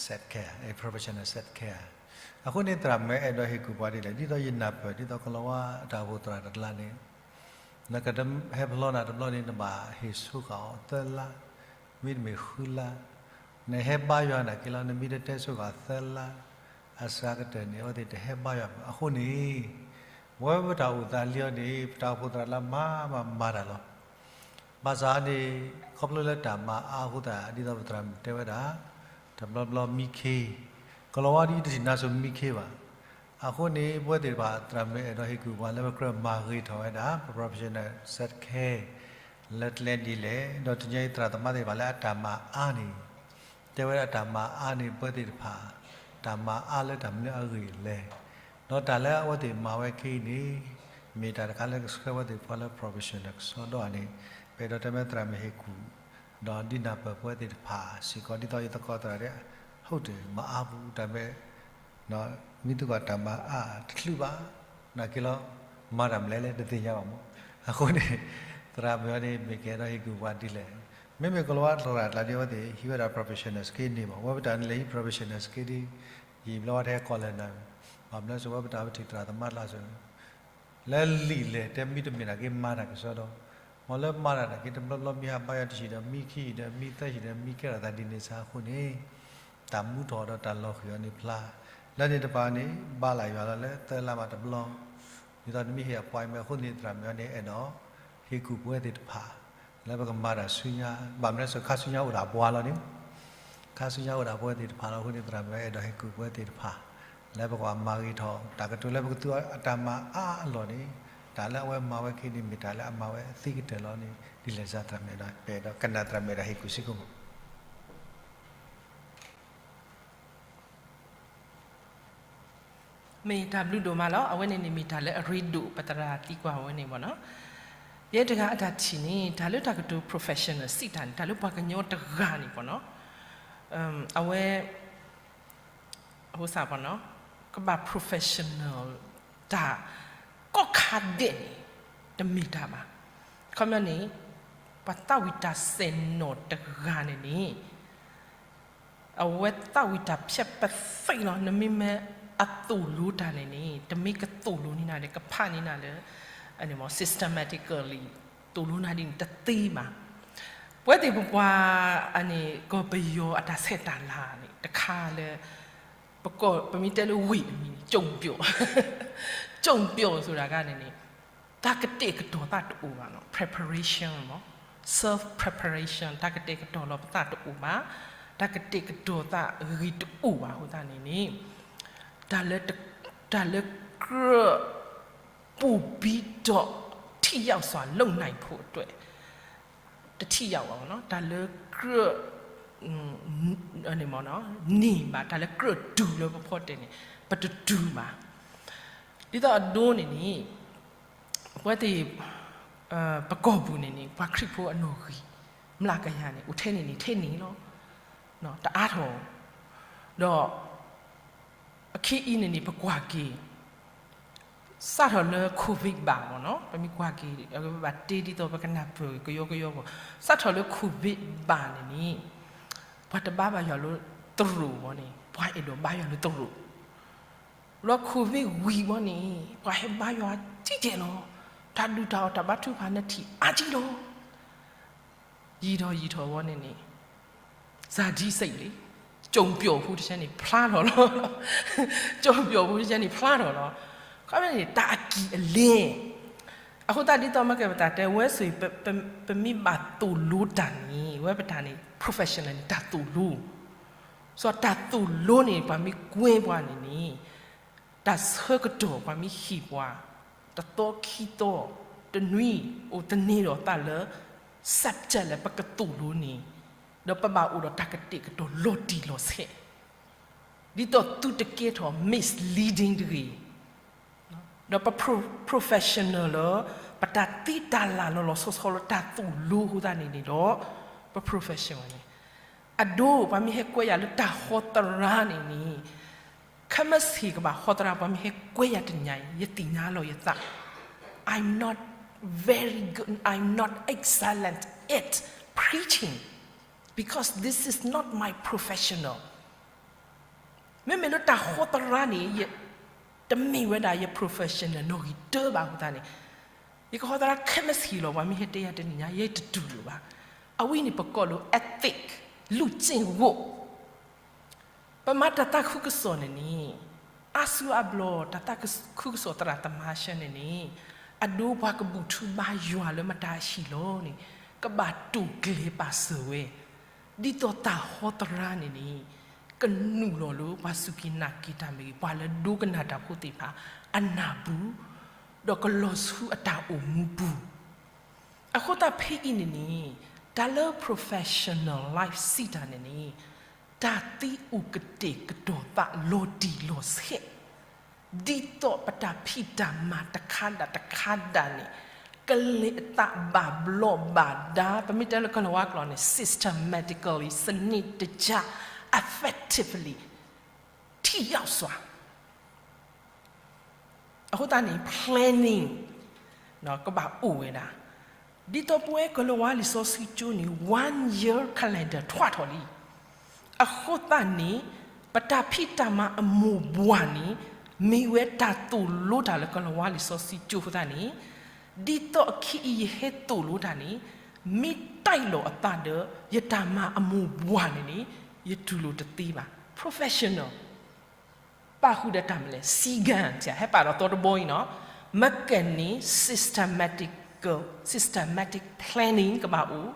set care, အဲ professional set care. အဃိန့ၣ် သရၣ်မုၣ်အဲၣ်ဒိးဟ့ၣ်ကူၣ်ပှၤဒ်လဲၣ်, ဒ်သိးယနၢ်ပၢၢ် ဒ်သိးကလီၤဝါအတၢ်အိၣ်ဖှိၣ်သရၣ်တကျါန့ၣ် နကဟဲဖျီနၤတဘျီန့ၣ် နဘၣ်ဟ့ၣ်ဆိဃာ်အီၤသၢလါ, မ့တမ့ၢ်ဃုလါ, နဟဲဘါယွၤနာ်က့လီၤ နမ့ၢ်တတဲဆိဃာ်သၢလါ အစှၤကတၢၢ်န့ၣ် အဝဲသ့ၣ်တဟဲဘါယွၤဘၣ်. အဃိန့ၣ် ပဝဲပတၢ်အိၣ်သးလံအီၤန့ၣ် ပတၢ်အိၣ်ဖှိၣ်သရၣ်လၢမၤမၤမၤတၢ်လီၤ. ဘၣ်ဆၣ်န့ၣ် ခီဖျိလၢတၢ်မၤအါအဃိသတး ဒ်သိးပသရၣ်မုၣ်တဲဝဲဒၣ် တဘျီဘျီမံခ့, ကလီၤဝါဒ်တထံၣ်နါစိၤမံခ့ဘၣ်. အဃိန့ၣ် ပဝဲသ့ၣ်တဖၣ် သရၣ်မုၣ်အဲၣ်ဒိးဟ့ၣ်ကူၣ်ပှၤလၢပကြၢးမၤဂ့ၤထီၣ်ဝဲဒၣ် ပ professional set care လၢကျဲဒ်လဲၣ်, ဒီးတနံၤအံၤသရၣ်သမါသ့ၣ်တဖၣ်လၢအတၢ်မၤအါန့ၣ် တဲဝဲဒၣ်တၢ်မၤအါန့ၣ် ပဝဲသ့ၣ်တဖၣ် တၢ်မၤအါလၢတၢ်မနုၤအဂ့ၢ်လဲၣ်. ဒီးတၢ်လၢအဝဲသ့ၣ်မၤဝဲခဲအံၤန့ၣ် မ့ၢ်တၢ်တခါလၢကဆှၢဝဲသ့ၣ်တဖၣ်လၢ professional ကစီဒီဧါန့ၣ် ပအဲၣ်ဒိးတဲမ့ၢ်သရၣ်မုၣ်ဟ့ၣ်ကူၣ် ဒီးဒုးနၢ်ပၢၢ်ပဝဲသ့ၣ်တဖၣ်စ့ၢ်ကီး ဒ်သိးယသကိးသရၣ်တဲ ဟုတ်တယ် မၤအါဘူး တၢ်မ့ၢ် မ့ၢ်သုကွၢ်တၢ်မၤအါတချုးဘၣ် နာ်က့လီၤ မၤတၢ်မနုၤလဲၣ်တသ့ၣ်ညါဘၣ်မး. အဃိန့ၣ် သရၣ်မုၣ်အံၤန့ၣ် မ့ၢ်ကအဲၣ်ဒိးဟ့ၣ်ကူၣ်ပှၤဒ်လဲၣ်. မ့မ့ၢ်ကလီၤဝါသရၣ်ကျါဒ်အဝဲသ့ၣ် ဟံးဝဲဒၣ် professional စ့ၢ်ကီးန့ၣ်ဘၣ်. ဝဲပတၢ်န့ၣ်လဲၤဟံး professional စ့ၢ်ကီးဒ် ယံာ်ဘျီဝဲတဟဲကီၢ်လဲၣ်နၤ, ဘၣ်မနုၤစိၤဝဲပတၢ်ပထံၣ်သရၣ်သမါကျါစိၤ လၢလံာ်လဲၢ်တဲမ့တမ့ၢ်နာ်က့မၤတၢ်ကစီဒီ, မ်လၢမၤတၢ်နာ်က့ တဘျီဘျီမံဟးဘါယွၤတဟံၣ်ဒီးမံခံဟံၣ်ဒီးမံသၢဟံၣ်ဒီးမံကဲထီၣ်သးဒ်န့ၣ်စ့ၢ်အဃိန့ၣ် တၢ်မူထီၣ်ဒီးတၢ်လီၤဃံၤအီၤန့ၣ်ဖျါ, လၢန့ၣ်တဖၣ်န့ၣ် ဘါလၢ်ယွၤလီၤလၢသၢလါမးတဘျီ, ဒ်သိးနမ့ၢ်ဟ့ၣ် appointment အဃိန့ၣ် သရၣ်မုၣ်အံၤန့ၣ် အဲၣ်ဒိးဟ့ၣ်ကူၣ်ပဝဲသ့ၣ်တဖၣ် လၢပကမၤတၢ်ဆူညါ, ဘၣ်မနုၤစိၤခါဆူညါအိၣ်ဒၣ်ပှၤလီၤန့ၣ် ခါဆူညါအိၣ်ဒၣ်ပဝဲသ့ၣ်တဖၣ်လီၤ. အဃိန့ၣ် သရၣ်မုၣ်အဲၣ်ဒိးဟ့ၣ်ကူၣ်ပဝဲသ့ၣ်တဖၣ် လၢပကဘၣ်မၤဂ့ၤထီၣ် တၢ်ကတိၤလၢပကသူအတၢ်မၤအါအလီၢ်န့ၣ် တၢ်လၢအဝဲမၤဝဲခဲအံၤန့ၣ် မ့ၢ်တၢ်လၢအမၤဝဲအသ့ကတၢၢ်လီၤန့ၣ် ဒ်လဲၣ်စ့ၢ်သရၣ်မုၣ်အဲၣ်ဒိး ပအဲၣ်ဒိးကနၣ်သရၣ်မုၣ်အဲၣ်ဒိးဟ့ၣ်ကူၣ်စ့ၢ်ကီးမး မ့ၢ်တၢ်ဘျုးဒိၣ်မးလီၤ. အဝဲန့ၣ်န့ၣ်မ့ၢ်တၢ်လၢအရ့ဒိၣ်ပသရၣ်သံကွၢ်ဝဲန့ၣ်မ့ၢ်နီၤ. ယဲတဂၤအတၢ်ထံၣ်န့ၣ် တၢ်လၢတၢ်ကတိၤ professional စံးတၢ်န့ၣ် တၢ်လၢပှၤကညီတဂၤန့ၣ်မ့ၢ်နီၤ အဝဲ အဃိသတးမ့ၢ်နီၤ ကဘၣ် professional တၢ်ကီၢ်ခါဒဲးန့ၣ် တမ့ၢ်တၢ်ဘၣ်. ခီပညီန့ၣ် ပှၤသးဝံၣ်တၢ်စဲၣ်နီၣ်တဂၤန့ၣ်န့ၣ် အဝဲသးဝံၣ်တၢ်ဖျဲးပသ့လီၤ. နမ့မ့ၢ်အသိၣ်လိတၢ်န့ၣ်န့ၣ် တမ့ၢ်ကသိၣ်လိန့ၢ်နၤဒီး ကဖးန့ၢ်နၤလၢ systematically သိၣ်လိနၤဒ်န့ၣ်တသ့ဘၣ်. ပဝဲသ့ၣ်ပပှၤအန့ၣ် ကီၢ်ပယီၤအတၢ်ဆဲးတၢ်လၤန့ၣ် တခါလၢ ပကီၢ် ပမ့ၢ်တဲလၢဝ့ၢ်အမံၤန့ၣ် ကၠိၣ်ပျီၣ် ကၠိၣ်ပျီၣ် ဆိုတာကန့ၣ်န့ၣ် တၢ်ကတဲာ်ကတီၤသးတအိၣ်ဘၣ်နီၤ preparation မ့ၢ် self preparation တၢ်ကတဲာ်ကတီၤလီၤပသးတအိၣ်ဘၣ် တၢ်ကတဲာ်ကတီၤသးဂ့ၤတအိၣ်ဘၣ်အဃိသတးန့ၣ်န့ၣ် တၢ်လၢ တၢ်လၢကြၢး ပူၤဘံထီၣ် ထိရောက်စွာလုပ်နိုင်ဖို့အတွက် တထံၣ်ယၢ်ဝဲနီၤ တၢ်လၢကြၢး န့ၣ်မ့ၢ်နီၤ န့ၢ်ဘၣ် တၢ်လၢကြၢးတုၤလၢပဖီတဲာ်န့ၣ် ပတတုၤဘၣ်. ဒ်သိးအဒိန့ၣ်န့ၣ် ပဝဲသ့ၣ် ပကီၢ်ပူၤန့ၣ်န့ၣ် ပှၤခရံာ်ဖိအနီၣ်ဂံၢ် မျးကယၤန့ၣ် အိၣ်ထဲန့ၣ်န့ၣ် ထဲန့ၣ်လီၤ. တအါထီၣ် ဒီး အခ့အံၤန့ၣ်န့ၣ် ပကွၢ်က့ၤ စးထီၣ်လၢ covid ဘၣ်မ့ၢ်နီၤ ပမ့ၢ်ကွၢ်က့ၤ ပဘၣ်တ့ဒ်သိးပကနၢ်ပၢၢ်ကယီကယီမ့ၢ် စးထီၣ်လၢ covid ဘၣ်န့ၣ်န့ၣ် ပှၤတဘါဘၣ်ယွၤလၢသရိာ်ဘၣ်န့ၣ် ပှၤအဲၣ်ဒိးဘါယွၤလၢသရိာ် လီၤ covid ဝံၤဘၣ်န့ၣ် ပှၤဟဲဘါယွၤကံကဲလီၤ တၢ်ဒုၣ်တၢ်အီၣ်တၢ်ဘါထုကဖၣ်နထံၣ်အါကံလီၤ ယံာ်ထီၣ်ယံာ်ထီၣ်ဝဲန့ၣ်န့ၣ် စၤဒံစံးလံ ကၠိၣ်ပျီၣ်ဖိတဆဲန့ၣ်ဖျါထီၣ်လီၤ ကၠိၣ်ပျီၣ်ဖိတဆဲန့ၣ်ဖျါထီၣ်လီၤ ခီန့ၣ် တၢ်အကံၢ်အလဲ အဃိသတးဒ်သိးမ့ၢ်ကဲပတၢ်တဲဝဲဆိၣ် ပမ့ၢ်ဘၣ်သိၣ်လိတၢ်န့ၣ် ဝဲပတၢ်န့ၣ် professional န့ၣ် တၢ်သိၣ်လိ စီၤတၢ်သိၣ်လိန့ၣ် ပှၤမ့ၢ်ကွဲပှၤန့ၣ်န့ၣ် တၢ်ဆၢကတီၢ်ပှၤမ့ၢ်ဟ့ၣ်ပှၤ တသီခံသီ, တနွံ, အိၣ်သန့ၤဒီးသးလၢ subject လၢပကသိၣ်လိန့ၣ်, ဒီးပဘၣ်အိၣ်ဒီးတၢ်ကတဲာ်ကတီၤလီၤတံၢ်လီၤဆဲး, ဒ်သိးသုတကဲထီၣ် misleading တဂ့ၤ, ဒီးပ pro- professional လၢ ပတၢ်သ့တၢ်လၢ်လီၤလီၤဆီဆီလၢတၢ်သိၣ်လိအဃိသတးန့ၣ်န့ၣ်ဒီး, ပ professional န့ၣ်, အဒိ ပှၤမ့ၢ်ဟဲကွဲယၤလၢတၢ်ဟီသရၣ်န့ၣ်န့ၣ်, ခဲမုၢ်ဆ့ၣ်ကဘၣ်ဟီသရၣ် ပှၤမ့ၢ်ဟဲကွဲယၤတနံၤညါအံၤ ယသ့ၣ်ညါလီၤယသး, I'm not very good, I'm not excellent at preaching, because this is not my professional. မ့မ့ၢ်လၢတၢ်ဟီသရၣ်န့ၣ်, တမ့ၢ်ဝဲဒၣ်ယ professional နီၣ်ဂံၢ်တၢဘၣ်အဃိသတးန့ၣ်, ယကဟီသရၣ်ခဲမုၢ်ဆ့ၣ်လီၤ ပှၤမ့ၢ်ဟဲတဲယၤတနံၤညါ ယတတူၢ်လိာ်ဘၣ်. အဝဲန့ၣ်ပကိးလၢ ethic, လူ့ကျင့်ဝတ်. ပမၤတၢ်သးခုကစီၣ်န့ၣ်န့ၣ်, အါစုအါဘျီ တၢ်သးခုကစီၣ်သရၣ်သမါဆၢန့ၣ်န့ၣ်, အဒိပှၤကဘူၣ်ထူဘါယွၤလၢမတၤအဟံၣ်လီၤန့ၣ်, ကဘၣ်တိာ်ကျဲၤပာ်စၢၤဝဲ, ဒ်သိးတၢ်ဟီသရၣ်န့ၣ်န့ၣ်, ကနုာ်လီၤလၢပှၤစူၢ်က့ၤနာ်က့ၤတၢ်မ့ၢ်ဂ့ၤ, ပှၤလၢဒိကနၣ်တၢ်ဖိသ့ၣ်တဖၣ် အနၢ်ပူၤ, ဒီးကလီၤဆူအတၢ်အိၣ်မူပူၤ. အဃိသတးဖဲအံၤန့ၣ်န့ၣ်, တၢ်လၢ professional life စံးတၢ်န့ၣ်န့ၣ်, တၢ်သ့အိၣ်ကတဲာ်ကတီၤသးလီၤတံၢ်လီၤဆဲး, ဒ်သိးပတၢ်ဖံးတၢ်မၤတခါဒၣ်တခါဒၣ်န့ၣ်, ကလဲၤအသးဘၣ်ဘျီးဘၣ်ဒါ, ပမ့ၢ်တဲလၢကလၤဝါကျိာ်န့ၣ် systematically, စနစ်တကျ, effectively, ထိရောက်စွာ. အဃိသတးန့ၣ် planning ကဘၣ်အိၣ်ဝဲဒၣ်, ဒ်သိးပဝဲကလၤဝါလံာ်စီဆှံကၠိန့ၣ် one year calendar ထွဲထီၣ်လံ. အဃိသတးန့ၣ် ပတၢ်ဖံးတၢ်မၤအမိၢ်ပှၢ်န့ၣ် မ့ၢ်ဝဲတၢ်သိၣ်လိတၢ်လၢကလၤဝါလံာ်စီဆှံကၠိအဃိသတးန့ၣ်, ဒ်သိးအခံအံၤယဟဲသိၣ်လိတၢ်န့ၣ်, မ့ၢ်တဲလီၤအသးဒီး ယတၢ်မၤအမိၢ်ပှၢ်န့ၣ်န့ၣ်, ယတူၢ်လိာ်တသ့ဘၣ်. Professional ပာ်ဃုာ်ဒီးတၢ်မနုၤလဲၣ်, စည်းကမ်း, ဟဲပာ်ဒီးသီတဘီအံၤနီၤ, မ့ၢ်ကဲန့ၣ် systematical, systematic planning ကဘၣ်အိၣ်,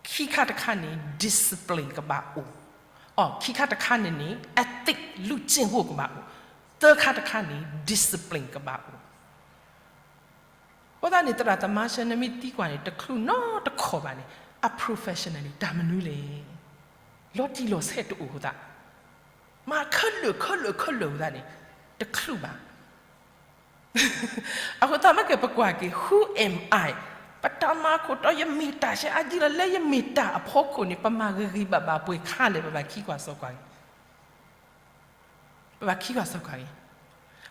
ခံခါတခါန့ၣ် discipline ကဘၣ်အိၣ်, အ ခံခါတခါန့ၣ်န့ၣ် ethic လူ့ကျင့်ဝတ် ကဘၣ်အိၣ်, သၢခါတခါန့ၣ် discipline ကဘၣ်အိၣ်. အဃိသတးန့ၣ် သရၣ်သမါဆၢနမ့ၢ်သံကွၢ်န့ၣ် တချုးနီတခီၣ်ဘၣ်န့ၣ် အ professional န့ၣ် တၢ်မနုၤလဲၣ်. လီၤတံၢ်လီၤဆဲးတအိၣ်အဃိသတး, မၤခဲလၢာ်ခဲလၢာ်ခဲလၢာ်အဃိသတးန့ၣ် တချုးဘၣ်. အဃိသတးမ့ၢ်ကဲပကွၢ်က့ၤ who am I, ပတၢ်မၤခိၣ်တီ ယမ့ၢ်တၢ်ဆဲးအါဒ်လဲၣ်, လၢယမ့ၢ်တၢ်အဖီခိၣ်န့ၣ် ပမၤဂ့ၤဂ့ၤဘၣ်ဘၣ်ပှဲၤခါလဲၣ်, ပဘၣ်ခံကွၢ်စီကွၢ်က့ၤ ပဘၣ်ခံကွၢ်စီကွၢ်က့ၤ.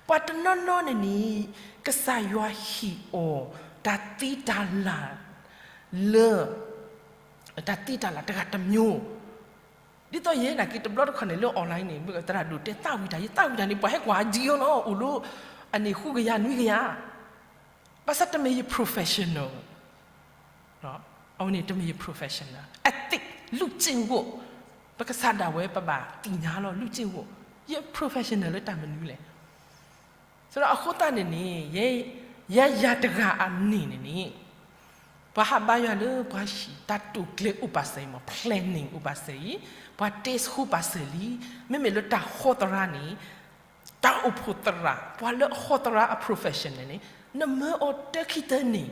ပှၤတနီၤနီၤန့ၣ်န့ၣ် ကစၢ်ယွၤဟ့ၣ်အီၤ တၢ်သ့တၢ်လၢ် လၢ တၢ်သ့တၢ်လၢ်တဂၤတမျိုး, ဒ်သိးယဲနာ်က့ၤတဘျီတခီၣ်န့ၣ် လၢ online န့ၣ် သရၣ်ဒိၣ်တဲသးဝံၣ်တၢ်, ယသးဝံၣ်တၢ်န့ၣ် ပှၤဟဲကွၢ်အါဒံလီၤ, အိၣ်လၢ အန့ၣ်ဃုကယၤနွံကယၤ, ဘၣ်ဆၣ်တမ့ၢ်ယ professional အဝဲန့ၣ်တမ့ၢ်ယ professional. Ethic, လူ့ကျင့်ဝတ်, ပကစၢ်ဒၣ်ဝဲပဘၣ်သ့ၣ်ညါလီၤ လူ့ကျင့်ဝတ်, ယ professional လၢတၢ်မနုၤလဲၣ်. ဆိုတော့ အဃိသတးန့ၣ်န့ၣ် ယဲယၤတဂၤအန့ၣ်န့ၣ်န့ၣ် ပှၤဟးဘါယွၤလၢပှၤဟံၣ် တၢ်တိာ်ကျဲၤအိၣ်ပာ်စၢၤအံၤမ့ၢ် planning အိၣ်ပာ်စၢၤအံၤ, ပှၤတဲဆှိပာ်စၢၤလံ, မ့မ့ၢ်လၢတၢ်ဟီသရၣ်န့ၣ် တၢ်အိၣ်ဖှိၣ်သရၣ်, ပှၤလၢအဟီသရၣ်အ professional န့ၣ် နမၢအီၤတၢခံတၢန့ၣ်,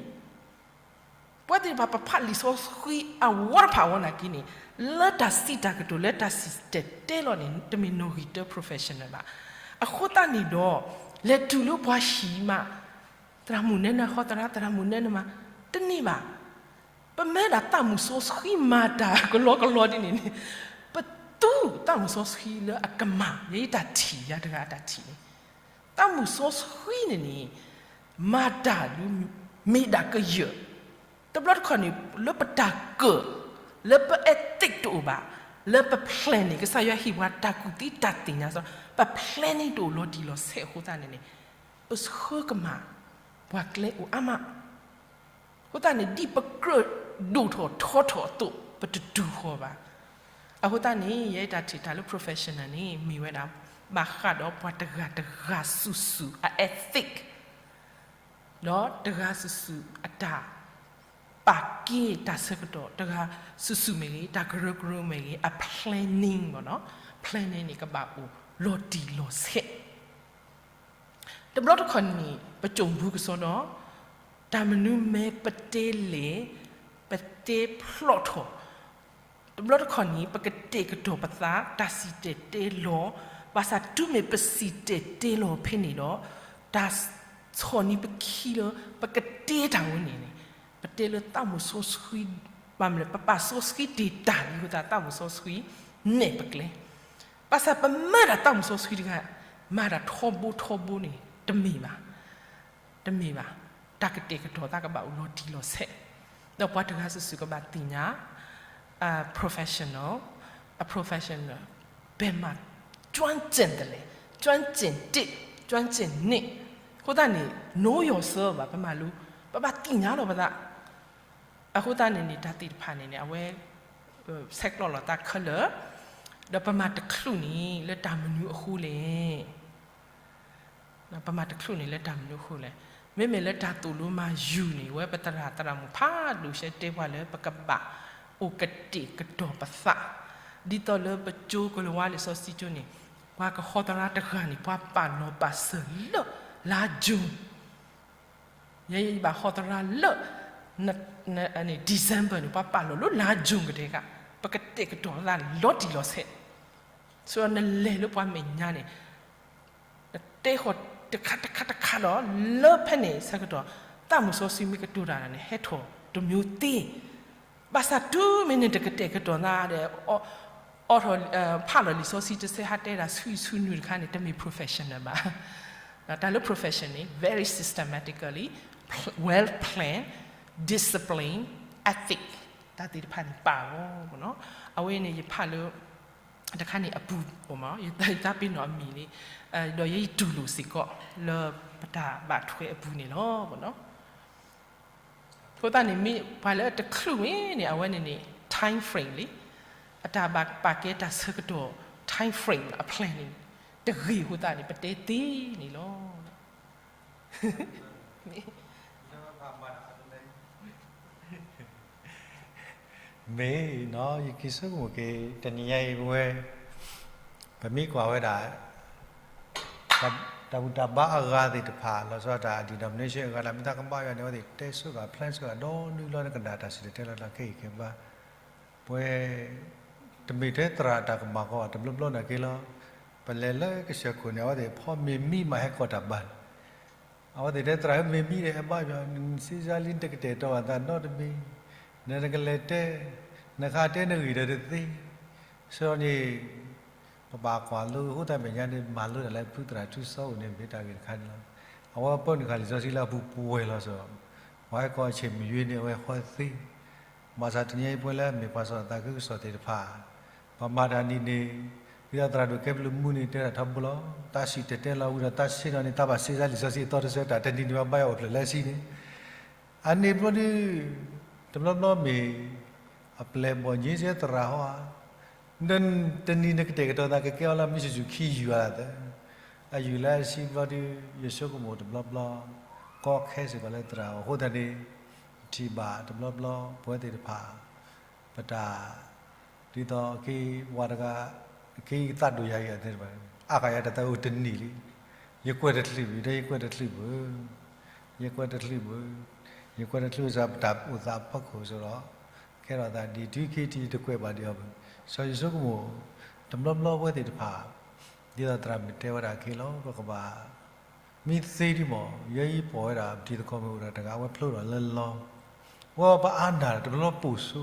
ပှၤသ့ၣ်တဖၣ်ပဖးလံာ်စီဆှံအဝီတဖၣ်အဝီနာ်က့န့ၣ်, လၢတၢ်စံးတၢ်ကတိၤ လၢတၢ်စံၣ်တဲၤတဲလီၤန့ၣ် တမ့ၢ်နီၣ်ဂံၢ်တၢ professional ဘၣ်. အဃိသတးန့ၣ်ဒီး လဲၤတုၤလၢပှၤဟံၣ်မး, သရၣ်မုၣ်နဲနဟီသရၣ်, သရၣ်မုၣ်နဲနမၤ, တန့ၢ်ဘၣ်. ပမ့ၢ်ဒၣ်သးမုၢ်စီဆှံမၤတၢ်ကလီကလီဒ်န့ၣ်န့ၣ်, ပသူသးမုၢ်စီဆှံလၢအကမၣ်, ယဲယတၢ်ထံၣ်ယၤတဂၤအတၢ်ထံၣ်န့ၣ်, သးမုၢ်စီဆှံန့ၣ်န့ၣ် မၤတၢ်ဒ်မ့ၢ်ဒၣ်ကယၢၢ်, တဘျီတခီၣ်န့ၣ် လၢပတၢ်ကၢၢ်, လၢပ ethic တအိၣ်ဘၣ်, လၢပ planning န့ၣ် ကစၢ်ယွၤဟ့ၣ်ပှၤတၢ်ကူၣ်သ့တၢ်သ့ၣ်ညါစ့ၢ်, ပ planning န့ၣ်တအိၣ်လီၤတံၢ်လီၤဆဲးအဃိသတးန့ၣ်န့ၣ်, ပဆှၢကမၣ် ပှၤကျဲအိၣ်အါမး အဃိသတးန့ၣ် ဒ်ပကြၢးဒိၣ်ထီၣ်ထီထီၣ်အသိး ပတတူၢ်ဃီဘၣ်. အဃိသတးန့ၣ် ယဲတၢ်ထံၣ်တၢ်လၢ professional န့ၣ် မ့ၢ်ဝဲဒၣ် ဘၣ်ဃးဒီးပှၤတဂၤတဂၤစုာ်စုာ်အ ethic ဒီးတဂၤစုာ်စုာ်အတၢ်ပာ်က့ၤတၢ်ဆၢကတီၢ်, တဂၤစုာ်စုာ်မ့ၢ်ဂ့ၤ, တၢ်ကရၢကရိမ့ၢ်ဂ့ၤ, အ planning မ့ၢ်နီၤ, planning န့ၣ် ကဘၣ်အိၣ်လီၤတံၢ်လီၤဆဲး. တဘျီတခီၣ်န့ၣ် ပကိာ်ဘုကစီဒီ, တၢ်မနုၤမ့ၢ်ပတဲလဲၣ်, ပတဲဖျီၣ်ထီၣ်, တဘျီတခီၣ်န့ၣ် ပကတဲာ်ကတီၤပသး တၢ်စံၣ်တဲၤတဲလီၤ, ဘၣ်ဆၣ်တုၤမ့ၢ်ပစံၣ်တဲၤတဲလီၤဖဲန့ၣ်ဒီး တၢ်ဆီၣ်န့ၢ်ပခံလၢ ပကတဲတၢ်ဝဲန့ၣ်န့ၣ် ပတဲလၢသးမုၣ်စီဆှံ, ဘၣ်မနုၤလဲၣ် ပပာ်စီဆှံတ့ၢ်တၢ်လံအဃိသတး သးမုၣ်စီဆှံနဲၣ်ပကျဲ, ဘၣ်ဆၣ်ပမၤတၢ်သးမုၣ်စီဆှံတဂၤ မၤတၢ်ထီဘိထီဘိန့ၣ် တမ့ၢ်ဘၣ်, တမ့ၢ်ဘၣ်, တၢ်ကတဲာ်ကတီၤသးကဘၣ်အိၣ်လီၤတံၢ်လီၤဆဲး, ဒီးပှၤတဂၤစုာ်စုာ်ကဘၣ်သ့ၣ်ညါ professional, အ professional ဘယ်မှာ ကျွမ်းကျင်သလဲ, ကျွမ်းကျင်သည့်, ကျွမ်းကျင်သည့်, အဃိသတးန့ၣ် know yourself ဘၣ် ပမၤလိ, ပဘၣ်သ့ၣ်ညါလီၤပသး အဃိသတးန့ၣ်န့ၣ် တၢ်သ့ၣ်တဖၣ်န့ၣ်န့ၣ် အဝဲ ဆဲးကျိးလီၤသးခဲလၢာ်, ဒီးပမၤတချုးန့ၣ် လၢတၢ်မနုၤအဃိလဲၣ်, ပမၤတချုးန့ၣ်လၢတၢ်မနုၤအဃိလဲၣ်, မ့မ့ၢ်လၢတၢ်သိၣ်လိမၤယူၤန့ၣ် ဝဲပသရၣ်သရၣ်မုၣ်ဖးဒိၣ်ရှဲတဲပှၤလၢ ပကဘၣ်အိၣ်ကတဲာ်ကတီၤပသး, ဒ်သိးလၢပကၠိကလၤဝါလံာ်စီဆှံကၠိန့ၣ် ပှၤကဟီသရၣ်တဂၤန့ၣ် ပှၤပာ်လီၤပာ်စၢၤလၢ လါ June ယဲယဘၣ်ဟီသရၣ်လၢ December န့ၣ် ပှၤပာ်လီၤလၢလါ June ကတဲက့ၤ, ပကတဲာ်ကတီၤသးလီၤတံၢ်လီၤဆဲး, ဆိနလဲၤလၢပှၤမဲာ်ညါန့ၣ် နတဲဃီၤတခါတခါတခါဒီး လၢဖဲန့ၣ်ဆၢကတီၢ် သးမုၣ်စီဆှံမ့ၢ်ကတိၤတၢ်န့ၣ် ဟဲထီၣ်တမံၤသ့, ဘၣ်ဆၣ်တုၤမ့ၢ်နတကတဲာ်ကတီၤသးဒီး အိးထီၣ် ဖးလီၤလံာ်စီဆှံတဆဲးဟးတဲဒၣ်ဆူဆူနုၤတခါန့ၣ် တမ့ၢ် professional ဘၣ်. တၢ်လၢ profession န့ၣ် very systematically, well planned, discipline, ethic တၢ်သ့ၣ်တဖၣ်န့ၣ်ပာ်လီၤ. အဝဲန့ၣ်ယဖးလၢ တခါန့ၣ်အပူၤ, ယသးပ့ၤနီၣ်အမံၤလံ, ဒီးယတူၢ်လိာ်စ့ၢ်ကီးလၢပတၢ်ဘၣ်ထွဲအပူၤန့ၣ်လီၤ. အဃိသတးန့ၣ် မ့ၢ်ပှၤလၢအတချုးဝဲန့ၣ် အဝဲန့ၣ်န့ၣ် time frame လံ, အတၢ်ဘၣ်ပာ်ကဲတၢ်ဆၢကတီၢ် time frame အ plan န့ၣ် တဂ့ၤအဃိသတးန့ၣ် ပတဲသ့န့ၣ်လီၤ. မ့ၢ်နီၤ ယက့ၤဆိကမိၣ်က့ၤ တနံၤညါအံၤပဝဲ ပမ့ၢ်ကွၢ်ဝဲဒၣ် တၢ်ဘူၣ်တၢ်ဘါအဂၤသ့ၣ်တဖၣ် လီၤဆီဒၣ်တၢ် denomination အဂၤ တၢ်မ့ၢ်တၢ်ကဘၣ်ယွၤန့ၣ် အဝဲသ့ၣ်တဲဆိကမိၣ် plan ဆိကမိၣ် ဒီနုာ်လီၤနကနၣ်တၢ်စံၣ်တဲၤတဲလီၤတၢ်ခဲအံၤခဲဘၣ် ပဝဲ တမ့ၢ်ထဲသရၣ်တၢ်ကမၣ်ကီးဘၣ် တဘျီဘျီနာ်က့လီၤ. ပလဲၤလၢကစၢၢ်ခိၣ်န့ၣ် အဝဲသ့ၣ်ဖီမ့ၤမံမးဟဲကီၢ်တၢ်ဘါန့ၣ် အဝဲသ့ၣ်တဲသရၣ်ဧၢ မ့ၤမံဒီး ဟဲဘါယွၤ နစ့စါလံနတကတဲာ်ကတီၤဘၣ်သးနီတမံၤ, နတကလဲၤတဲ, နဃးတဲနဂ့ၢ်ဒီးတသ့, ဆိန့ၣ် ပဘၣ်ကွၢ်လိအဃိသတးမဲာ်ညါန့ၣ် မၤလိတၢ်လၢဖုသရၣ်ထူစီအိၣ်န့ၣ် မ့ၢ်တၢ်ဂ့ၢ်တခါန့ၣ်လီၤ. အဝဲပၢနုာ်ဃာ်လံာ်စီဆှံလၢအပူၤပှဲၤလီၤစ့ၢ်, ပှၤဟဲကီၢ်ဆ့ၣ်မုၢ်ယ့န့ၣ် အဝဲဃီသ့, ဘၣ်ဆၣ်တနံၤအံၤပဝဲလၢအမ့ၢ်ပှၤစီၣ်သးခုကစီၣ်သ့ၣ်တဖၣ် ပမၤတၢ်နံၤန့ၣ် ဒ်သိးသရၣ်ဒိၣ်ကဲဘျုးမူန့ၣ် တဲဒၣ်ထီဘိလီၤ. တၢ်စံၣ်တဲၤတဲလီၤဝံၤဒီး တၢ်ဆ့ၣ်နီၤန့ၣ် တၢ်ဘၣ်စ့စါလံာ်စီဆှံအသီတဆၢ တၢ်တနံၤန့ၣ် ဘၣ်ဘါယွၤအိၣ်ဖျဲၣ်လၢအဆံန့ၣ်, အန့ၣ်ဘျီဒုး တဘျီဘျီမ့ၢ် အပျဲၢ်ဘီၣ်ညါစ့သရၣ်ဟီဧါ, တနံၤနကတဲာ်ကတီၤသးကကဲအီၤလၢမ့ၢ်စူၣ်စူၣ်ခံယုၢ်အသး, အယုၢ်လၢအဆံဘျီဒုး ယဆိကမိၣ်တဘျီဘျီ ကီခဲစ့ၢ်ကီးလၢသရၣ်အဃိသတးန့ၣ် ပထံၣ်ဘၣ်တဘျီဘျီ ပဝဲသ့ၣ်တဖၣ် ပတၢ် ဒ်သိးက့ၤ ပှၤတဂၤ က့ၤသးဒိၣ်ယၤအံၤ အါဂၤယၤတၢ်သးအိၣ်တနံၤလံ, ယကွဲးတချုးဘၣ် ဒီးယကွဲးတချုးဘၣ်, ယကွဲးတချုးဘၣ်, ယကွဲးတချုးစ့ၢ် ပတၢ်အိၣ်သးအဖီခိၣ်စ့ၢ်ဒီး ကဲထီၣ်သးဒ်တုၤခံထံၣ်တကွဲးဘၣ်ဒံးအီၤဘၣ်. စီၤယိၤဆိကမိၣ် တဘျီဘျီဝဲသ့ၣ်တဖၣ် ဒ်သိးသရၣ်မုၣ်တဲဝဲဒၣ်အခံလီၤ ပကဘၣ် မ့ၢ်သ့ဒ်မး ယဲယပိာ်ဝဲဒၣ် ပတံၤသကိးမ့ၢ်အိၣ်ဒီးတဂၤ အဝဲဖျိထီၣ်လၢလီၤ, ဝဲပအါနၢ်တဘျီပိာ်ဆိ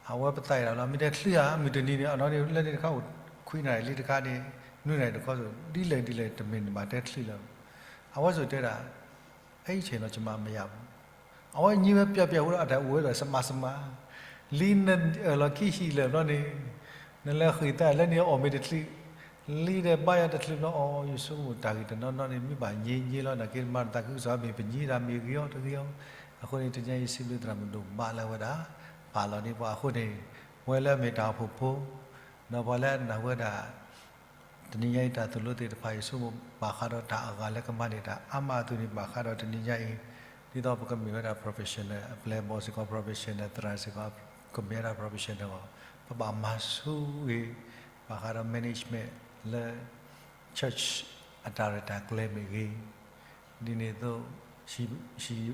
အဝဲပသးအံၤဒၣ်လီၤ မ့ၢ်တဲချုးဧါ မုၢ်တနံၤန့ၣ် အနီၢ်န့ၣ် လၢန့ၣ်တခါအိၣ် ခွံနၣ်ရံၣ်လံတခါန့ၣ် နွံနၣ်ရံၣ်တခီ ဒ်လဲၣ်ဒ်လဲၣ် တမ့ၢ်နဘၣ်တဲချုးလၢၤ, အဝဲစိၤတဲဒၣ် အဲၣ်ဆဲးနီၤ ကမၤမယၤဘၣ်, အဝဲညံဝဲပျီပျီဝဲဒီး အတၢ်အိၣ်ဝဲဒီး စမးစမး, လံနအၢၣ်လီၤခံဟံၣ်လၢာ်ဘျီန့ၣ် နလဲၤဃ့ၢ်သးလၢန့ၣ်အီၣ်မ့ၢ်တချုး, လံဒီးဘါယွၤတချုးဘျီအီၤ ယဆိကမိၣ်တၢ်ဂ့ၢ်တနီၤနီၤန့ၣ် မ့ၢ်ဘၣ်ညါညါလီၤ နာ်က့မၤနသးခုကစီၣ်မ့ၢ်ပညါတၢ်မ့ၢ်ဂ့ၤအီၤတဂ့ၤအီၤ, အဃိန့ၣ် တနံၤအံၤစံးဘျုးသရၣ်မုၣ်ဒိၣ်မးလၢအဝဲဒၣ် ပာ်လီၤန့ၢ်ပှၤအဃိန့ၣ် ပဝဲလၢအမ့ၢ်တၢ်အိၣ်ဖှိၣ်ဖိ ဒီးပှၤလၢအနၢ်ဟူဝဲဒၣ် တနံၤညါအံၤတၢ်သိၣ်လိသ့ၣ်တဖၣ် ယဆိကမိၣ်ဘၣ်ဃးဒီးတၢ်အဂၤလၢကမၤန့ၢ်တၢ်အါမးအသိးန့ၣ် ဘၣ်ဃးဒီးတနံၤညါအံၤ ဒ်သိးပကမ့ၢ်ဝဲဒၣ် professional အပျဲၢ်ဘီၣ်စ့ၢ်ကီး professional သရၣ်စ့ၢ်ကီး ကမ့ၢ်ဝဲဒၣ် professional အဂီၢ် ပဘၣ်မၤဆိဂ့ၤ ဘၣ်ဃးဒီး management လၢ church အတၢ်ရဲၣ်တၢ်ကျဲၤမ့ၢ်ဂ့ၤ, ဒ်န့ၣ်အသိး ဟံၣ် ဟံၣ်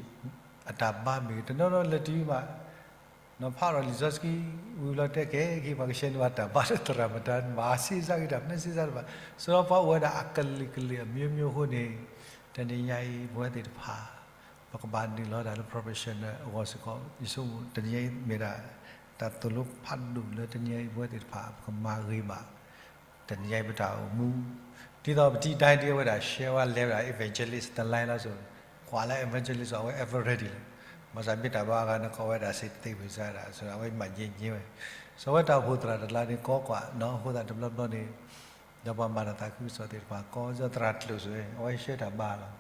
အတၢ်ဘါမ့ၢ်ဂ့ၤ, တနီၤနီၤလၢတယုၢ်ဘၣ်, နီၤဖးဒီးလံာ်စီဆှံ ဝံၤလီၤတဲကဲက့ၤ ပှၤကဆှဲန့ၢ်ဘၣ်တၢ်ဘါလၢသရၣ်မတၤ မၤစ့စ့က့ၤတၢ် မၤစ့စ့တဘၣ်, ဆိုတော့ ပှၤအိၣ်ဝဲဒၣ်အကလုာ်ကလုာ်အမျိုးမျိုးအဃိန့ၣ်, တနံၤညါအံၤ ပဝဲသ့ၣ်တဖၣ် ပကဘၣ်နုာ်လီၤဒၣ်လၢ professional အဂီၢ်စ့ၢ်ကီး, ယဆိကမိၣ် တနံၤညါအံၤမ့ၢ်ဒၣ် တၢ်သိၣ်လိဖးဒိၣ်လၢတနံၤညါအံၤ ပဝဲသ့ၣ်တဖၣ် ပကမၤဂ့ၤဘၣ် တနံၤညါအံၤပတၢ်အိၣ်မူ, ဒ်သိးပထံၣ်တၢ်ဒ်အဝဲဒၣ် share ဝဲလဲၤဝဲဒၣ် evangelist တလါလီၤ, ဆို ကွၢ်လၢ evangelist အဝဲ ever ready လီၤ, မၤစၢ်မ့ၢ်တၢ်ဘါအဂၤ နကိးဝဲဒၣ်စ့တသ့ဝံၤစ့ၢ်ဒၣ် ဆို အဝဲမၤညါညါဝဲ, စီၤဝဲတၢ်အိၣ်ဖှိၣ်သရၣ်တလါန့ၣ် ကီကွၢ်နီၤ အဃိသတးတဘျီဘျီန့ၣ်, ဒီးပှၤမၤတၢ်သးခုကစီၣ်သ့ၣ်တဖၣ် ကီ စီၤသရၣ်တချုး ဆို အဝဲရှဲတၢ်ဘါလီၤ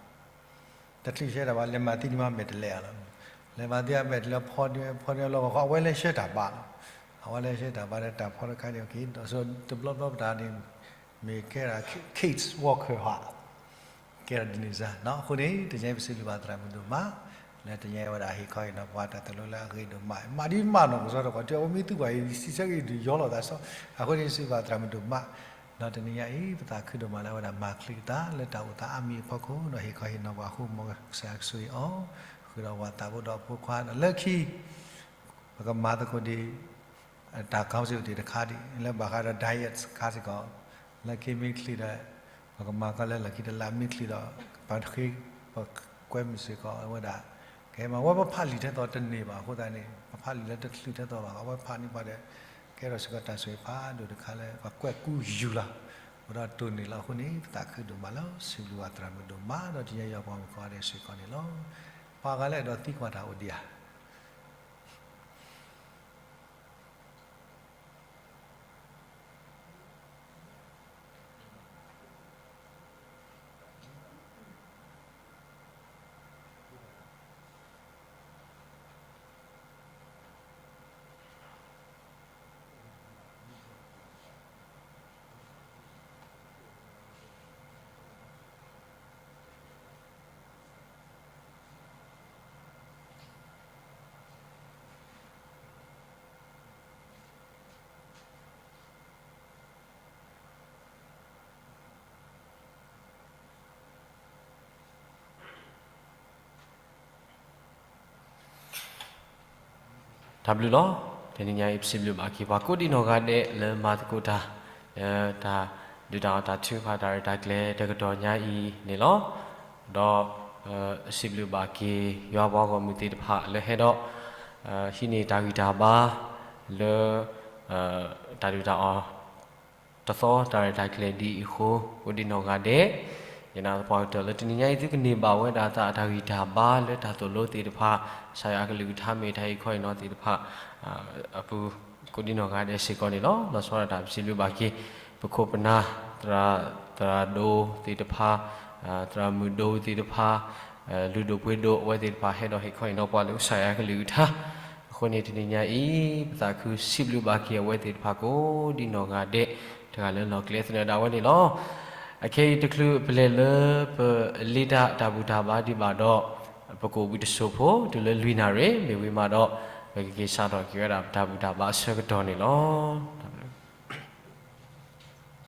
တချုးရှဲတၢ်ဘါ လဲၤမၤသံဒံးမးမဲာ်တဲးလဲးလီၤ, လဲၤမၤသံဒံးမးမဲာ်တဲးလဲး ဖီဒံး ဖီဒံးလီၤ အဝဲလဲၤရှဲတၢ်ဘါလီၤ, အဝဲလဲၤရှဲတၢ်ဘါဒီးတၢ်ဖီတခါန့ၣ် က့ၤဒီး စီၤတဘျီဘျီပတၢ်န့ၣ် မ့ၢ်ကဲဒၣ် case worker ဟး ကဲဒ်န့ၣ်စ့ၢ်နီၤ, အဃိန့ၣ် တနံၤညါအံၤပစံးဘျုးဘၣ်သရၣ်မုၣ်ဒိၣ်မး, လၢတနံၤညါအံၤဝဲဒၣ်ဟ့ၣ်ခီဟ့ၣ်နီၤပှၤတၢ်သိၣ်လိလၢအဂ့ၤဒိၣ်မး, မၤဒ်မးနီၢ်ကစၢ်ဒီး ကွၢ်တၢ်အဝဲမ့ၢ်သူကွၢ်အံၤ စံးဆၢက့ၤဒုးယီလီၤသးစီ, အဃိန့ၣ်စံးဘျုးဘၣ်သရၣ်မုၣ်ဒိၣ်မး, ဒီးတနံၤညါအံၤ ပသးခုဒိၣ်မးလၢအဝဲဒၣ်မၤချံကတၢ်လၢတၢ်အိၣ်သးအါမံၤအဖီခိၣ် ဒီးဟ့ၣ်ခီဟ့ၣ်နီၤပှၤအဃိ မ်ကစၢ်ယွၤကဆိၣ်ဂ့ၤအီၤ, ဃုာ်ဒီးပှၤသးဘိဒီးအဖိခွါဒီးလၢခံ ပကမၤသကိးဒံး တၢ်ခီစ့ၢ်အိၣ်တ့ၢ်တခါဒံး လၢဘၣ်ဃးဒီး diet ခါစ့ၢ်ကီး, လၢခံမ့ၢ်ချံဒီး ပကမၤကီလၢလီၢ်ခံတလါ မ့ၢ်ချံဒီး ပှၤတဃ့ ပကွဲမုာ်စ့ၢ်ကီးအဝဲဒၣ်, ကဲမး အဝဲပဖးလံာ်ထဲသိးတန့ၢ်ဘၣ်အဃိသတးန့ၣ် ပဖးလံာ်လၢတချုးထဲသိးဘၣ် အဝဲဖးန့ၢ်ပှၤဒီး ကဲထီၣ်စ့ၢ်ကီးတၢ်ဆိၣ်ဂ့ၤဖးဒိၣ်တခါလၢ ပှၤကွဲးကူယူၤလီၤ, အိၣ်ဒီးတိၢ်န့ၢ်လီၤအဃိန့ၣ် ပသးခုဒိၣ်မးလီၤ, စံးဘျုးဘၣ်သရၣ်မုၣ်ဒိၣ်မး ဒီးတနံၤညါအံၤပှၤမုၣ်ကီးဒဲးစ့ၢ်ကီးန့ၣ်လီၤ, ပှၤဂၤလၢအဲၣ်ဒိးသံကွၢ်တၢ်အိၣ်ဒံးဧါ. တၢ်ဘျုးလီၤ. တနံၤညါအံၤ ပစံးဘျုးဘၣ်က့ၤ ပှၤကိးဒံနီၢ်ဂၤဒဲး လၢမၤသကိးတၢ် လၢတၢ်ဒုးတၢ်အီၣ်တၢ်ထုကဖၣ် တၢ်ရဲၣ်တၢ်ကျဲၤတကတီၢ်ညါအံၤန့ၣ်လီၤ. ဒီး စံးဘျုးဘၣ်က့ၤ ယွၤပှၤဂီၢ်မုၢ်သ့ၣ်တဖၣ် လၢဟဲဒီး ဟံးန့ၢ်တၢ်ဂံၢ်တၢ်ဘါ လၢ တၢ်ဒုးတၢ်အီၣ် တသီ တၢ်ရဲၣ်တၢ်ကျဲၤဒ်အံၤအဃိ ကိးဒံနီၢ်ဂၤဒဲး ယနာ်သပှၢ်ကတၢၢ်လၢတနံၤညါအံၤ သုကန့ၢ်ဘၣ်ဝဲဒၣ်သးအတၢ်ဂံၢ်တၢ်ဘါလၢတၢ်သိၣ်လိသ့ၣ်တဖၣ် ကစၢ်ယွၤအကလုၢ်ကထါမ့ၢ်တၢ်ဟ့ၣ်ခီဟ့ၣ်နီၤသ့ၣ်တဖၣ် အပူၤ ကိးဒံနီၢ်ဂၤဒဲးစ့ၢ်ကီးန့ၣ်လီၤ. လီၤဆီဒၣ်တၢ်ပစံးဘျုးဘၣ်က့ၤ ပခိၣ်ပနၢ် သရၣ် သရၣ်ဒိၣ်သ့ၣ်တဖၣ် သရၣ်မုၣ်ဒိၣ်သ့ၣ်တဖၣ် လုၢ်ဒိၣ်ပှ့ၤဒိၣ်အဝဲသ့ၣ်တဖၣ် ဟဲဒီးဟ့ၣ်ခီဟ့ၣ်နီၤပှၤလၢကစၢ်ယွၤအကလုၢ်ကထါ အဃိန့ၣ် တနံၤညါအံၤ ပသးခုစံးဘျုးဘၣ်က့ၤအဝဲသ့ၣ်တဖၣ်ကိးဒံနီၢ်ဂၤဒဲး တဂၤလၢလီၢ်ကျဲသနၢၣ်ဒၣ်ဝဲန့ၣ်လီၤ. အခဲအံၤတချုးပလဲၤလၢပလ့တၢ်တၢ်ဘူၣ်တၢ်ဘါဒံးဘၣ်ဒီး ပကအိၣ်ဘှံးတစိၢ်ဖိ တုၤလၢလွံၢ်နၣ်ရံၣ် မ့ၢ်ဝံၤမးဒီး ပကက့ၤစးထီၣ်က့ၤဝဲဒၣ်ပတၢ်ဘူၣ်တၢ်ဘါအဆၢကတီၢ်န့ၣ်လီၤ.